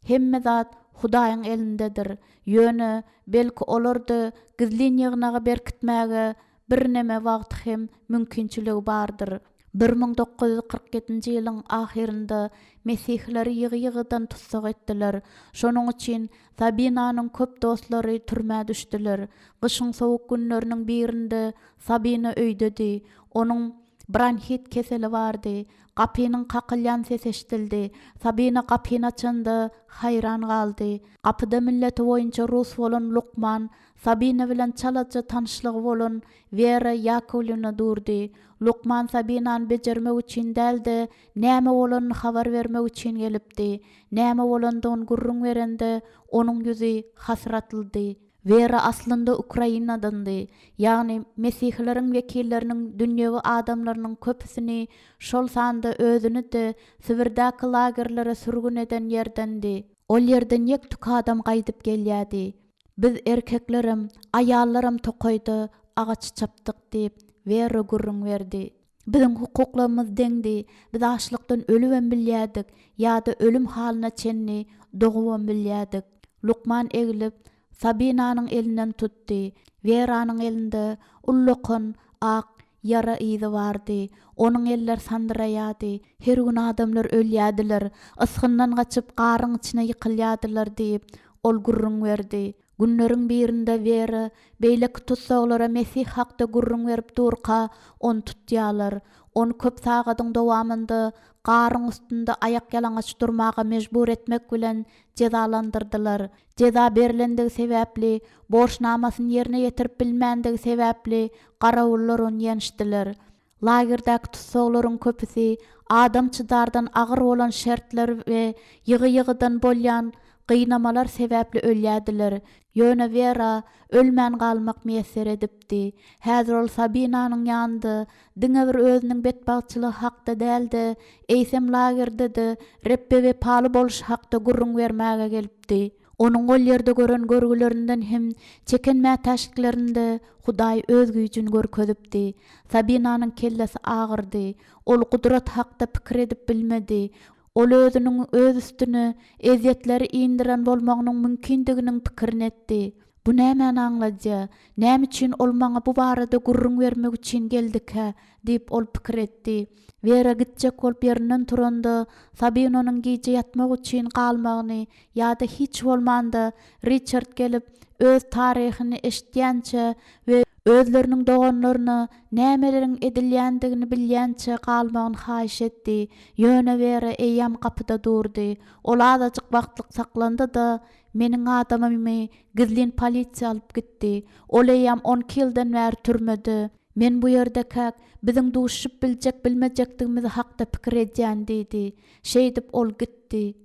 Hemme zat Hudaýyň elindedir. Ýöne, belki, olarda gizlin ýygnagy berkitmäge birneme wagty hem mümkinçiligi bardyr. 1947-nji ýylyň ahyrynda mesihileri ýygy-ýygydan tussag etdiler. Şonuň üçin Sabinanyň köp dostlary türmä düşdüler. Gyşyň sowuk günleriniň birinde Sabina öýdedi. Onuň bronhit keseli bardy. Gapynyň kakylýan sesi eşidildi. Sabina gapyny açanda, haýran galdy. Gapyda milleti boýunça rus bolan lukman Sabina bilen çalaja tanyşlygy bolan Wera Ýakowlewna durdy. Lukman Sabinany bejermek üçin däl-de, näme bolanyny habar bermek üçin gelipdi. Näme bolandygyny gürrüň berende, onuň ýüzi hasratlydy. Wera aslynda Ukrainadandy, ýagny mesihileriň wekilleriniň dünýewi adamlarynyň köpüsini, şol sanda özüni-de Sibirdäki lagerlere sürgün eden ýerdendi. Ol ýerden ýek-tük adam gaýdyp gelýärdi. Biz erkeklerem, aýallaram tokaýda agaç çapdyk diýip, Wera gürrüň berdi. Biziň hukuklarymyz deňdi, biz açlykdan ölübem bilýärdik ýa-da ölüm halyna çenli dogubam bilýärdik. Lukman eglip, Sabinanyň elinden tutdy. Weranyň elinde ullakan, ak ýara yzy bardy. Onuň elleri sandyraýardy. Her gün adamlar ölýärdiler, ysgyndan gaçyp, garyň içine ýykylýardylar diýip, ol gürrüň berdi. Günleriň birinde Wera beýleki tussaglara Mesih hakda gürrüň berip durka, ony tutýarlar. Ony köp sagadyň dowamynda garyň üstünde aýakýalaňaç durmaga mejbur etmek bilen jezalandyrdylar. Jeza berlendigi sebäpli, borçnamasyny ýerine ýetirip bilmändigi sebäpli, garawullar ony ýençdiler. Lagerdäki tussaglaryň köpüsi adam çydardan agyr bolan şertler we ýygy-ýygydan bolýan gynamalar sebäpli ölýärdiler. Ýöne Wera ölmän galmak miýesser edipdi. Häzir ol Sabinanyň ýanynda diňe bir özüniň betbagtçylygy hakda däl-de, eýsem lagerde-de Rebbe wepaly bolşy hakda gürrüň bermäge gelipdi. Onuň ol ýerde gören görgülerinden hem çeken mätäçliklerinde Hudaý Öz güýjüni görkezipdi. Sabinanyň kellesi agyrdy. Ol gudrat hakda pikir edip bilmedi. Ol özüniň öz üstüne ezýetleri indiren bolmagynyň mümkindiginiň pikirini etdi. Bu nämäni aňladýar? Näme üçin ol maňa bu barada gürrüň bermek üçin geldikä? diýip, ol pikir etdi. Wera gitjek bolup ýerinden turanda, Sabin onuň gije ýatmak üçin galmagyny ýa-da hiç bolmanda Riçard gelip, öz taryhyny eşidýänçä we özleriniň doganlaryna nämeleriň edilýändigini bilýänçä galmagyny haýyş etdi. Ýöne Wera eýýäm gapyda durdy. Ol azajyk wagtlyk saklandy-da, Meniň adamymy gizlin polisiýa alyp gitdi. Ol eýýäm 12 ýyldan bäri türmede. Men bu ýerdekäk, biziň duşuşyp biljek-bilmejekdigimiz hakda pikir edýän diýdi. Şeýdip, ol gitdi.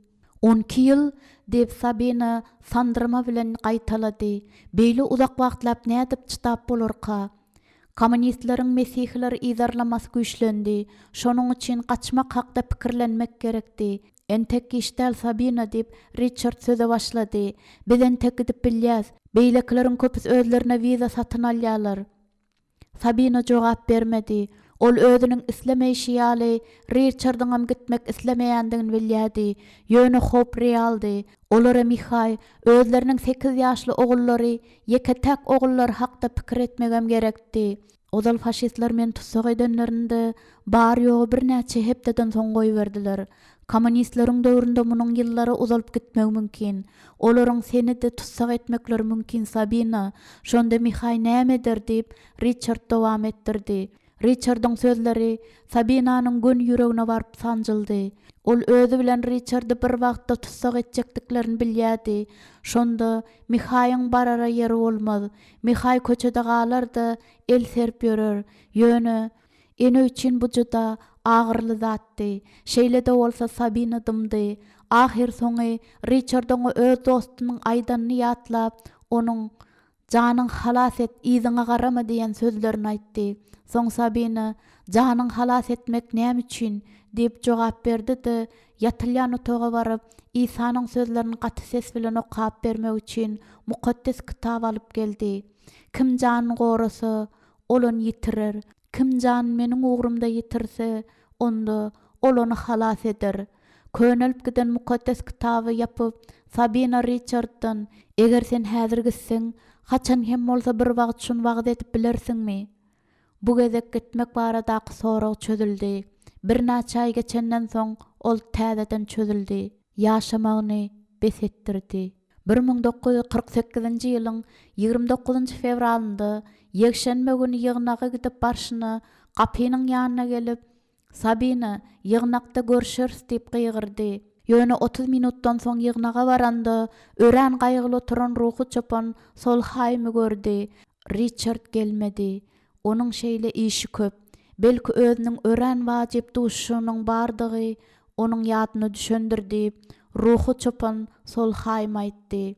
12 ýyl? diýip, Sabina sandyrama bilen gaýtalady. Beýle uzak wagtlap nädip çydap bolarka? Kommunistleriň mesihileri yzarlamasy güýçlendi. Şonuň üçin gaçmak hakda pikirlenmek gerekdi. Entek giç däl, Sabina, diýip, Riçard söze başlady. Biz entek gidip bilýäs. Beýlekileriň köpüsi özlerine wiza satyn alýarlar. Sabina jogap bermedi. Ol özüniň islemeýşi ýaly, Riçardyňam gitmek islemeýändigini bilýärdi. Ýöne howp realdy. Olara Mihaý, özleriniň sekiz ýaşly ogullary, ýeke-täk ogullary hakda pikir etmegem gerekdi. Ozal faşistler meni tussag edenlerinde, bary-ýogy birnäçe hepdeden soň goýberdiler. Kommunistleriň döwründe munuň ýyllara uzalyp gitmegi mümkin. Olaryň seni-de tussag etmekleri mümkin, Sabina. Şonda Mihaý näme eder? diýip, Riçard dowam etdirdi. Riçardyň sözleri Sabinanyň göni ýüregine baryp sanjyldy. Ol özi bilen Riçardy bir wagtda tussag etjekdiklerini bilýärdi. Şonda Mihaýyň barara ýeri bolmaz. Mihaý köçede galar-da, el serip ýörer. Ýöne, ene üçin bu juda agyryly zatdy. Şeýle-de bolsa Sabina dymdy. Ahyrsoňy Riçard oňa öz dostunyň aýdanyny ýatlap, onuň, Janyňy halas et, yzyňa garama diýen sözlerini aýtdy. Soň Sabina, Janyňy halas etmek näme üçin? diýip jogap berdi-de, ýatylýan otaga baryp, Isanyň sözlerini gaty ses bilen okap bermek üçin Mukaddes Kitaby alyp geldi. Kim janyny gorasa, ol ony ýitirer. Kim janyny Meniň ugrumda ýitirse, onda ol ony halas eder. Könelip giden Mukaddes Kitaby ýapyp, Sabina Riçarddan, Eger sen häzir gitseň, haçan hem bolsa bir wagt şuny wagyz edip bilersiňmi? Bu gezek gitmek baradaky sorag çözüldi. Birnäçe aý geçenden soň, ol täzeden çözüldi. Ýaşamagyny bes etdirdi. 1948-nji ýylyň 29-njy fewralynda, ýekşenbe güni ýygnaga gidip barşyna, gapynyň ýanyna gelip, Sabina, ýygnakda görşeris diýip gygyrdy. Ýöne 30 minutdan soň ýygnaga baranda, örän gaýgyly oturan ruhy çopan Solhaými gördi. Riçard gelmedi. Onuň şeýle işi köp. Belki özüniň örän wajyp duşuşygynyň bardygy onuň ýadyna düşendir diýip, ruhy çopan Solhaým aýtdy.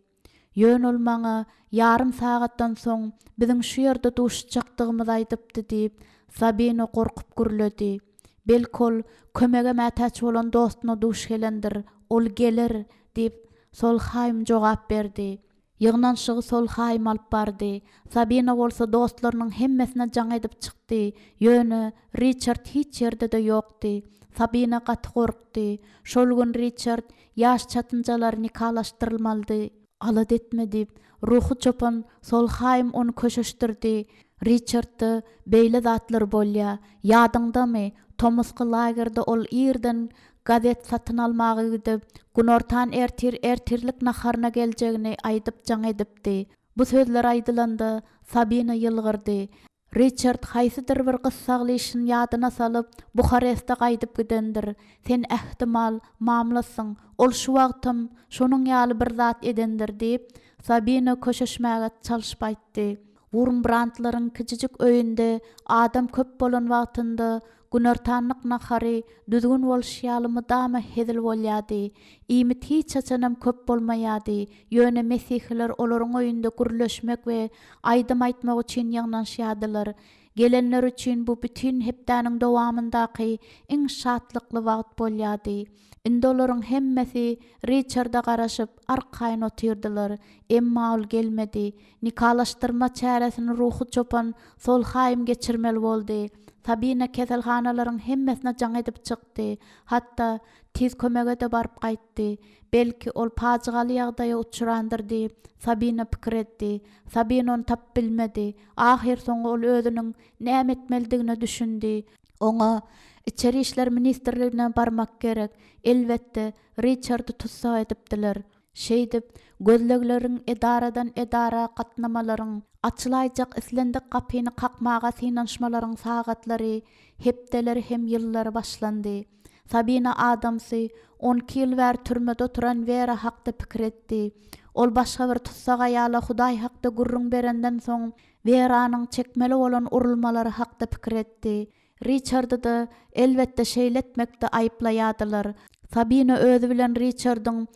Ýöne ol maňa ýarym sagatdan soň biziň şu ýerde duşuşjakdygymyzy aýdypdy diýip, Sabina gorkup gürledi. Belki ol kömege mätäç bolan dostuna duş gelendir, ol geler, diýip, Solhaým jogap berdi. Ýygnanyşygy Solhaým alyp bardy. Sabina bolsa dostlarynyň hemmesine jaň edip çykdy. Ýöne Riçard hiç ýerde-de ýokdy. Sabina gaty gorkdy. Şol gün Riçard ýaş çatynjalar nikalaşdyrylmalydy. Alada etme diýip, ruhy çopan Solhaým ony köşeşdirdi. Riçardda beýle zatlar bolýa. Ýadyňdamy, tomusky lagerde ol irden gazet satyn almaga gidip, günortan ertir ertirlik naharyna geljegini aýdyp jaň edipdi. Bu sözler aýdylanda, Sabina ýylgyrdy. Riçard haýsydyr bir gyssagly işini ýadyna salyp, Buhareste gaýdyp gidendir. Sen, ähtimal, mamlasyň. Ol şu wagtam şonuň ýaly bir zat edendir, diýip, Sabina köşeşmäge çalşyp aýtdy. Wurmbrandlaryň kiçijik öýünde adam köp bolan wagtynda günortanlyk nahary düzgün bolşy ýaly mydama hezil bolýardy. Iýmit hiç haçanam köp bolmaýardy, ýöne mesihiler olaryň öýünde gürleşmek we aýdym aýtmak üçin ýygnanyşýardylar. Gelenler üçin bu bütin hepdäniň dowamyndaky iň şatlykly wagt bolýardy. Indi olaryň hemmesi Riçarda garaşyp, arkaýyn otyrdylar. Emma ol gelmedi. Nikalaşdyrma çäresini ruhy çopan Solhaým geçirmeli boldy. Sabina keselhanalaryň hemmesine jaň edip çykdy. Hatda, tiz kömege-de baryp gaýtdy. Belki, ol pajygaly ýagdaýa uçrandyr diýip, Sabina pikir etdi. Sabina ony tapyp bilmedi. Ahyrsoňy ol özüniň näme etmelidigine düşündi. Oňa Içeri işler ministrligine barmak gerek. Elbetde, Riçardy tussag edipdiler. Şeýdip, gözlegleriň, edaradan-edara gatnamalaryň, açylaýjak islendik gapyny kakmaga synanyşmalaryň sagatlary, hepdeleri hem ýyllary başlandy. Sabina adamsy, 12 ýyl bäri türmede oturan Wera hakda pikir etdi. Ol başga bir tussag aýala Hudaý hakda gürrüň berenden soň, Weranyň çekmeli bolan urulmalary hakda pikir etdi. Riçardy-da, elbetde, şeýle etmekde aýyplaýardylar. Sabina özi bilen Riçardyň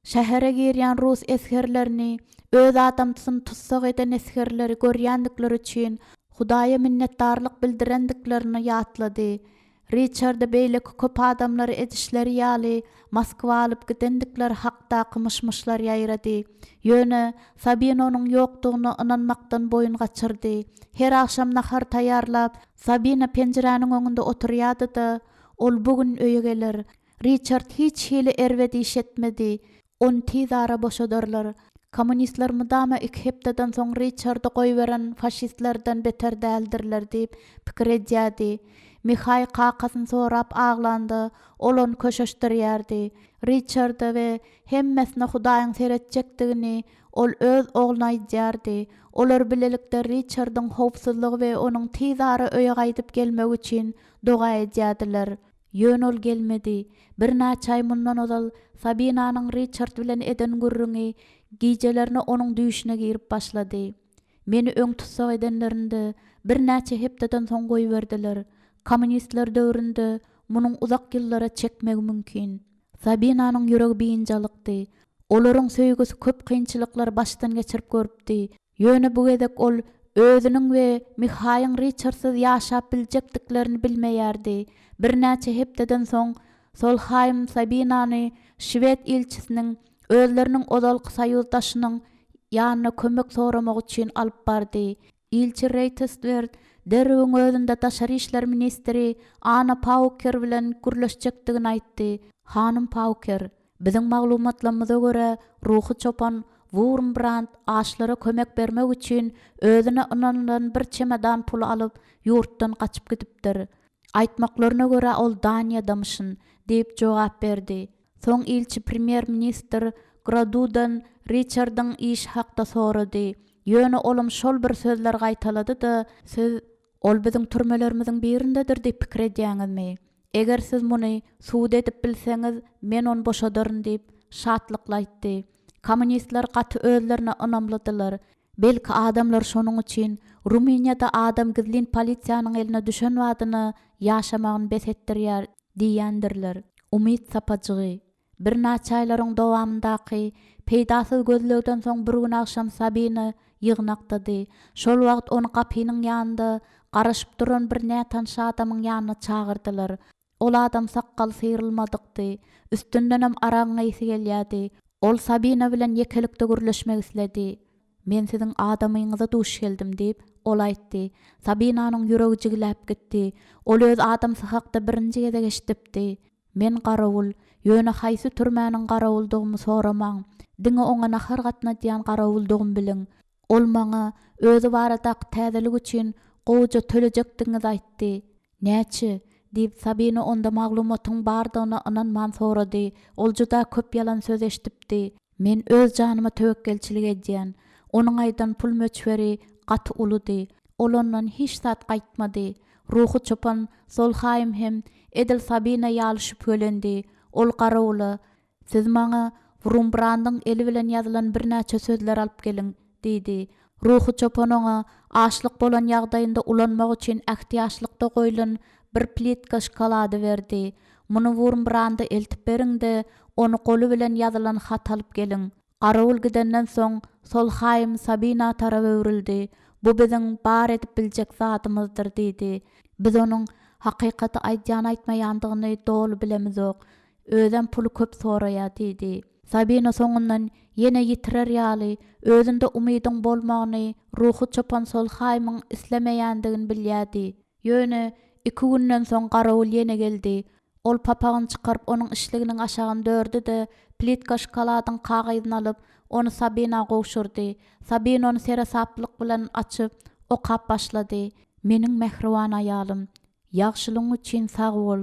şähere girýän rus esgerlerini, öz adamsyny tussag eden esgerleri görýändikleri üçin Hudaýa minnetdarlyk bildirendiklerini ýatlady. Riçardy beýleki köp adamlary edişleri ýaly Moskwa alyp gidendikleri hakdaky myş-myşlar ýaýrady. Ýöne Sabina onuň ýokdugyna ynanmakdan boýun gaçyrdy. Her agşam nahar taýýarlap, Sabina penjiräniň öňünde oturýardy-da, Ol bu gün öýe geler. Riçard hiç hili erbet iş etmedi. Ony tiz ara boşadarlar. Kommunistler mydama iki hepdeden soň Riçardy goýberen faşistlerden beter däldirler diýip pikir edýärdi. Mihaý kakasyny sorap aglanda, ol ony köşeşdirýärdi. Riçarda we hemmesine Hudaýyň seretjekdigini ol öz ogluna aýdýardy. Olar bilelikde Riçardyň howpsuzlygy we onuň tiz ara öýe gaýdyp gelmegi üçin doga edýärdiler. Ýöne ol gelmedi. Birnäçe aý mundan ozal Sabinanyň Riçard bilen eden gürrüňi gijelerine onuň düýşüne girip başlady. Meni öň tussag edenlerinde, birnäçe hepdeden soň goýberdiler. Kommunistler döwründe munuň uzak ýyllara çekmegi mümkin. Sabinanyň ýüregi biynjalykdy. Olaryň söýgüsi köp kynçylyklary başdan geçirip görüpdi. Ýöne bu gezek ol özüniň we Mihaýyň Riçardsyz ýaşap biljekdiklerini bilmeýärdi. Birnäçe hepdeden soň Solhaým Sabinany şwed ilçisiniň, özleriniň ozalky soýuzdaşynyň, ýanyna kömek soramak üçin alyp bardy. Ilçi Reýtestwerd derrewiň özünde daşary işler ministri Anna Pauker bilen gürleşjekdigini aýtdy. Hanym Pauker, Biziň maglumatlarymyza görä, ruhy çopan Wurmbrand açlara kömek bermek üçin özüne ynanylan bir çemedan puly alyp, ýurtdan gaçyp gidipdir. Aýtmaklaryna görä, ol Daniýadamyşyn, diýip jogap berdi. Soň ilçi premýer-ministr Gradudan Riçardyň işi hakda sorady. Ýöne olam şol bir sözleri gaýtalady-da, Siz Ol biziň türmelerimiziň birindedir diýip pikir edýäňizmi? Eger siz muny subut edip bilseňiz, men ony boşadaryn diýip, şatlykly aýtdy. Kommunistler gaty özlerine ynamlydylar. Belki adamlar şonuň üçin Rumyniýada adam gizlin polisiýanyň eline düşen badyna ýaşamagyny bes etdirýär diýýändirler. Umyt sapajygy. Birnäçe aýlaryň dowamyndaky. Peýdasyz gözlegden soň bir gün agşam Sabina ýygnakdady. Şol wagt ony gapynyň ýanynda garaşyp duran bir nätanyş adamyň ýanyna çagyrdylar. Ol adam sakgaly syrylmadykdy. Üstündenem aragyň ysy gelýärdi. Ol Sabina bilen ýekelikde gürleşmek isledi. Men siziň adamyňyza duş geldim, diýip, ol aýtdy. Sabinanyň ýüregi jigläp gitdi. Ol öz adamsy hakda birinji gezek eşidipdi. Men garawul. Ýöne haýsy türmäniň garawuldygymy soramaň. Diňe oňa nahar gatnadýan garawuldygymy biliň. Ol maňa özi baradaky täzelik üçin gowuja tölejekdigiňizi aýtdy. Näçe? diýip, Sabina onda maglumatyň bardygyna ynanman sorady. Ol juda köp ýalan söz eşidipdi. Men öz janyma töwekgelçilik edýän. Onuň aýdan pul möçberi gaty uludy. Ol ondan hiç zat gaýtmady. Ruhy çopan Solhaým hem edil Sabina ýaly şübhelendi. Ol garawula, Siz maňa Wrumbrandyň eli bilen ýazylan birnäçe sözler alyp geliň, diýdi. Ruhy çopan oňa açlyk bolan ýagdaýynda ulanmak üçin ähtiýaçlykda goýlan bir plitka şokolady berdi. Muny Wurmbranda eltip beriň-de, ony goly bilen ýazylan hat alyp geliň. Garawul gidenden soň, Solhaým Sabina tarap öwrüldi. Bu biziň bar edip biljek zadymyzdyr, diýdi. Biz onuň hakykaty aýdýan-aýtmaýandygyny doly bilemizok. Özem puly köp soraýar, diýdi. Sabina soňundan ýene ýitirer ýaly, özünde umydyň bolmagyny ruhy çopan Solhaýmyň islemeýändigini bilýärdi. Ýöne iki günden soň garawul ýene geldi. Ol papagyny çykaryp onuň işliginiň aşagyny dördi-de, plitka şokoladyň kagyzyny alyp, ony Sabina gowşurdy. Sabina ony seresaplyk bilen açyp, okap başlady. Meniň mähriban aýalym, ýagşylygyň üçin sag bol.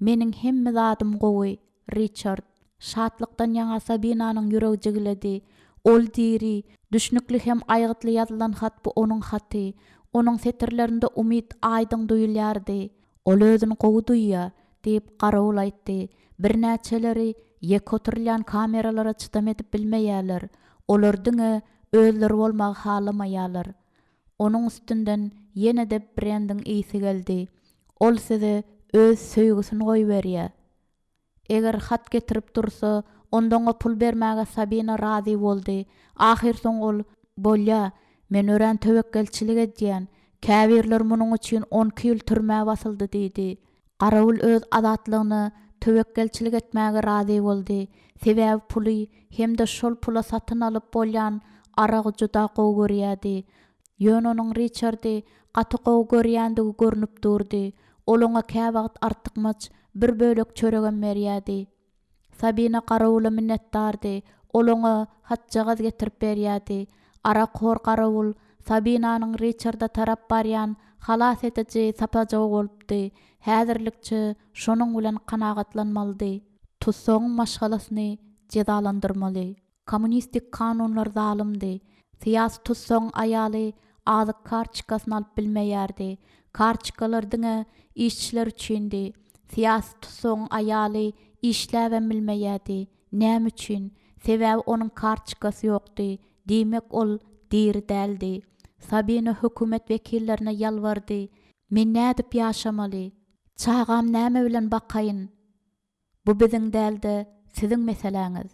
Meniň hemme zadym gowy, Riçard. Şatlykdan ýaňa Sabinanyň ýüregi jigiledi. Ol diri. Düşnükli hem aýgytly ýazylan hat bu onuň haty. Onuň setirlerinde umyt aýdyň duýulýardy. Ol özüni gowy duýýar, diýip, garawul aýtdy. Birnäçeleri ýeke oturylýan kameralara çydam edip bilmeýärler. Olar diňe özleri bolmagy halamaýarlar. Onuň üstünden ýene-de brendiň ysy geldi. Ol size öz söýgüsini goýberýär. Eger hat getirip dursa, onda oňa pul bermäge Sabina razy boldy. Ahyrsoňy ol, Bolýa, men örän töwekgelçilik edýän. Käbirleri munuň üçin onki ýyl türmä basyldy diýdi. Garawul öz azatlygyna töwekgelçilik etmäge razy boldy, sebäbi puly hem-de şol pula satyn alyp bolýan aragy juda gowy görýärdi. Ýöne onuň Riçardy gaty gowy görýändigi görnüp durdy, ol oňa käwagt artykmaç bir bölek çöregem berýärdi. Sabina garawula minnetdardy. Ol oňa hatjagaz getirip berýärdi. Arakhor garawul Sabinanyň Riçarda tarap barýan halas ediji sapajygy bolupdy. Häzirlikçe şonuň bilen kanagatlanmalydy. Tussagyň maşgalasyny jezalandyrmaly. Kommunistik kanunlar zalymdy. Syýasy tussagyň aýaly azyk kartçkasyny alyp bilmeýärdi. Kartçkalar diňe işçiler üçindi. Syýasy tussagyň aýaly işläbem bilmeýärdi. Näme üçin? Sebäbi onuň kartçkasy ýokdy. Diýmek ol diri däldi. Sabina hökümet wekillerine ýalbardy, Men nädip ýaşamaly? Çagam näme bilen bakaýyn? Bu biziň däl-de, siziň meseläňiz.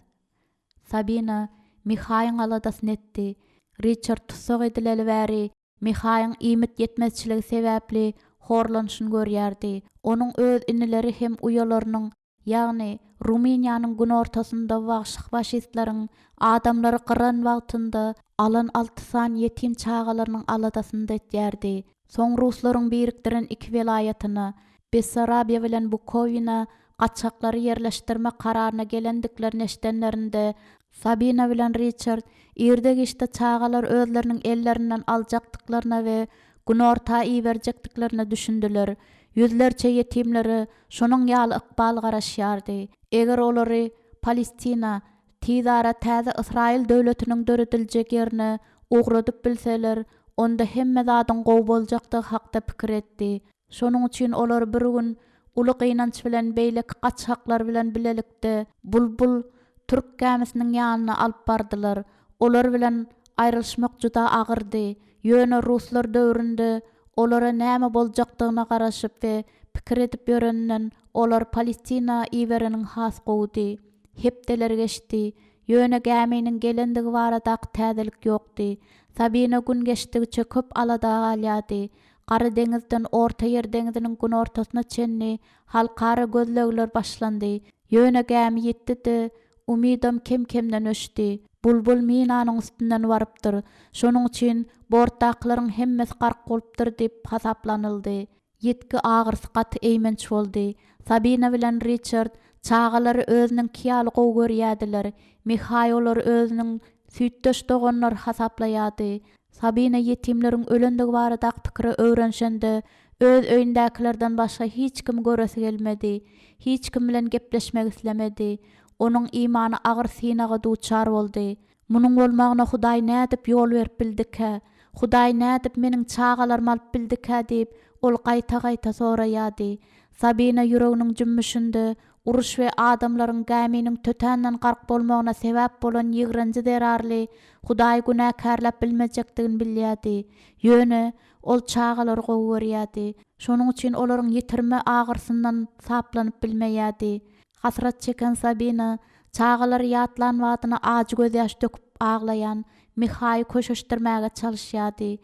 Sabina Mihaýyň aladasyny etdi. Riçard tussag edileli bäri Mihaýyň iýmit ýetmezçiligi sebäpli horlanyşyny görýärdi. Onuň öz inileri hem uýalarynyň, ýagny Rumyniýanyň günortasynda wagşy faşistleriň adamlary gyran wagtynda alan alty sany ýetim çagalarynyň aladasyny-da etýärdi. Soň ruslaryň birikdiren iki welaýatyna, Bessarabiýa bilen Bukowina gaçgaklary ýerleşdirmek kararyna gelendiklerini eşidenlerinde, Sabina bilen Riçard irde-giçde çagalary özleriniň ellerinden aljakdyklaryna we Günorta iberjekdiklerine düşündiler. Ýüzlerçe ýetimlere şonuň ýaly ykbal garaşýardy. Eger olary Palestina, Tizara täze Ysraýyl döwletiniň dörediljek ýerine ugradyp bilseler, onda hemme zadyň gowy boljakdygy hakda pikir etdi. Şonuň üçin olar bir gün uly gynanç bilen beýleki gaçgaklar bilen bilelikde Bulbul türk gämisiniň ýanyna alyp bardylar. Olar bilen aýrylyşmak juda agyrdy. Ýöne ruslar döwründe olara näme boljakdygyna garaşyp we pikir edip ýöreninden olary Palestina ibereniň has gowudy. Hepdeler geçdi. Ýöne gäminiň gelendigi baradaky täzelik ýokdy. Sabina gün geçdigiçe köp alada galýardy. Gara deňizden Orta ýer deňziniň günortasyna çenli halkara gözlegler başlandy. Ýöne gämi ýitdi-de, umydam kem-kemden öçdi. Bulbul minanyň üstünden barypdyr. Şonuň üçin bortdakylaryň hemmesi gark bolupdyr diýip hasaplanyldy. Ýitgi agyrysy gaty eýmenç boldy. Sabina bilen Riçard çagalary özüniňki ýaly gowy görýärdiler. Mihaý olary özüniň süýtdeş doganlary hasaplaýardy. Sabina ýetimleriň ölendigi baradaky pikire öwrenişende, öz öýündäkilerden başga hiç kimi göresi gelmedi. Hiç kim bilen gepleşmek islemedi. Onuň imany agyr synaga duçar boldy. Munuň bolmagyna Hudaý nädip ýol berip bildikä? Hudaý nädip meniň çagalarymy alyp bildikä diýip, ol gaýta-gaýta soraýardy. Sabina ýüreginiň jümmüşinde uruş we adamlaryň gäminiň tötänden gark bolmagyna sebäp bolan ýigrenji zerarly Hudaýy günäkärläp bilmejekdigini bilýärdi. Ýöne, ol çagalary gowy görýärdi. Şonuň üçin olaryň ýitirme agyrysyndan saplanyp bilmeýärdi. Hasrat çeken Sabina çagalary ýatlan badyna ajy gözýaş döküp aglaýan Mihaýy köşeşdirmäge çalyşýardy.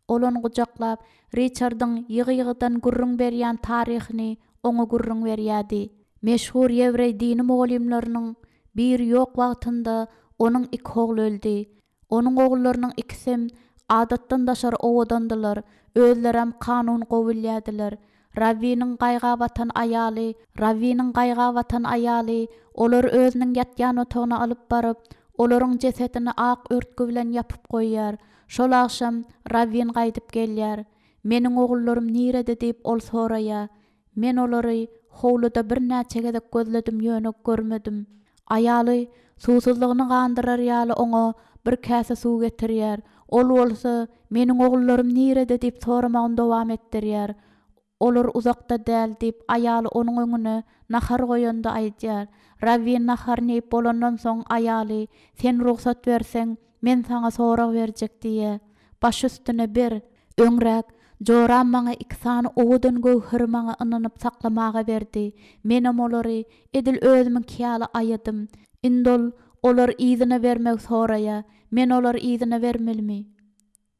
Ol ony gujaklap, Riçardyň ýygy-ýygydan gürrüň berýän taryhyny oňa gürrüň berýärdi. Meşhur ýewreý dini mugallymlarynyň biri ýok wagtynda onuň iki ogly öldi. Onuň ogullarynyň ikisem adatdan daşary owadandylar, özlerem kanuny gowy bilýärdiler. Rawwiniň gaýga batan aýaly Rawwiniň gaýga batan aýaly olary özüniň ýatýan otagyna alyp baryp, olaryň jesedini ak örtgi bilen ýapyp goýýar. Şol agşam Rawwin gaýdyp gelýär. Meniň ogullarym nirede diýip ol soraýar. Men olary howluda birnäçe gezek gözledim ýöne görmedim. Aýaly suwsuzlygyny gandyrar ýaly oňa bir käse suw getirýär. Ol bolsa, Meniň ogullarym nirede diýip soramagyny dowam etdirýär. Olar uzakda däl diýip, aýaly onuň öňüne nahar goýanda aýdýar. Rawwin naharyny iýip bolandan soň aýaly, Sen rugsat berseň, men saňa sorag berjek diýýär. Baş üstüne ber. Öňräk, joram maňa iki sany owadan göwheri maňa ynanyp saklamaga berdi. Menem olary edil özümiňki ýaly aýadym. Indi ol olary yzyna bermegi soraýar. Men olary yzyna bermelimi?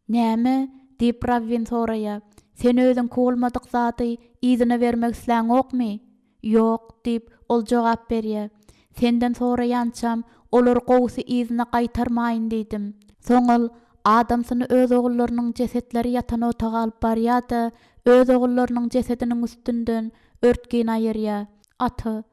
Näme? diýip, Rawwin soraýar. Sen özüňki bolmadyk zady yzyna bermek isläňokmy? Ýok, diýip, ol jogap berýär. Senden soraýançam, olary gowusy yzyna gaýtarmaýyn diýdim. Soň ol adamsyny öz ogullarynyň jesetleri ýatan otaga alyp barýar-da, öz ogullarynyň jesediniň üstünden örtgini aýyrýar. Ata,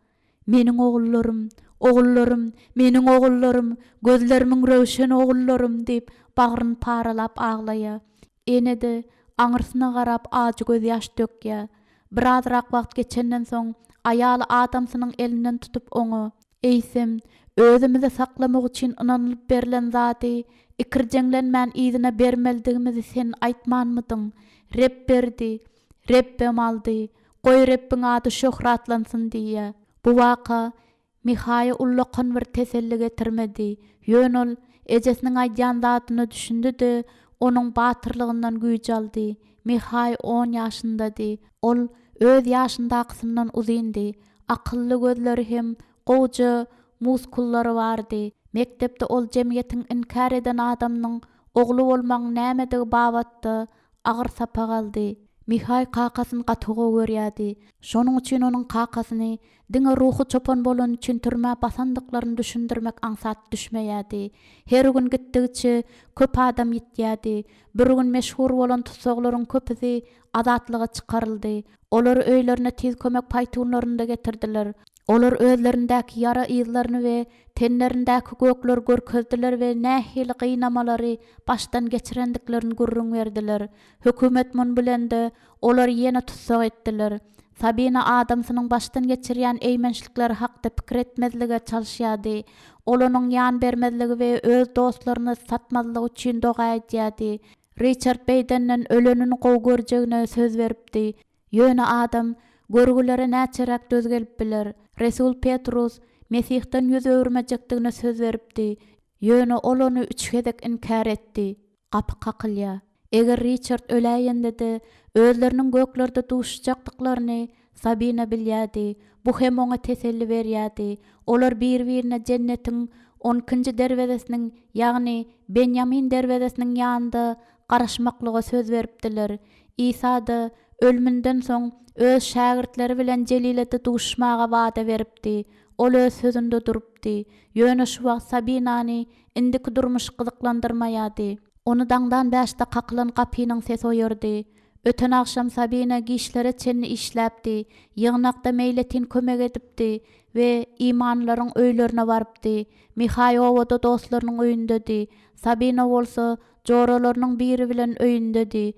Meniň ogullarym, ogullarym, meniň ogullarym, gözlerimiň röwşeni ogullarym diýip, bagryny paralap aglaýar. Ene-de aňyrsyna garap ajy gözýaş dökýär. Birazrak wagt geçenden soň, aýaly adamsynyň elinden tutup oňa, Eýsem, özümizi saklamak üçin ynanylyp berlen zady ikirjeňlenmän yzyna bermelidigimizi sen aýtmanmydyň? Reb berdi, Rebbem aldy, goý Rebbiň ady şöhratlansyn diýýär. Bu waka Mihaýa ullakan bir teselli getirmedi. Ýöne ol ejesiniň aýdýan zadyna düşündi-de, onuň batyrlygyndan güýç aldy. Mihaý on ýaşyndady. Ol öz ýaşyndakysyndan uzyndy. Akylly gözleri hem gowuja muskullary bardy. Mekdepde ol jemgyýetiň inkär eden adamynyň ogly bolmagyň nämedigi babatda agyr sapak aldy. Mihaý kakasyny gaty gowy görýärdi. Şonuň üçin onuň kakasyny diňe ruhy çopan bolany üçin türmä basandyklaryny düşündirmek aňsat düşmeýärdi. Her gün gitdigiçe köp adam ýitýärdi. Bir gün meşhur bolan tussaglaryň köpüsi azatlyga çykaryldy. Olary öýlerine tiz kömek paýtunlarynda getirdiler. Olar özlerindäki ýara yzlaryny we tenlerindäki gökleri görkezdiler we nähili gynamalary başdan geçirendiklerini gürrüň berdiler. Hökümet muny bilende, olary ýene tussag etdiler. Sabina adamsynyň başdan geçirýän eýmençlikleri hakda pikir etmezlige çalyşýardy. Ol onuň ýan bermezligi we öz dostlaryny satmazlygy üçin doga edýärdi. Riçard beýdenden ölenini gowy görjegine söz beripdi. Ýöne adam görgülere näçeräk döz gelip biler? Resul Petrus Mesihden ýüz öwürmejekdigine söz beripdi, ýöne ol ony üç gezek inkär etdi. Gapy kakylýar. Eger Riçard öläýende-de, özleriniň göklerde duşuşjakdyklaryny Sabina bilýärdi. Bu hem oňa teselli berýärdi. Olar bir-birine jennetiň On ikinji derwezesiniň, ýagny Benýamin derwezesiniň ýanynda garaşmaklyga söz beripdiler. Isa-da ölüminden soň öz şägirtleri bilen Jelilede duşuşmaga wada beripdi. Ol öz sözünde durupdy. Ýöne şu wagt Sabinany indiki durmuş gyzyklandyrmaýardy. Ony daňdan bäşde kakylan gapynyň sesi oýardy. Öten agşam Sabina giçlere çenli işläpdi, ýygnakda meýletin kömek edipdi we imanlylaryň öýlerine barypdy. Mihaý obada dostlarynyň öýündedi. Sabina bolsa joralarynyň biri bilen öýündedi.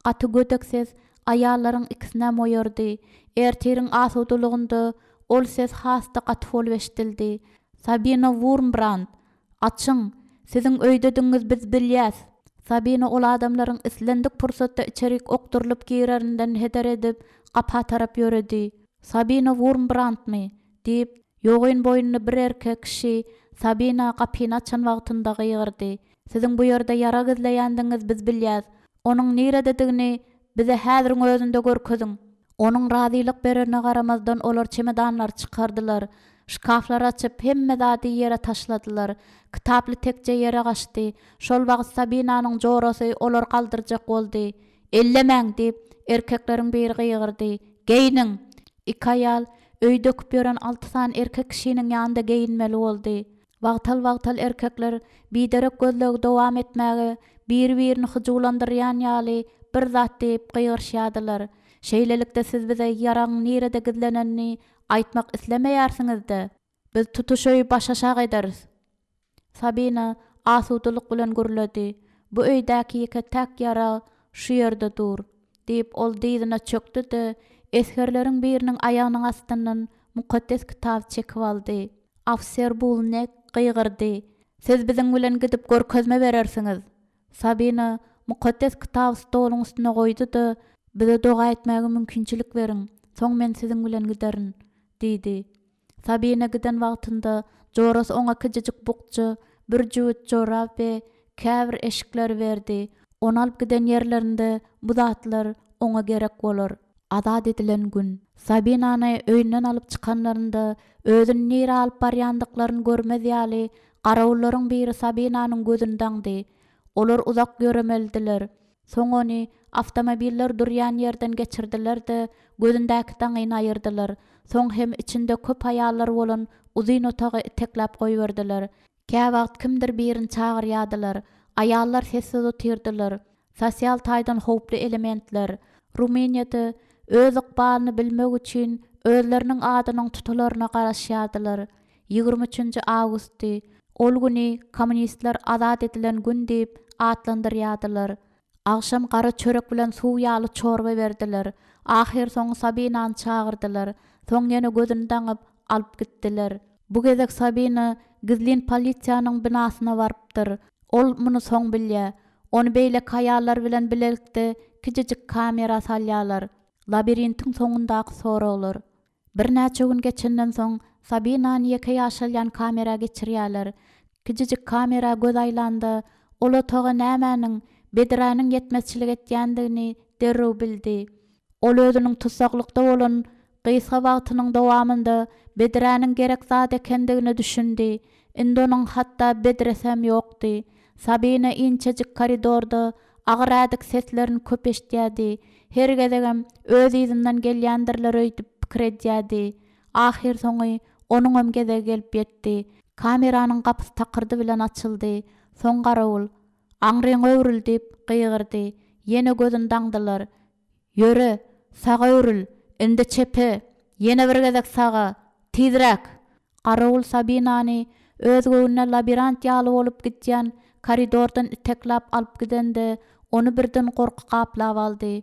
Gaty gödek ses aýallaryň ikisinem oýardy. Ertiriň asudalygynda ol ses has-da gaty bolup eşidildi. Sabina Wurmbrand! Açyň! Siziň öýdedigiňiz biz bilýäs! Sabina ol adamlaryň islendik pursatda içerik okdurylyp girerinden heder edip, gapa tarap ýöredi. Sabina Wurmbrandmy? diýip, ýogyn boýunly bir erkek kişi Sabina gapyny açan wagtynda gygyrdy. Siziň bu ýerde ýarag gizleýändigiňiz biz bilýäs. Onuň nirededigini bize häziriň özünde görkeziň! Onuň razylyk bererine garamazdan olar çemedanlary çykardylar. Şkaflary açyp, hemme zady ýere taşladylar. Kitaply tekje ýere gaçdy. Şol wagt Sabinanyň jorasy olary galdyrjak boldy. Ellemäň! diýip, erkekleriň biri gygyrdy. Geýniň! Iki aýal öý döküp ýören alty sany erkek kişiniň ýanynda geýinmeli boldy. Wagtal-wagtal erkekler biderek gözlegi dowam etmäge biri-birini hyjuwlandyrýan ýaly bir zat diýip gygyryşýardylar. Şeýlelikde siz bize ýaragyň nirede gizlenenini aýtmak islemeýärsiňiz-dä? Biz tutuş öýi başaşak ederis. Sabina asudalyk bilen gürledi. Bu öýdäki ýeke-täk ýarag şu ýerde dur, diýip, ol dyzyna çökdi-de, esgerleriň biriniň aýagynyň astyndan Mukaddes Kitaby çekip aldy. Ofiser Bulnek gygyrdy, Siz biziň bilen gidip görkezme berersiňiz! Sabina Mukaddes Kitaby stoluň üstüne goýdy-da, Bize doga etmäge mümkinçilik beriň, soň men siziň bilen giderin, diýdi. Sabina giden wagtynda jorasy oňa kijijik bukja, bir jübüt jorap we käbir eşikleri berdi. Ony alyp giden ýerlerinde bu zatlar oňa gerek bolar. Azat edilen gün. Sabinany öýünden alyp çykanlarynda, özüni nirä alyp barýandyklaryny görmez ýaly, garawullaryň biri Sabinanyň gözüni daňdy. Olar uzak ýöremelidiler. Soň ony awtomobiller durýan ýerden geçirdiler-de, gözündäki daňyny aýyrdylar. Soň hem içinde köp aýallar bolan uzyn otaga itekläp goýberdiler. Käwagt kimdir birini çagyrýardylar. Aýallar sessiz otyrdylar. Sosial taýdan howply elementler. Rumyniýada öz ykbalyny bilmek üçin özleriniň adynyň tutularyna garaşýardylar. 23-nji awgustdy. Ol güni kommunistler azat edilen gün diýip atlandyrýardylar. Agşam gara çörek bilen suw ýaly çorba berdiler. Ahyrsoňy Sabinany çagyrdylar. Soň ýene gözüni daňyp, alyp gitdiler. Bu gezek Sabina gizlin polisiýanyň binasyna barypdyr. Ol muny soň bilýär. Ony beýleki aýallar bilen bilelikde kiçijik kamera salýarlar. Labirintiň soňundaky soraglar. Birnäçe gün geçenden soň, Sabinany ýeke ýaşalýan kamera geçirýärler. Kiçijik kamera göz aýlanda, ol otaga nämäniň, bedräniň ýetmezçilik etýändigini derrew bildi. Ol özüniň tussaglykda bolan gysga wagtynyň dowamynda bedräniň gerek zat ekendigine düşündi. Indi onuň hatda bedresem ýokdy. Sabina inçejik koridorda agyr ädik seslerini köp eşidýärdi. Her gezegem öz yzyndan gelýändirler öýdüp pikir edýärdi. Ahyrsoňy onuňam gezegi gelip ýetdi. Kameranyň gapysy takyrdy bilen açyldy. Soň garawul, Aňryňa öwrül! diýip gygyrdy. Ýene gözüni daňdylar. Ýöre, saga öwrül! Indi çepe! Ýene bir gezek saga! Tizräk! Garawul Sabinany öz göwnüne labirant ýaly bolup gidýän koridordan iteklap alyp gidende, ony birden gorky gaplap aldy.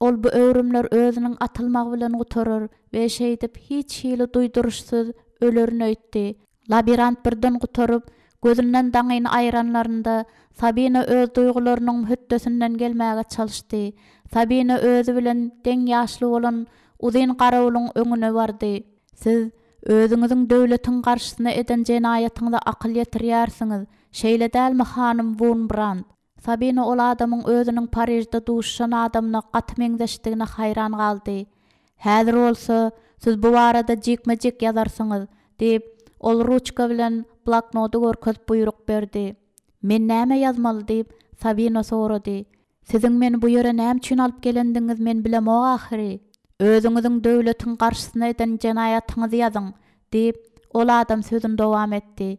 Ol bu öwrümler özüniň atylmagy bilen gutarar we şeýdip hiç hili duýduryşsyz ölerin öýtdi. Labirant birden gutaryp, gözünden daňyny aýyranlarynda, Sabina öz duýgularynyň hötdesinden gelmäge çalyşdy. Sabina özi bilen deň ýaşly bolan uzyn garawulyň öňüne bardy. Siz özüňiziň döwletiň garşysyna eden jenaýatyňyza akyl ýetirýärsiňiz, şeýle dälmi, hanym Wurmbrand? Sabina ol adamyň özüniň Parižde duşuşan adamyna gaty meňzeşdigine haýran galdy. Häzir bolsa, siz bu barada jikme-jik ýazarsyňyz, diýip, ol ruçka bilen bloknody görkezip buýruk berdi. Men näme ýazmaly diýip, Sabina sorady. Siziň meni bu ýere näme üçin alyp gelendigiňizi men bilemok ahyry. Özüňiziň döwletiň garşysyna eden jenaýatyňyzy ýazyň, diýip, ol adam sözüni dowam etdi.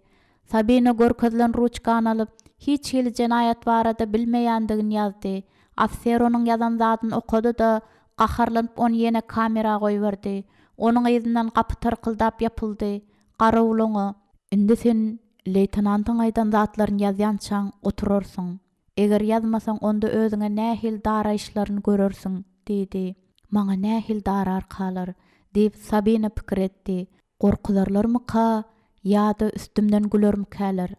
Sabina görkezilen ruçkany alyp, hiç hili jenaýat barada bilmeýändigini ýazdy. Ofiser onuň ýazan zadyny okady-da, gaharlanyp ony ýene kamera goýberdi. Onuň yzyndan gapy tyrkyldap ýapyldy. Garawul oňa. Indi sen leýtenantyň aýdan zatlaryny ýazýançaň oturarsyň. Eger ýazmasaň onda özüňe nähili daraýyşlaryny görersiň, diýdi. Maňa nähili dararkalar? diýip, Sabina pikir etdi. Gorkuzarlarmyka ýa-da üstümden gülermikäler?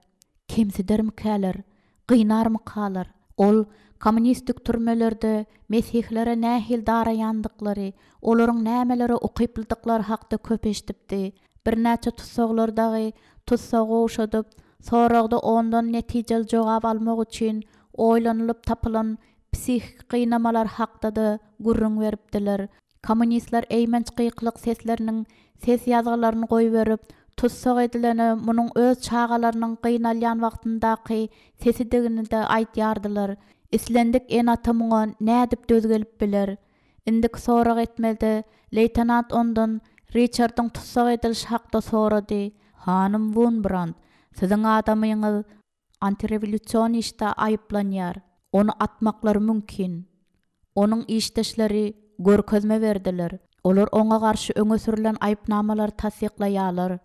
Kemsidermikäler? Gynarmykalar? Ol kommunistik türmelerde mesihilere nähili daraýandyklary, olaryň nämelere ukyplydyklary hakda köp eşidipdi. Birnäçe tussaglar dagy tussagy gowşadyp, soragda ondan netijeli jogap almak üçin oýlanylyp tapylan psihiki gynamalar hakda-da gürrüň beripdiler. Kommunistler eýmenç gykylyk sesleriniň ses ýazgylaryny goýberip, tussag edilene munuň öz çagalarynyň gynalýan wagtyndaky sesidigini-de aýdýardylar. Islendik ene-ata muňa nädip döz gelip biler? Indiki sorag etmede, leýtenant ondan Riçardyň tussag edilişi hakda sorady. Hanym Wunbrand, siziň adamyňyz Antirewolýusion işde aýyplanýar. Ony atmaklary mümkin. Onuň işdeşleri görkezme berdiler. Olar oňa garşy öňe sürlen aýypnamalary tassyklaýarlar.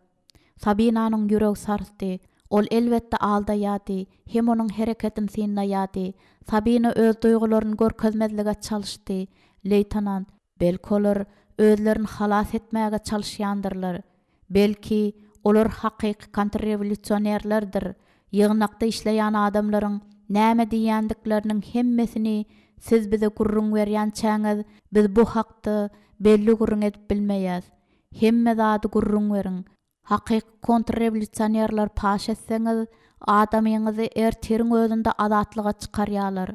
Sabinanyň ýüregi sarsdy. Ol elbetde aldaýardy, hem onuň hereketini synlaýardy. Sabina öz duýgularyny görkezmezlige çalyşdy. Leýtenant, Belki olar özlerini halas etmäge çalyşýandyrlar. Belki, olar hakyky kontrrewolýusionerlerdir. Ýygnakda işleýän adamlaryň näme diýýändikleriniň hemmesini siz bize gürrüň berýänçäňiz, biz bu hakda belli gürrüň edip bilmeýäs. Hemme zady gürrüň beriň. Hakyky kontrrewolýusionerleri paş etseňiz, adamyňyzy ertiriň özünde azatlyga çykarýarlar.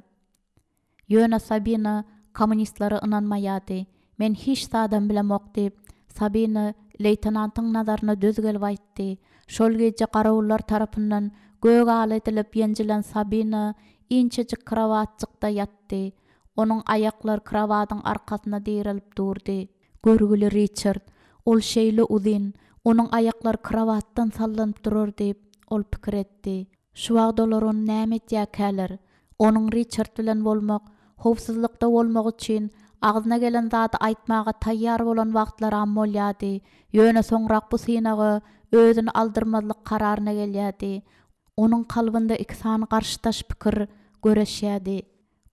Ýöne Sabina kommunistlere ynanmaýardy. Men hiç zadam bilemok diýip, Sabina leýtenantyň nazaryna düz gelip aýtdy. Şol gije garawullar tarapyndan gök ala edilip ýenjilen Sabina inçejik krowatjykda ýatdy. Onuň aýaklary krowadyň arkasyna direlip durdy. Görgüli Riçard, ol şeýle uzyn, onuň aýaklary krowatdan sallanyp durar diýip, ol pikir etdi. Şu wagt olar ony näme edýärkäler? Onuň Riçard bilen bolmak, howpsuzlykda bolmak üçin agzyna gelen zady aýtmaga taýýar bolan wagtlaram bolýardy, ýöne soňrak bu synaga özüni aldyrmazlyk kararyna gelýärdi. Onuň kalbynda iki sany garşydaş pikir göreşýärdi.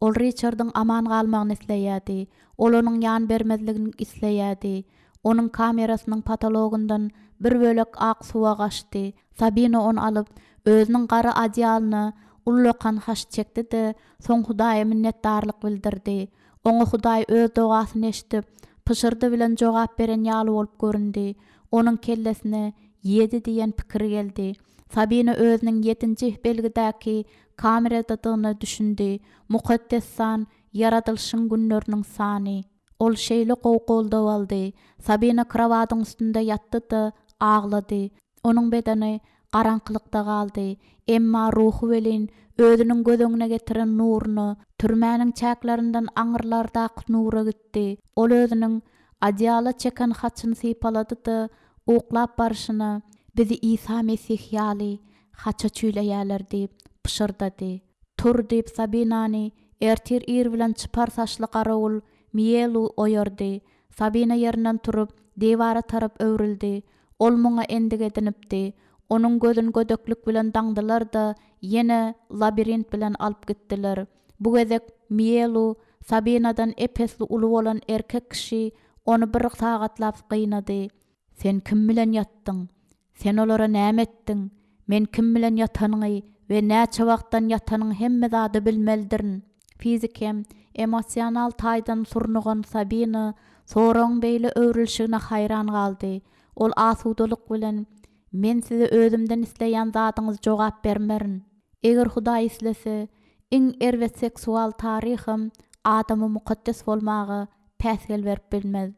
Ol Riçardyň aman galmagyny isleýärdi. Ol onuň ýan bermezligini isleýärdi. Onuň kamerasynyň potologyndan bir bölek ak suwa gaçdy. Sabina ony alyp, özüniň gara odýalyna ullakan haç çekdi-de, soň Hudaýa minnetdarlyk bildirdi. Oňa Hudaý öz dogasyny eşidip, pyşyrdy bilen jogap beren ýaly bolup göründi. Onuň kellesine ýedi diýen pikir geldi. Sabina özüniň ýedinji belgidäki kameradadygyna düşündi. Mukaddes san, ýaradylyşyň günleriniň sany. Ol şeýle gowy goldaw aldy. Sabina krowadyň üstünde ýatdy-da, aglady. Onuň bedeni garaňkylykda galdy. Emma ruhy welin, özüniň göz öňüne getiren nuruna, türmäniň çäklerinden aňyrlardaky nura gitdi. Ol özüniň Odýala çeken haçyny sypalady-da, uklap barşyna, Bizi Isa Mesih ýaly haça çüýleýärler diýip, pyşyrdady. Tur, diýip, Sabinany ertir ir bilen çypar saçly garawul Miýelu oýardy. Sabina ýerinden turup, diwara tarap öwrüldi. Ol muňa endik edinipdi. Onuň gözüni gödeklik bilen daňdylar-da, ýene labirint bilen alyp gitdiler. Bu gezek Miýelu Sabinadan ep-esli uly bolan erkek kişi ony bir sagatlap gynady. Sen kim bilen ýatdyň? Sen olara näme etdiň? Men kim bilen ýatanyňy we näçe wagtdan ýatanyňy hemme zady bilmelidirin. Fiziki hem emosional taýdan surnugan Sabina soragyň beýle öwrülişigine haýran galdy. Ol asudalyk bilen, Men size özümden isleýän zadyňyzy jogap bermerin. Eger Hudaý islese, iň erbet seksual taryham adama mukaddes bolmaga päsgel berip bilmez,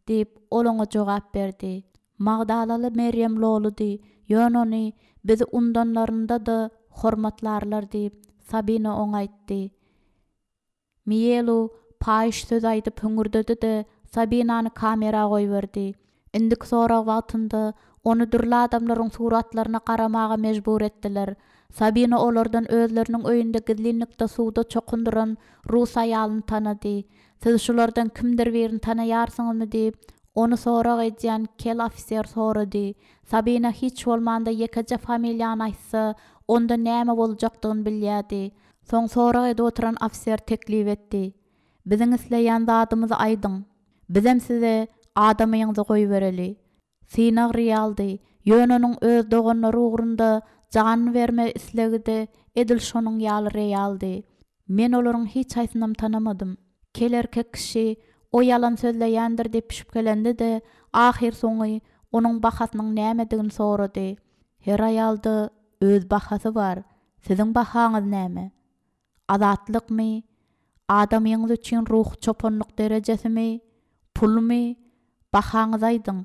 diýip, ol oňa jogap berdi. Magdalaly Merýem loludy, Ýöne ony bizi undanlarynda-da hormatlarlar diýip, Sabina oňa aýtdy. Miýelu paýyş söz aýdyp hüňürdedi-de, Sabinany kamera goýberdi. Indiki sorag wagtynda ony dürli adamlaryň suratlaryna garamaga mejbur etdiler. Sabina olardan özleriniň öýünde gizlinlikde suwda çokundyran rus aýalyny tanady. Siz şulardan kimdir birini tanaýarsyňyzmy diýip, ony sorag edýän kel ofiser sorady. Sabina hiç bolmanda ýekeje familiýany aýtsa, onda näme boljakdygyny bilýärdi. Soň sorag edip oturan ofiser teklip etdi. Biziň isleýän zadymyzy aýdyň. Bizem size adamyňzy goýbereli. Synag realdy, ýöne onuň öz doganlary ugrunda janyny berme islegi-de edil şonuň ýaly realdy. Men olaryň hiç haýsynam tanamadym. Kel erkek kişi o ýalan sözleýändir diýip şübhelendi-de, ahyrsoňy onuň bahasynyň nämedigini sorady. Her aýalda öz bahasy bar, siziň bahaňyz näme? Azatlykmy? Adamyňyz üçin ruhy çopanlyk derejesimi? Pulmy? Bahaňyzy aýdyň.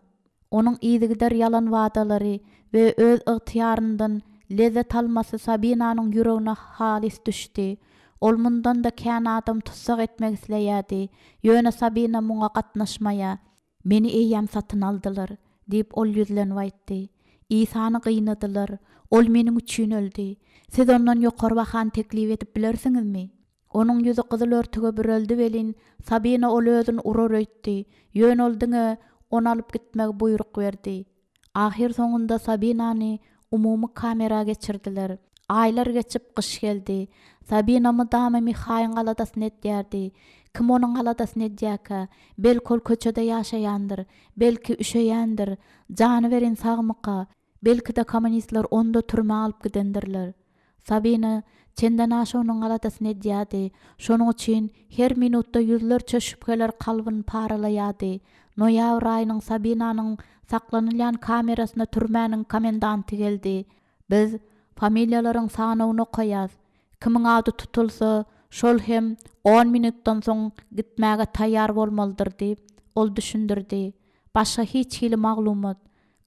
Onuň yzygider ýalan wadalary we öz ygtyýaryndan lezzet almasy Sabinanyň ýüregine halys düşdi. Ol mundan-da kän adam tussag etmek isleýärdi, ýöne Sabina muňa gatnaşmaýar. Meni eýýäm satyn aldylar, diýip, ol ýüzlenip aýtdy. Isany gynadylar. Ol meniň üçin öldi. Siz ondan ýokary bahany teklip edip bilersiňizmi? Onuň ýüzi gyzyl örtüge büreldi welin, Sabina ol özüni urar öýtdi. Ýöne ol diňe ony alyp gitmegi buýruk berdi. Ahyrsoňunda Sabinany umumy kamera geçirdiler. Aýlar geçip, gyş geldi. Sabina mydama Mihaýyň aladasyny edýärdi. Kim onuň aladasyny edýärkä? Belki ol köçede ýaşaýandyr? Belki üşeýändir? Janywerin sagmyka? Belki-de kommunistler ony-da türmä alyp gidendirler? Sabina çendenaşa onuň aladasyny edýärdi. Şonuň üçin her minutda ýüzlerçe şübheler kalbyny paralaýardy. Noýabr aýynyň Sabinanyň saklanylýan kamerasyna türmäniň komendanty geldi. Biz familiýalaryň sanawyny okaýas. Kimiň ady tutulsa, şol hem on minutdan soň gitmäge taýýar bolmalydyr diýip, ol düşündirdi. Başga hiç hili maglumat,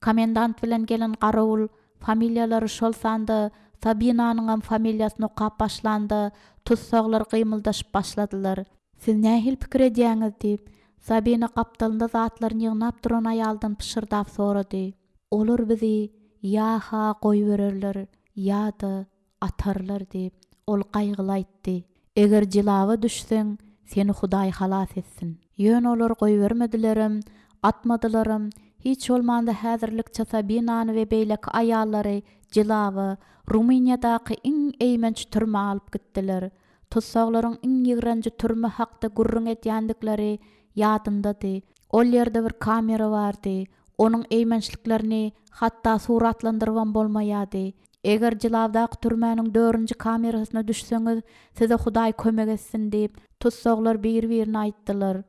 Komendant bilen gelen garawul familiýalary şol sanda Sabinanyňam familiýasyny okap başlanda tussaglar gymyldaşyp başladylar. Siz nähili pikir edýäňiz? diýip, Sabina gapdalynda zatlaryny ýygnap duran aýaldan pyşyrdap sorady. Olar bizi ýa-ha goýbererler, ýa-da atarlar diýip, ol gaýgyly aýtdy. Eger jylawa düşseň, seni Hudaý halas etsin. Ýöne olar goýbermedilerem, atmadylaram, hiç bolmanda häzirlikçe Sabinany we beýleki aýallary Jilawa, Rumyniýadaky iň eýmenç türmä alyp gitdiler. Tussaglaryň iň ýigrenji türme hakda gürrüň edýändikleri ýadyndady. Ol ýerde bir kamera bardy. Onuň eýmençliklerini hatda suratlandyrybam bolmaýardy. Eger Jylawdaky türmäniň dördünji kamerasyna düşseňiz, size Hudaý kömek etsin diýip, tussaglar bir-birine aýtdylar.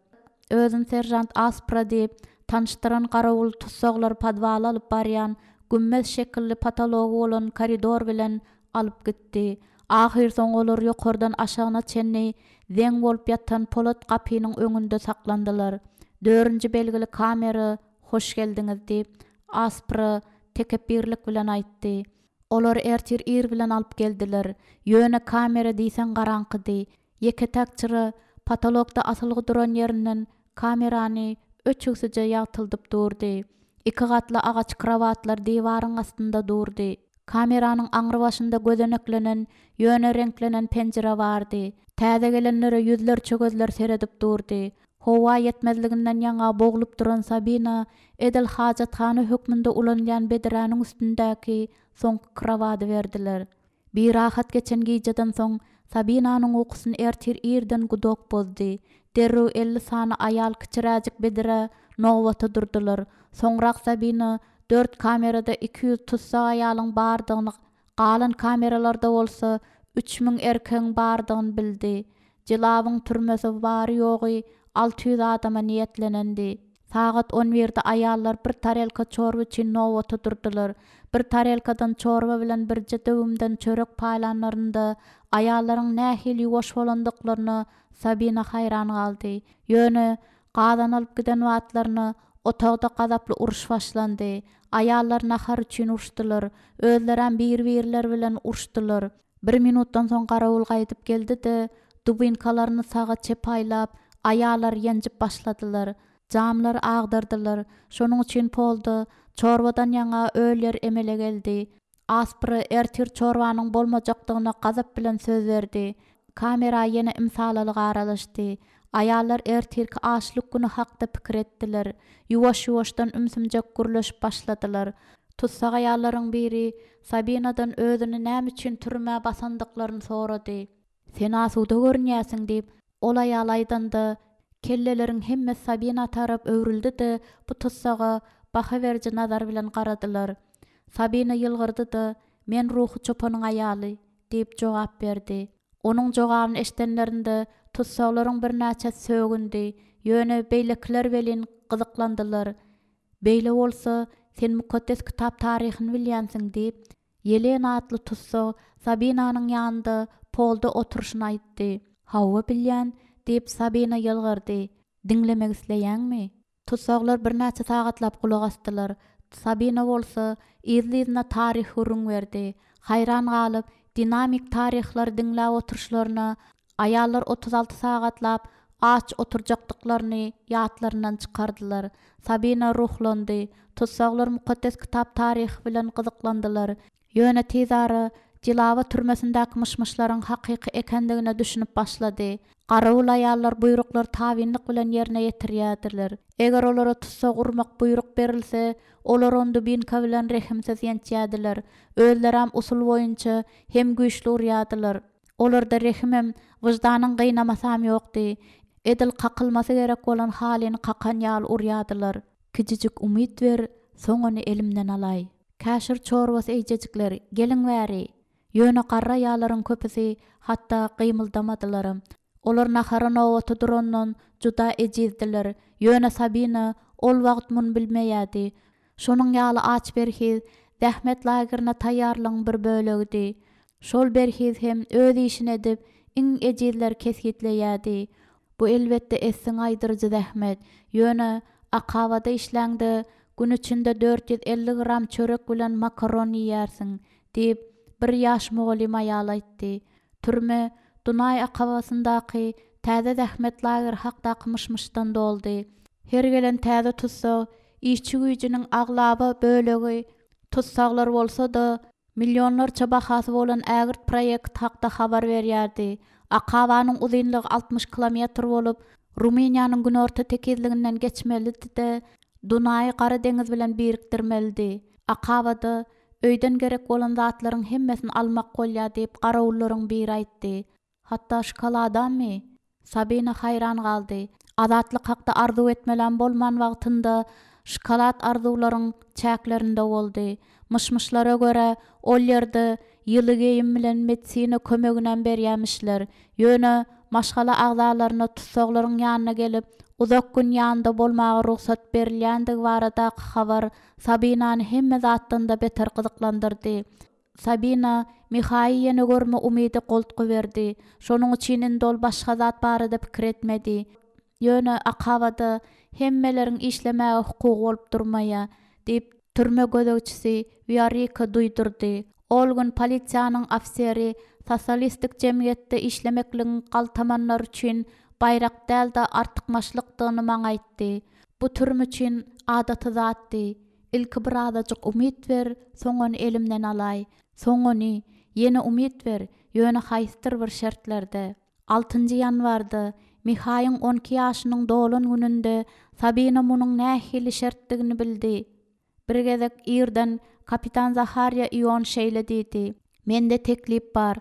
Özüni seržant Aspra diýip, tanyşdyran garawul tussaglary podwala alyp barýan gümmez şekilli potology bolan koridor bilen alyp gitdi. Ahyrsoňy olar ýokardan aşagyna çenli zeň bolup ýatan polat gapynyň öňünde saklandylar. Dördünji belgili kamera hoş geldiňiz diýip, Aspra tekepbirlik bilen aýtdy. Olary ertir ir bilen alyp geldiler. Ýöne kamera diýseň garaňkydy. Ýeke-täk çyra potolokda asylgy duran ýerinden kamerany öçügsije ýagtyldyp durdy. Iki gatly agaç krowatlar diwaryň astynda durdy. Kameranyň aňry başynda gözeneklenen, ýöne reňklenen penjire bardy. Täze gelenlere ýüzlerçe gözler seredip durdy. Howa ýetmezliginden ýaňa boglup duran Sabina edil hajathana hökmünde ulanylýan bedräniň üstündäki soňky krowady berdiler. Birahat geçen gijeden soň Sabinanyň ukusyny ertir irden gudok bozdy. Derrew 50 sany aýal kiçiräjik bedrä nobata durdular. Soňrak Sabina dört kamerada 200 tussag aýalyň bardygyny Galan kameralarda bolsa 3000 erkegiň bardygyny bildi. Jilawyň türmesi bary-ýogy 600 adama niýetlenendi. Sagat on birde aýallar bir tarelka çorba üçin nobata durdular. Bir tarelkadan çorba bilen birje döwümden çörek paýlanlarynda aýallaryň nähili ýuwaş bolandyklaryna Sabina haýran galdy. Ýöne gazan alyp giden wagtlaryna. Otagda gazaply uruş başlandy. Aýallar nahar üçin uruşdylar. Özlerem bir-birleri bilen uruşdylar. Bir minutdan soň garawul gaýdyp geldi-de, dubinkalaryny saga-çep aýlap, aýallary ýenjip başladylar. Jamlary agdardylar. Şonuň üçin polda çorbadan ýaňa öl ýer emele geldi. Aspra ertir çorbanyň bolmajakdygyna gazap bilen söz berdi. Kamera ýene ymsalalyk aralaşdy. Aýallar ertirki açlyk güni hakda pikir etdiler. Ýuwaş-ýuwaşdan ümsümjek gürleşip başladylar. Tussag aýallaryň biri Sabinadan özüni näme üçin türmä basandyklaryny sorady. Sen asuda görünýärsiň diýip, ol aýal aýdanda, kelleleriň hemmesi Sabina tarap öwrüldi-de, bu tussaga baha beriji nazar bilen garadylar. Sabina ýylgyrdy-da, Men ruhy çopanyň aýaly, diýip jogap berdi. Onuň jogabyny eşidenlerinde, tussaglaryň birnäçesi sögündi, ýöne beýlekiler welin gyzyklandylar. Beýle bolsa, sen Mukaddes Kitap taryhyny bilýänsiň, diýip, Ýelena atly tussag Sabinanyň ýanynda polda oturyşyny aýtdy. Hawa, bilýän, diýip, Sabina ýylgyrdy. Diňlemek isleýäňmi? Tussaglar birnäçe sagatlap gulak asdylar. Sabina bolsa yzly-yzyna taryh gürrüň berdi. Haýran galyp, dinamik taryhlary diňläp oturyşlaryna, aýallar 36 sagatlap aç oturjakdyklaryny ýatlaryndan çykardylar. Sabina ruhlandy. Tussaglar Mukaddes Kitap taryhy bilen gyzyklandylar. Ýöne tizara Jilawa türmesindäki myş-myşlaryň hakyky ekendigine düşünip başlady. Garawul aýallar buýruklary tabynlyk bilen ýerine ýetirýärdiler. Eger olara tussag urmak buýruk berilse, olar ony dubinka bilen rehimsiz ýençýärdiler. Özlerem usul boýunça hem güýçli urýardylar. Olarda rehimem, wyždanyň gynamasam ýokdy. Edil kakylmasy gerek bolan halyny kakan ýaly urýardylar. Kiçijik umyt ber, soň ony elimden alaý. Käşir çorbasy eýjejikler, geliň bäri! Ýöne garry aýallaryň köpüsi hatda gymyldamadylaram. Olar nahara nobata durandan juda ejizdiler. Ýöne Sabina ol wagt muny bilmeýärdi. Şonuň ýaly aç berhiz zähmet lagerine taýýarlygyň bir bölegidi. Şol berhiz hem öz işini edip, iň ejizleri kesgitleýärdi. Bu elbetde essiň aýdyryjy zähmet. Ýöne akabada işläňde gün içinde 450 gram çörek bilen makaron iýýärsiň, diýip, bir ýaş mugallym aýal aýtdy. Türme Dunaý akabasyndaky täze zähmet lageri hakdaky myş-myşdan doldy. Her gelen täze tussag işçi güýjüniň aglaba bölegi tussaglar bolsa-da, Millionlarça bahasy bolan ägirt proýekt hakda habar berýärdi. Akabanyň uzynlygy 60 kilometr bolup, Rumyniýanyň günorta tekizliginden geçmelidi-de, Dunaýy Gara deňiz bilen birikdirmelidi. Akabada öýden gerek bolan zatlaryň hemmesini almak bolýar diýip, garawullaryň biri aýtdy. Hatda şokoladammy? Sabina haýran galdy. Azatlyk hakda arzuw etmelem bolman wagtynda şokolad arzuwlaryň çäklerinde boldy. Myş-myşlara görä, ol ýerde ýyly geýim bilen medisina kömeginem berýämişler. Ýöne maşgala agzalaryna tussaglaryň ýanyna gelip, uzak gün ýanynda bolmaga rugsat berilýändigi baradaky habar Sabinany hemme zatdan-da beter gyzyklandyrdy. Sabina Mihaýy ýene görme umydy goltgy berdi. Şonuň üçin indi ol başga zat barada pikir etmedi. Ýöne akabada hemmeleriň işlemäge hukugy bolup durmaýa, diýip, türme gözegçisi Wiorika duýdurdy. Ol gün polisiýanyň ofiseri sosialistik jemgyýetde işlemekligiň galtamanlar üçin baýrak däl-de artykmaçlykdygyny maňa aýtdy. Bu türme üçin adaty zatdy. Ilki birazajyk umyt ber, soň ony elimden alaý. Soň ony, ýene umyt ber, ýöne haýsydyr bir şertlerde. Altynjy ýanwarda, Mihaýyň on iki ýaşynyň dolan gününde Sabina munuň nähili şertdigini bildi. Bir gezek irden kapitan Zaharýa Ion şeýle diýdi, Mende teklip bar.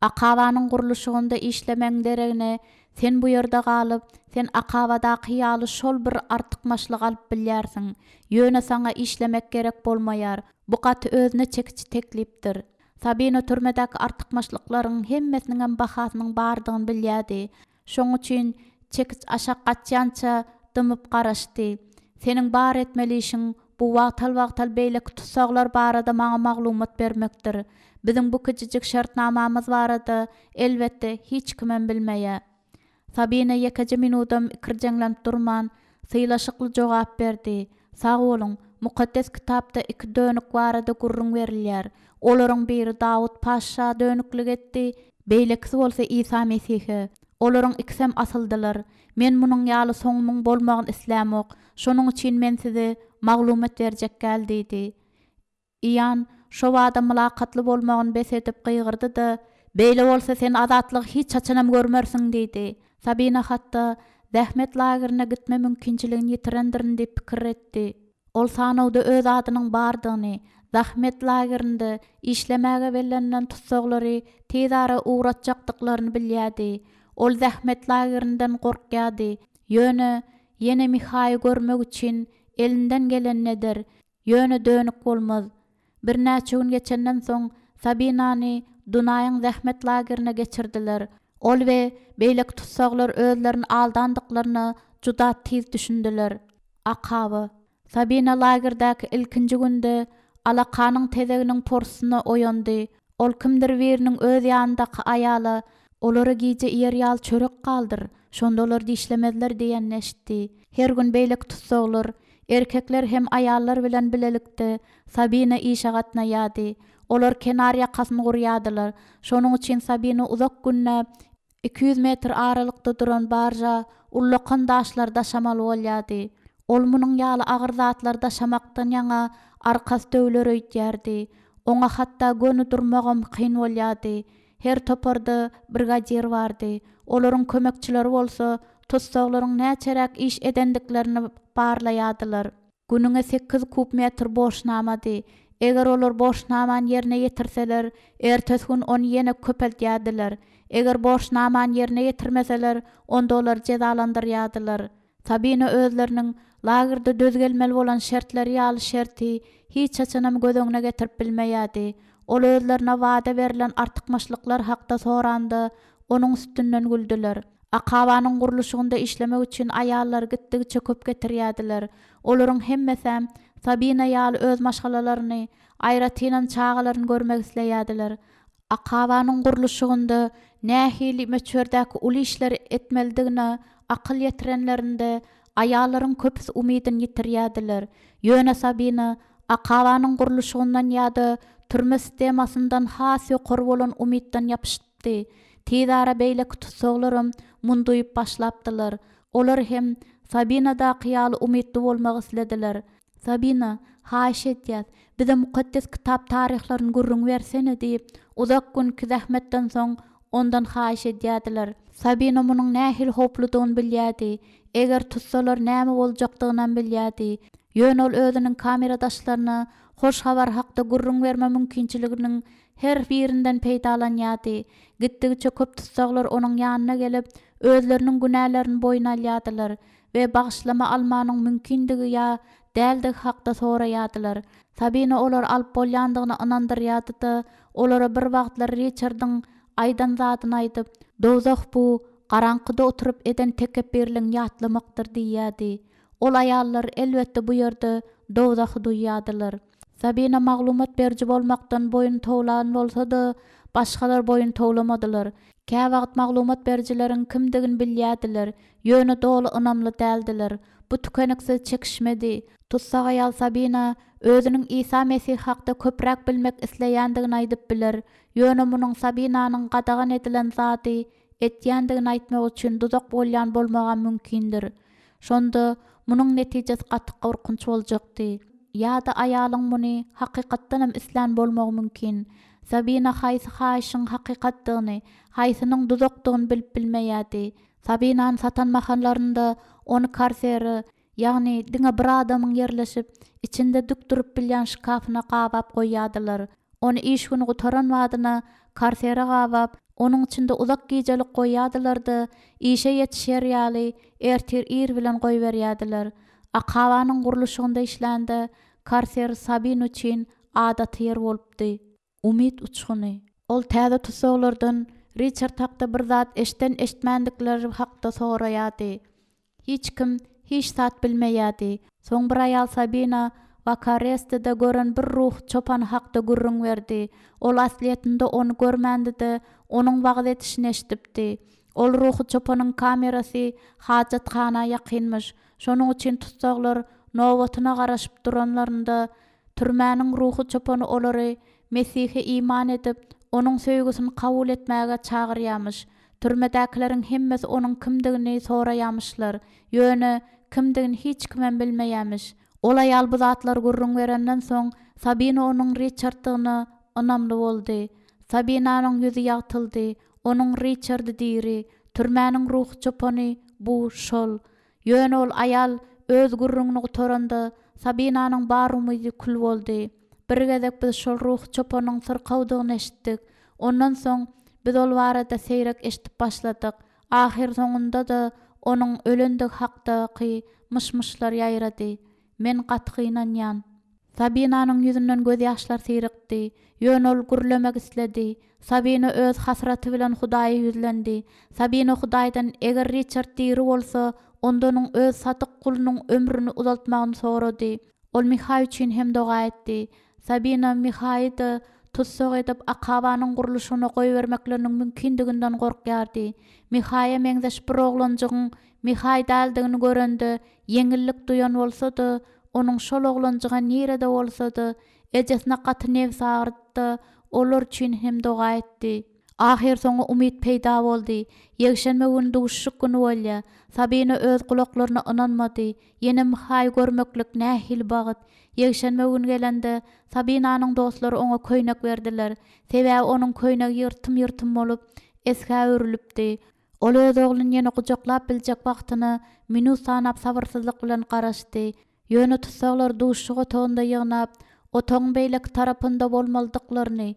Akabanyň gurluşygynda işlemegiň deregine, sen bu ýerde galyp, sen akabadaky ýaly şol bir artykmaçlygy alyp bilýärsiň. Ýöne saňa işlemek gerek bolmaýar. Bu gaty özüne çekiji teklipdir. Sabina türmedäki artykmaçlyklaryň hemmesiniňem bahasynyň bardygyny bilýärdi. Şoň üçin çekiç aşak gaçýança dymyp garaşdy. Seniň bar etmeli işiň bu wagtal-wagtal beýleki tussaglar barada maňa maglumat bermekdir. Biziň bu kiçijik şertnamamyz barada, elbetde, hiç kimem bilmeýär. Sabina ýekeje minudam ikirjeňlenip durman, Sylaşykly jogap berdi, Sag boluň, Mukaddes Kitapda iki dönük barada gürrüň berilýär. Olaryň biri Dawut patyşa dönüklik etdi, beýlekisi bolsa Isa Mesihe. Olaryň ikisem asyldylar. Men munuň ýaly soňumyň bolmagyny islämok. Şonuň üçin men size maglumat berjek däl diýdi. Ian şobada mylakatly bolmagyny bes edip gygyrdy-da, Beýle bolsa sen azatlygy hiç haçanam görmersiň diýdi. Sabina hatda zähmet lagerine gitme mümkinçiligini ýitirendirin diýip pikir etdi. Ol sanawda öz adynyň bardygyny, zähmet lagerinde işlemäge bellenilen tussaglary tizara ugratjakdyklaryny bilýärdi. Ol zähmet lagerinden gorkýardy. Ýöne ýene Mihaýy görmek üçin elinden gelenini eder. Ýöne dönük bolmaz. Birnäçe gün geçenden soň Sabinany Dunaýyň zähmet lagerine geçirdiler. Ol we beýleki tussaglar özlerini aldandyklaryna juda tiz düşündiler. Akaba. Sabina lagerdäki ilkinji günde alakanyň tezeginiň porsuna oýandy. Ol kimdir biriniň öz ýanyndaky aýala, Olara gije iýer ýaly çörek galdyr, şonda olar dişlemezler diýenini eşitdi. Her gün beýleki tussaglar, erkekler hem aýallar bilen bilelikde Sabina işe gatnaýardy. Olar kenar ýakasyny gurýardylar. Şonuň üçin Sabina uzak günläp 200 metr aralykda duran barža ullakan daşlary daşamaly bolýardy. Ol munuň ýaly agyr zatlary daşamakdan ýaňa arkasy döwler öýdýärdi. Oňa hatda göni durmagam kyn bolýardy. Her toparda brigadir bardy. Olaryň kömekçileri bolsa tussaglaryň näçeräk iş edendiklerini barlaýardylar. Günüňe sekiz kub metr borçnamady. Eger olar borçnamany ýerine ýetirseler, ertesi gün ony ýene köpeldýärdiler. Eger borçnamany ýerine ýetirmeseler, onda olary jezalandyrýardylar. Sabina özleriniň lagerde döz gelmeli bolan şertleri ýaly şerti hiç haçanam göz öňüne getirip bilmeýärdi. Ol özlerine wada berlen artykmaçlyklar hakda soranda, onuň üstünden güldüler. Akabanyň gurluşygynda işlemek üçin aýallary gitdigiçe köp getirýärdiler. Olaryň hemmesäm Sabina ýaly öz maşgalalaryny, aýratynam çagalaryny görmek isleýärdiler. Akabanyň gurluşygynda nähili möçberdäki uly işleri etmelidigine akyl ýetirenlerinde aýallaryň köpüsi umydyny ýitirýärdiler. Ýöne Sabina Akabanyň gurluşygyndan ýa-da türme sistemasyndan has ýokary bolan umytdan ýapyşypdy. Tizara beýleki tussaglaram muny duýup başlapdylar. Olar hem Sabinadaky ýaly umytly bolmak islediler. Sabina, haýyş edýäs, bize Mukaddes Kitap taryhlaryny gürrüň bersene diýip, uzak günki zähmetden soň ondan haýyş edýärdiler. Sabina munuň nähili howpludygyny bilýärdi, eger tutsalar näme boljakdygynam bilýärdi. Ýöne ol özüniň kameradaşlaryna hoş habar hakda gürrüň berme mümkinçiliginiň her birinden peýdalanýardy. Gitdigiçe köp tussaglar onuň ýanyna gelip, özleriniň günälerini boýun alýardylar we bagyşlama almanyň mümkindigi ýa däldigi hakda soraýardylar. Sabina olary alyp bolýandygyna ynandyrýardy-da, olara bir wagtlar Riçardyň aýdan zadyny aýdyp, Dowzah bu, garaňkyda oturyp eden tekepbirligiňi ýatlamakdyr diýýärdi. Ol aýallar, elbetde, bu ýerde dowzahy duýýardylar. Sabina maglumat beriji bolmakdan boýun towlan bolsa-da, başgalar boýun towlamadylar. Käwagt maglumat berijileriň kimdigini bilýärdiler, ýöne doly ynamly däldiler. Bu tükeniksiz çekişmedi. Tussag aýal Sabina özüniň Isa Mesih hakda köpräk bilmek isleýändigini aýdyp biler, ýöne munuň Sabinanyň gadagan edilen zady etýändigini aýtmak üçin duzak bolýan bolmagam mümkindir. Şonda munuň netijesi gaty gorkunç boljakdy. Ýa-da aýalyň muny hakykatdanam islän bolmagy mümkin. Sabina haýsy haýyşyň hakykatdygyny, haýsynyň duzakdygyny bilip bilmeýärdi. Sabinany satan mahallarynda ony karsere, ýagny diňe bir adamyň ýerleşip, içinde dik durup bilýän şkafyna gabap goýýardylar. Ony iş güni gutaran badyna karsere gabap, onuň içinde uzak gijelik goýýardylar-da, işe ýetişer ýaly, ertir ir bilen goýberýärdiler. Akabanyň gurluşygynda işlände, karser Sabin üçin adaty ýer bolupdy. Umyt uçguny. Ol täze tussaglardan Riçard hakda bir zat eşden-eşitmändikleri hakda soraýardy. Hiç kim hiç zat bilmeýärdi. Soň bir aýal Sabina Wakarestede gören bir ruhy çopany hakda gürrüň berdi. Ol aslyýetinde ony görmändi-de, onuň wagyz edişini eşidipdi. Ol ruhy çopanyň kamerasy hajathana ýakynmyş. Şonuň üçin tussaglar nobatyna garaşyp duranlarynda, türmäniň ruhy çopany olary Mesihe iman edip, Onuň söýgüsini kabul etmäge çagyrýamyş. Türmedäkileriň hemmesi onuň kimdigini soraýamyşlar, ýöne kimdigini hiç kimem bilmeýämiş. Ol aýal bu zatlary gürrüň berenden soň, Sabina onuň Riçarddygyna ynamly boldy. Sabinanyň ýüzi ýagtyldy. Onuň Riçardy diri. Türmäniň ruhy çopany, bu, şol. Ýöne ol aýal öz gürrüňini gutaranda, Sabinanyň bar umydy kül boldy. Bir gezek biz şol ruhy çopanyň syrkawdygyny eşitdik. Ondan soň biz ol barada seýrek eşidip başladyk. Ahyrsoňunda-da onuň ölendigi hakdaky myş-myşlar ýaýrady. Men gaty gynanýan. Sabinanyň ýüzünden gözýaşlar syrykdy. Ýöne ol gürlemek isledi. Sabina öz hasraty bilen Hudaýa ýüzlendi. Sabina Hudaýdan eger Riçard diri bolsa, onda onuň öz sadyk gulunyň ömrüni uzaltmagyny sorady. Ol Mihaý üçin hem doga etdi. Sabina Mihaýy-da tussag edip, akabanyň gurluşygyna goýbermekleriniň mümkindiginden gorkýardy. Mihaýa meňzeş bir oglanjygyň Mihaý däldigini görende, ýeňillik duýan bolsa-da, onuň şol oglanjyga nirede bolsa-da, ejesine gaty nebsi agyrdy-da, olar üçin hem doga etdi. Ahyrsoňy umyt peýda boldy. Ýekşenbe güni duşuşyk güni bolýar. Sabina öz gulaklaryna ynanmady. Ýene Mihaýy görmeklik nähili bagt! Ýekşenbe güni gelende, Sabinanyň dostlary oňa köýnek berdiler. Sebäbi onuň köýnegi ýyrtym-ýyrtym bolup, esgä öwrülipdi. Ol öz ogluny ýene gujaklap biljek wagtyna minut sanap sabyrsyzlyk bilen garaşdy. Ýöne tussaglary duşuşyk otagynda ýygnap, otagyň beýleki tarapynda bolmalydyklaryny,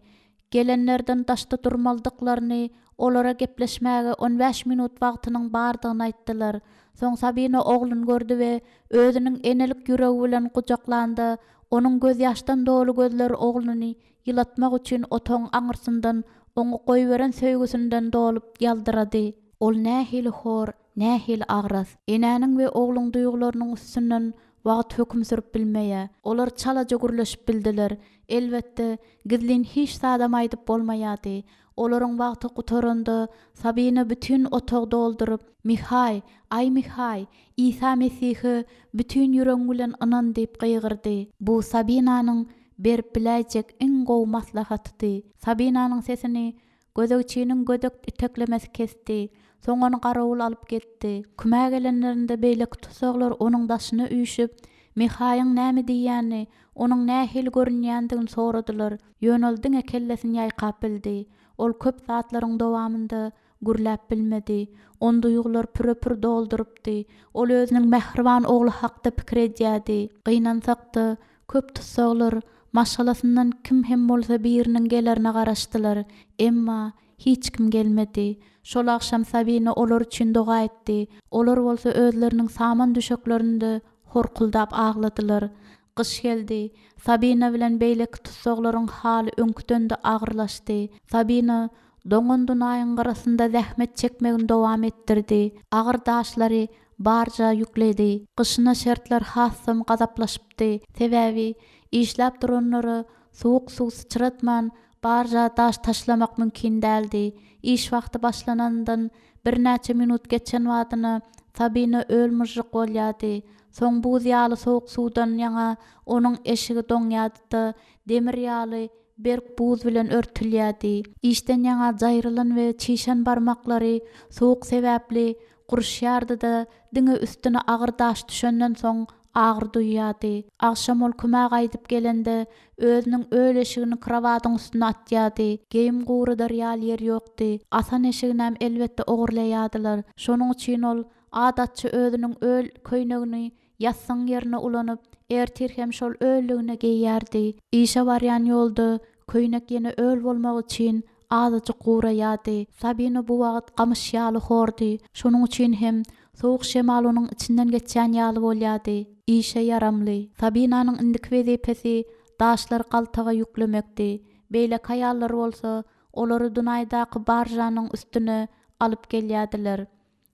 gelenlerden daşda durmalydyklaryny, olara gepleşmäge on bäş minut wagtynyň bardygyny aýtdylar. Soň Sabina ogluny gördi we özüniň enelik ýüregi bilen gujaklanda, onuň gözýaşdan doly gözleri ogluny ýylatmak üçin otagyň aňyrsyndan oňa goýberen söýgüsinden dolup ýaldyrady. Ol nähili hor, nähili agras. Enäniň we ogluň duýgularynyň üstünden wagt höküm sürüp bilmeýär. Olar çalaja gürleşip bildiler. Elbetde, gizlin hiç zadam aýdyp bolmaýardy. Olaryň wagty gutaranda, Sabina bütin otagy dolduryp, Mihaý, aý Mihaý, Isa Mesihe bütin ýüregiň bilen ynan diýip gygyrdy. Bu Sabinanyň berip biläýjek iň gowy maslahatydy. Sabinanyň sesini gözegçiniň gödek iteklemesi kesdi. Soň ony garawul alyp gitdi. Kümä gelenlerinde beýleki tussaglar onuň daşyna üýşüp, Mihaýyň näme diýýänini, onuň nähili görünýändigini soradylar. Ýöne ol diňe kellesini ýaýkap bildi. Ol köp zatlaryň dowamynda gürläp bilmedi. Ony duýgular püre-pür doldurypdy. Ol özüniň mähriban ogly hakda pikir edýärdi. Gynansak-da, köp tussaglar maşgalasyndan kim hem bolsa biriniň gelerine garaşdylar. Emma hiç kim gelmedi. Şol agşam Sabina olar üçin doga etdi. Olar bolsa özleriniň saman düşeklerinde horkuldap agladylar. Gyş geldi. Sabina bilen beýleki tussaglaryň haly öňküden-de agyrlaşdy. Sabina doňan Dunaýyň gyrasynda zähmet çekmegini dowam etdirdi. Agyr daşlary barja ýükledi. Gyşyna şertler hasam gazaplaşypdy. Sebäbi işläp duranlara suwuk suw syçratman, barja daş taşlamak mümkin däldi. Iş wagty başlanandan birnäçe minut geçen badyna Sabina öl-myžžyk bolýardy. Soň buz ýaly sowuk suwdan ýaňa onuň eşigi doňýardy-da, demir ýaly berk buz bilen örtülýärdi. Işden ýaňa jaýrylan we çişen barmaklary sowuk sebäpli guruşýardy-da, diňe üstüne agyr daş düşenden soň agyry duýýardy. Agşam ol kümä gaýdyp gelende, özüniň öl eşigini krowadyň üstüne atýardy. Geýim guradar ýaly ýer ýokdy. Asan eşiginem elbetde ogurlaýardylar. Şonuň üçin ol Adatça özüniň öl köýnegini ýassygyň ýerine ulanyp, ertir hem şol öllügine geýýärdi. Işe barýan ýolda köýnek ýene öl bolmagy üçin azajyk guraýardy. Sabina bu wagt gamyş ýaly hordy. Şonuň üçin hem sowuk şemal onuň içinden geçýän ýaly bolýardy. Işe ýaramly. Sabinanyň indiki wezipesi daşlary galtaga ýüklemekdi. Beýleki aýallar bolsa olary Dunaýdaky baržanyň üstüne alyp gelýärdiler.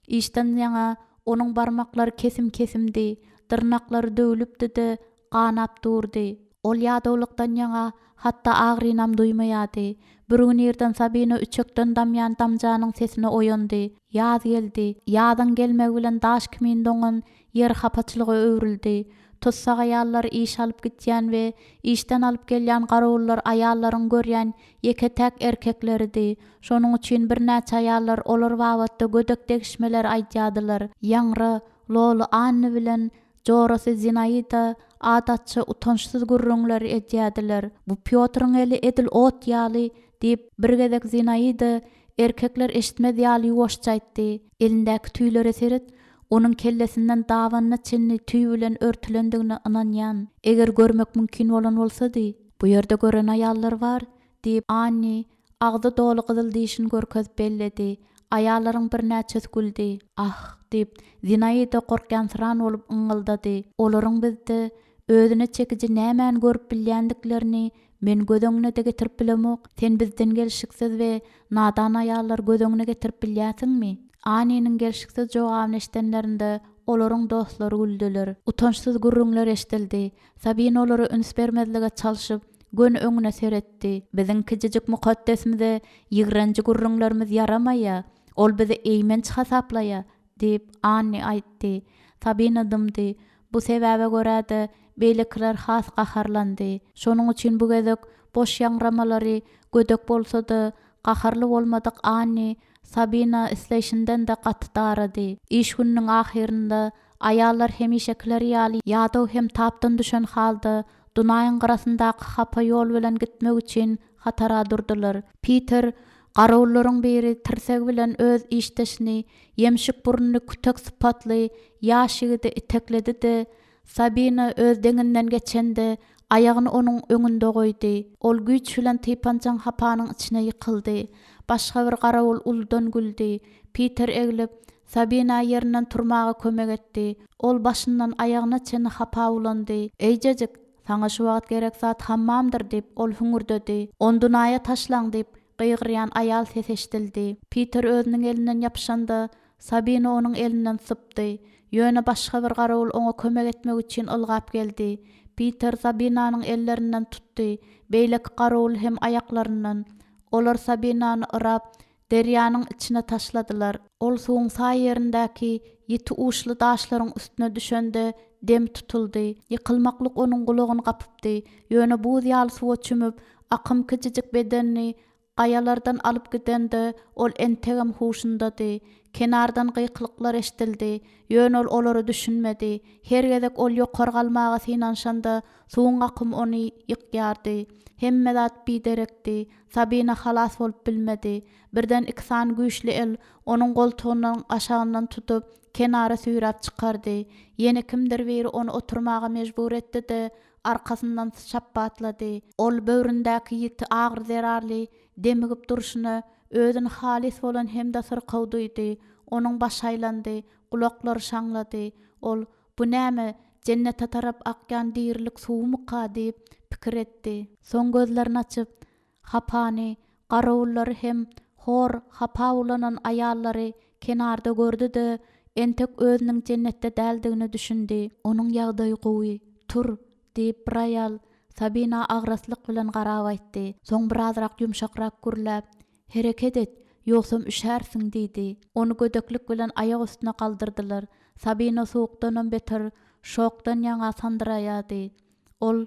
Işden ýaňa onuň barmaklary kesim-kesimdi, dyrnaklary döwlüpdi-de, ganap durdy. Ol ýadawlykdan ýaňa hatda agyrynam duýmaýardy. Bir gün irden Sabina üçekden damýan damjanyň sesine oýandy. Ýaz geldi. Ýazyň gelmegi bilen daş kimin doňan. ýer hapaçylyga öwrüldi. Tussag aýallary işe alyp gitýän we işden alyp gelýän garawullar aýallaryň görýän ýeke-täk erkekleridi. Şonuň üçin birnäçe aýallar olar babatda gödek degişmeler aýdýardylar. Ýaňra Loly Anni bilen jorasy Zinaida adatça utançsyz gürrüňleri edýärdiler. Bu Pýotryň eli edil ot ýaly, diýip, bir gezek Zinaida erkekler eşitmez ýaly ýuwaşja aýtdy. Elindäki tüýlere seret, onuň kellesinden dabanyna çenli tüý bilen örtülendigine ynanýan. Eger görmek mümkin bolan bolsady. Bu ýerde gören aýallar bar, diýip, Anni agzy doly gyzyl dişini görkezip belledi. Aýallaryň birnäçesi güldi. Ah! diýip, Zinaida gorkýansyran bolup yňňyldady. Olaryň bizde özüne çekiji nämäni görüp bilýändiklerini men göz öňüne-de getirip bilemok. Sen bizden gelşiksiz we nadan aýallary göz öňüne getirip bilýärsiňmi? Aniniň gelşiksiz jogabyny eşidenlerinde, olaryň dostlary güldüler. Utançsyz gürrüňler eşidildi. Sabina olara üns bermezlige çalşyp, göni öňüne seretdi. Biziň kiçijik mukaddesimize ýigrenji gürrüňlerimiz ýaramaýa. Ol bizi eýmenç hasaplaýa, diýip, Anni aýtdy. Sabina dymdy. Bu sebäbe görä-de, beýlekiler has gaharlandy. Şonuň üçin bu gezek boş ýaňramalary gödek bolsa-da, gaharly bolmadyk Anni Sabina isleýşinden-de gaty darady. Iş gününiň ahyrynda Aýallar hemişekileri ýaly ýadaw hem tapdan düşen halda Dunaýyň gyrasyndaky hapa ýol bilen gitmek üçin hatara durdular. Piter, garawullaryň biri tirsegi bilen öz işdeşini, ýemşik burunly kütek sypatly ýaş ýigidi itekledi-de, Sabina öz deňinden geçende, aýagyny onuň öňünde goýdy. Ol güýç bilen typanjaň hapanyň içine ýykyldy. Başga bir garawul uludan güldi. Piter eglip, Sabina ýerinden turmaga kömek etdi. Ol başyndan aýagyna çenli hapa bulandy. Eýjejik, saňa şu wagt gerek zat hammamdyr, diýip, ol hüňürdedi. Ony Dunaýa taşlaň, diýip, gygyrýan aýal sesi eşidildi. Piter özüniň elinden ýapyşanda, Sabina onuň elinden sypdy. Ýöne başga bir garawul oňa kömek etmek üçin ylgap geldi. Piter Sabinanyň ellerinden tutdy, beýleki garawul hem aýaklaryndan. Olar Sabinany yrap, Derýanyň içine taşladylar. Ol suwuň saý ýerindäki ýiti uçly daşlaryň üstüne düşende demi tutuldy. Ýykylmaklyk onuň gulagyny gapypdy. Ýöne buz ýaly suwa çümüp, akym kiçijik bedenini gaýalardan alyp gidende, ol entegem huşundady. Kenardan gykylyklar eşidildi. Ýöne ol olara düşünmedi. Her gezek ol ýokary galmaga synanyşanda, suwuň akymy ony ýykýardy. Hemme zat biderekdi. Sabina halas bolup bilmedi. Birden iki sany güýçli el onuň goltugynyň aşagyndan tutup, kenara süýräp çykardy. Ýene kimdir biri ony oturmaga mejbur etdi-de, arkasyndan şapbatlady. Ol böwründäki ýiti agyry zerarly demigip durşuna, özüni halys bolan hem-de syrkaw duýdy. Onuň başy aýlandy, gulaklary şaňlady. Ol, Bu näme, jennete tarap akýan dirilik suwumyka diýip, pikir etdi. Soň gözlerini açyp, hapany, garawullary hem hor, hapa ulanan aýallary kenarda gördi-de, entek özüniň jennetde däldigine düşündi. Onuň ýagdaýy gowy. Tur! diýip, bir aýal Sabina agraslyk bilen garap aýtdy. Soň birazrak ýumşakrak gürläp, Hereket et, ýogsam üşärsiň diýdi. Ony gödeklik bilen aýak üstüne galdyrdylar. Sabina sowukdanam beter şokdan ýaňa sandyraýardy. Ol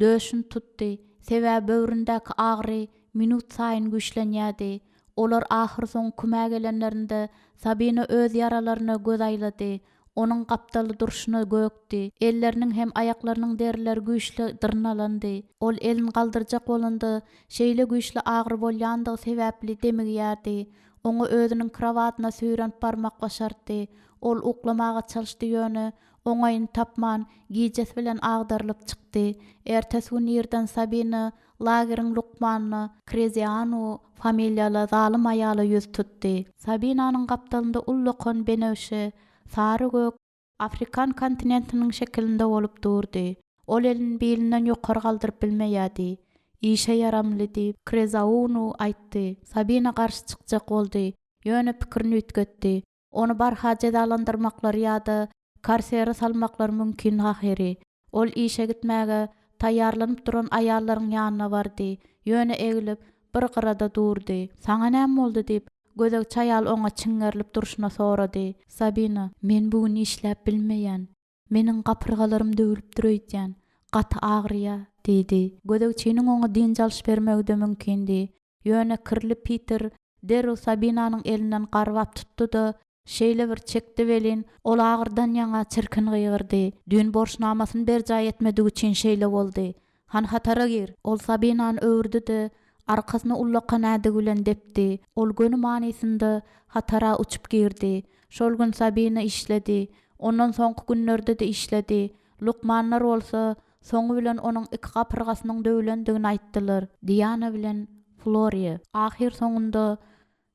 döşüni tutdy, sebäbi böwründäki agyry minut saýyn güýçlenýärdi. Olar ahyrsoňy kümä gelenlerinde Sabina öz ýaralaryna göz aýlady. Onuň gapdaly durşuna gökdi. Elleriniň hem aýaklarynyň derileri güýçli dyrnalandy. Ol elini galdyrjak bolanda, şeýle güýçli agyry bolýandygy sebäpli demigýärdi. Oňa özüniň krowatyna süýrenip barmak başartdy. Ol uklamaga çalyşdy ýöne, oňaýyny tapman, gijesi bilen agdarylyp çykdy. Ertesi gün irden Sabina lageriň lukmanyna, Krezianu familiýaly zalym aýala ýüz tutdy. Sabinanyň gapdalynda ullakan benewşe, sary-gök, afrikan kontinentiniň şekilinde bolup durdy. Ol elini bilinden ýokary galdyryp bilmeýärdi. Işe ýaramly, diýip, Krezaunu aýtdy. Sabina garşy çykjak boldy, ýöne pikirini üýtgetdi. Ony barha jezalandyrmaklary ýa-da karsere salmaklary mümkin ahyry. Ol işe gitmäge taýýarlanyp duran aýallaryň ýanyna bardy, ýöne eglip, bir gyrada durdy. Saňa näme boldy? diýip, Gözegçi aýal oňa çiňňerilip durşuna sorady. Sabina, Men bu gün işläp bilmeýän. Meniň gapyrgalarym döwlüpdir öýdýän. Gaty agyrýa, diýdi. Gözegçiniň oňa dynç alyş bermegi-de mümkindi. Ýöne kirli Piter derrew Sabinanyň elinden garbap tutdy-da, şeýle bir çekdi welin, ol agyrdan ýaňa çirkin gygyrdy. Düýn borçnamasyny berjaý etmedigi üçin şeýle boldy. Hany hatara gir! Ol Sabinany öwürdi-de, arkasyna ullakan ädigi bilen depdi. Ol göni manysynda hatara uçup girdi. Şol gün Sabina işledi. Ondan soňky günlerde-de işledi. Lukmanlar bolsa, soňy bilen onuň iki gapyrgasynyň döwlendigini aýtdylar. Diana bilen Floriýa. Ahyrsoňunda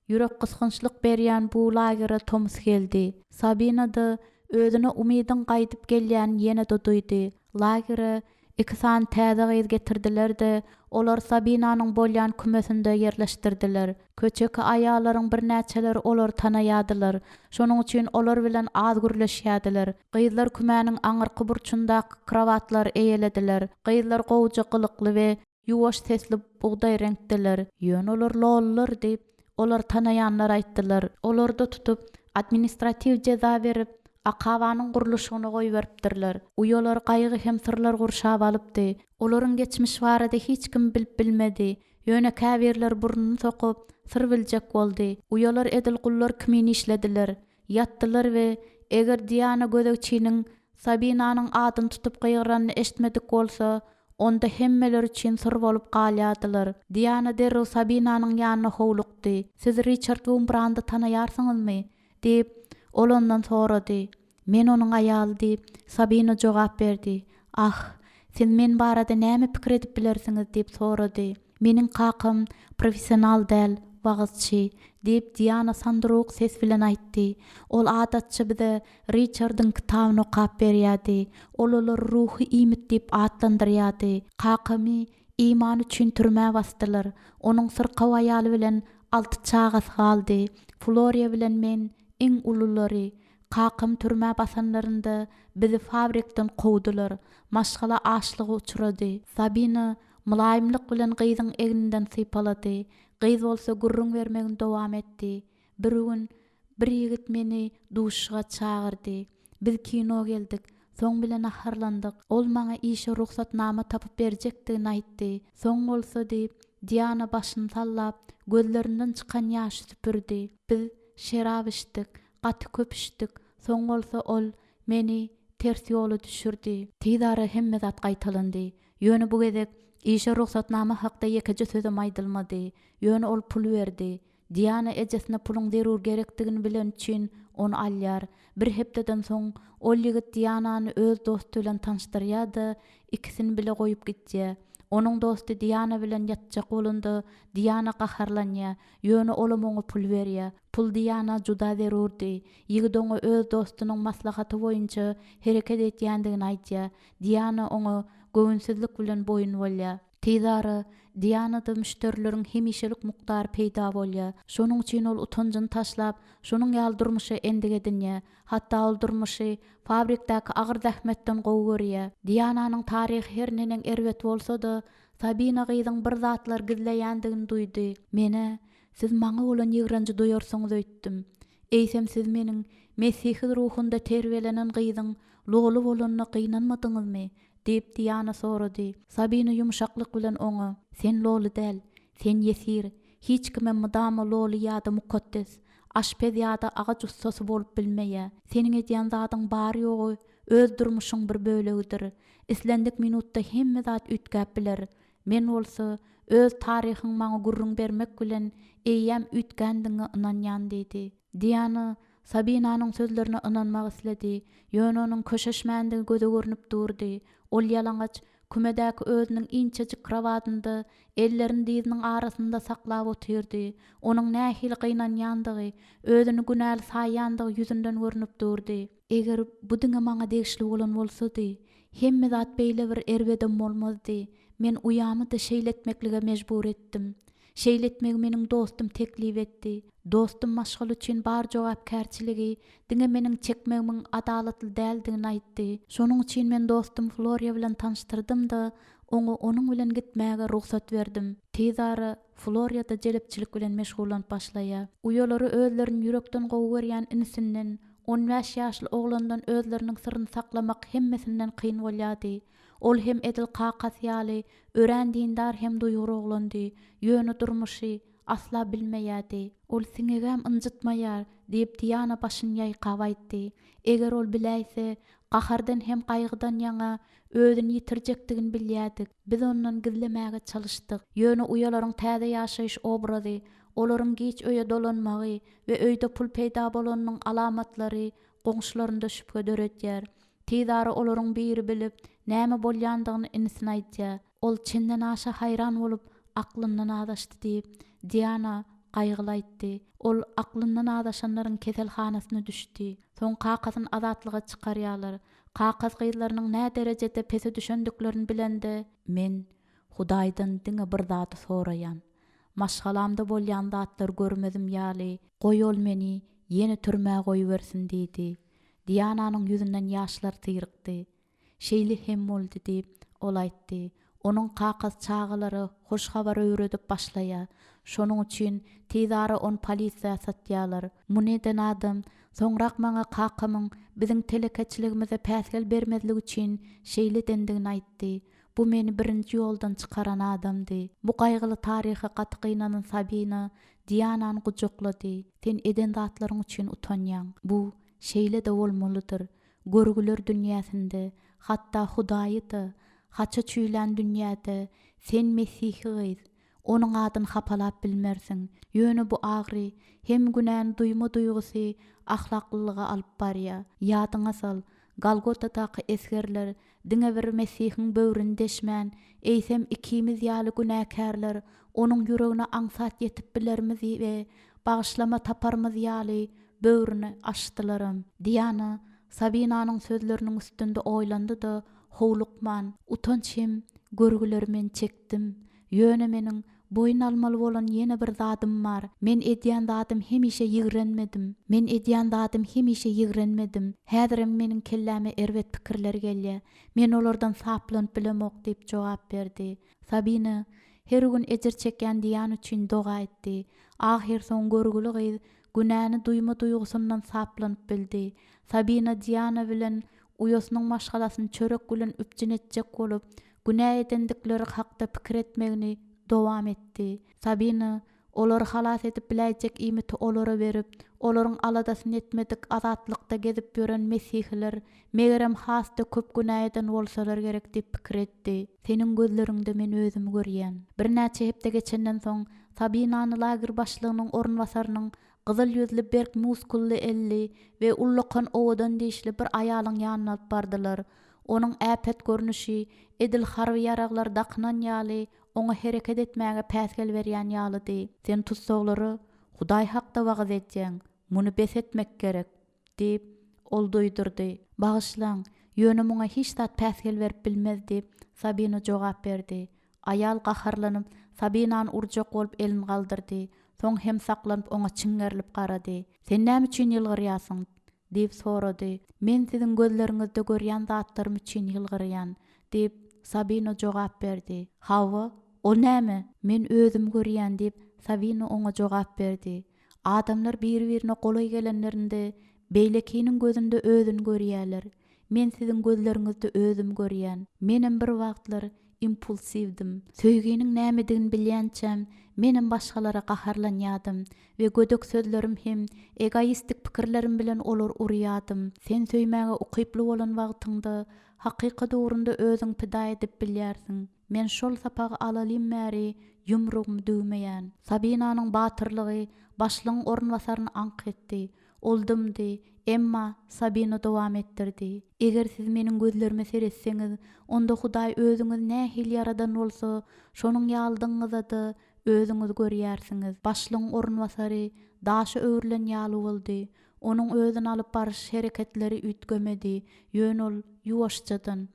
Ýürekgysgynçlyk berýän bu lagere tomus geldi. Sabina-da özüne umydyň gaýdyp gelýänini ýene-de duýdy. Lagere iki sany täze gyz getirdiler-de, olary Sabinanyň bolýan kümesinde ýerleşdirdiler. Köçeki aýallaryň birnäçeleri olary tanaýardylar. Şonuň üçin olar bilen az gürleşýärdiler. Gyzlar kümäniň aňyrky burçundaky krowatlary eýelediler. Gyzlar gowuja gylykly we Ýuwaş sesli bugdaý reňkdiler. Ýöne olar lollar diýip, olary tanaýanlar aýtdylar. Olary-da tutup, administratiw jeza berip, akabanyň gurluşygyna goýberipdirler. Uýalary gaýgy hem syrlar gurşap alypdy. Olaryň geçmişi barada hiç kim bilip bilmedi. Ýöne käbirleri burnuny sokup, syr biljek boldy. Uýalar edil gullar kimin işlediler. Ýatdylar we eger Diana gözegçiniň Sabinanyň adyny tutup gygyranyny eşitmedik bolsa, onda hemmeler üçin syr bolup galýardylar. Diana derrew Sabinanyň ýanyna howlukdy. Siz Riçard Wumbrandy tanaýarsyňyzmy? diýip, ol ondan sorady. Men onuň aýaly, diýip, Sabina jogap berdi. Ah, siz men barada näme pikir edip bilersiňiz? diýip sorady. Meniň kakam professional däl, wagyzçy, diýip, Diana sandyrawuk ses bilen aýtdy. Ol adatça bize Riçardyň kitabyny okap berýärdi. Ol olary ruhy iýmit diýip atlandyrýardy. Kakamy imany üçin türmä basdylar. Onuň syrkaw aýaly bilen alty çagasy galdy. Floriýa bilen men iň ululary. Kakamy türmä basanlarynda bizi fabrikden kowdular. Maşgala açlyga uçrady. Sabina mylaýymlyk bilen gyzyň egninden sypalady. Gyz bolsa gürrüň bermegini dowam etdi. Bir gün bir ýigit meni duşuşyga çagyrdy. Biz kino geldik. Soň bile naharlandyk. Ol maňa işe rugsatnama tapyp berjekdigini aýtdy. Soň bolsa, diýip, Diana başyny sallap, gözlerinden çykan ýaşy süpürdi. Biz şerap içdik. Gaty köp içdik. Soň bolsa ol meni ters ýola düşürdi. Tizara hemme zat gaýtalandy. Ýöne bu gezek işe rugsatnama hakda ýekeje sözem aýdylmady. Ýöne ol pul berdi. Diana ejesine puluň zerur gerekdigini bileni üçin ony alýar. Bir hepdeden soň ol ýigit Dianany öz dosty bilen tanyşdyrýar-da, ikisini bile goýup gitýär. Onuň dosty Diana bilen ýatjak bolanda, Diana gaharlanýar, ýöne olam oňa pul berýär. Pul Diana juda zerurdy. Ýigit oňa öz dostunyň maslahaty boýunça hereket edýändigini aýdýar. Diana oňa göwünsizlik bilen boýun bolýar. Tizara Dianada müşderileriň hemişelik mukdary peýda bolýar. Şonuň üçin ol utanjyny taşlap, şonuň ýaly durmuşa endik edinýär. Hatda ol durmuşy fabrikdäki agyr zähmetden gowy görýär. Diananyň taryhy her neneň erbet bolsa-da, Sabina gyzyň bir zatlar gizleýändigini duýdy. Men-ä, siz maňa bolan ýigrenji duýarsyňyz öýtdüm. Eýsem siz meniň mesihi ruhunda terbiýelenen gyzyň loly bolanyna gynanmadyňyzmy? Diýip, Diana sorady. Sabina ýumşaklyk bilen oňa, Sen loly däl, sen ýesir. Hiç kimem mydama loly ýa-da mukaddes, aşpez ýa-da agaç ussasy bolup bilmeýär. Seniň edýän zadyň bary-ýogy öz durmuşyň bir bölegidir. Islendik minutda hemme zat üýtgäp biler. Men bolsa, öz taryhyňy maňa gürrüň bermek bilen eýýäm üýtgändigiňe ynanýan diýdi. Diana Sabinanyň sözlerine ynanmak isledi, ýöne onuň köşeşmändigi göze görnüp durdy. Ol ýalaňaç, kümedäki özüniň inçejik krowadynda ellerini dyzynyň arasynda saklap otyrdy. Onuň nähili gynanýandygy, özüni günäli saýýandygy ýüzünden görnüp durdy. Eger bu diňe maňa degişli bolan bolsady, hemme zat beýle bir erbedem bolmazdy. Men uýamy-da şeýle etmeklige mejbur etdim. Şeýle etmegi meniň dostum teklip etdi. Dostum maşgala üçin bar jogapkärçiligi diňe meniň çekmegimiň adalatly däldigini aýtdy. Şonuň üçin men dostum Floriýa bilen tanyşdyrdym-da, oňa onuň bilen gitmäge rugsat berdim. Tizara. Floriýada jelepçilik bilen meşgullanyp başlaýar. Uýalary özlerini ýürekden gowy görýän inisinden, on bäş ýaşly oglandan özleriniň syryny saklamak hemmesinden kyn bolýardy. Ol hem edil kakasy ýaly örän dindar hem duýgur oglandy, ýöne durmuşy asla bilmeýärdi. Ol siňegem ynjytmaýar, diýip, Diana başyny ýaýkap aýtdy. Eger ol biläýse, gahardan hem gaýgydan ýaňa özüni ýitirjekdigini bilýärdik. Biz ondan gizlemäge çalyşdyk. Ýöne uýalaryň täze ýaşaýyş obrazy, olaryň giç öýe dolanmagy we öýde pul peýda bolanynyň alamatlary goňşularynda şübhe döredýär. Tizara olaryň biri bilip, näme bolýandygyny inisine aýdýar. Ol çendenaşa haýran bolup, aklyndan azaşdy diýip, Diana gaýgyly aýtdy. Ol aklyndan azaşanlaryň keselhanasyna düşdi. Soň kakasyny azatlyga çykarýarlar. Kakasy gyzlarynyň näderejede pese düşendiklerini bilende, Men Hudaýdan diňe bir zady soraýan. Maşgalamda bolýan zatlary görmezim ýaly, goý ol meni ýene türmä goýbersin diýdi. Diananyň ýüzünden ýaşlar syrykdy. Şeýle hem boldy diýip, ol aýtdy. Onuň kakasy çagalara hoş habary öwredip başlaýar. Şonuň üçin tizara ony polisiýa satýarlar. Muny eden adam soňrak maňa kakamyň biziň telekeçiligimize päsgel bermezlik üçin şeýle edendigini aýtdy. Bu meni birinji ýoldan çykaran adamdy. Bu gaýgyly taryha gaty gynanan Sabina Dianany gujaklady. Sen eden zatlaryň üçin utanýaň. Bu şeýle-de bolmalydyr. Görgüler dünýäsinde, hatda Hudaýy-da haça çüýlän dünýäde sen mesihi gyz, Onuň adyny hapalap bilmersiň. Ýöne bu agry hem günäni duýma duýgusy ahlaklylyga alyp barýar. Ýadyňa sal, Golgotadaky esgerler diňe bir Mesihiň böwrüni deşmän, eýsem ikimiz ýaly günäkärler Onuň ýüregine aňsat ýetip bilerimiz we bagyşlama taparymyz ýaly böwrüni açdylaram. Diana Sabinanyň sözleriniň üstünde oýlandy-da, howlukman, Utanç hem görgüleri men çekdim. Ýöne meniň boýun almaly bolan ýene bir zadym bar. Men edýän zadym hemişe ýigrenmedim. Men edýän zadym hemişe ýigrenmedim. Häzirem meniň kelläme erbet pikirler gelýär. Men olardan saplanyp bilemok diýip jogap berdi. Sabina her gün ejir çekýän Diana üçin doga etdi. Ahyrsoňy görgüli gyz günäni duýma duýgusyndan saplanyp bildi. Sabina Diana bilen uýasynyň maşgalasyny çörek bilen üpjün etjek bolup, günä edendikleri hakda pikir etmegini dowam etdi. Sabina olary halas edip biläýjek iýmiti olara berip, olaryň aladasyny etmedik azatlykda gezip ýören mesihiler, megerem, has-da köp günä eden bolsalar gerek diýip pikir etdi. Seniň gözleriňde men özümi görýän. Birnäçe hepde geçenden soň, Sabinany lager başlygynyň orunbasarynyň gyzyl ýüzli berk muskully elli we ullakan owadan dişli bir aýalyň ýanyna alyp bardylar. Onuň äpet görnüşi, edil harby ýaraglar dakynan ýaly, oňa hereket etmäge päsgel berýän ýalydy. Sen tussaglara Hudaý hakda wagyz edýäň, muny bes etmek gerek! Diýip, ol duýdurdy. Bagyşlaň, ýöne muňa hiç zat päsgel berip bilmez, diýip, Sabina jogap berdi. Aýal gaharlanyp, Sabinany urjak bolup elini galdyrdy, soň hem saklanyp oňa çiňňerilip garady. Sen näme üçin ýylgyrýarsyň? diýip sorady. Men siziň gözleriňizde görýän zatlarym üçin ýylgyrýan, diýip, Sabina jogap berdi. Hawa, o näme? Men özüm görýän, diýip, Sabina oňa jogap berdi. Adamlar biri-birine golaý gelenlerinde, beýlekiniň gözünde özüni görýärler. Men siziň gözleriňizde özümi görýän. Menem bir wagtlar impulsiwdim. Söýginiň nämedigini bilýänçäm, menem başgalara gaharlanýadym we gödek sözlerim hem egoistik pikirlerim bilen olary urýadym. Sen söýmäge ukyply bolan wagtyňda, hakykat ugrunda özüňi pida edip bilýärsiň. Men şol sapagy alalym bäri ýumrugymy düwmeýän. Sabinanyň batyrlygy başlygyň orunbasaryny aňk etdi. Ol dymdy, emma Sabina dowam etdirdi. Eger siz meniň gözlerime seretseňiz, onda Hudaý özüňizi nähili ýaradan bolsa, şonuň ýalydygyňyza-da özüňiz görýärsiňiz. Başlygyň orunbasary daşa öwrülen ýaly boldy. Onuň özüni alyp baryş hereketleri üýtgemedi, ýöne ol ýuwaşjadan,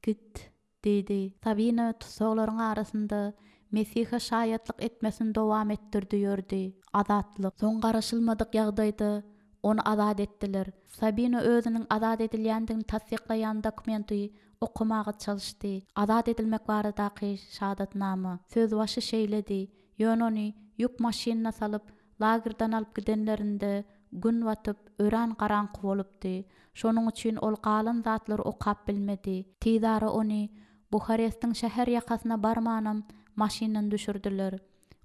Git. Diýdi. Sabina tussaglaryň arasynda Mesihe şaýatlyk etmesini dowam etdirdi ýördi. Azatlyk. Soň garaşylmadyk ýagdaýda ony azat etdiler. Sabina özüniň azat edilýändigini tassyklaýan dokumenti okamaga çalyşdy. Azat edilmek baradaky şahadatnama. Sözbaşy şeýledi, Ýöne ony ýük maşynyna salyp, lagerden alyp gidenlerinde Gün batyp, örän garaňky bolupdy. Şonuň üçin ol galan zatlary okap bilmedi. Tizara ony Buharestiň şäher ýakasyna barmanam maşyndan düşürdiler.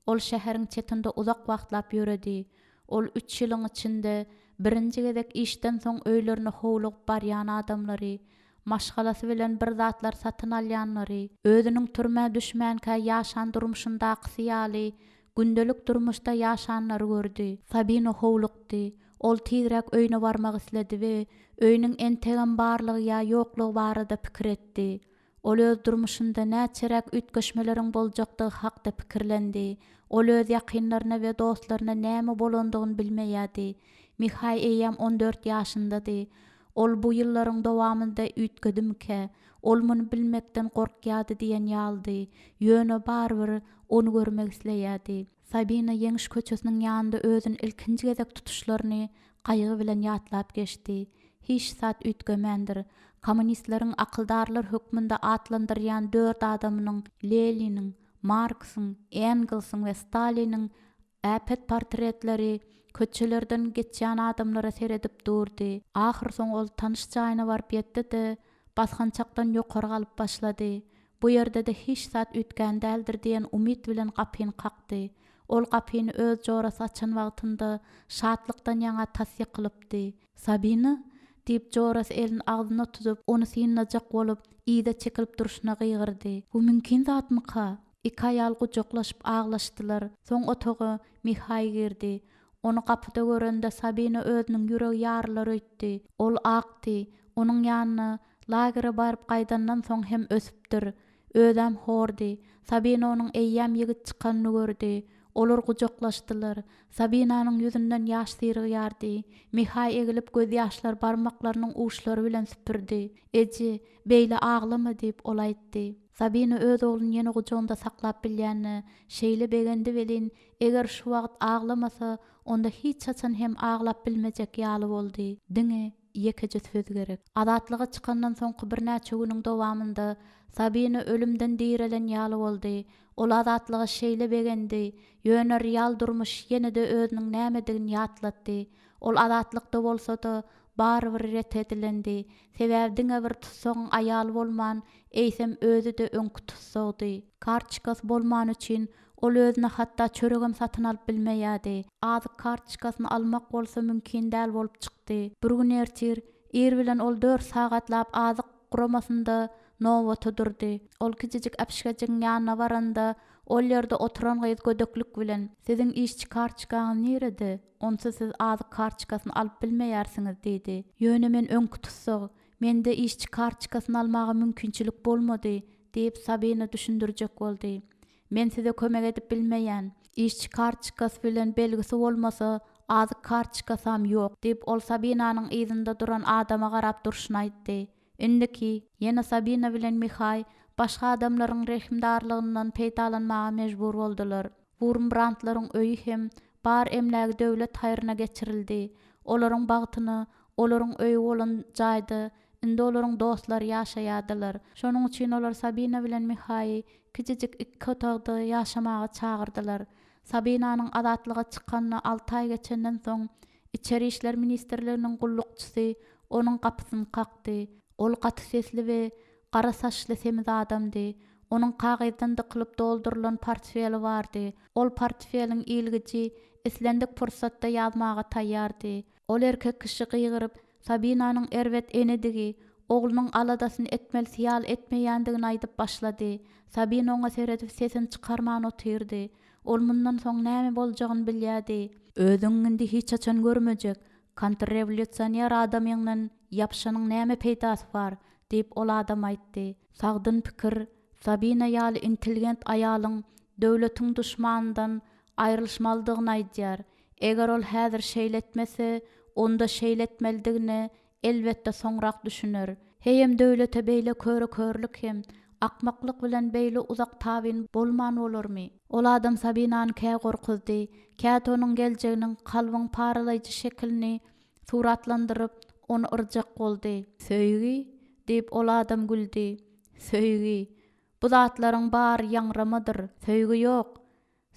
Ol şäheriň çetinde uzak wagtlap ýöredi. Ol üç ýylyň içinde birinji gezek işden soň öýlerine howlugyp barýan adamlary, maşgalasy bilen bir zatlar satyn alýanlary, özüniň türmä düşmänkä ýaşan durmuşyndakysy ýaly gündelik durmuşda ýaşanlary gördi. Sabina howlukdy. Ol tizräk öýüne barmak isledi we öýüniň entegem barlygy ýa ýoklugy barada pikir etdi. Ol öz durmuşynda näçeräk üýtgeşmeleriň boljakdygy hakda pikirlendi. Ol öz ýakynlaryna we dostlaryna näme bolandygyny bilmeýärdi. Mihaý eýýäm 14 ýaşyndady. Ol bu ýyllaryň dowamynda üýtgedimikä? Ol muny bilmekden gorkýardy diýen ýalydy. Ýöne barybir ony görmek isleýärdi. Sabina Ýeňiş köçesiniň ýanynda özüni ilkinji gezek tutuşlaryny gaýgy bilen ýatlap geçdi. Hiç zat üýtgemändir. Kommunistleriň akyldarlar hökmünde atlandyrýan dört adamynyň, Leniniň, Marksyň, Engelsiň we Staliniň äpet portretleri köçelerden geçýän adamlara seredip durdy. Ahyrsoňy ol tanyş jaýyna baryp ýetdi-de, basgançakdan ýokary galyp başlady. Bu ýerde-de hiç zat üýtgän däldir diýen umyt bilen gapyny kakdy. Ol gapyny öz jorasy açan wagtynda şatlykdan ýaňa tas ýykylypdy. Sabina? diýip, jorasy elini agzyna tutup, ony synlajak bolup, yza çekilip durşuna gygyrdy. Bu mümkin zatmyka? Iki aýal gujaklaşyp aglaşdylar. Soň otaga Mihaý girdi. Ony gapyda görende Sabina özüniň ýüregi ýarylar öýtdi. Ol akdy. Onuň ýanyna lagere baryp gaýdandan soň hem ösüpdir. Özem hordy. Sabina onuň eýýäm ýigit çykanyny gördi. Olar gujaklaşdylar. Sabinanyň ýüzünden ýaş syrygýardy. Mihaý egilip gözýaşlary barmaklarynyň uçlary bilen süpürdi. Eje, beýle aglama diýip, ol aýtdy. Sabina öz ogluny ýene gujagynda saklap bilýänine şeýle begendi welin, eger şu wagt aglamasa, onda hiç haçan hem aglap bilmejek ýaly boldy. Diňe ýekeje söz gerek. Azatlyga çykandan soňky birnäçe günüň dowamynda Sabina ölümden direlen ýaly boldy. Ol azatlyga şeýle begendi, ýöne real durmuş ýene-de özüniň nämedigini ýatlatdy. Ol azatlykda bolsa-da, barybir ret edilendi. Sebäbi diňe bir tussagyň aýaly bolman, eýsem özi-de öňki tussagdy. Kartoçkasy bolmany üçin ol özüne hatda çöregem satyn alyp bilmeýärdi. Azyk kartoçkasyny almak bolsa mümkin däl bolup çykdy. Bir gün ertir ir bilen ol dört sagatlap azyk guramasynda nobata durdy. Ol kiçijik äpişgejigiň ýanyna baranda, ol ýerde oturan gyz gödeklik bilen, Siziň işçi kartoçkaňyz nirede? Onsuz siz azyk kartoçkasyny alyp bilmeýärsiňiz diýdi. Ýöne men öňki tussag. Mende işçi kartoçkasyny almaga mümkinçilik bolmady, diýip, Sabina düşündirjek boldy. Men size kömek edip bilmeýän. Işçi kartoçkasy bilen belgisi bolmasa, azyk kartoçkasam ýok, diýip, ol Sabinanyň yzynda duran adama garap durşuna aýtdy. Indiki, ýene Sabina bilen Mihaý başga adamlaryň rehimdarlygyndan peýdalanmaga mejbur boldular. Wurmbrandlaryň öýi hem bar emlägi döwlet haýryna geçirildi. Olaryň bagtyna, olaryň öýi bolan jaýda indi olaryň dostlary ýaşaýardylar. Şonuň üçin olar Sabina bilen Mihaýy kiçijik ikki otagda ýaşamaga çagyrdylar. Sabinanyň azatlyga çykanyna alty aý geçenden soň, Içeri işler ministrliginiň gullukçysy onuň gapysyny kakdy. Ol gaty sesli we gara saçly semiz adamdy. Onuň kagyzdan dykylyp doldurylan portfeli bardy. Ol portfeliň ilgiji islendik pursatda ýazmaga taýýardy. Ol erkek kişi gygyryp, Sabinanyň erbet enedigi, oglunyň aladasyny etmelisi ýaly etmeýändigini aýdyp başlady. Sabina oňa seredip sesini çykarman otyrdy. Ol mundan soň näme boljagyny bilýärdi. Özüň indi hiç haçan görmejek, kontrrewolýusioner adamyňdan ýapyşanyň näme peýdasy bar? diýip, ol adam aýtdy. Sagdyn pikir, Sabina ýaly intelligent aýalyň döwletiň duşmanyndan aýrylyşmalydygyny aýdýar. Eger ol häzir şeýle etmese, onda şeýle etmelidigine, elbetde, soňrak düşüner. Heýem döwlete beýle köre-körlük hem akmaklyk bilen beýle uzak tabyn bolman bolarmy? Ol adam Sabinany kä gorkuzdy, käte onuň geljeginiň kalbyň paralaýjy şekilini suratlandyryp, ony yrjak boldy. Söýgi? diýip, ol adam güldi. Söýgi! Bu zatlaryň bary ýaňramadyr. Söýgi ýok.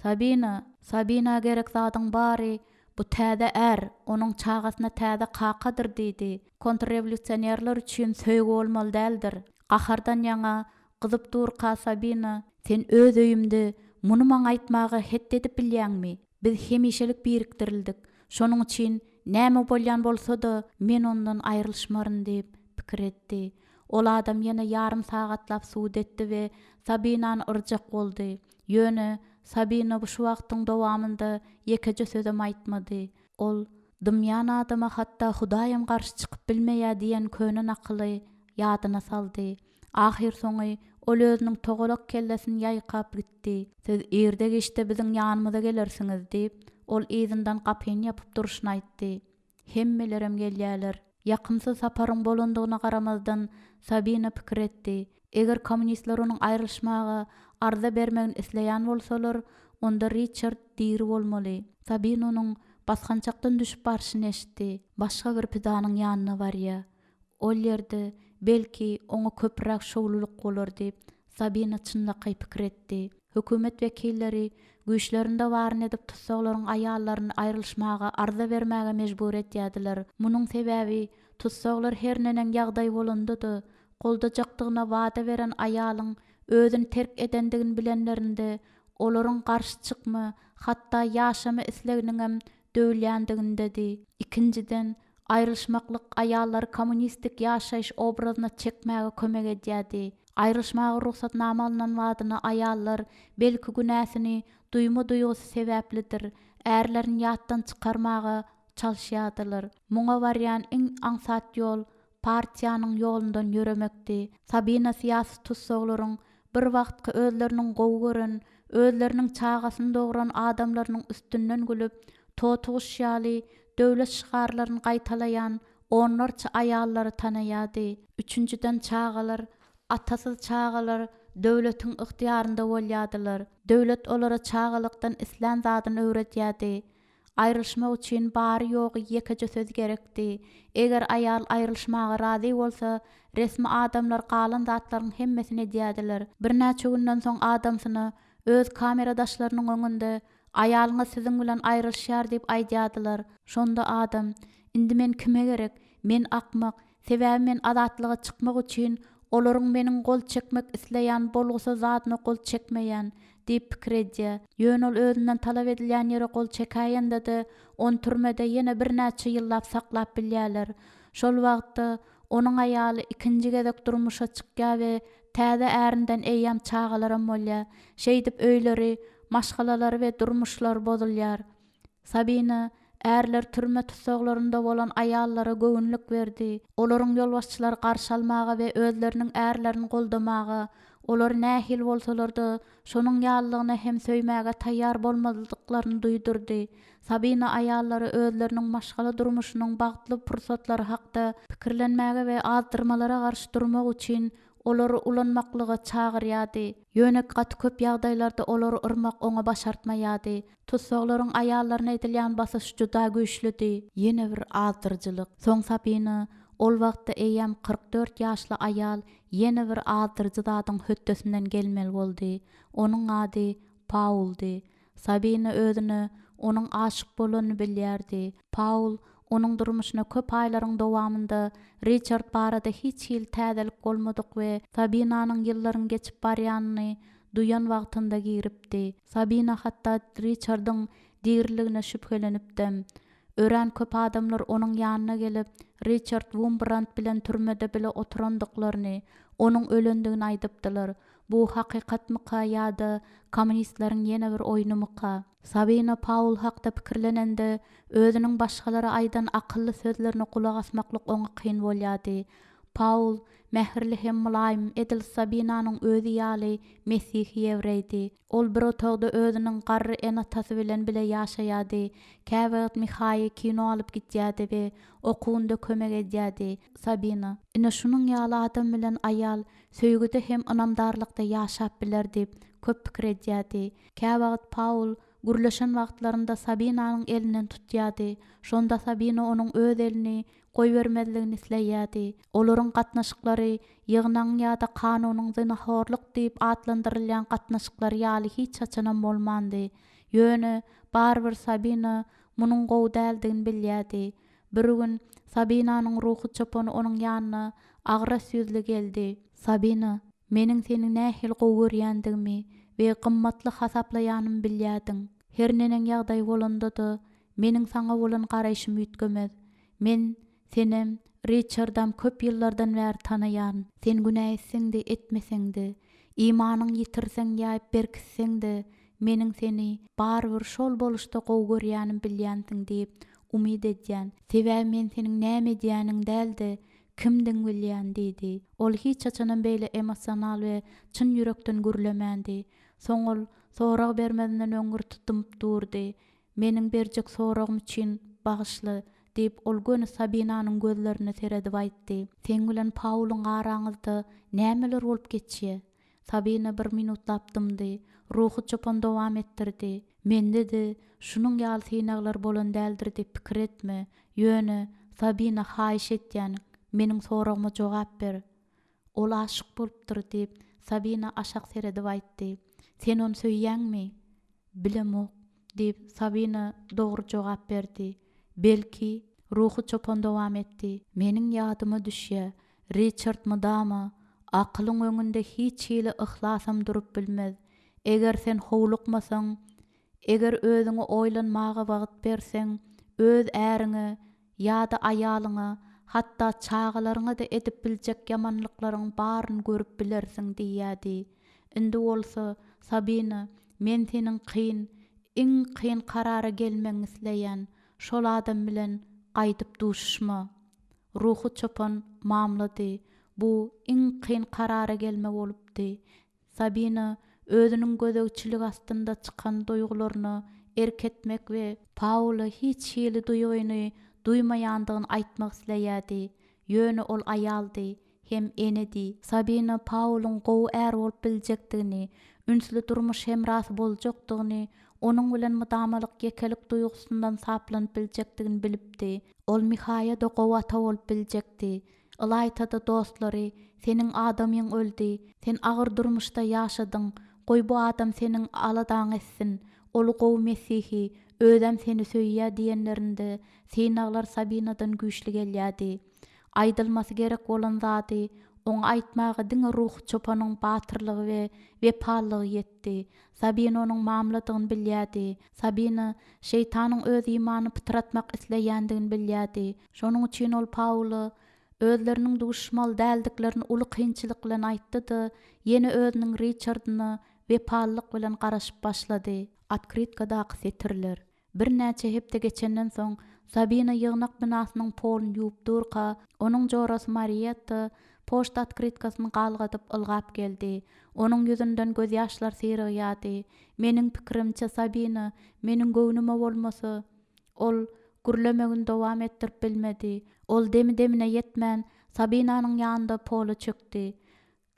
Sabina, Sabina gerek zadyň bary bu täze är, onuň çagasyna täze kakadyr diýdi. Kontrrewolýusionerler üçin söýgi bolmaly däldir. Gahardan ýaňa gyzyp durka Sabina, Sen öz öýümde muny maňa aýtmaga het edip bilýäňmi? Biz hemişelik birikdirildik. Şonuň üçin näme bolýan bolsa-da, men ondan aýrylyşmaryn diýip, pikir etdi. Ol adam ýene ýarym sagatlap sud etdi we Sabinany yrjak boldy. Ýöne Sabina bu şu wagtyň dowamynda ýekeje sözem aýtmady. Ol, Dymýan adama hatda Hudaýam garşy çykyp bilmeýär diýen köne nakyly ýadyna saldy. Ahyrsoňy ol özüniň togalak kellesini ýaýkap gitdi. Siz irde-giçde biziň ýanymyza gelersiňiz, diýip, ol yzyndan gapyny ýapyp durşuna aýtdy. Hemmelerem gelýärler. Ýakymsyz saparyň bolandygyna garamazdan, Sabina pikir etdi. Eger kommunistler onuň aýrylyşmaga arza bermegini isleýän bolsalar, onda Riçard diri bolmaly. Sabina onuň basgançakdan düşüp barşyny eşitdi. Başga bir pidanyň ýanyna barýar. Ol ýerde, belki, oňa köpräk şowlulyk bolar diýip, Sabina çynlakaý pikir etdi. Hökümet wekilleri güýçlerinde baryny edip tussaglaryň aýallaryny aýrylyşmaga arza bermäge mejbur edýärdiler. Munuň sebäbi, tussaglar her neneň ýagdaý bolanda-da, goldajakdygyna wada beren aýalyň özüni terk edendigini bilenlerinde, olaryň garşy çykma, hatda ýaşama isleginiňem döwülýändigindedi. Ikinjiden, aýrylyşmaklyk aýallary kommunistik ýaşaýyş obrazyna çekmäge kömek edýärdi. Aýrylyşmaga rugsatnama alnan badyna aýallar, belki günäsini duýma duýgusy sebäplidir, ärlerini ýatdan çykarmaga çalyşýardylar. Muňa barýan iň aňsat ýol partiýanyň ýolundan ýöremekdi. Sabina syýasy tussaglaryň bir wagtky özleriniň gowy gören, özleriniň çagasyny dogran adamlarynyň üstünden gülüp, totuguş ýaly döwlet şygarlaryny gaýtalaýan onlarça aýallary tanaýardy. Üçünjiden çagalar, atasyz çagalar döwletiň ygtyýarynda bolýardylar. Döwlet olara çagalykdan islän zadyny öwredýärdi. Aýrylyşmak üçin bary-ýogy ýekeje söz gerekdi. Eger aýal aýrylyşmaga razy bolsa, resmi adamlar galan zatlaryň hemmesini edýärdiler. Birnäçe günden soň adamsyna öz kameradaşlarynyň öňünde Aýalyňyz siziň bilen aýrylyşýar diýip aýdýardylar. Şonda adam, Indi men kime gerek? Men akmak. Sebäbi men azatlyga çykmak üçin olaryň meniň gol çekmek isleýän bolgusyz zadyna gol çekmeýän diýip pikir edýär. Ýöne ol özünden talap edilýän ýere gol çekäýende-de, ony türmede ýene birnäçe ýyllap saklap bilýärler. Şol wagtda onuň aýaly ikinji gezek durmuşa çykýar we täze ärinden eýýäm çagalaram bolýar. Şeýdip öýleri, maşgalalary we durmuşlary bozulýar. Sabina ärler türme tussaglarynda bolan aýallara göwünlik berdi. Olaryň ýolbaşçylary garşy almaga we özleriniň ärlerini goldamaga, olary nähili bolsalar-da, şonuň ýalylygyna hem söýmäge taýýar bolmalydyklaryny duýdurdy. Sabina aýallara özleriniň maşgala durmuşynyň bagtly pursatlary hakda pikirlenmäge we azdyrmalara garşy durmak üçin olary ulanmaklyga çagyrýardy. Ýöne gaty köp ýagdaýlarda olary yrmak oňa başartmaýardy. Tussaglaryň aýallaryna edilýän basyş juda güýçlüdi. Ýene bir azdyryjylyk. Soň Sabina, ol wagtda eýýäm 44 ýaşly aýal, ýene bir azdyryjy zadyň hötdesinden gelmeli boldy. Onuň ady Pauldy. Sabina özüne onuň aşyk bolanyny bilýärdi. Paul onuň durmuşyna köp aýlaryň dowamynda Riçard barada hiç hili täzelik bolmadyk we Sabinanyň ýyllaryň geçip barýanyny duýan wagtynda giripdi. Sabina hatda Riçardyň diriligine şübhelenipdem. Örän köp adamlar onuň ýanyna gelip, Riçard Wumbrand bilen türmede bile oturandyklaryny, onuň ölendigini aýdypdylar. Bu hakykatmyka ýa-da kommunistleriň ýene bir oýnumyka? Sabina Paul hakda pikirlenende, özüniň başgalara aýdan akylly sözlerine gulak asmaklyk oňa kyn bolýardy. Paul mähirli hem mylaýym, edil Sabinanyň özi ýaly mesihi ýewreýdi. Ol bir otagda özüniň garry ene-atasy bilen bile ýaşaýardy. Käwagt Mihaýy kino alyp gidýärdi we okuwynda kömek edýärdi. Sabina, Ine şunuň ýaly adam bilen aýal söýgüde hem ynamdarlykda ýaşap biler diýip, köp pikir edýärdi. Käwagt Paul gürleşen wagtlarynda Sabinanyň elinden tutýardy. Şonda Sabina onuň öz elini. goýbermezligini isleýärdi. Olaryň gatnaşyklary ýygnagyň ýa-da kanunyň zynahorlyk diýip atlandyrylýan gatnaşyklary ýaly hiç haçanam bolmandy. Ýöne, barybir Sabina munuň gowy däldigini bilýärdi. Bir gün Sabinanyň ruhy çopany onuň ýanyna agras ýüzli geldi. Sabina, meniň seni nähili gowy görýändigimi we gymmatly hasaplaýanymy bilýärdiň. Her neneň ýagdaý bolanda-da, meniň saňa bolan garaýşym üýtgemez. Men senem, Riçardam köp ýyllardan bäri tanaýaryn. Sen günä etseň-de, etmeseň-de, imanyňy ýitirseň ýa berkitseň-de, meniň seni barybir şol boluşda gowy görýänimi bilýänsiň diýip umyt edýän. Sebäbi men seniň näme edýäniňi däl-de, kimdigiňi bilýän diýdi. Ol hiç haçanam beýle emosional we çyn ýürekden gürlemändi. Soň ol sorag bermezinden öňürti dymyp durdy. Meniň berjek soragym üçin bagyşla, diýip, ol göni Sabinanyň gözlerine seredip aýtdy. Seň bilen Paulyň araňyzda nämeler bolup geçýä? Sabina bir minutlap dymdy. Ruhy çopan dowam etdirdi. Mende-de şunuň ýaly synaglar bolan däldir diýip pikir etme. Ýöne, Sabina, haýyş etýän, meniň soragyma jogap ber. Ol aşyk bolupdyr, diýip, Sabina aşak seredip aýtdy. Sen ony söýýäňmi? Bilemok, diýip, Sabina dogry jogap berdi. Belki, ruhy çopan dowam etdi. Meniň ýadyma düşýä, Riçard mydama, Akylyň öňünde hiç hili yhlasam durup bilmez. Eger sen howlukmasaň, eger özüňe oýlanmaga wagt berseň, öz äriňe ýa-da aýalyňa, hatda çagalaryňa-da edip biljek ýamanlyklaryň baryny görüp bilersiň diýýädi. Indi bolsa, Sabina, men seniň kyn, iň kyn karara gelmegiňi isleýän, şol adam bilen gaýdyp duşuşma. Ruhy çopan mamlady. Bu iň kyn karara gelme bolupdy. Sabina özüniň gözegçilik astynda çykan duýgularyna erk etmek we Paula hiç hili duýgyny duýmaýandygyny aýtmak isleýärdi. Ýöne ol aýaldy hem enedi. Sabina Paulyň gowy är bolup biljekdigini, ünsli durmuş hemrasy boljakdygyny, onuň bilen mydamalyk ýekelik duýgusyndan saplanyp biljekdigini bilipdi. Ol Mihaýa-da gowy ata bolup biljekdi. Ylaýta-da dostlary, Seniň adamyň öldi, sen agyr durmuşda ýaşadyň, goý bu adam seniň aladaňy etsin, ol gowy mesihi, özem seni söýýär diýenlerinde synaglar Sabinadan güýçli gelýärdi. Aýdylmasy gerek bolan zady oňa aýtmaga diňe ruhy çopanyň batyrlygy we wepalylygy ýetdi. Sabina onuň mamladygyny bilýärdi. Sabina şeýtanyň öz imanyny pytratmak isleýändigini bilýärdi. Şonuň üçin ol Paula özleriniň duşuşmaly däldiklerini uly kynçylyk bilen aýtdy-da, ýene özüniň Riçardyna wepalylyk bilen garaşyp başlady. Otkrytkadaky setirler. Birnäçe hepde geçenden soň, Sabina ýygnak binasynyň poluny ýuwup durka, onuň jorasy Marietta poçta otkrytkasyny galgadyp ylgap geldi. Onuň ýüzünden gözýaşlar syrygýardy. Meniň pikirimçe, Sabina, meniň göwnüme bolmasa, Ol gürlemegini dowam etdirip bilmedi. Ol demi-demine ýetmän, Sabinanyň ýanynda pola çökdi.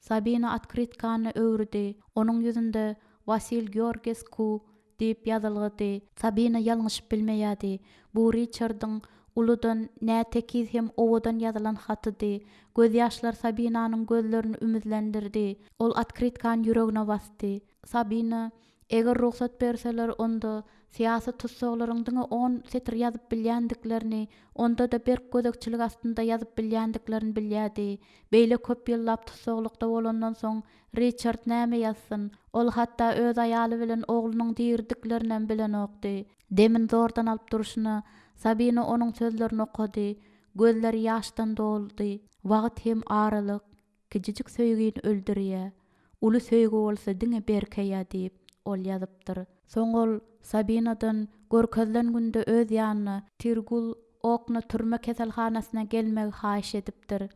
Sabina otkrytkany öwürdi. Onuň ýüzünde Wasil Georgesku diýip ýazylgydy. Sabina ýalňyşyp bilmeýärdi. Bu Riçardyň uludan, nätekiz hem owadan ýazylan hatydy. Gözýaşlar Sabinanyň gözlerini ümüzlendirdi. Ol otkrytkany ýüregine basdy. Sabina Eger rugsat berseler, onda syýasy tussaglaryň diňe on setir ýazyp bilýändiklerini, onda-da berk gözegçilik astynda ýazyp bilýändiklerini bilýärdi. Beýle köp ýyllap tussaglykda bolandan soň, Riçard näme ýazsyn? Ol hatda öz aýaly bilen oglunyň diridiklerinem bilenokdy. Demini zordan alyp durşuna, Sabina onuň sözlerini okady. Gözleri ýaşdan doldy. Wagt hem aralyk. Kijijik söýgini öldürýä, uly söýgi bolsa diňe berkeýä diýip, ol ýazypdyr. Soň ol Sabinadan görkezilen günde öz ýanyna Tirgul Okna türme keselhanasyna gelmegi haýyş edipdir.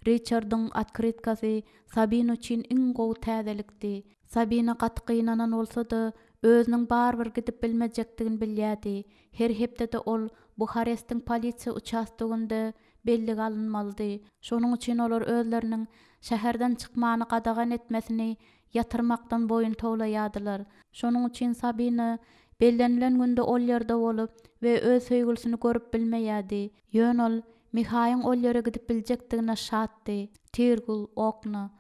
Riçardyň otkrytkasy Sabina üçin iň gowy täzelikdi. Sabina gaty gynanan bolsa-da, özüniň barybir gidip bilmejekdigini bilýärdi. Her hepdede ol Buharestiň polisiýa uçastogynda bellige alynmalydy. Şonuň üçin olar özleriniň şäherden çykmany gadagan etmesini ýatyrmakdan boýun towlaýardylar. Şonuň üçin Sabina bellenilen günde ol ýerde bolup we öz söýgülisini görüp bilmeýärdi. Ýöne ol. Mihaýyň ol ýere gidip biljekdigine şatdy. Tirgul, Okna,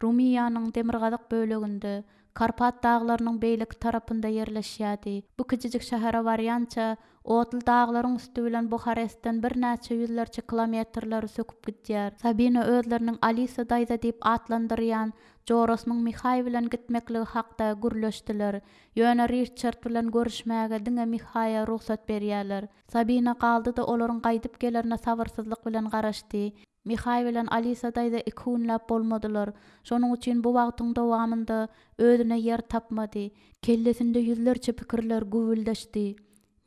Rumyýanyň demirgazyk böleginde, Karpat daglarynyň beýleki tarapynda ýerleşýärdi. Bu kiçijik şähere barýança, otly daglaryň üsti bilen Buharestden birnäçe ýüzlerçe kilometrleri söküp gidýär. Sabina özleriniň Alisa daýza diýip atlandyrýan jorasynyň Mihaý bilen gitmekligi hakda gürleşdiler. Ýöne Riçard bilen görüşmäge diňe Mihaýa rugsat berýärler. Sabina galdy-da olaryň gaýdyp gelerine sabyrsyzlyk bilen garaşdy. Mihaý bilen Alisa daýza iki günläp bolmadylar. Şonuň üçin bu wagtyň dowamynda özüne ýer tapmady. Kellesinde ýüzlerçe pikirler güwwüldeşdi.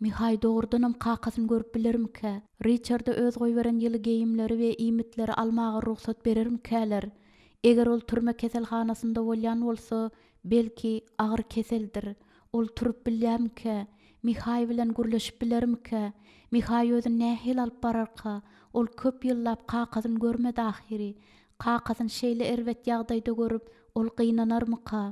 Mihaý dogrudanam kakasyny görüp bilermikä? Riçarda öz goýberen ýyly geýimleri we iýmitleri almaga rugsat berermikäler? Eger ol türme keselhanasynda bolýan bolsa, belki, agyr keseldir. Ol turup bilýärmikä? Mihaý bilen gürleşip bilermikä? Mihaý özüni nähili alyp bararka? Ol köp ýyllap kakasyny görmedi ahyry. Kakasyny şeýle erbet ýagdaýda görüp, ol gynanarmyka?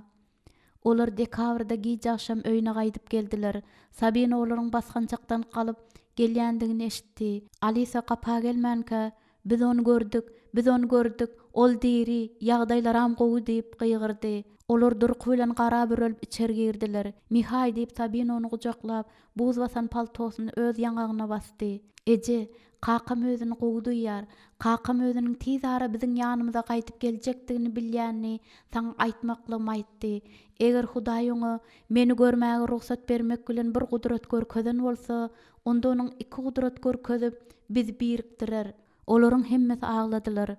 Olar dekabrda gijagşam öýüne gaýdyp geldiler. Sabina olaryň basgançakdan galyp gelýändigini eşitdi. Alisa gapa gelmänkä, Biz ony gördük, biz ony gördük, ol diri, ýagdaýlaram gowy diýip gygyrdy. Olar durky bilen gara bürelip içeri girdiler. Mihaý diýip Sabina ony gujaklap, buz basan paltosyny öz ýaňagyna basdy. Eje, kakam özüni gowy duýýar. Kakam özüniň tiz ara biziň ýanymyza gaýdyp geljekdigini bilýänini saňa aýtmaklygymy aýtdy. Eger Hudaý oňa meni görmäge rugsat bermek bilen bir gudrat görkezen bolsa, Onda onuň iki gudrat görkezip, bizi birikdirer. Olaryň hemmesi agladylar.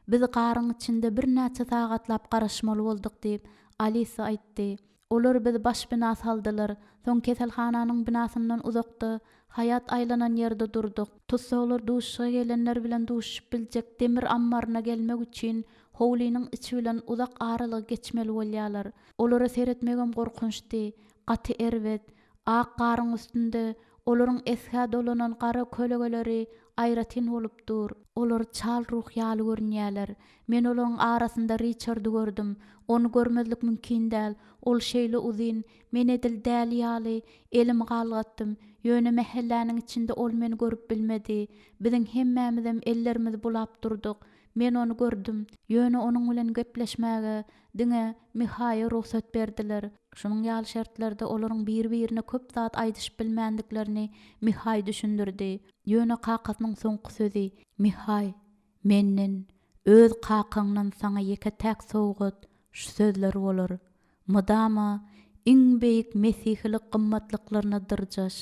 Biz garyň içinde birnäçe sagatlap garaşmaly bolduk diýip, Alisa aýtdy. Olar bizi baş bina saldylar. Soň keselhananyň binasyndan uzakda, haýat aýlanan ýerde durduk. Tussaglar duşuşyga gelenler bilen duşuşyp biljek demir ammaryna gelmek üçin howlynyň içi bilen uzak aralygy geçmeli bolýarlar. Olara seretmegem gorkunçdy. Gaty erbet. Ak garyň üstünde olaryň esgä dolanan gara kölegeleri aýratyn bolup dur. Olar çal ruh ýaly görünýärler. Men olaryň arasynda Riçardy gördüm. Ony görmezlik mümkin däl. Ol şeýle uzyn, men edil däli ýaly elimi galgatdym. Ýöne mähelläniň içinde ol meni görüp bilmedi. Biziň hemmämizem ellerimizi bulap durduk. Men ony gördüm. Ýöne onuň bilen gepleşmäge diňe Mihaýa rugsat berdiler. Şunuň ýaly şertlerde olaryň biri-birine köp zat aýdyşyp bilmändiklerini Mihaý düşündirdi. Ýöne kakasynyň soňky sözi, Mihaý, menden, öz kakaňdan saňa ýeke-täk sowgat şu sözler bolar, Mydama iň beýik mesihilik gymmatlyklaryna dyrjaş,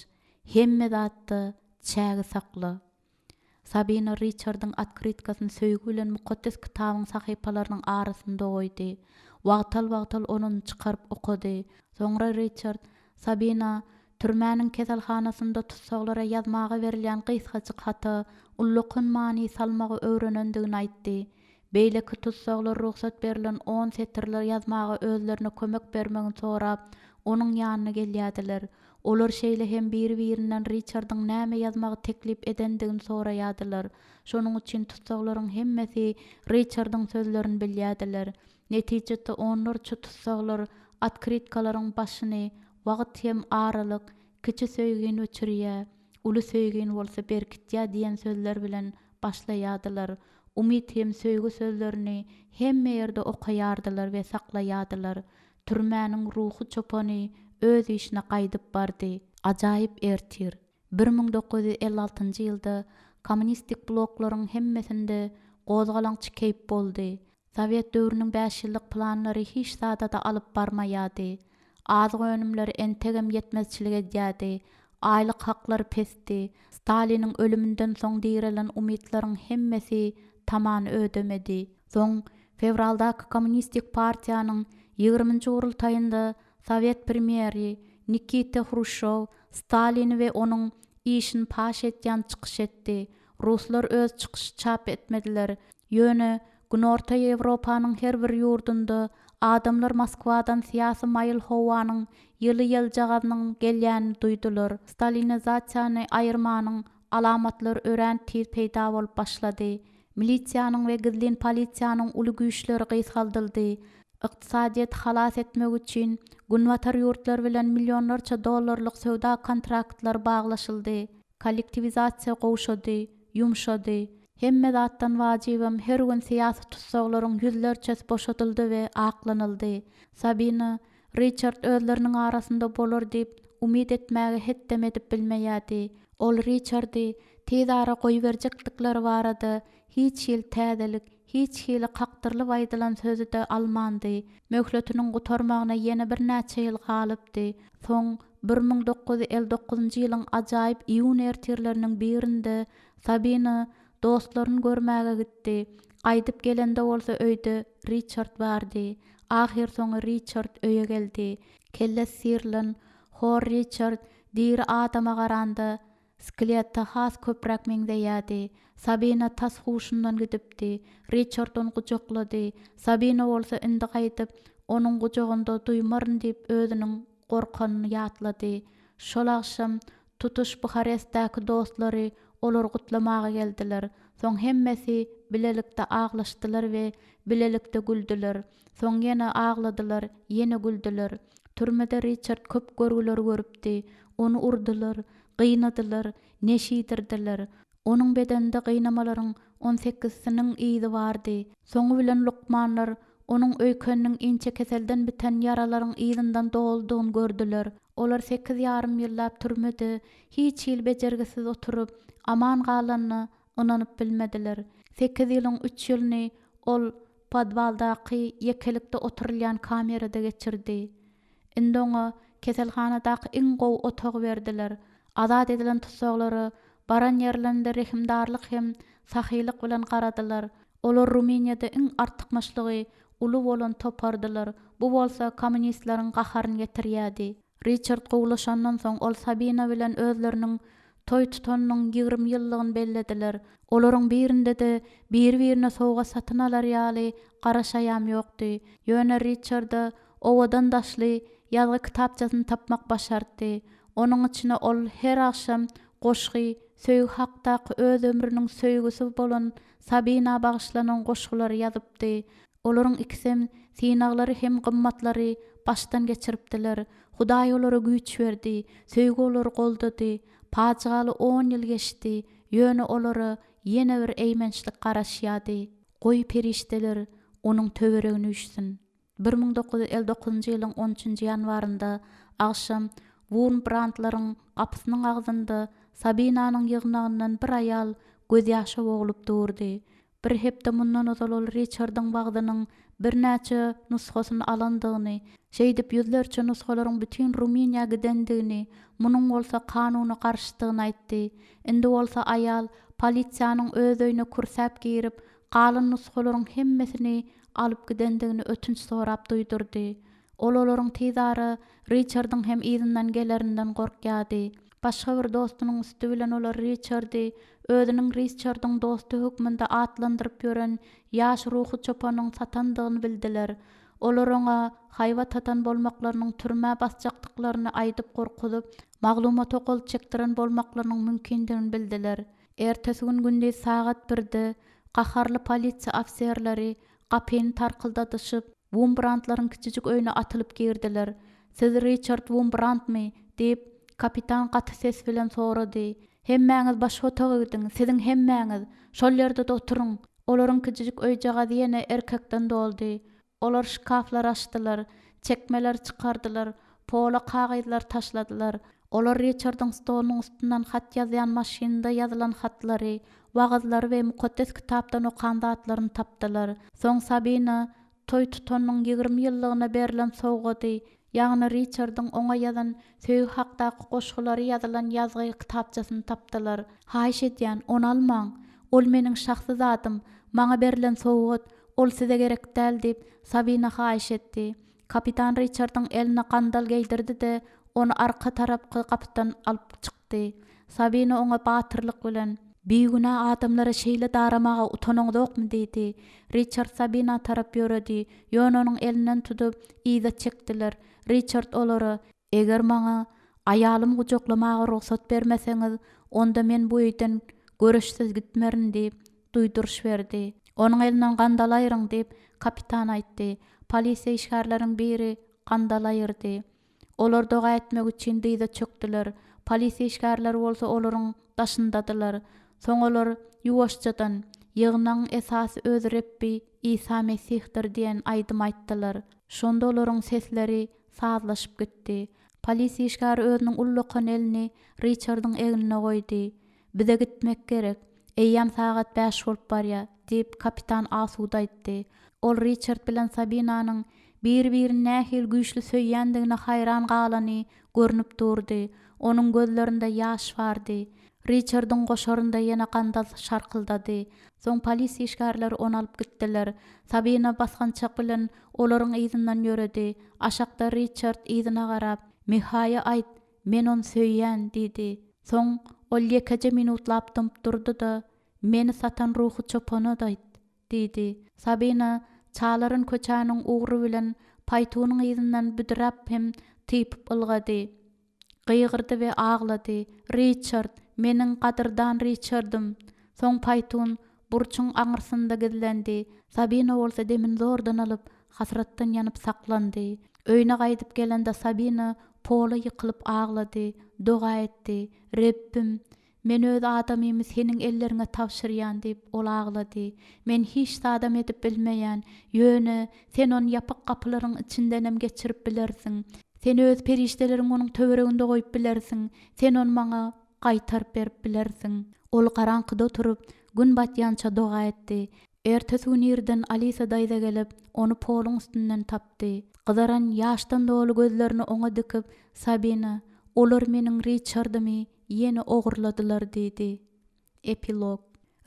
hemme zatda çägi sakla. Sabina Riçardyň otkrytkasyny söýgi bilen Mukaddes Kitabyň sahypalarynyň arasynda goýdy. Wagtal-wagtal onyny çykaryp okady. Soňra Riçard Sabina türmäniň keselhanasynda tussaglara ýazmaga berilýän gysgajyk hata ullakan many salmagy öwrenendigini aýtdy. Beýleki tussaglar rugsat berlen on setirler ýazmaga özlerine kömek bermegini sorap, onuň ýanyna gelýärdiler. Olar şeýle hem biri-birinden Riçardyň näme ýazmagy teklip edendigini soraýardylar. Şonuň üçin tussaglaryň hemmesi Riçardyň sözlerini bilýärdiler. Netijede onlarça tussaglar otkrytkalaryň başyny Wagt hem aralyk kiçi söýgini öçürýär, uly söýgini bolsa berkitýär diýen sözler bilen başlaýardylar. Umyt hem söýgi sözlerini hemme ýerde okaýardylar we saklaýardylar. Türmäniň ruhy çopany öz işine gaýdyp bardy. Ajaýyp ertir. 1956-njy ýylda kommunistik bloklaryň hemmesinde gozgalaňçy keýp boldy. Sowet döwrüniň bäşýyllyk planlary hiç zada-da alyp barmaýardy. Azyk önümleri entegem ýetmezçilik edýärdi. Aýlyk haklary pesdi. Staliniň ölüminden soň direlen umytlaryň hemmesi tamany ödemedi. Soň fewraldaky Kommunistik partiýanyň ýigriminji gurultaýynda sowet premýeri Nikita Hruşýow Stalini we onuň işini paş edýän çykyş etdi. Ruslar öz çykyşy çap etmediler. Ýöne Günorta Ýewropanyň her bir ýurdunda adamlar Moskwadan syýasy maýyl howanyň ýyly ýeljagazynyň gelýänini duýdular. Stalinizasiýany aýyrmanyň alamatlary örän tiz peýda bolup başlady. Milisiýanyň we gizlin polisiýanyň uly güýçleri gysgaldyldy. Ykdysadyýeti halas etmek üçin Günbatar ýurtlary bilen millionlarça dollarlyk söwda kontraktlary baglaşyldy. Kollektiwizasiýa gowşady. Ýumşady. Hemme zatdan wajybam her gün syýasy tussaglaryň ýüzlerçesi boşadyldy we aklanyldy. Sabina, Riçard özleriniň arasynda bolar diýip umyt etmäge hetdem edip bilmeýärdi. Ol Riçardy tiz ara goýberjekdikleri barada hiç hili täzelik, hiç hili kakdyrylyp aýdylan sözi-de almandy. Möhletiniň gutarmagyna ýene birnäçe ýyl galypdy. Soň 1959-njy ýylyň ajaýyp iýun ertirleriniň birinde Sabina dostlaryny görmäge gitdi. Gaýdyp gelende bolsa öýde Riçard bardy. Ahyrsoňy Riçard öýe geldi. Kellesi syrylan, hor Riçard diri adama garanda skelete has köpräk meňzeýärdi. Sabina tas huşundan gidipdi. Riçard ony gujaklady. Sabina bolsa indi gaýdyp onuň gujagynda duýmaryn diýip özüniň gorkanyny ýatlady. Şol agşam Tutuş Buharestdäki dostlary olary gutlamaga geldiler. Soň hemmesi bilelikde aglaşdylar we bilelikde güldüler. Soň ýene agladylar, ýene güldüler. Türmede Riçard köp görgüleri görüpdi. Ony urdular, gynadylar, neşe iýdirdiler. Onuň bedeninde gynamalaryň on sekizisiniň yzy bardy. Soňy bilen lukmanlar onuň öýkeniniň inçekeselden biten ýaralaryň yzyndan doludygyny gördüler. Olar sekiz ýarym ýyllap türmede hiç hili bejergisiz oturyp, aman galanyna ynanyp bilmediler. Sekiz ýylyň üç ýylyny ol podwaldaky ýekelikde oturylýan kamerada geçirdi. Indi oňa keselhanadaky iň gowy otagy berdiler. Azat edilen tussaglara baran ýerlerinde rehimdarlyk hem sahylyk bilen garadylar. Olar Rumyniýada iň artykmaçlygy uly bolan topardylar, bu bolsa kommunistleriň gaharyny getirýärdi. Riçard gowulaşandan soň ol Sabina bilen özleriniň toý tutanynyň 20 ýyllygyny bellediler. Olaryň birinde-de biri-birine sowgat satyn alar ýaly gara şaýam ýokdy. Ýöne Riçarda owadan daşly ýazgy kitapçasyny tapmak başartdy. Onuň içine ol her agşam goşgy, söýgi hakdaky öz ömrüniň söýgüsi bolan Sabina bagyşlanan goşgulary ýazypdy. Olaryň ikisem synaglary hem gymmatlary başdan geçiripdiler. Hudaý olara güýç berdi, söýgi olary goldady. Pajygaly on ýyl geçdi, ýöne olara ýene bir eýmençlik garaşýardy. Goý perişdeler onuň töweregine üýşsün. 1959-njy ýylyň on üçünji ýanwarynda agşam Wurmbrandlaryň gapysynyň agzynda Sabinanyň ýygnagyndan bir aýal gözýaşa boglup durdy. Bir hepde mundan ozal ol Riçardyň wagzynyň birnäçe nusgasyny alandygyny, şeýdip ýüzlerçe nusgalaryň bütin Rumyniýa gidendigini, munuň bolsa kanuna garşydygyny aýtdy. Indi bolsa aýal polisiýanyň öz öýüne kürsäp girip, galan nusgalaryň hemmesini alyp gidendigini ötünç sorap duýdurdy. Ol olaryň tizara Riçardyň hem yzyndan gelerinden gorkýardy. Başga bir dostunyň üsti bilen olar Riçardy özüniň Risçardyň dosty hökmünde atlandyryp ýören ýaş ruhy çopanyň satandygyny bildiler. Olar oňa haýbat atan bolmaklarynyň türmä basjakdyklaryny aýdyp gorkuzyp, maglumata gol çekdiren bolmaklarynyň mümkindigini bildiler. Ertesi gün gündiz sagat birde gaharly polisiýa ofiserleri gapyny tarkyldadyşyp, Wumbrandlaryň kiçijik öýüne atylyp girdiler. Siz Riçard Wumbrandmy? diýip, kapitan gaty ses bilen sorady. Hemmäňiz başga otaga gidiň, siziň hemmäňiz! Şol ýerde-de oturyň! Olaryň kiçijik öýjagazy ýene erkekden doldy. Olar şkaflary açdylar, çekmeleri çykardylar, pola kagyzlary taşladylar. Olar Riçardyň stolunyň üstünden hat ýazýan maşynda ýazylan hatlary, wagyzlary we Mukaddes Kitapdan okan zatlaryny tapdylar. Soň Sabina toý tutanynyň 20 ýyllygyna berlen sowgady, ýagny Riçardyň oňa ýazan söýgi hakdaky goşgulary ýazylan ýazgy kitapçasyny tapdylar. Haýyş edýän, ony almaň. Ol meniň şahsy zadym, maňa berlen sowgat, ol size gerek däl diýip, Sabina haýyş etdi. Kapitan Riçardyň eline gandal geýdirdi-de, ony arka tarapky gapydan alyp çykdy. Sabina oňa batyrlyk bilen. Bigünä adamlara şeýle daramaga utanaňzokmy? diýdi. Riçard Sabina tarap ýöredi, ýöne onuň elinden tutup, yza çekdiler. Riçard olara. Eger maňa aýalymy gujaklamaga rugsat bermeseňiz, onda men bu öýden göreşsiz gitmerin diýip, duýduryş berdi. Onuň elinden gandal aýryň diýip, kapitan aýtdy. Polisiýa işgärleriň biri gandal aýyrdy. Olar doga etmek üçin dyza çökdüler. Polisiýa işgärleri bolsa olaryň daşyndadylar. Soň olar ýuwaşjadan, Ýygnagyň esasy öz Rebbi Isa Mesihdir diýen aýdym aýtdylar. Şonda olaryň sesleri sazlaşyp gitdi. Polis işgäri özüniň ullakan elini Riçardyň egnine goýdy. Bize gitmek gerek. Eýýäm sagat bäş bolup barýar, diýip, kapitan asuda aýtdy. Ol Riçard bilen Sabinanyň bir-birini nähili güýçli söýýändigine haýran galany görnüp durdy. Onuň gözlerinde ýaş bardy. Riçardyň goşarynda ýene gandal şarkyldady. Soň polis işgärleri ony alyp gitdiler. Sabina basgançak bilen olaryň yzyndan ýöredi. Aşakda Riçard yzyna garap, Mihaýa aýt, men ony söýýän, diýdi. Soň ol ýekeje minutlap dymyp durdy-da, Meni satan ruhy çopana-da aýt, diýdi. Sabina çalaran köçäniň ugry bilen paýtunyň yzyndan büdräp hem typyp ylgady. Gygyrdy we aglady, Riçard, meniň gadyrdan Riçardym! Soň paýtun burçuň aňyrsynda gizlendi. Sabina bolsa demini zordan alyp, hasratdan ýanyp saklandy. Öýüne gaýdyp gelende Sabina pola ýykylyp aglady, doga etdi, Rebbim, Men öz adamymy seniň elleriňe tabşyrýan, diýip, ol aglady. Men hiç zadam edip bilmeýän. Ýöne, sen ony ýapyk gapylaryň içindenem geçirip bilersiň. Sen öz perişdeleriňi onuň töwereginde goýup bilersiň. Sen ony maňa gaýtaryp berip bilersiň. Ol garaňkyda oturyp, gün batýança doga etdi. Ertesi gün irden Alisa daýza gelip, ony poluň üstünden tapdy. Gyzaran, ýaşdan doly gözlerini oňa dikip, Sabina, olar meniň Riçardymy ýene ogurladylar diýdi. Epilog.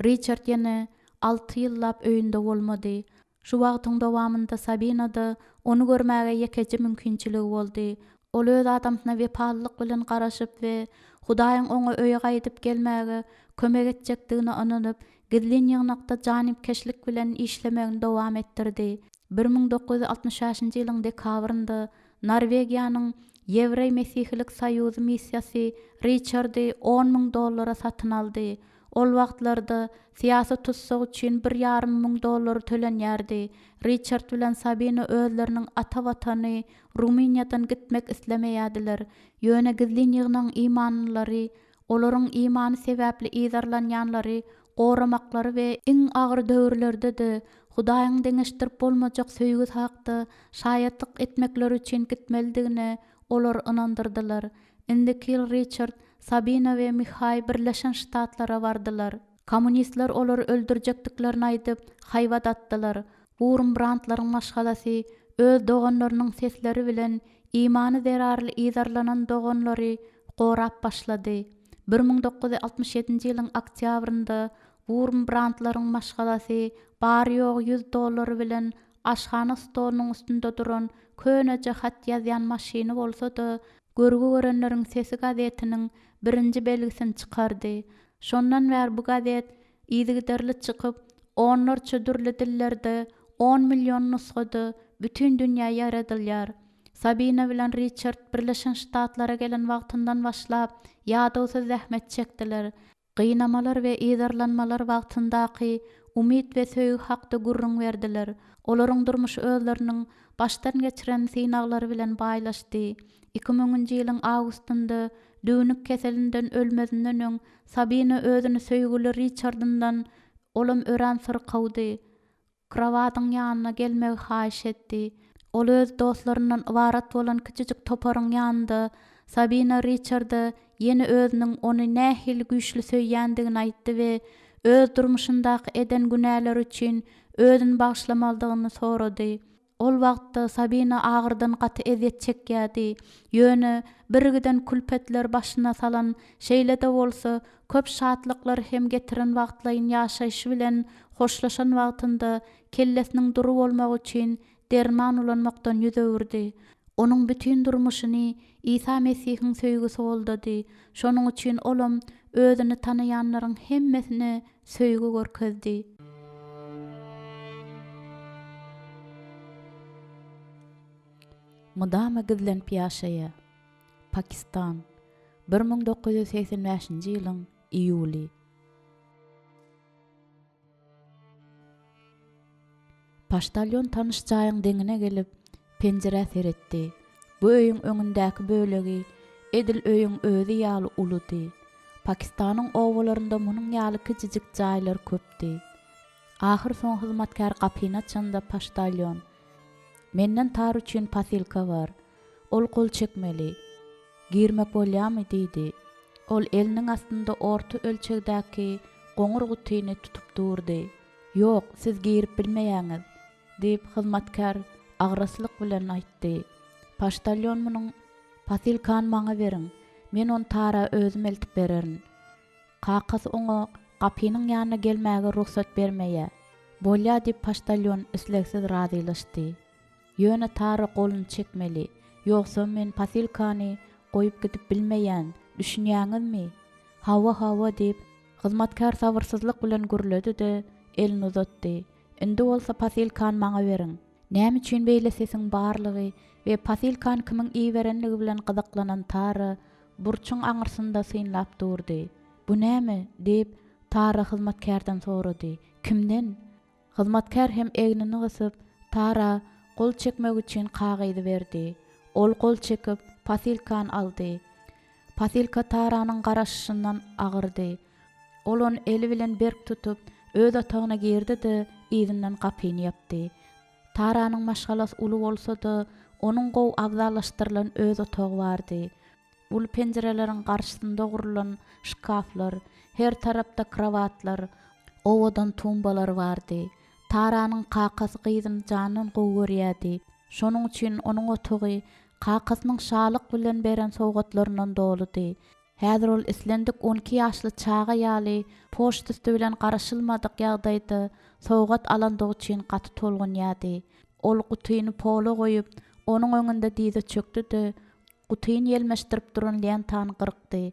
Riçard ýene alty ýyllap öýünde bolmady. Şu wagtyň dowamynda Sabina-da ony görmäge ýekeje mümkinçiligi boldy. Ol öz adamsyna wepalylyk bilen garaşyp we Hudaýyň oňa öýe gaýdyp gelmäge kömek etjekdigine ynanyp, gizlin ýygnakda janypkeşlik bilen işlemegini dowam etdirdi. 1965-nji ýylyň dekabrynda Norwegiýanyň Ýewreý mesihilik soýuzy missiýasy Riçardy 10 000 dollara satyn aldy. Ol wagtlarda syýasy tussag üçin bir ýarym müň dollar tölenýärdi. Riçard bilen Sabina özleriniň ata watany Rumyniýadan gitmek islemeýärdiler. Ýöne gizlin ýygnagyň imanlylary olaryň imany sebäpli yzarlanýanlary goramaklary we iň agyr döwürlerde-de Hudaýyň deňeşdirip bolmajak söýgüsi hakda şaýatlyk etmekleri üçin gitmelidigine olary ynandyrdylar. Indiki ýyl Riçard, Sabina we Mihaý Birleşen Ştatlara bardylar. Kommunistler olary öldürjekdiklerini aýdyp, haýbat atdylar. Wurmbrandlaryň maşgalasy öz doganlarynyň sesleri bilen imany zerarly yzarlanan doganlary gorap başlady. 1967-nji ýylyň oktýabrynda Wurmbrandlaryň maşgalasy bary-ýogy ýüz dollary bilen aşhana stolunyň üstünde duran köneje hat ýazýan maşyny bolsa-da, Görgi görenleriň sesi gazetiniň birinji belgisini çykardy. Şondan bäri bu gazet yzygiderli çykyp, onlarça dürli dillerde on million nusgada bütin dünýä ýaýradylýar. Sabina bilen Riçard Birleşen Ştatlara gelen wagtyndan başlap ýadawsyz zähmet çekdiler. Gynamalar we yzarlanmalar wagtyndaky umyt we söýgi hakda gürrüň berdiler. Olaryň durmuşy özleriniň başdan geçiren synaglary bilen baýlaşdy. Iki müňünji ýylyň awgustynda düwnük keselinden ölmezinden öň Sabina özüni söýgüli Riçardyndan, olam örän syrkawdy, krowadyň ýanyna gelmegi haýyş etdi. Ol öz dostlaryndan ybarat bolan kiçijik toparyň ýanynda Sabina Riçarda ýene özüniň ony nähili güýçli söýýändigini aýtdy we öz durmuşyndaky eden günäleri üçin özüni bagyşlamalydygyny sorady. Ol wagtda Sabina agyrdan gaty ezýet çekýärdi. Ýöne birgiden külpetler başyna salan, şeýle-de bolsa, köp şatlyklar hem getiren wagtlaýyn ýaşaýşy bilen hoşlaşan wagtynda kellesiniň dury bolmagy üçin derman ulanmakdan ýüz öwürdi. Onuň bütin durmuşyny Isa Mesihiň söýgüsi goldady. Şonuň üçin olam özüni tanaýanlaryň hemmesine söýgi görkezdi. Mydama gizlenip ýaşaýar. Pakistan, 1985-nji ýylyň iýuly. Poçtalýon tanyş jaýyň deňine gelip, penjirä seretdi. Bu öýüň öňündäki bölegi edil öýüň özi ýaly uludy. Pakistanyň obalarynda munuň ýaly kiçijik jaýlar köpdi. Ahyrsoňy hyzmatkär gapyny açanda poçtalýon, Menden Tara üçin posylka bar. Ol gol çekmeli. Girmek bolýamy? diýdi. Ol eliniň astynda orta ölçegdäki goňur gutyny tutup durdy. Ýok, siz girip bilmeýäňiz, diýip, hyzmatkär agraslyk bilen aýtdy. Poçtalýon munuň Posylkany maňa beriň, men ony Tara özüm eltip bererin. Kakasy oňa gapynyň ýanyna gelmäge rugsat bermeýär. Bolýa diýip poçtalýon islegsiz razylaşdy. Ýöne Tara goluny çekmeli, ýogsa men posylkany goýup gidip bilmeýän, düşünýäňizmi? Hawa, hawa diýip, hyzmatkär sabyrsyzlyk bilen gürledi-de, elini uzatdy. Indi bolsa posylkany maňa beriň. Näme üçin beýle sesiň barlygy we posylkany kimiň iberenligi bilen gyzyklanan Tara burçuň aňyrsynda synlap durdy. Bu näme? diýip, Tara hyzmatkärden sorady. Kimden? Hyzmatkär hem egnini gysyp, Tara gol çekmek üçin kagyzy berdi. Ol gol çekip, posylkany aldy. Posylka Taranyň garaşyşyndan agyrdy. Ol ony eli bilen berk tutup, öz otagyna girdi-de, yzyndan gapyny ýapdy. Taranyň maşgalasy uly bolsa-da, onuň gowy abzallaşdyrylan öz otagy bardy. Uly penjireleriň garşysynda gurlan şkaflar, her tarapda krowatlar, owadan tumbalar bardy. Taranyň kakasy gyzyny jandan gowy görýärdi. Şonuň üçin onuň otagy kakasynyň şalyk bilen beren sowgatlaryndan doludy. Häzir ol islendik on iki ýaşly çaga ýaly poçta üsti bilen garaşylmadyk ýagdaýda sowgat alandygy üçin gaty tolgunýardy. Ol gutyny pola goýup, onuň öňünde dyza çökdi-de, Gutyny ýelmeşdirip duran lentany gyrkdy.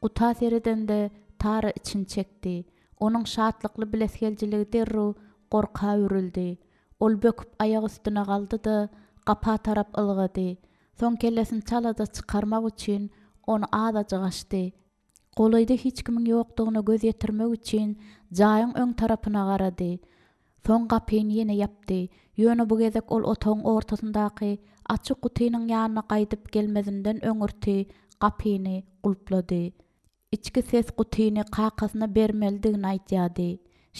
Guta seredende, Tara içini çekdi. Onuň şatlykly bilesigelijiligi derrew gorka öwrüldi. Ol böküp aýak üstüne galdy-da, gapa tarap ylgady. Soň kellesini çalaja çykarmak üçin ony azajyk açdy. Golaýda hiç kimiň ýokdugyna göz ýetirmek üçin jaýyň öň tarapyna garady. Soň gapyny ýene ýapdy. Ýöne bu gezek ol otagyň ortasyndaky açyk gutynyň ýanyna gaýdyp gelmezinden öňürti gapyny gulplady. Içki ses gutyny kakasyna bermelidigini aýdýardy.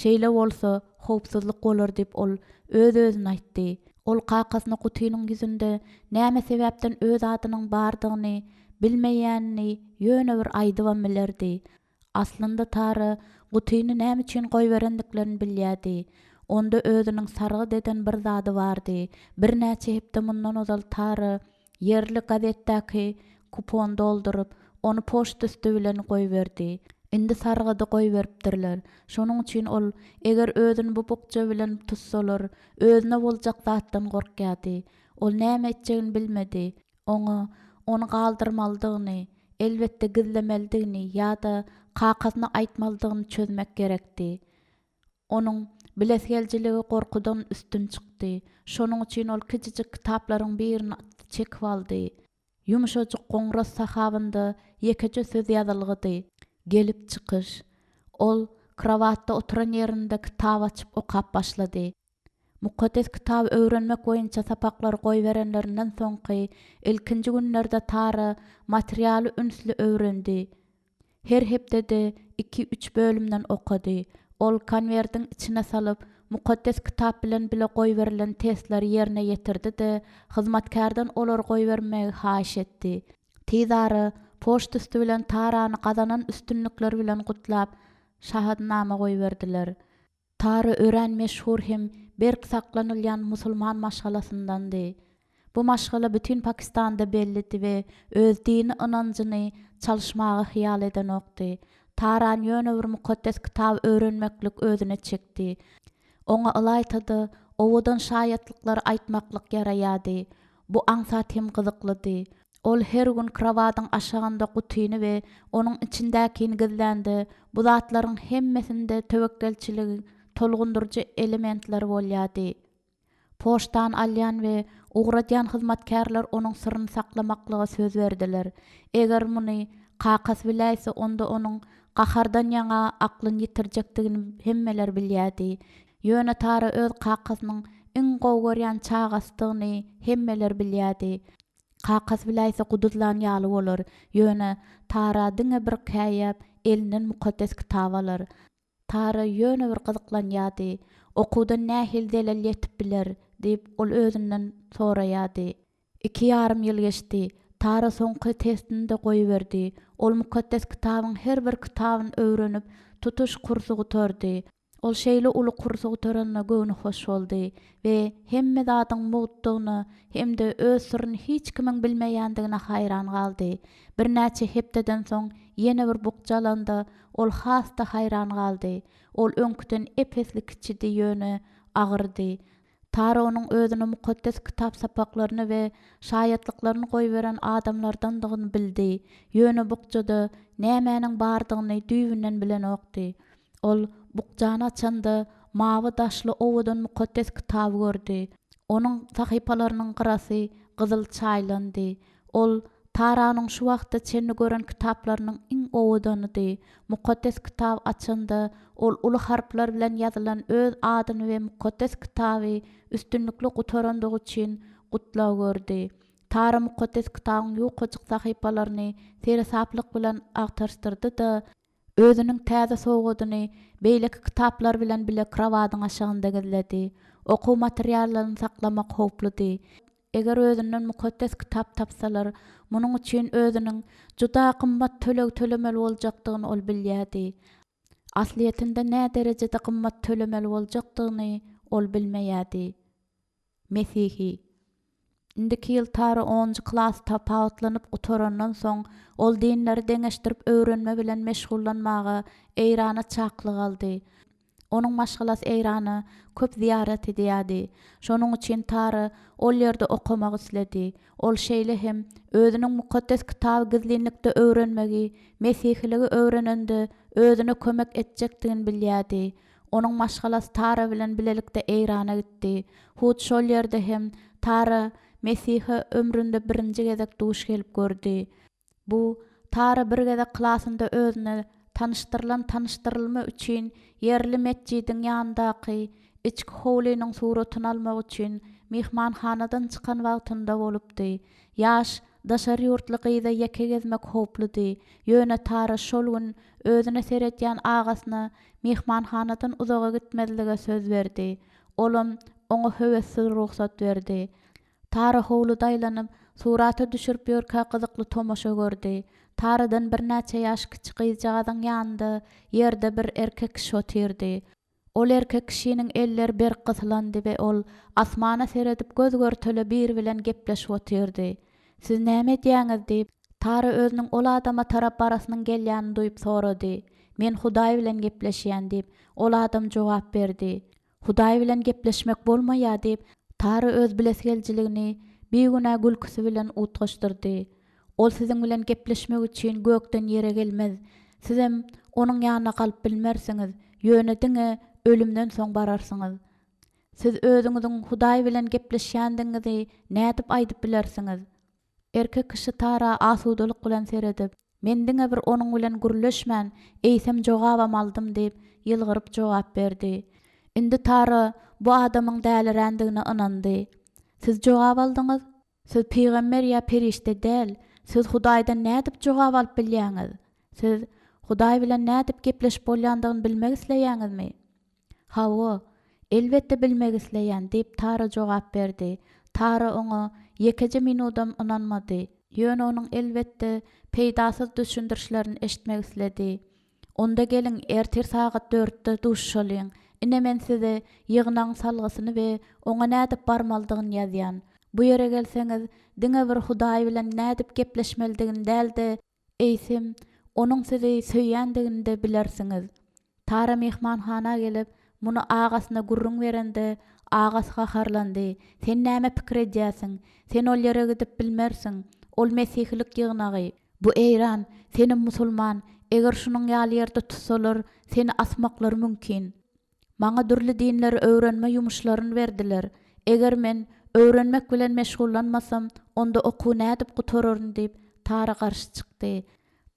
Şeýle bolsa, howpsuzlyk bolar diýip ol öz-özüne aýtdy. Ol kakasyna gutynyň ýüzünde näme sebäpden öz adynyň bardygyny bilmeýänini ýöne bir aýdybam bilerdi. Aslynda Tara gutyny näme üçin goýberendiklerini bilýärdi. Onda özüniň sargyt eden bir zady bardy. Birnäçe hepde mundan ozal Tara Ýerli gazetdäki kupony dolduryp, ony poçta üsti bilen goýberdi. Indi sargydy goýberipdirler. Şonuň üçin ol, eger özüni bu bukja bilen tutsalar, özüne boljak zatdan gorkýardy. Ol näme etjegini bilmedi. Oňa ony galdyrmalydygyny, elbetde gizlemelidigini ýa-da kakasyna aýtmalydygyny çözmek gerekdi. Onuň bilesigelijiligi gorkudan üstün çykdy. Şonuň üçin ol kiçijik kitaplaryň birini çekip aldy. Ýumşajyk goňras sahabynda ýekeje söz ýazylgydy, Gelip çykyş. Ol krowatda oturan ýerinde kitap açyp okap başlady. Mukaddes Kitaby öwrenmek boýunça sapaklary goýberenlerinden soňky ilkinji günlerde Tara materialy ünsli öwrendi. Her hepdede iki-üç bölümden okady. Ol konwertiň içine salyp, Mukaddes Kitap bilen bile goýberilen testleri ýerine ýetirdi-de, hyzmatkärden olary goýbermegi haýyş etdi. Tizara poçta üsti bilen Tarany gazanan üstünlikleri bilen gutlap, şahadatnama goýberdiler. Tara örän meşhur hem berk saklanylýan musulman maşgalasyndandy. Bu maşgala bütin Pakistanda bellidi we öz dini ynanjyny çalyşmaga hyýal edenokdy. Tarany ýöne bir mukaddes kitaby öwrenmeklik özüne çekdi. Oňa ylaýta-da owadan şaýatlyklary aýtmaklyk ýaraýardy. Bu aňsat hem gyzyklydy. Ol her gün krowadyň aşagynda gutyny we onuň içindäkini gizlände, bu zatlaryň hemmesinde töwekgelçiligiň tolgundyryjy elementleri bolýardy. Poçtany alýan we ugradýan hyzmatkärler onuň syryny saklamaklyga söz berdiler. Eger muny kakasy biläýse, onda onuň gahardan ýaňa aklyny ýitirjekdigini hemmeler bilýärdi. Ýöne Tara öz kakasynyň iň gowy görýän çagasydygyny hemmeler bilýärdi. Kakasy biläýse guduzlan ýaly bolar, ýöne Tara diňe bir käýäp, elinden Mukaddes Kitaby alar. Tara ýöne bir gyzyklanýardy. Okuwdan nähili zelel ýetip biler? diýip, ol özünden soraýardy. Iki ýarym ýyl geçdi. Tara soňky testini-de goýberdi. Ol Mukaddes Kitabyň her bir kitabyny öwrenip, tutuş kursy gutardy. Ol şeýle uly kursy gutaranyna göwni hoş boldy we hemme zadyň mugtdygyna hem-de öz syryny hiç kimiň bilmeýändigine haýran galdy. Birnäçe hepdeden soň ýene bir bukja alanda, ol has-da haýran galdy. Ol öňküden ep-esli kiçidi, ýöne agyrdy. Tara onuň özüne Mukaddes Kitap sapaklaryny we şaýatlyklaryny goýberen adamlardandygyny bildi, ýöne bukjada nämäniň bardygyny düýbünden bilenokdy. Ol bukjany açanda, mawy daşly owadan Mukaddes Kitaby gördi. Onuň sahypalarynyň gyrasy gyzyl çaýylandy. Ol Taranyň şu wagta çenli gören kitaplarynyň iň owadanydy. Mukaddes Kitaby açanda, ol uly harplar bilen ýazylan öz adyny we Mukaddes Kitaby üstünlikli gutarandygy üçin gutlag gördi. Tara Mukaddes Kitabyň ýukajyk sahypalaryny seresaplyk bilen agtaryşdyrdy-da, Özüniň täze sowgadyny beýleki kitaplar bilen bile krowadyň aşagynda gizledi. Okuw materiallaryny saklamak howpludy. Eger özünden mukaddes kitap tapsalar, munuň üçin özüniň juda gymmat töleg tölemeli boljakdygyny ol bilýärdi. Aslyýetinde näderejede gymmat tölemeli boljakdygyny ol bilmeýärdi. Mesihi. Indiki ýyl Tara onunjy klasy tapawutlanyp gutarandan soň, ol dinleri deňeşdirip öwrenme bilen meşgullanmaga Eýrana çaklyk aldy. Onuň maşgalasy Eýrana köp zyýarat edýärdi. Şonuň üçin Tara ol ýerde okamak isledi. Ol şeýle hem, özüniň Mukaddes Kitaby gizlinlikde öwrenmegi, mesihiligi öwrenende özüne kömek etjekdigini bilýärdi. Onuň maşgalasy Tara bilen bilelikde Eýrana gitdi. Hut şol ýerde hem Tara Mesihe ömründe birinji gezek duş gelip gördi. Bu, Tara bir gezek klasynda özüne tanyşdyrylan tanyşdyrylma üçin ýerli metjidiň ýanyndaky içki howlynyň suratyny almak üçin myhmanhanadan çykan wagtynda bolupdy. Ýaş daşary ýurtly gyza ýeke gezmek howpludy, ýöne Tara şol gün özüne seredýän agasyna myhmanhanadan uzaga gitmezlige söz berdi. Olam oňa höwessiz rugsat berdi. Tara howluda aýlanyp, surata düşürip ýörkä gyzykly tomaşa gördi. Taradan birnäçe ýaş kiçi gyzjagazyň ýanynda ýerde bir erkek kişi otyrdy. Ol erkek kişiniň elleri berk gysylandy we ol asmana seredip göz-görtele biri bilen gepleşip otyrdy. Siz näme edýäňiz? diýip, Tara özüniň ol adama tarap barasynyň gelýänini duýup sorady. Men Hudaý bilen gepleşýän, diýip, ol adam jogap berdi. Hudaý bilen gepleşmek bolmaýar, diýip, Tara öz bilesigelijiligini bigünä gülküsi bilen utgaşdyrdy. Ol siziň bilen gepleşmek üçin gökden ýere gelmez. Sizem Onuň ýanyna galyp bilmersiňiz, ýöne diňe ölümden soň bararsyňyz. Siz özüňiziň Hudaý bilen gepleşýändigiňizi nädip aýdyp bilersiňiz? Erkek kişi Tara asudalyk bilen seredip, Men diňe bir onuň bilen gürleşmän, eýsem jogabam aldym diýip, ýylgyryp jogap berdi. Indi Tara bu adamyň dälirändigine ynandy. Siz jogap aldyňyz? Siz pygamber ýa perişde däl, siz Hudaýdan nädip jogap alyp bilýäňiz? Siz Hudaý bilen nädip gepleşip bolýandygyny bilmek isleýäňizmi? Hawa, elbetde bilmek isleýän, diýip, Tara jogap berdi. Tara oňa ýekeje minudam ynanmady. Ýöne onuň elbetde peýdasyz düşündirişlerini eşitmek isledi. Onda geliň, ertir sagat dörtde duşuşalyň. Ine men size ýygnagyň salgysyny we oňa nädip barmalydygyny ýazýan. Bu ýere gelseňiz, diňe bir Hudaý bilen nädip gepleşmelidigini däl-de, eýsem, Onuň sizi söýýändigini-de bilersiňiz. Tara myhmanhana gelip, muny agasyna gürrüň berende, agasy gaharlandy, Sen näme pikir edýärsiň? Sen ol ýere gidip bilmersiň. Ol mesihilik ýygnagy. Bu Eýran, senem musulman, eger şunuň ýaly ýerde tutsalar, seni asmaklary mümkin. Maňa dürli dinleri öwrenme ýumuşlaryny berdiler. Eger men öwrenmek bilen meşgullanmasam, onda okuwy nädip gutararyn diýip, Tara garşy çykdy.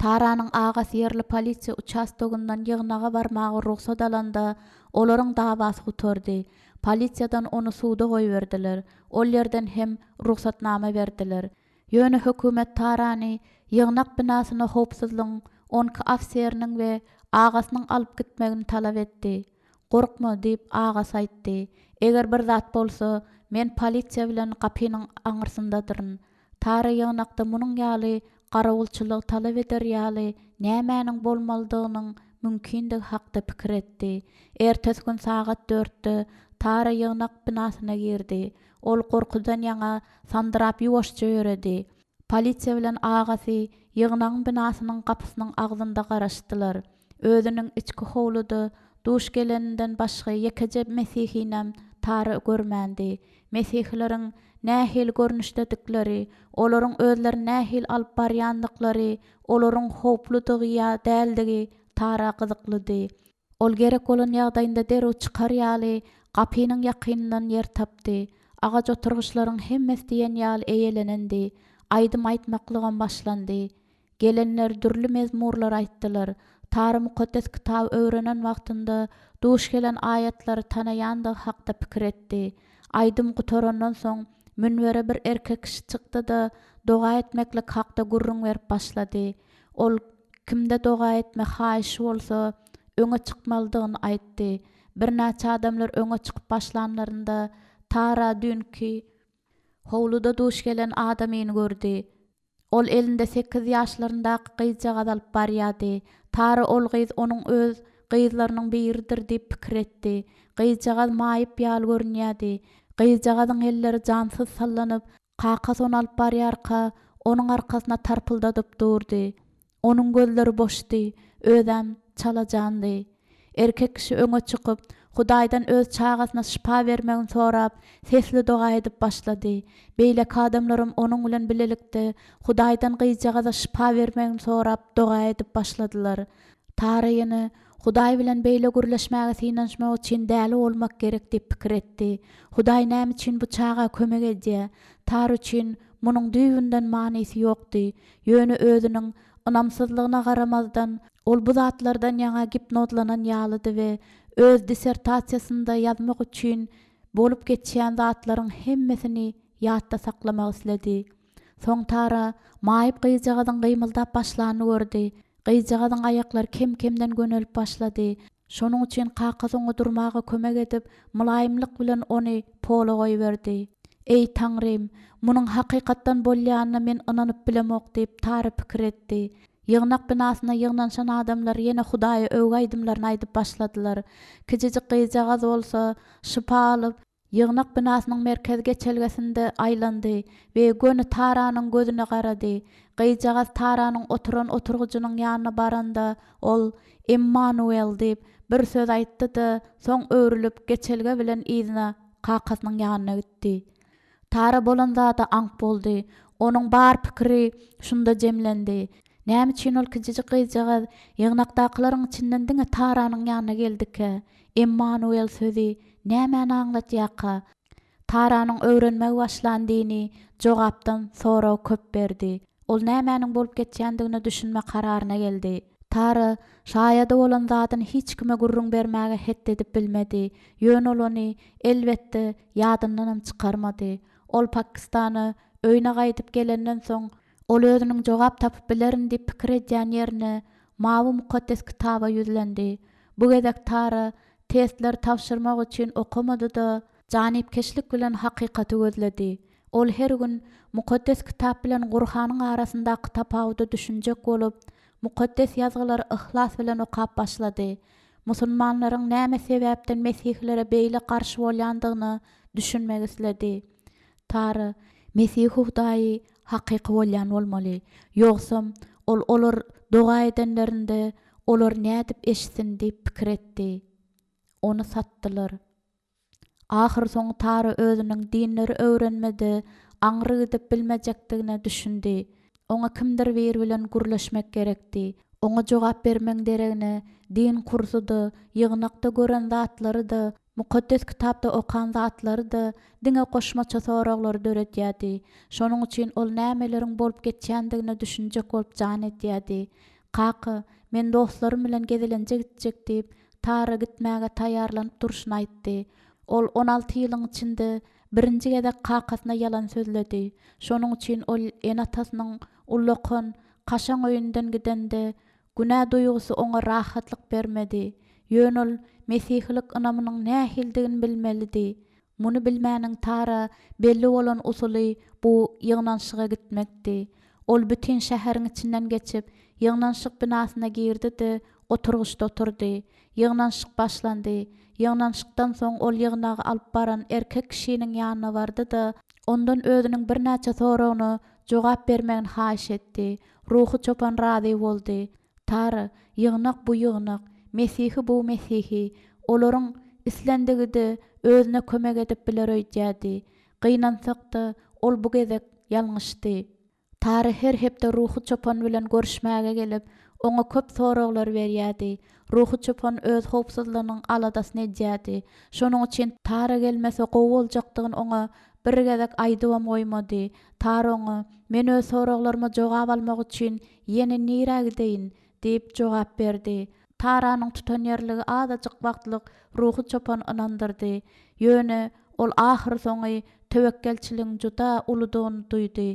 Taranyň agasy ýerli polisiýa uçastogyndan ýygnaga barmaga rugsat alanda, olaryň dawasy gutardy. Polisiýadan ony suda goýberdiler. Ol ýerden hem rugsatnama berdiler. Ýöne hökümet Tarany ýygnak binasyna howpsuzlygyň onki ofiseriniň we agasynyň alyp gitmegini talap etdi. Gorkma, diýip, agasy aýtdy. Eger bir zat bolsa, men polisiýa bilen gapynyň aňyrsyndadyryn. Tara ýygnakda munuň ýaly garawulçylygy talap eder ýaly nämäniň bolmalydygynyň mümkindigi hakda pikir etdi. Ertesi gün sagat dörtde Tara ýygnak binasyna girdi. Ol gorkudan ýaňa sandyrap ýuwaşja ýöredi. Polisiýa bilen agasy ýygnagyň binasynyň gapysynyň agzynda garaşdylar. Özüniň içki howluda duş geleninden başga ýekeje mesihinem Tara görmändi. Mesihileriň nähili görnüşdedikleri, olaryň özlerini nähili alyp barýandyklary, olaryň howpludygy ýa däldigi Tara gyzyklydy. Ol gerek bolan ýagdaýynda derrew çykar ýaly, gapynyň ýakynyndan ýer tapdy. Agaç oturgyçlaryň hemmesi diýen ýaly eýelenendi. Aýdym aýtmaklygam başlandy. Gelenler dürli mezmurlar aýtdylar. Tara Mukaddes Kitaby öwrenen wagtynda duş gelen aýatlary tanaýandygy hakda pikir etdi. Aýdym gutarandan soň, münbere bir erkek kişi çykdy-da, doga etmeklik hakda gürrüň berip başlady. Ol Kimde doga etme haýyşy bolsa, öňe çykmalydygyny aýtdy. Birnäçe adamlar öňe çykyp başlanlarynda, Tara düýnki howluda duş gelen adamyny gördi. Ol elinde sekiz ýaşlaryndaky gyzjagaz alyp barýardy. Tara ol gyz onuň öz gyzlarynyň biridir diýip pikir etdi. Gyzjagaz maýyp ýaly görünýärdi. Gyzjagazyň elleri jansyz sallanyp, Kakasy ony alyp barýarka, onuň arkasyna tarpyldadyp durdy. Onuň gözleri boşdy, özem çalajandy. Erkek kişi öňe çykyp, Hudaýdan öz çagasyna şypa bermegini sorap, sesli doga edip başlady. Beýleki adamlaram onuň bilen bilelikde Hudaýdan gyzjagaza şypa bermegini sorap doga edip başladylar. Tara ýene, Hudaý bilen beýle gürleşmäge synanyşmak üçin däli bolmak gerek diýip pikir etdi. Hudaý näme üçin bu çaga kömek edýär? Tara üçin munuň düýbünden manysy ýokdy. Ýöne özüniň ynamsyzlygyna garamazdan, ol bu zatlardan ýaňa gipnozlanan ýalydy we öz dissertasiýasynda ýazmak üçin bolup geçýän zatlaryň hemmesini ýatda saklamak isledi. Soň Tara maýyp gyzjagazyň gymyldap başlanyny gördi. Gyzjagazyň aýaklary kem-kemden gönelip başlady. Şonuň üçin kakasy oňa durmaga kömek edip, mylaýymlyk bilen ony pola goýberdi. Eý, Taňrym, munuň hakykatdan bolýanyna men ynanyp bilemok diýip, Tara pikir etdi. Ýygnak binasyna ýygnanyşan adamlar ýene Hudaýa öwgi aýdymlaryny aýdyp başladylar. Kiçijik gyzjagaz bolsa, şypa alyp, Ýygnak binasynyň merkezi geçelgesinde aýlandy we göni Taranyň gözüne garady. Gyzjagaz Taranyň oturan oturgyjynyň ýanyna baranda, ol, Emmanuel diýip, bir söz aýtdy-da, soň öwrülip, geçelge bilen yzyna, kakasynyň ýanyna gitdi. Tara bolan zada aňk boldy. Onuň bar pikiri şunda jemlendi. Näme üçin ol kiçijik gyzjagaz ýygnakdakylaryň içinden diňe Taranyň ýanyna geldikä? Emmanuel sözi nämäni aňladýarka? Taranyň öwrenmegi başlan dini jogapdan sorag köp berdi. Ol nämäniň bolup geçýändigine düşünme kararyna geldi. Tara şaýady bolan zadyny hiç kime gürrüň bermäge het edip bilmedi. Ýöne ol ony, elbetde, ýadyndanam çykarmady. Ol Pakistana, öýüne gaýdyp gelenden soň, ol özüniň jogap tapyp bilerin diýip pikir edýän ýerine, Mawy Mukaddes Kitaba ýüzlendi. Bu gezek Tara testleri tabşyrmak üçin okamady-da, janypkeşlik bilen hakykaty gözledi. Ol her gün Mukaddes Kitap bilen Gurhanyň arasyndaky tapawuda düşünjek bolup, Mukaddes Ýazgylary yhlas bilen okap başlady. Musulmanlaryň näme sebäpden mesihilere beýle garşy bolýandygyna düşünmek isledi. Tara, Mesihi Hudaýy hakyky bolýan bolmaly. Ýogsam, ol olar doga edenlerinde, olary nädip eşitsin diýip pikir etdi. Ony satdylar. Ahyrsoňy Tara özüniň dinleri öwrenmede aňry gidip bilmejekdigine düşündi. Oňa kimdir biri bilen gürleşmek gerekdi. Oňa jogap bermegiň deregine, din kursy-da, ýygnakda gören zatlary-da, Mukaddes Kitapda okan zatlary-da diňe goşmaça soraglary döredýärdi. Şonuň üçin ol nämeleriň bolup geçýändigine düşünjek bolup jan edýärdi. Kaka, men dostlarym bilen gezelenje gitjek diýip, Tara gitmäge taýýarlanyp durşuna aýtdy. Ol on alty ýylyň içinde. birinji gezek kakasyna ýalan sözledi. Şonuň üçin ol ene-atasynyň ullakan, kaşaň öýünden gidende, günä duýgusy oňa rahatlyk bermedi. Ýöne ol mesihilik ynamynyň nähilidigini bilmelidi. Muny bilmäniň Tara belli bolan usuly bu ýygnanyşyga gitmekdi. Ol bütin şäheriň içinden geçip, ýygnanyşyk binasyna girdi-de, oturgyçda oturdy. Ýygnanyşyk başlandy. Ýygnanyşykdan soň ol ýygnagy alyp baran erkek kişiniň ýanyna bardy-da, ondan özüniň birnäçe soragyna jogap bermegini haýyş etdi. Ruhy çopan razy boldy. Tara, ýygnak bu ýygnak, mesihi bu mesihi, olaryň islendigi-de özüne kömek edip biler öýdýärdi. Gynansak-da, ol bu gezek ýalňyşdy. Tara her hepde ruhy çopan bilen görüşmäge gelip, oňa köp soraglar berýärdi. Ruhy çopan öz howpsuzlygynyň aladasyny edýärdi. Şonuň üçin Tara gelmese gowy boljakdygyny oňa bir gezek aýdybam goýmady. Tara oňa, Men öz soraglaryma jogap almak üçin ýene nirä gideýin? diýip jogap berdi. Taranyň tutanýerligi azajyk wagtlyk ruhy çopany ynandyrdy. Ýöne ol ahyrsoňy töwekgelçiligiň juda uludygyny duýdy.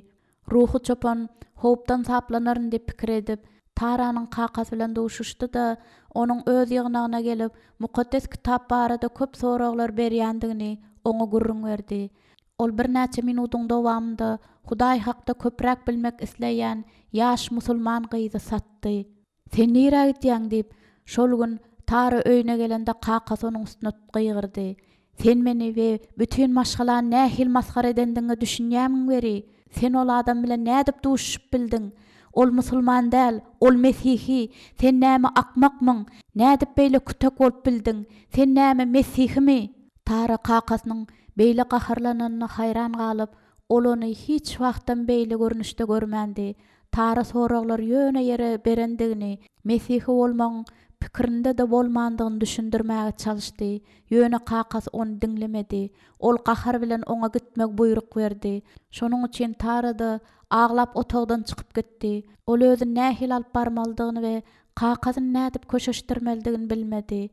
Ruhy çopan howpdan saplanaryn diýip pikir edip, Taranyň kakasy bilen duşuşdy-da, onuň öz ýygnagyna gelip, Mukaddes Kitap barada köp soraglar berýändigini oňa gürrüň berdi. Ol birnäçe minudyň dowamynda Hudaý hakda köpräk bilmek isleýän ýaş musulman gyzy satdy. Sen nirä gidýäň? diýip, şol gün Tara öýüne gelende kakasy onuň üstüne gygyrdy. Sen meni we bütin maşgalany nähili masgara edendigiňe düşünýärmiň weri? Sen ol adam bilen nädip duşuşyp bildiň? Ol musulman däl, ol mesihi. Sen näme akmakmyň? Nädip beýle kütek bolup bildiň? Sen näme mesihimi? Tara kakasynyň beýle gaharlananyna haýran galyp, ol ony hiç wagtam beýle görnüşde görmändi. Tara soraglary ýöne ýere berendigini, mesihi bolmagyň pikirinde-de bolmandygyny düşündirmäge çalyşdy, ýöne kakasy ony diňlemedi. Ol gahar bilen oňa gitmegi buýruk berdi. Şonuň üçin Tara-da aglap otagdan çykyp gitdi. Ol özüni nähili alyp barmalydygyny we kakasyny nädip köşeşdirmelidigini bilmedi.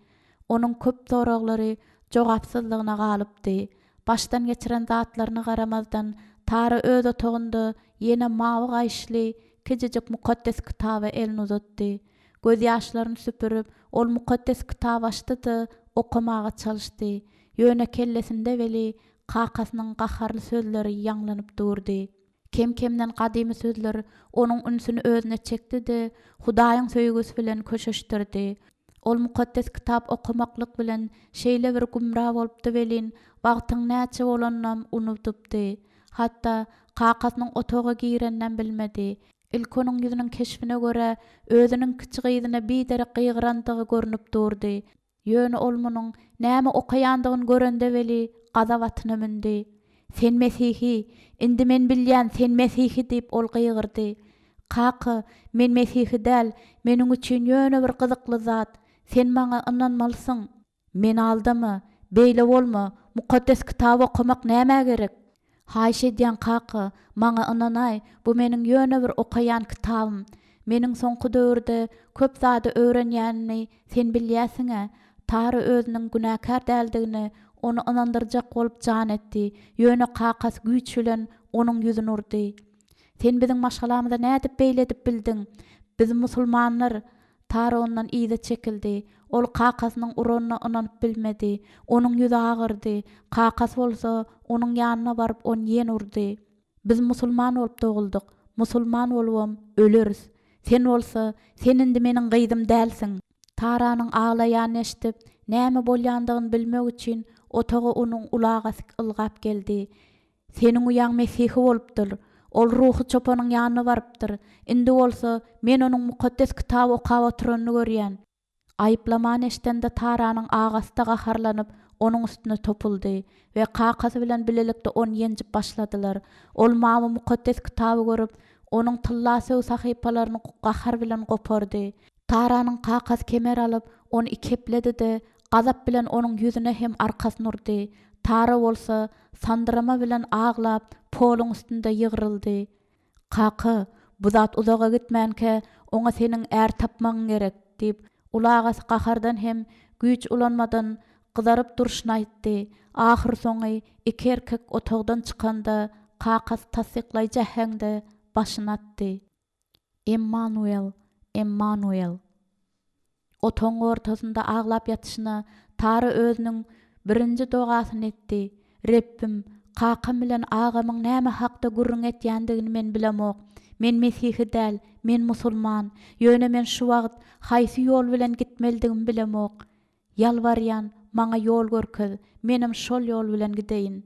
Onuň köp soraglary jogapsyzlygyna galypdy. Başdan geçiren zatlaryna garamazdan, Tara öz otagynda ýene mawy gaýyşly kijijik Mukaddes Kitaba elini uzatdy. Gözýaşlaryny süpürip, ol Mukaddes Kitaby açdy-da, okamaga çalyşdy. Ýöne kellesinde weli kakasynyň gaharly sözleri ýaňlanyp durdy. Kem-kemden gadymy sözler onuň ünsüni özüne çekdi-de, Hudaýyň söýgüsi bilen köşeşdirdi. Ol Mukaddes Kitap okamaklyk bilen şeýle bir gümra bolupdy welin, wagtyň näçe bolanynam unudypdy. Hatda, kakasynyň otaga gireninem bilmedi. Ilki onuň ýüzüniň keşbine görä, özüniň kiçi gyzyna biderek gygyrandygy görnüp durdy. Ýöne ol munuň näme okaýandygyny görende weli gazap atyna mündi. Sen mesihi! Indi men bilýän, sen mesihi! diýip, ol gygyrdy. Kaka, men mesihi däl, meniň üçin ýöne bir gyzykly zat. Sen maňa ynanmalysyň. Meni aldama, beýle bolma, Mukaddes Kitaby okamak nämä gerek? Haýyş edýän kaka, maňa ynanaý, bu meniň ýöne bir okaýan kitabym. Meniň soňky döwürde köp zady öwrenýänimi sen bilýäsiň-ä. Tara özüniň günäkär däldigine ony ynandyrjak bolup jan etdi, ýöne kakasy güýç bilen onuň ýüzüne urdy. Sen biziň maşgalamyza nädip beýle edip bildiň? Biz musulmanlar! Tara ondan yza çekildi. Ol kakasynyň uranyna ynanyp bilmedi. Onuň ýüzi agyrdy. Kakasy bolsa, onuň ýanyna baryp, ony ýene urdy. Biz musulman bolup doguldyk. Musulman bolubam öleris. Sen bolsa, sen indi meniň gyzym dälsiň. Taranyň aglaýanyny eşidip, näme bolýandygyny bilmek üçin otaga onuň uly agasy ylgap geldi. Seniň uýaň mesihi bolupdyr. Ol ruhy çopanyň ýanyna barypdyr. Indi bolsa, men onuň Mukaddes Kitaby okap oturanyny görýän. Aýyplamany eşidende Taranyň agasy-da gaharlanyp, onuň üstüne topuldy we kakasy bilen bilelikde ony ýenjip başladylar. Ol mawy Mukaddes Kitaby görüp, onuň tylla söw sahypalaryny gahar bilen gopardy. Taranyň kakasy kemer alyp, ony ikepledi-de, gazap bilen onuň ýüzüne hem arkasyna urdy. Tara bolsa, sandyrama bilen aglap, poluň üstünde ýygryldy. Kaka, bu zat uzaga gitmänkä, oňa seniň är tapmagyň gerek, diýip, uly agasy gahardan hem güýç ulanmadan. gyzaryp durşuna aýtdy. Ahyrsoňy iki erkek otagdan çykanda, kakasy tassyklaýjy äheňde başyny atdy. Emmanuel, Emmanuel. Otagyň ortasynda aglap ýatyşyna Tara özüniň birinji dogasyny etdi, Rebbim, kakam bilen agamyň näme hakda gürrüň etýändigini men bilemok. Men mesihi däl, men musulman. Ýöne men şu wagt haýsy ýol bilen gitmelidigimi bilemok. Ýalbarýan, maňa ýol görkez, menem şol ýol bilen gideýin.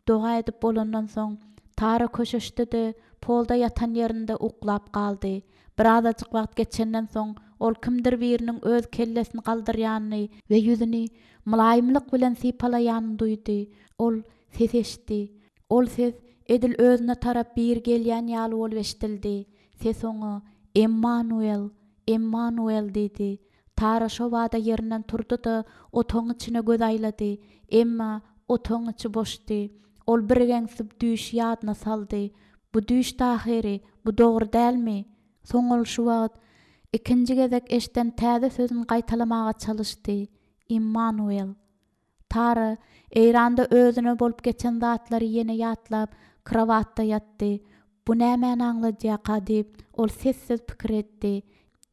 Doga edip bolandan soň, Tara köşeşdi-de, polda ýatan ýerinde uklap galdy. Birazajyk wagt geçenden soň, ol kimdir biriniň öz kellesini galdyrýanyny we ýüzüni mylaýymlyk bilen sypalaýanyny duýdy. Ol ses eşitdi. Ol ses edil özüne tarap biri gelýän ýaly bolup eşidildi. Ses oňa, Emmanuel! Emmanuel! diýdi. Tara şo bada ýerinden turdy-da, otagyň içine göz aýlady. Emma otagyň içi boşdy. Ol birgeňsi düýşi ýadyna saldy. Bu düýşdi ahyry, bu dogry dälmi? Soň ol şu wagt ikinji gezek eşiden täze sözüni gaýtalamaga çalyşdy, Immanuel. Tara Eýranda özüne bolup geçen zatlary ýene ýatlap, krowatda ýatdy. Bu nämäni aňladýarka diýip, ol sessiz pikir etdi.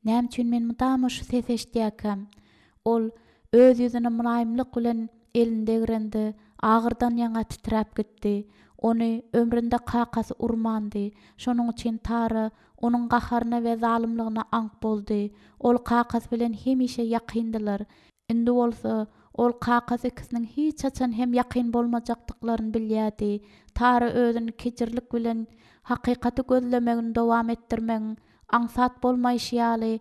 Näme üçin men mydama şu sesi eşidýärkäm? Ol öz ýüzüne mylaýymlyk bilen elini degrende, agyrdan ýaňa titräp gitdi. Ony ömründe kakasy urmandy. Şonuň üçin Tara onuň gaharyna we zalymlygyna aňk boldy. Ol kakasy bilen hemişe ýakyndylar. Indi bolsa, ol kakasy ikisiniň hiç haçan hem ýakyn bolmajakdyklaryny bilýärdi. Tara özüni kejirlik bilen hakykaty gözlemegini dowam etdirmegiň aňsat bolmaýşy ýaly,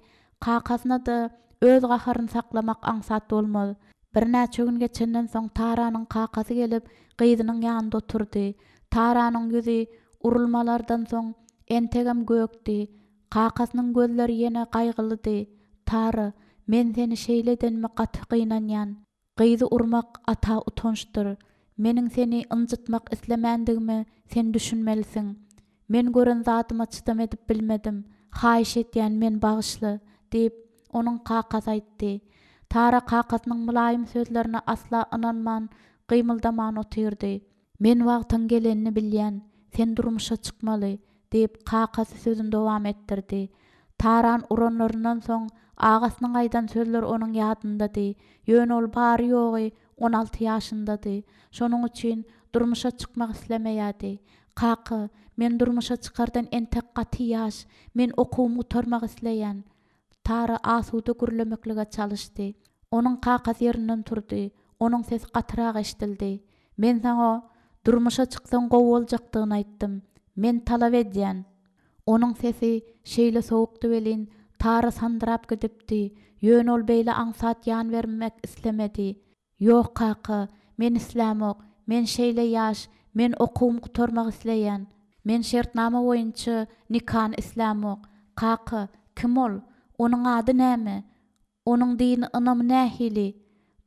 kakasyna-da öz gaharyny saklamak aňsat bolmaz. Birnäçe gün geçenden soň Taranyň kakasy gelip, gyzynyň ýanynda oturdy. Taranyň ýüzi urulmalardan soň entegem gökdi. Kakasynyň gözleri ýene gaýgylydy. Tara, men seni şeýle edenime gaty gynanýan. Gyzy urmak ata utançdyr. Meniň seni ynjytmak islemändigime sen düşünmelisiň. Men gören zadyma çydam edip bilmedim. Haýyş edýän, meni bagyşla, diýip, onuň kakasy aýtdy. Tara kakasynyň mylaýym sözlerine asla ynanman, gymyldaman otyrdy. Men wagtyň gelenini bilýän, sen durmuşa çykmaly, diýip, kakasy sözüni dowam etdirdi. Taran uranlaryndan soň, agasynyň aýdan sözleri onuň ýadyndady. Ýöne ol bary-ýogy 16 ýaşyndady. Şonuň üçin durmuşa çykmak islemeýärdi. Kaka, men durmuşa çykardan entek gaty ýaş. Men okuwymy gutarmak isleýän. Tara asuda gürlemeklige çalyşdy. Onuň kakasy ýerinden turdy. Onuň sesi gatyrak eşidildi. Men saňa durmuşa çyksaň gowy boljakdygyny aýtdym. Men talap edýän. Onuň sesi şeýle sowukdy welin, Tara sandyrap gidipdi. Ýöne ol beýle aňsat ýan bermek islemedi. Ýok, kaka, men islämok. Men şeýle ýaş, men okuwymy gutarmak isleýän. Men şertnama boýunça nikany islämok. Kaka, kim ol? Onuň ady näme? Onuň dini ynamy nähili?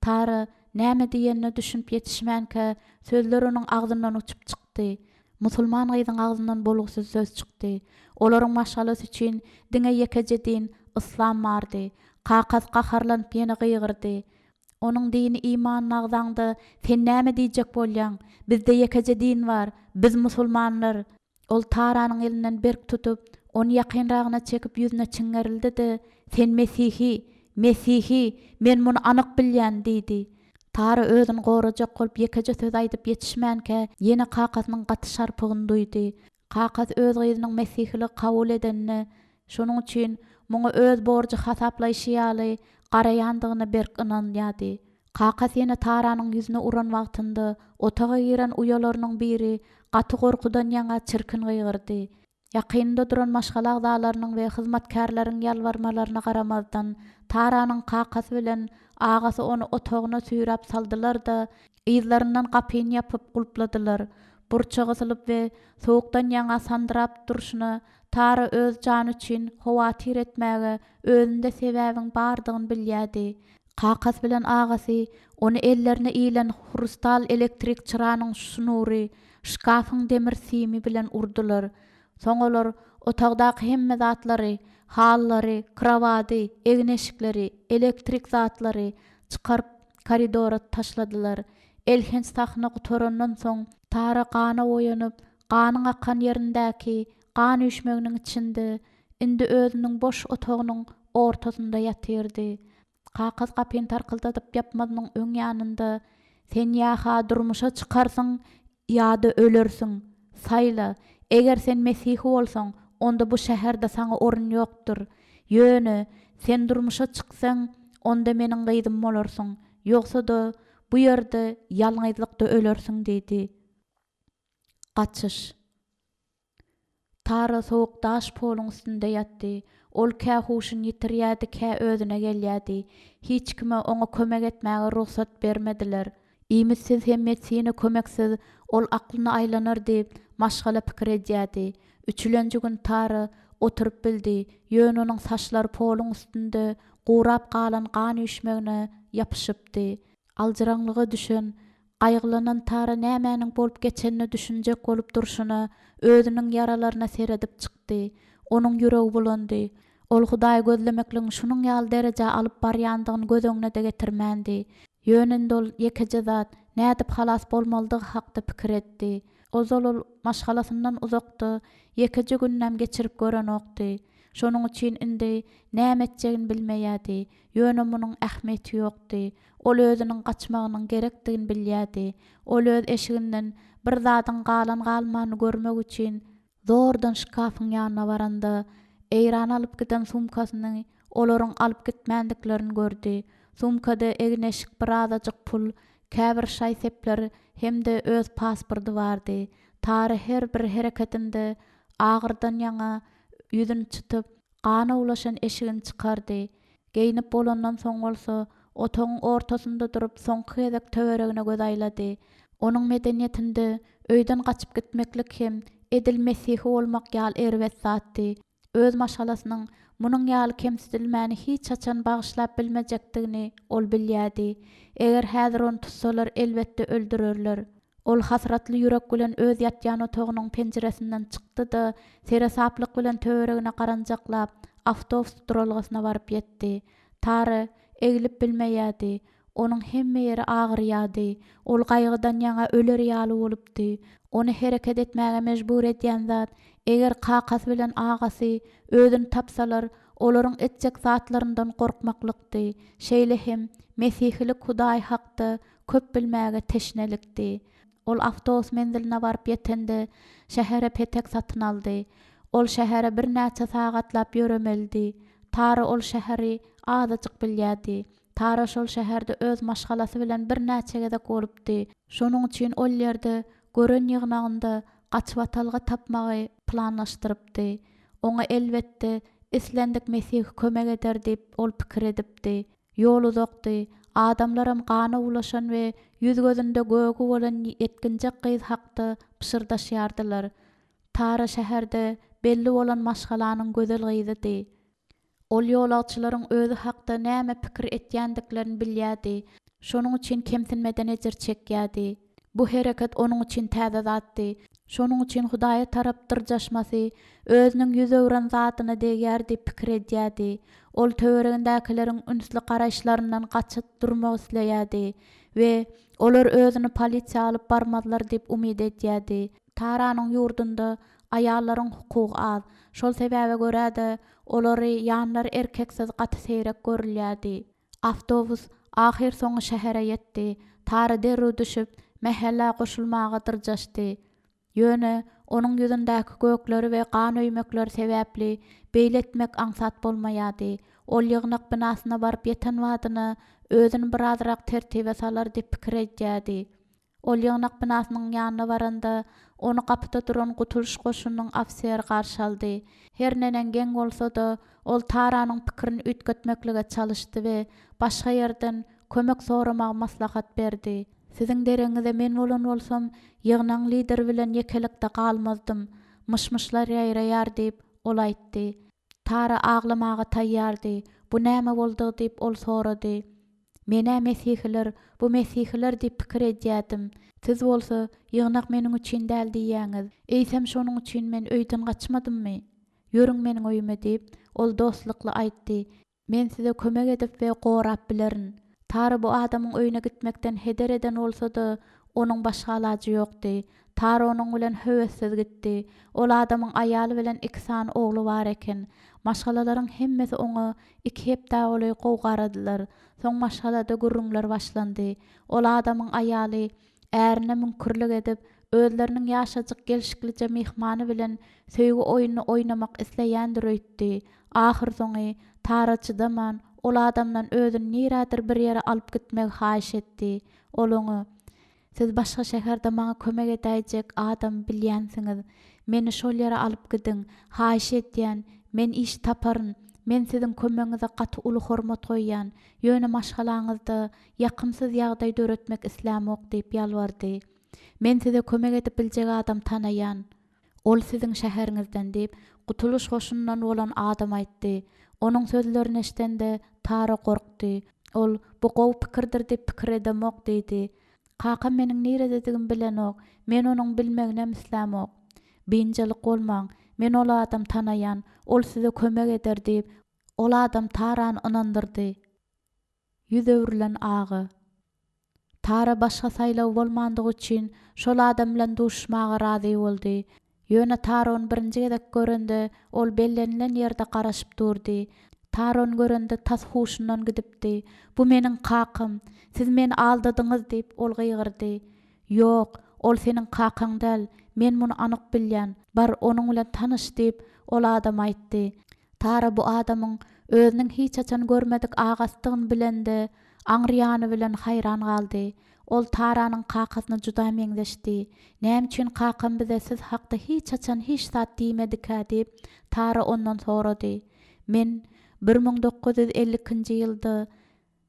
Tara näme diýenine düşünip ýetişmänkä, sözler onuň agzyndan uçup çykdy. Musulman gyzyň agzyndan bolgusyz söz çykdy. Olaryň maşgalasy üçin diňe ýekeje din, yslam bardy. Kakasy gaharlanyp ýene gygyrdy. Onuň dini imanyny agzaňda sen näme diýjek bolýaň? Bizde ýekeje din bar, biz musulmanlar! Ol Taranyň elinden berk tutup, ony ýakynragyna çekip ýüzüne çiňerildi-de, Sen mesihi! Mesihi! Men muny anyk bilýän! diýdi. Tara özüni gorajak bolup ýekeje söz aýdyp ýetişmänkä, ýene kakasynyň gaty şarpygyny duýdy. Kakasy öz gyzynyň mesihiligi kabul edenine, şonuň üçin muňa öz borjy hasaplaýşy ýaly garaýandygyna berk ynanýardy. Kakasy ýene Taranyň ýüzüne uran wagtynda, otaga giren uýalarynyň biri gaty gorkudan ýaňa çirkin gygyrdy. Ýakynynda duran maşgala agzalarynyň we hyzmatkärleriň ýalbarmalaryna garamazdan, Taranyň kakasy bilen agasy ony otagyna süýräp saldylar-da, Yzlaryndan gapyny ýapyp gulpladylar. Burça gysylyp we sowukdan ýaňa sandyrap durşuna Tara öz jany üçin howatyr etmäge özünde sebäbiň bardygyny bilýärdi. Kakasy bilen agasy ony ellerine ilen hrustal elektrik çyranyň şnury, şkafyň demir simi bilen urdular. Soň olar otagdaky hemme zatlary, halylary, krowady, egin-eşikleri, elektrik zatlary çykaryp. koridora taşladylar. Elhenç sahna gutarandan soň, Tara gana boýanyp, ganyň akan ýerindäki gan üýşmeginiň içinde, indi özüniň boş otagynyň ortasynda ýatyrdy. Kakasy gapyny tarkyldadyp ýapmazynyň öň ýanynda, Sen ýa-ha durmuşa çykarsyň, ýa-da ölersiň. Saýla. Eger sen mesihi bolsaň, onda bu şäherde saňa orun ýokdur. Ýöne, sen durmuşa çyksaň, onda meniň gyzym bolarsyň. Ýogsa-da, bu ýerde ýalňyzlykda ölersiň diýdi. Gaçyş. Tara sowuk daş poluň üstünde ýatdy. Ol kä huşuny ýitirýärdi, kä özüne gelýärdi. Hiç kime oňa kömek etmäge rugsat bermediler. Iýmitsiz hem medisina kömeksiz ol aklyna aýlanar diýip, maşgala pikir edýärdi. Üçülenji gün Tara oturyp bildi, ýöne onuň saçlary poluň üstünde gurap galan gan üýşmegine ýapyşypdy. Aljyraňlyga düşen, gaýgylanan Tara nämäniň bolup geçenine düşünjek bolup durşuna, özüniň ýaralaryna seredip çykdy. Onuň ýüregi bulandy. Ol Hudaýy gözlemekligiň şunuň ýaly derejä alyp barýandygyny göz öňüne-de getirmändi. Ýöne indi ol ýekeje zat, nädip halas bolmalydygy hakda pikir etdi. Ozal ol maşgalasyndan uzakda ýekeje gününem geçirip görenokdy. Şonuň üçin indi näme etjegini bilmeýärdi. Ýöne munuň ähmiýeti ýokdy. Ol özüniň gaçmagynyň gerekdigini bilýärdi. Ol öz eşiginden bir zadyň galan-galmanyny görmek üçin zordan şkafyň ýanyna baranda, Eýrana alyp giden sumkasyny olaryň alyp gitmändiklerini gördi. Sumkada egin-eşik, birazajyk pul, käbir şaý-sepler hem-de öz pasporty bardy. Tary her bir hereketinde agyrdan ýaňa ýüzüni çytyp, Gana ulaşan eşigini çykardy. Geýnip bolandan soň bolsa, otagyň ortasynda durup soňky gezek töweregine göz aýlady. Onuň medeniýetinde öýden gaçyp gitmeklik hem edil mesihi bolmak ýaly erbet zatdy. Öz maşgalasynyň munuň ýaly kemsidilmäni hiç haçan bagyşlap bilmejekdigini ol bilýärdi. Eger häzir ony tutsalar elbetde öldürerler. Ol hasratly ýürek bilen öz ýatýan otagynyň penjiresinden çykdy-da, seresaplyk bilen töweregine garanjaklap, awtobus duralgasyna baryp ýetdi. Tara eglip bilmeýärdi. Onuň hemme ýeri agyrýardy. Ol gaýgydan ýaňa öler ýaly bolupdy. Ony hereket etmäge mejbur edýän zat, eger kakasy bilen agasy özüni tapsalar, olaryň etjek zatlaryndan gorkmaklykdy. Şeýle hem, mesihilik Hudaý hakda köp bilmäge teşnelikdi. Ol awtobus menziline baryp ýetende, şähere petek satyn aldy. Ol şähere birnäçe sagatlap ýöremelidi. Tara ol şäheri azajyk bilýärdi. Tara şol şäherde öz maşgalasy bilen birnäçe gezek bolupdy. Şonuň üçin ol ýerde gören ýygnagynda gaçybatalga tapmagy planlaşdyrypdy. Oňa elbetde, islendik mesihi kömek eder diýip, ol pikir edipdi. Ýol uzakdy. Adamlaram gana ulaşan we ýüz-gözünde gögi bolan ýetginjek gyz hakda pyşyrdaşýardylar. Tara şäherde belli bolan maşgalanyň gözel gyzydy. Ol ýolagçylaryň özi hakda näme pikir etýändiklerini bilýärdi. Şonuň üçin kemsinmeden ejir çekýärdi. Bu hereket onuň üçin täze zatdy. Şonuň üçin Hudaýa tarap dyrjaşmasy özüniň ýüz öwren zadyna degýär diýip pikir edýärdi. Ol töweregindäkileriň ünsli garaýyşlaryndan gaça durmak isleýärdi we olar özüni polisiýa alyp barmazlar diýip umyt edýärdi. Taranyň ýurdunda aýallaryň hukugy az, şol sebäbe görä-de, olary ýanlary erkeksiz gaty seýrek görülýärdi. Awtobus ahyrsoňy şähere ýetdi. Tara derrew düşüp, mähellä goşulmaga dyrjaşdy. Ýöne, onuň ýüzündäki gökleri we gan öýmekleri sebäpli, beýle etmek aňsat bolmaýardy. Ol ýygnak binasyna baryp ýeten badyna, özüni birazrak tertibe salar diýip pikir edýärdi. Ol ýygnak binasynyň ýanyna baranda, ony gapyda duran Gutulyş goşunynyň ofiseri garşy aldy. Her neneň geň bolsa-da, ol Taranyň pikirini üýtgetmeklige çalyşdy we başga ýerden kömek soramagy maslahat berdi. Siziň deregiňize men bolan bolsam, ýygnagyň lideri bilen ýekelikde galmazdym. Myş-myşlar ýaýraýar diýip, ol aýtdy. Tara aglamaga taýýardy. Bu näme boldugy diýip, ol sorady. Men-ä mesihiler, bu mesihiler diýip pikir edýärdim. Siz bolsa, ýygnak meniň üçin däl diýýäňiz. Eýsem, şonuň üçin men öýden gaçmadymmy? Ýörüň meniň öýüme diýip, ol dostlukly aýtdy. Men size kömek edip we gorap bilerin. Tara bu adamyň öýüne gitmekden heder eden bolsa-da, onuň başga alajy ýokdy. Tara onuň bilen höwessiz gitdi. Ol adamyň aýaly bilen iki sany ogly bar eken. Maşgalalaryň hemmesi oňa iki hepdä golaý gowy garadylar. Soň maşgalada gürrüňler başlandy. Ol adamyň aýaly ärine müňkürlik edip, özleriniň ýaşajyk gelşiklije myhmany bilen söýgi oýnuny oýnamak isleýändir öýtdi. Ahyrsoňy, Tara çydaman, ol adamdan özüni nirädir bir ýere alyp gitmegi haýyş etdi. Ol oňa, Siz başga şäherde maňa kömek edäýjek adamy bilýänsiňiz. Meni şol ýere alyp gidiň. Haýyş edýän, men iş taparyn. Men siziň kömegiňize gaty uly hormat goýýan. Ýöne maşgalaňyzda ýakymsyz ýagdaý döretmek islämok diýip ýalbardy. Men size kömek edip biljek adam tanaýan. Ol siziň şäheriňizden diýip, Gutulyş goşunyndan bolan adam aýtdy. Onuň sözlerini eşidende, Tara gorkdy. Ol, Bu gowy pikirdir diýip pikir edemok diýdi. Kakam meniň nirededigimi bilenok, men onuň bilmeginem islämok. Biynjalyk bolmaň, men ol adam tanaýan, ol size kömek eder diýip, ol adam Tarany ynandyrdy. Ýüz öwrülen aga. Tara başga saýlawy bolmandygy üçin şol adam bilen duşuşmaga razy boldy. Ýöne Tara ony birinji gezek görende, ol bellenilen ýerde garaşyp durdy. Tara ony görende tas huşundan gidipdi. Bu meniň kakam! Siz meni aldadyňyz! diýip, ol gygyrdy. Ýok, ol seniň kakaň däl, men muny anyk bilýän. Bar, onuň bilen tanyş diýip, ol adam aýtdy. Tara bu adamyň özüniň hiç haçan görmedik agasydygyny bilende, aňry ýany bilen haýran galdy. Ol Taranyň kakasyna juda meňzeşdi. Näme üçin kakam bize siz hakda hiç haçan hiç zat diýmedikä diýip, Tara ondan sorady. Men 1952-nji ýylda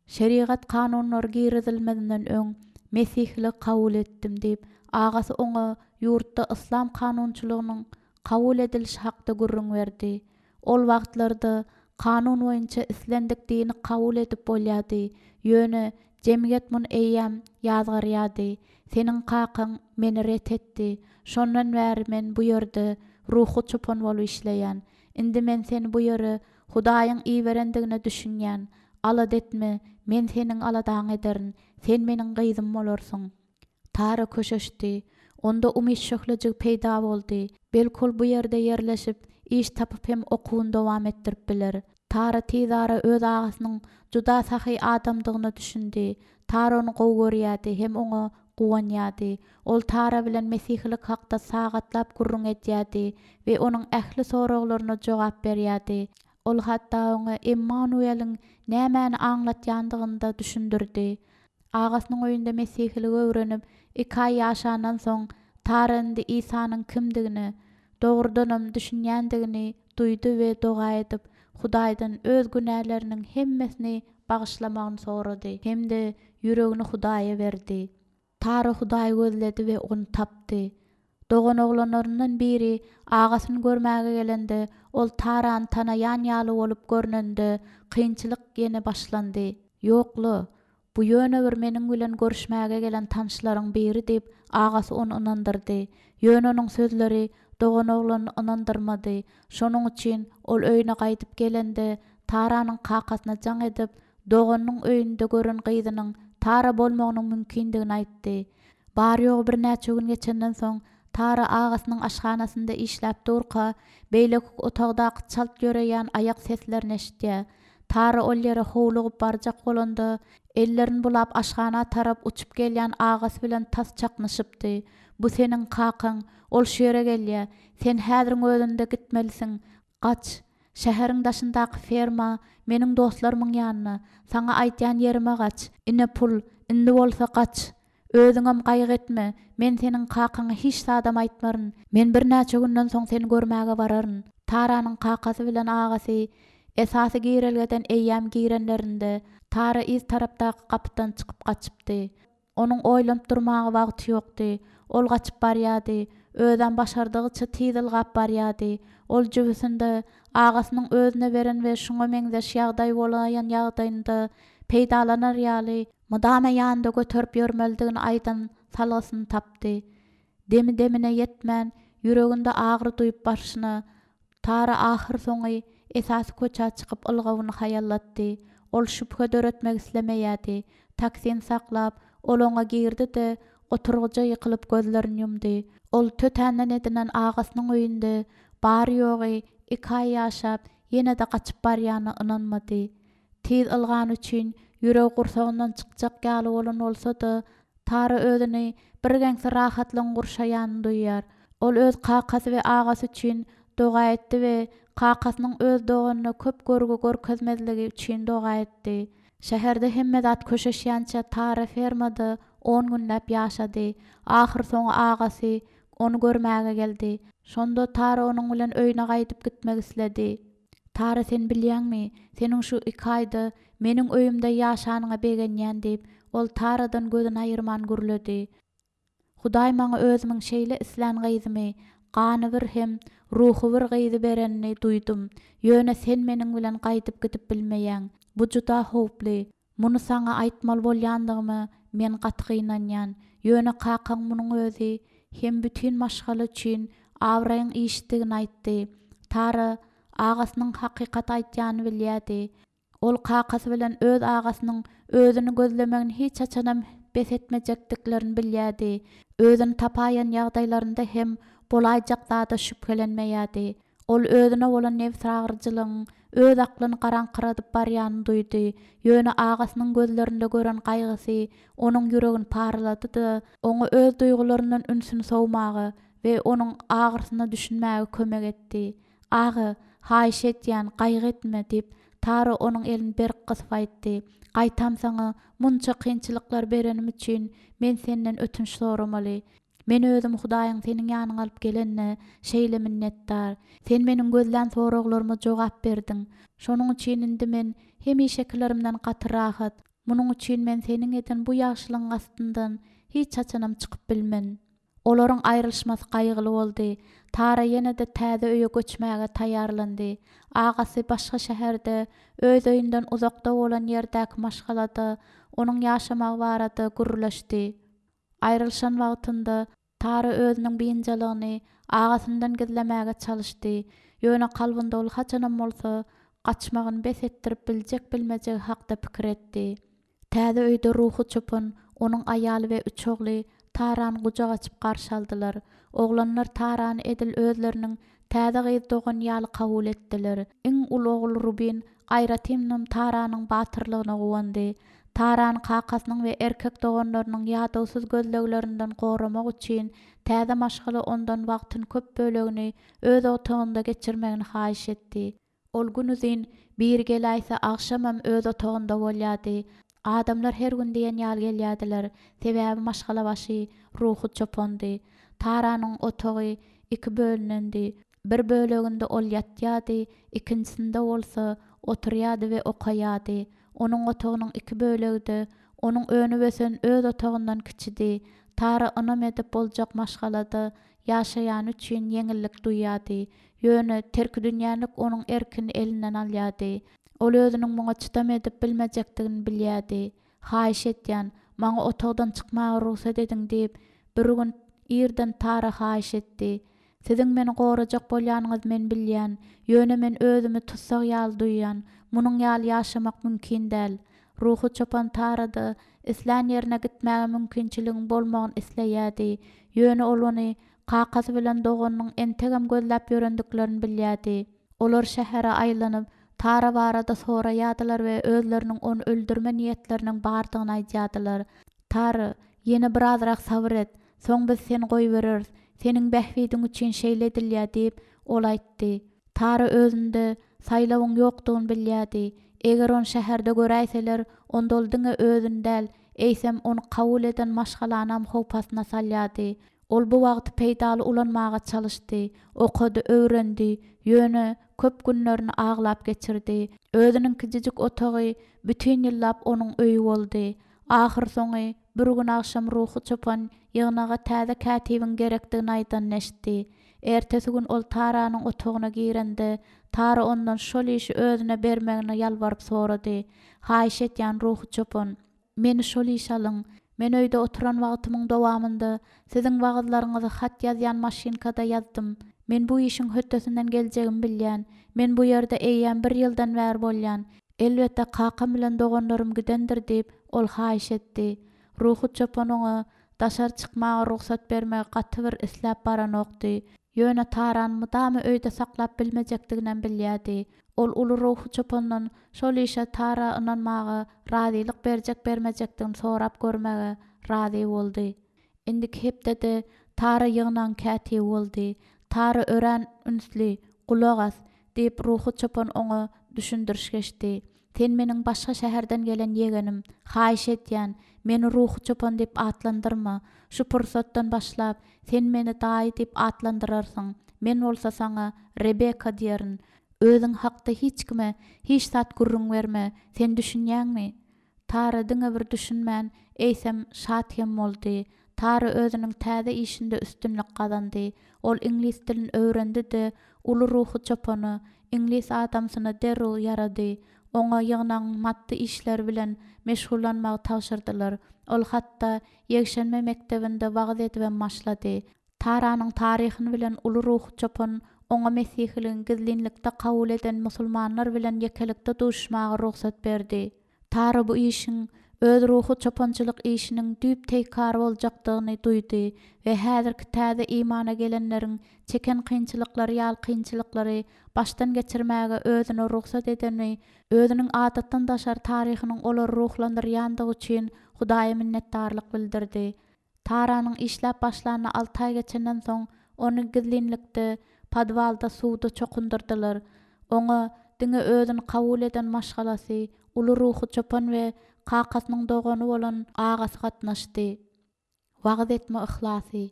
Şerigat kanunlary girizilmezinden öň mesihiligi kabul etdim diýip, agasy oňa ýurtda yslam kanunçylygynyň kabul edilişi hakda gürrüň berdi. Ol wagtlarda kanun boýunça islendik dini kabul edip bolýardy, ýöne jemgyýet muny eýýäm ýazgarýardy. Seniň kakaň meni ret etdi. Şondan bäri men bu ýerde ruhy çopan bolup işleýän. Indi men seni bu ýere Hudaýyň iberendigine düşünýän. Alada etme, men seniň aladaňy ederin, sen meniň gyzym bolarsyň. Tara köşeşdi. Onda umyt şöhlejigi peýda boldy. Belki ol bu ýerde ýerleşip, iş tapyp hem okuwyny dowam etdirip biler. Tara tizara öz agasynyň juda sahy adamdygyna düşündi. Tara ony gowy görýärdi hem oňa guwanýardy. Ol Tara bilen mesihilik hakda sagatlap gürrüň edýärdi we onuň ähli soraglaryna jogap berýärdi. Ol hatda oňa Emmanueliň nämäni aňlatýandygyny-da düşündirdi. Agasynyň öýünde mesihiligi öwrenip, iki aý ýaşandan soň, Tara indi Isanyň kimdigine, dogrudanam, düşünýändigini duýdy we doga edip, Hudaýdan öz günäleriniň hemmesini bagyşlamagyny sorady hem-de ýüregini Hudaýa berdi. Tara Hudaýy gözledi we Ony tapdy. Doganoglanlaryndan biri agasyny görmäge gelende, ol Tarany tanaýan ýaly bolup görnende, kynçylyk ýene başlandy. Ýok-la, bu ýöne bir meniň bilen görüşmäge gelen tanyşlaryň biri diýip, agasy ony ynandyrdy. Ýöne onuň sözleri doganoglanyny ynandyrmady. Şonuň üçin ol öýüne gaýdyp gelende, Taranyň kakasyna jaň edip, doganynyň öýünde gören gyzynyň Tara bolmagynyň mümkindigini aýtdy. Bary-ýogy birnäçe gün geçenden soň, Tara agasynyň aşhanasynda işläp durka, beýleki otagdaky çalt ýöreýän aýak seslerini eşidýär. Tara ol ýere howlugyp barjak bolanda, ellerini bulap aşhana tarap uçup gelýän agasy bilen tas çaknyşypdy. Bu seniň kakaň, ol şu ýere gelýär. Sen häziriň özünde gitmelisiň. Gaç! Şäheriň daşyndaky ferma, meniň dostlarymyň ýanyna, saňa aýdýan ýerime gaç! Ine pul, indi bolsa gaç! Özüňem gaýgy etme, men seniň kakaňa hiç zadam aýtmaryn. Men birnäçe günden soň seni görmäge bararyn. Taranyň kakasy bilen agasy esasy girelgeden eýýäm girenlerinde, Tara yz tarapdaky gapydan çykyp gaçypdy. Onuň oýlanyp durmaga wagty ýokdy. Ol gaçyp barýardy. Özem başardygyça tiz ylgap barýardy. Ol jübüsinde agasynyň özüne beren we şuňa meňzeş ýagdaý bolaýan ýagdaýynda peýdalanar ýaly, mydama ýanynda göterip ýörmelidigini aýdan salgysyny tapdy. Demi-demine ýetmän, ýüreginde agyry duýup barşyna, Tara ahyrsoňy esasy köçä çykyp ylgawyny haýallatdy. Ol şübhe döretmek islemeýärdi. Taksini saklap, ol oňa girdi-de, oturgyja ýykylyp gözlerini ýumdy. Ol tötänden edinen agasynyň öýünde bary-ýogy iki aý ýaşap, ýene-de gaçyp barýanyna ynanmady. Tiz ylgany üçin ýüregi gursagyndan çykjak ýaly bolan bolsa-da, Tara özüni birgeňsi rahatlygyň gurşaýanyny duýýar. Ol öz kakasy we agasy üçin doga etdi we kakasynyň öz doganyna köp görgi görkezmezligi üçin doga etdi. Şäherde hemme zat köşeşýänçä Tara fermada on günläp ýaşady. Ahyrsoňy agasy ony görmäge geldi. Şonda Tara onuň bilen öýüne gaýdyp gitmek isledi. Tara sen bilýäňmi, seniň şu iki aýda meniň öýümde ýaşanyňa begenýän diýip, ol Taradan gözüni aýyrman gürledi. Hudaý maňa özümiň şeýle islän gyzymy, ganybir hem ruhubir gyzy berenini duýdum. Ýöne sen meniň bilen gaýdyp gidip bilmeýäň. Bu juda howply. Muny saňa aýtmaly bolýandygyma men gaty gynanýan. Ýöne kakaň munuň özi hem bütin maşgala üçin abraýyň işidigini aýtdy. Tara agasynyň hakykaty aýtýanyny bilýärdi. Ol kakasy bilen öz agasynyň özüni gözlemegini hiç haçanam bes etmejekdiklerini bilýärdi. Özüni tapaýan ýagdaýlarynda hem bolaýjak zada şübhelenmeýärdi. Ol özüne bolan nebsagyryjylygyň öz aklyny garaňkyradyp barýanyny duýdy, ýöne agasynyň gözlerinde gören gaýgysy onuň ýüregini paralady-da, oňa öz duýgularyndan ünsüni sowmaga we onuň agyrsyna düşünmäge kömek etdi. Aga, haýyş edýän, gaýgy etme, diýip, Tara onuň elini berk gysyp aýtdy. Gaýtam saňa munça kynçylyklar berenim üçin men senden ötünç soramaly. Men özüm Hudaýyň seniň ýanyňa alyp gelenine şeýle minnetdar. Sen meniň gözlän soraglaryma jogap berdiň. Şonuň üçin indi men hemişekilerimden gaty rahat. Munuň üçin men seniň eden bu ýagşylygyň astyndan hiç haçanam çykyp bilmen. Olaryň aýrylyşmasy gaýgyly boldy. Tara ýene-de täze öýe göçmäge taýýarlandy. Agasy başga şäherde, öz öýünden uzakda bolan ýerdäki maşgalada onuň ýaşamagy barada gürrüleşdi. Aýrylyşan wagtynda Tara özüniň biynjalygyny agasyndan gizlemäge çalyşdy, ýöne kalbynda ol haçanam bolsa gaçmagyny bes etdirip biljek-bilmejegi hakda pikir etdi. Täze öýde ruhy çopan, onuň aýaly we üç ogly Tarany gujak açyp garşy aldylar. Oglanlar Tarany edil özleriniň täze gyz dogany ýaly kabul etdiler. Iň uly ogul Rubin aýratynam Taranyň batyrlygyna guwandy. Tarany kakasynyň we erkek doganlarynyň ýadawsyz gözleglerinden goramak üçin täze maşgala ondan wagtyny köp bölegini öz otagynda geçirmegini haýyş etdi. Ol günuzyn biri geläýse agşamam öz otagynda bolýardy. Adamlar her gün diýen ýaly gelýärdiler, sebäbi maşgalabaşy ruhy çopandy. Taranyň otagy iki bölünendi. Bir böleginde ol ýatýardy, ikinjisinde bolsa oturýardy we okaýardy. Onuň otagynyň iki bölegi-de onuň önüp-ösen öz otagyndan kiçidi. Tara ynam edip boljak maşgalada ýaşaýany üçin ýeňillik duýýardy. Ýöne terkidünýälik onuň erkini elinden alýardy. Ol özüniň muňa çydam edip bilmejekdigini bilýärdi. Haýyş edýän, maňa otagdan çykmaga rugsat ediň diýip, bir gün irden Tara haýyş etdi. Siziň meni gorajak bolýanyňyzy men bilýän, ýöne men özümi tussag ýaly duýýan, munuň ýaly ýaşamak mümkin däl. Ruhy çopan Tara-da islän ýerine gitmäge mümkinçiligiň bolmagyny isleýärdi, ýöne ol ony kakasy bilen doganynyň entegem gözläp ýörendiklerini bilýärdi. Olar şähere aýlanyp, Tara barada soraýardylar we özleriniň ony öldürme niýetleriniň bardygyny aýdýardylar. Tara, ýene birazrak sabyr et, soň biz seni goýbereris. Seniň bähbidiň üçin şeýle edilýär diýip, ol aýtdy. Tara özünde saýlawyň ýokdugyny bilýärdi. Eger ony şäherde göräýseler, onda ol diňe özüni däl, eýsem, ony kabul eden maşgalanam howp astyna salýardy. Ol bu wagty peýdaly ulanmaga çalyşdy, okady, öwrendi, ýöne köp günlerini aglap geçirdi. Özüniň kijijik otagy bütin ýyllap onuň öýi boldy. Ahyrsoňy, bir gün agşam ruhy çopan ýygnaga täze kätibiň gerekdigini aýdanyny eşitdi. Ertesi gün ol Taranyň otagyna girende, Tara ondan şol işi özüne bermegini ýalbaryp sorady. Haýyş edýän, ruhy çopan, meni şol işe alyň. Men öýde oturan wagtymyň dowamynda siziň wagyzlaryňyzy hat ýazýan maşynkada ýazdym. Men bu işiň hötdesinden geljegimi bilýän. Men bu ýerde eýýäm bir ýyldan bäri bolýan. Elbetde, kakam bilen doganlarym gidendir diýip, ol haýyş etdi. Ruhy çopan oňa daşary çykmaga rugsat bermegi gaty bir isläp baranokdy. Ýöne Tarany mydama öýde saklap bilmejekdiginem bilýärdi. Ol uly ruhy çopandan şol işe Tara ynanmaga razylyk berjek-bermejekdigini sorap görmäge razy boldy. Indiki hepdede Tara ýygnagyň kätibi boldy. Tara örän ünsli, gulak as, diýip, ruhy çopan oňa düşündiriş geçdi. Sen meniň başga şäherden gelen ýegenim. Haýyş edýän, meni ruhy çopan diýip atlandyrma. Şu pursatdan başlap, sen meni daýy diýip atlandyrarsyň. Men bolsa saňa Rebeka diýerin. Özüň hakda hiç kime hiç zat gürrüň berme. Sen düşünýäňmi? Tara diňe bir düşünmän, eýsem, şat hem boldy. Tara özüniň täze işinde üstünlik gazandy. Ol iňlis dilini öwrendi-de, uly ruhy çopana, iňlis adamsyna derrew ýarady. Oňa ýygnagyň maddy işleri bilen meşgullanmagy tabşyrdylar. Ol hatda ýekşenbe mekdebinde wagyz edibem başlady. Taranyň taryhyny bilen uly ruhy çopan oňa mesihiligiň gizlinlikde kabul eden musulmanlar bilen ýekelikde duşuşmaga rugsat berdi. Tara bu işiň öz ruhy çopançylyk işiniň düýp-teýkary boljakdygyny duýdy we häzirki täze imana gelenleriň çeken kynçylyklary ýaly kynçylyklary başdan geçirmäge özüne rugsat edeni özüniň adatdan daşary taryhynyň olary ruhlandyrýandygy üçin Hudaýa minnetdarlyk bildirdi. Taranyň işläp başlanyna alty aý geçenden soň, ony gizlinlikde, podwalda suwda çokundyrdylar. Oňa diňe özüni kabul eden maşgalasy, uly ruhy çopan we kakasynyň dogany bolan agasy gatnaşdy. Wagyz etme yhlasy.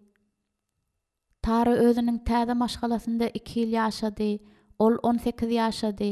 Tara özüniň täze maşgalasynda iki ýyl ýaşady. Ol 18 ýaşady.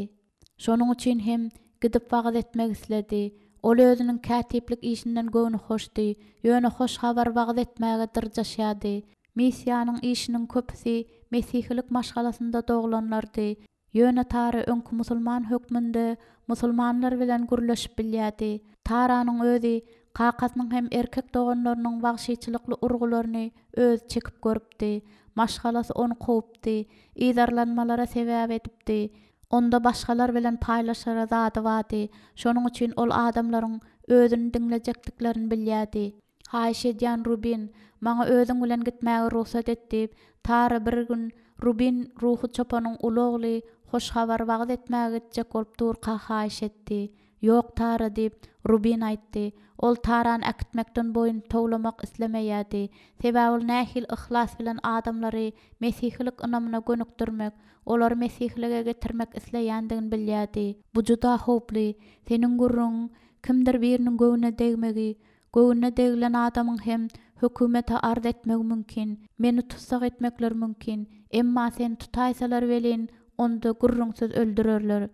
Şonuň üçin hem gidip wagyz etmek isledi. Ol özüniň kätiplik işinden göwni hoşdy, ýöne hoş habary wagyz etmäge dyrjaşýardy. Missiýanyň işiniň köpüsi mesihilik maşgalasynda doglanlardy. Ýöne Tara öňki musulman hökmünde musulmanlar bilen gürleşip bilýärdi. Taranyň özi kakasynyň hem erkek doganlarynyň wagşyçylykly urgularyny özi çekip görüpdi. Maşgalasy ony kowupdy, yzarlanmalara sebäp edipdi. Onda başgalar bilen paýlaşara zady bardy. Şonuň üçin ol adamlaryň özüni diňlejekdiklerini bilýärdi. Haýyş edýän, Rubin, maňa özüň bilen gitmäge rugsat et diýip, Tara bir gün Rubin ruhy çopanyň uly ogly hoş habary wagyz etmäge gitjek bolup durka haýyş etdi. Ýok, Tara diýip, Rubin aýtdy. Ol Tarany äkitmekden boýun towlamak islemeýärdi. Sebäbi ol nähili yhlas bilen adamlary mesihilik ynamyna gönükdirmek, olary mesihilige getirmek isleýändigini bilýärdi. Bu juda howply. Seniň gürrüňiň kimdir biriniň göwnüne degmegi, Göwnüne deglen adamyň hem hökümete arz etmegi mümkin, meni tussag etmekleri mümkin, emma seni tutaýsalar welin, onda gürrüňsiz öldürerler.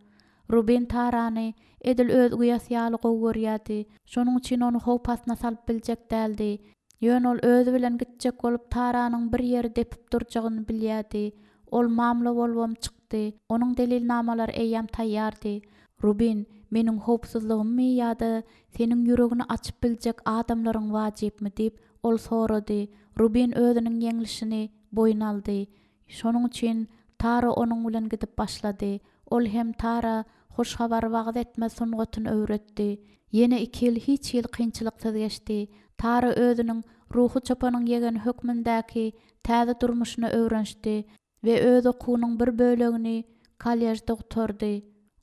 Rubin Tarany edil öz uýasy ýaly gowy görýärdi, şonuň üçin ony howp astyna salyp biljek däldi. Ýöne ol özi bilen gitjek bolup Taranyň bir ýeri depip durjagyny bilýärdi. Ol mamla bolubam çykdy. Onuň delilnamalary eýýäm taýýardy. Rubin, meniň howpsuzlygymmy ýa-da seniň ýüregini açyp biljek adamlaryň wajypmy diýip, ol sorady. Rubin özüniň ýeňlişini boýun aldy. Şonuň üçin Tara onuň bilen gidip başlady. Ol hem Tara hoş habary wagyz etme sungatyny öwretdi. Ýene iki ýyl hiç hili kynçylyksyz geçdi. Tara özüniň ruhy çopanyň ýegeni hökmündäki täze durmuşyna öwrenişdi we öz okuwynyň bir bölegini kolležde gutardy.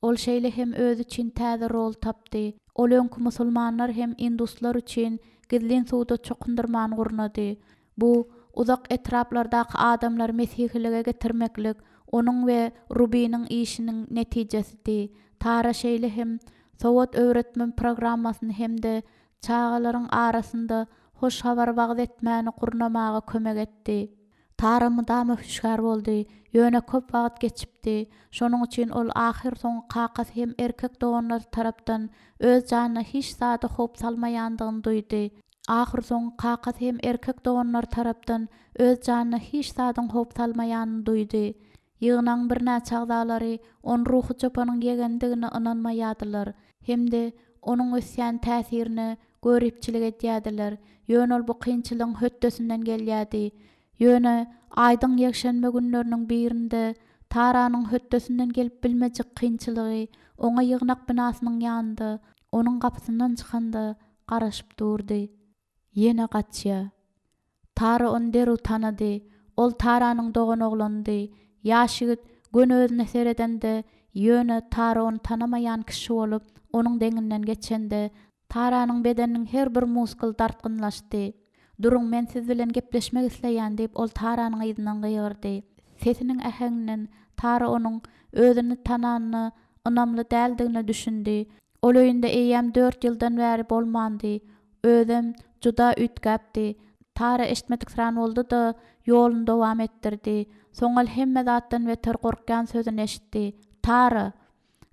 Ol şeýle hem özi üçin täze rol tapdy. Ol öňki musulmanlar hem induslar üçin gizlin suwda çokundyrmany gurnady. Bu, uzak etraplardaky adamlary mesihilige getirmeklik onuň we Rubiniň işiniň netijesidi. Tara şeýle hem sowat öwretme programmasyny hem-de çagalaryň arasynda hoş habary wagyz etmäni gurnamaga kömek etdi. Tara mydama hüşgär boldy, ýöne köp wagt geçipdi. Şonuň üçin ol ahyrsoňy kakasy hem erkek doganlary tarapdan öz janyna hiç zada howp salmaýandygyny duýdy. Ahyrsoňy kakasy hem erkek doganlary tarapdan öz janyna hiç zadyň howp salmaýanyny duýdy. Ýygnagyň birnäçe agzalary ony ruhy çopanyň ýegendigine ynanmaýardylar hem-de onuň ösýän täsirine göripçilik edýärdiler. Ýöne ol bu kynçylygyň hötdesinden gelýärdi. Ýöne aýdyň ýekşenbe günleriniň birinde. Taranyň hötdesinden gelip bilmejek kynçylygy oňa ýygnak binasynyň ýanynda, onuň gapysyndan çykanda garaşyp durdy. Ýene gaçýa. Tara ony derrew tanady. Ol Taranyň doganoglanydy. Ýaş ýigit göni özüne seredende, ýöne Tara ony tanamaýan kişi bolup, onuň deňinden geçende, Taranyň bedeniniň her bir muskuly dartgynlaşdy. Duruň, men siz bilen gepleşmek isleýän, diýip, ol Taranyň yzyndan gygyrdy. Sesiniň äheňinden Tara onuň özüni tananyna ynamly däldigine düşündi. Ol öýünde eýýäm dört ýyldan bäri bolmandy. Özem juda üýtgäpdi. Tara eşitmediksiran boldy-da, ýoluny dowam etdirdi. Soň ol hemme zatdan beter gorkýan sözüni eşitdi. Tara!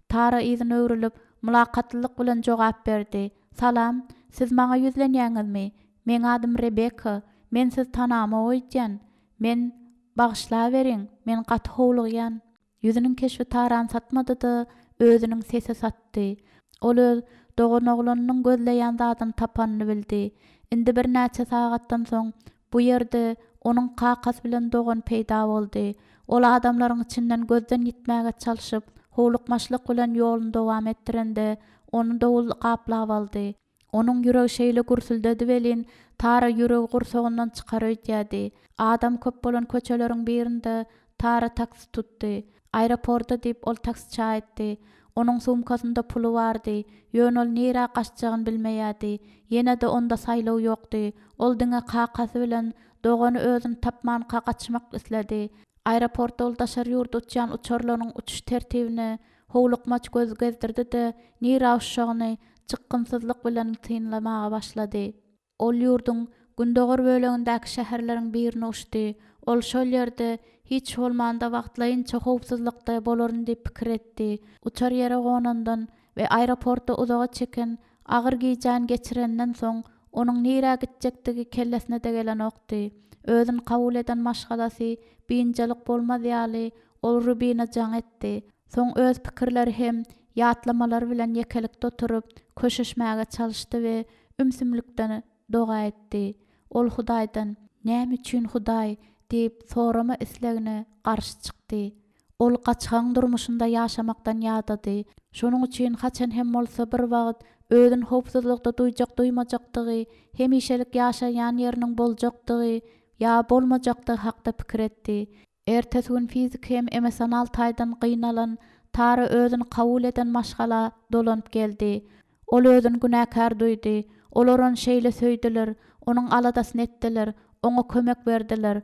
Tara yzyna öwrülip, mylakatlylyk bilen jogap berdi, Salam, siz maňa ýüzlenýäňizmi? Meň adym Rebeka. Men sizi tanamok öýdýän. Men, bagyşlaweriň, men gaty howlugýan. Ýüzüniň keşbi Tarany satmady-da, özüniň sesi satdy. Ol öz doganoglanynyň gözleýän zadyny tapanyny bildi. Indi birnäçe sagatdan soň bu ýerde onuň kakasy bilen dogany peýda boldy. Ol adamlaryň içinden gözden ýitmäge çalşyp, howlukmaçlyk bilen ýoluny dowam etdirende, ony dowul gaplap aldy. Onuň ýüregi şeýle gürsüldedi welin, Tara ýüregi gursagyndan çykar öýdýärdi. Adam köp bolan köçeleriň birinde Tara taksi tutdy. Aeroporta diýip, ol taksiçä aýtdy. Onuň sumkasynda puly bardy, ýöne ol nirä gaçjagyny bilmeýärdi. Ýene-de onda saýlaw ýokdy. Ol diňe kakasy bilen dogany özüni tapmanka gaçmak isledi. Aeroportda ol daşary ýurda uçýan uçarlaryň uçuş tertibine howlukmaç göz gezdirdi-de, nirä uçjagyny çykgynsyzlyk bilen synlamaga başlady. Ol ýurduň gündogar bölegindäki şäherleriň birine uçdy. Ol şol ýerde, hiç bolmanda wagtlaýynça howpsuzlykda bolaryn diýip pikir etdi. Uçar ýere gonandan we aeroportda uzaga çeken agyr gijäni geçirenden soň, onuň nirä gitjekdigi kellesine-de gelenokdy. Özüni kabul eden maşgalasy biynjalyk bolmaz ýaly, ol Rubine jaň etdi. Soň öz pikirleri hem ýatlamalary bilen ýekelikde oturyp, köşeşmäge çalyşdy we ümsümlikden doga etdi. Ol Hudaýdan, Näme üçin, Hudaý? diýip sorama islegine garşy çykdy. Ol gaçgagyň durmuşynda ýaşamakdan ýadady. Şonuň üçin haçan hem bolsa bir wagt özüni howpsuzlykda duýjak-duýmajakdygy, hemişelik ýaşaýan ýeriniň boljakdygy ýa bolmajakdygy hakda pikir etdi. Ertesi gün fiziki hem emosional taýdan gynalan Tara özüni kabul eden maşgala dolanyp geldi. Ol özüni günäkär duýdy. Olar ony şeýle söýdüler, onuň aladasyny etdiler, oňa kömek berdiler.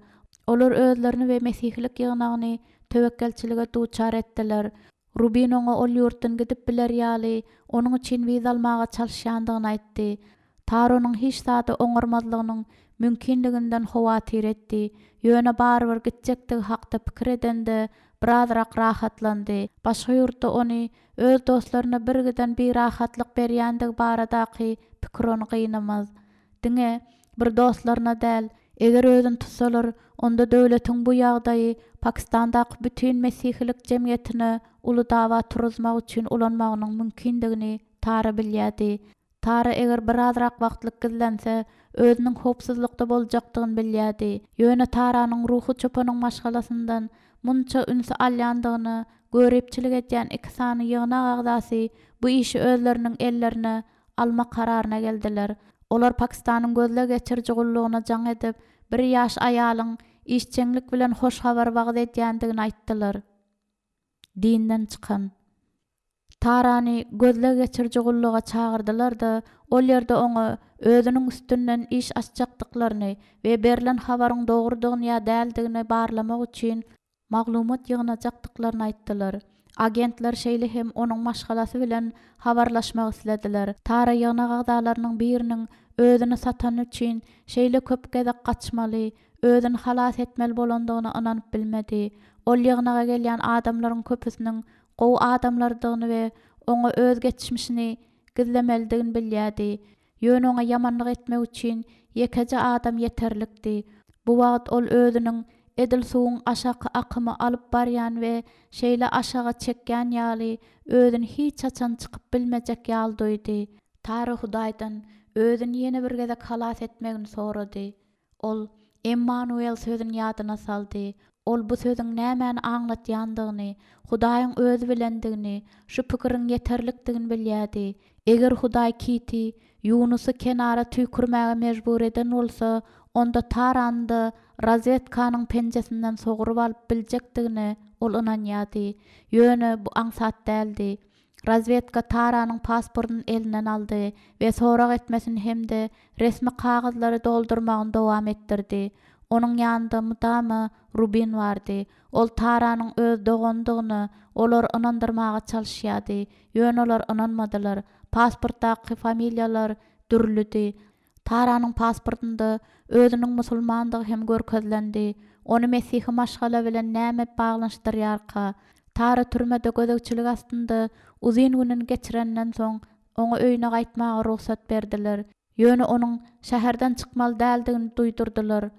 Olar özlerini we mesihilik ýygnagyny töwekgelçilige duçar etdiler. Rubin oňa ol ýurtdan gidip biler ýaly, onuň üçin wiza almaga çalyşýandygyny aýtdy. Taronyň hiç zady oňarmazlygynyň mümkinliginden howatyr etdi, ýöne barybir gitjekdigi hakda pikir edende, birazrak rahatlandy. Başga ýurtda ony öz dostlaryna birgiden birahatlyk berýändigi baradaky pikir ony gynamaz. Diňe bir dostlaryna däl, eger özüni tutsalar, onda döwletiň bu ýagdaýy Pakistandaky bütin mesihilik jemgyýetine uly dawa turuzmak üçin ulanmagynyň mümkindigini Tara bilýärdi. Tara eger birazrak wagtlyk gizlense, özüniň howpsuzlykda boljakdygyny bilýärdi. Ýöne Taranyň ruhy çopanyň maşgalasyndan munça ünsi alýandygyna göripçilik edýän iki sany ýygnak agzasy bu işi özleriniň ellerine almak kararyna geldiler. Olar Pakistanyň gözleg geçiriji gullugyna jaň edip, bir ýaş aýalyň işjeňlik bilen hoş habary wagyz edýändigini aýtdylar. Dinden çykan. Tarany gözleg geçiriji gulluga çagyrdylar-da, ol ýerde oňa özüniň üstünden iş açjakdyklaryny we berlen habaryň dogrudygyny ýa däldigini barlamak üçin maglumat ýygnajakdyklaryny aýtdylar. Agentler şeýle hem onuň maşgalasy bilen habarlaşmak islediler. Tara ýygnak agzalarynyň biriniň özüni satany üçin şeýle köp gezek gaçmaly, özüni halas etmeli bolandygyna ynanyp bilmedi. Ol ýygnaga gelýän adamlaryň köpüsiniň gowy adamlardygyny we oňa öz geçmişini gizlemelidigini bilýärdi. Ýöne oňa ýamanlyk etmek üçin ýekeje adam ýeterlikdi. Bu wagt ol özüniň edil suwuň aşaky akymy alyp barýan we şeýle aşaga çekýän ýaly özüni hiç haçan çykyp bilmejek ýaly duýdy. Tara Hudaýdan özüni ýene bir gezek halas etmegini sorady. Ol Emmanuel sözüni ýadyna saldy. Ol bu sözüň nämäni aňlatýandygyny, Hudaýyň özi bilendigini, şu pikiriň ýeterlikdigini bilýärdi. Eger Hudaý kiti, Ýunusy kenara tüýkürmäge mejbur eden bolsa, onda Tarany-da razwedkanyň penjesinden sogrup alyp biljekdigine ol ynanýardy. Ýöne bu aňsat däldi. Razwedka Taranyň pasportyny elinden aldy we sorag etmesini hem-de resmi kagyzlary doldurmagyny dowam etdirdi. Onuň ýanynda mydama Rubin bardy. Ol Taranyň öz doganydygyna olary ynandyrmaga çalyşýardy. Ýöne olar ynanmadylar. Pasportdaky familiýalar dürlüdi. Taranyň pasportynda özüniň musulmandygy hem görkezilendi. Ony mesihi maşgala bilen näme baglanyşdyrýarka? Tara türmede gözegçilik astynda uzyn gününi geçirenden soň, oňa öýüne gaýtmaga rugsat berdiler. Ýöne onuň şäherden çykmaly däldigini duýdurdylar.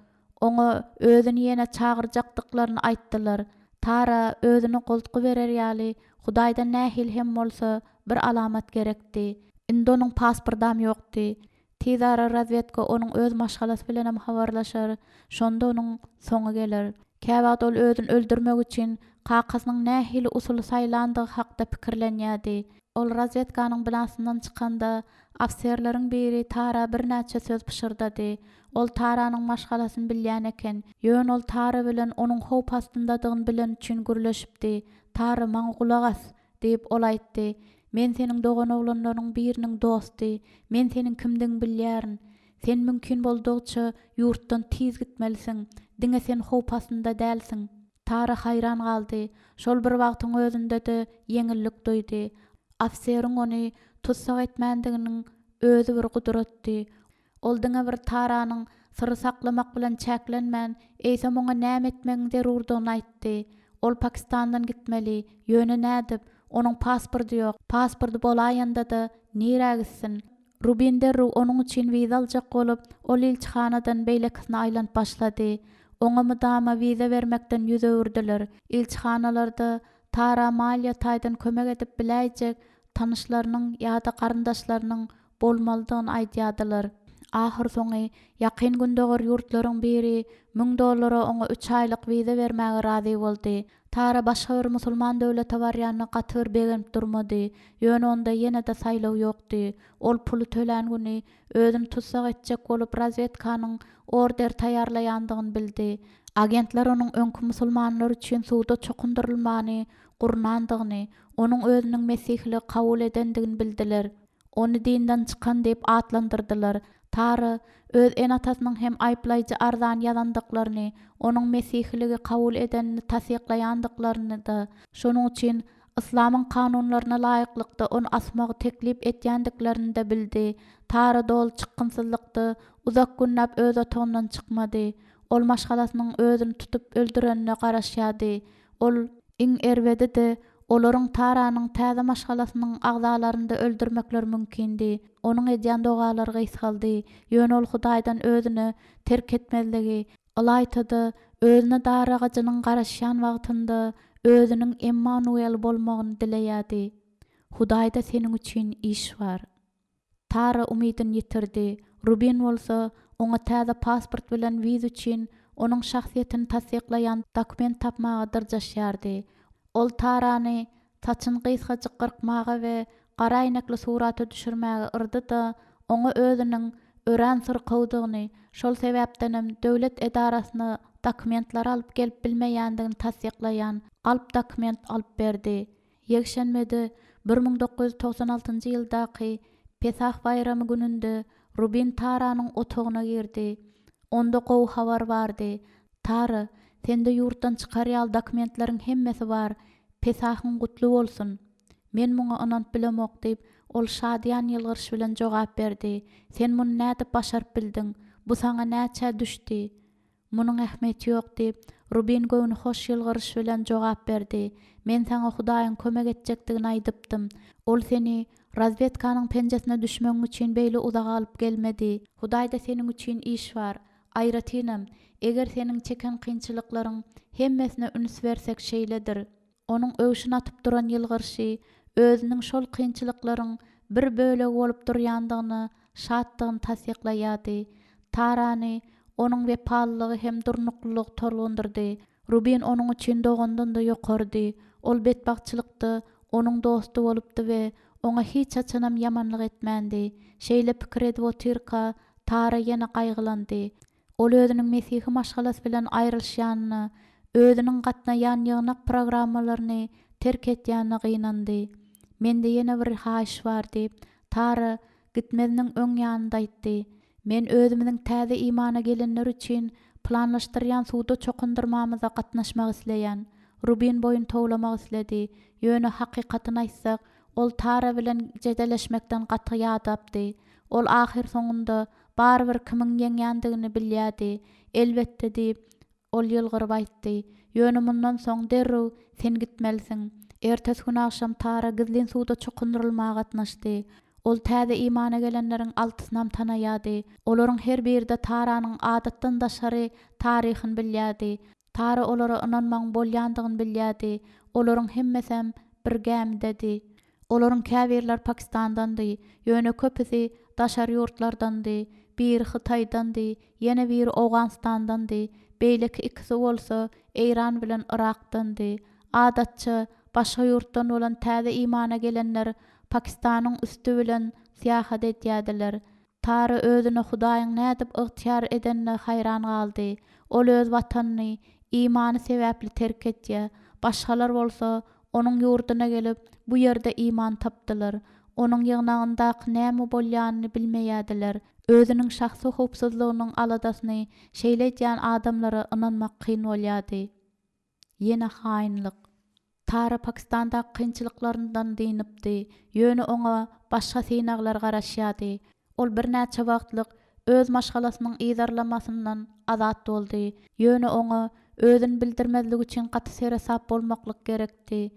Oňa özüni ýene çagyrjakdyklaryny aýtdylar. Tara özüne goltgy berer ýaly, Hudaýdan nähili hem bolsa, bir alamat gerekdi. Indi onuň pasportam ýokdy. Tizara razwedka onuň öz maşgalasy bilenem habarlaşar, şonda onuň soňy geler. Käwagt ol özüni öldürmek üçin kakasynyň nähili usuly saýlandygy hakda pikirlenýärdi. Ol razwedkanyň binasyndan çykanda, ofiserleriň biri Tara birnäçe söz pyşyrdady. Ol Taranyň maşgalasyny bilýän eken. Ýöne ol Tara bilen onuň howp astyndadygyny bileni üçin gürleşipdi. Tara, maňa gulak as! diýip, ol aýtdy. Men seniň doganoglanlaryňyň biriniň dosty. Men seniň kimdigiňi bilýärin. Sen mümkin boldugyça ýurtdan tiz gitmelisiň. Diňe sen howp astynda dälsiň. Tara haýran galdy. Şol bir wagtyň özünde-de ýeňillik duýdy. Ofiseriň ony tussag etmändiginiň özi bir gudratdy. Ol diňe bir Taranyň syry saklamak bilen çäklenmän, eýsem oňa näme etmegiň zerurdygyny aýtdy. Ol Pakistandan gitmeli, ýöne nädip? Onuň pasporty ýok. Pasporty bolaýanda-da, nirä gitsin? Rubin derrew onuň üçin wiza aljak bolup, ol ilçihanadan beýlekisine aýlanyp başlady. Oňa mydama wiza bermekden ýüz öwürdiler. Ilçihanalarda Tara maliýe taýdan kömek edip biläýjek tanyşlarynyň ýa-da garyndaşlarynyň bolmalydygyny aýdýardylar. Ahyrsoňy, Ýakyn Gündogar ýurtlaryň biri müň dollara oňa üç aýlyk wiza bermäge razy boldy. Tara başga bir musulman döwlete barýanyna gaty bir begenip durmady. Ýöne onda ýene-de saýlaw ýokdy. Ol puly tölän güni özüni tussag etjek bolup razwedkanyň order taýýarlaýandygyny bildi. Agentler onuň öňki musulmanlar üçin suwda çokundyrylmany gurnandygyny, onuň özüniň mesihiligi kabul edendigini bildiler. Ony dinden çykan diýip atlandyrdylar. Tara öz ene-atasynyň hem aýyplaýjy arzany ýazandyklaryny, onuň mesihiligi kabul edenini tassyklaýandyklaryny-da, şonuň üçin yslamyň kanunlaryna laýyklykda ony asmagy teklip etýändiklerini-de bildi. Tara doly çykgynsyzlykda uzak günläp öz otagyndan çykmady. Ol maşgalasynyň özüni tutup öldürenine garaşýardy. Ol, iň erbedi-de, olaryň Taranyň täze maşgalasynyň agzalaryny-da öldürmekleri mümkindi. Onuň edýän dogalary gysgaldy, ýöne ol Hudaýdan özüne terk etmezligi, ylaýta-da, özüne daragajynyň garaşýan wagtynda özüniň Emmanuel bolmagyny dileýärdi. Hudaýda seniň üçin iş bar. Tara umydyny ýitirdi. Rubin bolsa, oňa täze pasport bilen wiza üçin onuň şahsyýetini tassyklaýan dokument tapmaga dyrjaşýardy. Ol Tarany saçyny gysgajyk gyrkmaga we gara äýnekli surata düşürmäge yrdy-da, oňa özüniň örän syrkawdygyny, şol sebäpdenem döwlet edarasyna dokumentleri alyp gelip bilmeýändigini tassyklaýan galp dokument alyp berdi. Ýekşenbede, 1996-njy ýyldaky Pesah baýramy gününde Rubin Taranyň otagyna girdi. Onda gowy habar bardy. Tara, sende ýurtdan çykar ýaly dokumentleriň hemmesi bar. Pesahyň gutly bolsun! Men muňa ynanyp bilemok, diýip, ol şadyýan ýylgyryş bilen jogap berdi. Sen muny nädip başaryp bildiň? Bu saňa näçä düşdi? Munuň ähmiýeti ýok, diýip, Rubin göwnühoş ýylgyryş bilen jogap berdi. Men saňa Hudaýyň kömek etjekdigini aýdypdym. Ol seni razwedkanyň penjesine düşmegiň üçin beýle uzaga alyp gelmedi. Hudaýda seniň üçin iş bar. Aýratynam, eger seniň çeken kynçylyklaryň hemmesine üns bersek şeýledir. Onuň öwşün atyp duran ýylgyryşy özüniň şol kynçylyklaryň bir bölegi bolup durýandygyna şatdygyny tassyklaýardy. Tarany onuň wepalylygy hem durnuklylygy tolgundyrdy. Rubin onuň üçin dogandan-da ýokarydy. Ol betbagtçylykda onuň dosty bolupdy we oňa hiç haçanam ýamanlyk etmändi. Şeýle pikir edip otyrka, Tara ýene gaýgylandy. Ol özüniň mesihi maşgalasy bilen aýrylyşýanyna, özüniň gatnaýan ýygnak programmalaryny terk etýänine gynandy. Mende ýene bir haýyş bar diýip, Tara gitmeziniň öň ýanynda aýtdy. Men özümiziň täze imana gelenler üçin planlaşdyrýan suwda çokundyrmamyza gatnaşmak isleýän. Rubin boýun towlamak isledi. Ýöne hakykatyny aýtsak, ol Tara bilen jedeleşmekden gaty ýadapdy. Ol ahyrsoňunda barybir kimiň ýeňýändigini bilýärdi. Elbetde diýip, Ol ýylgyryp aýtdy, Ýöne mundan soň derrew sen gitmelisiň. Ertesi gün agşam Tara gizlin suwda çokundyrylmaga gatnaşdy. Ol täze imana gelenleriň altysynam tanaýardy. Olaryň her biri-de Taranyň adatdan daşary taryhyny bilýärdi. Tara olara ynanmagyň bolýandygyny bilýärdi. Olaryň hemmesem bir gämidedi. Olaryň käbirleri Pakistandandy, ýöne köpüsi daşary ýurtlardandy, biri Hytaýdandy, ýene biri Owganystandandy, beýleki ikisi bolsa Eýran bilen Yrakdandy. Adatça, başga ýurtdan bolan täze imana gelenler Pakistanyň üsti bilen syýahat edýärdiler. Tara özüne Hudaýyň nädip ygtyýar edenine haýran galdy. Ol öz watanyny imany sebäpli terk etýär. Başgalar bolsa, onuň ýurduna gelip, bu ýerde iman tapdylar. Onuň ýygnagyndaky näme bolýanyny bilmeýärdiler. Özüniň şahsy howpsuzlygynyň aladasyny şeýle edýän adamlara ynanmak kyn bolýardy. Ýene haýynlyk. Tara Pakistandaky kynçylyklaryndan dynypdy, ýöne oňa başga synaglar garaşýardy. Ol birnäçe wagtlyk öz maşgalasynyň yzarlamasyndan azat boldy, ýöne oňa özüni bildirmezlik üçin gaty seresap bolmaklyk gerekdi.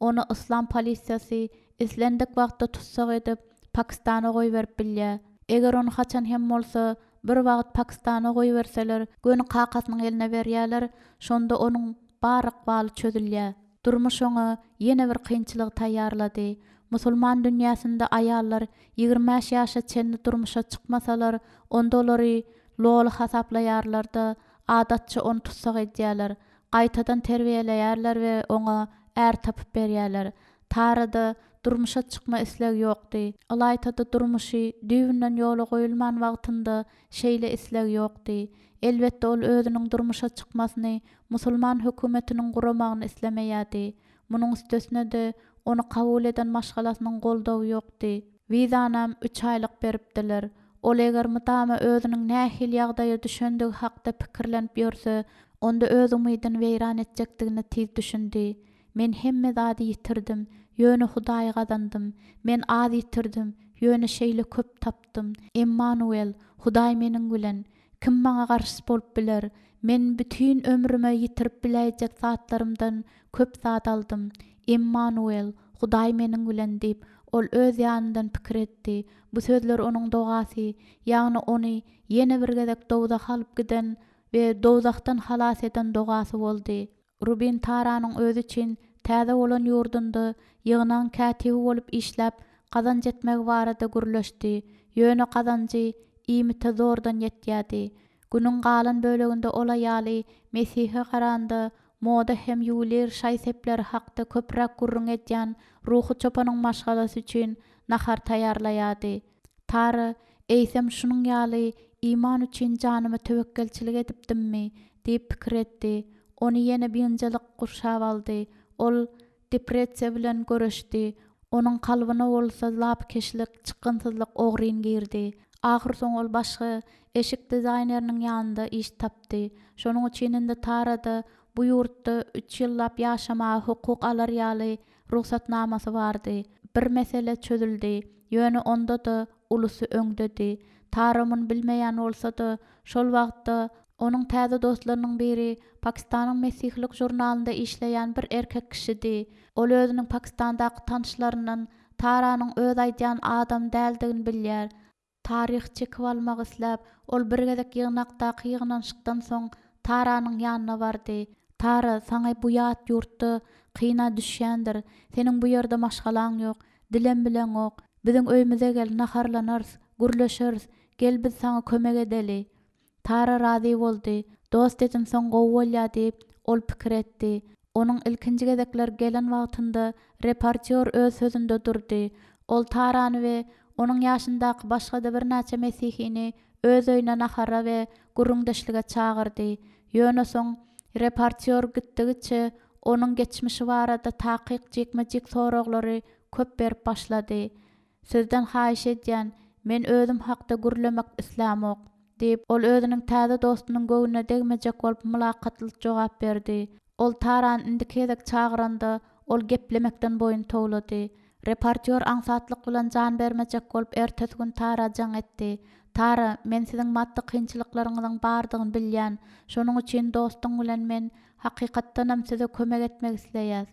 Ony yslam polisiýasy islendik wagtda tussag edip, Pakistana goýberip bilýär. Eger ony haçan hem bolsa bir wagt Pakistana goýberseler, göni kakasynyň eline berýärler, şonda onuň bar ykbaly çözülýär. Durmuş oňa ýene bir kynçylygy taýýarlady. Musulman dünýäsinde aýallar 25 ýaşa çenli durmuşa çykmasalar, onda olary loly hasaplaýarlar-da, adatça ony tussag edýärler. Gaýtadan terbiýeleýärler we oňa är tapyp berýärler. Tarada durmuşa çykma islegi ýokdy. Ylaýta-da durmuşy düýbünden ýola goýulman wagtynda şeýle isleg ýokdy. Elbetde ol özüniň durmuşa çykmasyny musulman hökümetiniň guramagyny islemeýärdi. Munuň üstesine-de ony kabul eden maşgalasynyň goldawy ýokdy. Wizanam üç aýlyk beripdiler. Ol eger mydama özüniň nähili ýagdaýa düşendigi hakda pikirlenip ýörse, onda öz umydyny weýran etjekdigine tiz düşündi. Men hemme zady ýitirdim, ýöne Hudaýy gazandym. Men az ýitirdim, ýöne şeýle köp tapdym. Emmanuel, Hudaý meniň bilen. Kim maňa garşy bolup biler? Men bütin ömrüme ýitirip biläýjek zatlarymdan köp zat aldym. Emmanuel, Hudaý meniň bilen diýip, ol öz ýanyndan pikir etdi. Bu sözler onuň dogasy, ýagny ony ýene bir gezek dowzaha alyp giden we dowzahdan halas eden dogasy boldy. Rubin Taranyň özi üçin täze bolan ýurdunda ýygnagyň kätibi bolup işläp gazanç etmegi barada gürleşdi, ýöne gazanjy iýmite zordan ýetýärdi. Günüň galan böleginde ol aýaly Mesihe garanda moda hem ýuwelir şaý-sepleri hakda köpräk gürrüň edýän ruhy çopanyň maşgalasy üçin nahar taýýarlaýardy. Tara, Eýsem, şunuň ýaly iman üçin janyma töwekgelçilik edipdimmi? diýip pikir etdi. Ony ýene biynjalyk gurşap aldy. Ol depressiýa bilen göreşdi. Onuň kalbyna bolsa lapykeçlik, çykgynsyzlyk ogryn girdi. Ahyrsoňy ol başga eşik dizaýneriniň ýanynda iş tapdy. Şonuň üçin indi Tarada bu ýurtda üç ýyllap ýaşamaga hukuk alar ýaly rugsatnamasy bardy. Bir mesele çözüldi, ýöne onda-da ulusy öňdedi. Tara muny bilmeýän bolsa-da, şol wagtda onuň täze dostlarynyň biri Pakistanyň mesihilik žurnalynda işleýän bir erkek kişidi. Ol özüniň Pakistandaky tanyşlaryndan Taranyň öz aýdýan adamy däldigini bilýär. Taryhy çekip almak isläp, ol bir gezek ýygnakdaky ýygnanyşykdan soň Taranyň ýanyna bardy. Tara, saňa bu ýat ýurtda kyn-a düşýändir. Seniň bu ýerde maşgalaň ýok, dilem bileňok. Biziň öýümize gel, naharlanarys, gürleşeris. Gel, biz saňa kömek edeli. Tara razy boldy. Dost edinseň gowy bolýar diýip, ol pikir etdi. Onuň ilkinji gezekler gelen wagtynda reportýor öz sözünde durdy. Ol Tarany we onuň ýaşyndaky başga-da birnäçe mesihini öz öýüne nahara we gürrüňdeşlige çagyrdy. Ýöne soň reportýor gitdigiçe onuň geçmişi barada takyk jikme-jik soraglary köp berip başlady. Sizden haýyş edýän, men özüm hakda gürlemek islämok, diýip, ol özüniň täze dostunyň göwnüne degmejek bolup mylakatly jogap berdi. Ol Tarany indiki gezek çagyranda, ol geplemekden boýun towlady. Reportýor aňsatlyk bilen jan bermejek bolup ertesi gün Tara jaň etdi. Tara, men siziň maddy kynçylyklaryňyzyň bardygyny bilýän. Şonuň üçin dostuň bilen men hakykatdanam size kömek etmek isleýäs.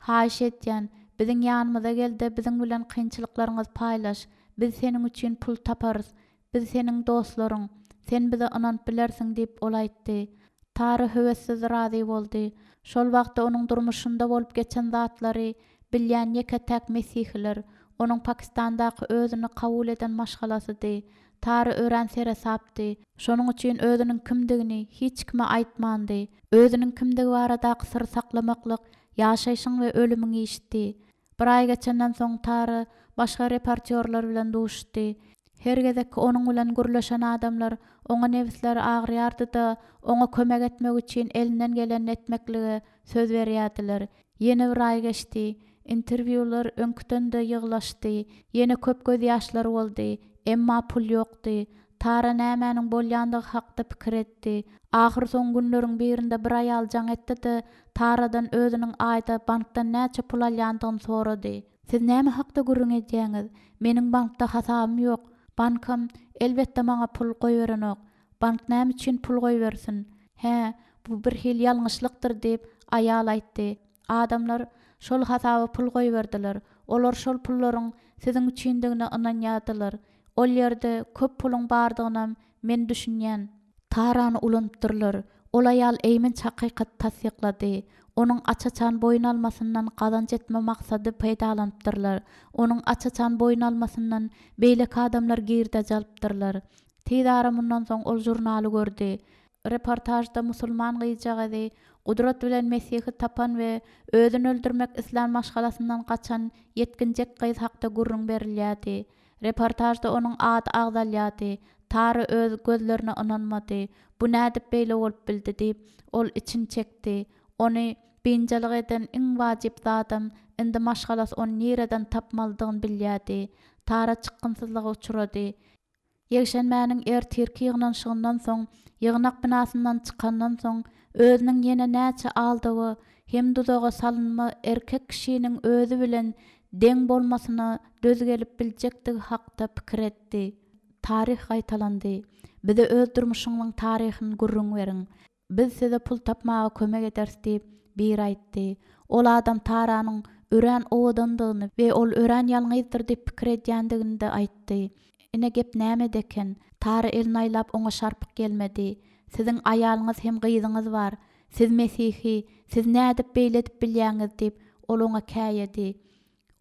Haýyş edýän, biziň ýanymyza gel-de biziň bilen kynçylyklaryňyzy paýlaş. Biz seniň üçin pul taparys. Biz seniň dostlaryň. Sen bize ynanyp bilersiň diýip, ol aýtdy. Tara höwessiz razy boldy. Şol wagtda onuň durmuşynda bolup geçen zatlary bilýän ýeke-täk mesihiler, onuň Pakistandaky özüni kabul eden maşgalasydy. Tara örän seresapdy. Şonuň üçin özüniň kimdigini hiç kime aýtmandy. Özüniň kimdigi baradaky syry saklamaklyk ýaşaýşyň we ölümiň işidi. Bir aý geçenden soň Tara başga reportýorlar bilen duşuşdy. Her gezekki onuň bilen gürleşen adamlar oňa nebisleri agyrýardy-da, oňa kömek etmek üçin elinden gelenini etmeklige söz berýärdiler. Ýene bir aý geçdi. Interwýular öňküden-de ýygylaşdy. Ýene köp gözýaşlar boldy. Emma pul ýokdy. Tara nämäniň bolýandygy hakda pikir etdi. Ahyrsoňy günleriň birinde bir aýal jaň etdi-de, Taradan özüniň aýda bankdan näçe pul alýandygyny sorady. Siz näme hakda gürrüň edýäňiz? Meniň bankda hasabym ýok. Bankam, elbetde, maňa pul goýberenok. Bank näme üçin pul goýbersin? Hä, bu birhili ýalňyşlykdyr diýip, aýal aýtdy. Adamlar şol hasaba pul goýberdiler. Olar şol pullaryň siziň üçindigine ynanýardylar. Ol ýerde köp puluň bardygynam men düşünýän. Tarany ulanypdyrlar. Ol aýal eýmenç hakykaty tassyklady. Onuň aç-açan boýun almasyndan gazanç etme maksady peýdalanypdyrlar. Onuň aç-açan boýun almasyndan beýleki adamlar girdeji alypdyrlar. Tizara mundan soň ol žurnaly gördi. Reportažda musulman gyzjagazy gudrat bilen Mesihi tapan we özüni öldürmek islän maşgalasyndan gaçan ýetginjek gyz hakda gürrüň berilýärdi. Reportažda onuň ady agzalýardy. Tara öz gözlerine ynanmady. Bu nädip beýle bolup bildi diýip, ol içini çekdi. Ony biynjalyk eden iň wajyp zadam, indi maşgalasy ony nireden tapmalydygyny bilýärdi. Tara çykgynsyzlyga uçrady. Ýekşenbäniň ertirki ýygnanyşygyndan soň, ýygnak binasyndan çykandan soň, özüniň ýene näçe aldawa hem duzaga salynma erkek kişiniň özi bilen deň bolmasyna döz gelip biljekdigi hakda pikir etdi. Taryh gaýtalandy. Bize öz durmuşyňyzyň taryhyny gürrüň beriň. Biz size pul tapmaga kömek ederis diýip, biri aýtdy. Ol adam Taranyň örän owadandygyny we ol örän ýalňyzdyr diýip pikir edýändigini-de aýtdy. Ine gep nämede eken. Tara elini aýlap oňa şarpyk gelmedi. Siziň aýalyňyz hem gyzyňyz bar. Siz mesihi, siz nädip beýle edip bilýäňiz diýip, ol oňa käýedi.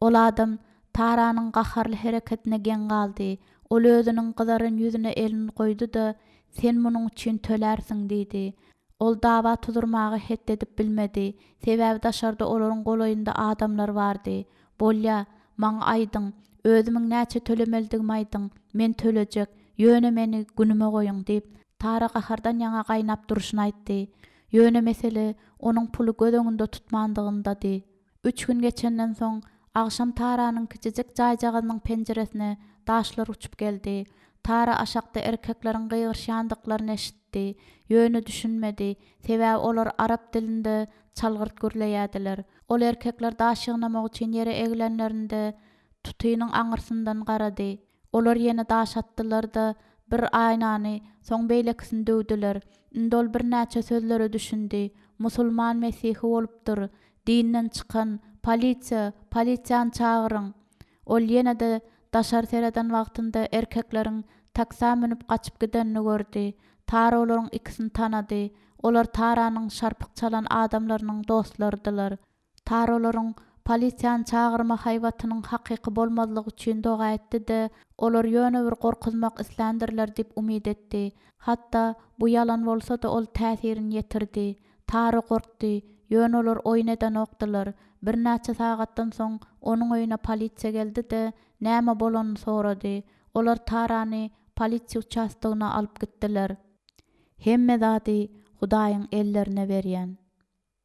Ol adam Taranyň gaharly hereketine geň galdy. Ol özüniň gyzaran ýüzüne elini goýdy-da, Sen munuň üçin tölärsiň diýdi. Ol dawa tuzurmaga het edip bilmedi. Sebäbi daşarda olaryň golaýynda adamlar bardy. Bolýa, maňa aýdyň, özümiň näçe tölemelidigimi aýdyň, men tölejek, ýöne meni günüme goýuň diýip, Tara gahardan ýaňa gaýnap durşuna aýtdy. Ýöne mesele onuň puly göz öňünde tutmandygyndady. Üç gün geçenden soň, agşam Taranyň kiçijik jaýjagazynyň penjiresine daşlar uçup geldi. Tara aşakda erkekleriň gygyryşýandyklaryny eşitdi. Ýöne düşünmedi. Sebäbi olar arap dilinde çalgyrt gürleýärdiler. Ol erkekler daş ýygnamak üçin ýere egilenlerinde, tutynyň aňyrsyndan garady. Olar ýene daş atdylar-da, bir aýnany, soň beýlekisini döwdüler. Indi ol birnäçe sözlere düşündi. Musulman mesihi bolupdyr. Dinden çykan. Polisiýa! Polisiýany çagyryň! Ol ýene-de daşary sereden wagtynda erkekleriň taksä münüp gaçyp gidenini gördi. Tara olaryň ikisini tanady. Olar Taranyň şarpyk çalan adamlarynyň dostlarydylar. Tara olaryň polisiýany çagyrma haýbatynyň hakyky bolmazlygy üçin doga etdi-de, olar ýöne bir gorkuzmak isländirler diýip umyt etdi. Hatda, bu ýalan bolsa-da ol täsirini ýetirdi. Tara gorkdy, ýöne olar oýun edenokdylar. Birnäçe sagatdan soň onuň öýüne polisiýa geldi-de, näme bolanyny sorady. Olar Tarany polisiýa uçastogyna alyp gitdiler. Hemme zady Hudaýyň ellerine berýän.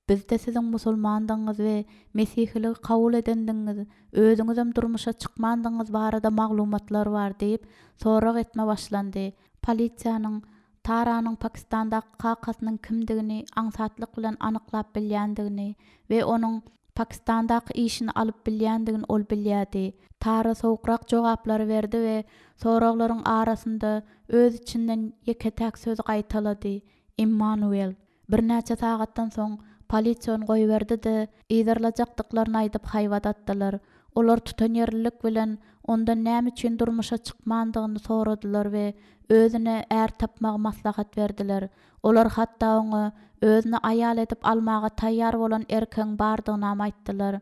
Bizde siziň musulmandygyňyz we mesihiligi kabul edendigiňiz, özüňizem durmuşa çykmandygyňyz barada maglumatlar bar diýip, sorag etme başlandy. Polisiýanyň Taranyň Pakistandaky kakasynyň kimdigini aňsatlyk bilen anyklap bilýändigini we onuň Pakistandaky işini alyp bilýändigini ol bilýärdi. Tara sowukrak jogaplary berdi we soraglaryň arasynda öz içinden ýeke-täk sözi gaýtalady, Immanuel. Birnäçe sagatdan soň polisiýa ony goýberdi-de, yzarlajakdyklaryny aýdyp haýbat atdylar. Olar tutanýerlilik bilen ondan näme üçin durmuşa çykmandygyny soradylar we özüne är tapmagy maslahat berdiler. Olar hatda oňa özüne aýal edip almaga taýýar bolan erkegiň bardygynam aýtdylar.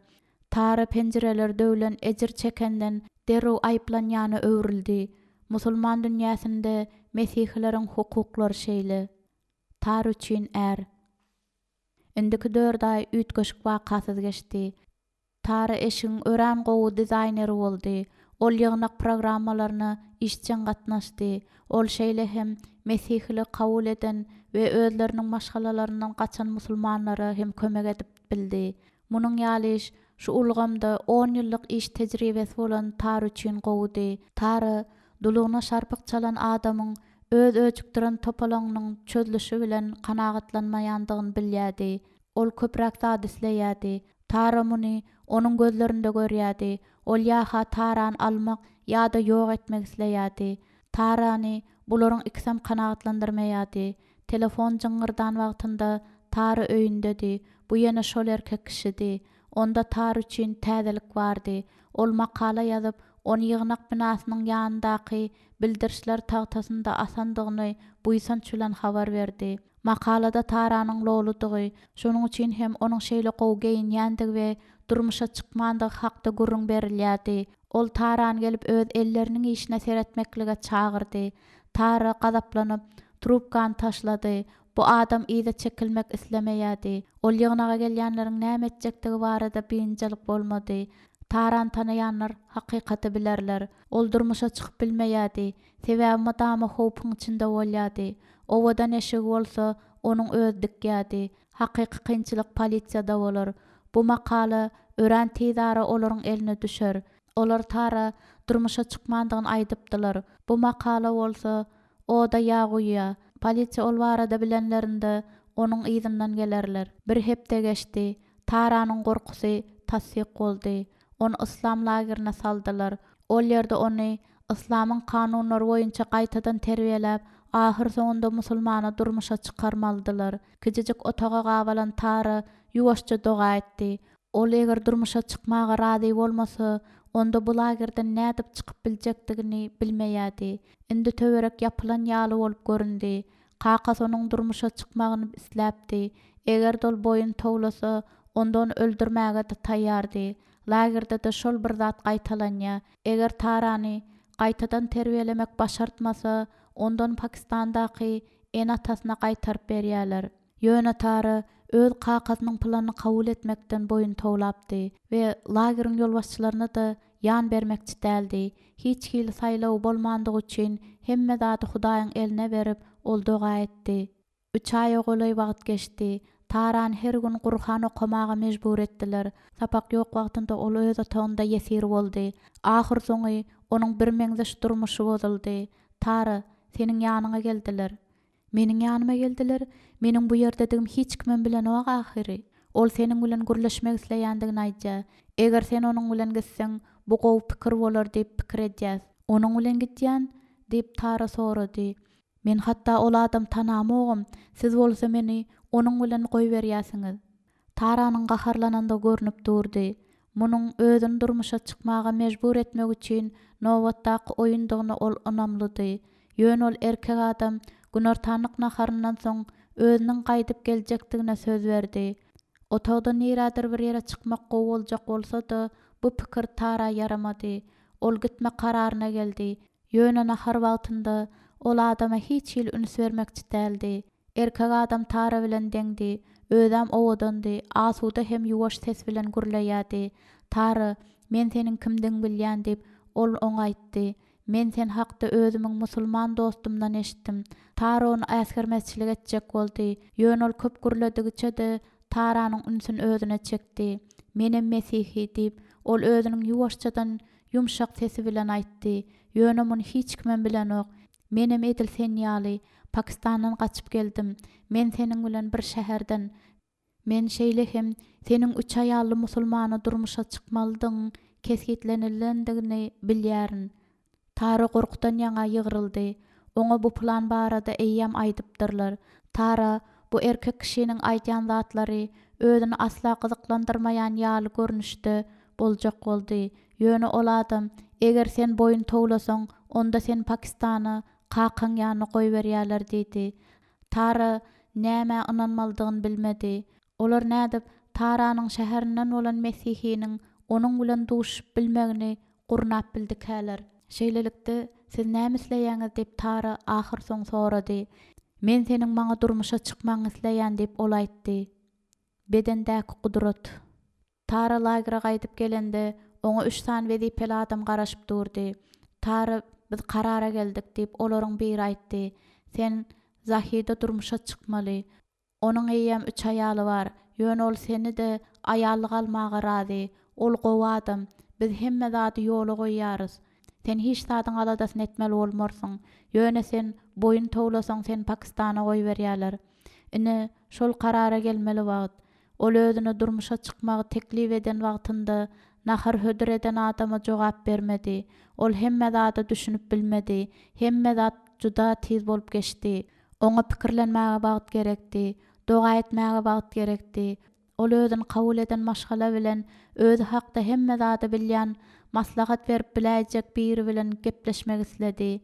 Tara penjireleri döwlen ejir çekenden derrew aýyplanýana öwrüldi. Musulman dünýäsinde mesihileriň hukuklary şeýle. Tar üçin är. Indiki dört aý üýtgeşik wakasyz geçdi. Tara eşigiň örän gowy dizaýneri boldy. Ol ýygnak programmalaryna işjeň gatnaşdy. Ol şeýle hem mesihiligi kabul eden we özleriniň maşgalalaryndan gaçan musulmanlara hem kömek edip bildi. Munuň ýaly iş şu ulgamda on ýyllyk iş tejribesi bolan Tara üçin gowudy. Tara dulugyna şarpyk çalan adamyň öz öjükdiren topalaňynyň çözlüşi bilen kanagatlanmaýandygyny bilýärdi. Ol köpräk zat isleýärdi. Tara muny onuň gözlerinde görýärdi. Ol ýa-ha Tarany almak, ýa-da ýok etmek isleýärdi. Tarany bularyň ikisem kanagatlandyrmaýardy. Telefon jyňňyrdan wagtynda Tara öýündedi. Bu ýene şol erkek kişidi. Onda Tara üçin täzelik bardy. Ol makala ýazyp, ony ýygnak binasynyň ýanyndaky bildirişler tagtasynda asandygyny buýsanç bilen habar berdi. Makalada Taranyň loludygy, şonuň üçin hem onuň şeýle gowy geýinýändigi we durmuşa çykmandygy hakda gürrüň berilýärdi. Ol Tarany gelip öz elleriniň işine seretmeklige çagyrdy. Tara gazaplanyp, trubkany taşlady. Bu adam yza çekilmek islemeýärdi. Ol ýygnaga gelýänleriň näme etjekdigi barada biynjalyk bolmady. Tarany tanaýanlar hakykaty bilerler. Ol durmuşa çykyp bilmeýärdi. Sebäbi mydama howpuň içinde bolýardy. Owadan eşigi bolsa, onuň özi dikýärdi. Hakyky kynçylyk polisiýada bolar. Bu makala örän tizara olaryň eline düşer. Olar Tara durmuşa çykmandygyny aýdypdylar. Bu makala bolsa, oda ýag guýýar. Polisiýa ol barada bilenlerinde, onuň yzyndan gelerler. Bir hepde geçdi. Taranyň gorkusy tassyk boldy. Ony yslam lagerine saldylar. Ol ýerde ony yslamyň kanunlary boýunça gaýtadan terbiýeläp, ahyrsoňunda musulmana durmuşa çykarmalydylar. Kiçijik otaga gabalan Tara ýuwaşja doga etdi. Ol eger durmuşa çykmaga razy bolmasa, onda bu lagerden nädip çykyp biljekdigini bilmeýärdi. Indi töwerek ýapylan ýaly bolup göründi. Kakasy onuň durmuşa çykmagyny isläpdi. Eger-de ol boýun towlasa, onda ony öldürmäge-de taýýardy. Lagerde-de şol bir zat gaýtalanýar. Eger Tarany gaýtadan terbiýelemek başartmasa, onda ony Pakistandaky ene-atasyna gaýtaryp berýärler. Ýöne Tara öz kakasynyň planyny kabul etmekden boýun towlapdy we lageriň ýolbaşçylaryna-da ýan bermekçi däldi. Hiç hili saýlawy bolmandygy üçin hemme zady Hudaýyň eline berip, ol doga etdi. Üç aýa golaý wagt geçdi. Tarany her gün Gurhan okamaga mejbur etdiler. Sapak ýok wagtynda ol öz otagynda ýesir boldy. Ahyrsoňy onuň birmeňzeş durmuşy bozuldy. Tara, seniň ýanyňa geldiler. Meniň ýanyma geldiler, meniň bu ýerdedigim hiç kimem bilenok ahyry. Ol seniň bilen gürleşmek isleýändigini aýdýar. Eger sen onuň bilen gitseň, bu gowy pikir bolar diýip pikir edýäs. Onuň bilen gidýän? diýip, Tara sorady. Men hatda ol adamy tanamogam, siz bolsa meni onuň bilen goýberýäsiňiz. Taranyň gaharlanandygy görnüp durdy. Munuň özüni durmuşa çykmaga mejbur etmek üçin nobatdaky oýundygyna ol ynamlydy. Ýöne ol erkek adam günortanlyk naharyndan soň özüniň gaýdyp geljekdigine söz berdi. Otagdan nirädir bir ýere çykmak gowy boljak bolsa-da, bu pikir Tara ýaramady. Ol gitme kararyna geldi. Ýöne nahar wagtynda ol adama hiç hili üns bermekçi däldi. Erkek adam Tara bilen deňdi. Özem owadandy, asuda hem ýuwaş ses bilen gürleýärdi. Tara, men seniň kimdigiňi bilýän diýip, ol oňa aýtdy. Men sen hakda özümiň musulman dostumdan eşitdim. Tara ony äsgermezçilik etjek boldy. Ýöne ol köp gürledigiçe-de, Taranyň ünsüni özüne çekdi. Menem mesihi, diýip, ol özüniň ýuwaşjadan ýumşak sesi bilen aýtdy. Ýöne muny hiç kimem bilenok. Menem edil sen ýaly, Pakistandan gaçyp geldim. Men seniň bilen bir şäherden. Men şeýle hem seniň üç aýally musulmana durmuşa çykmalydygyň kesgitlenilendigini bilýärin. Tara gorkudan ýaňa ýygryldy. Oňa bu plan barada eýýäm aýdypdyrlar. Tara bu erkek kişiniň aýdýan zatlary özüni asla gyzyklandyrmaýan ýaly görnüşde boljak boldy. Ýöne ol adam, Eger sen boýun towlasaň, onda seni Pakistana, kakaň ýanyna goýberýärler diýdi. Tara nämä ynanmalydygyny bilmedi. Olar nädip Taranyň şäherinden bolan mesihiniň onuň bilen duşuşyp bilmegini gurnap bildikäler? Şeýlelikde, siz näme isleýäňiz diýip Tara ahyrsoňy sorady. Men seniň maňa durmuşa çykmagyňy isleýän diýip ol aýtdy. Bedendäki gudrat. Tara lagere gaýdyp gelende, oňa üç sany wezipeli adam garaşyp durdy. Tara, biz karara geldik, diýip, olaryň biri aýtdy. Sen Zahide durmuşa çykmaly. Onuň eýýäm üç aýaly bar. Ýöne ol seni-de aýallyga almaga razy. Ol gowy adam. Biz hemme zady ýola goýýarys. Sen hiç zadyň aladasyny etmeli bolmarsyň. Ýöne sen boýun towlasaň seni Pakistana goýberýärler. Ine, şol karara gelmeli wagt. Ol özüne durmuşa çykmagy teklip eden wagtynda nahar hödür eden adama jogap bermedi. Ol hemme zada düşünip bilmedi. Hemme zat juda tiz bolup geçdi. Oňa pikirlenmäge wagt gerekdi. Doga etmäge wagt gerekdi. Ol özüni kabul eden maşgala bilen özi hakda hemme zady bilýän, maslahat berip biläýjek biri bilen gepleşmek isledi.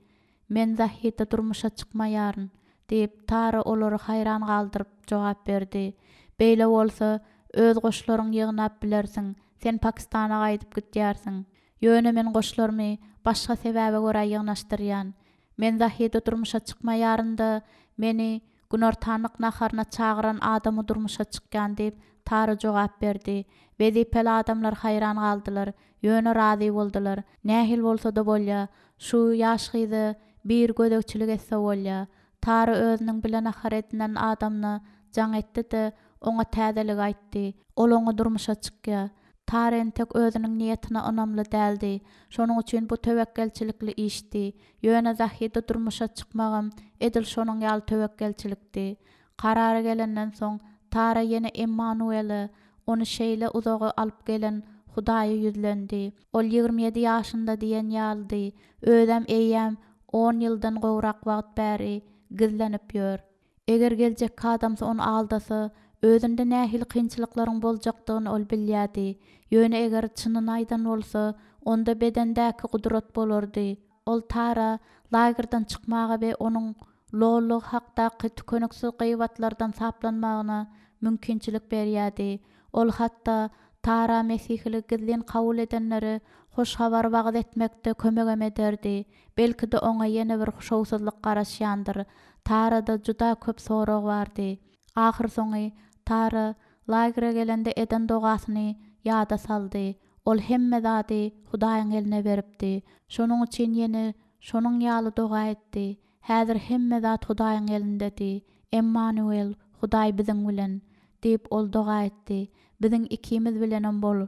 Men Zahide durmuşa çykmaýaryn, diýip, Tara olary haýran galdyryp jogap berdi. Beýle bolsa, öz goşlaryňy ýygnap bilersiň, sen Pakistana gaýdyp gidýärsiň. Ýöne men goşlarymy başga sebäbe görä ýygnaşdyrýan. Men Zahide durmuşa çykmaýaryn-da, meni günortanlyk naharyna çagyran adama durmuşa çykýan, diýip, Tara jogap berdi. Wezipeli adamlar haýran galdylar, ýöne razy boldular. Nähili bolsa-da bolýa, şu ýaş gyza biri gözegçilik etse bolýa. Tara özüniň bile nahar edinen adamyna jaň etdi-de, oňa täzeligi aýtdy. Ol oňa durmuşa çykýa. Tara entek özüniň niýetine ynamly däldi. Şonuň üçin bu töwekgelçilikli işdi. Ýöne Zahide durmuşa çykmagam edil şonuň ýaly töwekgelçilikdi. Karara gelenden soň, Tara ýene Emmanuele, ony şeýle uzaga alyp gelen Hudaýa ýüzlendi. Ol 27 ýaşynda diýen ýalydy, özem eýýäm on ýyldan gowrak wagt bäri gizlenip ýör. Eger geljekki adamsy ony aldasa, özünde nähili kynçylyklaryň boljakdygyny ol bilýärdi. Ýöne eger çynyny aýdan bolsa, onda bedendäki gudrat bolardy. Ol Tara lagerden çykmaga we onuň lollugy hakdaky tükeniksiz gybatlardan saplanmagyna mümkinçilik berýärdi. Ol hatda Tara mesihiligi gizlin kabul edenlere hoş habary wagyz etmekde kömegem ederdi. Belki-de oňa ýene bir şowsuzlyk garaşýandyr. Tarada juda köp sorag bardy. Ahyrsoňy Tara lagere gelende eden dogasyny ýada saldy. Ol hemme zady Hudaýyň eline beripdi. Şonuň üçin ýene şonuň ýaly doga etdi. Häzir hemme zat Hudaýyň elindedi. Emmanuel, Hudaý biziň bilen! diýip, ol doga etdi. Biziň ikimiz bilenem bol!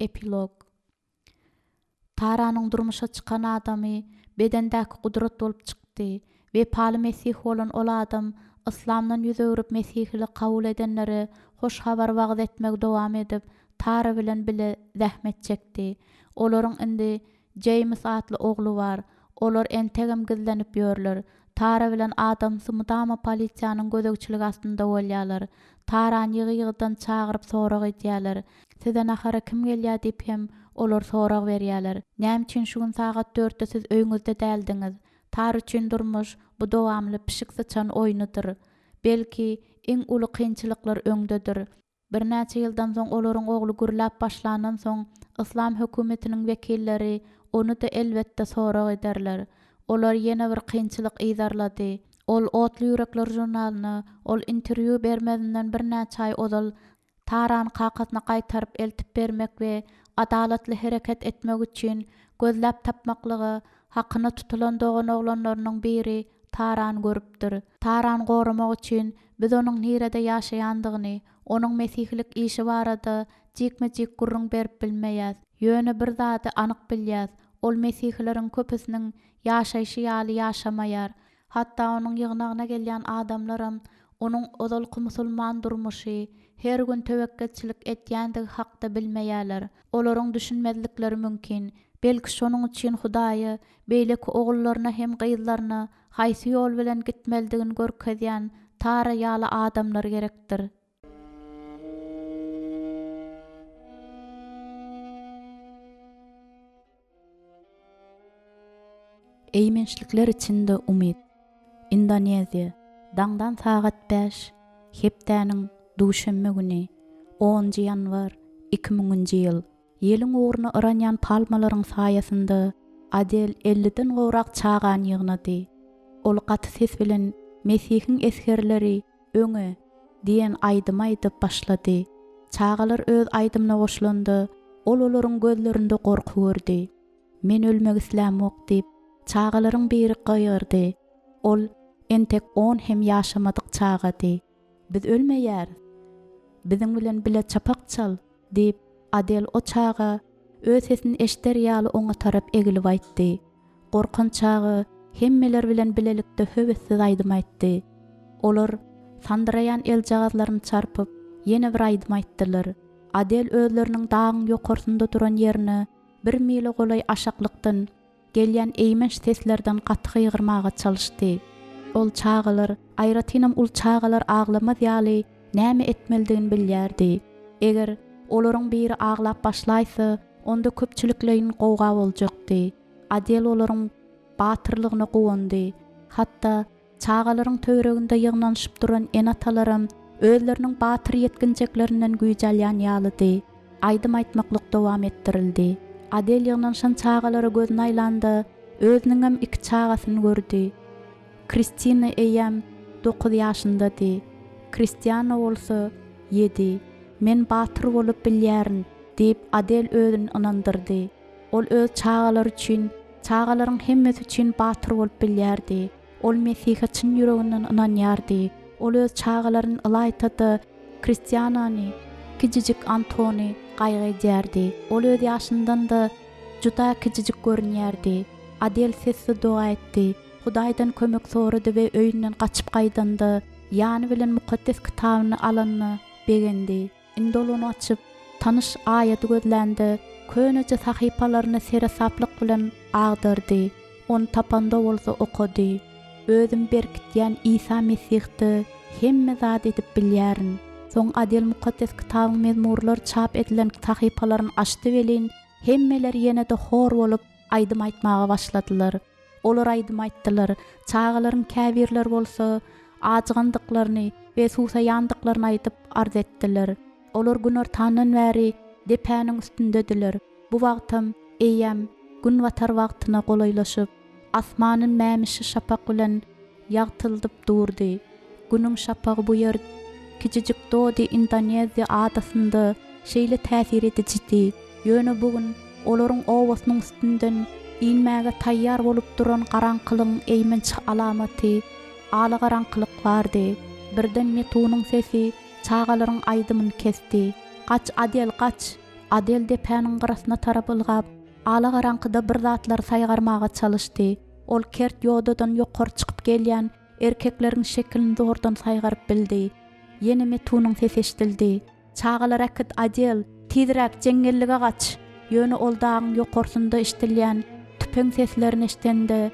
Epilog. Taranyň durmuşa çykan adamy bedendäki gudrat bolup çykdy. Wepaly mesih bolan ol adam yslamdan ýüz öwrüp mesihiligi kabul edenlere hoş habary wagyz etmegi dowam edip, Tara bilen bile zähmet çekdi. Olaryň indi Jeýms atly ogly bar. Olar entegem gizlenip ýörler. Tara bilen adamsy mydama polisiýanyň gözegçiligi astynda bolýarlar. Tarany ýygy-ýygydan çagyryp sorag edýärler. Size nahara kim gelýär diýip hem olar sorag berýärler. Näme üçin şu gün sagat dörtde siz öýüňizde däldiňiz? Tara üçin durmuş, bu dowamly pişik-syçan oýnudyr. Belki, iň uly kynçylyklar öňdedir. Birnäçe ýyldan soň olaryň ogly gürläp başlandan soň, yslam hökümetiniň wekilleri ony-da elbetde sorag ederler. Olary ýene bir kynçylyk yzarlady. Ol Otly ýürekler žurnalyna ol interwýu bermezinden birnäçe aý ozal Tarany kakasyna gaýtaryp eltip bermek we adalatly hereket etmek üçin gözläp tapmaklyga hakyna tutulan doganoglanlarynyň biri Tarany görüpdir. Tarany goramak üçin biz onuň nirede ýaşaýandygyny, onuň mesihilik işi barada jikme-jik gürrüň berip bilmeýäs. Ýöne bir zady anyk bilýäs, ol mesihileriň köpüsiniň ýaşaýşy ýaly ýaşamaýar. Hatda onuň ýygnagyna gelýän adamlaram onuň ozalky musulman durmuşy, her gün töwekgelçilik etýändigi hakda bilmeýärler. Olaryň düşünmezlikleri mümkin. Belki şonuň üçin Hudaýa beýleki ogullaryna hem gyzlaryna haýsy ýol bilen gitmelidigini görkezýän Tara ýaly adamlar gerekdir. Eýmençlikler içinde umyt. Indoneziýa. Daňdan sagat bäş, hepdäniň duşenbe güni, onunjy ýanwar, iki müňünji ýyl. Ýeliň ugruna yranýan palmalaryň saýasynda Adel elliden gowrak çagany ýygnady. Ol gaty ses bilen Mesihiň esgerleri, öňe! diýen aýdymy aýdyp başlady. Çagalar öz aýdymyna goşulanda, ol olaryň gözlerinde gorky gördi. Men ölmek islämok diýip, çagalaryň biri gygyrdy. Ol entek on hem ýaşamadyk çagady. Biz ölmeýäris. Biziň bilen bile çapak çal! Diýip, Adel o çaga öz sesini eşder ýaly oňa tarap egilip aýtdy. Gorkan çaga hemmeler bilen bilelikde höwessiz aýdym aýtdy. Olar sandyraýan eljagazlaryny çarpyp, ýene bir aýdym aýtdylar. Adel özleriniň dagyň ýokarsynda duran ýerine bir mile golaý aşaklykdan gelýän eýmenç seslerden gaty gygyrmaga çalyşdy. Ol çagalar, aýratynam uly çagalar aglamaz ýaly näme etmelidigini bilýärdi. Eger, olaryň biri aglap başlaýsa, onda köpçülikleýin gowga boljakdy. Adel olaryň batyrlygyna guwandy. Hatda, çagalaryň töwereginde ýygnanyşyp duran ene-atalaram özleriniň batyr ýetginjeklerinden güýç alýan ýalydy. Aýdym aýtmaklyk dowam etdirildi. Adel ýygnanyşan çagalara gözüni aýlanda, özüniňem iki çagasyny gördi. Kristina eýýäm dokuz ýaşyndady, Kristiana bolsa ýedi. Men batyr bolup bilýärin, diýip, Adel özüni ynandyrdy. Ol öz çagalary üçin, çagalaryň hemmesi üçin batyr bolup bilýärdi. Ol Mesihe çyn ýüreginden ynanýardy. Ol öz çagalaryny, ylaýta-da, Kristianany, kiçijik Antony gaýgy edýärdi. Ol öz ýaşyndan-da juda kiçijik görünýärdi. Adel sessiz doga etdi. Hudaýdan kömek sorady we öýünden gaçyp gaýdanda, ýany bilen Mukaddes Kitabyny alanyna begendi. Indi ol ony açyp, tanyş aýady gözlände, köneje sahypalaryny seresaplyk bilen agdardy, ony tapanda bolsa okady, Özümi berkidýän Isa Mesihde hemme zady edip bilýärin. Soň Adel Mukaddes Kitabyň mezmurlar çap edilen sahypalaryny açdy welin, hemmeler ýene-de hor bolup aýdym aýtmaga başladylar. Olar aýdym aýtdylar, çagalaryň käbirleri bolsa ajygandyklaryny we suwsaýandyklaryny aýdyp arz etdiler. Olar günortandan bäri depäniň üstündediler. Bu wagtam eýýäm günbatar wagtyna golaýlaşyp, asmany mämişi şapak bilen ýagtyldyp durdy. Günüň şapagy bu ýer kiçijik Dodi Indoneziýa adasynda şeýle täsir edijidi. Ýöne bu gün olaryň obasynyň üstünden inmäge taýýar bolup duran garaňkylygyň eýmenç alamaty, alagaraňkylyk bardy. Birden Metunyň sesi çagalaryň aýdymyny kesdi. Gaç, Adel, gaç! Adel depäniň gyrasyna tarap ylgap, alagaraňkyda bir zatlary saýgarmaga çalyşdy. Ol kert ýodadan ýokary çykyp gelýän erkekleriň şekilini zordan saýgaryp bildi. Ýene Metunyň sesi eşidildi. Çagalary äkit, Adel! Tizräk, jeňňellige gaç! Ýöne ol dagyň ýokarsynda eşidilýän tüpeň seslerini eşidende,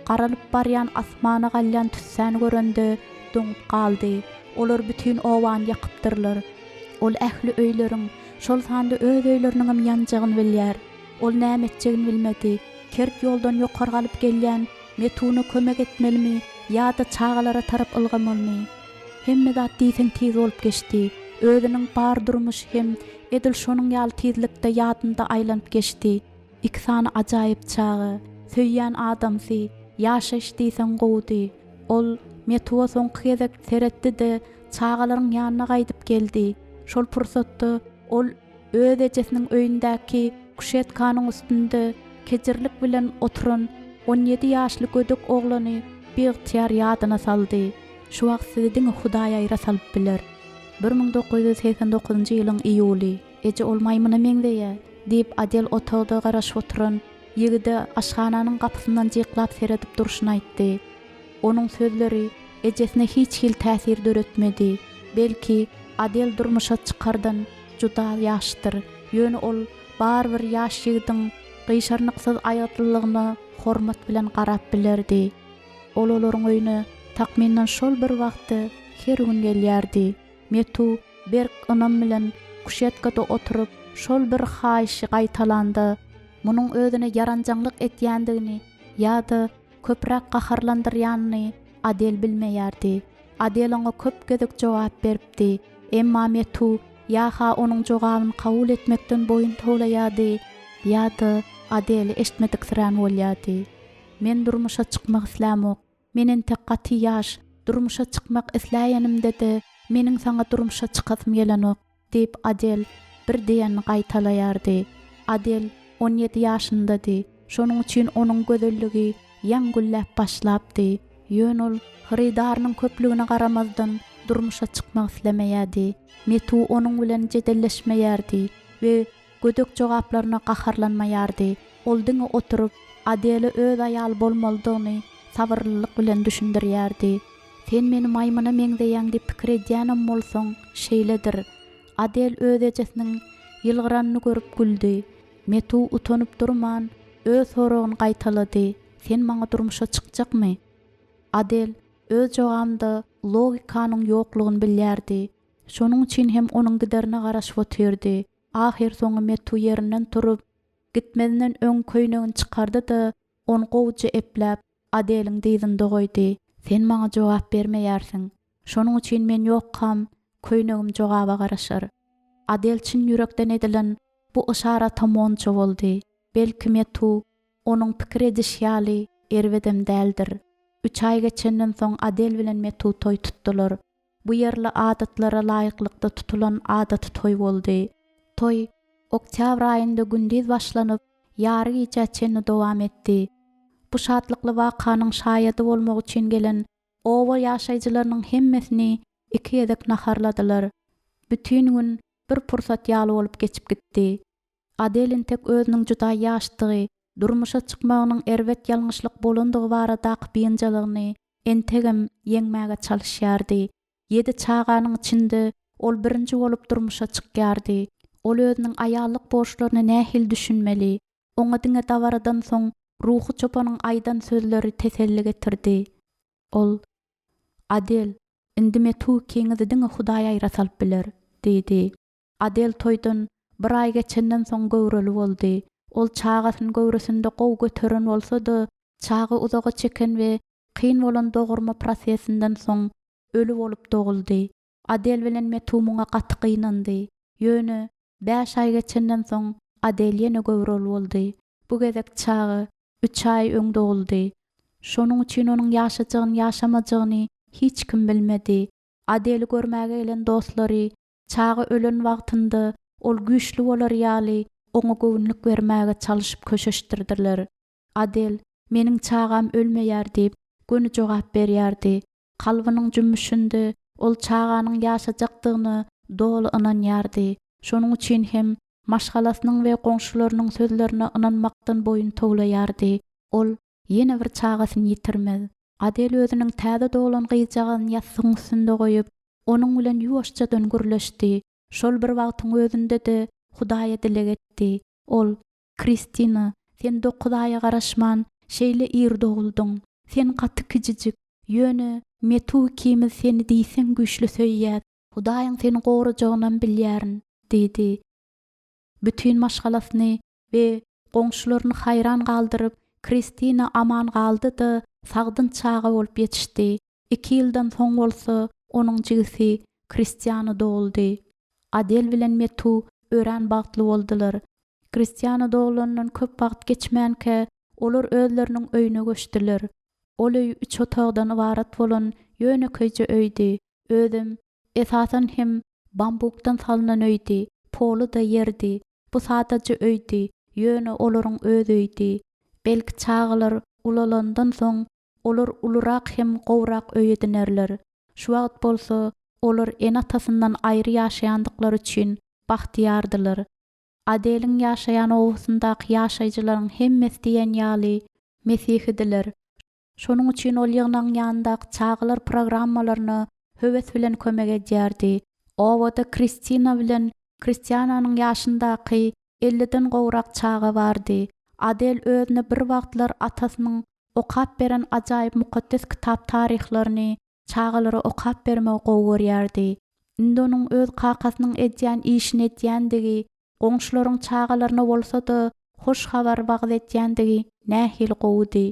garalyp barýan asmana galýan tüssäni görende doňup galdy. Olar bütin obany ýakypdyrlar. Ol ähli öýleriň, şol sanda öz öýleriniňem ýanjagyny bilýär. Ol näme etjegini bilmedi. Kert ýoldan ýokary galyp gelýän Metuna kömek etmelimi ýa-da çagalara tarap ylgamalymy? Hemme zat diýseň tiz bolup geçdi. Özüniň bar durmuşy hem edil şonuň ýaly tizlikde ýadynda aýlanyp geçdi. Iki sany ajaýyp çaga, söýýän adamsy, ýaşaýyş diýseň gowudy. Ol Metuwa soňky gezek seretdi-de, çagalaryň ýanyna gaýdyp geldi. Şol pursatda ol öz ejesiniň öýündäki kuşetkanyň üstünde kejirlik bilen oturan 17 ýaşly gödek oglany biygtyýar ýadyna saldy. Şu wagt sizi diňe Hudaý aýra salyp biler. 1989-njy ýylyň iýuly. Eje ol maýmyna meňzeýä, diýip, Adel otagda garaşyp oturan ýigide aşhananyň gapysyndan jyklap seredip durşuna aýtdy. Onuň sözleri ejesine hiç hili täsir döretmedi. Belki, Adel durmuşa çykardan juda ýaşdyr, ýöne ol barybir ýaş ýigidiň gyşarnyksyz aýgytlylygyna hormat bilen garap bilerdi. Ol olaryň öýüne takmyndan şol bir wagtda her gün gelýärdi. Metu berk ynam bilen kuşetkada oturyp, şol bir haýyşy gaýtalanda, munuň özüne ýaranjaňlyk etýändigini ýa-da köpräk gaharlandyrýanyny Adel bilmeýärdi. Adel oňa köp gezek jogap beripdi, emma Metu ýa-ha onuň jogabyny kabul etmekden boýun towlaýardy, ýa-da Adeli eşitmediksirän bolýardy. Men durmuşa çykmak islämok. Men entek gaty ýaş, durmuşa çykmak isläýenimde-de, meniň saňa durmuşa çykasym gelenok, diýip, Adel bir diýenini gaýtalaýardy. Adel 17 ýaşyndady, şonuň üçin onuň gözelligi ýaňy gülläp başlapdy. Ýöne ol hyrydarynyň köplügine garamazdan, durmuşa çykmak islemeýärdi. Metu onuň bilen jedelleşmeýärdi we gödek jogaplaryna gaharlanmaýardy. Ol diňe oturyp, Adele öz aýaly bolmalydygyny sabyrlylyk bilen düşündirýärdi. Sen meni maýmyna meňzeýäň diýip pikir edýänem bolsaň, şeýledir. Adel öz ejesiniň ýylgyranyny görüp güldi. Metu utanyp durman, öz soragyny gaýtalady, Sen maňa durmuşa çykjakmy? Adel öz jogabynda logikanyň ýoklugyny bilýärdi. Şonuň üçin hem onuň giderine garaşyp otyrdy. Ahyrsoňy Metu ýerinden turup, gitmezinden öň köýnegini çykardy-da, ony gowuja epläp, Adeliň dyzynda goýdy. Sen maňa jogap bermeýärsiň. Şonuň üçin men ýokkam, köýnegim jogaba garaşar. Adel çyn ýürekden edilen bu yşarata monça boldy. Belki Metu onuň pikir edişi ýaly erbedem däldir. Üç aý geçenden soň Adel bilen Metu toý tutdular. Bu ýerli adatlara laýyklykda tutulan adaty toý boldy. Toý oktýabr aýynda gündiz başlanyp, ýary gijä çenli dowam etdi. Bu şatlykly wakanyň şaýady bolmak üçin gelen oba ýaşaýjylarynyň hemmesini iki gezek naharladylar. Bütin gün bir pursat ýaly bolup geçip gitdi. Adel entek özüniň juda ýaşdygy, durmuşa çykmagynyň erbet ýalňyşlyk bolandygy baradaky biynjalygyny entegem ýeňmäge çalyşýardy. Ýedi çaganyň içinde ol birinji bolup durmuşa çykýardy. Ol özüniň aýallyk borçlaryna nähili düşünmeli? Oňa diňe dabaradan soň ruhy çopanyň aýdan sözleri teselli getirdi. Ol, Adel, indi Metu ikiňizi diňe Hudaý aýra salyp biler, diýdi. Adel toýdan bir aý geçenden soň göwreli boldy. Ol çagasyny göwresinde gowy göteren bolsa-da, çaga uzaga çeken we kyn bolan dogurma prosesinden soň öli bolup doguldy. Adel bilen Metu muňa gaty gynandy. Ýöne bäş aý geçenden soň Adel ýene göwreli boldy. Bu gezek çaga üç aý öň doguldy. Şonuň üçin onuň ýaşajagyny-ýaşamajagyny hiç kim bilmedi. Adeli görmäge gelen dostlary Çaga ölen wagtynda ol güýçli bolar ýaly oňa göwünlik bermäge çalyşyp köşeşdirdiler. Adel, Meniň çagam ölmeýär diýip, göni jogap berýärdi. Kalbynyň jümmüşinde ol çaganyň ýaşajakdygyna doly ynanýardy. Şonuň üçin hem maşgalasynyň we goňşularynyň sözlerine ynanmakdan boýun towlaýardy. Ol ýene bir çagasyny ýitirmez. Adel özüniň täze doglan gyzjagazyny ýassygyň üstünde goýup, onuň bilen ýuwaşjadan gürleşdi. Şol bir wagtyň özünde-de Hudaýa dileg etdi. Ol, Kristina, sen dokuz aýa garaşman, şeýle ir doguldyň. Sen gaty kijijik. Ýöne Metu ikimiz seni diýseň güýçli söýýäs. Hudaýyň seni gorajagynam bilýärin, diýdi. Bütin maşgalasyny we goňşularyny haýran galdyryp, Kristina aman galdy-da, sagdyn çaga bolup ýetişdi. Iki ýyldan soň bolsa onuň jigisi Kristiano doguldy. Adel bilen Metu örän bagtly boldular. Kristiano doglanyndan köp wagt geçmänkä, olar özleriniň öýüne göçdüler. Ol öý üç otagdan ybarat bolan ýönekeýje öýdi. Özem, esasan hem, bambukdan salnan öýdi, poly-da ýerdi. Bu sadaja öýdi, ýöne olaryň öz öýüdi. Belki çagalar ulalandan soň olar ulurak hem gowurak öý edinerler. Şu wagt bolsa olar ene-atasyndan aýry ýaşaýandyklary üçin bagtyýardylar. Adeliň ýaşaýan obasyndaky ýaşaýjylaryň hemmesi diýen ýaly mesihidiler. Şonuň üçin ol ýygnagyň ýanyndaky çagalar programmalaryna höwes bilen kömek edýärdi. Obada Kristina bilen Kristiananyň ýaşyndaky elliden gowrak çaga bardy. Adel özüne birwagtlar atasynyň okap beren ajaýyp Mukaddes Kitap taryhlaryny çagalara okap bermegi gowy görýärdi. Indi onuň öz kakasynyň edýän işini edýändigi, goňşularyň çagalaryna bolsa-da hoş habary wagyz edýändigi nähili gowudy!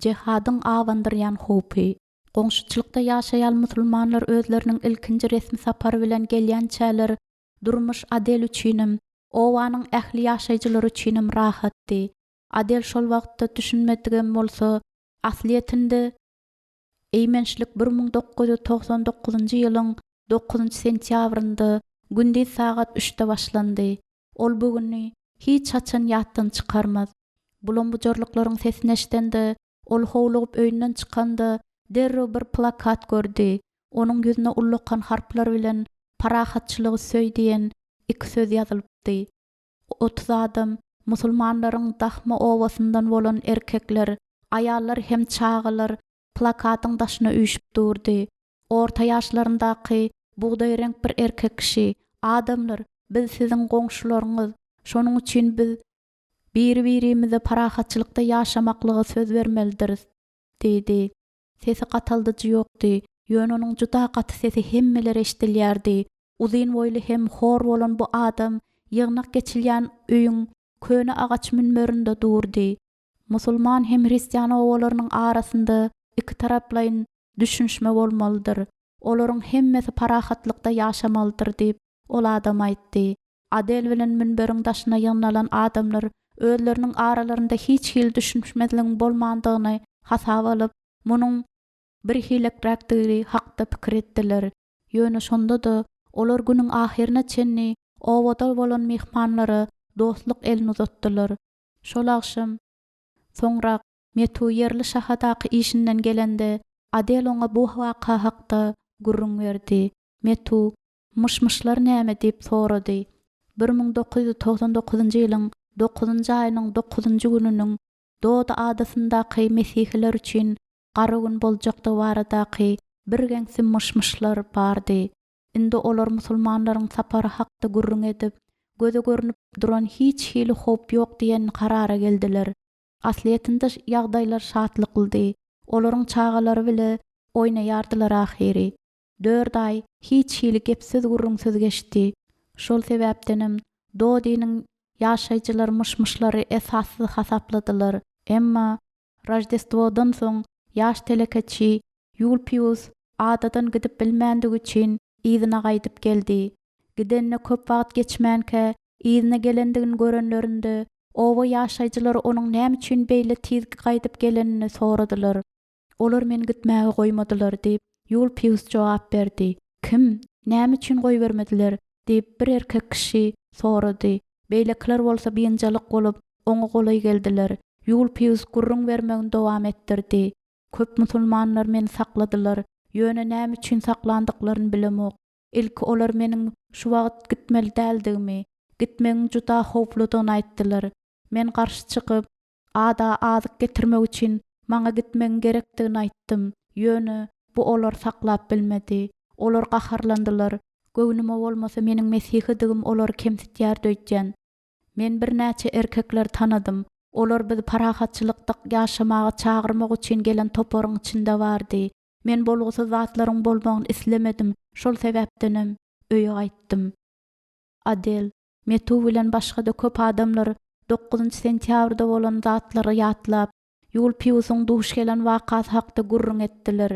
Jihadyň abandyrýan howpy. Goňşuçylykda ýaşaýan musulmanlar özleriniň ilkinji resmi sapary bilen gelýänçäler durmuş Adel üçinem, obanyň ähli ýaşaýjylary üçinem rahatdy. Adel şol wagtda düşünmedigem bolsa, aslyýetinde Eýmençlik 1999-njy ýylyň dokuzynjy sentýabrynda gündiz sagat üçde başlandy. Ol bu güni hiç haçan ýatdan çykarmaz. Bulam-bujarlyklaryň sesini eşidende, ol howlugyp öýünden çykanda, derrew bir plakat gördi. Onuň ýüzüne ullakan harplar bilen Parahatçylygy söý diýen iki söz ýazylypdy. 30 adam, musulmanlaryň Dahma obasyndan bolan erkekler, aýallar hem çagalar plakatyň daşyna üýşüp durdy. Orta ýaşlaryndaky bugdaýreňk bir erkek kişi, Adamlar, biz siziň goňşularyňyz, şonuň üçin biz biri-birimize parahatçylykda ýaşamaklyga söz bermelidiris, diýdi. Sesi gataldyjy ýokdy, ýöne onuň juda gaty sesi hemmelere eşidilýärdi. Uzyn boýly hem hor bolan bu adam ýygnak geçilýän öýüň köne agaç münberinde durdy. Musulman hem hristian obalarynyň arasynda ikitaraplaýyn düşünişme bolmalydyr. Olaryň hemmesi parahatlykda ýaşamalydyr diýip, ol adam aýtdy. Adel bilen münberiň daşyna ýygnalan adamlar özleriniň aralarynda hiç hili düşünişmezligiň bolmandygyny hasaba alyp, munuň birhilekräkdigi hakda pikir etdiler. Ýöne şonda-da olar günüň ahyryna çenli obada bolan myhmanlara dostluk elini uzatdylar. Şol agşam, soňrak Metu ýerli şahadaky işinden gelende, Adel oňa bu waka hakda gürrüň berdi. Metu, Myş-myşlar näme diýip sorady. 1999-njy ýylyň dokuzynjy aýynyň dokuzynjy gününiň Doda adasyndaky mesihiler üçin gara gün boljakdygy baradaky birgeňsi myş-myşlar bardy. Indi olar musulmanlaryň sapary hakda gürrüň edip, göze görnüp duran hiç hili howp ýok diýen karara geldiler. Aslyýetinde ýagdaýlar şatlyklydy. Olaryň çagalary bile oýnaýardylar ahyry. Dört aý hiç hili gepsiz-gürrüňsiz geçdi. Şol sebäpdenem Dodiniň ýaşaýjylary myş-myşlary esassyz hasapladylar. Emma Roždestwodan soň ýaş telekeçi Ýulpius adadan gidip bilmändigi üçin yzyna gaýdyp geldi. Gidenine köp wagt geçmänkä yzyna gelendigini görenlerinde, oba ýaşaýjylary onuň näme üçin beýle tiz gaýdyp gelenini soradylar. Olar meni gitmäge goýmadylar, diýip, Ýulpius jogap berdi. Kim? Näme üçin goýbermediler? diýip, bir erkek kişi sorady. Beýlekiler bolsa biynjalyk bolup, oňa golaý geldiler. Ýulpius gürrüň bermegini dowam etdirdi. Köp musulmanlar meni sakladylar, ýöne näme üçin saklandyklaryny bilemok. Ilki olar meniň şu wagt gitmeli däldigimi, gitmegiň juda howpludygyny aýtdylar. Men garşy çykyp, Ada azyk getirmek üçin maňa gitmegiň gerekdigini aýtdym. Ýöne bu olary saklap bilmedi. Olar gaharlandylar. Göwnüme bolmasa meniň mesihidigim olary kemsitýärdi öýdýän. Men birnäçe erkekleri tanadym. Olar bizi parahatçylykda ýaşamaga çagyrmak üçin gelen toparyň içinde bardy. Men bolgusyz zatlaryň bolmagyny islemedim, şol sebäpdenem öýe gaýtdym. Adel, Metu bilen başga-da köp adamlar dokuzynjy sentýabrda bolan zatlary ýatlap, Ýulpiusyň duş gelen wakasy hakda gürrüň etdiler.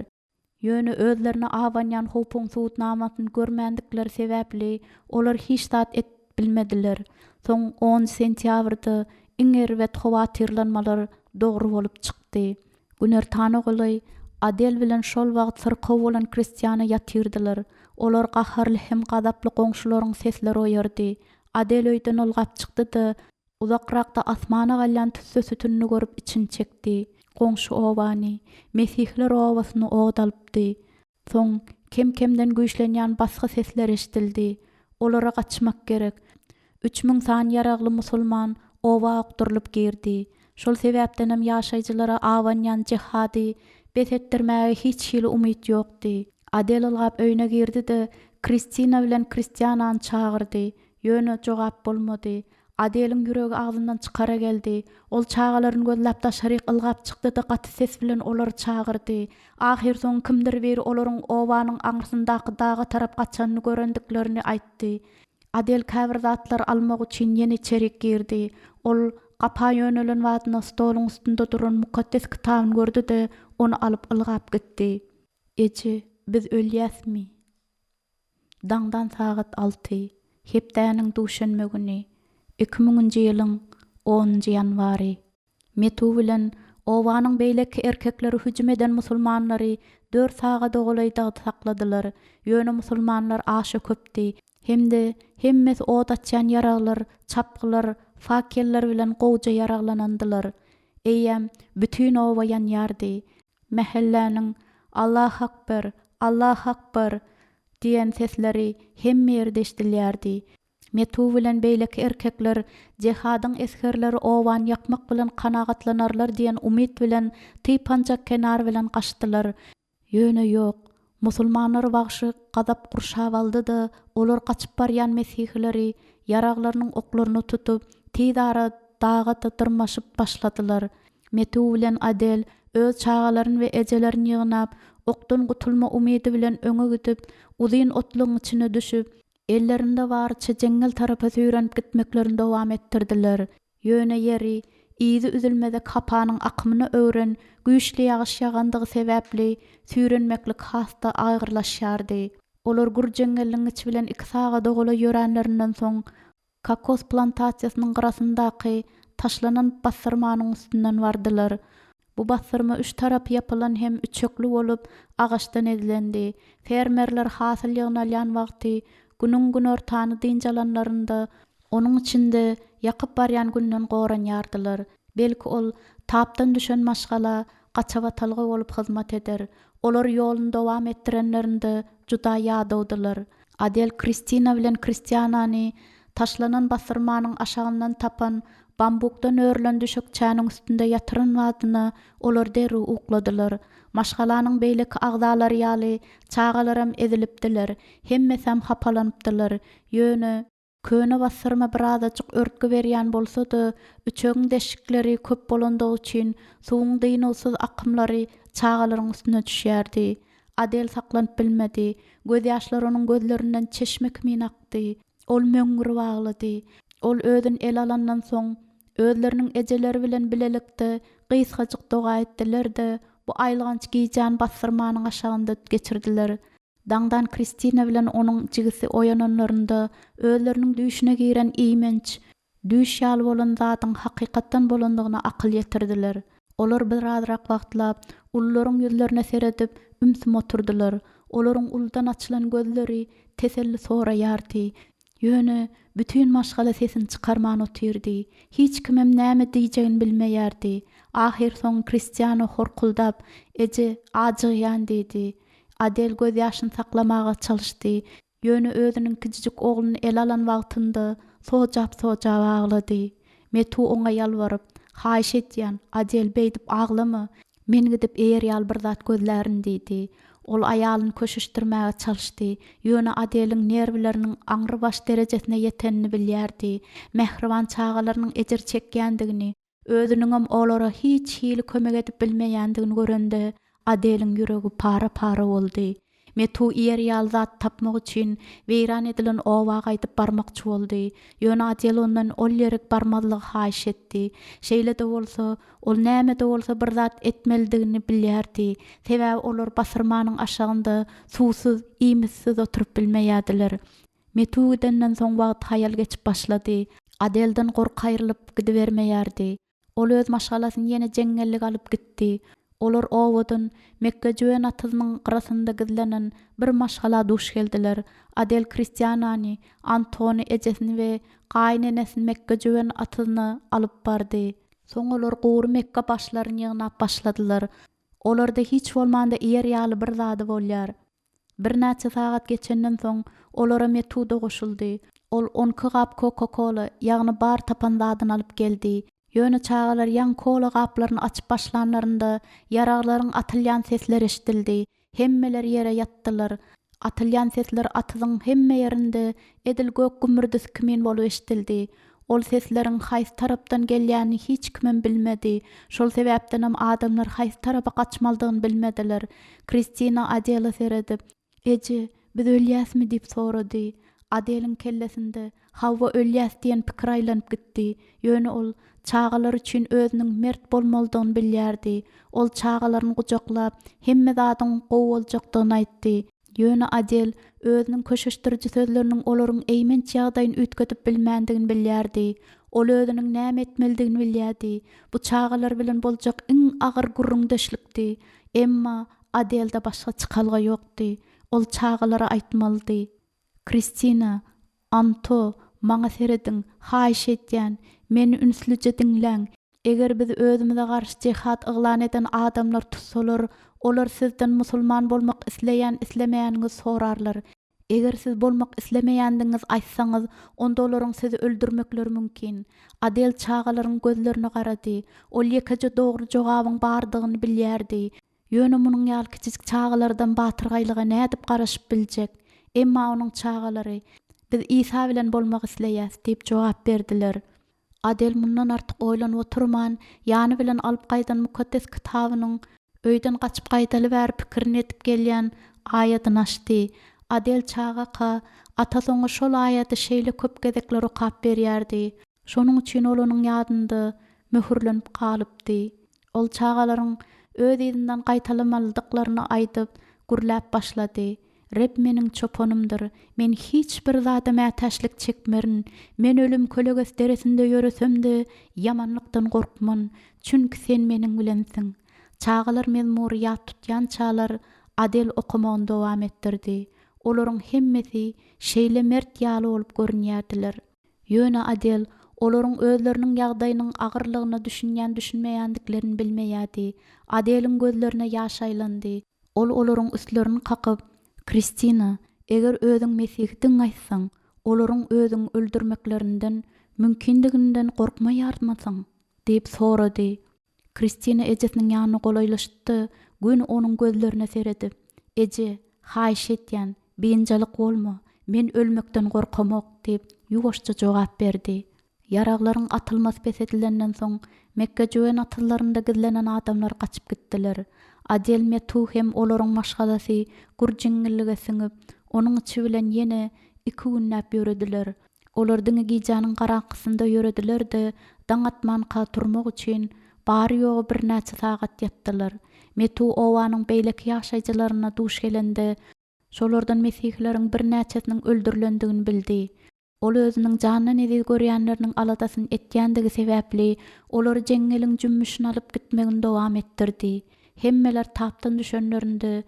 Ýöne özlerine abanýan howpuň subutnamasyny görmändikleri sebäpli, olar hiç zat edip bilmediler. Soň onunjy sentýabrda iň erbet howatyrlanmalar dogry bolup çykdy. Günortana golaý Adel bilen şol wagt syrkaw bolan Kristiana ýatyrdylar. Olar gaharly hem gazaply goňşularyň sesleri oýardy. Adel öýden ylgap çykdy-da, uzakrakda asmana galýan tüsse sütünini görüp içini çekdi. Goňşy obany, mesihler obasyny ot alypdy. Soň kem-kemden güýçlenýän basgy sesleri eşidildi. Olara gaçmak gerek. 3000 sany ýaragly musulman oba okdurylyp girdi. Şol sebäpdenem ýaşaýjylara abanýan jihady bes etdirmäge hiç hili umyt ýokdy. Adel ylgap öýüne girdi-de, Kristina bilen Kristianany çagyrdy. Ýöne jogap bolmady. Adeliň ýüregi agzyndan çykara geldi. Ol çagalaryny gözläp daşaryk ylgap çykdy-da gaty ses bilen olary çagyrdy. Ahyrsoňy kimdir biri olaryň obanyň aňyrsyndaky daga tarap gaçanyny görendiklerini aýtdy. Adel käbir zatlary almak üçin ýene içerik girdi. Ol gapa ýönelen badyna stoluň üstünde duran mukaddes kitabyny gördi-de, ony alyp ylgap gitdi. Eje, biz ölýäsmi? Daňdan sagat alty, hepdäniň duşenbe güni, iki müňünji ýylyň onunjy ýanwary. Metu bilen obanyň beýleki erkekleri hüjüm eden musulmanlary dört sagada golaý dagy sakladylar, ýöne musulmanlar aşa köpdi hem-de hemmesi ot açýan ýaraglar, çapgylar, fakeller bilen gowuja ýaraglanandylar. Eýýäm bütin oba ýanýardy. Mähelläniň Allah akbar! Allah akbar! diýen sesleri hemme ýerde eşidilýärdi. Metu bilen beýleki erkekler jehadyň esgerleri obany ýakmak bilen kanagatlanarlar diýen umyt bilen typanjak kenar bilen gaçdylar. Ýöne ýok, musulmanlary wagşy gazap gurşap aldy-da, olar gaçyp barýan mesihileri ýaraglarynyň oklaryna tutup, tizara daga-da dyrmaşyp başladylar. Metu bilen Adel öz çagalaryny we ejelerini ýygnap, okdan gutulma umydy bilen öňe gidip, uzyn otlugyň içine düşüp, ellerinde baryça jeňňel tarapa süýrenip gitmeklerini dowam etdirdiler. Ýöne ýeri yzy üzülmezek hapanyň akymyna öwren güýçli ýagyş ýagandygy sebäpli süýrenmeklik has-da agyrlaşýardy. Olar gür jeňňelligiň içi bilen iki sagada golaý ýöränlerinden soň, Kokos plantasiýasynyň gyrasyndaky taşlanan bassyrmanyň üstünden bardylar. Bu bassyrma üç tarapy ýapylan hem üçekli bolup, agaçdan edilendi. Fermerler hasyl ýygnalýan wagty, günüň günortany dynç alanlarynda, onuň içinde ýakyp barýan günden goranýardylar. Belki ol tapdan düşen maşgala gaçabatalga bolup hyzmat eder. Olar ýoluny dowam etdirenlerinde juda ýadawdylar. Adel Kristina bilen Kristianany taşlanan bassyrmanyň aşagyndan tapan bambukdan örülen düşekçäniň üstünde ýatyran badyna olar derrew ukladylar. Maşgalanyň beýleki agzalary ýaly çagalaram ezilipdiler, hemmesem hapalanypdylar. Ýöne. Köne bassyrma birazajyk örtgi berýän bolsa-da, üçegiň deşikleri köp bolandygy üçin suwuň dynuwsyz akymlary çagalaryň üstüne düşýärdi. Adel saklanyp bilmedi. Gözýaşlar onuň gözlerinden çeşme kimin akdy. Ol möňňürip aglady. Ol özüni ele alandan soň, özleriniň ejeleri bilen bilelikde gysgajyk doga etdiler-de, bu aýylganç gijäni bassyrmanyň aşagynda geçirdiler. Daňdan Kristina bilen onuň jigisi oýananlarynda, özleriniň düýşüne giren eýmenç, düýş ýaly bolan zadyň hakykatdan bolandygyna akyl ýetirdiler. Olar birazrak wagtlap, ulularyň ýüzlerine seredip, ümsüm oturdylar. Olaryň uludan açylan gözleri teselli soraýardy. Ýöne bütin maşgala sesini çykarman otyrdy. Hiç kimem näme diýjegini bilmeýärdi. Ahyrsoňy Kristiano horkuldap, Eje, ajygýan diýdi. Adel gözýaşyny saklamaga çalyşdy. Ýöne özüniň kiçijik ogluny ele alan wagtynda sojap-sojap aglady. Metu oňa ýalbaryp, Haýyş edýän, Adel, beýdip aglama. Men gidip eýer ýaly bir zat gözlärin diýdi. Ol aýalyny köşeşdirmäge çalyşdy. Ýöne Adeliň nerwleriniň aňrybaş derejesine ýetenini bilýärdi. Mähriban çagalarynyň ejir çekýändigini, özüniňem olara hiç hili kömek edip bilmeýändigini görende, Adeliň ýüregi para-para boldy. Metu iýer ýaly zat tapmak üçin weýran edilen oba gaýdyp barmakçy boldy. Ýöne Adel ondan ol ýerik barmazlygy haýyş etdi. Şeýle-de bolsa, ol näme-de bolsa bir zat etmelidigini bilýärdi. Sebäbi olar basyrmanyň aşagynda suwsuz, iýmitsiz oturyp bilmeýärdiler. Metu gidenden soň wagt haýal geçip başlady. Adelden gorky aýrylyp gidibermeýärdi. Ol öz maşgalasyny ýene jeňňellige alyp gitdi. Olar obadan mekgejöwen atyzynyň gyrasynda gizlenen bir maşgala duş geldiler. Adel Kristianany, Antony ejesini we gaýynenesini mekgejöwen atyzyna alyp bardy. Soň olar gury mekge başlaryny ýygnap başladylar. Olarda hiç bolmanda iýer ýaly bir zady bolýar. Birnäçe sagat geçenden soň, olara Metu-da goşuldy. Ol on iki gap koka-kola, ýagny bar tapan zadyny alyp geldi. Ýöne çagalar ýaňy kola gaplaryny açyp başlanlarynda, ýaraglaryň atylýan sesleri eşidildi. Hemmeler ýere ýatdylar. Atylýan sesler atyzyň hemme ýerinde edil gök gümmürdisi kimin bolup eşidildi. Ol sesleriň haýsy tarapdan gelýänini hiç kimem bilmedi. Şol sebäpdenem adamlar haýsy tarapa gaçmalydygyny bilmediler. Kristina Adela seredip, Eje, biz ölýäsmi diýip sorady. Adeliň kellesinde, Hawa, ölýäs diýen pikir aýlanyp gitdi. Ýöne ol çagalar üçin özüniň mert bolmalydygyny bilýärdi. Ol çagalaryny gujaklap, hemme zadyň gowy boljakdygyny aýtdy. Ýöne Adel özüniň köşeşdiriji sözleriniň olaryň eýmenç ýagdaýyny üýtgedip bilmändigini bilýärdi. Ol özüniň näme etmelidigini bilýärdi. Bu çagalar bilen boljak iň agyr gürrüňdeşlikdi. Emma Adelde başga çykalga ýokdy. Ol çagalara aýtmalydy. Kristina, Anto, maňa serediň, haýyş edýän, meni ünslüje diňläň. Eger bizi özümize garşy jehat yglan eden adamlar tutsalar, olar sizden musulman bolmak isleýän-islemeýäniňizi sorarlar. Eger siz bolmak islemeýändigiňizi aýtsaňyz, onda olaryň sizi öldürmekleri mümkin. Adel çagalaryň gözlerine garady. Ol ýekeje dogry jogabyň bardygyny bilýärdi. Ýöne munuň ýaly kiçijik çagalardan batyrgaýlyga nädip garaşyp biljek? Emma onuň çagalary, Biz Isa bilen bolmak isleýäs diýip jogap berdiler. Adel mundan artyk oýlanyp oturman, ýany bilen alyp gaýdan Mukaddes Kitabynyň öýden gaçyp gaýdaly bäri pikirini edip gelýän aýadyny açdy. Adel çagaka, atasy oňa şol aýady şeýle köp gezekler okap berýärdi. Şonuň üçin ol onuň ýadynda möhürlenip galypdy. Ol çagalaryň öz yzyndan gaýtalamalydyklaryny aýdyp, gürläp başlady, Reb meniň çopanymdyr, men hiç bir zada mätäçlik çekmerin. Men ölüm kölegesi deresinde ýöresem-de, ýamanlykdan gorkman, çünki Sen meniň bilensiň. Çagalar mezmury ýat tutýançalar, Adel okamagyny dowam etdirdi. Olaryň hemmesi şeýle mert ýaly bolup görünýärdiler. Ýöne Adel olaryň özleriniň ýagdaýynyň agyrlygyna düşünýän-düşünmeýändiklerini bilmeýärdi. Adeliň gözlerine ýaş aýlandy. Ol olaryň üstlerini kakyp, Kristina, eger özüň mesihidigiňi aýtsaň, olaryň özüňi öldürmeklerinden mümkindiginden gorkmaýarmysyň? diýip sorady. Kristina ejesiniň ýanyna golaýlaşdy-da, göni onuň gözlerine seredip, Eje, haýyş edýän, biynjalyk bolma, men ölmekden gorkamok, diýip, ýuwaşja jogap berdi. Ýaraglaryň atylmasy bes edilenden soň, mekgejöwen atyzlarynda gizlenen adamlar gaçyp gitdiler. Adel Metu hem olaryň maşgalasy gür jiňňillige siňip, onuň içi bilen ýene iki günläp ýörediler. Olar diňe gijäniň garaňkysynda ýörediler-de, daň atmanka turmak üçin, bary-ýogy birnäçe sagat ýatdylar. Metu obanyň beýleki ýaşaýjylaryna duş gelende, şolardan mesihileriň birnäçesiniň öldürilendigini bildi. Ol özüniň jandan eziz görýänleriniň aladasyny etýändigi sebäpli, olary jeňňeliň jümmüşine alyp gitmegini dowam etdirdi. Hemmeler tapdan düşenlerinde,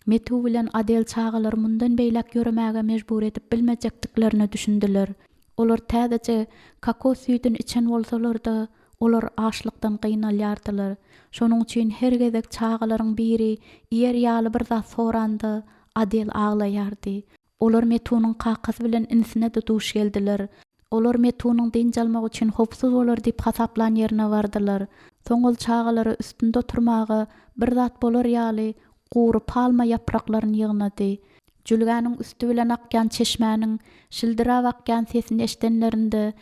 Metu bilen Adel çagalary mundan beýläk ýöremäge mejbur edip bilmejekdiklerine düşündiler. Olar täzeje kokos süýdüni içen bolsalar-da, olar açlykdan gynalýardylar. Şonuň üçin her gezek çagalaryň biri iýer ýaly bir zat soranda, Adel aglaýardy. Olar Metunyň kakasy bilen inisine-de duş geldiler. Olar Metunyň dynç almak üçin howpsuz bolar diýip hasaplan ýerine bardylar. Soň ol çagalara üstünde oturmaga bir zat bolar ýaly gury palma ýapraklaryny ýygnady. Jülgäniň üsti bilen akýan çeşmäniň şildiräp akýan sesini eşidenlerinde,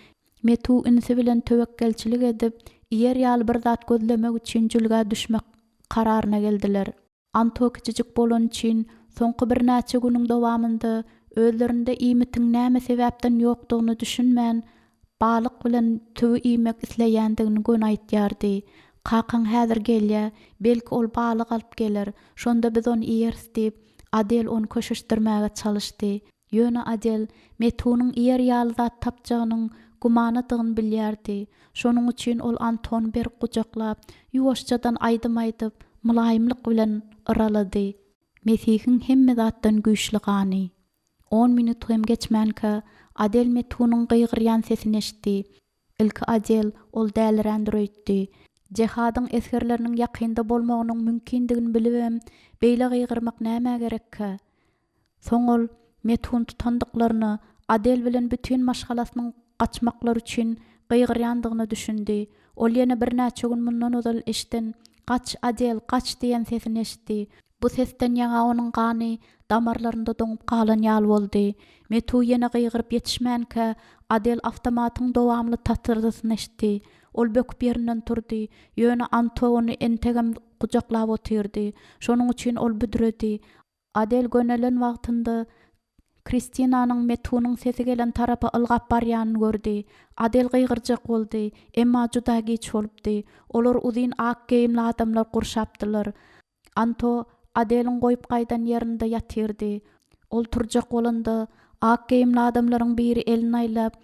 Metu inisi bilen töwekgelçilik edip, iýer ýaly bir zat gözlemek üçin jülgä düşmek kararyna geldiler. Anto kiçijik bolany üçin, soňky birnäçe günüň dowamynda özlerinde iýmitiň näme sebäpden ýokdugyna düşünmän, balyk bilen tüwi iýmek isleýändigini göni aýtýardy. Kakaň häzir gelýä, belki ol balyk alyp geler, şonda biz ony iýeris diýip, Adel ony köşeşdirmäge çalyşdy. Ýöne Adel Metunyň iýer ýaly zat tapjagynyň gümanadygyny bilýärdi. Şonuň üçin ol Antony berk gujaklap, ýuwaşjadan aýdym aýdyp, mylaýymlyk bilen yralady. Mesihiň hemme zatdan güýçli gany. On minut hem geçmänkä, Adel Metunyň gygyrýan sesini eşitdi. Ilki Adel ol dälirändir öýtdi. Jehadyň esgerleriniň ýakynda bolmagynyň mümkindigini bilibem, beýle gygyrmak nämä gerekkä? Soň ol Methuny tutandyklaryna, Adel bilen bütin maşgalasynyň gaçmaklary üçin gygyrýandygyna düşündi. Ol ýene birnäçe gün mundan ozal eşiden Gaç, Adel, gaç diýen sesini eşitdi. Bu sesden ýaňa onuň gany damarlarynda doňup galan ýaly boldy. Metu ýene gygyryp ýetişmänkä, Adel awtomatyň dowamly tatyrdysyny eşitdi. Ol böküp ýerinden turdy. Ýöne Anto ony entegem gujaklap otyrdy. Şonuň üçin ol büdredi. Adel gönelen wagtynda Kristinanyň Metunyň sesi gelen tarapa ylgap barýanyny gördi. Adel gygyrjak boldy, emma juda giç bolupdy. Olar uzyn ak geýimli adamlar gurşapdylar. Anto Adeliň goýup gaýdan ýerinde ýatyrdy. Ol turjak bolanda, ak geýimli adamlaryň biri elini aýlap,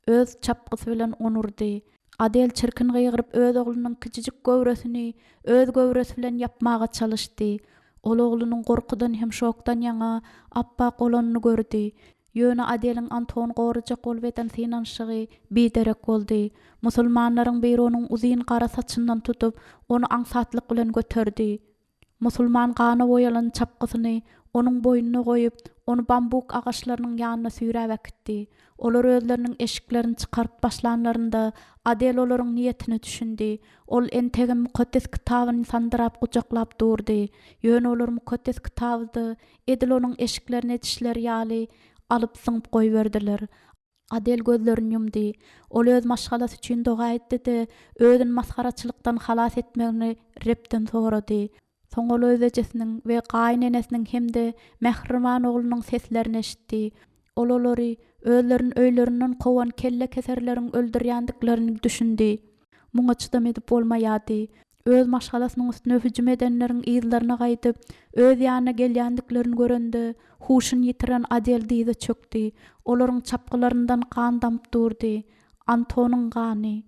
öz çapgysy bilen ony urdy. Adel çirkin gygyryp öz oglunyň kiçijik göwresini öz göwresi bilen ýapmaga çalyşdy. Ol oglunyň gorkudan hem şokdan ýaňa apbak bolanyny gördi. Ýöne Adeliň Antony gorajak bolup eden synanyşygy biderek boldy. Musulmanlaryň biri onuň uzyn gara saçyndan tutup, ony aňsatlyk bilen göterdi. Musulman gana boýalan çapgysyny onuň boýnuna goýup, ony bambuk agaçlarynyň ýanyna süýräp äkitdi. Olar özleriniň eşiklerini çykaryp başlanlarynda, Adel olaryň niýetine düşündi. Ol entegem Mukaddes Kitabyny sandyrap gujaklap durdy. Ýöne olar Mukaddes Kitaby-da edil onuň eşiklerini edişleri ýaly alyp zyňyp goýberdiler. Adel gözlerini ýumdy. Ol öz maşgalasy üçin doga etdi-de, özüni masgaraçylykdan halas etmegini Rebden sorady. Soň ol öz ejesiniň we gaýynenesiniň hem-de mähriban oglunyň seslerini eşitdi. Ol olary özlerini öýlerinden kowan kellekeserleriň öldürýändiklerini düşündi. Muňa çydam edip bolmaýardy. Öz maşgalasynyň üstüne hüjüm edenleriň yzlaryna gaýdyp, öz ýanyna gelýändiklerini görende, huşuny ýitiren Adel dyza çökdi. Olaryň çapgylaryndan gan damyp durdy. Antonyň gany!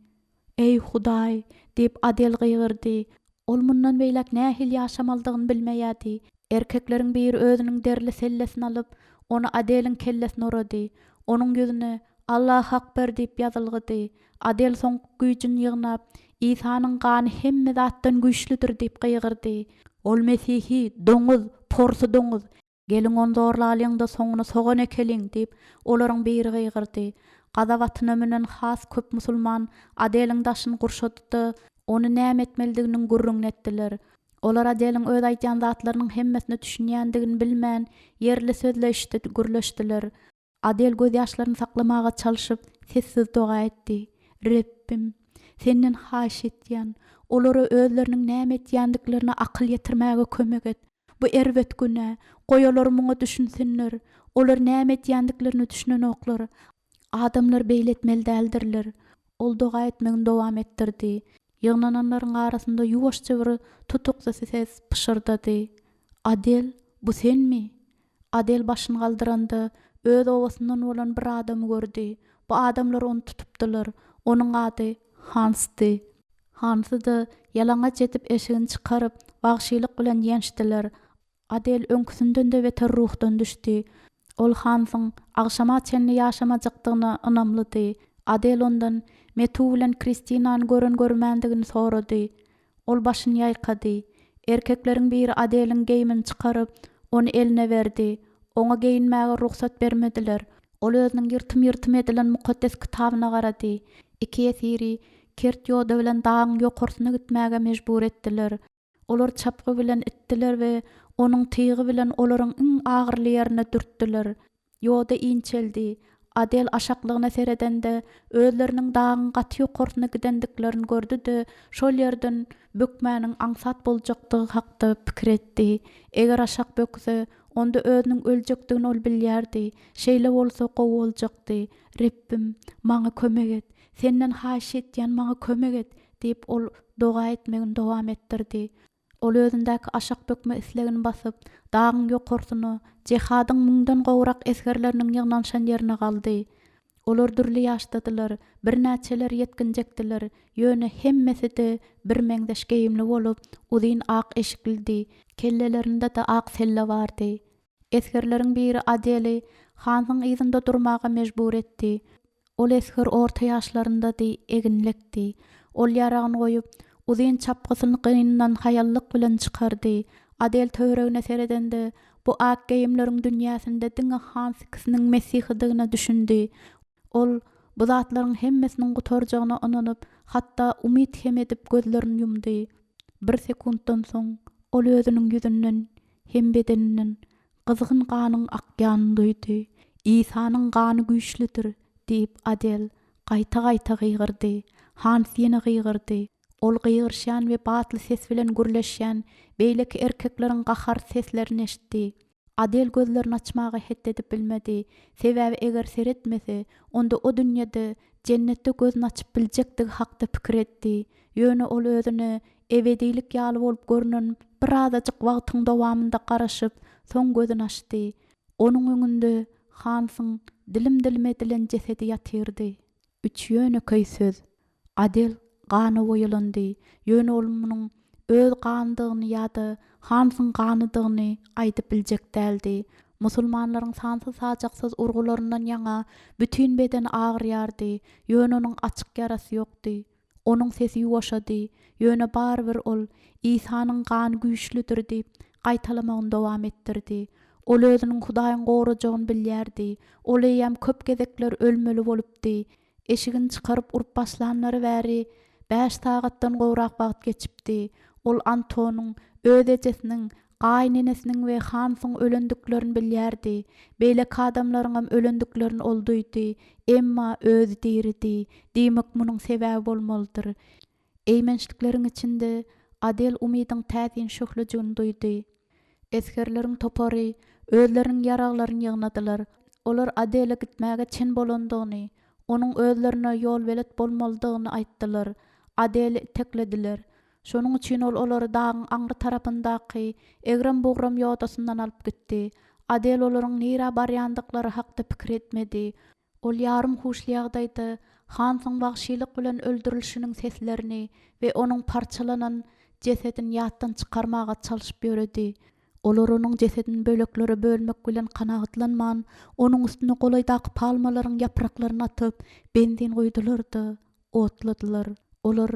Eý, Hudaý! diýip, Adel gygyrdy. Ol mundan beýläk nähili ýaşamalydygyny bilmeýärdi. Erkekleriň biri özüniň derili sellesini alyp, ony Adeliň kellesine orady. Onuň ýüzüne, Allahakber diýip ýazylgydy. Adel soňky güýjüni ýygnap, Isanyň gany hemme zatdan güýçlüdir diýip gygyrdy. Ol mesihi, doňuz, porsy doňuz! Geliň ony zorlalyň-da soňuny sogan ekeliň! diýip, olaryň biri gygyrdy. Gazap atyna münen has köp musulman Adeliň daşyny gurşady-da, ony näme etmelidiginiň gürrüňini etdiler. Olar Adeliň öz aýdýan zatlarynyň hemmesine düşünýändigini bilmän, ýerli sözleýişde gürleşdiler. Adel gözýaşlaryny saklamaga çalşyp, sessiz doga etdi, Rebbim, Senden haýyş edýän, olara özleriniň näme edýändiklerine akyl ýetirmäge kömek et. Bu erbet günä, goý olar muňa düşünsinler. Olar näme edýändiklerine düşünenoklar. Adamlar beýle etmeli däldirler. Ol doga etmegini dowam etdirdi. Ýygnananlaryň arasynda ýuwaşja bir tutuksy ses pyşyrdady, Adel, bu senmi? Adel başyny galdyranda, öz obasyndan bolan bir adamy gördi. Bu adamlar ony tutupdylar. Onuň ady Hansdy. Hansy-da ýalaňaç edip eşigini çykaryp, wagşylyk bilen ýençdiler. Adel öňküsinden-de beter ruhdan düşdi. Ol Hansyň agşama çenli ýaşamajakdygyna ynamlydy. Adel ondan Metu bilen Kristinany gören-görmändigini sorady. Ol başyny ýaýkady. Erkekleriň biri Adeliň geýmini çykaryp, ony eline berdi. Oňa geýinmäge rugsat bermediler. Ol özüniň ýyrtym-ýyrtym edilen mukaddes kitabyna garady. Iki ýesiri kert ýoda bilen dagyň ýokarsyna gitmäge mejbur etdiler. Olar çapgy bilen itdiler we onuň tygy bilen olaryň iň agyryly ýerine dürtdüler. Ýoda inçeldi. Adel aşaklygyna seredende, özleriniň dagyň gaty ýokarsyna gidendiklerini gördi-de, şol ýerden bökmäniň aňsat boljakdygy hakda pikir etdi. Eger aşak bökse, onda özüniň öljekdigini ol bilýärdi. Şeýle bolsa gowy boljakdy. Rebbim, maňa kömek et. Senden haýyş etýän, maňa kömek et! diýip, ol doga etmegini dowam etdirdi. Ol özündäki aşak bökme islegini basyp, dagyň ýokarsyna, jehadyň müňden gowrak esgerleriniň ýygnanyşan ýerine galdy. Olar dürli ýaşdadylar, birnäçeleri ýetginjekdiler, ýöne hemmesi-de birmeňzeş geýimli bolup, uzyn ak eşiklidi, kellelerinde-de ak selle bardy. Esgerleriň biri Adeli Hansyň yzynda durmaga mejbur etdi. Ol esger orta ýaşlaryndady, eginlekdi. Ol ýaragyny goýup, uzyn çapgysyny gynyndan haýallyk bilen çykardy. Adel töweregine seredende, bu ak geýimleriň dünýäsinde diňe Hans ikisiniň mesihidigine düşündi. Ol bu zatlaryň hemmesiniň gutarjagyna ynanyp, hatda umyt hem edip gözlerini ýumdy. Bir sekuntdan soň ol özüniň ýüzünden hem bedeninden gyzgyn ganyň akýanyny duýdy. Isanyň gany güýçlüdir! diýip, Adel gaýta-gaýta gygyrdy. Hans ýene gygyrdy. Ol gygyryşýan we batly ses bilen gürleşýän beýleki erkekleriň gaharly seslerini eşitdi. Adel gözlerini açmaga het edip bilmedi, sebäbi eger seretmese, onda o dünýede, jennetde gözüni açyp biljekdigi hakda pikir etdi. Ýöne ol özüne ebedilik ýaly bolup görnen birazajyk wagtyň dowamynda garaşyp, soň gözüni açdy. Onuň öňünde Hansyň dilim-dilim edilen jesedi ýatyrdy. Üç ýönekeý söz. Adel gana boýalandy, ýöne ol munuň öz ganydygyny ýa-da Hansyň ganydygyny aýdyp biljek däldi. Musulmanlaryň sansyz-sajaksyz urgularyndan ýaňa bütin bedeni agyrýardy, ýöne onuň açyk ýarasy ýokdy. Onuň sesi ýuwaşady, ýöne barybir ol, Isanyň gany güýçlüdir diýip, gaýtalamagyny dowam etdirdi. Ol özüniň Hudaýyň gorajagyny bilýärdi. Ol eýýäm köp gezekler ölmeli bolupdy. Eşigini çykaryp urup başlanlary bäri bäş sagatdan gowrak wagt geçipdi. Ol Antonyň, öz ejesiniň, gaýynenesiniň we Hansyň ölendiklerini bilýärdi. Beýleki adamlaryňam ölendiklerini ol duýdy. Emma özi diridi. Diýmek, munuň sebäbi bolmalydyr. Eýmençlikleriň içinde Adel umydyň täsin şöhlejigini duýdy. Esgerleriň topary özleriniň ýaraglaryny ýygnadylar. Olar Adele gitmäge çen bolandygyny, onuň özlerine ýolbelet bolmalydygyny aýtdylar. Adeli iteklediler. Şonuň üçin ol olary dagyň aňry tarapyndaky egrem-bugram ýodasyndan alyp gitdi. Adel olaryň nirä barýandyklary hakda pikir etmedi. Ol ýarym huşly ýagdaýda Hansyň wagşylyk bilen öldürilişiniň seslerini we onuň parçalanan jesedini ýatdan çykarmaga çalşyp ýöredi. Olar onuň jesedini böleklere bölmek bilen kanagatlanman, onuň üstüne golaýdaky palmalaryň ýapraklaryny atyp, benzin guýdular-da, otladylar. Olar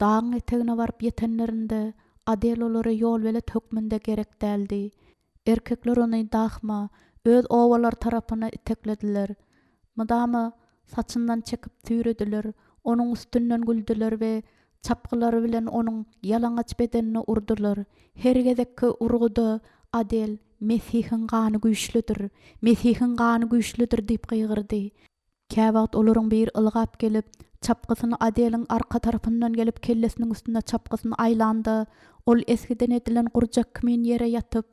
dagyň etegine baryp ýetenlerinde, Adel olara ýolbelet hökmünde gerek däldi. Erkekler ony Dahma, öz obalary tarapyna iteklediler. Mydama saçyndan çekip süýrediler, onuň üstünden güldüler we çapgylary bilen onuň ýalaňaç bedenine urdular. Her gezekki urguda Adel, Mesihiň gany güýçlüdir! Mesihiň gany güýçlüdir! diýip gygyrdy. Käwagt olaryň biri ylgap gelip, çapgysyny Adeliň arka tarapyndan gelip kellesiniň üstünde çapgysyny aýlanda, ol esgiden edilen gurjak kimin ýere ýatyp,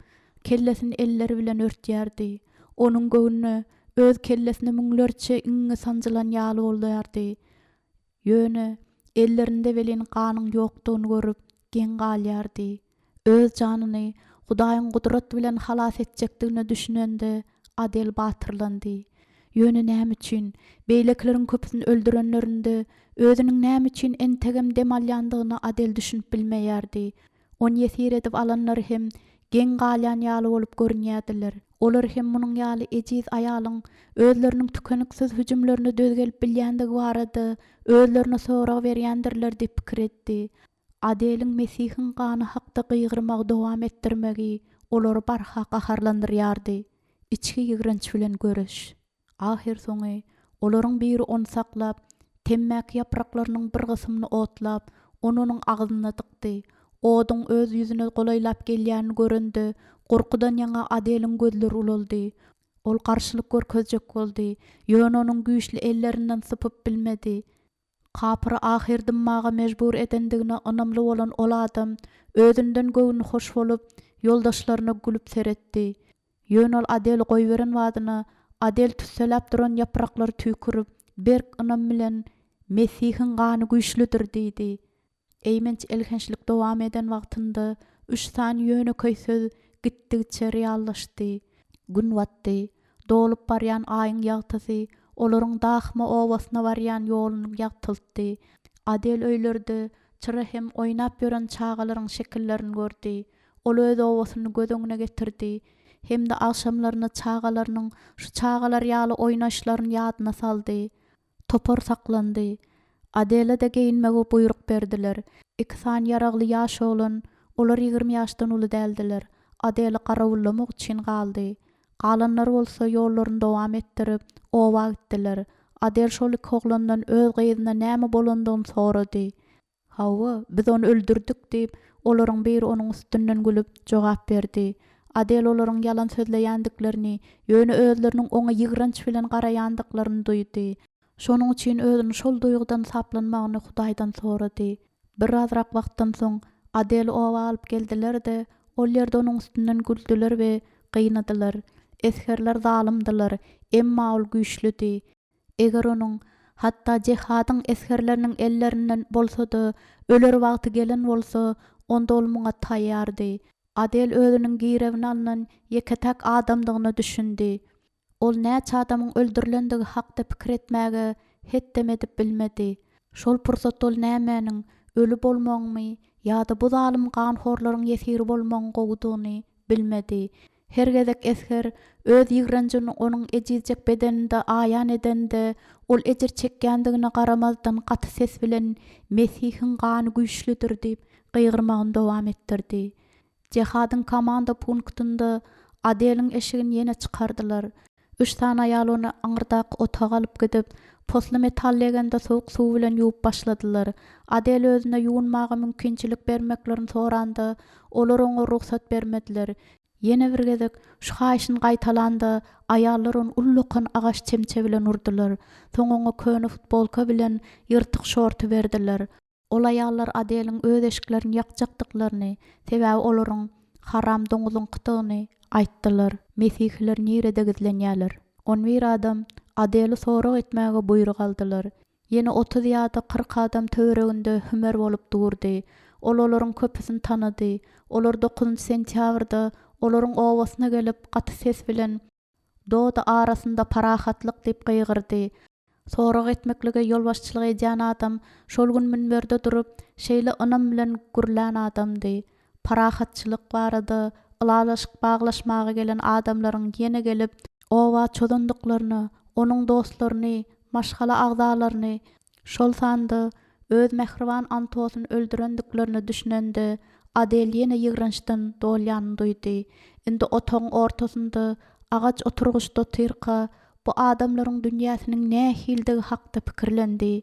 kellesini elleri bilen örtýärdi. Onuň göwnüne, öz kellesine müňlerçe iňňe sanjylan ýaly bolýardy. Ýöne, ellerinde welin ganyň ýokdugyny görüp, geň galýardy. Öz janyny Hudaýyň gudrat bilen halas etjekdigine düşünende, Adel batyrlandy. Ýöne näme üçin, beýlekileriň köpüsini öldürenlerinde, özüniň näme üçin entegem dem alýandygyna Adel düşünip bilmeýärdi. Ony ýesir edip alanlar hem geň galýan ýaly bolup görünýärdiler. Olar hem munuň ýaly ejiz aýalyň özleriniň tükeniksiz hüjümlerine döz gelip bilýändigi barada özlerine sorag berýändirler diýip pikir etdi. Adeliň Mesihiň gany hakda gygyrmagy dowam etdirmegi olary barha gaharlandyrýardy. Içki ýigrenç bilen göreş. Ahyrsoňy, olaryň biri ony saklap, temmäki ýapraklarynyň bir gysymyny otlap, ony onuň agzyna dykdy. Oduň öz ýüzüne golaýlap gelýänini görende, gorkudan ýaňa Adeliň gözleri ulaldy. Ol garşylyk görkezjek boldy, ýöne onuň güýçli ellerinden sypyp bilmedi. Kapyry ahyr dymmaga mejbur edendigine ynamly bolan ol adam özünden göwni hoş bolup, ýoldaşlaryna gülüp seretdi. Ýöne ol Adeli goýberen badyna, Adel tüsseläp duran ýapraklary tüýkürip, berk ynam bilen, Mesihiň gany güýçlüdir! diýdi. Eýmenç elhençlik dowam eden wagtynda üç sany ýönekeý söz gitdigiçe reallaşdy. Gün batdy. Dolup barýan Aýyň ýagtysy. Olaryň Dahma obasyna barýan ýoluny ýagtyltdy. Adel öýlerde çyra hem oýnap ýören çagalaryň şekillerini gördi. Ol öz obasyny göz öňüne getirdi hem-de agşamlaryna çagalarynyň şu çagalar ýaly oýnaşlaryny ýadyna saldy. Topar saklandy. Adele-de geýinmegi buýruk berdiler. Iki sany ýaragly ýaş oglan, olar 20 ýaşdan uly däldiler, Adeli garawullamak üçin galdy. Galanlary bolsa ýollaryny dowam etdirip, oba gitdiler. Adel şol iki oglandan öz gyzyna näme bolandygyny sorady. Hawa, biz ony öldürdik, diýip, olaryň biri onuň üstünden gülüp, jogap berdi. Adel olaryň ýalan sözleýändiklerini, ýöne özleriniň oňa ýigrenç bilen garaýandyklaryny duýdy. Şonuň üçin özüni şol duýgudan saplanmagyny Hudaýdan sorady. Birazrak wagtdan soň, Adeli oba alyp geldiler-de, ol ýerde onuň üstünden güldüler we gynadylar. Esgerler zalymdylar, emma ol güýçlüdi. Eger onuň, hatda jehadyň esgerleriniň ellerinden bolsa-da, öler wagty gelen bolsa, onda ol muňa taýýardy. Adel özüniň girewine alnan ýeke-täk adamdygyna düşündi. Ol näçe adamyň öldürilendigi hakda pikir etmäge hetdem edip bilmedi. Şol pursatda ol nämäniň, öli bolmagyňmy ýa-da bu zalym ganhorlaryň ýesiri bolmagyň gowudygyny bilmedi. Her gezek esger öz ýigrenjini onuň ejizjek bedeninde aýan edende, ol ejir çekýändigine garamazdan gaty ses bilen, Mesihiň gany güýçlüdir diýip, gygyrmagyny dowam etdirdi. Jehadyň komanda punktynda Adeliň eşigini ýene çykardylar. Üç sany aýal ony aňyrdaky otaga alyp gidip, posly metal legende sowuk suw bilen ýuwup başladylar. Adel özüne ýuwunmaga mümkinçilik bermeklerini soranda, olar oňa rugsat bermediler. Ýene bir gezek şu haýyşyny gaýtalanda, aýallar ony ullakan agaç çemçe bilen urdular. Soň oňa köne futbolka bilen ýyrtyk şorty berdiler. Ol aýallar Adeliň öz eşiklerini ýakjakdyklaryny, sebäbi olaryň haram doňuzyňkydygyny aýtdylar. Mesihiler nirede gizlenýärler? On bir adam Adeli sorag etmäge buýruk aldylar. Ýene 30 ýa-da 40 adam töwereginde hümer bolup durdy. Ol olaryň köpüsini tanady. Olar dokuzynjy sentýabrda olaryň obasyna gelip, gaty ses bilen, Doda arasynda parahatlyk diýip gygyrdy. Sorag etmeklige ýolbaşçylyk edýän adam şol gün münberde durup, şeýle ynam bilen gürlän adamdy. Parahatçylyk barada ylalaşyk baglaşmaga gelen adamlaryň ýene gelip, oba çozandyklaryna, onuň dostlaryny, maşgala agzalaryny, şol sanda öz mähriban Antosyny öldürendiklerine düşünende, Adel ýene ýigrençden dolýanyny duýdy. Indi otagyň ortasynda agaç oturgyçda otyrka, bu adamlaryň dünýäsiniň nähilidigi hakda pikirlendi.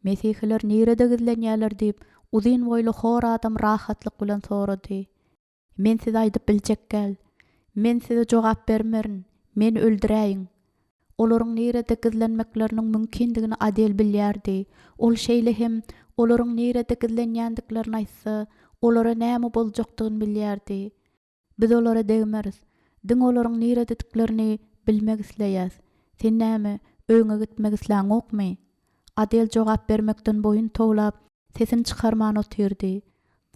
Mesihiler nirede gizlenýärler diýip, uzyn boýly hor adam rahatlyk bilen sorady. Men size aýdyp biljek däl. Men size jogap bermerin. Meni öldüräýiň. Olaryň nirede gizlenmekleriniň mümkindigini Adel bilýärdi. Ol şeýle hem olaryň nirede gizlenýändiklerini aýtsa, olara näme boljakdygyny bilýärdi. Biz olara degmeris. Diňe olaryň niredediklerini bilmek isleýäs. Sen näme, öýüňe gitmek isläňokmy? Adel jogap bermekden boýun towlap, sesini çykarman otyrdy.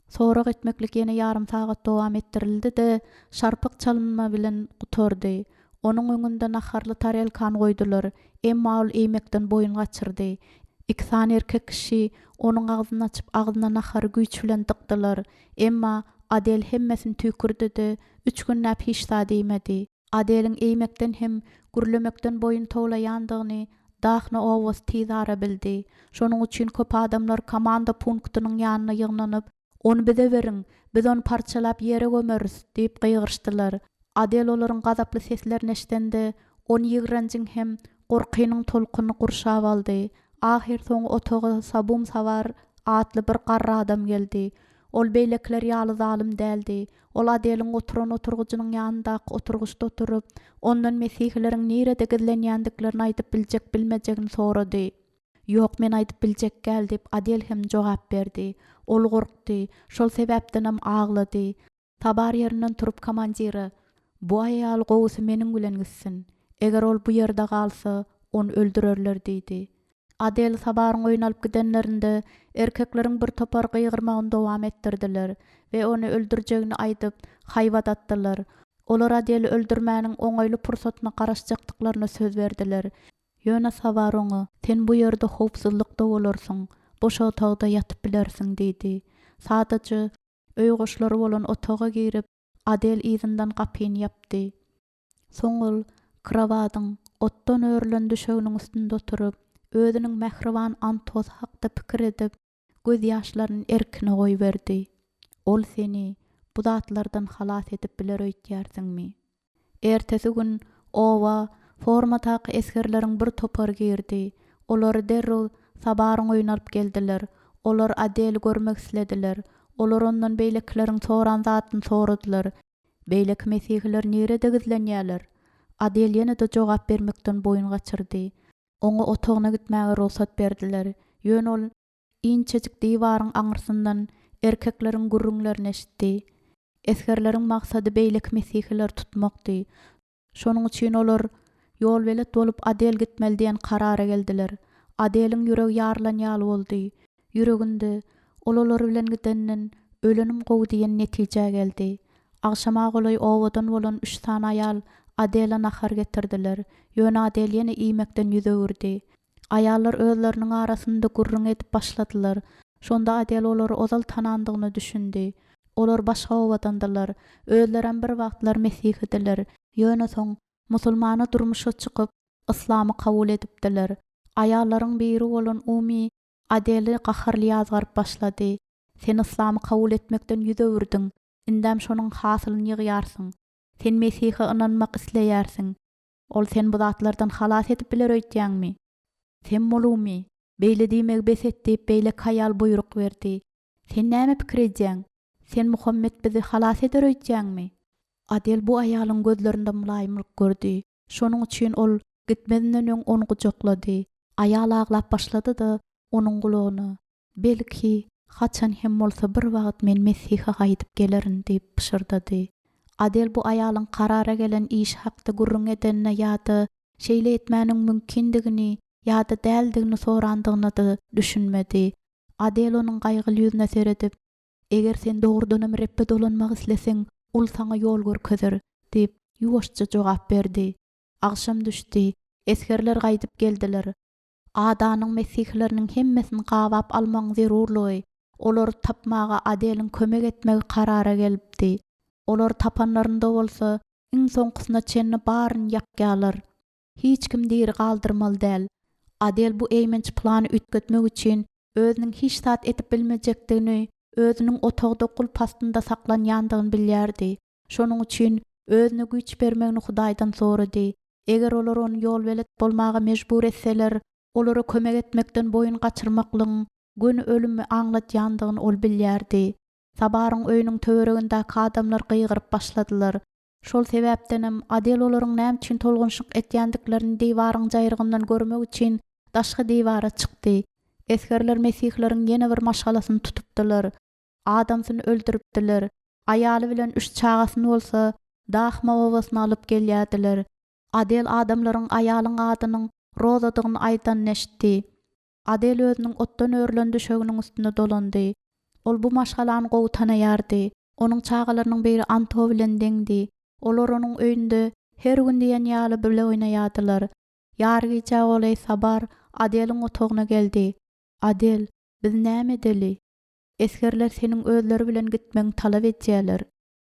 Sorag etmeklik ýene ýarym sagat dowam etdirildi-de, şarpyk çalynma bilen gutardy. Onuň öňünde naharly tarelkany goýdular, emma ol iýmekden boýun gaçyrdy. Iki sany erkek kişi onuň agzyny açyp, agzyna nahary güýç bilen dykdylar. Emma Adel hemmesini tüýkürdi-de, üç günläp hiç zat iýmedi. Adeliň iýmekden hem gürlemekden boýun towlaýandygyny Dahna obasy tizara bildi. Şonuň üçin köp adamlar komanda punktynyň ýanyna ýygnanyp, Ony bize beriň, biz ony parçalap ýere gömeris! diýip gygyryşdylar. Adel olaryň gazaply seslerini eşidende, ony ýigrenjiň hem gorkynyň tolkuny gurşap aldy. Ahyrsoňy otaga Sabum Sawar atly bir garry adam geldi. Ol beýlekiler ýaly zalym däldi. Ol Adeliň oturan oturgyjynyň ýanyndaky oturgyçda oturyp, ondan mesihileriň nirede gizlenýändiklerini aýdyp biljek-bilmejegini sorady. Ýok, men aýdyp biljek däl, diýip, Adel hem jogap berdi. Ol gorkdy, şol sebäpdenem aglady. Sabar ýerinden turup komandire, Bu aýal gowusy meniň bilen gitsin. Eger ol bu ýerde galsa, ony öldürerler diýdi. Adeli Sabaryň öýüne alyp gidenlerinde, erkekleriň bir topary gygyrmagyny dowam etdirdiler we ony öldürjegini aýdyp, haýbat atdylar. Olar Adeli öldürmäniň oňaýly pursatyna garaşjakdyklaryna söz berdiler. Ýöne Sabar oňa, Sen bu ýerde howpsuzlykda bolarsyň, boş otagda ýatyp bilersiň diýdi. Sadaja öý goşlary bolan otaga girip, Adel yzyndan gapyny ýapdy. Soň ol krowadyň otdan örülen düşeginiň üstünde oturyp, özüniň mähriban Antosy hakda pikir edip, gözýaşlaryny erkine goýberdi. Ol seni bu zatlardan halas edip biler öýtýärsiňmi? Ertesi gün oba formadaky esgerleriň bir topary girdi. Olary derrew Sabaryň öýüne alyp geldiler. Olar Adeli görmek islediler. Olar ondan beýlekileriň soran zadyny soradylar. Beýleki mesihiler nirede gizlenýärler? Adel ýene-de jogap bermekden boýun gaçyrdy. Oňa otagyna gitmäge rugsat berdiler. Ýöne ol inçejik diwaryň aňyrsyndan erkekleriň gürrüňlerini eşitdi. Esgerleriň maksady beýleki mesihileri tutmakdy. Şonuň üçin olar ýolbelet bolup Adel gitmeli diýen karara geldiler. Adeliň ýüregi ýarylan ýaly boldy. Ýüreginde, Ol olar bilen gidenden, ölenim gowy diýen netijä geldi. Agşama golaý obadan bolan üç sany aýal Adele nahar getirdiler. Ýöne Adel ýene iýmekden ýüz öwürdi. Aýallar özleriniň arasynda gürrüň edip başladylar. Şonda Adel olary ozal tanandygyna düşündi. Olar başga obadandylar. Özlerem bir wagtlar mesihidiler. Ýöne soň musulmana durmuşa çykyp, yslamy kabul edipdiler. Aýallaryň biri bolan Umi Adeli gaharly ýazgaryp başlady, Sen yslamy kabul etmekden ýüz öwürdiň, indem şonuň hasylyny ýygýarsyň. Sen Mesihe ynanmak isleýärsiň. Ol seni bu zatlardan halas edip biler öýtýäňmi? Sem bolumy? Beýle diýmegi bes et diýip beýleki aýal buýruk berdi. Sen näme pikir edýäň? Sen Muhammet bizi halas eder öýtýäňmi? Adel bu aýalyň gözlerinde mylaýymlyk gördi. Şonuň üçin ol gitmezinden öň ony gujaklady. Aýal aglap başlady-da, onuň gulagyna, Belki, haçan hem bolsa bir wagt men Mesihe gaýdyp gelerin diýip pyşyrdady. Adel bu aýalyň karara gelen işi hakda gürrüň edenine ýa-da şeýle etmäniň mümkindigini ýa-da däldigini sorandygyna-da düşünmedi. Adel onuň gaýgyly ýüzüne seredip, Eger sen dogrudanam Rebbe dolanmak isleseň, Ol saňa ýol görkezer, diýip, ýuwaşja jogap berdi. Agşam düşdi. Esgerler gaýdyp geldiler. Adanyň mesihileriniň hemmesini gabap almagyň zerurlygy, olary tapmaga Adeliň kömek etmegi karara gelipdi. Olary tapanlarynda bolsa, iň soňkusyna çenli baryny ýakýarlar. Hiç kim diri galdyrmaly däl. Adel bu eýmenç plany üýtgetmek üçin özüniň hiç zat edip bilmejekdigini, özüniň otagda gulp astynda saklanýandygyny bilýärdi. Şonuň üçin özüne güýç bermegini Hudaýdan sorady. Eger olar ony ýolbelet bolmaga mejbur etseler, olara kömek etmekden boýun gaçyrmaklygyň göni ölümi aňladýandygyny ol bilýärdi. Sabaryň öýüniň töweregindäki adamlar gygyryp başladylar. Şol sebäpdenem Adel olaryň näme üçin tolgunyşyk etýändiklerini diwaryň jaýrygyndan görmek üçin daşky diwara çykdy. Esgerler mesihleriň ýene bir maşgalasyny tutupdylar. Adamsyny öldüripdiler. Aýaly bilen üç çagasyny bolsa Dahma obasyna alyp gelýärdiler. Adel adamlaryň aýalyň adynyň Rozadygyny aýdanyny eşitdi. Adel özüniň otdan örülen düşeginiň üstüne dolandy. Ol bu maşgalany gowy tanaýardy. Onuň çagalarynyň biri Anto bilen deňdi. Olar onuň öýünde her gün diýen ýaly bile oýnaýardylar. Ýarygijä golaý Sabar Adeliň otagyna geldi. Adel, biz näme edeli? Esgerler seniň özleri bilen gitmegiňi talap edýärler.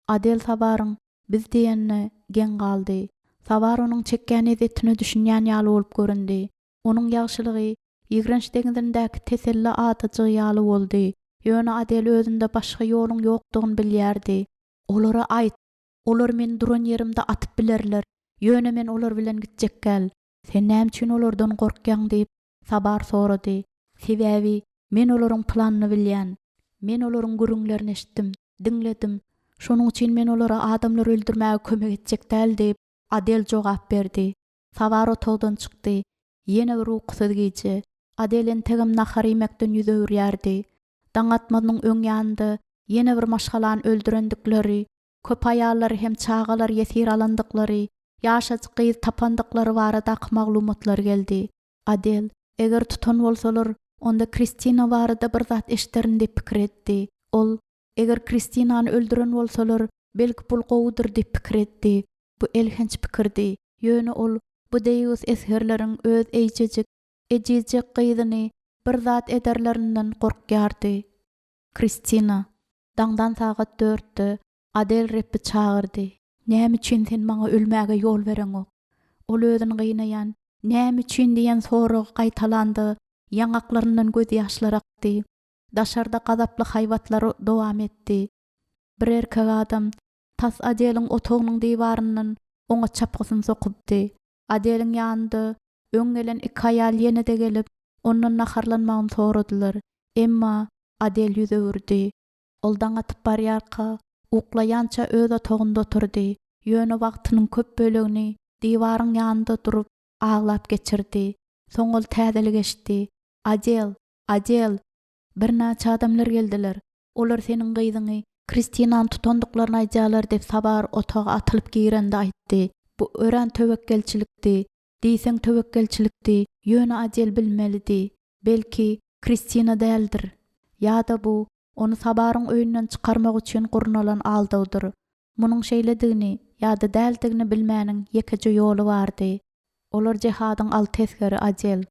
Adel Sabaryň Biz diýenine geň galdy. Sabar onuň çekýän ezýetine düşünýän ýaly bolup göründi. Onuň ýagşylygy ýigrenç deňzindäki teselli adajygy ýaly boldy. Ýöne Adel özünde başga ýoluň ýokdugyny bilýärdi. Olara aýt, olar meni duran ýerimde atyp bilerler, ýöne men olar bilen gitjek däl. Sen näme üçin olardan gorkýaň diýip, Sabar sorady. Sebäbi men olaryň planyny bilýän. Men olaryň gürrüňlerini eşitdim, diňledim. Şonuň üçin men olara adamlary öldürmäge kömek etjek däl diýip, Adel jogap berdi. Sabar otagdan çykdy. Ýene bir ukusyz gije. Adel entegem nahar iýmekden ýüz öwürýärdi. Daň atmazynyň öň ýanynda ýene bir maşgalany öldürendikleri, köp aýallary hem çagalary ýesir alandyklary, ýaşajyk gyzy tapandyklary baradaky maglumatlar geldi. Adel, eger tutan bolsalar, onda Kristina barada bir zat eşderin diýip pikir etdi. Ol, eger Kristinany öldüren bolsalar, belki bul gowudyr diýip pikir etdi. Bu elhenç pikirdi. Ýöne ol. Bu deýýus esgerleriň öz eýjejik, ejizjek gyzyny bir zat ederlerinden gorkýardy. Kristina. Daňdan sagat dörtde Adel Rebbi çagyrdy. Näme üçin sen maňa ölmäge ýol bereňok? Ol özüni gynaýan Näme üçin diýen soragy gaýtalanda, ýaňaklaryndan gözýaşlar akdy. Daşarda gazaply haýbatlar dowam etdi. Bir erkek adam tas Adeliň otagynyň diwaryndan oňa çapgysyny sokupdy. Adeliň ýanynda öň gelen iki aýal ýene-de gelip, ondan naharlanmagyny soradylar. Emma Adel ýüz öwürdi. Ol daň atyp barýarka, uklaýança öz otagynda oturdy, ýöne wagtynyň köp bölegini diwaryň ýanynda durup, aglap geçirdi. Soň ol täzelik eşitdi. Adel! Adel! Birnäçe adamlar geldiler. Olar seniň gyzyňy, Kristinany tutandyklaryny aýdýarlar diýip Sabar otaga atylyp girende aýtdy. Bu örän töwekgelçilikdi. Diýseň töwekgelçilikdi, ýöne Adel bilmelidi. Belki, Kristina däldir. Ýa-da bu, ony Sabaryň öýünden çykarmak üçin gurnalan aldawdyr. Munuň şeýledigini ýa-da däldigini bilmäniň ýekeje ýoly bardy. Olar Jehadyň alty esgeri Adel.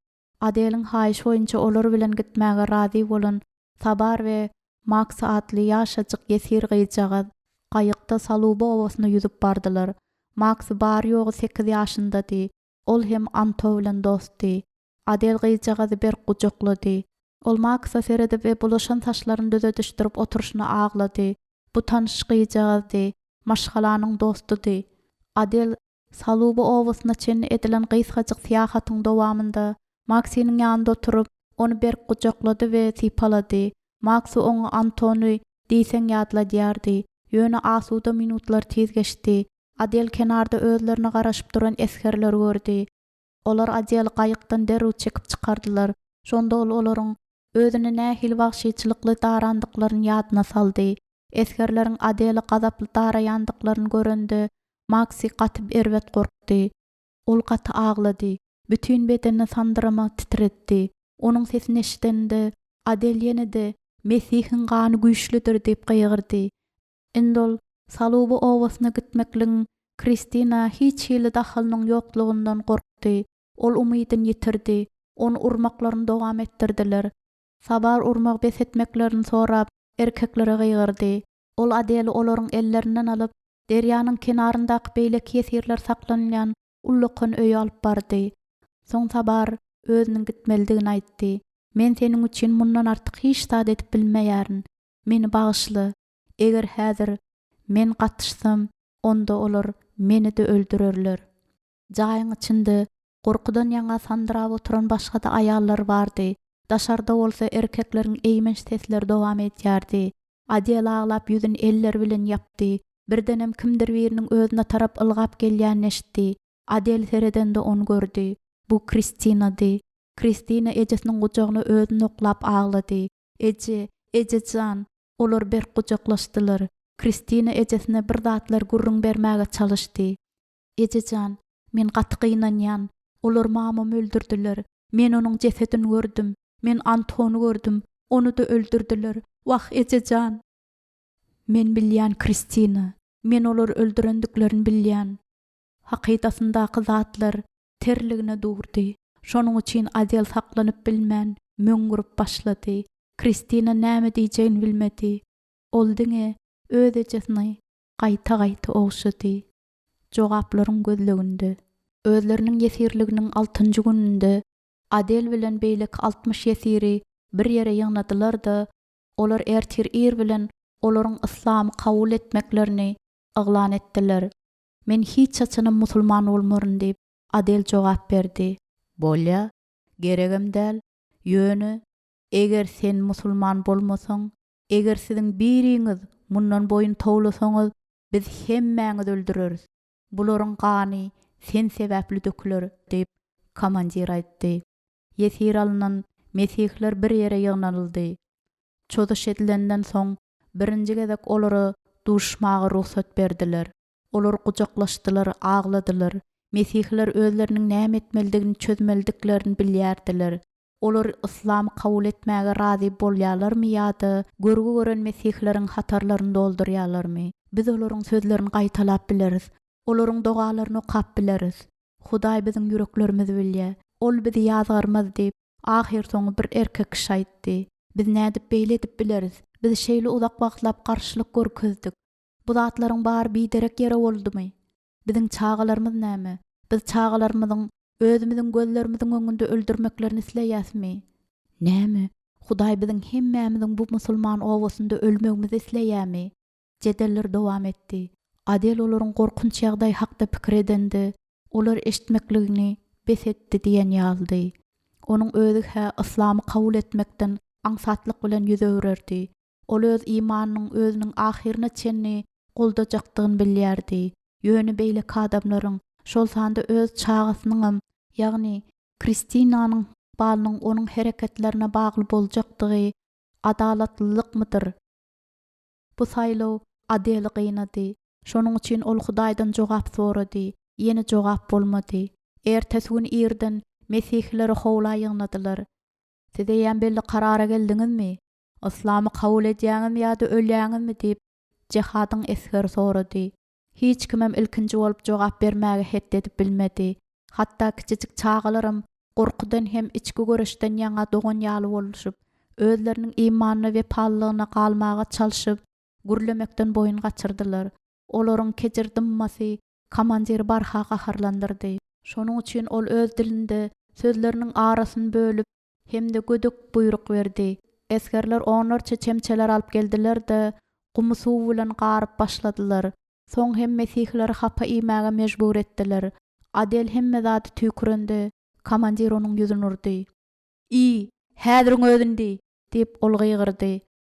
Adeliň haýyşy boýunça olar bilen gitmäge razy bolan Sabar we Maks atly ýaşajyk ýesir gyzjagaz gaýykda Saluba obasyna ýüzüp bardylar. Maks bary-ýogy sekiz ýaşyndady. Ol hem Anto bilen dostdy. Adel gyzjagazy berk gujaklady. Ol Maksa seredip we bulaşan saçlaryny düzedişdirip oturyşyna aglady. Bu tanyş gyzjagazdy. Maşgalanyň dostudy. Adel Saluba obasyna çenli edilen gysgajyk syýahatyň dowamynda Maksiniň ýanynda oturyp, ony berk gujaklady we sypalady. Maksi oňa Antony diýseň ýatladýardy. Ýöne asuda minutlar tiz geçdi. Adel kenarda özlerine garaşyp duran esgerleri gördi. Olar Adeli gaýykdan derrew çekip çykardylar. Şonda ol olaryň özüne nähili wagşyçylykly darandyklaryny ýadyna saldy. Esgerleriň Adeli gazaply daraýandyklaryny görende, Maksi gaty erbet gorkdy. Ol gaty aglady. Bütin bedenini sandyrama titretdi. Onuň sesini eşidende, Adel ýene-de, Mesihiň gany güýçlüdir diýip gygyrdy. Indi ol Saluba obasyna gitmekligiň Kristina hiç hili dahylynyň ýoklugyndan gorkdy. Ol umydyny ýitirdi. Ony urmaklaryny dowam etdirdiler. Sabar urmagy bes etmeklerini sorap, erkeklere gygyrdy. Ol Adeli olaryň ellerinden alyp, derýanyň kenaryndaky beýleki ýesirler saklanylýan ullakan öýe alyp bardy. Soň Sabar özüniň gitmelidigini aýtdy. Men seniň üçin mundan artyk hiç zat edip bilmeýärin. Meni bagyşla. Eger häzir men gatyşsam, onda olar meni-de öldürerler. Jaýyň içinde gorkudan ýaňa sandyrap oturan başga-da aýallar bardy. Daşarda bolsa erkekleriň eýmenç sesleri dowam edýärdi. Adel aglap ýüzüni elleri bilen ýapdy. Birdenem kimdir biriniň özüne tarap ylgap gelýänini eşitdi. Adel seredende ony gördi. Bu Kristinady. Kristina ejesiniň gujagyna özüni oklap aglady. Eje, eje jan! Olar berk gujaklaşdylar. Kristina ejesine bir zatlar gürrüň bermäge çalyşdy. Eje jan, men gaty gynanýan. Olar mamamy öldürdiler. Men onuň jesedini gördüm. Men Antony gördüm. Ony-da öldürdiler. Wah, eje jan! Men bilýän, Kristina. Men olary öldürendiklerini bilýän. Hakydasyndaky zatlar terligine durdy. Şonuň üçin Adel saklanyp bilmän, möňňürip başlady. Kristina näme diýjegini bilmedi. Ol diňe öz ejesini gaýta-gaýta ogşady. Jogaplaryň gözleginde. Özleriniň ýesirliginiň altynjy gününde Adel bilen beýleki 60 ýesiri bir ýere ýygnadylar-da, olar ertir ir bilen olaryň yslamy kabul etmeklerini yglan etdiler. Men hiç haçanam musulman bolmaryn diýip, Adel jogap berdi. Bolýa, geregem däl, ýöne, eger sen musulman bolmasaň, eger siziň biriňiz mundan boýun towlasaňyz, biz hemmäňizi öldüreris. Bularyň gany sen sebäpli döküler diýip, komandir aýtdy. Ýesir alnan mesihler bir ýere ýygnalyldy. Çozuş edilenden soň, birinji gezek olara duşmaga rugsat berdiler. Olar gujaklaşdylar, agladylar. Mesihler özleriniň näme etmelidigini çözmelidiklerini bilýärdiler. Olar yslamy kabul etmäge razy bolýarlarmy ýa-da görgi gören mesihleriň hatarlaryny doldurýarlarmy? Biz olaryň sözlerini gaýtalap bileris. Olaryň dogalaryny okap bileris. Hudaý biziň ýüreklerimizi bilýär. Ol bizi ýazgarmaz diýip, ahyrsoňy bir erkek kişi aýtdy. Biz nädip beýle edip bileris? Biz şeýle uzak wagtlap garşylyk görkezdik. Bu zatlaryň bary biderek ýere boldumy? Biziň çagalarymyz näme? Biz çagalarymyzyň özümiziň gözlerimiziň öňünde öldürmeklerini isleýäsmi? Näme, Hudaý biziň hemmämiziň bu musulman obasynda ölmegimizi isleýärmi? Jedeller dowam etdi. Adel olaryň gorkunç ýagdaýy hakda pikir edende, olar eşitmekligini bes etdi diýen ýalydy. Onuň özi-hä yslamy kabul etmekden aňsatlyk bilen ýüz öwrerdi. Ol öz imanynyň özüniň ahyryna çenli goldajakdygyny bilýärdi. Ýöne beýleki adamlaryň, şol sanda öz çagasynyňam, ýagny Kristinanyň ykbalynyň onuň hereketlerine bagly boljakdygy adalatlylykmydyr? Bu saýlaw Adeli gynady. Şonuň üçin ol Hudaýdan jogap sorady. Ýene jogap bolmady. Ertesi gün irden mesihileri howla ýygnadylar. Siz eýýäm belli karara geldiňizmi? Yslamy kabul edýäňizmi ýa-da ölýäňizmi diýip, jehadyň esgeri sorady. Hiç kimem ilkinji bolup jogap bermäge hetdi edip bilmedi. Hatda kiçijik çagalaram gorkudan hem içki göreşden ýaňa doňan ýaly boluşyp, özleriniň imanyna wepalylygyna galmaga çalşyp, gürlemekden boýun gaçyrdylar. Olaryň kejir dymmasy komandiri barha gaharlandyrdy. Şonuň üçin ol öz dilinde sözleriniň arasyny bölüp hem-de gödek buýruk berdi. Esgerler onlarça çemçeler alyp geldiler-de, gumy suw bilen garyp başladylar. Soň hem mesihileri hapa iýmäge mejbur etdiler. Adel hemme zady tüýkürende, komandir onuň ýüzüni urdy. Iý, häziriň özünde! diýip, ol gygyrdy.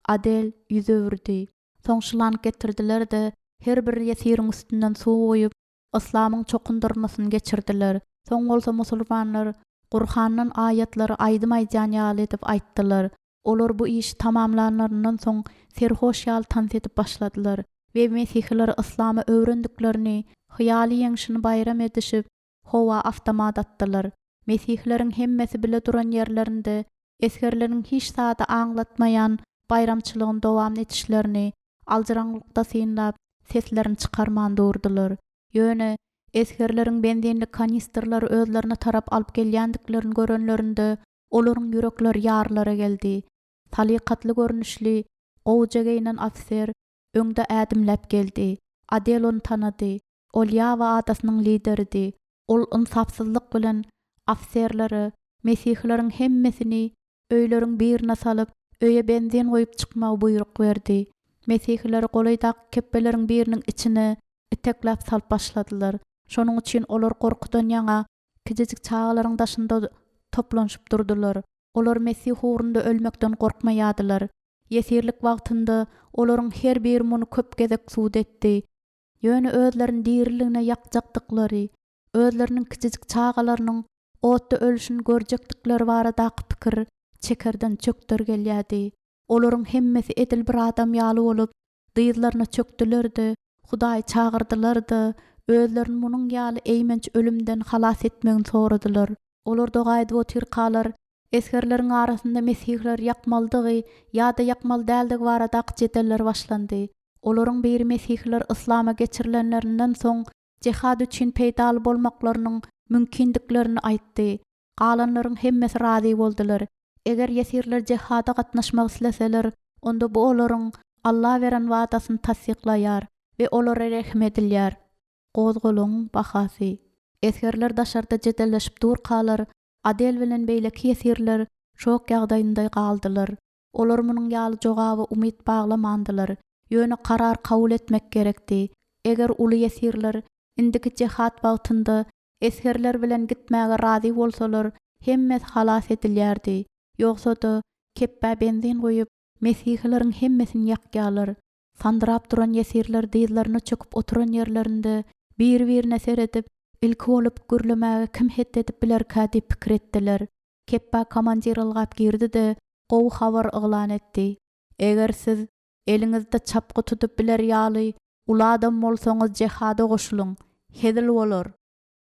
Adel ýüz öwürdi. Soň şlank getirdiler-de, her bir ýesiriň üstünden suw guýup, yslamyň çokundyrmasyny geçirdiler. Soň bolsa musulmanlar Gurhandan aýatlary aýdym aýdýan ýaly edip aýtdylar. Olar bu işi tamamlanlaryndan soň serhoş ýaly tans edip başladylar we mesihileri yslama öwrendiklerini hyýaly ýeňşini baýram edişip, howa awtomat atdylar. Mesihileriň hemmesi bile duran ýerlerinde esgerleriň hiç zady aňlatmaýan baýramçylygyny dowam etişlerini aljyraňlykda synlap, seslerini çykarman durdular. Ýöne, esgerleriň benzinli kanistrleri özlerine tarap alyp gelýändiklerini görenlerinde, olaryň ýürekleri ýarylara geldi. Salykatly görnüşli, gowuja geýnen ofiser öňde ädimläp geldi. Adel ony tanady. Ol Ýawa adasynyň lideridi. Ol ynsapsyzlyk bilen ofiserlere mesihileriň hemmesini öýleriň birine salyp, öýe benzin guýup çykmagy buýruk berdi. Mesihileri golaýdaky kepbeleriň biriniň içine itekläp salyp başladylar. Şonuň üçin olar gorkudan ýaňa kijijik çagalaryň daşynda toplanyşyp durdular. Olar Mesih ugrunda ölmekden gorkmaýardylar. Ýesirlik wagtynda olaryň her biri muny köp gezek subut etdi. Ýöne özlerini diriligine ýakjakdyklary, özleriniň kiçijik çagalarynyň otda ölüşini görjekdikleri baradaky pikir çekerden çökder gelýärdi. Olaryň hemmesi edil bir adam ýaly bolup, dyzlaryna çökdüler-de, Hudaýy çagyrdylar-da, özlerini munuň ýaly eýmenç ölümden halas etmegini soradylar. Olar doga edip otyrkalar, esgerleriň arasynda mesihleri ýakmalydygy ýa-da ýakmaly däldigi baradaky jedeller başlandy. Olaryň biri mesihler yslama geçirilenlerinden soň jihad üçin peýdaly bolmaklarynyň mümkindiklerini aýtdy. Galanlaryň hemmesi razy boldular. Eger ýesirler jihada gatnaşmak isleseler, onda bu olaryň Alla beren wadasyny tassyklaýar we olara rehim edilýär. Gozgalaňyň bahasy. Esgerler daşarda jedelleşip durkalar, Adel bilen beýleki ýesirler şok ýagdaýynda galdylar. Olar munuň ýaly jogaba umyt baglamandylar. Ýöne karar kabul etmek gerekdi. Eger uly ýesirler indiki jihad wagtynda esgerler bilen gitmäge razy bolsalar, hemmesi halas edilýärdi. Ýogsa-da, kepbä benzin guýup, mesihileriň hemmesini ýakýarlar. Sandyrap duran ýesirler dyzlaryna çöküp oturan ýerlerinde biri-birine seredip, ilki bolup gürlemäge kim het edip bilerkä diýip pikir etdiler. Kepbä komandir ylgap girdi-de, gowy habar yglan etdi. Eger siz eliňizde çapgy tutup biler ýaly uly adam bolsaňyz jehada goşulyň, hezil bolar!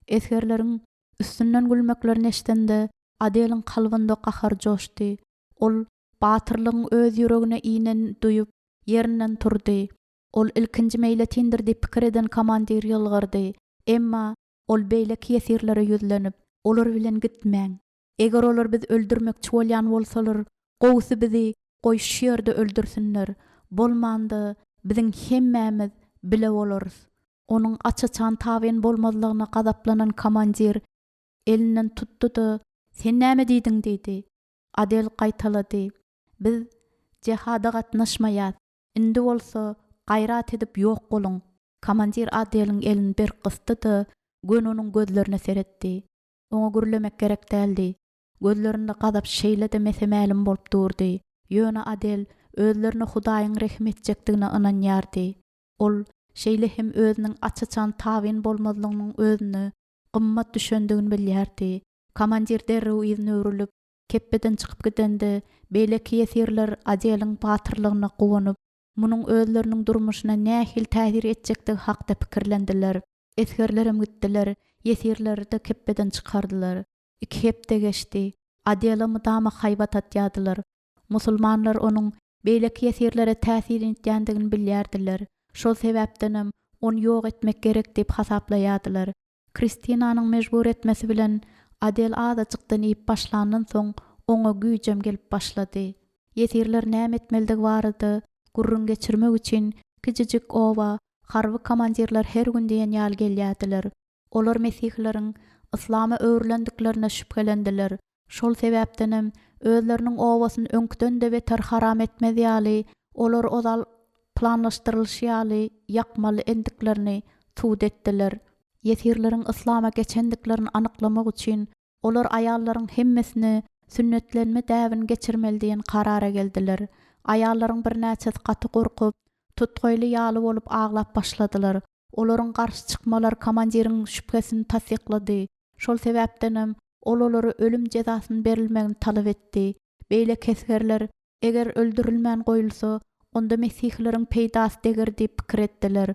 Esgerleriň üstünden gülmeklerini eşidende, Adeliň kalbynda gahar joşdy. Ol batyrlygyň öz ýüregine inenini duýup, ýerinden turdy. Ol ilkinji meýletindir diýip pikir eden komandir ýylgyrdy. Emma. Ol beýleki ýesirlere ýüzlenip, Olar bilen gitmäň. Eger olar bizi öldürmekçi bolýan bolsalar, gowusy bizi, goý, şu ýerde öldürsinler. Bolmanda, biziň hemmämiz bile bolarys. Onuň aç-açan tabyn bolmazlygyna gazaplanan komandir elinden tutdy-da, Sen näme diýdiň? diýdi. Adel gaýtalady, Biz jehada gatnaşmaýas. Indi bolsa, gaýrat edip ýok boluň! Komandir Adeliň elini berk gysdy-da, göni onuň gözlerine seretdi. Oňa gürlemek gerek däldi. Gözlerinde gazap şeýle-de mese-mälim bolup durdy. Ýöne Adel özlerine Hudaýyň rehim etjekdigine ynanýardy. Ol şeýle hem özüniň aç-açan tabyn bolmazlygynyň özüne gymmat düşendigini bilýärdi. Komandir derrew yzyna öwrülip, kepbeden çykyp gidende, beýleki ýesirler Adeliň batyrlygyna guwanyp, munuň özleriniň durmuşyna nähili täsir etjekdigi hakda pikirlendiler. Esgerlerem gitdiler, ýesirleri-de kepbeden çykardylar. Iki hepde geçdi. Adele mydama haýbat atýardylar. Musulmanlar onuň beýleki ýesirlere täsir etýändigini bilýärdiler. Şol sebäpdenem ony ýok etmek gerek diýip hasaplaýardylar. Kristinanyň mejbur etmesi bilen Adel azajykdan iýip başlandan soň oňa güýjem gelip başlady. Ýesirler näme etmelidigi barada gürrüň geçirmek üçin kiçijik oba harby komandirler her gün diýen ýaly gelýärdiler. Olar mesihileriň yslama öwrülendiklerine şübhelendiler. Şol sebäpdenem, özleriniň obasyny öňküden-de beter haram etmez ýaly, olar ozal planlaşdyrylyşy ýaly ýakmaly endiklerini sud etdiler. Ýesirleriň yslama geçendiklerini anyklamak üçin, olar aýallaryň hemmesine sünnetlenme däbini geçirmeli diýen karara geldiler. Aýallaryň birnäçesi gaty gorkup, tutgaýly ýaly bolup aglap başladylar. Olaryň garşy çykmalary komandiriň şübhesini tassyklady. Şol sebäpdenem, ol olara ölüm jezasynyň berilmegini talap etdi. Beýleki esgerler, eger öldürilmän goýulsa, onda mesihileriň peýdasy deger diýip pikir etdiler.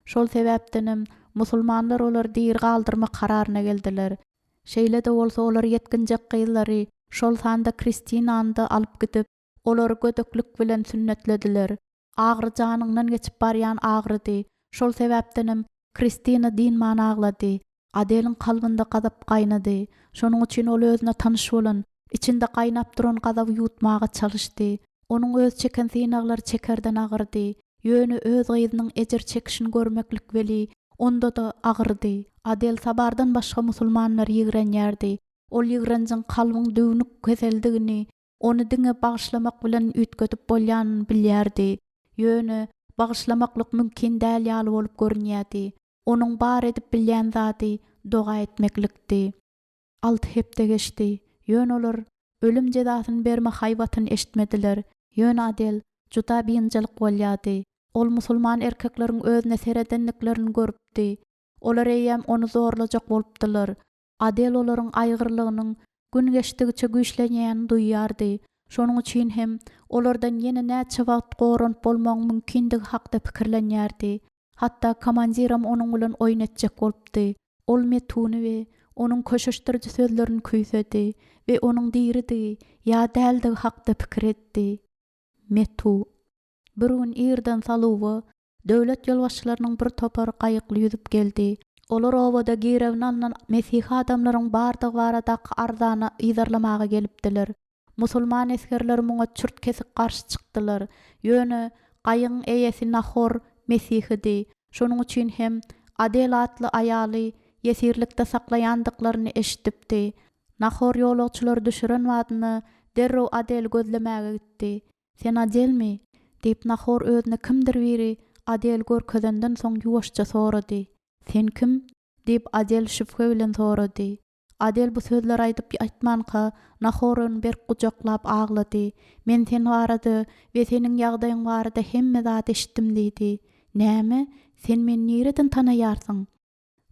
Şol sebäpdenem, musulmanlar olary diri galdyrmak kararyna geldiler. Şeýle-de bolsa, olar ýetginjek gyzlary, şol sanda Kristinany-da alyp gidip, olary gödeklik bilen sünnetlediler. Agyry janyňdan geçip barýan agyrydy. Şol sebäpdenem, Kristina dynman aglady. Adeliň kalbynda gazap gaýnady. Şonuň üçin ol özüne tanyş bolan, içinde gaýnap duran gazaby ýuwutmaga çalyşdy. Onuň öz çeken synaglary çekerden agyrdy. Ýöne öz gyzynyň ejir çekişini görmeklik weli, onda-da agyrdy. Adel Sabardan başga musulmanlary ýigrenýärdi. Ol ýigrenjiň kalbyň düwnük keseldigini, ony diňe bagyşlamak bilen üýtgedip bolýanyny bilýärdi. Ýöne bagyşlamaklyk mümkin däl ýaly bolup görünýärdi. Onuň bar edip bilýän zady doga etmeklikdi. Alty hepde geçdi. Ýöne olar ölüm jezasyny berme haýbatyny eşitmediler. Ýöne Adel juda biynjalyk bolýardy. Ol musulman erkekleriň özüne seredendiklerini görüpdi. Olar eýýäm ony zorlajak bolupdylar. Adel olaryň aýgyrlygynyň gün geçdigiçe güýçlenýänini duýýardy. Şonuň üçin hem, olardan ýene näçe wagt goranyp bolmagyň mümkindigi hakda pikirlenýärdi. Hatda komandiram onuň bilen oýun etjek bolupdy. Ol Metuny we onuň köşeşdiriji sözlerini küýsedi we onuň diridigi ýa däldigi hakda pikir etdi. Metu. Bir gün irden Saluwa döwlet ýolbaşçylarynyň bir topary gaýykly ýüzüp geldi. Olar obada girewine alnan mesihi adamlaryň bardygy baradaky arzany yzarlamaga gelipdiler. Musulman esgerleri muňa çürt-kesik garşy çykdylar. Ýöne gaýygyň eýesi Nahor mesihidi. Şonuň üçin hem Adel atly aýaly ýesirlikde saklaýandyklaryny eşidipdi. Nahor ýolagçylary düşüren badyna derrew Adeli gözlemäge gitdi. Sen Adelmi? diýip, Nahor özüne kimdir biri Adeli görkezenden soň ýuwaşja sorady. Sen kim? diýip, Adel şübhe bilen sorady. Adel bu sözleri aýdyp aýtmanka, Nahor ony berk gujaklap aglady. Men sen barada we seniň ýagdaýyň barada hemme zady eşitdim diýdi. Näme? Sen meni nireden tanaýarsyň?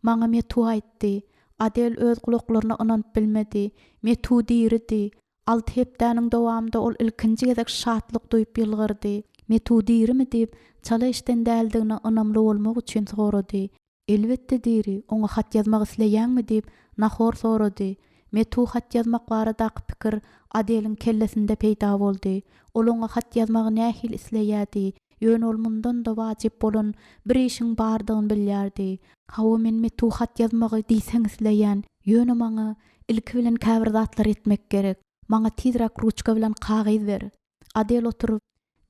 Maňa Metu aýtdy. Adel öz gulaklaryna ynanyp bilmedi. Metu diridi. Alty hepdäniň dowamynda ol ilkinji gezek şatlyk duýup ýylgyrdy. Metu dirimi diýip, çala eşiden däldigine ynamly bolmak üçin sorady. Elbetde diri, oňa hat ýazmak isleýäňmi diýip, Nahor sorady. Metu hat ýazmak baradaky pikir Adeliň kellesinde peýda boldy. Ol oňa hat ýazmagy nähili isleýärdi, ýöne ol mundan-da wajyp bolan bir işiň bardygyny bilýärdi. Hawa, men Metu hat ýazmagy diýseň isleýän, ýöne maňa ilki bilen käbir zatlar etmek gerek. Maňa tizräk ruçka bilen kagyz ber. Adel oturyp,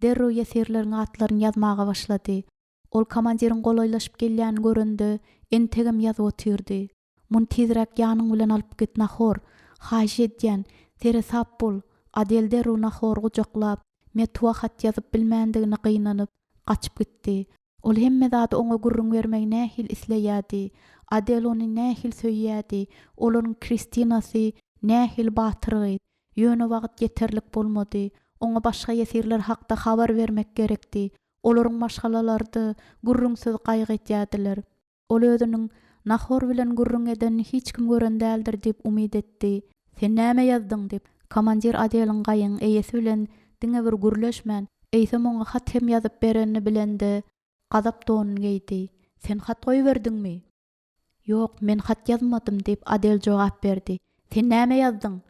derrew ýesirleriň atlaryny ýazmaga başlady. Ol komandiriň golaýlaşyp gelýänini görende, entegem ýazyp otyrdy. Muny tizräk ýanyň bilen alyp git, Nahor. Haýyş edýän, seresap bol. Adel derrew Nahory gujaklap, Metua hat ýazyp bilmändigine gynanyp, gaçyp gitdi. Ol hemme zady oňa gürrüň bermegi nähili isleýärdi, Adel ony nähili söýýärdi, olaryň Kristinasy nähili batyr gyz. Ýöne wagt ýeterlik bolmady. Oňa başga ýesirler hakda habar bermek gerekdi. Olaryň maşgalalary-da gürrüňsiz gaýgy edýärdiler. Ol özüniň Nahor bilen gürrüň edenini hiç kim gören däldir diýip umyt etdi. Sen näme ýazdyň? diýip, komandir Adeliň gaýygyň eýesi bilen diňe bir gürleşmän, eýsem oňa hat hem ýazyp berenini bilende, gazap donuny geýdi. Sen hat goýberdiňmi? Ýok, men hat ýazmadym, diýip, Adel jogap berdi. Sen näme ýazdyň?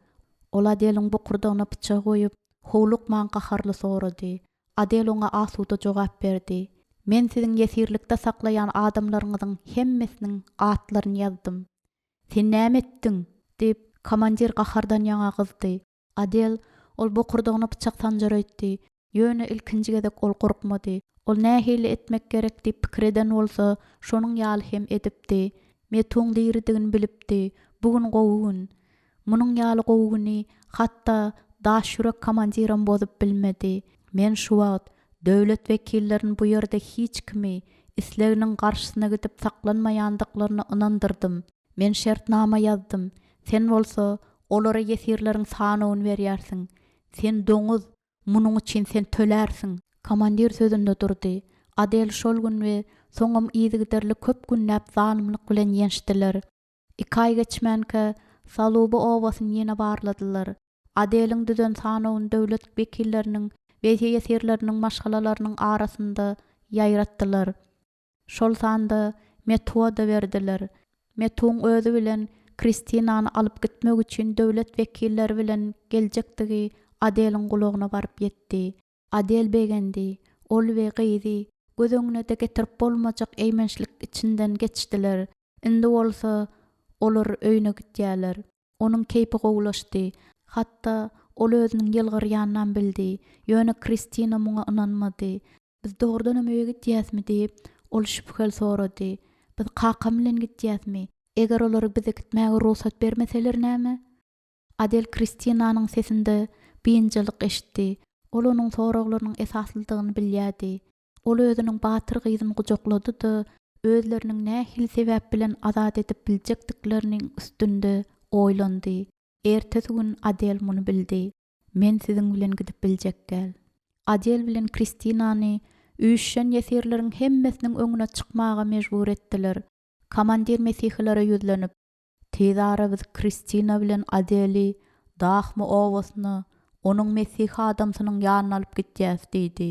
Ol Adeliň bokurdagyna pyçak goýup, howlukman gaharly sorady. Adel oňa asuda jogap berdi, Men siziň ýesirlikde saklaýan adamlaryňyzyň hemmesiniň atlaryny ýazdym. Sen näme etdiň? diýip, komandir gahardan ýaňa gyzdy. Adel ol bokurdagyna pyçak sanjar öýtdi. Ýöne ilkinji gezek ol gorkmady. Ol nähili etmek gerek diýip pikir eden bolsa, şonuň ýaly hem edipdi. Metuň diridigini bilipdi. Bu gün gowy gün. Munuň ýaly gowy güni hatda daş ýürek komandiram bozup bilmedi. Men şu wagt döwlet wekillerini bu ýerde hiç kimi isleginiň garşysyna gidip saklanmaýandyklaryna ynandyrdym. Men şertnama ýazdym. Sen bolsa olara ýesirleriň sanawyny berýärsiň. Sen doňuz, munuň üçin sen tölärsiň! Komandir sözünde durdy. Adel şol gün we soňam yzygiderli köp günläp zalymlyk bilen ýençdiler. Iki aý geçmänkä, Saluby obasyny ýene barladylar. Adeliň düzen sanawyny döwlet wekilleriniň we ýesirleriniň maşgalalarynyň arasynda ýaýratdylar. Şol sanda Metua-da berdiler. Metuň özi bilen Kristinany alyp gitmek üçin döwlet wekilleri bilen geljekdigi Adeliň gulagyna baryp ýetdi. Adel begendi. Ol we gyzy göz öňüne-de getirip bolmajak eýmençlik içinden geçdiler. Indi bolsa olar öýüne gitýärler. Onuň keýpi gowulaşdy. Hatda ol özüniň ýylgyrýanynam bildi. Ýöne Kristina muňa ynanmady. Biz dogrudanam öýe gitýäsmi? diýip, ol şübheli sorady. Biz kakam bilen gitýäsmi? Eger olar bize gitmäge rugsat bermeseler näme? Adel Kristinanyň sesinde biynjalyk eşitdi. Ol onuň soraglarynyň esaslydygyny bilýärdi. Ol özüniň batyr gyzyny gujaklady-da, özleriniň nähili sebäp bilen azat edip biljekdikleriniň üstünde oýlandy. Ertesi gün Adel muny bildi. Men siziň bilen gidip biljek däl. Adel bilen Kristinany üýşen ýesirleriň hemmesiniň öňüne çykmaga mejbur etdiler. Komandir mesihilere ýüzlenip, Tizara biz Kristina bilen Adeli Dahmy obasyna, onuň mesihi adamsynyň ýanyna alyp gitýäs diýdi.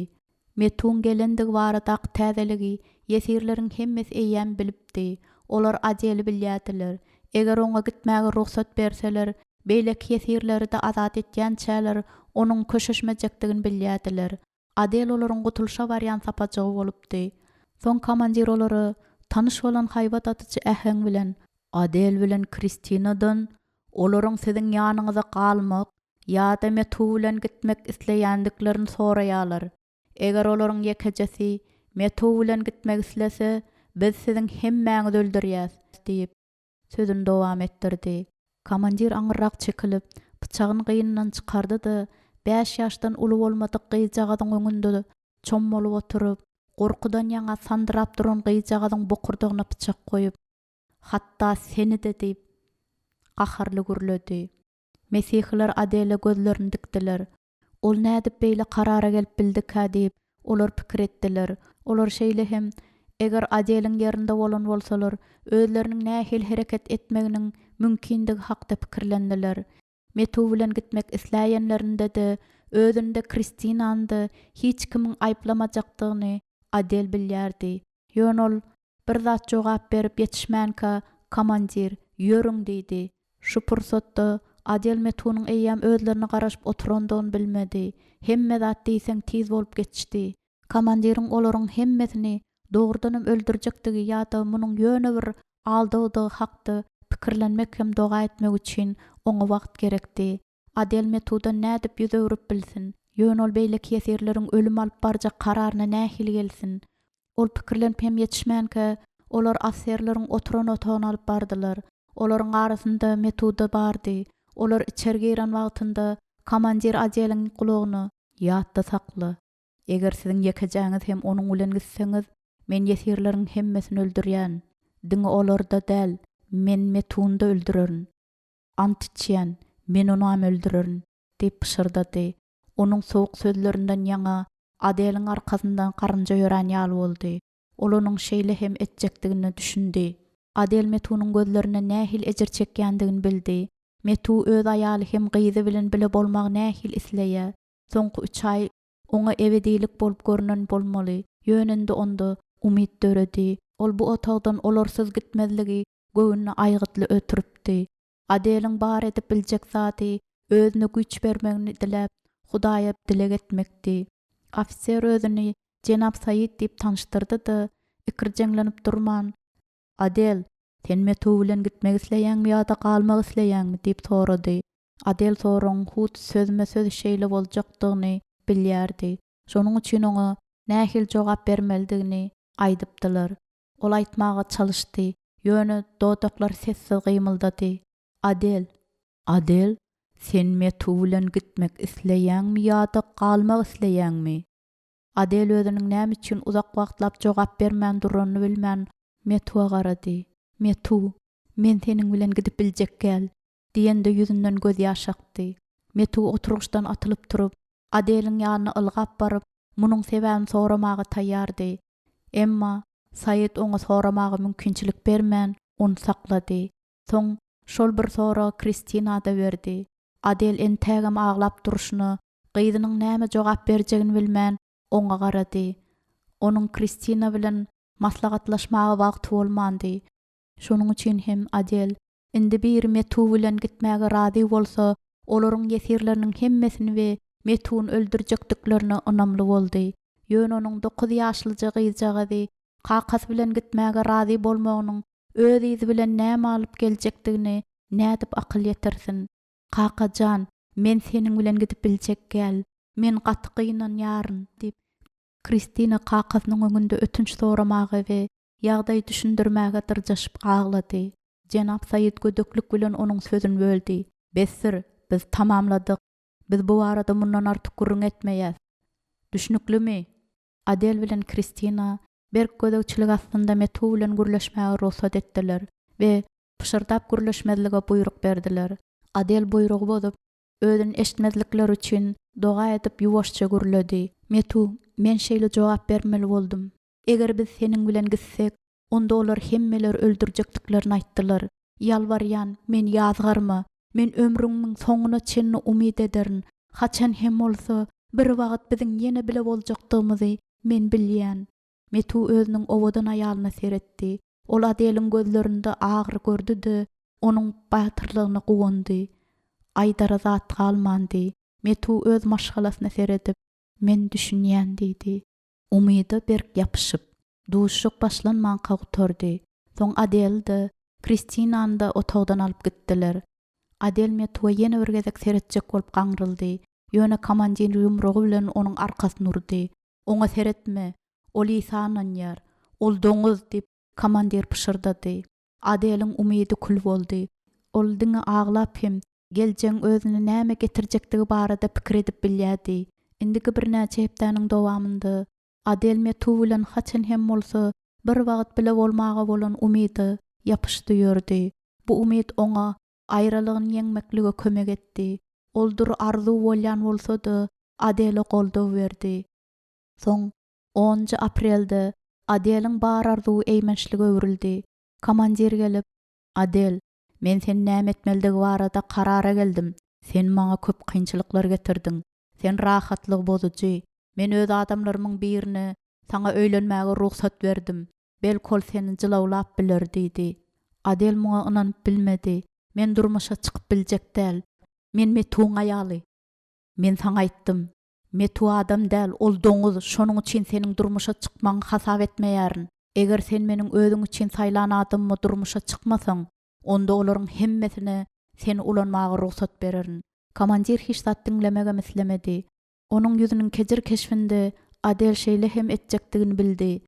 Metuň gelendigi baradaky täzeligi ýesirleriň hemmesi eýýäm bilipdi. Olar Adeli bilýärdiler. Eger oňa gitmäge rugsat berseler, beýleki ýesirleri-de azat etýänçäler onuň köşeşmejekdigini bilýärdiler. Adel olaryň gutulyşa barýan sapajygy bolupdy. Soň komandir olara tanyş bolan haýbat atyjy äheň bilen, Adel bilen Kristinadan olaryň siziň ýanyňyza galmak ýa-da Metu bilen gitmek isleýändiklerini soraýarlar. Eger olaryň ýekejesi Metu bilen gitmek islese, biz siziň hemmäňizi öldürýäs, diýip, sözüni dowam etdirdi. Komandir aňyrrak çekilip, pyçagyny gynyndan çykardy-da, bäş ýaşdan uly bolmadyk gyzjagazyň öňünde çommalyp oturyp, gorkudan ýaňa sandyrap duran gyzjagazyň bokurdagyna pyçak goýup, Hatda seni-de diýip, gaharly gürledi. Mesihiler Adele gözlerini dikdiler. Ol nädip beýle karara gelip bildikä diýip, olar pikir etdiler. Olar şeýle hem, eger Adeliň ýerinde bolan bolsalar, özleriniň nähili hereket etmeginiň mümkindigi hakda pikirlendiler. Metu bilen gitmek isläýenlerinde-de, özüni-de, Kristinany-da hiç kimiň aýyplamajakdygyny Adel bilýärdi. Ýöne ol bir zat jogap berip ýetişmänkä, komandir, Ýörüň! diýdi. Şu pursatda Adel Metunyň eýýäm özlerine garaşyp oturandygyny bilmedi. Hemme zat diýseň tiz bolup geçdi. Komandiriň olaryň hemmesini. Dogrudanam öldürjekdigi ýa-da munuň ýöne bir aldawdygy hakda pikirlenmek hem doga etmek üçin oňa wagt gerekdi. Adel Metudan nädip ýüz öwrüp bilsin? Ýöne ol beýleki ýesirleriň ölüm alyp barjak kararyna nähili gelsin? Ol pikirlenip hem ýetişmänkä, olar ofiserleriň oturan otagyna alyp bardylar. Olaryň arasynda Metu-da bardy. Olar içeri giren wagtynda komandir Adeliň gulagyna, Ýatda sakla, eger siziň ýekejäňiz hem onuň bilen gitseňiz, men ýesirleriň hemmesini öldürýän. Diňe olary-da däl, men Metuny-da öldürerin. Ant içýän, men onam öldürerin, diýip pyşyrdady. Onuň sowuk sözlerinden ýaňa Adeliň arkasyndan garynja ýörän ýaly boldy. Ol onuň şeýle hem etjekdigine düşündi. Adel Metunyň gözlerinde nähili ejir çekýändigini bildi. Metu öz aýaly hem gyzy bilen bile bolmagy nähili isleýär. Soňky üç aý oňa ebedilik bolup görnen bolmaly. Ýöne indi onda umyt döredi. Ol bu otagdan olarsyz gitmezligi göwnüne aýgytly ötüripdi. Adeliň bar edip biljek zady özüne güýç bermegini diläp, Hudaýa dileg etmekdi. Ofiser özüni jenap Said diýip tanyşdyrdy-da, ikirjeňlenip durman, Adel, sen Metu bilen gitmek isleýäňmi ýa-da galmak isleýäňmi? diýip sorady. Adel soragyň hut sözme-söz şeýle boljakdygyny bilýärdi. Şonuň üçin oňa nähili jogap bermelidigini aýdypdylar. Ol aýtmaga çalyşdy, ýöne dodaklary sessiz gymyldady. Adel! Adel, sen Metu bilen gitmek isleýäňmi ýa-da galmak isleýäňmi? Adel özüniň näme üçin uzak wagtlap jogap bermän duranyny bilmän, Metua garady. Metu, men seniň bilen gidip biljek däl, diýende ýüzünden gözýaş akdy. Metu oturgyçdan atylyp turup, Adeliň ýanyna ylgap baryp, munuň sebäbini soramaga taýýardy. Emma Said oňa soramaga mümkinçilik bermän, ony saklady. Soň şol bir soragy Kristina-da berdi. Adel entägem aglap durşuna, gyzynyň näme jogap berjegini bilmän, oňa garady. Onuň Kristina bilen maslahatlaşmaga wagty bolmandy. Şonuň üçin hem Adel Indi biri Metu bilen gitmäge razy bolsa, olaryň ýesirleriniň hemmesini we Metuny öldürjekdiklerine ynamly boldy. Ýöne onuň dokuz ýaşlyja gyzjagazy kakasy bilen gitmäge razy bolmagynyň öz yzy bilen näme alyp geljekdigini nädip akyl ýetirsin? Kaka jan, men seniň bilen gidip biljek däl. Men gaty gynanýaryn, diýip, Kristina kakasynyň öňünde ötünç soramaga we ýagdaýy düşündirmäge dyrjaşyp aglady. Jenap Said gödeklik bilen onuň sözüni böldi. Besdir, biz tamamladyk. Biz bu barada mundan artyk gürrüň etmeýäs. Düşnüklimi? Adel bilen Kristina berk gözegçilik astynda Metu bilen gürleşmäge rugsat etdiler we pyşyrdap gürleşmezlige buýruk berdiler. Adel buýrugy bozup, özüni eşitmezlikleri üçin doga edip ýuwaşja gürledi. Metu, men şeýle jogap bermeli boldum. Eger biz seniň bilen gitsek, onda olar hemmeleri öldürjekdiklerini aýtdylar. Ýalbarýan, meni ýazgarma. Men ömrümiň soňuna çenli umyt ederin. Haçan hem bolsa, bir wagt biziň ýene bile boljakdygymyzy men bilýän. Metu özüniň owadan aýalyna seretdi. Ol Adeliň gözlerinde agyry gördi-de, onuň batyrlygyna guwandy. Aýdara zat galmandy. Metu öz maşgalasyna seredip, Men düşünýän diýdi. Umyda berk ýapyşyp, duşuşyk başlanmanka gutardy. Soň Adeli-de, Kristinany-da otagdan alyp gitdiler. Adel Metuwa ýene bir gezek seretjek bolup gaňryldy, ýöne komandir ýumrugy bilen onuň arkasyny urdy. Oňa seretme! Ol Isa ynanýar. Ol doňuz! diýip, komandir pyşyrdady. Adeliň umydy kül boldy. Ol diňe aglap hem geljegiň özüne näme getirjekdigi barada pikir edip bilýärdi. Indiki birnäçe hepdäniň dowamynda Adel Metu bilen haçan hem bolsa bir wagt bile bolmaga bolan umyda ýapyşdy ýördi. Bu umyt oňa aýralygyny ýeňmeklige kömek etdi. Ol dury arzuw bolýan bolsa-da, Adele goldaw berdi. Soň, onunjy aprelde Adeliň bar arzuwy eýmençlige öwrüldi. Komandir gelip, Adel, men seni näme etmelidigi barada karara geldim. Sen maňa köp kynçylyklar getirdiň. Sen rahatlygy bozujy. Men öz adamlarymyň birine saňa öýlenmäge rugsat berdim. Belki ol seni jylawlap biler diýdi. Adel muňa ynanyp bilmedi. Men durmuşa çykyp biljek däl. Men Metuň aýaly. Men saňa aýtdym. Metu adam däl, ol doňuz, şonuň üçin seniň durmuşa çykmagyňy hasap etmeýärin. Eger sen meniň özüň üçin saýlan adamyma durmuşa çykmasaň, onda olaryň hemmesine seni ulanmaga rugsat bererin. Komandir hiç zat diňlemegem islemedi. Onuň ýüzüniň kejir keşbinde Adel şeýle hem etjekdigini bildi.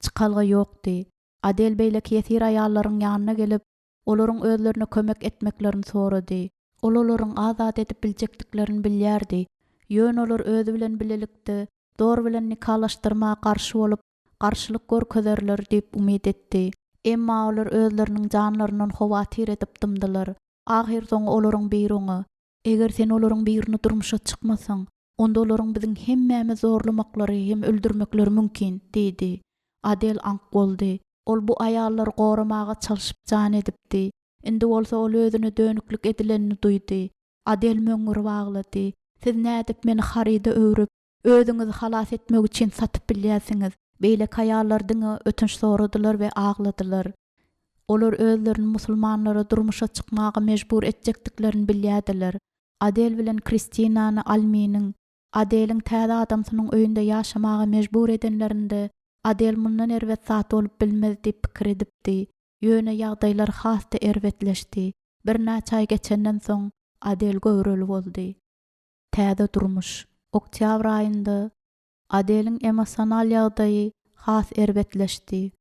Çykalga ýokdy. Adel beýleki ýesir aýallaryň ýanyna gelip, olaryň özlerine kömek etmeklerini sorady. Ol olaryň az zat edip biljekdiklerini bilýärdi, ýöne olar özi bilen bilelikde zor bilen nikalaşdyrmaga garşy bolup, garşylyk görkezerler diýip umyt etdi. Emma olar özleriniň janlaryndan howatyr edip dymdylar. Ahyrsoňy olaryň biri oňa, Eger sen olaryň birine durmuşa çykmasaň, onda olaryň biziň hemmämizi zorlamaklary hem öldürmekleri mümkin, diýdi. Adel aňk boldy. Ol bu aýallary goramaga çalşyp jan edipdi. Indi bolsa ol özüne dönüklik edilenini duýdy. Adel möňňürip aglady. Siz nädip meni haryda öwrüp, özüňizi halas etmek üçin satyp bilýärsiňiz? Beýleki aýallar diňe ötünç soradylar we agladylar. Olar özlerini musulmanlara durmuşa çykmaga mejbur etjekdiklerini bilýärdiler. Adel bilen Kristinany Alminiň, Adeliň täze adamsynyň öýünde ýaşamaga mejbur edenlerinde, Adel mundan erbet zat bolup bilmez diýip pikir edipdi. Ýöne ýagdaýlar has-da erbetleşdi. Birnäçe aý geçenden soň, Adel göwreli boldy. Täze durmuş. Oktýabr aýynda Adeliň emosional ýagdaýy has erbetleşdi.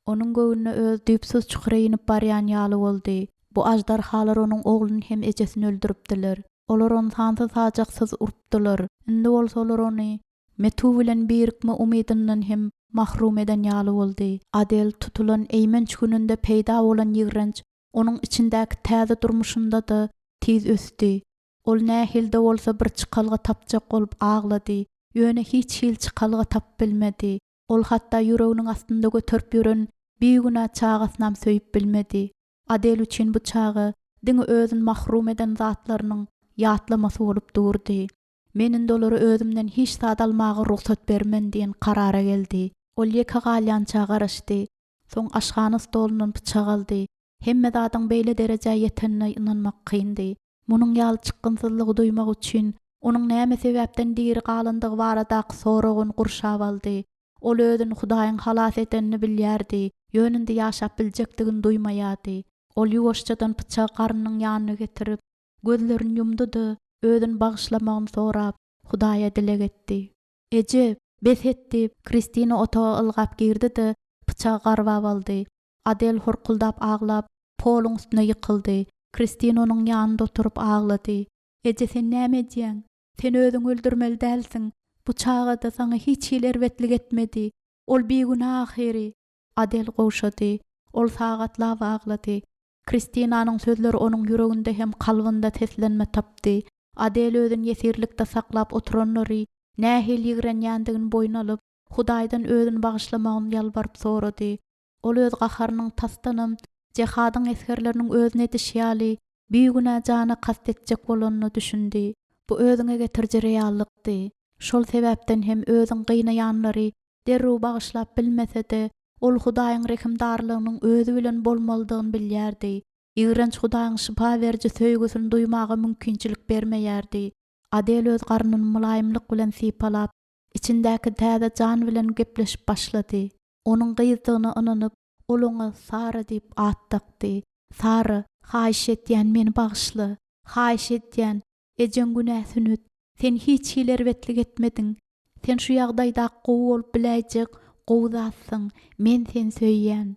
Onuň göwnüne öz düýpsüz çukura inip barýan ýaly boldy. Bu aždarhalar onuň ogluny hem ejesini öldüripdiler. Olar ony sansyz-sajaksyz urupdylar. Indi bolsa olar ony Metu bilen birikme umydyndan hem mahrum eden ýaly boldy. Adel tutulan eýmenç gününde peýda bolan ýigrenç onuň içindäki täze durmuşynda-da tiz ösdi. Ol nähili-de bolsa bir çykalga tapjak bolup aglady, ýöne hiç hili çykalga tapyp bilmedi. Ol hatda ýüreginiň astynda göterip ýören bigünä çagasynam söýüp bilmedi. Adel üçin bu çaga diňe özüni mahrum eden zatlarynyň ýatlamasy bolup durdy. Men indi olara özümden hiç zat almaga rugsat bermen diýen karara geldi. Ol ýeke galýança garaşdy. Soň aşhana stolundan pyçak aldy. Hemme zadyň beýle derejä ýetenine ynanmak kyndy. Munuň ýaly çykgynsyzlygy duýmak üçin, onuň näme sebäpden diri galandygy baradaky sorag ony gurşap aldy. Ol özüni Hudaýyň halas edenini bilýärdi, ýöne indi ýaşap biljekdigini duýmaýardy. Ol ýuwaşjadan pyçagy garnynyň ýanyna getirip, gözlerini ýumdy-da, özüni bagyşlamagyny sorap, Hudaýa dileg etdi. Eje, bes et! diýip, Kristina otaga ylgap girdi-de, pyçagy garbap aldy. Adel horkuldap aglap, poluň üstüne ýykyldy. Kristina onuň ýanynda oturyp aglady. Eje, sen näme edýäň? Sen özüňi öldürmeli dälsiň. Bu çaga-da saňa hiç hili erbetlik etmedi. Ol bigünä ahyry. Adel gowşady. Ol sagatlap aglady. Kristinanyň sözleri onuň ýüreginde hem kalbynda seslenme tapdy. Adel özüni ýesirlikde saklap oturanlary nähili ýigrenýändigini boýun alyp, Hudaýdan özüni bagyşlamagyny ýalbaryp sorady. Ol öz gaharynyň tasdanam jehadyň esgerleriniň özüne edişi ýaly, bigünä jana kast etjek bolanyna düşündi. Bu özüňe getiriji reallykdy. Şol sebäpden hem özüň gynaýanlary derrew bagyşlap bilmese-de, ol Hudaýyň rehimdarlygynyň özi bilen bolmalydygyny bilýärdi. Ýigrenç Hudaýyň şypa beriji söýgüsini duýmaga mümkinçilik bermeýärdi. Adel öz garnyny mylaýymlyk bilen sypalap, içindäki täze jan bilen gepleşip başlady. Onuň gyzdygyna ynanyp, ol oňa Sara diýip at dakdy. Sara, haýyş edýän, meni bagyşla. Haýyş edýän, ejeň günäsini öt. Sen hiç hili erbetlik etmediň. Sen şu ýagdaýdaky gowy bolup biläýjek gowy zatsyň. Men seni söýýän.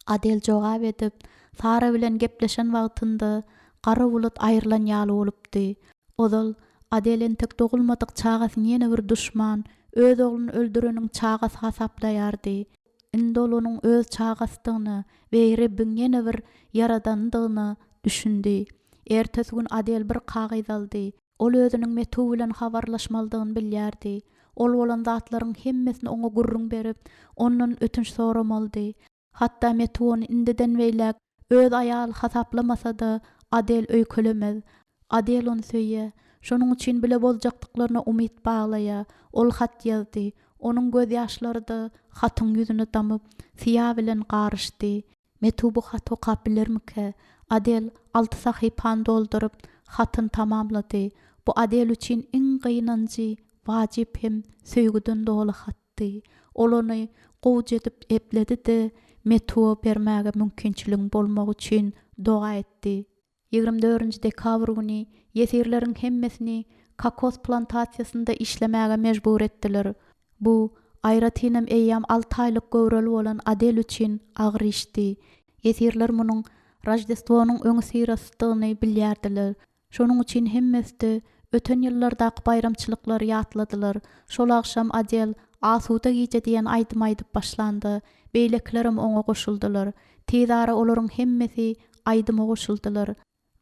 Adel jogap edip, Sara bilen gepleşen wagtynda gara bulut aýrylan ýaly bolupdy. Ozal, Adel entek dogulmadyk çagasyny ýene bir duşman, öz ogluny öldüreniň çagasy hasaplaýardy. Indi ol onuň öz çagasydygyna we Rebbiň ýene bir ýaradanydygyna düşündi. Ertesi gün Adel bir kagyz aldy. Ol özüniň Metu bilen habarlaşmalydygyny bilýärdi. Ol bolan zatlaryň hemmesini oňa gürrüň berip, ondan ötünç soramalydy. Hatda Metu ony indiden beýläk öz aýaly hasaplamasa-da, Adel öýkelemez. Adel ony söýýär. Şonuň üçin bile boljakdyklaryna umyt baglaýar. Ol hat ýazdy. Onuň gözýaşlary-da hatyň ýüzüne damyp, syýa bilen garyşdy. Metu bu haty okap bilermikä? Adel alty sahypany dolduryp, hatyny tamamlady. Bu Adel üçin iň gynanjy. wajyp hem söýgüden doly hatdy. Ol ony gowuja edip epledi-de, Metuwa bermäge mümkinçiligiň bolmagy üçin doga etdi. 24 dekabr güni ýesirleriň hemmesini kokos plantasiýasynda işlemäge mejbur etdiler. Bu, aýratynam eýýäm alty aýlyk göwreli bolan Adel üçin agyr işdi. Ýesirler munuň Roždestwonyň öňüsyrasydygyny bilýärdiler. Şonuň üçin hemmesi-de öten ýyllardaky baýramçylyklary ýatladylar. Şol agşam Adel Asuda gije diýen aýdymy aýdyp başlanda, beýlekilerem oňa goşuldylar. Tizara olaryň hemmesi aýdyma goşuldylar.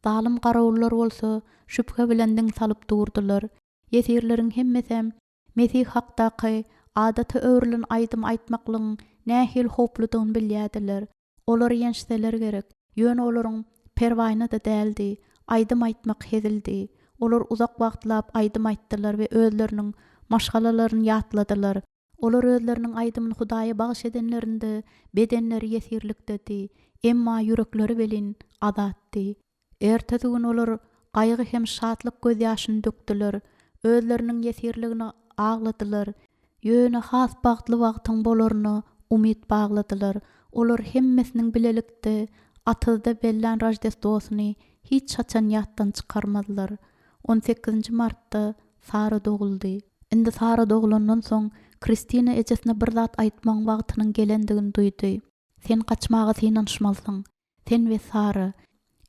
Zalym garawullar bolsa şübhe bilen diň salyp durdular. Ýesirleriň hemmesem Mesih hakdaky adata öwrülen aýdymy aýtmaklygyň nähili howpludygyny bilýärdiler. Olar ýençseler gerek, ýöne olaryň perwaýyna-da däldi. Aýdym aýtmak hezildi. Olar uzak wagtlap aýdym aýtdylar we özleriniň maşgalalaryny ýatladylar. Olar özleriniň aýdymyny Hudaýa bagyş edenlerinde bedenleri ýesirlikdedi, emma ýürekleri welin azatdy. Ertesi gün olar gaýgy hem şatlyk gözýaşyny dökdüler, özleriniň ýesirligini agladylar, ýöne has bagtly wagtyň bolaryna umyt bagladylar. Olar hemmesiniň bilelikde atyzda bellän Roždestwosyny hiç haçan ýatdan çykarmazlar. On sekizinji martda Sara doguldy. Indi Sara dogulandan soň, Kristina ejesine bir zat aýtmagyň wagtynyň gelendigini duýdy. Sen gaçmaga synanyşmalysyň. Sen we Sara,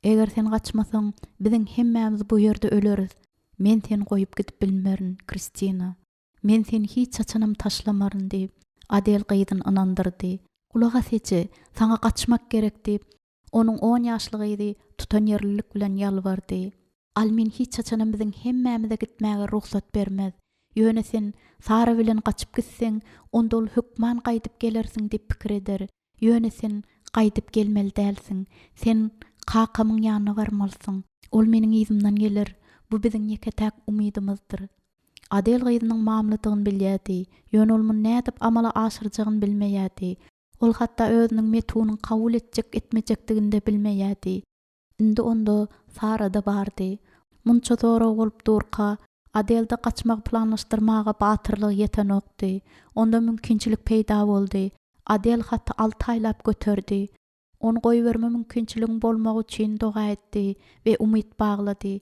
eger sen gaçmasaň, biziň hemmämiz bu ýerde öleris. Men seni goýup gidip bilmerin, Kristina. Men seni hiç haçanam taşlamaryn, diýip, Adel gyzyny ynandyrdy. Gulak as, eje, saňa gaçmak gerek, diýip, onuň on ýaşly gyzy tutanýerlilik bilen ýalbardy. Almin hiç haçanam biziň hemmämize gitmäge rugsat bermez. Ýöne sen Sara bilen gaçyp gitseň, onda ol hökman gaýdyp gelersiň diýip pikir eder. Ýöne sen gaýdyp gelmeli dälsiň. Sen kakamyň ýanyna barmalysyň. Ol meniň yzymdan geler. Bu biziň ýeke-täk umydymyzdyr. Adel gyzynyň mamladygyny bilýärdi. Ýöne ol muny nädip amala aşyrjagyny bilmeýärdi. Ol hatda özüniň Metunyň kabul etjek-etmejekdigini-de bilmeýärdi. Indi onda Sara-da bardy. Munça sorag bolup durka, Adelde gaçmagy planlaşdyrmaga batyrlygy ýetenokdy. Onda mümkinçilik peýda boldy. Adel haty alty aýlap göterdi. Ony goýberme mümkinçiligiň bolmagy üçin doga etdi we umyt baglady.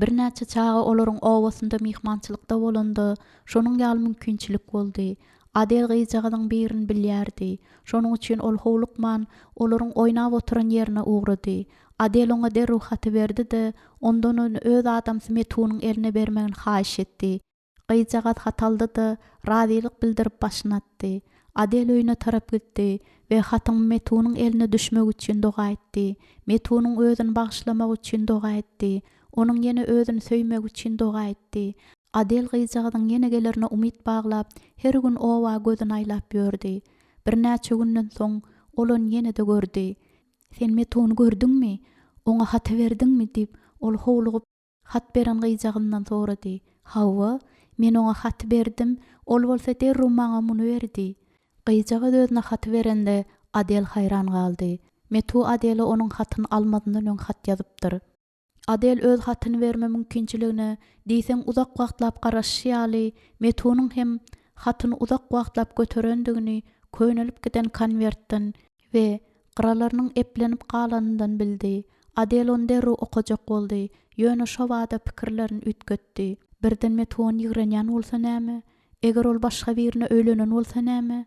Birnäçe çaga olaryň obasynda myhmançylykda bolanda, şonuň ýaly mümkinçilik boldy. Adel gyzjagazyň birini bilýärdi. Şonuň üçin ol howlukman, olaryň oýnap oturan ýerine ugrady. Adel oňa derrew haty berdi-de, ondan ony öz adamsy Metunyň eline bermegini haýyş etdi. Gyzjagaz hat aldy-da, razylyk bildirip başyny atdy. Adel öýüne tarap gitdi we hatyň Metunyň eline düşmegi üçin doga etdi. Metunyň özüni bagyşlamagy üçin doga etdi. Onuň ýene özüni söýmegi üçin doga etdi. Adel gyzjagazyň ýene gelerine umyt baglap, her gün oba gözüni aýlap ýördi. Birnäçe günden soň, ol ony ýene-de gördi. Sen Metuny gördüňmi? Oňa haty berdiňmi? diýip, ol howlugyp, Hat beren gyzjagyndan sorady. Hawa, men oňa haty berdim, ol bolsa derrew maňa muny berdi. Gyzjagaz özüne haty berende, Adel haýran galdy. Metu Adele onuň hatyny almazyndan öň hat ýazypdyr. Adel öz hatyny berme mümkinçiligine diýseň uzak wagtlap garaşyşy ýaly, Metunyň hem hatyny uzak wagtlap göterendigini könelip giden konwertden we gyralarynyň eplenip galanyndan bildi. Adel ony derrew okajak boldy, ýöne şo bada pikirlerini üýtgetdi. Birden Metu ony ýigrenýän bolsa näme? Eger ol başga birine öýlenen bolsa näme?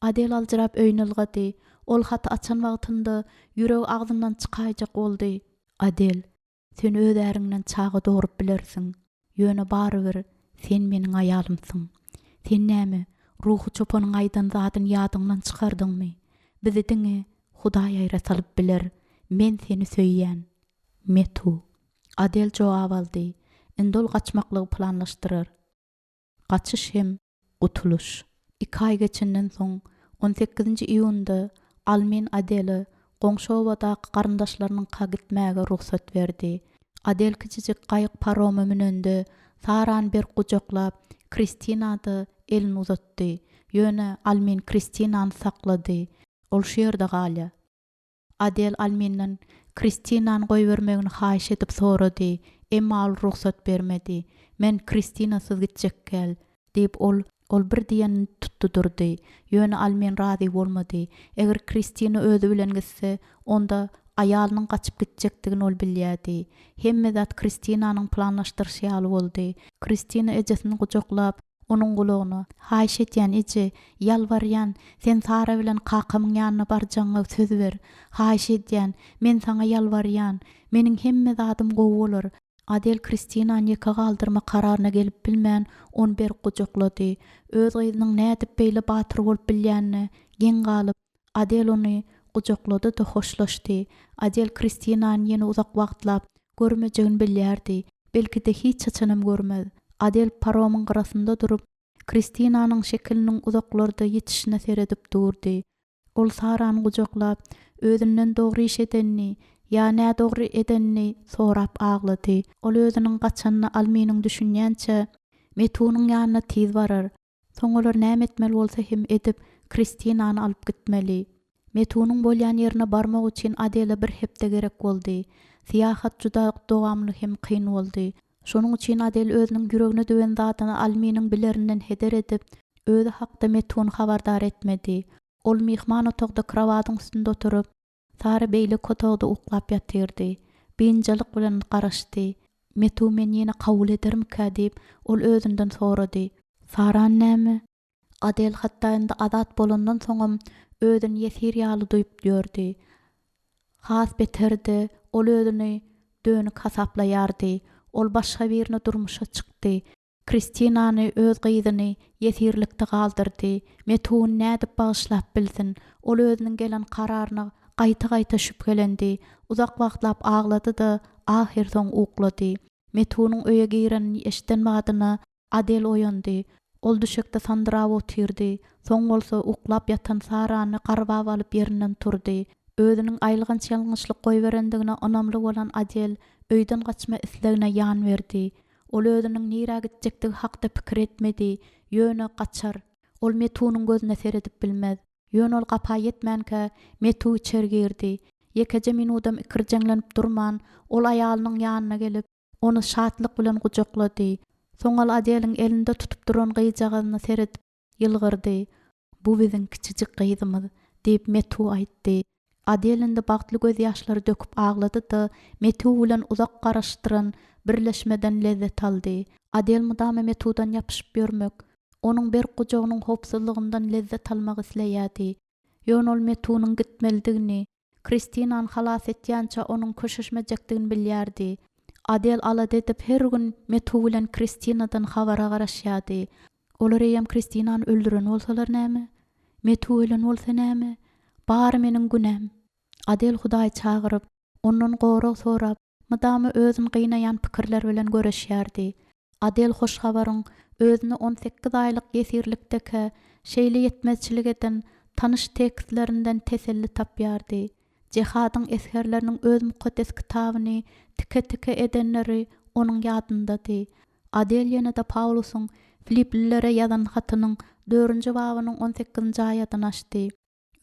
Adel aljyrap öýüne ylgady. Ol haty açan wagtynda ýüregi agzyndan çykaýjak boldy. Adel, Sen öz äriňden çaga dogrup bilersiň, ýöne barybir sen meniň aýalymsyň. Sen näme, ruhy çopanyň aýdan zadyny ýadyňdan çykardyňmy? Bizi diňe Hudaý aýra salyp biler. Men seni söýýän. Metu. Adel jogap aldy. Indi ol gaçmaklygy planlaşdyrar. Gaçyş hem gutulyş. Iki aý geçenden soň, on sekizinji iýunda Almin Adele goňşy obadaky garyndaşlarynyňka gitmäge rugsat berdi. Adel kiçijik gaýyk paroma münende, Sarany berk gujaklap, Kristina-da elini uzatdy. Ýöne Almin Kristinany saklady. Ol şu ýerde galýar. Adel Alminden Kristinany goýbermegini haýyş edip sorady. Emma ol rugsat bermedi. Men Kristinasyz gitjek däl, diýip, ol ol bir diýenini tutdy durdy. Ýöne Almin razy bolmady. Eger Kristina özi bilen gitse, onda aýalynyň gaçyp gitjekdigini ol bilýärdi. Hemme zat Kristinanyň planlaşdyryşy ýaly boldy. Kristina ejesini gujaklap, onuň gulagyna, Haýyş edýän, eje, ýalbarýan, sen Sara bilen kakamyň ýanyna barjagyňa söz ber. Haýyş edýän, men saňa ýalbarýan. Meniň hemme zadym gowy bolar. Adel Kristinany ýeke galdyrma kararyna gelip bilmän, ony berk gujaklady. Öz gyzynyň nädip beýle batyr bolup bilýänine geň galyp, Adel ony gujaklady-da hoşlaşdy. Adel Kristinany ýene uzak wagtlap görmejegini bilýärdi. Belki-de hiç haçanam görmez. Adel paromyň gyrasynda durup, Kristinanyň şekiliniň uzaklarda ýitişine seredip durdy. Ol Sarany gujaklap, özünden dogry iş edenini ýa nädogry edenini sorap aglady. Ol özüniň gaçanyna Alminiň düşünýänçä, Metunyň ýanyna tiz barar. Soň olar näme etmeli bolsa hem edip, Kristinany alyp gitmeli. Metunyň bolýan ýerine barmak üçin Adele bir hepde gerek boldy. Syýahat juda dowamly hem kyn boldy. Şonuň üçin Adel özüniň ýüregine düwen zadyny Alminiň bilerinden heder edip, özi hakda Metuny habardar etmedi. Ol myhman otagda krowadyň üstünde oturyp, Sara beýleki otagda uklap ýatyrdy. Biynjalyk bilen garaşdy. Metu meni ýene kabul edermikä diýip, ol özünden sorady. Saran näme? Adel hatda indi azat bolandan soňam özüni ýesir ýaly duýup ýördi. Has beteri-de, ol özüni dönük hasaplaýardy. Ol başga birine durmuşa çykdy. Kristinany, öz gyzyny, ýesirlikde galdyrdy. Metuny nädip bagyşlap bilsin? Ol özüniň gelen kararyna gaýta-gaýta şübhelendi. Uzak wagtlap aglady-da, ahyrsoňy uklady. Metunyň öýe girenini eşiden badyna Adel oýandy. Ol düşekde sandyrap otyrdy. Soň bolsa uklap ýatan Sarany garbap alyp ýerinden turdy. Özüniň aýylganç ýalňyşlyk goýberendigine ynamly bolan Adel öýden gaçma islegine ýan berdi. Ol özüniň nirä gitjekdigi hakda pikir etmedi, ýöne gaçar. Ol Metunyň gözüne seredip bilmez. Ýöne ol gapa ýetmänkä, Metu içeri girdi. Ýekeje minudam ikirjeňlenip durman, ol aýalynyň ýanyna gelip, ony şatlyk bilen gujaklady. Soň ol Adeliň elinde tutup duran gyzjagazyna seredip, ýylgyrdy. Bu biziň kiçijik gyzymyz, diýip, Metu aýtdy. Adel indi bagtly gözýaşlary döküp aglady-da, Metu bilen uzak garaşdyran birleşmeden lezzet aldy. Adel mydama Metudan ýapyşyp ýörmek, onuň berk gujagynyň howpsuzlygyndan lezzet almak isleýärdi. Ýöne ol Metunyň gitmelidigini, Kristinany halas etýänçä onuň köşeşmejekdigini bilýärdi. Adel alada edip her gün Metu bilen Kristinadan habara garaşýardy. Olar eýýäm Kristinany öldüren bolsalar näme? Metu ölen bolsa näme? Bary meniň günäm. Adel Hudaýy çagyryp, Ondan gorag sorap, mydama özüni gynaýan pikirler bilen göreşýärdi. Adel hoş habaryň özüne 18 aýlyk ýesirlikdekä şeýle ýetmezçilik eden tanyş tekstlerinden teselli tapýardy. Jehadyň esgerleriniň öz mukaddes kitabyny tike-tike edenleri onuň ýadyndady. Adel ýene-de Pawlusyň Filiplilere ýazan hatynyň dördünji babynyň on sekizinji aýadyny açdy.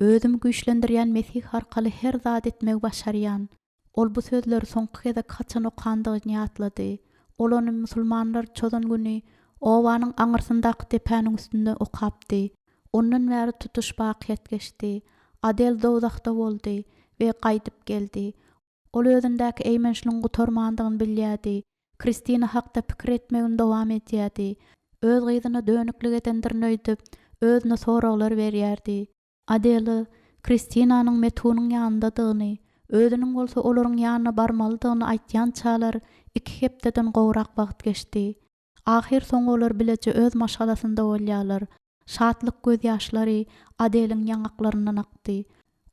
Özümi güýçlendirýän Mesih arkaly her zat etmegi başarýan. Ol bu sözleri soňky gezek haçan okandygyny ýatlady. Ol ony musulmanlar çozan güni obanyň aňyrsyndaky depäniň üstünde okapdy. Ondan bäri tutuş bakyýet geçdi. Adel dowzahda boldy we gaýdyp geldi. Ol özündäki eýmençligiň gutarmandygyny bilýärdi. Kristina hakda pikir etmegini dowam edýärdi. Öz gyzyna dönüklik edendirin öýdüp, özüne soraglar berýärdi. Adela Kristinanyň Metunyň ýanyndadygyny, özüniň bolsa olaryň ýanyna barmalydygyny aýtýançalar iki hepdeden gowrak wagt geçdi. Ahyrsoňy olar bileje öz maşgalasynda bolýarlar. Şatlyk gözýaşlary Adeliň ýaňaklaryndan akdy.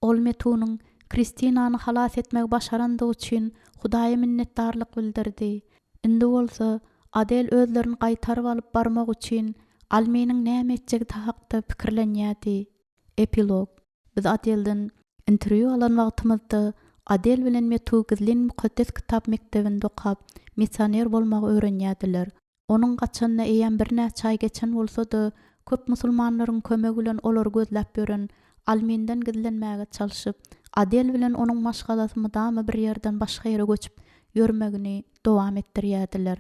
Ol Metunyň Kristinany halas etmegi başarandygy üçin Hudaýa minnetdarlyk bildirdi. Indi bolsa, Adel özlerini gaýtaryp alyp barmak üçin Alminiň näme etjegidi hakda pikirlenýärdi. Epilog. Biz Adelden interwýu alan wagtymyzda, Adel bilen Metu gizlin Mukaddes Kitap mekdebinde okap, missioner bolmagy öwrenýärdiler. Onuň gaçanyna eýýäm birnäçe aý geçen bolsa-da, köp musulmanlaryň kömegi bilen olary gözläp ýören Alminden gizlenmäge çalşyp, Adel bilen onuň maşgalasy mydama bir ýerden başga ýere göçüp ýörmegini. dowam etdirýärdiler.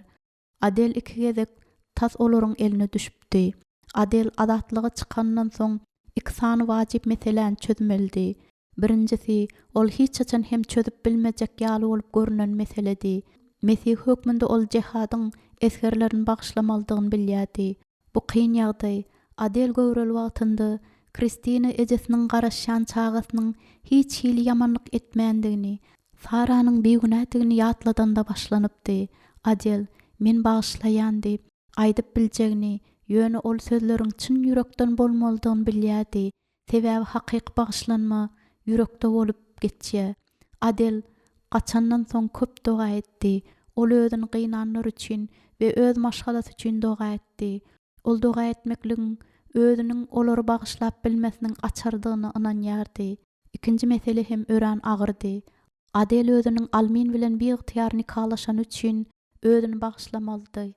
Adel iki gezek tas olaryň eline düşüpdi. Adel azatlyga çykanyndan soň iki sany wajyp meseläni çözmelidi. Birinjisi, ol hiç haçan hem çözüp bilmejek ýaly bolup görünen meseledi. Mesihi hökmünde ol jehadyň esgerlerini bagyşlamalydygyny bilýärdi. Bu kyn ýagdaý, Adel göwreli wagtynda Kristina ejesiniň garaşýan çagasynyň hiç hili ýamanlyk etmändigini, Saranyň bigünädigini ýatladanda başlanypdy. Adel, Men bagyşlaýan diýip, aýdyp biljegini, ýöne ol sözleriň çyn ýürekden bolmalydygyny bilýärdi. Sebäbi hakyky bagyşlanma ýürekde bolup geçýär. Adel gaçandan soň köp doga etdi. Ol özüni gynanlar üçin we öz maşgalasy üçin doga etdi. Ol doga etmekligiň özüniň olary bagyşlap bilmesiniň açarydygyna ynanýardy. Ikinji mesele hem örän agyrdy. Adel özüniň Almin bilen biygtyýar nikalaşany üçin özüni bagyşlamalydy.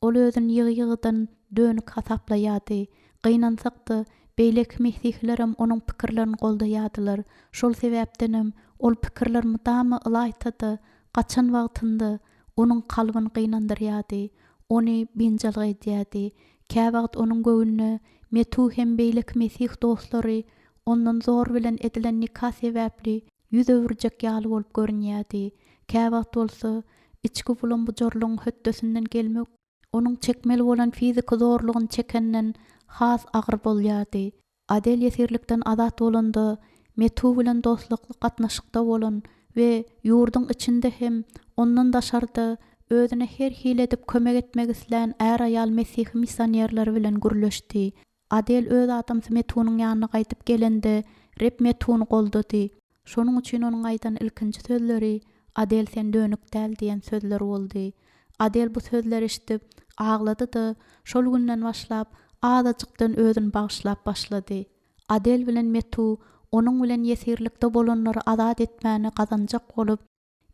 Ol özüni ýygy-ýygydan dönük hasaplaýardy. Gynansak-da, beýleki mesihilerem onuň pikirlerini goldaýardylar. Şol sebäpdenem, ol pikirler mydama ylaýta-da, gaçan wagtynda, onuň kalbyny gynandyrýardy, ony biynjalyk edýärdi. Käwagt onuň göwnüne Metu hem beýleki mesih dostlary ondan zor bilen edilen nika sebäpli ýüz öwürjek ýaly bolup görünýärdi. Käwagt bolsa, içki bulam-bujarlygyň hötdesinden gelmek onuň çekmeli bolan fiziki zorlugyny çekenden has agyr bolýardy. Adel ýesirlikden azat bolanda, Metu bilen dostlukly gatnaşykda bolan we ýurduň içinde hem ondan daşarda özüne her hili edip kömek etmek islän är-aýal mesihi missionerleri bilen gürleşdi. Adel öz adamsy Metunyň ýanyna gaýdyp gelende, Reb Metuny goldady. Şonuň üçin onuň aýdan ilkinji sözleri, Adel sen dönük däl diýen sözler boldy. Adel bu sözleri eşidip, aglady-da, şol günden başlap, azajykdan özüni bagyşlap başlady. Adel bilen Metu onuň bilen ýesirlikde bolanlary azat etmäni gazanjak bolup,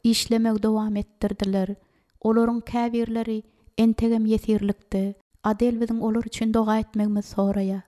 işlemegi dowam etdirdiler. Olaryň käbirleri entegem ýesirlikde. Adel biziň olar üçin doga etmegimizi soraýar.